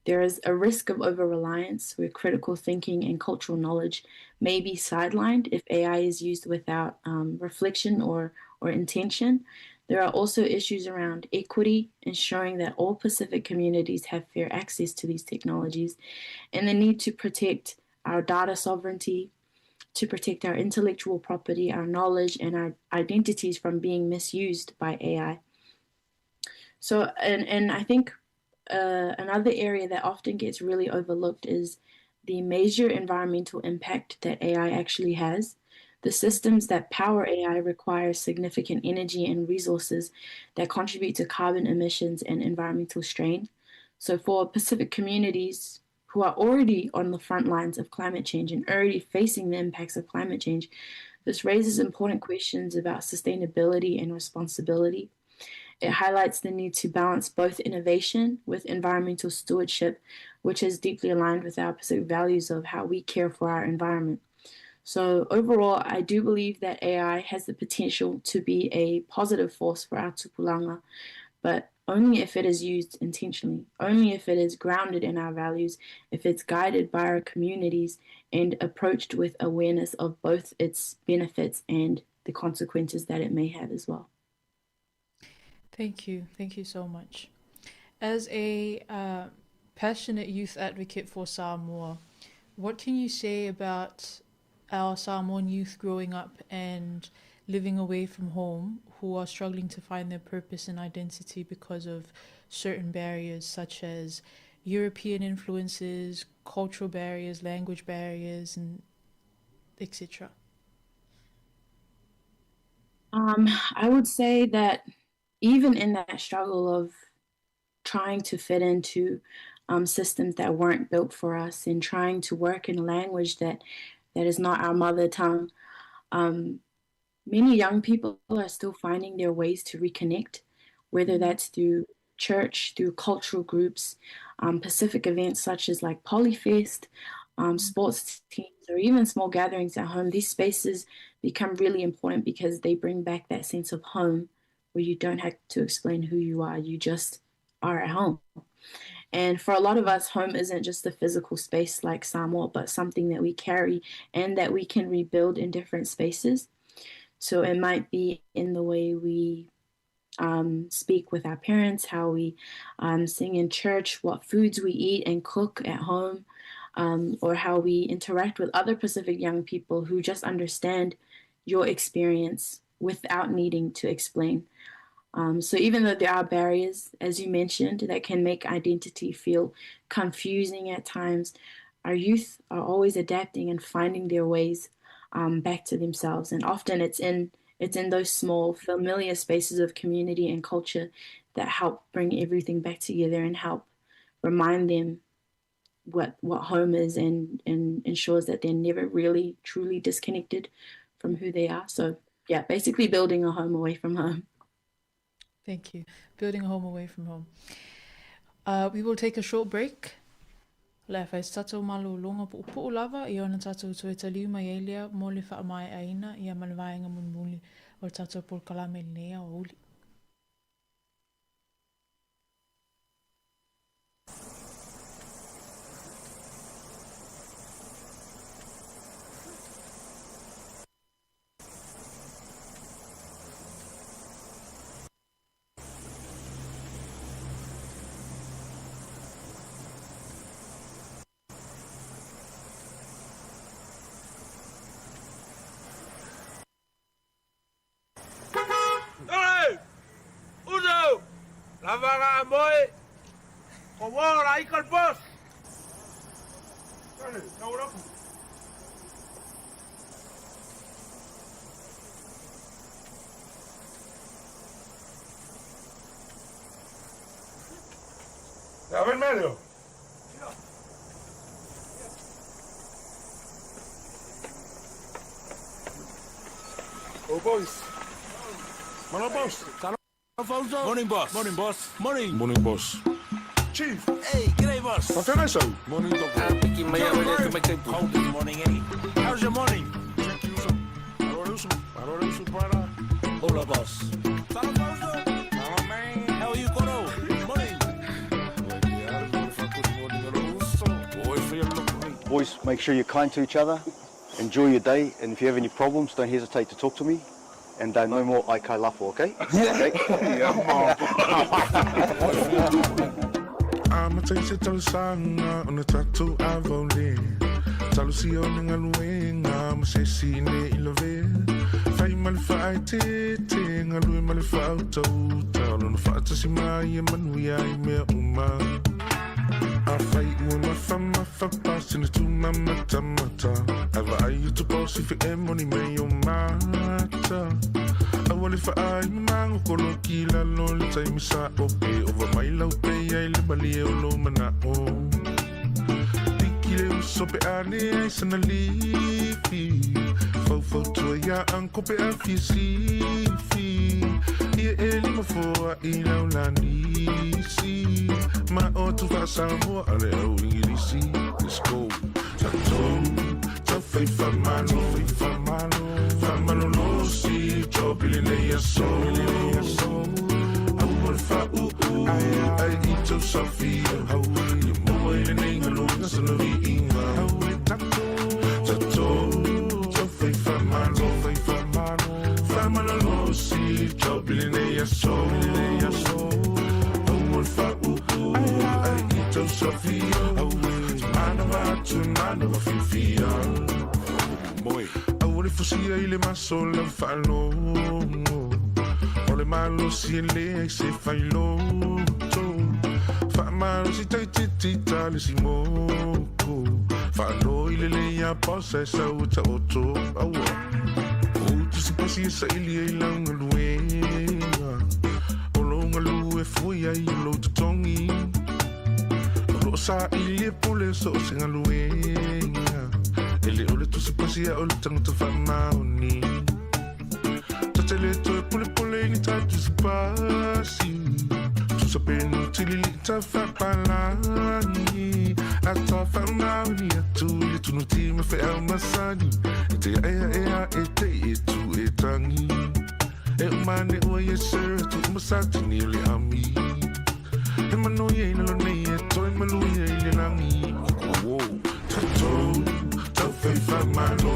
[SPEAKER 24] There is a risk of over reliance where critical thinking and cultural knowledge may be sidelined if AI is used without um, reflection or, or intention. There are also issues around equity, ensuring that all Pacific communities have fair access to these technologies, and the need to protect our data sovereignty, to protect our intellectual property, our knowledge, and our identities from being misused by AI. So, and, and I think uh, another area that often gets really overlooked is the major environmental impact that AI actually has. The systems that power AI require significant energy and resources that contribute to carbon emissions and environmental strain. So for Pacific communities who are already on the front lines of climate change and already facing the impacts of climate change, this raises important questions about sustainability and responsibility. It highlights the need to balance both innovation with environmental stewardship, which is deeply aligned with our Pacific values of how we care for our environment. So overall, I do believe that AI has the potential to be a positive force for our tupulanga, but only if it is used intentionally, only if it is grounded in our values, if it's guided by our communities and approached with awareness of both its benefits and the consequences that it may have as well.
[SPEAKER 23] Thank you. Thank you so much. As a uh, passionate youth advocate for Samoa, what can you say about our Samoan youth growing up and living away from home who are struggling to find their purpose and identity because of certain barriers such as European influences, cultural barriers, language barriers, and etc.?
[SPEAKER 24] Um, I would say that even in that struggle of trying to fit into um, systems that weren't built for us and trying to work in a language that that is not our mother tongue, um, many young people are still finding their ways to reconnect, whether that's through church, through cultural groups, um, Pacific events such as like Polyfest, um, sports teams, or even small gatherings at home. These spaces become really important because they bring back that sense of home where you don't have to explain who you are, you just are at home. And for a lot of us, home isn't just a physical space like Samoa, but something that we carry and that we can rebuild in different spaces. So it might be in the way we um, speak with our parents, how we um, sing in church, what foods we eat and cook at home, um, or how we interact with other Pacific young people who just understand your experience without needing to explain. Um, so even though there are barriers, as you mentioned, that can make identity feel confusing at times, our youth are always adapting and finding their ways um, back to themselves. And often it's in it's in those small, familiar spaces of community and culture that help bring everything back together and help remind them what what home is and and ensures that they're never really truly disconnected from who they are. So yeah, basically building a home away from home.
[SPEAKER 23] Thank you. Building a home away from home. Uh, we will take a short break. Le fai tatou malōlōga puʻupuʻu lava ia ona tatou toe taliu mai ai lea mo le faamaeʻaina ia ma le vaega mulimuli o le tatou polokalame i lenei aoauli.
[SPEAKER 2] Lava moe. Ko wora i kal boss. Dale, tau A ver, medio. Oh, boys. Mano, boss.
[SPEAKER 5] Morning, boss.
[SPEAKER 2] Morning, boss.
[SPEAKER 5] Morning.
[SPEAKER 2] Morning, boss. Chief.
[SPEAKER 5] Hey, g'day, boss.
[SPEAKER 2] Whakangai
[SPEAKER 5] Morning, doctor. Cold this morning, eh? How's your morning? Hola, boss. Hello, man. How are you, Koro? Morning.
[SPEAKER 9] Boys, make sure you're kind to each other. Enjoy your day, and if you have any problems, don't hesitate to talk to me. And no more aikai lafo, okay? Okay.
[SPEAKER 2] Ama taise talosaga ona tatou avaole talosia o le galuega ma se isi le i lavea fai ma le faaeteete galue ma le faautauta o lona faatasi mai e manuia i mea uma afai ua mafamafa pasina tumamatamata ae vaai atu paosi feemoni mai o mata aua le faai mamago koloki lalo le taimi sa'o pe ova mai lau pei ai le malie o lou mana'o piki le uso pe a leai sana lifi faufautua iā anko pe a fiasifi ia e lima foa'i laulanisi ma o atu fa'asamoa a le au igilisi. Let's go. Tatou taufai famalo famalolosi jobi lenei aso aua le fa'auu ai i tou saofia ia maua i lenei galuega sana vi'iga tatou taufai famalo famalolosi jobi lenei aso aua le fa'auu ai i tou saofia manava atu manava fiafia. Aua le fusia i le maso lau fa'alogo o le malosi e leai se failoto fa'amalosi taititita le simoko fa'alo i lelei a paosa e sau e ta'oto aua ou tusipasi e sa'ili ai lau galuega o lou galue fui ai o lou totogi o lo'o sa'ili e pule so o se galuega e le o le tusipasi a o le tagata fa'amaoni tatele toe pulepule i ni tatusipasi tusa penu tilili'i tafa'apalagi ata fa'amaoni atu i le tunuti ma fe'au masani e te aeaea e te'i e tu e tagi e umane ua yes sir tu'u masatini o le ami he mano ia i lalo nei e toe maluia i le lagi. Tatou taufai famalo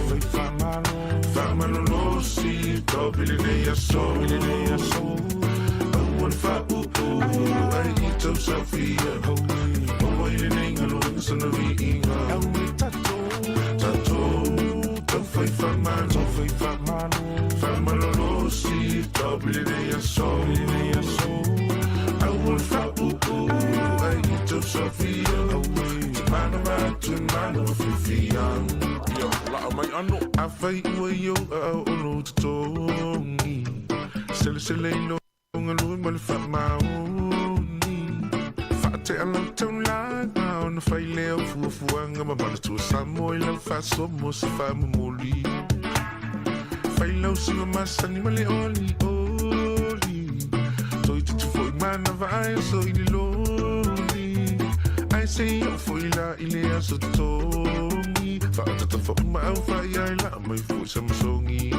[SPEAKER 2] famalolosi taopi lenei aso aua le fa'auu ai i tou saofia maua i lenei galuega sana vi'iga tatou taufai famalo famalolosi taopi lenei aso aua le fa'auu ai i tou saofia manava atu manava fiafia. Ia la'a mai ano afai ua i ou a'ao o lou totogi selesele i lou galue ma le fa'amaoni fa'ate'a lau taulaga ona fai lea o fuafuaga ma manatua Samoa i lau fa'asoa mo se fa'amomoli fai lau siva masani ma le olioli toi tutu fo'i manava ae oso i le loli ae sei o'o fo'i la i le aso totogi fa'atata fa'uma au fa'ia e la'a mai fo'i sa masogi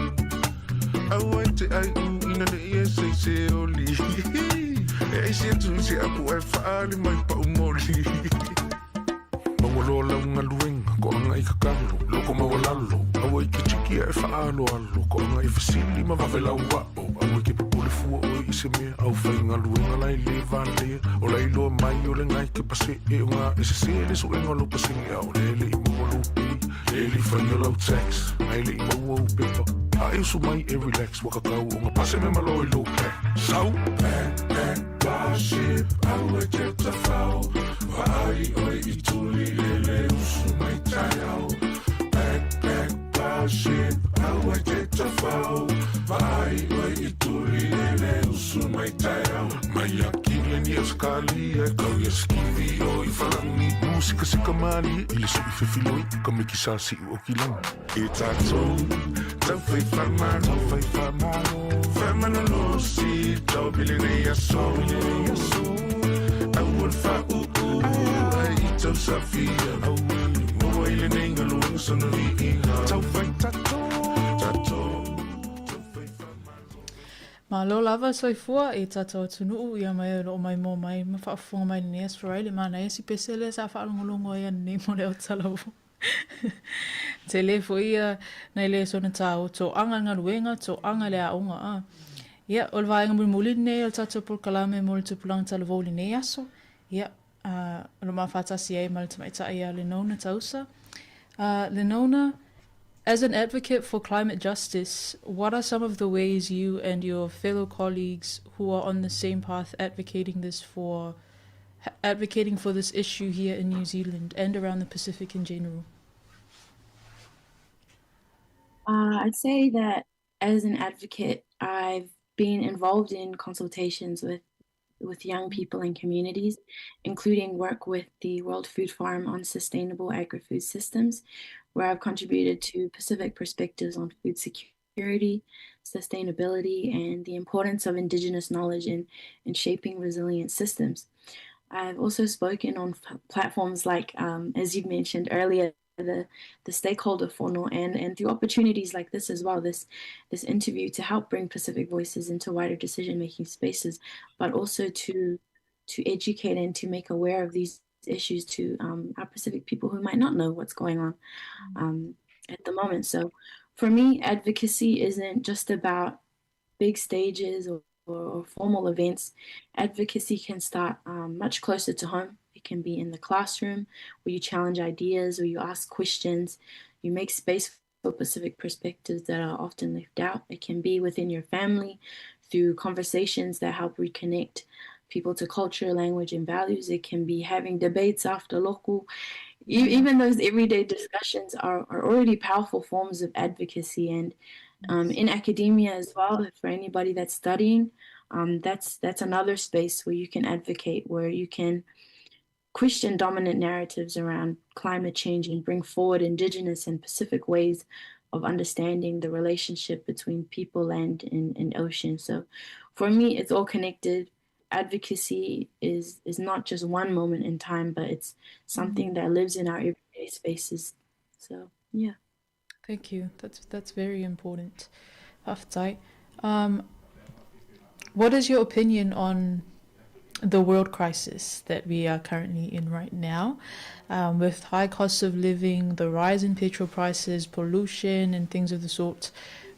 [SPEAKER 2] aua e te ai u ina le'i e seise oli e aisi atu i se apu ae fa'ali mai pa'umoli maua loa lau galuega ko'aga i kakalo loko maualalo aua i ke tiki ae fa'aaloalo ko'aga i fesili ma vave lau a'o aua i ke popole fua oe i se mea au faigaluega lae lē valea o la iloa mai o le gai ke pase'e o gā e sesē le su'ega o lou pasegi a o le le'i maua lou pei le li faia lau tax ae le'i maua ou pepa a e usu mai e relax ua kakau o ga pase me malo i lou pack sau bang bang. Battleship, aua te tawhao Vaai oi i tuli lele usu mai taeao Backpack, battleship, aua te tawhao Vaai oi i tuli lele usu mai taeao Mai a Kile ni Australia Kau ia skivi o i whalangi Musika sika mali I le sui fefiloi Ka miki sa siu o kilangi E tātou Tau whai whamano Tau whai whamano Whamanalosi Tau pili nei aso Au o le whauu Ai i tau safia Moa i le nei ngaluenga sona viiga Tau whai tātou Tātou
[SPEAKER 23] Malo lava soifua i tatou atunuu ia mai o loo maimoa mai ma faafofoga mai lenei Aso Faraile manaia si pese lea sa faalogologo ai ananei mo le aotalauo tele foi ia nai le sona tāua toaga le galuega toaga le aoga a ia o le vaega mulimuli lenei o le tatou polokalame mo le tupulaga talavou i lenei aso ia a o lo mafatasi ai ma le tamaitai ia Lenona Tausa. Lenona, as an advocate for climate justice, what are some of the ways you and your fellow colleagues who are on the same path advocating this for advocating for this issue here in New Zealand and around the Pacific in general?
[SPEAKER 24] Uh, I'd say that as an advocate, I've been involved in consultations with with young people and communities, including work with the World Food Forum on Sustainable Agri-Food Systems, where I've contributed to Pacific perspectives on food security, sustainability, and the importance of Indigenous knowledge in, in shaping resilient systems. I've also spoken on platforms like, um, as you've mentioned earlier, the the stakeholder funnel and and through opportunities like this as well this this interview to help bring Pacific voices into wider decision making spaces but also to to educate and to make aware of these issues to um, our Pacific people who might not know what's going on um, at the moment so for me advocacy isn't just about big stages or, or formal events advocacy can start um, much closer to home it can be in the classroom where you challenge ideas or you ask questions. You make space for Pacific perspectives that are often left out. It can be within your family through conversations that help reconnect people to culture, language, and values. It can be having debates after local. Even those everyday discussions are, are already powerful forms of advocacy. And um, in academia as well, for anybody that's studying, um, that's that's another space where you can advocate, where you can question dominant narratives around climate change and bring forward indigenous and Pacific ways of understanding the relationship between people, land, and, and ocean. So for me, it's all connected. Advocacy is, is not just one moment in time, but it's something that lives in our everyday spaces. So, yeah.
[SPEAKER 23] Thank you. That's that's very important. Faafetai. Um, what is your opinion on the world crisis that we are currently in right now, um, with high costs of living, the rise in petrol prices, pollution, and things of the sort?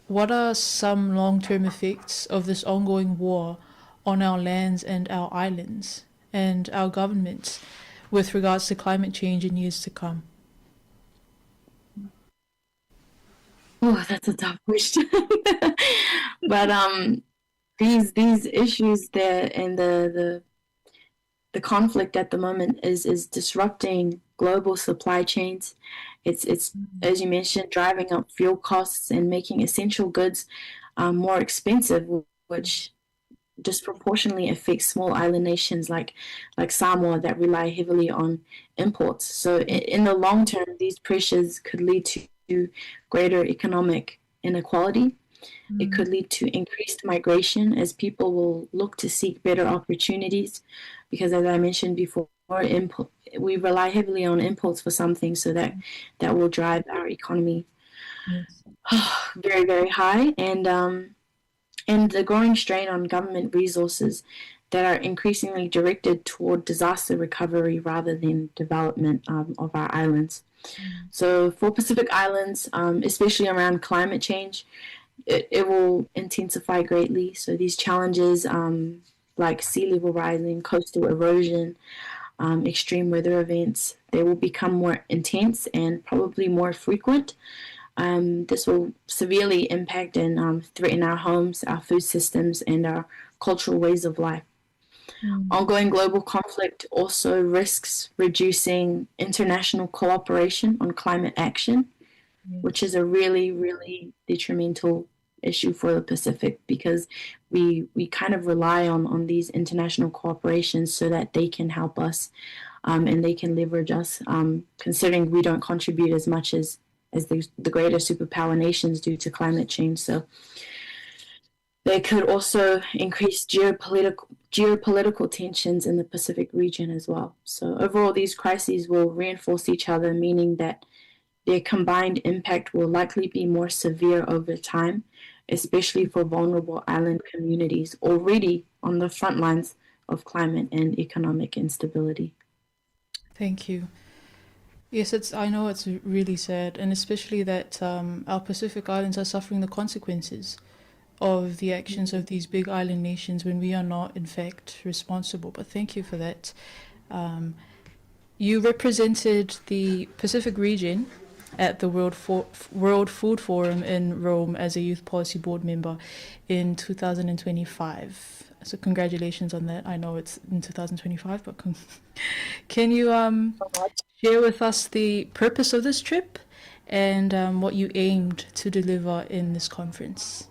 [SPEAKER 23] What are some long term effects of this ongoing war on our lands and our islands and our governments with regards to climate change in years to come?
[SPEAKER 24] Oh, that's a tough question. But um, these these issues there and the the the conflict at the moment is is disrupting global supply chains. It's it's mm-hmm. as you mentioned, driving up fuel costs and making essential goods um, more expensive, which disproportionately affects small island nations like like Samoa that rely heavily on imports. So in the long term, these pressures could lead to greater economic inequality. Mm. It could lead to increased migration as people will look to seek better opportunities because as I mentioned before, import, we rely heavily on imports for some things, so that that will drive our economy yes. very, very high. And um, and the growing strain on government resources that are increasingly directed toward disaster recovery rather than development um, of our islands. Mm. So, for Pacific Islands, um, especially around climate change, it, it will intensify greatly. So, these challenges um, like sea level rising, coastal erosion, um, extreme weather events, they will become more intense and probably more frequent. Um, this will severely impact and um, threaten our homes, our food systems, and our cultural ways of life. Ongoing global conflict also risks reducing international cooperation on climate action, which is a really, really detrimental issue for the Pacific because we we kind of rely on on these international cooperations so that they can help us um, and they can leverage us, um, considering we don't contribute as much as as the, the greater superpower nations due to climate change. So they could also increase geopolitical geopolitical tensions in the Pacific region as well. So overall, these crises will reinforce each other, meaning that their combined impact will likely be more severe over time, especially for vulnerable island communities already on the front lines of climate and economic instability.
[SPEAKER 23] Thank you. Yes, it's. I know it's really sad, and especially that um, our Pacific Islands are suffering the consequences of the actions of these big island nations when we are not, in fact, responsible. But thank you for that. Um, you represented the Pacific region at the World, For World Food Forum in Rome as a Youth Policy Board member in 2025. So congratulations on that. I know it's in 2025, but can you um, share with us the purpose of this trip and um, what you aimed to deliver in this conference?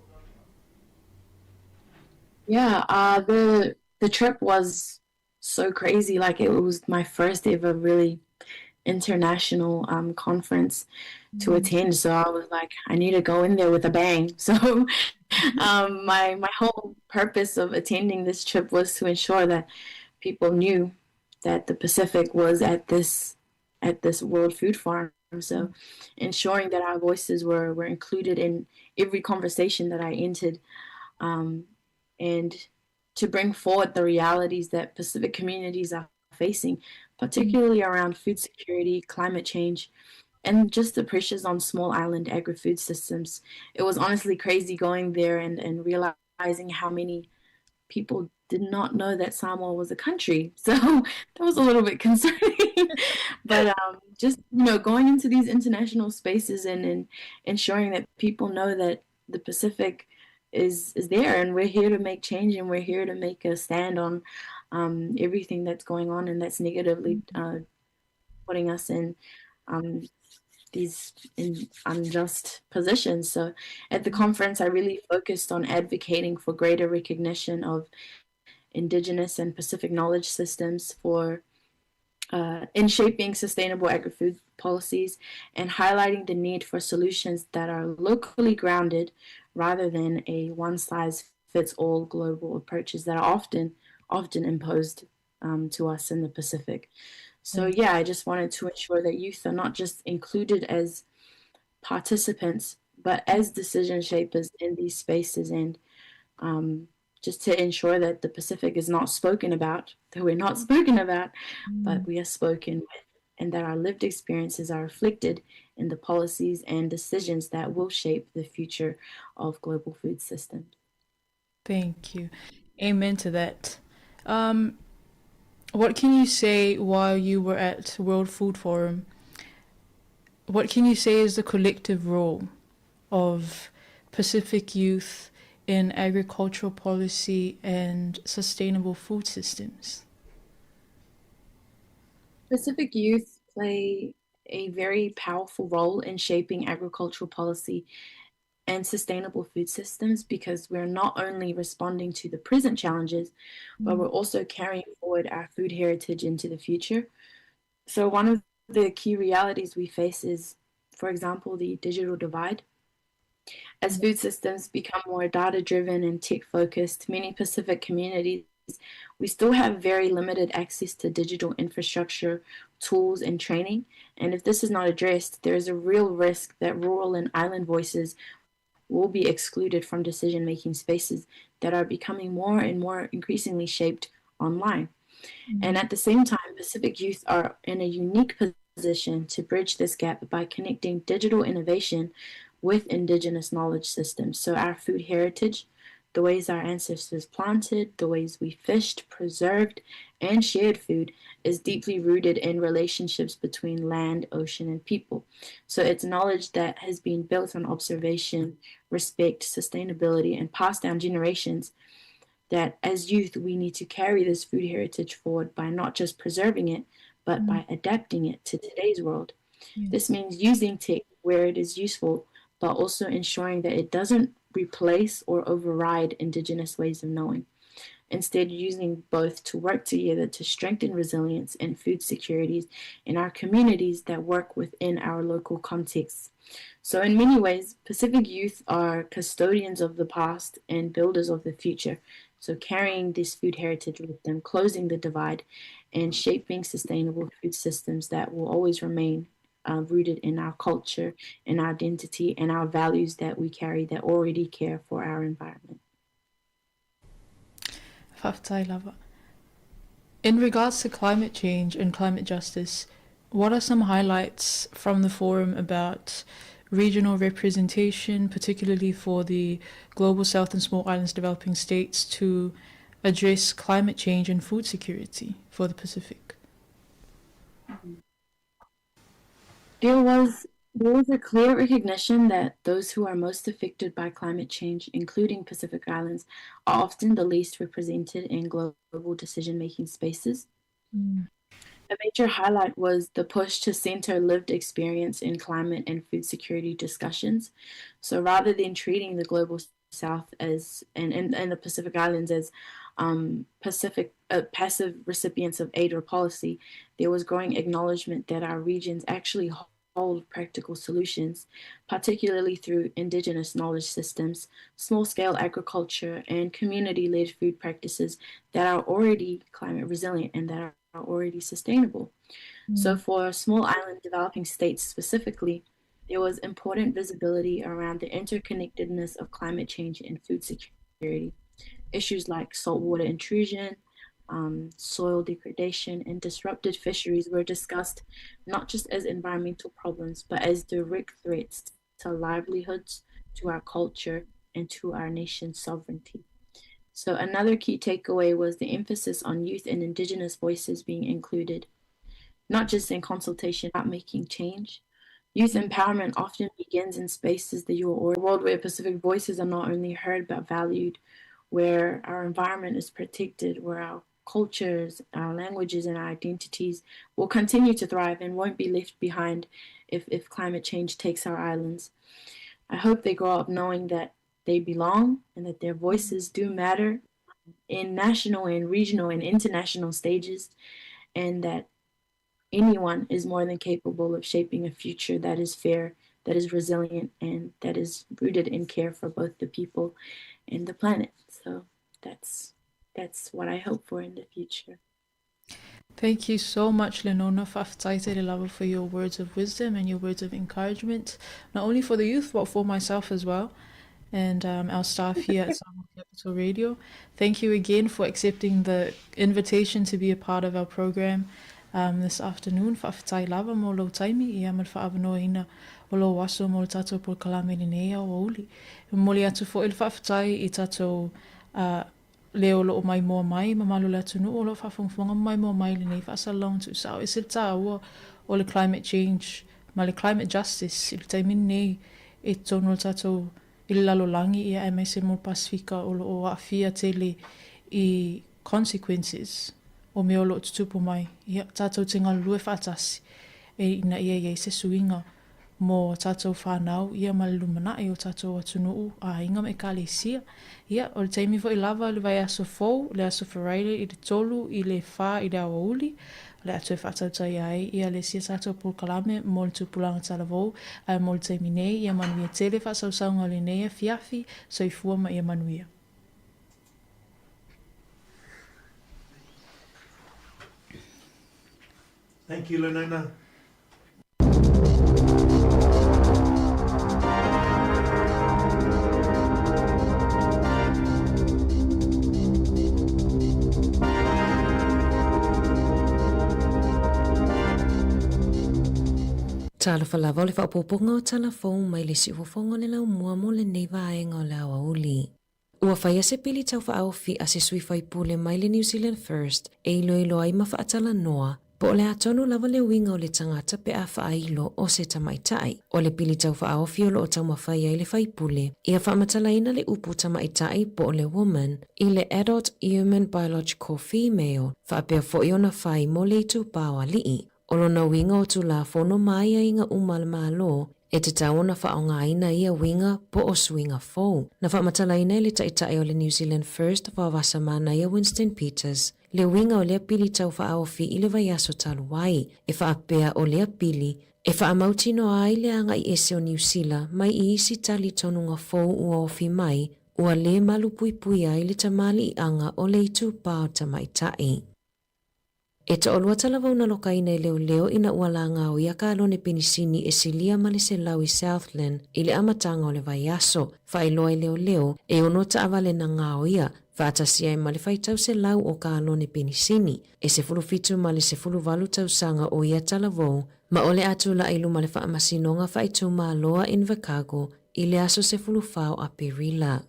[SPEAKER 24] Yeah, uh, the the trip was so crazy. Like it was my first ever really international um, conference to mm-hmm. attend. So I was like, I need to go in there with a bang. So um, my my whole purpose of attending this trip was to ensure that people knew that the Pacific was at this at this World Food Forum. So ensuring that our voices were, were included in every conversation that I entered um, and to bring forward the realities that Pacific communities are facing, particularly around food security, climate change, and just the pressures on small island agri-food systems. It was honestly crazy going there and, and realizing how many people did not know that Samoa was a country. So that was a little bit concerning. but um, just, you know, going into these international spaces and, and ensuring that people know that the Pacific is is there and we're here to make change and we're here to make a stand on um, everything that's going on and that's negatively uh, putting us in um, these in unjust positions. So at the conference, I really focused on advocating for greater recognition of indigenous and Pacific knowledge systems for uh, in shaping sustainable agri-food policies and highlighting the need for solutions that are locally grounded rather than a one-size-fits-all global approaches that are often often imposed um, to us in the Pacific. So mm. yeah, I just wanted to ensure that youth are not just included as participants, but as decision shapers in these spaces and um, just to ensure that the Pacific is not spoken about, that we're not spoken about, mm. but we are spoken with, and that our lived experiences are reflected in the policies and decisions that will shape the future of global food systems.
[SPEAKER 23] Thank you. Amen to that. Um, what can you say while you were at World Food Forum? What can you say is the collective role of Pacific youth in agricultural policy and sustainable food systems?
[SPEAKER 24] Pacific youth play a very powerful role in shaping agricultural policy and sustainable food systems because we're not only responding to the present challenges, but we're also carrying forward our food heritage into the future. So, one of the key realities we face is, for example, the digital divide. As food systems become more data driven and tech focused, many Pacific communities we still have very limited access to digital infrastructure, tools, and training. And if this is not addressed, there is a real risk that rural and island voices will be excluded from decision making spaces that are becoming more and more increasingly shaped online. Mm-hmm. And at the same time, Pacific youth are in a unique position to bridge this gap by connecting digital innovation with indigenous knowledge systems. So, our food heritage, the ways our ancestors planted, the ways we fished, preserved, and shared food is deeply rooted in relationships between land, ocean, and people. So it's knowledge that has been built on observation, respect, sustainability, and passed down generations that as youth we need to carry this food heritage forward by not just preserving it, but mm. by adapting it to today's world. Yes. This means using tech where it is useful, but also ensuring that it doesn't replace or override Indigenous ways of knowing. Instead, using both to work together to strengthen resilience and food securities in our communities that work within our local contexts. So, in many ways, Pacific youth are custodians of the past and builders of the future. So, carrying this food heritage with them, closing the divide, and shaping sustainable food systems that will always remain uh, rooted in our culture and our identity and our values that we carry that already care for our environment.
[SPEAKER 23] Faafetai lava. In regards to climate change and climate justice, what are some highlights from the forum about regional representation, particularly for the Global South and Small Islands Developing States, to address climate change and food security for the Pacific?
[SPEAKER 24] There was there was a clear recognition that those who are most affected by climate change, including Pacific Islands, are often the least represented in global decision-making spaces. Mm. A major highlight was the push to center lived experience in climate and food security discussions. So rather than treating the global south as and, and, and the Pacific Islands as um, Pacific uh, passive recipients of aid or policy, there was growing acknowledgement that our regions actually hold practical solutions, particularly through indigenous knowledge systems, small-scale agriculture, and community-led food practices that are already climate resilient and that are already sustainable. Mm. So for small island developing states specifically, there was important visibility around the interconnectedness of climate change and food security. Issues like saltwater intrusion, um, soil degradation, and disrupted fisheries were discussed not just as environmental problems, but as direct threats to livelihoods, to our culture, and to our nation's sovereignty. So, another key takeaway was the emphasis on youth and Indigenous voices being included, not just in consultation about making change. Youth empowerment often begins in spaces that you are world where Pacific voices are not only heard but valued, where our environment is protected, where our cultures, our languages, and our identities will continue to thrive and won't be left behind if, if climate change takes our islands. I hope they grow up knowing that they belong and that their voices do matter in national and regional and international stages, and that anyone is more than capable of shaping a future that is fair, that is resilient, and that is rooted in care for both the people and the planet. So that's that's what I hope for in the future.
[SPEAKER 23] Thank you so much, Lenona Faafetai for your words of wisdom and your words of encouragement, not only for the youth, but for myself as well, and um, our staff here at Samoa Capital Radio. Thank you again for accepting the invitation to be a part of our program um, this afternoon. Faafetai lava mo lou taimi ia ma le faaavanoaina o lou aso mo le tatou polokalame i lenei aoauli. E momoli atu foi le faafetai i tatou uh, le o loo maimoa mai mamalu o le atunuu o loo faafogafoga ma maimoa mai i lenei faasalalauga tuusao. E ese le taua o le climate change ma le climate justice i le taimi lenei i totonu o le tatou i le lalolagi ia aemaise mo le Pasefika o lo o aafia tele i consequences o mea o lo o tutupu mai. Ia, tatou te galulue faatasi e ina ia i ai se suiga mo a tatou fanau ia ma le lumanai o tatou atunuu, aiga ma ekalesia. Ia, o le taimi foi lava i le vaiaso fou, le aso Faraire i le 3 i le 4 i le aoauli, o le a toe faatautaia ai ia le isi a tatou polokalame mo le tupulaga talavou, ae mo le taimi nei, ia manuia tele faasausauga o lenei afiafi, soifua ma ia manuia.
[SPEAKER 20] Thank you, Lenona.
[SPEAKER 10] Talofa lava o le faaopoopoga o tala fou mai le siufofoga o le laumua mo lenei vaega o le aoauli. Ua faia se pili taufaaofi a se sui faipule mai le New Zealand First e iloilo ai ma faatalanoa. Po o le a tonu lava le uiga o le tagata pe a faailo o se tamaitai. O le pili taufaaofi o loo taumafai ai le faipule ia faamatalaina le upu tamaitai po o le woman i le adult human biological female faapea foi ona fai mo le itupa o alii. O lona uiga o Tulafono ma aiaiga uma a le Malo e tatau ona faaaogaina ia uiga po o suiga fou. Na faamatalaina e le Taitai o le New Zealand First Vaovasamanaia Winston Peters le uiga o lea pili taufaaofi i le vaiaso talu ai, e faapea o lea pili e faamautinoa ai le agai ese o Niu Sila mai i isi talitonuga fou ua ofi mai ua lē malupuipuia ai le tamaliiaga o le itupa o tamaitai. E toalua talavou na lokaina e leoleo ina ua lagaoia kalone penisini e silia ma le 100 i Southland i le amataga o le vaiaso. Faailoa e leoleo, e ono taavale na gaoia, faatasi ai ma le faitau 100 o kalone penisini. E 17 ma le 18 tausaga o ia talavou, ma o le a tula'i i luma le Faamasinoga Faaitumalo a Invercargill i le aso 14 o Aperila.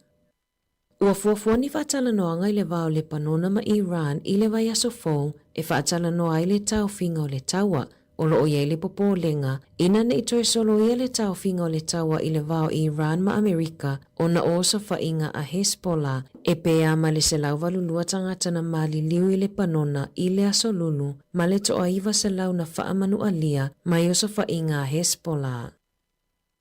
[SPEAKER 10] Ua fuafua ni faatalanoaga i le va o Lepanona ma Iran i le vaiaso fou e faatalanoa ai le taofiga o le taua. O lo o i ai le popolega, ina ne i toe soloia le taofiga o le taua i le va o Iran ma Amerika ona o osofaiga a Hezbollah e pē ma le 182 tagata na maliliu i Lepanona i le Aso Lulu ma le toa 900 na faamanualia mai osofaiga a Hezbollah.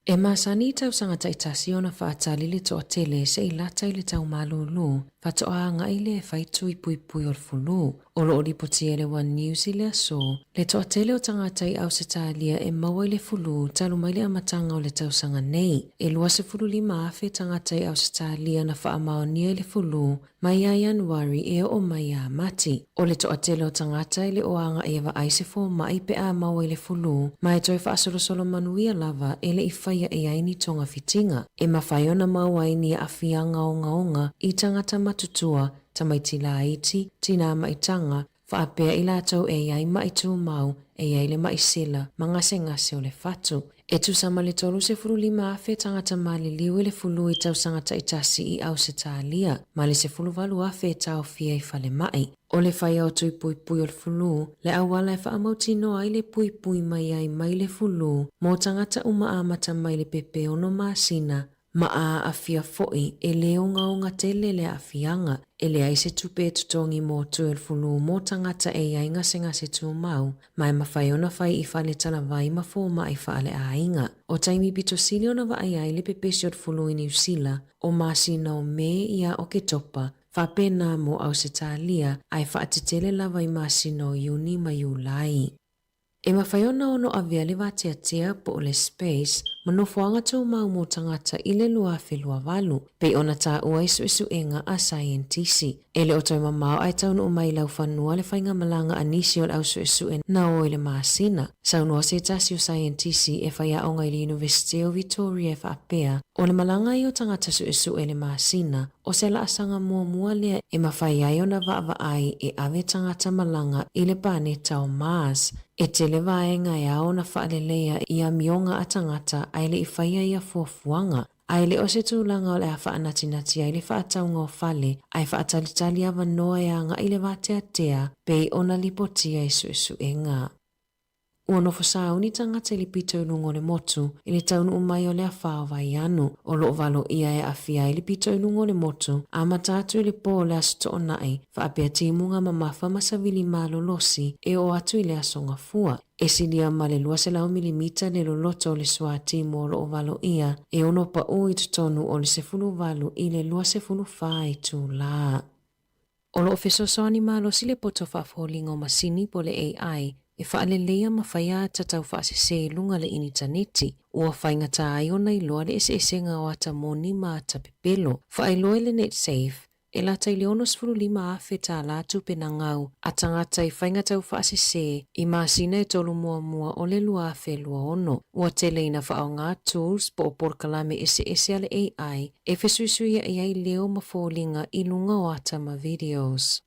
[SPEAKER 10] E masani i tausaga taitasi ona faatali le toatele se i lata i le tau malūlū faatoa agai lea e fai tui puipui o le fulu. O lo o lipotia e le One News i le aso, le toatele o tagata i Ausetalia e maua i le fulu talu mai le amataga o le tausaga nei. E 25,000 tagata i Ausetalia na faamaonia i le fulu Mai ia Ianuari e oo mai iā Mati, o le toatele o tagata e le o agaʻi e vaai se fomai pe a maua i le fulu, ma e toe faasolosolo manuia lava e le i faia i ai ni togafitiga. E mafai ona maua ai ni aafiaga ogaoga i tagata matutua, tamaiti laiti, tinā maitaga, faapea i latou e i ai maʻi tumau, e i ai le maʻi sila ma gasegase o le fatu. E tusa ma le 35,000 tagata maliliu i le fulu i tausaga taitasi i Ausetalia, ma le 18,000 e taofia i falemai. O le faia o tui puipui o le fulu, le auala e faamautinoa ai le puipui mai ai mai le fulu mo tagata uma amata mai le pepe ono masina Ma a aafia foi, e lē ogaoga tele le aafiaga, e leai se tupe e totogi mo tui o le fulu mo tagata e i ai gasegase tumau, ma e mafai ona fai i fale talavai ma fomai faaleaiga. O taimi pito sili ona vaai ai le pepesi o le fulu i Niu Sila, o masina o Me ia Oketopa, faapena mo Ausetalia, ae faatetele lava i masina o Iuni ma Iulai. E mafai ona ono avea le vateatea po o le space ma nofoaga tumau mo tagata i le 2028, pei ona taua i suesuega a saienitisi. E le o toe mamao ae taunuu mai i laufanua le faigamalaga a nisi o le au suesue na o i le masina. Saunoa se tasi o saienitisi e faiaoga i le Iunivesite o Victoria e faapea, o le malaga ai o tagata suesue i le masina, O se laasaga muamua lea e mafai ai ona vaavaai e ave tagata malaga i le paneta o Mars. E tele vaega e ao ona faaleleia i amioga a tagata ae le i faia ia fuafuaga. A e le o se tulaga o le a faanatinati ai le faatauga o fale ae faatalitali avanoa e agai le vateatea pei ona lipotia i suesuega. Ua nofo sauni tagata i le pito i luga o le motu i le taunuu mai o le afa o Vaianu. O lo o valoia e aafia ai le pito i luga o le motu, amata atu i le pō o le Aso Toonai, faapea timuga mamafa ma savili malolosi e oo atu i le Aso Gafua. E silia ma le 200 milimita le loloto o le suatimu o lo o valoia e ono paʻū i totonu o le 18 i le 24 itulā. O lo o fesoasoani malosi le poto faafoliga o masini po o le AI e faaleleia ma faia ata taufaasese i luga le initaneti, ua faigata ai ona iloa le eseesega o ata moni ma ata pepelo. Faailoa i le Netsafe, e lata i le $65,000 tālā tupe na gau a tagata i faiga taufaasese i masina e tolu muamua o le 2026. Ua tele ina faaaoga tools po o polokalame eseese a le AI e fesuisuiaʻi ai leo ma foliga i luga o ata ma videos.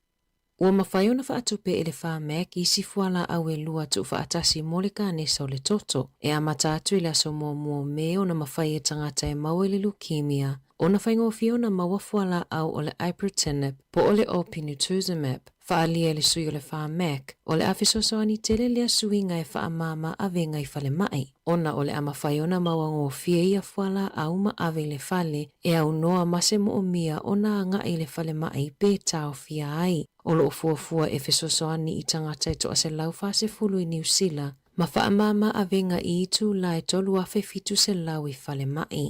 [SPEAKER 10] Ua mafai ona faatupe e le Pharmac isi fualaau e lua tuufaatasi mo le kanesa o le toto. E amata atu i le aso muamua o Me ona mafai e tagata e maua i le leukemia ona faigofie ona maua fualaau o le ibrutinib po o le obinutuzumab. Faaalia e le sui o le Pharmac, o le a fesoasoani tele lea suiga e faamāmā avega i falemai, ona o le a mafai ona mauagofie ia fualaau ma ave i le fale e aunoa ma se moomia ona agai i le falemai pe taofia ai. O lo o fuafua e fesoasoani i tagata e 140 i Niu Sila ma faamāmā avega i itulā e 3,700 i falemai.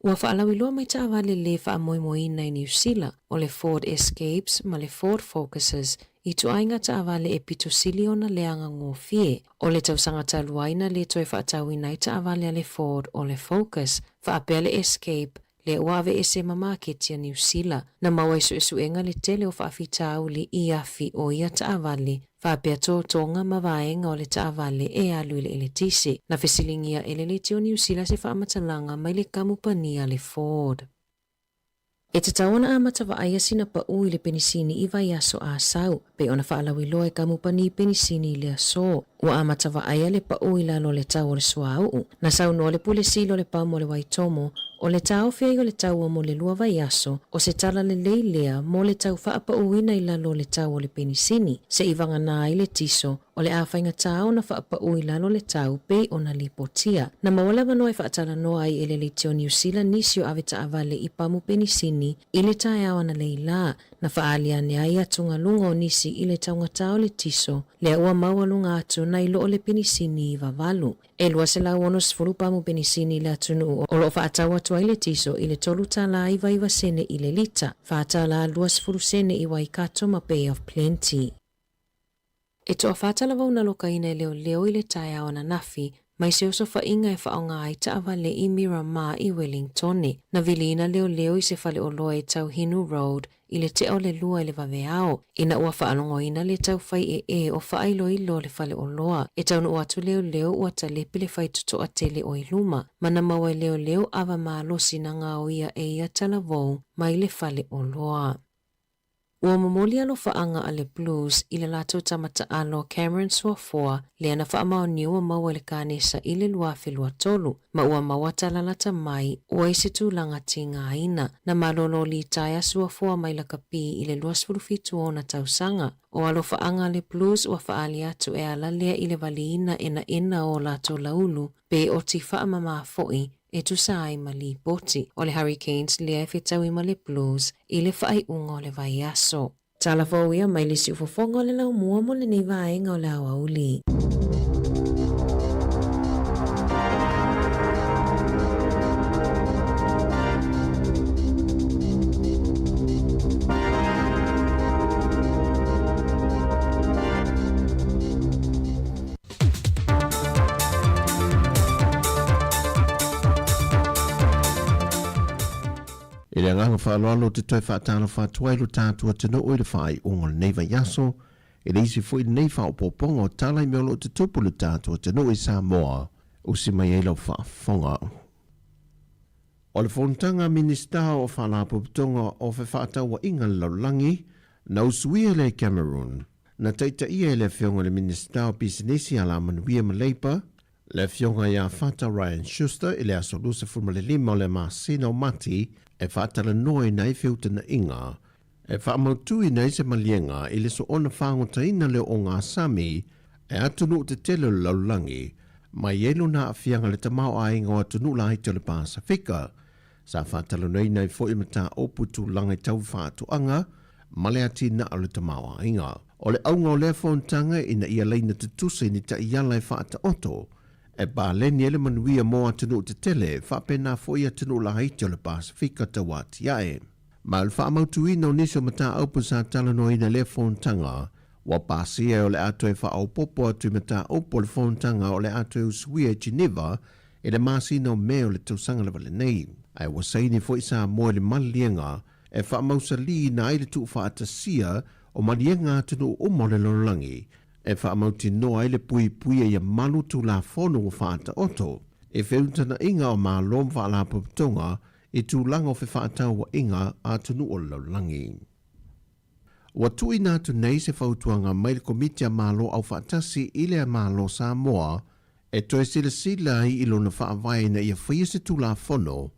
[SPEAKER 10] Ua faalauiloa mai taavale lē faamoemoeina i Niu Sila, o le Ford Escapes ma le Ford Focuses, ituaiga taavale e pito sili ona leaga gofie. O le tausaga talu ai na lē toe faatauina ai taavale a le Ford o le Focus, faapea le Escape, lea ua aveese ma maketi a Niu Sila. Na maua i suesuega le tele o faafitauli i afi o ia taavale, faapea totoga ma vaega o le taavale e alu i le eletise. Na fesiligia e le Leitio Niu Sila se faamatalaga mai le kamupani a le Ford. E tatau ona amata vaaia sina paū i le penisini i vaiaso Asau, pei ona faalauiloa e kamupani penisini i le aso. Ua amata vaaia le paū i lalo o le tau o le suauu. Na saunoa le Pule Sili o le Pamu o le Waitomo, o le taofi ai o le taua mo le lua vaiaso, o se tala lelei lea mo le tau faapauina i lalo o le tau o le penisini, seia vagana ai le tiso, o le a faigata ona faapau i lalo le tau pei ona lipotia. Na maua le avanoa e faatalanoa ai e le Leitio Niu Sila nisi o avetaavale i pamu penisini i le taeao analeila, na faaali ane ai atugaluga o nisi i le taugata o le tiso, lea ua maualuga atu nai lo le penisini i 98. E 260 pamu penisini i le atunuu o lo o faatau atu ai le tiso i le $3.99 i le lita, $4.20 i Waikato ma Bay of Plenty. E toafa talavou na lokaina e leoleo i le taeao ananafi mai se osofaiga e faaaoga ai taavale i Miramar i Wellingtone. Na viliina leoleo i se faleoloa i Tauhinu Road i le 1:55 i le vaveao, ina ua faalogoina le taufai ee o faailoilo le faleoloa. E taunuu atu leoleo ua talepe le faitotoa tele o i luma, ma na maua e leoleo ava malosi na gaoia e ia talavou mai le faleoloa. Ua momoli alofaaga a le Blues i le latou tama taalo Cameron Suafoa, lea na faamaonia ua maua i le kanesa i le 2023, ma ua maua tala lata mai ua i se tulaga tigaina. Na malolo litaea Suafoa mai lakapi i le 27 o ona tausaga. O alofaaga a le Blues ua faaali atu e ala lea i le valiina enaena o latou laulu pe oti faamamā foi e tusa ai ma lipoti. O le Hurricanes lea e fetaui ma le Blues i le faaiuga o le vaiaso. Tala fou ia mai le siufofoga o le laumua mo lenei vaega o le aoauli.
[SPEAKER 7] I le agaga faaaloalo ou te toe faatalofa atu ai lo tatou atunuu i le faaiuga o lenei vaiaso, e le isi foi lenei faaopoopoga o tala i mea o lo o tutupu i lo tatou atunuu i Samoa. Usi mai ai lau faafofoga. O le fonotaga a Minisita o Faalapotopotoga o Fefaatauaiga a le Lalolagi, na usuia lea i Cameroon, Na taitaia e le Afioga i le Minisita o Pisinisi, Alamanuia ma Leipa, le Afioga ia Fata Ryan Schuster i le aso 25 o le masina o Mati e faatalanoaina ai feutagaiga e faamautuina ai se maliega i le soona fagotaina lea o ogasami e atunuu tetele o le lalolagi mai ai lona aafiaga i le tamaoaiga o atunuu laiti o le Pasefika. Sa faatalanoaina ai foi mataupu i tulaga i tau faatoaga ma le atinae o le tamaoaiga. O le auga o lea fonotaga ina ia laina tutusa i ni taiala e faataoto e paleni ai le manuia mo atunuu tetele faapena foi atunuu laiti o le Pasefika tauatiae. Ma o le faamautuina o nisi o mataupu sa talanoaina i lea fonotaga, ua pasia o le a toe faaopoopo atu i mataupu o le fonotaga o le a toe usuia i Geneva i le masina o Me o le tausaga lava lenei. Ae ua saini foi Samoa i le maliega e faamausaliina ai le tuufaatasia o maliega atunuu uma o le lalolagi e faamautinoa ai le puipuia ia malu Tulafono ua faataoto i feutagaiga o Malo ma Faalapotopotoga i tulaga o fefaatauaiga a atunuu o le lalolagi. Ua tuuina atu nei se fautuaga mai le Komiti a Malo Aufaatasi i le Malo Samoa e toe silasila ai i lona faavae ina ia faia se Tulafono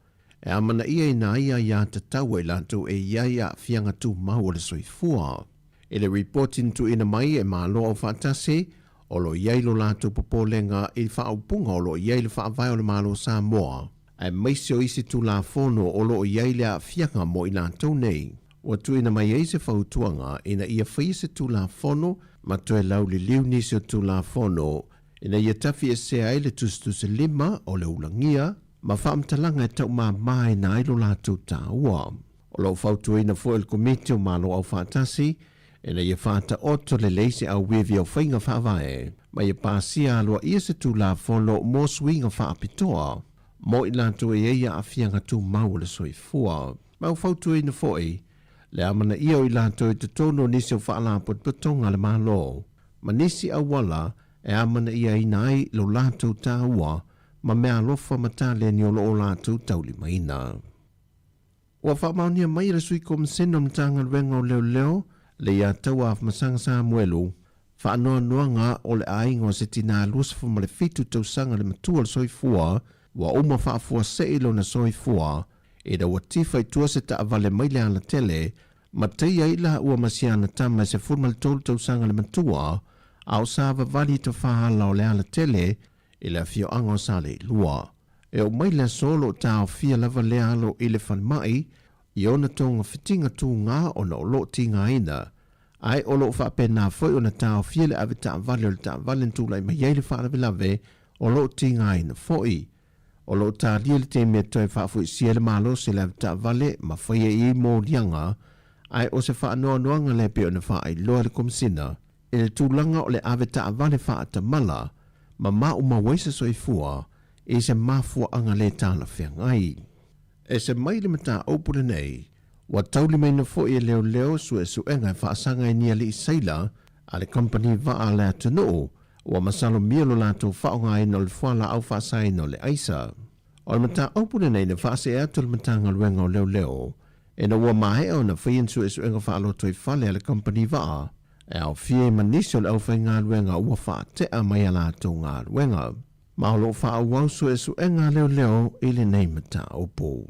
[SPEAKER 7] e amanaiaina ai aiā tatau a i latou e i ai aafiaga tumau o le soifua. I le ripoti na tuuina mai e Malo Aufaatasi, o lo o i ai lo latou popolega i le faaupuga o lo o i ai le Faavae o le Malo o Samoa, aemaise o isi Tulafono o lo o i ai le aafiaga mo i latou nei. Ua tuuina mai ai se fautuaga ina ia faia se Tulafono ma toe lauliliu nisi o Tulafono ina ia tafiesea ai le tusitusilima o le ulagia ma faamatalaga e taumāmāina ai lo latou taua. O lo o fautuaina foi e le Komiti o Malo Aufaatasi ina ia faataoto lelei se auivi o faiga faavae ma ia pasia aloaia se Tulafono mo suiga faapitoa mo i latou e i ai aafiaga tumau o le soifua. Ma ua fautuaina foi le amanaia o i latou i totonu o nisi o faalapotopotoga a le Malo ma nisi auala e amanaiaina ai lo latou taua ma meaalofa ma taleni o lo o latou taulimaina. Ua faamaonia mai e le Sui Komisene o le Matagaluega o Leoleo, Leiataua Afamasaga Samuelu, faanoanoaga o le aiga o se tinā 27 tausaga le matua o le soifua ua uma faafuasei lona soifua ina ua tifa i tua se taavale mai le alatele ma taia ai laua ma si ana tama e 13 tausaga le matua a o savavali i tafaala o le alatele i le afioaga o Saleilua. E oo mai le aso o lo o taofia lava lea alo i le falemai i ona togafitiga tugā ona o lo o tigaina, ae o lo o faapena foi ona taofia le ave taavale o le taavale na tulai mai ai le faalavelave o lo o tigaina foi. O lo o talia le taimi e toe faafoisia ai le malosi o le ave taavale ma faia i ai moliaga, ae o se faanoanoaga lea pei ona faailoa e le Komesina i le tulaga o le ave taavale faatamala ma maumau ai se soifua i se mafuaaga le talafeagai. Ese mai le mataupu lenei, ua taulimaina foi e leoleo suesuega e faasaga ai ni alii saila a le kamupani vaa a le atunuu ua masalomia lo latou faaaogaina o le fualaau faasaina o le aisa. O le mataupu lenei na faasee atu e le Matagaluega o Leoleo ina ua maea ona faia ni suesuega faalotoifale a le kamupani vaa e aofia ai ma nisi o le aufaigaluega ua faatea mai a latou galuega. Ma o lo o faaauau suesuega a leoleo i lenei mataupu.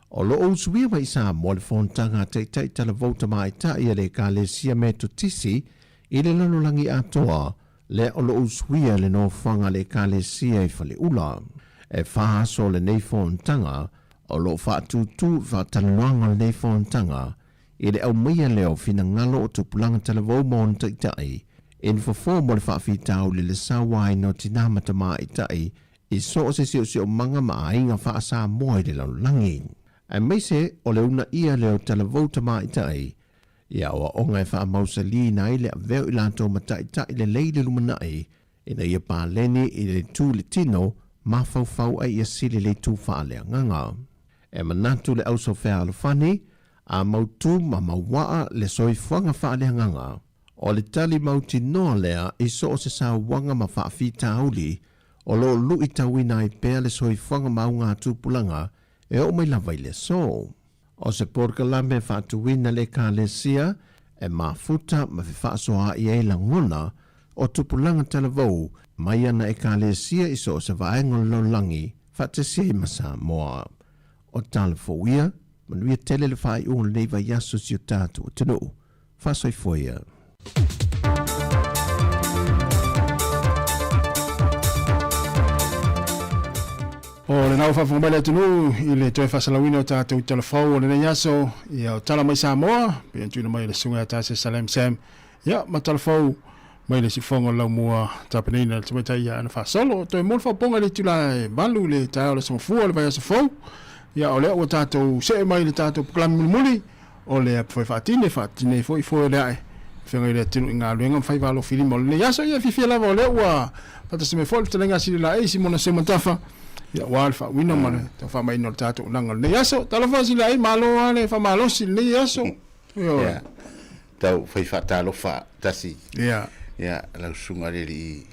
[SPEAKER 7] O lo o usuia mai i Samoa le fonotaga a Taitai Talavou Tamaitai a le Ekalesia Metotisi i le lalolagi atoa, lea o lo o usuia le nofoaga a le Ekalesia i Faleula. E fa aso o lenei fonotaga, o lo o faatūtū i faatalanoaga o lenei fonotaga i le aumaia lea o finagalo o tupulaga talavou ma ona taitai i ni fofo mo le faafitauli le sauaina o tinā ma tamaitai i so o se siosiomaga ma aiga faa-Samoa i le lalolagi, aemaise o le uunaia lea o talavou tamaitai i aoaoga e faamausaliina ai le avea o i latou ma taitai lelei i le lumanai ina ia paleni i le itu i le tino, mafaufau a ia sili le itu faaleagaga. E manatu le auso fealofani, a mautu ma mauaa le soifuaga faaleagaga, o le tali mautinoa lea i so o se sauaga ma faafitauli o lo o luitauina ai pea le soifuaga mauga tupulaga e oo mai lava i le aso. O se polokalame e faatuina le Ekalesia e mafuta ma fefaasoaai ai lagona o tupulaga talavou mai ana Ekalesia i so o se vaega o le lalolagi faatasi ai ma Samoa. O tala fou ia, manuia tele le faaiuga o lenei vaiaso i si o tatou atunuu. Faasoifua ia.
[SPEAKER 17] O lena ua faafofoga mai le atunuu i le toe faasalauina o tatou tala fou o lenei aso, ia o tala mai Samoa, pei ona tuuina mai e le Susuga ia Tase Salem Sam, ia ma tala fou mai le siufofoga o le Laumua tapenaina e le Tamaitai ia Ana Faasolo. Toe mo le faaopoopoga i le itula e 8 i le taeao o le Aso Gafua o le vaiaso fou, ia o lea ua tatou see mai i le tatou polokalame mulimuli, O le apu foi faatine, faatine foi foe o le ae, feagai le atunuu i galuega ma faiva alofilima o lenei aso. Ia fiafia lava o lea ua faatasi mai foi le fetalaiga a Sililaei, Simona Seumanutafa, ia aua le faauuina ma le tau faamaina o le tatou unaga o lenei aso. Talofa Sililaei, malo lava le faamalosi i lenei aso. Ioe.
[SPEAKER 8] Ia, tau fai faatalofa tasi.
[SPEAKER 17] Ia.
[SPEAKER 8] Ia, lau susuga i le alii,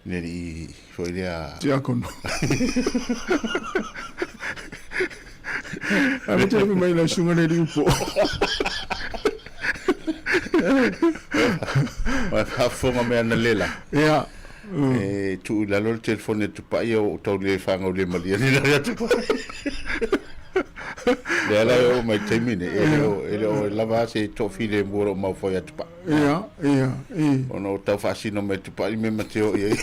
[SPEAKER 8] le alii foi lea.
[SPEAKER 17] Tiakono. Ae ma te mai lau susuga le alii upo.
[SPEAKER 8] Ua faafofoga mai analela.
[SPEAKER 17] Ia.
[SPEAKER 8] E tuu i lalo le telefoni a Tupai, o ou tau le fanau le malie ni lale a Tupai. Lea la e oo mai taimi nei, e le o, e le o lava a se toafilemu o lo o maufau ia Tupai.
[SPEAKER 17] Ia, ia, i.
[SPEAKER 8] Ona o tau faasino mai Tupai me ma te o i ai.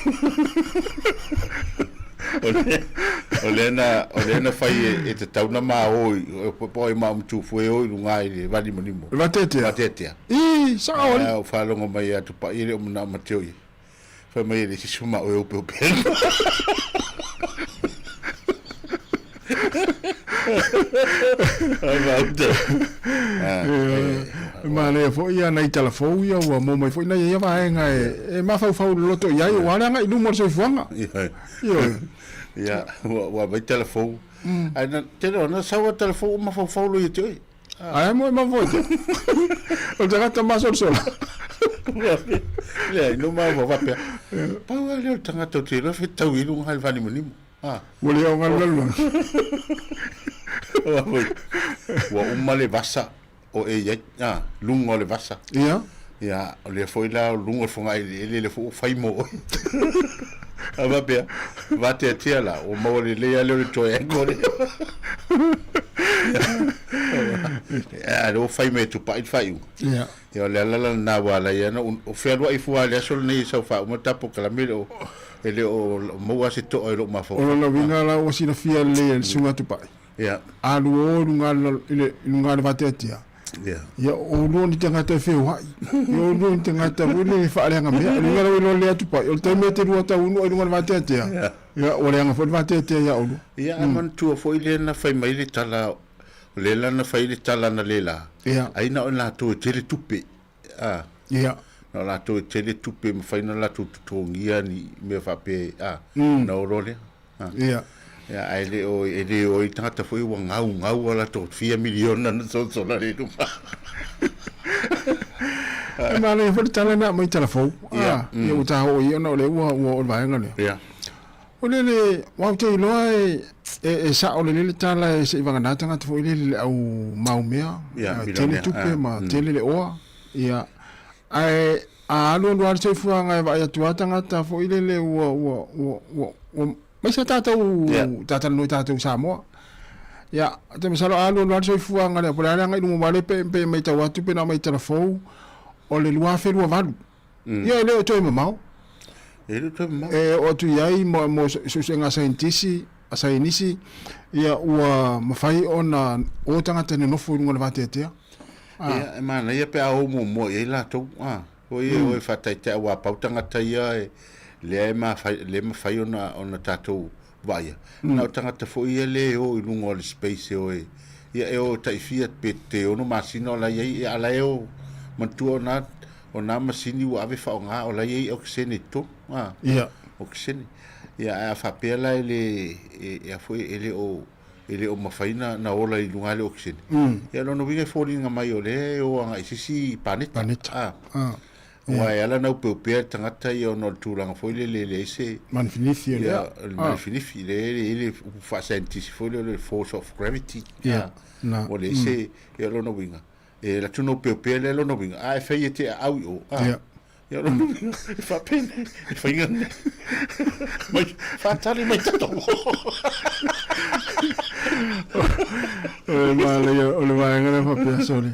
[SPEAKER 8] O le, o lea na, o lea na fai e, e tatau na ma o i, o po ai ma umtu fue o i lunga i le vanimonimo.
[SPEAKER 17] Le vateatea.
[SPEAKER 8] Vateatea.
[SPEAKER 17] I, sao ali.
[SPEAKER 8] A, o faalogo mai ia Tupai e le o manao ma te o i ai. Fai mai e le isi suma o e upe upe. Ai mauta.
[SPEAKER 17] E manaia foi ia nai tala fou ia ua maua mai foi nai ia vaega e mafaufau loloto i ai aua le agai i luma o le soifuaga. Ioe.
[SPEAKER 8] Ia, ua aumai tala fou. Ae na tele ona sau a tala fou o mafaufau loa ia te oe.
[SPEAKER 17] Ae mo e mafaufau te. O le tagata masolosolo.
[SPEAKER 8] Leai, no mafaufau faapea. Pau lava lea o le tagata ou te iloa fetau i luga o le vanimonimo.
[SPEAKER 17] Ua le ao galugalu.
[SPEAKER 8] Ua uma le vasa o e i ai, luga o le vasa.
[SPEAKER 17] Ia.
[SPEAKER 8] Ia, o lea foi la o luga o le fogaeleele lea foi ua fai mo oe. A faapea, vateatea la, ua maua lelei lava lea o le triangle lea. A o lea ua fai mai e Tupai le faaiuga.
[SPEAKER 17] Ia.
[SPEAKER 8] Ia o le ala la lena ua ala ai ona fealuai fua i le aso lenei e sau faauma le ta polokalame e le o e le o maua se toa i lou mafaufau.
[SPEAKER 17] O lona uiga la ua silafia lelei e le Susuga Tupai.
[SPEAKER 8] Ia.
[SPEAKER 17] A lua o i luga i le i luga o le vateatea.
[SPEAKER 8] Ia.
[SPEAKER 17] Ia o oulua ni tagata e feoai. Ia o oulua ni tagata foi lele e faaleaga mea. O le uiga la ua iloa lelei atu Tupai, o le taimi e te lua taunuu ai i luga o le vateatea.
[SPEAKER 8] Ia.
[SPEAKER 17] Ia ua leaga foi le vateatea ia oulua.
[SPEAKER 8] Ia ae manatua foi lea na fai mai le tala O lea la na fai le tala analeila,
[SPEAKER 17] Ia.
[SPEAKER 8] ai na o i latou e tele tupe, a.
[SPEAKER 17] Ia.
[SPEAKER 8] Na o latou e tele tupe e mafai ona latou totogia ni mea faapea, a, ona o loa lea. A.
[SPEAKER 17] Ia.
[SPEAKER 8] Ia, ae le o, e le o ai tagata foi ua gaugau a latou fia miliona na sosola le luma.
[SPEAKER 17] E manaia foi le tala na aumai tala fou.
[SPEAKER 8] Ia.
[SPEAKER 17] Ia, ua ta oo i ai ona o lea ua, ua oo i le vaega lea.
[SPEAKER 8] Ia.
[SPEAKER 17] O lele, aua ou te iloa e, e, e sao lelei le tala e se i vagana tagata foi lele le au maumea,
[SPEAKER 8] Ia,
[SPEAKER 17] tele
[SPEAKER 8] milionea,
[SPEAKER 17] tupe
[SPEAKER 8] ah,
[SPEAKER 17] ma tele le oa, ia, ae a alu alu lava le soifuaga e vaai atu lava tagata foi lele ua, ua, ua, ua, ua aemaise lava tatou, tatalanoa i tatou Samoa. Ia, ou te masalo a alu alu lava le soifuaga lea, po o le a le agai i luma, aua o lea e pei e matau atu pe na aumai tala fou, o le 2028, Ia e le o toe mamao.
[SPEAKER 8] E le o toe mamao.
[SPEAKER 17] E oo atu i ai mo, mo suesuega a saienitisi, a saienisi, ia ua mafai ona o tagata e nonofo i luga o le vateatea.
[SPEAKER 8] Ah. Ia, e manaia pe a o muamua i ai latou. Ah, foi e o e faataitai aua pau tagata ia e lea e mafai, le mafai ona, ona tatou vaaia. Na o tagata foi ia lea e o i luga o le space e o e, ia e o tai fia pe te ono masina o la i ai, ia a la e o, manatua o na, O nā masini ua ave faaaoga o la e i ai okesene i totonu, a.
[SPEAKER 17] Ia.
[SPEAKER 8] Okesene. Ia, ae a faapea la e le, e, e a foi, e le o, e le o mafai na, na ola i luga le okesene. Ia, lona uiga e foliga mai o lea e o agai i se isi paneta.
[SPEAKER 17] Paneta.
[SPEAKER 8] A.
[SPEAKER 17] A.
[SPEAKER 8] Aua e ala ona upeupea le tagata ia ona o le tulaga foi lele e leai se...
[SPEAKER 17] Manifinifi o lea.
[SPEAKER 8] Ia, o le manifinifi, lea e i ai le upu faasaienitisi foi lea o le force of gravity.
[SPEAKER 17] Ia, na.
[SPEAKER 8] Ua leai se, ia lona uiga, E alu atu nopeopea lea lona uiga, a e fai e te aau i o, a.
[SPEAKER 17] Ia.
[SPEAKER 8] Ia lona uiga, e faapena, e faiga nei. Mai, faatali mai tatou.
[SPEAKER 17] O le manaia o le vaega lea faapea, sorry.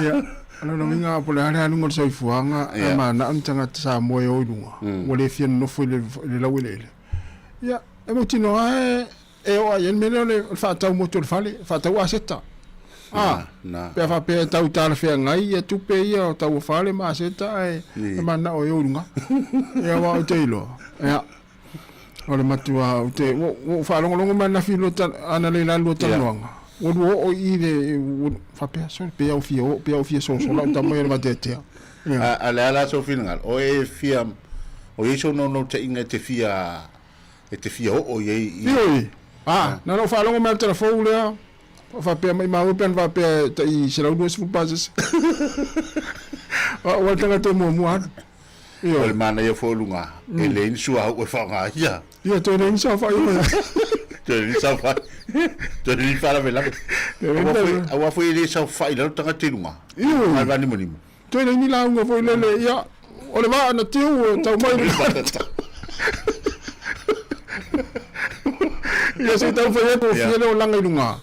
[SPEAKER 17] Ia, o lona uiga, po o le a le aluga o le soifuaga, e manao ni tagata Samoa e o i luga, ua le fia nonofo i le laueleele. Ia, e mautinoa lava e E oo ai le mea lea o le faatau motu o le fale, faatau aseta. A, pe a faapea e tau talafeagai ia tupe ia o tau o fale ma aseta ae e mananao e o i luga. Ia aua ou te iloa, ia, o le matua ou te, ua ou faalogologo mai ananafi i lua analeila i la lua talanoaga, ua lua oo i i le, ua faapea, sole, pe a ou fia oo, pe a ou fia sosola au tama ia o le vateatea.
[SPEAKER 8] Ia. A o le a la sou finagalo? O e fia, o i ai sou naunautaiga e te fia e te fia oo i ai i.
[SPEAKER 17] Ioe! A, na ona ou faalogo mai lava i le tala fou lea, faapea mai maua pe ana faapea e tai 120 pasese. O au lava le tagata e muamua alu. Ioe.
[SPEAKER 8] O le manaia foi o luga, e leai ni suauu e faaaoga ia.
[SPEAKER 17] Ia, toe leai ni saofai o ia.
[SPEAKER 8] Toe leai ni saofai. Toe leai ni faalavelave. Aua foi e le saofai i lalo tagata i luga.
[SPEAKER 17] Ioe.
[SPEAKER 8] Ae vanimonimo.
[SPEAKER 17] Toe leai ni lauga foi lele, ia, o le vaa na tiu e tau mai le. Ia se i taumafai atu o fia le olaga i luga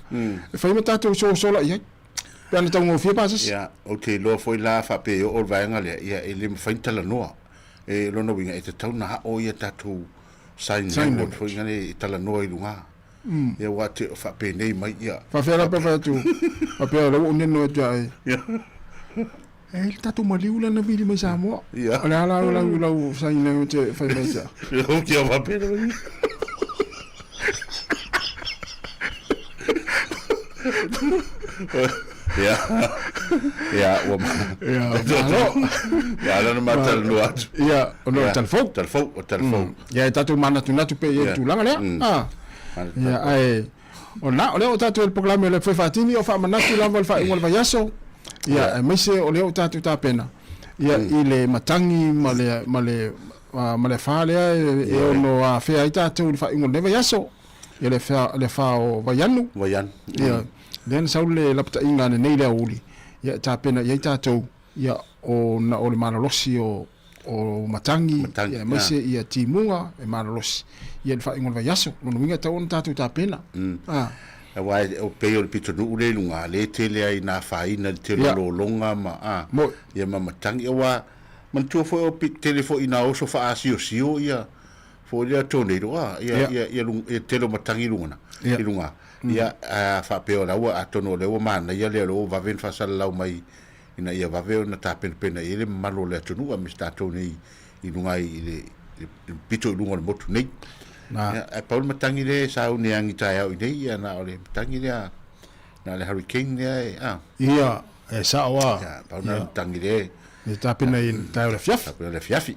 [SPEAKER 17] e fai ma tatou sosola i ai. Pe ana taugofie pasese.
[SPEAKER 8] Ia, ou te iloa foi la faapea e oo le vaega lea, ia e le mafai ona talanoa. E lona uiga e tatau ona ao ia tatou sign language foi lea e talanoa i luga. Ia aua te faapenei mai ia.
[SPEAKER 17] Faafefea la pe fai atu, faapea o lea ua ou neno atu ia oe. E i ai le tatou maliu lea na vili mai Samoa.
[SPEAKER 8] Ia.
[SPEAKER 17] O le a la lau, lau sign language e fai mai ia te au?
[SPEAKER 8] Ou te faapea lava. Ia. Ia, ua
[SPEAKER 17] Ia, malo.
[SPEAKER 8] Ia, ala na matalanoa atu.
[SPEAKER 17] Ia, ona o le talafou.
[SPEAKER 8] Talafou, o talafou.
[SPEAKER 17] Ia, e tatou manatunatu pea i ai le tulaga lea. Ah. Ia, ae, o lena, o lea ua tatou i le polokalame o le Fai Faatini, o faamanatu lava le faaiuga o le vaiaso. Ia, aemaise o lea ua tatou tapena, ia, i le matagi ma le, ma le, ma le afa lea e ono afea ai tatou i le faaiuga o lenei vaiaso. Ia, le afa, le afa o Vaianu.
[SPEAKER 8] Vaianu.
[SPEAKER 17] Ia, lea na sau le lapataiga ananei i le aoauli, ia, e tapena i ai tatou, ia, ona o le malolosi o, o matagi, matagi ia, aemaise ia timuga e malolosi ia i le faaiuga o le vaiaso. Lona uiga e tatau ona tatou tapena.
[SPEAKER 8] Ah. Aua e pei o le pitonuu lea i luga, lea e tele ai ina afaina i le tele o lologa ma, a, ia ma matagi. Aua, manatua foi o tele foi ina oso faaasiosio ia foi lea tornado, a, ia, ia, ia, ia tele o matagi i luga, i luga. Ia, a faapea o la ua, atonu o lea ua manaia lea o lea ua vave ona faasalalau mai ina ia vave ona tapenapena i ai le mamalu o le atunuu aemaise tatou nei i luga i le pito i luga o le motu nei. Ia, ae pau le matagi lea e sauni agi taeao i nei, ia na o le matagi lea, na o le hurricane lea e, a.
[SPEAKER 17] Ia, e sao lava.
[SPEAKER 8] Ia, pau na le matagi lea e.
[SPEAKER 17] E tapena i le taeao i le afiafi.
[SPEAKER 8] Tapena i le afiafi.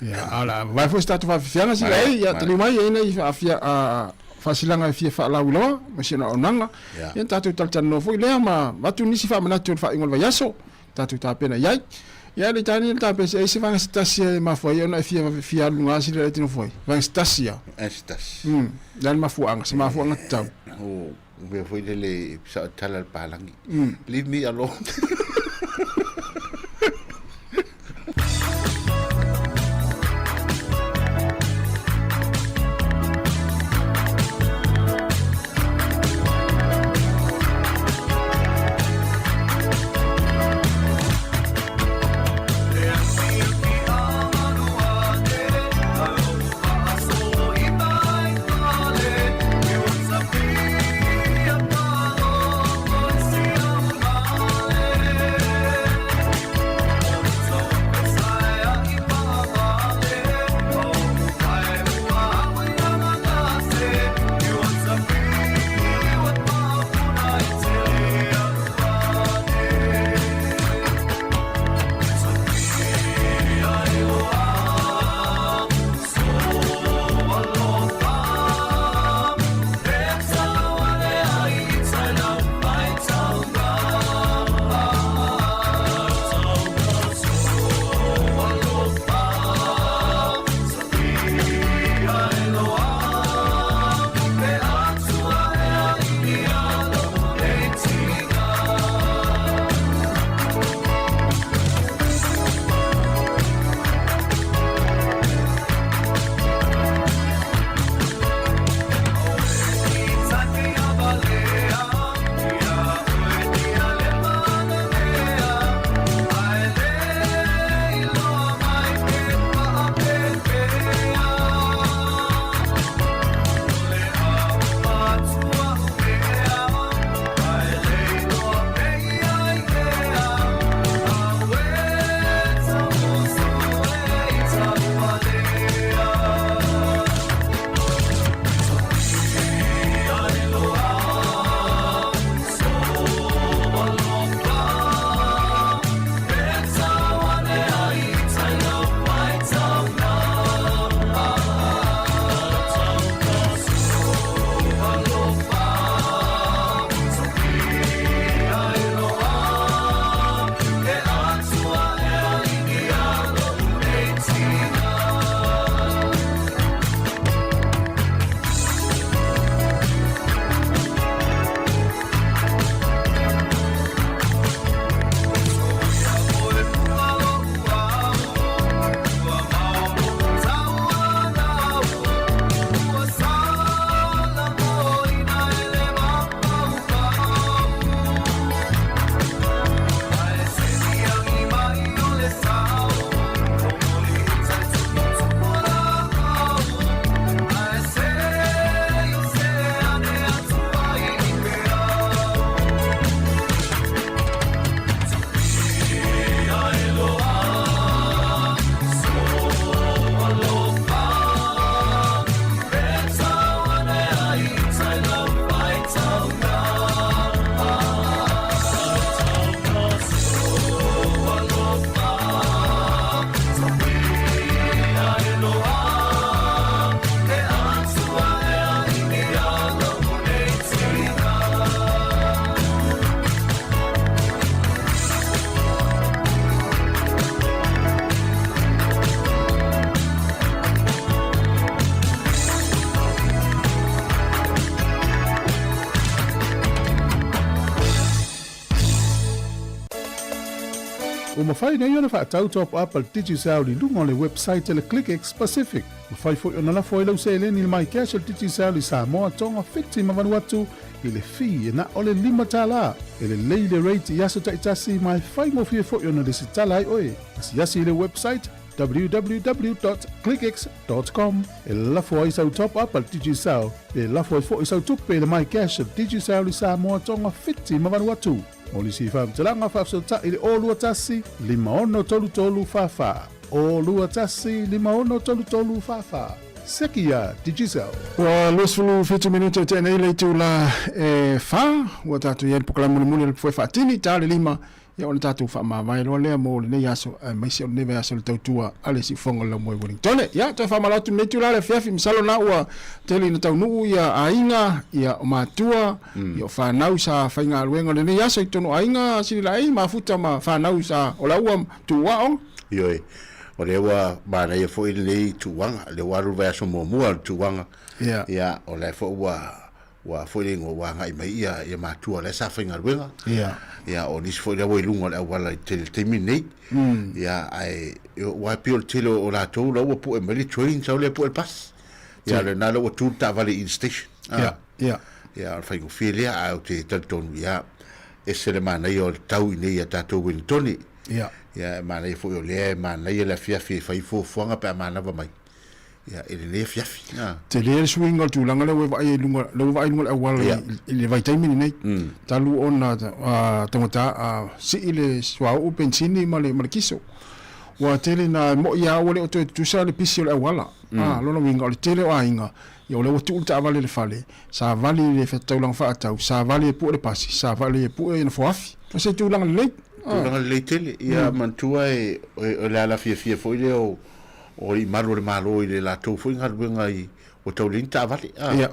[SPEAKER 17] Ia, a o le a vavae foi se tatou faafiafiaga sila e, ia taliu mai e i ai nai faafia, a, faasilaga e fia faalauiloa ma si ona auaunaga. Ia ona tatou talatalanoa foi lea ma avatu nisi faamanatu o le faaiuga o le vaiaso, tatou tapena i ai. Ia le tani le tapena, e i ai se vaega se tasi e mafua ai ona e fia, fia alu luga sila e te nofo ai. Vaega se tasi lava.
[SPEAKER 8] Vaega se tasi.
[SPEAKER 17] Le a le mafuaaga, se mafuaaga tatau.
[SPEAKER 8] O mea foi lele sao tala le palagi. Leave me alone.
[SPEAKER 1] Ua mafai nei ona faatau top up a le Digicel i luga o le website a le ClickX Pacific. Mafai foi ona lafo ai lau seleni i le MyCash a le Digicel i Samoa, Tonga, Fiti ma Vanuatu i le fee e na o le $5. E lelei le rate i aso taitasi ma e faigofie foi ona lesitala ai oe. Asiasi i le website www.clickx.com e lafo ai sau top up a le Digicel pe lafo ai foi sau tupe i le MyCash a le Digicel i Samoa, Tonga, Fiti ma Vanuatu. Mo nisi faamatalaga faafesootai i le 021 5633 44. 021 5633 44. Seki iā Digicel.
[SPEAKER 17] Ua 27 minute tea nei le itula e fa, ua tatou i ai le polokalame mulimuli o le Foe Faatini, ta le lima, ia ona tatou faamavae loa lea mo lenei aso, aemaise o lenei vaiaso i le tautua a le siufofoga o le Laumoe Wellingtone. Ia, toe faamalo atu i lenei itula i le afiafi, masalo na ua tele ina taunuu ia aiga, ia o matua, ia o fanau sa faigaluega o lenei aso i totonu o aiga Sililaei, mafuta ma fanau sa o laua tuuao.
[SPEAKER 8] Ioe, o lea ua manaia foi lenei tuuaga, lea ua alu le vaiaso muamua o le tuuaga, ia, o lea foi ua ua foi le igoa ua agai mai ia ia matua lea sa faigaluega.
[SPEAKER 17] Ia.
[SPEAKER 8] Ia o nisi foi lea ua i luga o le auala i tele taimi nei. Ia ae ua pei o le tele o latou la ua pue mai le train sau lea pue le bus. Ia lena la ua tu le taavale i le station.
[SPEAKER 17] Ia. Ia.
[SPEAKER 8] Ia o le faigofie lea ae ou te talitonu ia ese le manaia o le tau i nei ia tatou Wellingtone.
[SPEAKER 17] Ia.
[SPEAKER 8] Ia e manaia foi o lea e manaia le afiafi e fai fuafuaga pe a manava mai. Ia, i lenei afiafi.
[SPEAKER 17] Ah. Tele le suiga o le tulaga lea ua e vaai ai i luga, lea ua vaai i luga o le auala i, i le vaitaimi lenei. Talu ona taugata sii le suauu, penisini ma le, ma le kiso. Ua tele ina mo'i lava ua le o toe tutusa le pisi o le auala. Lona uiga o le tele o aiga, ia o lea ua tuu le taavale i le fale, savali i le taulaga faatau, savali e pue le pasi, savali e pue ina foafi. O se tulaga lelei.
[SPEAKER 8] Tulaga lelei tele. Ia, manatua e, o le ala fiafia foi lea o o alii malu o le Malo i le latou foi galuega i ua tau leai ni taavale a.
[SPEAKER 17] Ia.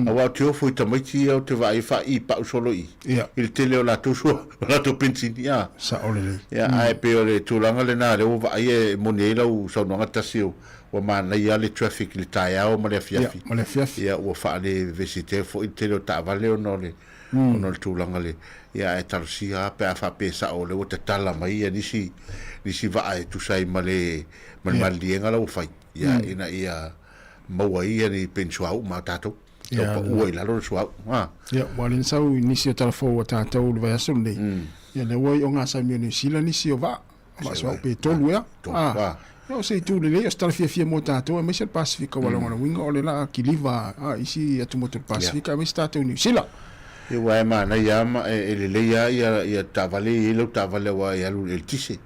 [SPEAKER 8] Aua ou te ofo i tamaiti ia ou te vaai e faai pau solo i i le tele o latou sua o latou penisini a.
[SPEAKER 17] Sao lelei.
[SPEAKER 8] Ia ae pei o le tulaga lena lea ua vaai e moni ai lau saunoaga tasi o ua manaia lava le traffic i le taeao ma le afiafi.
[SPEAKER 17] Ia, ma le afiafi.
[SPEAKER 8] Ia ua faalevevesi foi le tele o taavale ona o le ona o le tulaga le, ia ae talosia lava pe a faapea e sao o lea ua tatala mai ia nisi, nisi vaa e tusa ai ma le, ma le maliliega la ua fai, ia ina ia maua ai ia ni peni suauu ma tatou. Tau paua i lalo le suauu.
[SPEAKER 17] Ha. Ia, ua le sau i nisi o talafou a tatou i le vaiaso lenei. Ia lea ua i ogasami o Niu Sila nisi o vaa. Vaa suauu pe tolu ea.
[SPEAKER 8] Ha.
[SPEAKER 17] Ia o se itu lelei, o se tala fiafia mo tatou aemaise le Pasefika aua lona uiga o le la kiliva a isi atumotu o le Pasefika aemaise tatou i Niu Sila.
[SPEAKER 8] Ia aua e manaia lava ma e lelei lava ia ia taavale e i ai lau taavale aua e alu i le eletise.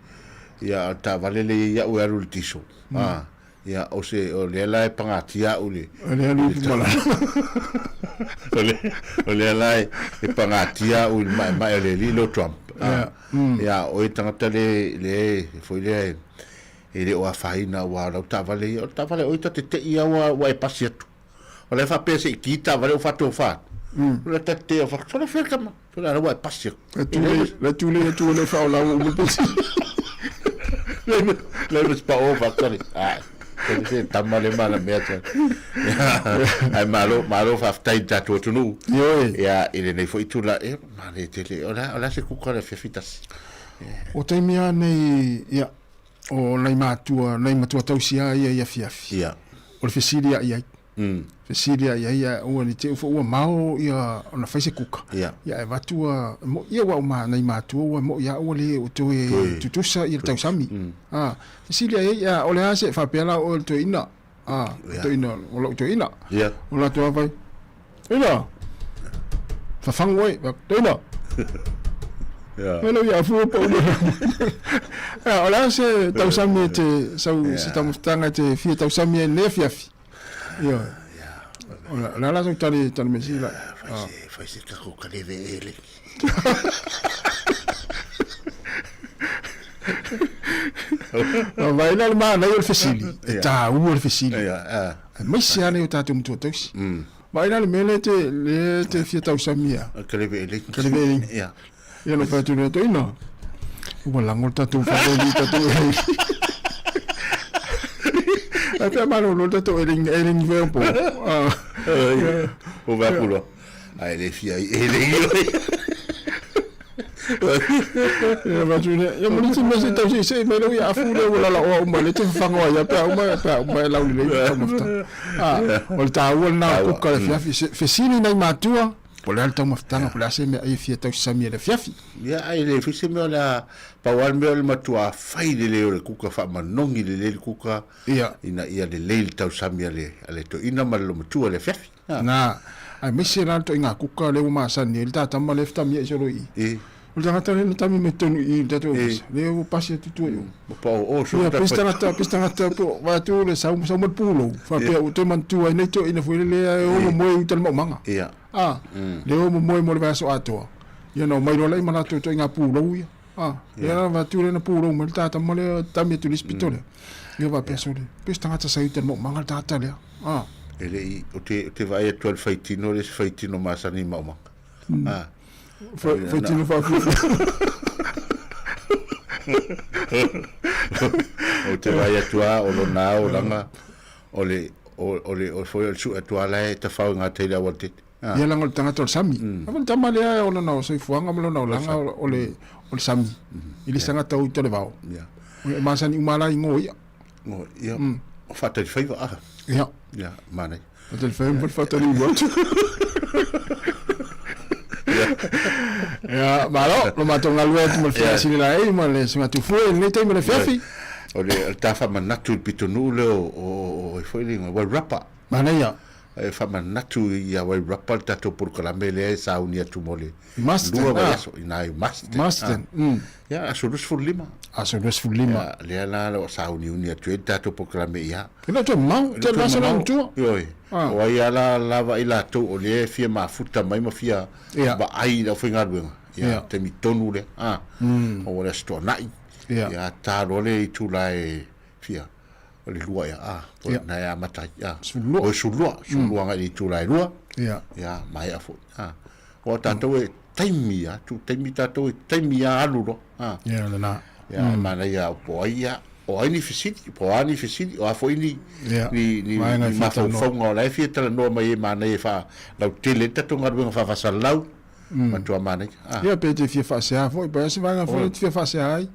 [SPEAKER 8] Ia a o le taavale lea e i ai au e alu i le diesel. A, ia o se o lea la e pagatia au i le
[SPEAKER 17] O lea alu i le
[SPEAKER 8] O lea o lea la e pagatia au i le maemae o le alii lea o Trump. A, ia o oe tagata le le foi lea e E le o afaina aua o lau taavale ia, o le taavale o oe ta te tei lava ua e pasi atu. O la e faapea se i ki taavale ou faatofa atu. O la ta te tei au fak, sole fea tama, sole ala ua e pasi atu.
[SPEAKER 17] La tu le, la tu le atu le fa o lau uma pesi.
[SPEAKER 8] Le le pa o fak sole. Ai. Sole se tama le mana mea sole. Ai malo, malo faafetai i le tatou atunuu.
[SPEAKER 17] Ioe.
[SPEAKER 8] Ia, i lenei foi itula, e, manaia tele. O le a, o le a se kuka o le afiafi tasi.
[SPEAKER 17] O taimi lava nei, ia, o nai matua, nai matua tausi a ia i afiafi.
[SPEAKER 8] Ia.
[SPEAKER 17] O le fesili a i ai. Fesili a i ai, a ua ni te ufo ua mao ia ona fai se kuka.
[SPEAKER 8] Ia.
[SPEAKER 17] Ia e vatu a, mo, ia ua uma nai matua ua mo ia ua le o toe tutusa ia le tausami. A, fesili a i ai, a, o le a se faapea la o le toeaina. A, toeaina, o lau toeaina.
[SPEAKER 8] Ia.
[SPEAKER 17] O la toa fai, Toeaina, fafagu oe, toeaina.
[SPEAKER 8] Ia.
[SPEAKER 17] Lau ia fua pa uma. Ia, o le a se tausami e te, sau, se taumafataga e te fia tausami ai i lenei afiafi? Ioe. O le a la sau tali, tali mea sili la?
[SPEAKER 8] Fai se, fai se tatou kaleve ele.
[SPEAKER 17] Vaai la le manaia o le fesili, e taua le fesili. Aemaise lava nai o tatou matua tausi. Vaai la le mea lea e te, lea e te fia tausamia.
[SPEAKER 8] Kaleve eleni.
[SPEAKER 17] Kaleve eleni.
[SPEAKER 8] Ia.
[SPEAKER 17] Ia no whai atu nei toina. Ua lango le tatou whaleli, tatou eleni. Ai pea malolo le tatou eleni, eleni whea po.
[SPEAKER 8] O vea pulo. Ai le fia i eleni oi.
[SPEAKER 17] Ia avatu lea. Ia ma le isi mea se i tau seisei mai lau ia afu lea ua lalaoa uma lea e te fafaga ai pe a uma pe a uma e laulelei le taumafataga. Ah, o le taua lena o kuka le afiafi. Fesili nai matua, po o le a le taumafataga, po o le a se mea e fia tausami ai le afiafi.
[SPEAKER 8] Ia, ai le fai se mea o le a pau lava le mea o le matua fai lelei o le kuka, faamanogi lelei le kuka,
[SPEAKER 17] Ia.
[SPEAKER 8] ina ia lelei le tausami a le a le toeaina ma le lomatua i le afiafi.
[SPEAKER 17] Na, aemaise la le toaiga kuka lea ua masani ai le ta tama lea e fetamiai solo i i. O le tagata lea na tami mai totonu i i le tatou ofisa, lea ua pasi atu tua i o. Ia, pei se tagata, pei se tagata po o atu le sau, sau mai le pulou, faapea ua toe manatua ai nei toeaina foi lea e o momoe i uta i le maumaga. A, lea o momoe mo le vaiaso atoa. Ia na omai loa la i ma latou toaiga pulou ia. A, lea la avatu lea na pulou mai le ta tama lea tami atu i le isi pito lea. Ia faapea sole, pei se tagata sa i uta i le maumaga le tagata lea. A.
[SPEAKER 8] E le i, ou te, ou te vaai atu lava i le faitino, le isi faitino masani i maumaga. A.
[SPEAKER 17] Faitino faafiafia.
[SPEAKER 8] Ou te vaai atu lava o lona olaga, o le, o, o le, o foi o le sue atu lava la e tafao i gatai i le aualatele.
[SPEAKER 17] Ia leaga o le tagata o le sami. Aua le tama lea o lona soifuaga ma lona olaga o le o le sami. I le isi tagata o uta o le vao. E masani uma la i ngo ia.
[SPEAKER 8] Ngo ia. O faatali faiva a.
[SPEAKER 17] Ia.
[SPEAKER 8] Ia, manaia.
[SPEAKER 17] Faatali faiva ma le faatali ulu atu. Ia, malo, lo matou galue atu ma le feasili la ei ma le suiga tufue i lenei taimi o le afiafi.
[SPEAKER 8] O le ta faamanatu i le pitonuu lea o o o ai foi le igoa, Wairarapa.
[SPEAKER 17] Manaia.
[SPEAKER 8] E faamanatu ia Wairarapa le tatou polokalame lea e sauni atu mo le
[SPEAKER 17] Marsden,
[SPEAKER 8] lua vaiaso i na i Marsden.
[SPEAKER 17] Marsden.
[SPEAKER 8] Ia, aso 25.
[SPEAKER 17] Aso 25.
[SPEAKER 8] Ia, lea la o sauniuni atu ai le tatou polokalame ia.
[SPEAKER 17] E le o toe mamao,
[SPEAKER 8] E le o
[SPEAKER 17] tele
[SPEAKER 8] toe
[SPEAKER 17] vaiaso la
[SPEAKER 8] mamao.
[SPEAKER 17] matua.
[SPEAKER 8] Ioe. O ai lava la lava i latou o lea e fia mafuta mai ma fia vaai i le aufaigaluega. Ia, taimi tonu lea. Aua le Aso Toonai. Ia, ta loa le itula e fia o le lua ia, a, po
[SPEAKER 17] Ia.
[SPEAKER 8] na e amata ai, a.
[SPEAKER 17] 12.
[SPEAKER 8] O le 12, 12 agai i le itula e lua.
[SPEAKER 17] Ia.
[SPEAKER 8] Ia, maea foi, a. Aua tatou e taimi lava, tuu taimi tatou e taimi lava alu loa, a.
[SPEAKER 17] Ia, lena.
[SPEAKER 8] Ia, e manaia po o ai ia, o ai ni fesili, po o a ni fesili, o a foi ni,
[SPEAKER 17] Ia.
[SPEAKER 8] ni, ni,
[SPEAKER 17] Vaega e
[SPEAKER 8] ni
[SPEAKER 17] fia talanoa.
[SPEAKER 8] mafaufauga o la e fia talanoa mai e manaia e faalautele ai le tatou galuega faafasalalau, matua manaia, a.
[SPEAKER 17] Ia, pe te fia faasea foi, pe o se vaega foi e te fia faasea ai,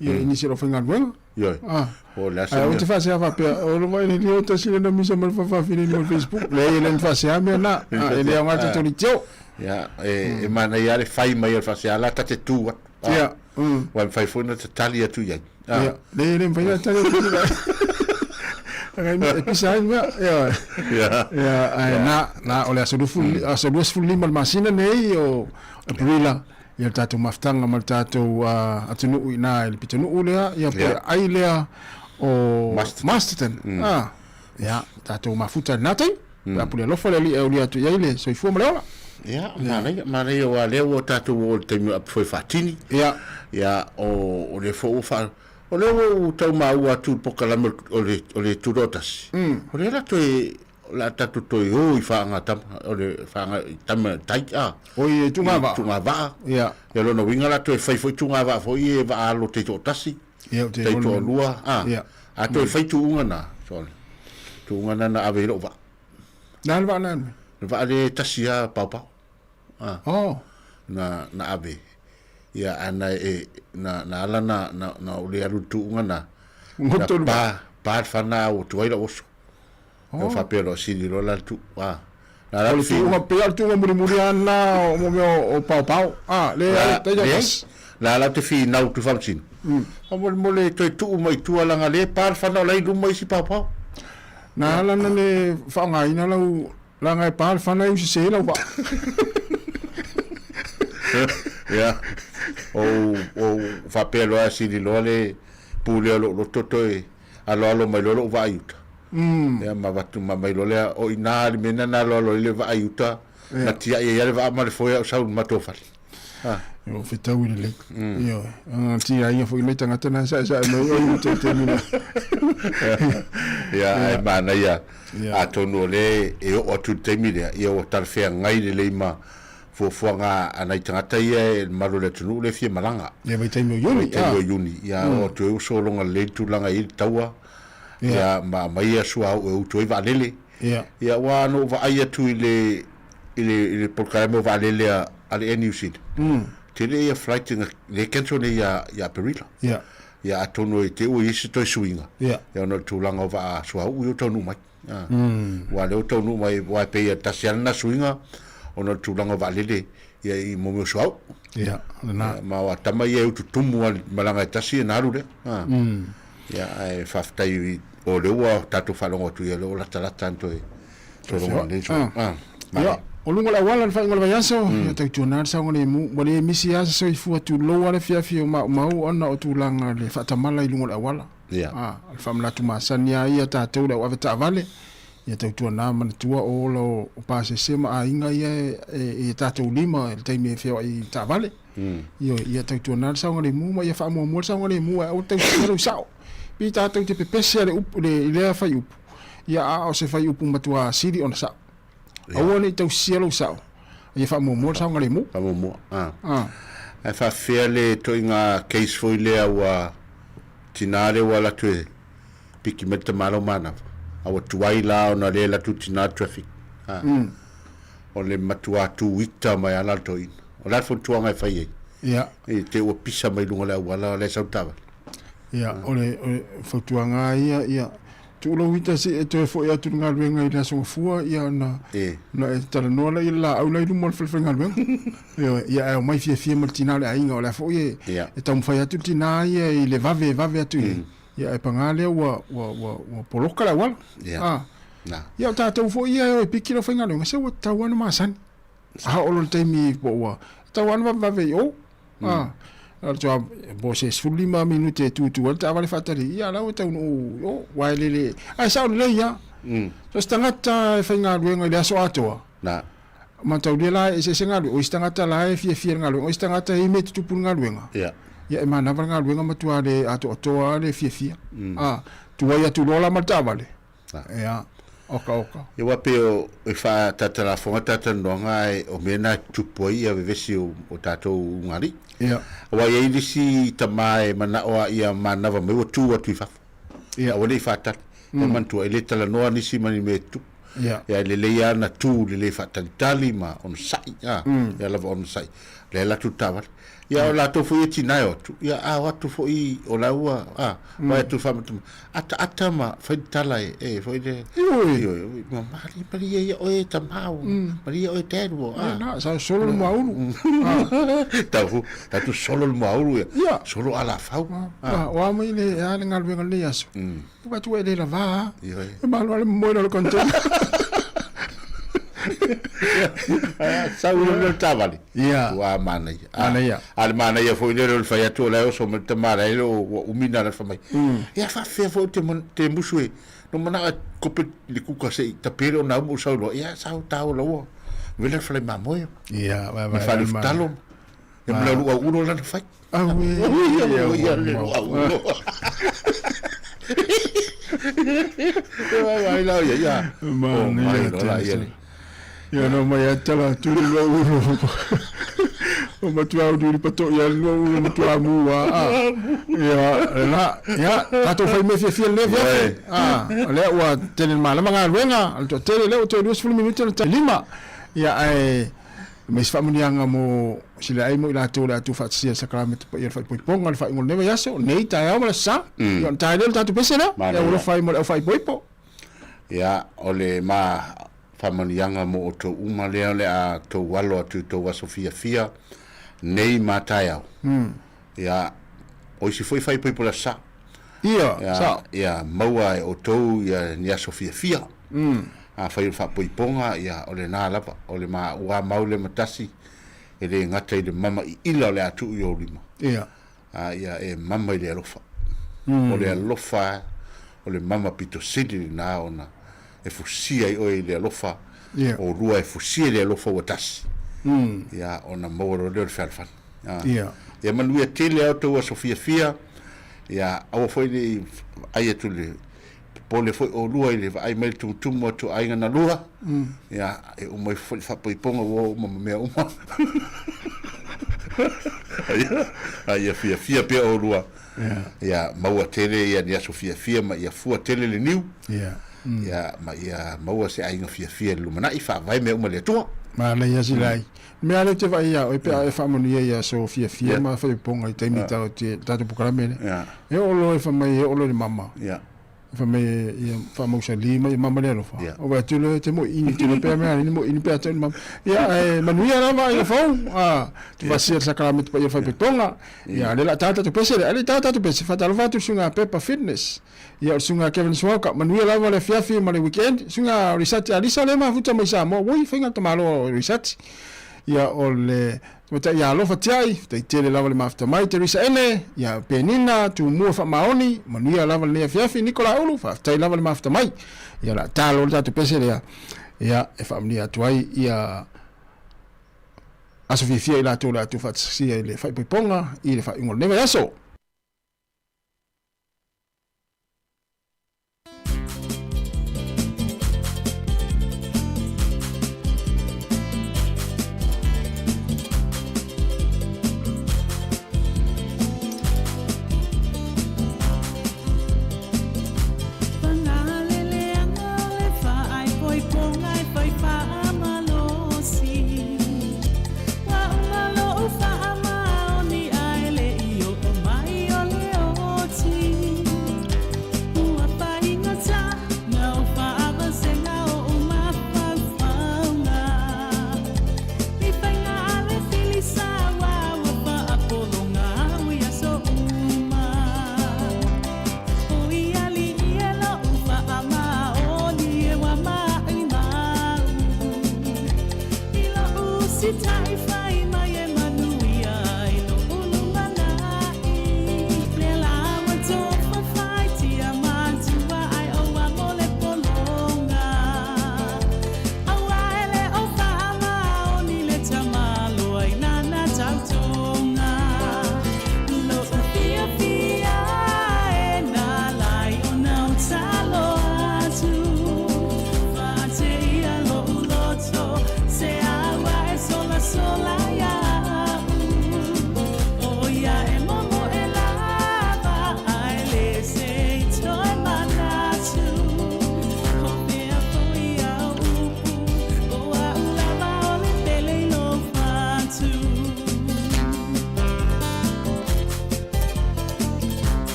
[SPEAKER 17] ia, i nisi o le aufaigaluega.
[SPEAKER 8] Ioe.
[SPEAKER 17] Ah.
[SPEAKER 8] Po o le a se
[SPEAKER 17] Ae ou
[SPEAKER 8] mea.
[SPEAKER 17] te faasea faapea, o le vai le lio tasi lena misa ma le faafafine mo le Facebook. Leai, e le ni faasea mea na. Ah, e le aoga tatou leitio.
[SPEAKER 8] Ia, e, e manaia lava le fai mai o le faasea la ta te tu atu. Ah.
[SPEAKER 17] Ia,
[SPEAKER 8] Ua mafai foi ona tatali atu i ai. Ah.
[SPEAKER 17] Ia, leai, e le mafai ona tali atu i ai. Agai mea, e pisa ai mea. Ia,
[SPEAKER 8] Ia.
[SPEAKER 17] ia, ae na, na, o le aso 20, aso 25 o le masina nei o Aperila, Ia le tatou mafutaga ma le tatou atunuu i ina i le pitonuu lea, ia po o le ai lea o Masterton. Ah, ia, tatou mafuta i lena taimi. Pe a pule alofa le Alii e aulia atu i ai le soifua ma le ola.
[SPEAKER 8] Ia, manaia, manaia aua lea ua tatou oo i le taimi o apu foi faatini.
[SPEAKER 17] Ia.
[SPEAKER 8] Ia, o, o lea foi ua faa, o lea ua ou tau maua atu i le polokalame o le, o le Tutoatasi, o lea la toe O le a tatou toe o i Faagatama, o le Faaga, tama, tai, a.
[SPEAKER 17] Oi, e Tugavaa.
[SPEAKER 8] I Tugavaa.
[SPEAKER 17] Ia.
[SPEAKER 8] Ia lona uiga la toe fai foi Tugavaa foi e vaa alo taitoatasi.
[SPEAKER 17] Ia, o te
[SPEAKER 8] Taitoalua, a.
[SPEAKER 17] Ia.
[SPEAKER 8] A toe fai tuuga na, sorry. Tuuga na na ave i lou vaa.
[SPEAKER 17] Na le vaa na ave?
[SPEAKER 8] Le vaa le tasi a paopao. A.
[SPEAKER 17] Oh.
[SPEAKER 8] Na, na ave. Ia, a na e, na, na ala na, na, na o le alu tuuga na. Na pa, pa le whana au tuai lau oso. Oh. Faapea loa sili loa la le tuu. A.
[SPEAKER 17] Na la le tuuga, pei o le tuuga mulimuli lava lena o mo mea o paopao. A, le ai, taita
[SPEAKER 8] tasi. La la te finau tu faamasino. Faamolemole e toe tuu mai tua leaga le pa le fanau la i luma isi paopao.
[SPEAKER 17] Na ala na le faaaogaina lau leaga e pa le fana e usese lau vaa.
[SPEAKER 8] Ia, ou, ou faapea loa sili loa le pulea o lou loto toe aloalo mai loa lou vaa i uta. Ia ma avatu ma mai loa lea, o i ina le mea lena na aloalo ai le vaa i uta, na tiai ai lava le vaa ma le foe a o sau i le matou fale.
[SPEAKER 17] Ah. O fetau i lelei. Ioe. Ana tiaina foi mai tagata na saesae mai o i uta i taimi na.
[SPEAKER 8] Ia, ae manaia, atonu o lea e oo atu i le taimi lea, ia ua talafeagai lelei ma fuafuaga a nai tagata ia e malu o le atunuu lea e fia malaga.
[SPEAKER 17] Ia, vaitaimi o Iuni.
[SPEAKER 8] Vaitaimi o Iuni. Ia, oo atu ai ua sologa lelei le tulaga e i ai le taua. Ia, ma aumai ia suauu e utu ai vaalele.
[SPEAKER 17] Ia.
[SPEAKER 8] Ia, aua na ou vaai atu i le, i le, i le polokalame o vaalele a, a le Air New Zealand. Tele ia flight na le cancel nei ia ia Aperila.
[SPEAKER 17] Ia.
[SPEAKER 8] Ia atonu e te ua i ai se toe suiga.
[SPEAKER 17] Ia.
[SPEAKER 8] Ia ona o le tulaga o vaa suauu ia ua taunuu mai. A.
[SPEAKER 17] Mm.
[SPEAKER 8] Aua o lea ua taunuu mai aua e pei e tasi lava lena suiga ona o le tulaga o vaalele ia i mo mea o suauu.
[SPEAKER 17] Ia, lena.
[SPEAKER 8] Ia, ma o a tama ia e ututumu lava i le malaga e tasi ona alu lea. A.
[SPEAKER 17] Mm.
[SPEAKER 8] Ia ae faafetai i o lea ua tatou faalogo atu ia lea ua latalata ona toe sologa lelei
[SPEAKER 17] Ah.
[SPEAKER 8] Ah,
[SPEAKER 17] Ia, o luga o le auala i le faaiuga o le vaiaso, ia tautuana le saogalemu, ua le misi lava se soifua tulou lava le afiafi o maumau ona o tulaga le faatamala i luga o le auala.
[SPEAKER 8] Ia.
[SPEAKER 17] Ah, o le faamanatu masani lava ia tatou le au avetaavale, ia tautuana manatua o ola o pasese ma aiga ia e i tatou lima i le taimi e feoai i taavale. Ioe, ia tautuana le saogalemu ma ia faamuamua le saogalemu ae aua le tausia lou sao. Pei tatou te pepese le upu, le, i lea fuaiupu, ia a o se fuaiupu matua sili ona sao. Aua ne i tausia lou sao, a ia faamuamua le saogalemu.
[SPEAKER 8] Faamuamua, a.
[SPEAKER 17] A.
[SPEAKER 8] Ae faafefea le ituaiga case foi lea ua tina lea ua alu atu e piki mai le tama lau manava, a ua tuai la ona lea e alu atu le tina le traffic. A. O le matua tuita mai lava la le toeaina. O le a le fautuaga e fai ai?
[SPEAKER 17] Ia.
[SPEAKER 8] I te ua pisa mai luga o le auala o la e sau le taavale.
[SPEAKER 17] Ia, o le, o le fautuaga lava ia, ia, tuu lou ita se i e toe foi atu i le galuega i le Aso Gafua, ia ona,
[SPEAKER 8] E.
[SPEAKER 17] ona e talanoa lea i le laau la i luma o le falefaigaluega. Ioe, ia ae omai fiafia ma le tina o le aiga, o le a foi e,
[SPEAKER 8] Ia.
[SPEAKER 17] e taumafai atu le tina ia i le vave e vave atu i ai. Ia ae paga lea ua, ua, ua, ua poloka le auala.
[SPEAKER 8] Ia.
[SPEAKER 17] A.
[SPEAKER 8] Na.
[SPEAKER 17] Ia o tatou foi ia e o e piki le aufaigaluega, se ua tatau lava ona masani. A oo loa i le taimi po ua tatau lava ona vavevave i o. A. Na o le toa po o se 15 minute e tutu ai le taavale faatali, ia la ua taunuu i o, aua e lele, ae sao lelei lava. So o se tagata e faigaluega i le aso atoa,
[SPEAKER 8] Na.
[SPEAKER 17] mataulia la e eseese galuega, o isi tagata la e fiafia i le galuega, o isi tagata e i ai mea e tutupu i le galuega.
[SPEAKER 8] Ia.
[SPEAKER 17] Ia e manava le galuega matua le atoatoa lava le fiafia. A, tuai atu loa la ma le taavale, Ia, oka oka.
[SPEAKER 8] Ia aua pei o e faatatalafoga talatalanoaga ae o mea na e tutupu ai ia vevesi o o tatou ugali'i.
[SPEAKER 17] Ia.
[SPEAKER 8] Aua e i ai le isi tama e manao a ia manava mai ua tu atu i fafo.
[SPEAKER 17] Ia.
[SPEAKER 8] A ua le i faatali. E manatua e le talanoa nisi ma ni mea e tutupu.
[SPEAKER 17] Ia.
[SPEAKER 8] Ia e lelei lava ona tu lelei faatalitali ma onosai a. Ia lava onosai. Lea e alu atu le taavale. Ia o latou foi e tina e o atu, ia a o atu foi o la ua, a, vaai atu faamatama, ataata ma fai le tala e, e foi le,
[SPEAKER 17] Ioe.
[SPEAKER 8] ioe, ma malie, malie ia oe tama, malie ia oe dad, ua, a.
[SPEAKER 17] Ia, na, sa solo le muaulu.
[SPEAKER 8] Tau, tatou solo le muaulu ia,
[SPEAKER 17] Ia.
[SPEAKER 8] solo alafau,
[SPEAKER 17] A, o a mai le, a le galuega lenei aso. Ua atu e le lava a.
[SPEAKER 8] Ioe.
[SPEAKER 17] E malo lava le momoina o le container.
[SPEAKER 8] Sau le mea o le taavale.
[SPEAKER 17] Ia.
[SPEAKER 8] Ua manaia.
[SPEAKER 17] Manaia.
[SPEAKER 8] A le manaia foi lea o le fai atu o la e oso mai le tama la e le o ua umi na fai mai. Ia faafefea foi te, te musu e no manao e kope le kuka se i tape le o nau mo sau loa. Ia sau tau la ua. Vela le fale mamoe.
[SPEAKER 17] Ia, vai
[SPEAKER 8] Ma
[SPEAKER 17] vai.
[SPEAKER 8] fale futalo. Ia ma lau au ulo lana fai.
[SPEAKER 17] Auē.
[SPEAKER 8] Ia, ia, le luau ulo. Ia, vai la, ia, ia.
[SPEAKER 17] Manaia
[SPEAKER 8] Oh, mai loa la, ia le.
[SPEAKER 17] Ia no mai a tala atu le lua ulo. O matua au ni pato ia le lua ulo matua mua. Ia, la, ia, tatou fai mea fiafia lenei afiafi. A, o lea ua tele malama galuega, o le toatele lea ua toe 20 minute ona lima. Ia, ae ma isi faamanuiaga mo sileai mo i latou o le a tuufaatasia i le sakaramete paia o le faaipoipoga o le faaiuga o lenei vaiaso, nei taeao ma le aso Sa. Ia ona tae lea o le tatou pese lea,
[SPEAKER 8] Manaia.
[SPEAKER 17] e alofa ai mo le aufaaipoipo.
[SPEAKER 8] Ia, o le ma faamanuiaga mo outou uma lea o le a tou alo atu i tou aso fiafia nei ma taeao. Ia, o isi foi faaipoipo i le aso Sa.
[SPEAKER 17] Ia,
[SPEAKER 8] Ia,
[SPEAKER 17] sao.
[SPEAKER 8] ia maua e outou ia ni aso fiafia. Afai o le faapoipoga, ia, o lena lava, o le ma ua mau lea ma tasi, e le gata i le mama iila o le a tuu i ou lima.
[SPEAKER 17] Ia.
[SPEAKER 8] A ia e mama i le alofa. O le alofa, o le mama pito sili lena ona e fusia ai oe i le alofa,
[SPEAKER 17] Ia.
[SPEAKER 8] o lua e fusia i le alofa ua tasi. Ia, ona maua loa lea o le fealofani. A.
[SPEAKER 17] Ia.
[SPEAKER 8] Ia manuia tele a outou aso fiafia, ia aua foi ne i vaai atu i le popole foi oulua i le vaai mai le tumutumu atu o aiga na lua, ia, e uma ifo foi le faapoipoga ua oo uma ma mea uma. A ia fiafia pea oulua, ia maua tele ia ni aso fiafia ma ia fua tele le niu,
[SPEAKER 17] Ia.
[SPEAKER 8] ia, ma ia maua se aiga fiafia i le lumanai, faavae mea uma i le Atua.
[SPEAKER 17] Manaia silai. Mea lea ou te vaai ia oe pe a e faamanuia i aso fiafia ma faaipopoga i taimi te tatou polokalame lea. E oo loa e fai mai e oo loa i le mama. Fai mai ia faamausali mai mama le alofa. Ou vaai atu loa e te moiini te iloa pea mea ni moiini pe a tau i le mama. Ia ae manuia lava aiga fou. Tufasia le sakalamete paia o le faaipoipoga. Ia lea o le a ta tatou pese lea. Ae le i ta tatou pese, faatalofa atu i le suiga Pepa Fitness. Ia o le suiga Kevin Suauka, manuia lava le afiafi ma le weekend. Suiga Risati Alisa lea e mafuta mai Samoa, ui faiga tamaloa o Risati. Ia o le tamaitai ia Alofa Tiai, faafetai tele lava le mafuta mai. Teresa Ene, ia Penina, Tumua Faamaoni, manuia lava lenei afiafi. Nicola Ulu, faafetai lava le mafuta mai. Ia o le a ta loa le tatou pese lea, ia e faamanuia atu ai ia aso fiafia i latou o le a tuufaatasia i le faaipoipoga i le faaiuga o lenei vaiaso.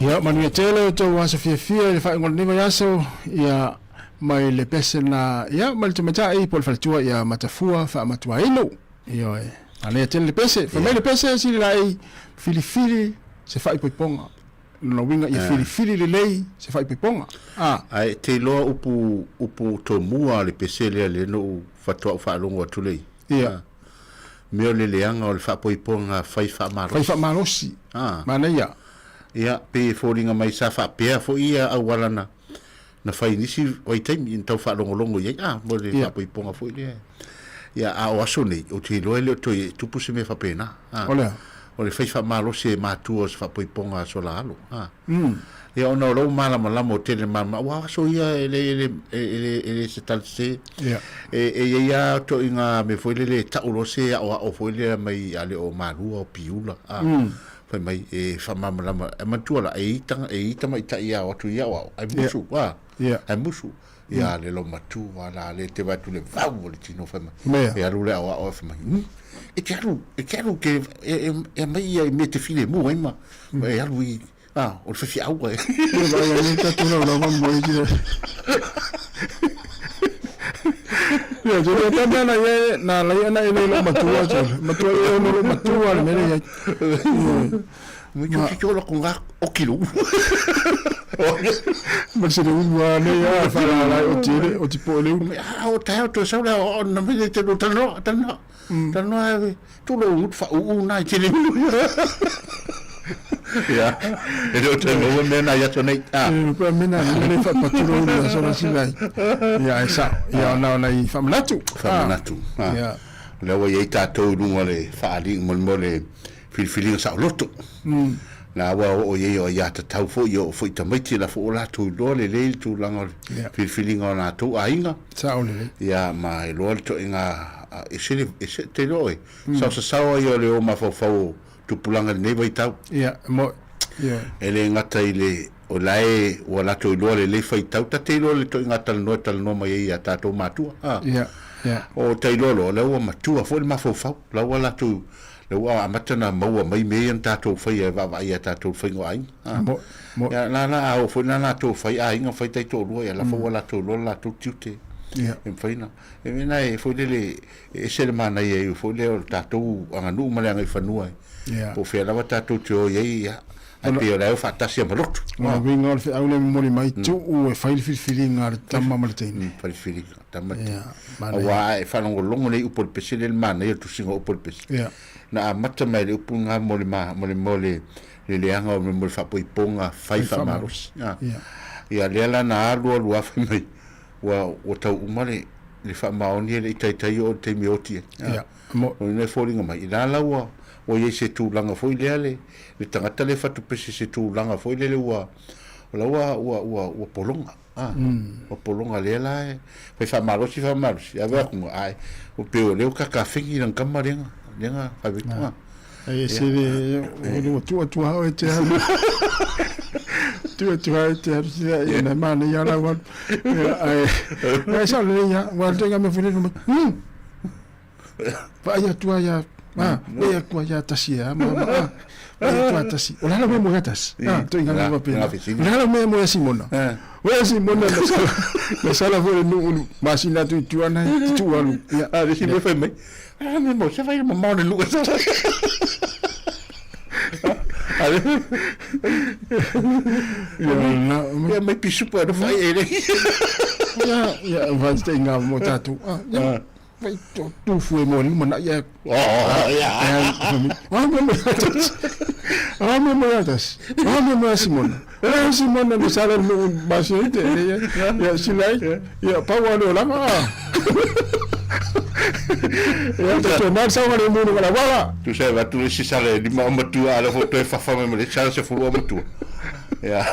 [SPEAKER 17] Ia, manuia tele o tou aso fiafia i le faaiuga o lenei vaiaso, ia, mai le pese na, ia, mai le tamaitai po o le faletua ia Matafua Faamatuainu. Ioe. Manaia tele le pese. Fai mai le pese sili laei filifili se faaipoipoga. Lona uiga ia filifili lelei se faaipoipoga. A.
[SPEAKER 8] Ae te iloa upu upu tomua o le pese lea lea na ou faatoa ou faalogo atu lea i.
[SPEAKER 17] Ia.
[SPEAKER 8] Mea o le leaga o le faapoipoga fai faamalosi.
[SPEAKER 17] Fai faamalosi. Manaia.
[SPEAKER 8] Ia, pei e foliga mai sa faapea foi ia auala na na fai i nisi vaitaimi na tau faalogologo i ai, a, mo le faapoipoga foi lea. Ia, a o aso nei, ou te iloa e le o toe tupu se mea faapena.
[SPEAKER 17] A, o le a?
[SPEAKER 8] O le fai faamalosi e matua o se faapoipoga a sola alo. A. Ia, ona o lou malamalama o tele malamalama, aua o aso ia e le, e le, e le, e le se tala sese. E, e i ai lava toaiga mea foi lele e tau loa se aoao foi lea mai a le o Malua o Piula. A. Fai mai e faamalamalama, e manatua la, e i tanga, e i tamaitai e ao atu i aoao, ae musu, a, ae musu. Ia le lo matua la le te vae atu le vau o le tino fai mai.
[SPEAKER 17] Mea.
[SPEAKER 8] E alu le aoao e fai mai, hmm, e te alu, e te alu ke, e, e, e aumai ia i mea te filemu ai ma, e alu i, a, o le faifeau e.
[SPEAKER 17] Ia vai ai tatou laulau ma moe ki Ia, te lea tama na ia, na lai ana e le lo matua te. Matua e ono lo matua le mele ia.
[SPEAKER 8] Mo te te ola ko ngā oki lo.
[SPEAKER 17] Ma se le ulu a nei a whala lai o te o te po le ulu.
[SPEAKER 8] A o tae o te sau lea o na mele te lo tanoa, tanoa. Tanoa e tu lo ngut fa u na i te le ulu. Ia, e le o te maua mea na i aso nei.
[SPEAKER 17] Ah. E pa mena ni le fa patulo ulu aso na silai. Ia e sao. Ia ona ona i whamanatu.
[SPEAKER 8] Whamanatu. Ah.
[SPEAKER 17] Ia.
[SPEAKER 8] Lea ua i ai tātou i luga o le whaali mo le le filifiliga saoloto. Na ua oo i ai o aiatatau foi o foi tamaiti la fo o latou iloa lelei le tulaga o le filifiliga o latou aiga.
[SPEAKER 17] Sao lelei.
[SPEAKER 8] Ia ma e iloa le toaiga ese le ese te iloa oe. Saosasao ai o le o mafaufau o tupulaga i lenei vaitau.
[SPEAKER 17] Ia mo ia.
[SPEAKER 8] E le gata i le o la e ua latou iloa lelei faitau, ta te iloa le toaiga talanoa e talanoa mai ai ia tatou matua.
[SPEAKER 17] Ia ia.
[SPEAKER 8] O ta iloa loa, o lea ua matua foi le mafaufau, la ua latou Lea ua amata ona maua mai mea ia na tatou faia e vaavaai ia tatou i le faiga o aiga. A.
[SPEAKER 17] Mo, mo.
[SPEAKER 8] Ia, la, la, a oo foi la latou fai aiga, fai taitoalua, ia la foi ua latou iloa le latou tiute.
[SPEAKER 17] Ia.
[SPEAKER 8] E mafai ona, e mea na e foi lele, e ese le manaia ia foi lea o le tatou aganuu ma le agaifanua e.
[SPEAKER 17] Ia.
[SPEAKER 8] Po o fea lava tatou te o i ai, ia, ae pei o la e o faatasi lava ma lotu.
[SPEAKER 17] O le uiga o le feau lea e momoli mai, tuu e fai le filifiliga a le tama ma le teine.
[SPEAKER 8] Fai le filifiliga a le tama ma le
[SPEAKER 17] Ia,
[SPEAKER 8] teine.
[SPEAKER 17] manaia.
[SPEAKER 8] Aua a e faalogologo nei i upu o le pese lea le manaia o le tusiga o upu o le pese.
[SPEAKER 17] Ia.
[SPEAKER 8] Na amata mai le upu lena mo le ma, mo le mo le le leaga o mo le faapoipoga fai faamalosi.
[SPEAKER 17] Ia.
[SPEAKER 8] Ia lea la na alu alu lava fai mai ua ua tau uma le le faamaoni e le i taitai oo i le taimi e oti ai.
[SPEAKER 17] Ia. Mo.
[SPEAKER 8] O le foliga mai, i la la ua ua i ai se tulaga foi lea le le tagata lea e fatupese se tulaga foi lele ua o la ua ua ua ua pologa. A, ua pologa lea la e fai faamalosi faamalosi, ave atu nga ae o pei o lea ua kakafegi lana tama lea lea na fai mai atu.
[SPEAKER 17] Ai e se le o le ua tuu atu lava oe te alu. Tuu atu lava oe te alu sila ia na manaia lau alu. Ae ae sao lelei lava, aua o le ituaiga mea foi lele fai mai, hum! Vaai atu lava ia, a, vaai atu lava ia Tasi e a ma, ma, a, vaai atu lava Tasi. O le a lau mea mo ia Tasi? A, ituaiga mea faapena. O le a lau mea mo ia Simona? O ia Simona na sala, na sala foi le nuu i masina atu i tua na e tuu alu.
[SPEAKER 8] Ia. A, le isi mea fai mai, a mea mo se fai le mamao le nuu e sala. Ia mai pisupo e alofa ai e le.
[SPEAKER 17] Ia, ia, faafetai mo tatou. A, ia. Vai to tufu e mo le lumanai e.
[SPEAKER 8] Oh, ia.
[SPEAKER 17] Ah, me mo atas. Ah, me mo atas. Ah, me mo Simona. Ah, Simona no sala no basete ya. Ya silai. Ya pa wa lo lama. Ya to to na sa wa le mo no la wala.
[SPEAKER 8] Tu sai va tu le si sala e lima o matua ala fo toe fafa mai ma le sala se fulu o matua. Ia.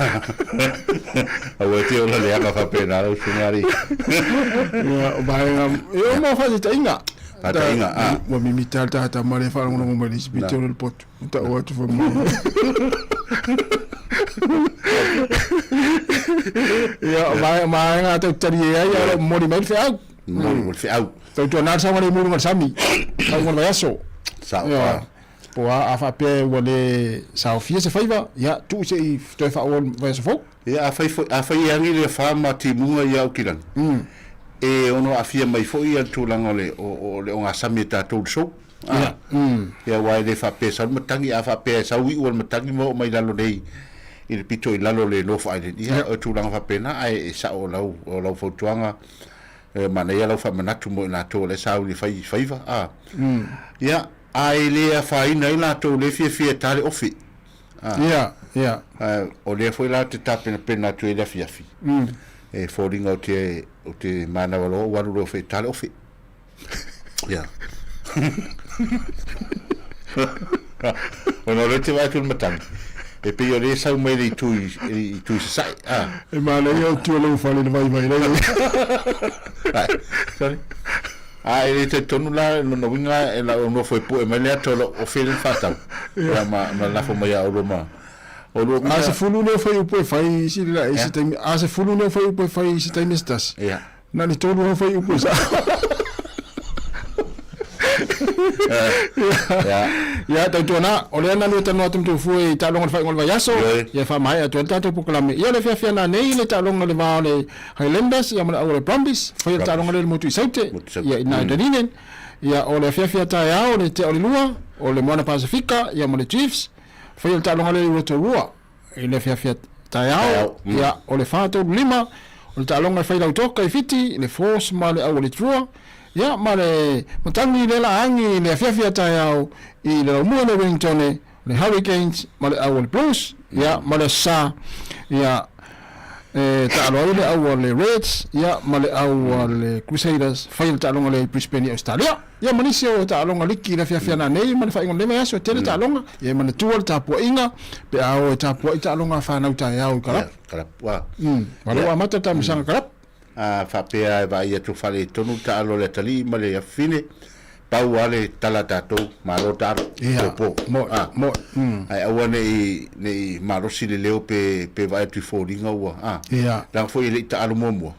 [SPEAKER 8] Aua e te ola leaga faapena lau susuga alii.
[SPEAKER 17] Ia, o vaega, ia o mau faataitaiga.
[SPEAKER 8] Faataitaiga, a.
[SPEAKER 17] Ua mimita le tagata ma le faalogologo mai le isi pito o le poto. Ua tau atu fai mai. Ia, o vaega tau talie ai, a o momoli mai le feau.
[SPEAKER 8] Momoli mai le feau.
[SPEAKER 17] Tautuana le saogalemu i luga o le sami, faaiuga o le vaiaso.
[SPEAKER 8] Sao.
[SPEAKER 17] Ia. Po o a, a faapea ua le saofia se faiva, ia, tuu se i toe faaauau i le vaiaso fou.
[SPEAKER 8] Ia, afai foi, afai e agi le afa ma timuga i Aukilani, e ono aafia mai foi le tulaga o le, o, o le ogasami e tatou i le sou. A, ia, aua e le faapea e sau le matagi, a faapea e sau iu o le matagi ma oo mai lalo nei i le pito i lalo o le North Island, ia, o tulaga faapena, ae e sao o lau, o lau fautuaga, e manaia lau faamanatu mo i latou o la e sauni e fai faiva, a. Ia, a e le afaina ai latou lea e fiafia e ta le ofi.
[SPEAKER 17] A. Ia, ia.
[SPEAKER 8] A, o lea foi la ou te tapenapena atu ai i le afiafi, e foliga ou te, ou te manava loa ou alu loa e ta le ofi. Ia. Ona o lea ou te vaai atu i le matagi, e pei o lea e sau mai le itu i, i itu i sasae. A.
[SPEAKER 17] E manaia o tua lou fale i le vaivai lea.
[SPEAKER 8] Ai, sorry. A e le talitonu la lona uiga e lau nofo e pue mai le ata o lou ofe lea na faatau. Ia ma ma lafo mai ia oulua ma oulua
[SPEAKER 17] A sefulu lea fai upu e fai i si la i si taimi a sefulu lea fai upu e fai i si taimi se tasi.
[SPEAKER 8] Ia.
[SPEAKER 17] Na o le tolu lava fai upu e sao.
[SPEAKER 8] Ia.
[SPEAKER 17] Ia, tautuana, o lea na lua talanoa atu ma Tofua i taaloga o le faaiuga o le vaiaso, ia e faamaea atu ai le tatou polokalame. Ia, o le fiafia nanei le taaloga i le va o le Highlanders ia ma le au o le Brumbies, faia le taaloga lea i le motu i Saute, ia i ina i Dunedin. Ia, o le afiafi a taeao le tea o le lua, o le Moana Pasifika ia ma le Chiefs, faia le taaloga lea i Rotorua i le afiafi a taeao, ia, o le 4:35, o le taaloga e fai Lautoka i Fiti, le Force ma le au o le Drua, ia, ma le matagi lea la agi i le afiafi a taeao i le laumua i le Wellingtone, le Hurricanes ma le au o le Blues, ia, ma le Aso Sa, ia, e taalo ai le au a le Reds, ia, ma le au a le Crusaders, faia le taaloga lea i Brisbane i Ausetalia. Ia, ma nisi o taaloga liki i le afiafi ana nei ma le faaiuga o lenei vaiaso, e tele taaloga, ia, e manatua le tapuaiga, pe a o e tapuai taaloga a fanau taeao i kalapu.
[SPEAKER 8] Ia, kalapu, a.
[SPEAKER 17] Aua lea ua amata le taamilosaga kalapu.
[SPEAKER 8] A faapea e vaai atu faaletonu le taalo a le atalii ma le afafine, pau lava le tala a tatou, malo taalo,
[SPEAKER 17] po po.
[SPEAKER 8] A, ae aua ne i, ne i malosi le leo pe, pe vaai atu i foliga ua, a. Leaga foi e le i taalo muamua.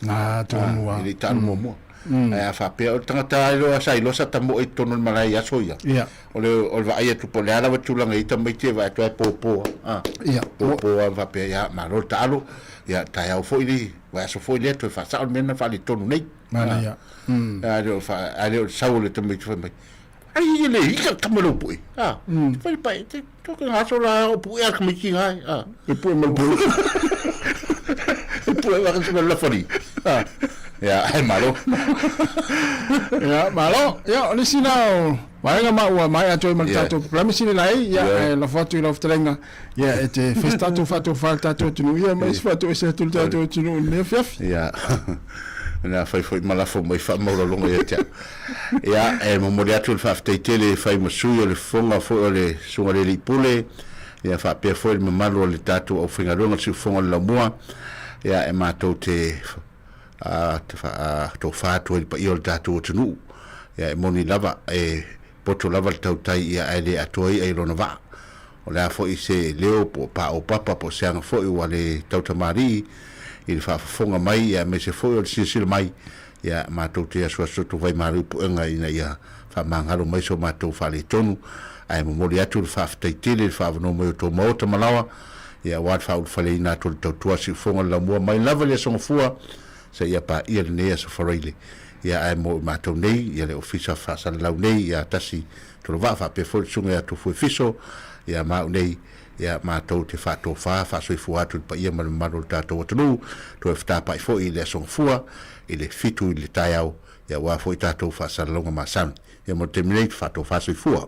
[SPEAKER 17] A, tonu
[SPEAKER 8] lava. E le i taalo muamua. Ae a faapea, o le tagata lava iloa sa iloa sa tamoe i totonu o le malae i aso ia. O le, o le vaai atu po o le a lava tulaga i tamaiti e vaai atu ai popo lava. A, popo lava ma faapea, ia, malo le taalo, ia, taeao foi le vaiaso foi lea toe faasao le mea lena faaletonu nei.
[SPEAKER 17] Manaia.
[SPEAKER 8] A le o fa, a le o le sau o le tamaiti fai mai, ai e le ika le tama lou pue. A, fai le pai, te, to ke ngaso la o pue a le tamaiti ngai. A,
[SPEAKER 17] e pue ma le pue.
[SPEAKER 8] E pue ma le lafali. A, ia, ai malo.
[SPEAKER 17] Ia, malo. Ia, o le isi lena o vaega ma ua maea atu ai ma le tatou polokalame sili lai, ia, e lafo atu i lau fetalaiga, ia, e te fai se tatou faatofa i le tatou atunuu, ia, ma isi faatoese atu i le tatou atunuu i lenei afiafi.
[SPEAKER 8] Ia, na fai foi ma lafo mai faamaualaloga ia te au. Ia, e momoli atu le faafetai tele e fai ma sui o le fofoga foi o le Susuga i le Alii Pule, ia faapea foi le mamalu o le tatou aufaigaluega o le Siufofoga o le Laumua, ia, e matou te a te faatofa atu ai i le paia o le tatou atunuu. Ia, e moni lava, e poto lava le tautai ia ae le atoa i'a i lona vaa. O le a foi se leo po o paopapa po o se aga foi ua le tautamalii i le faafofoga mai ia aemaise foi o le silasila mai, ia, matou te asuasu atu vaimalu i puega ina ia faamagalo mai so matou faaletonu. Ae momoli atu le faafetai tele i le faaavanoa mai o tou maota ma laoa, Ia aua le faaulufaleina atu o le tautua siufoga o le laumua mai lava i le Aso Gafua seia paia lenei Aso Faraile. Ia ae mo i matou nei, ia le Ofisa Faasalalau nei ia Tasi Tolovaa faapea foi le Susuga ia Tofue Fiso, ia ma au nei, ia matou te faatofa faasoifua atu i le paia ma le mamalu o le tatou atunuu, toe fetapai foi i le Aso Gafua i le 7 i le taeao, ia aua foi tatou faasalalauga masani. Ia mo le taimi nei, faatofa soifua.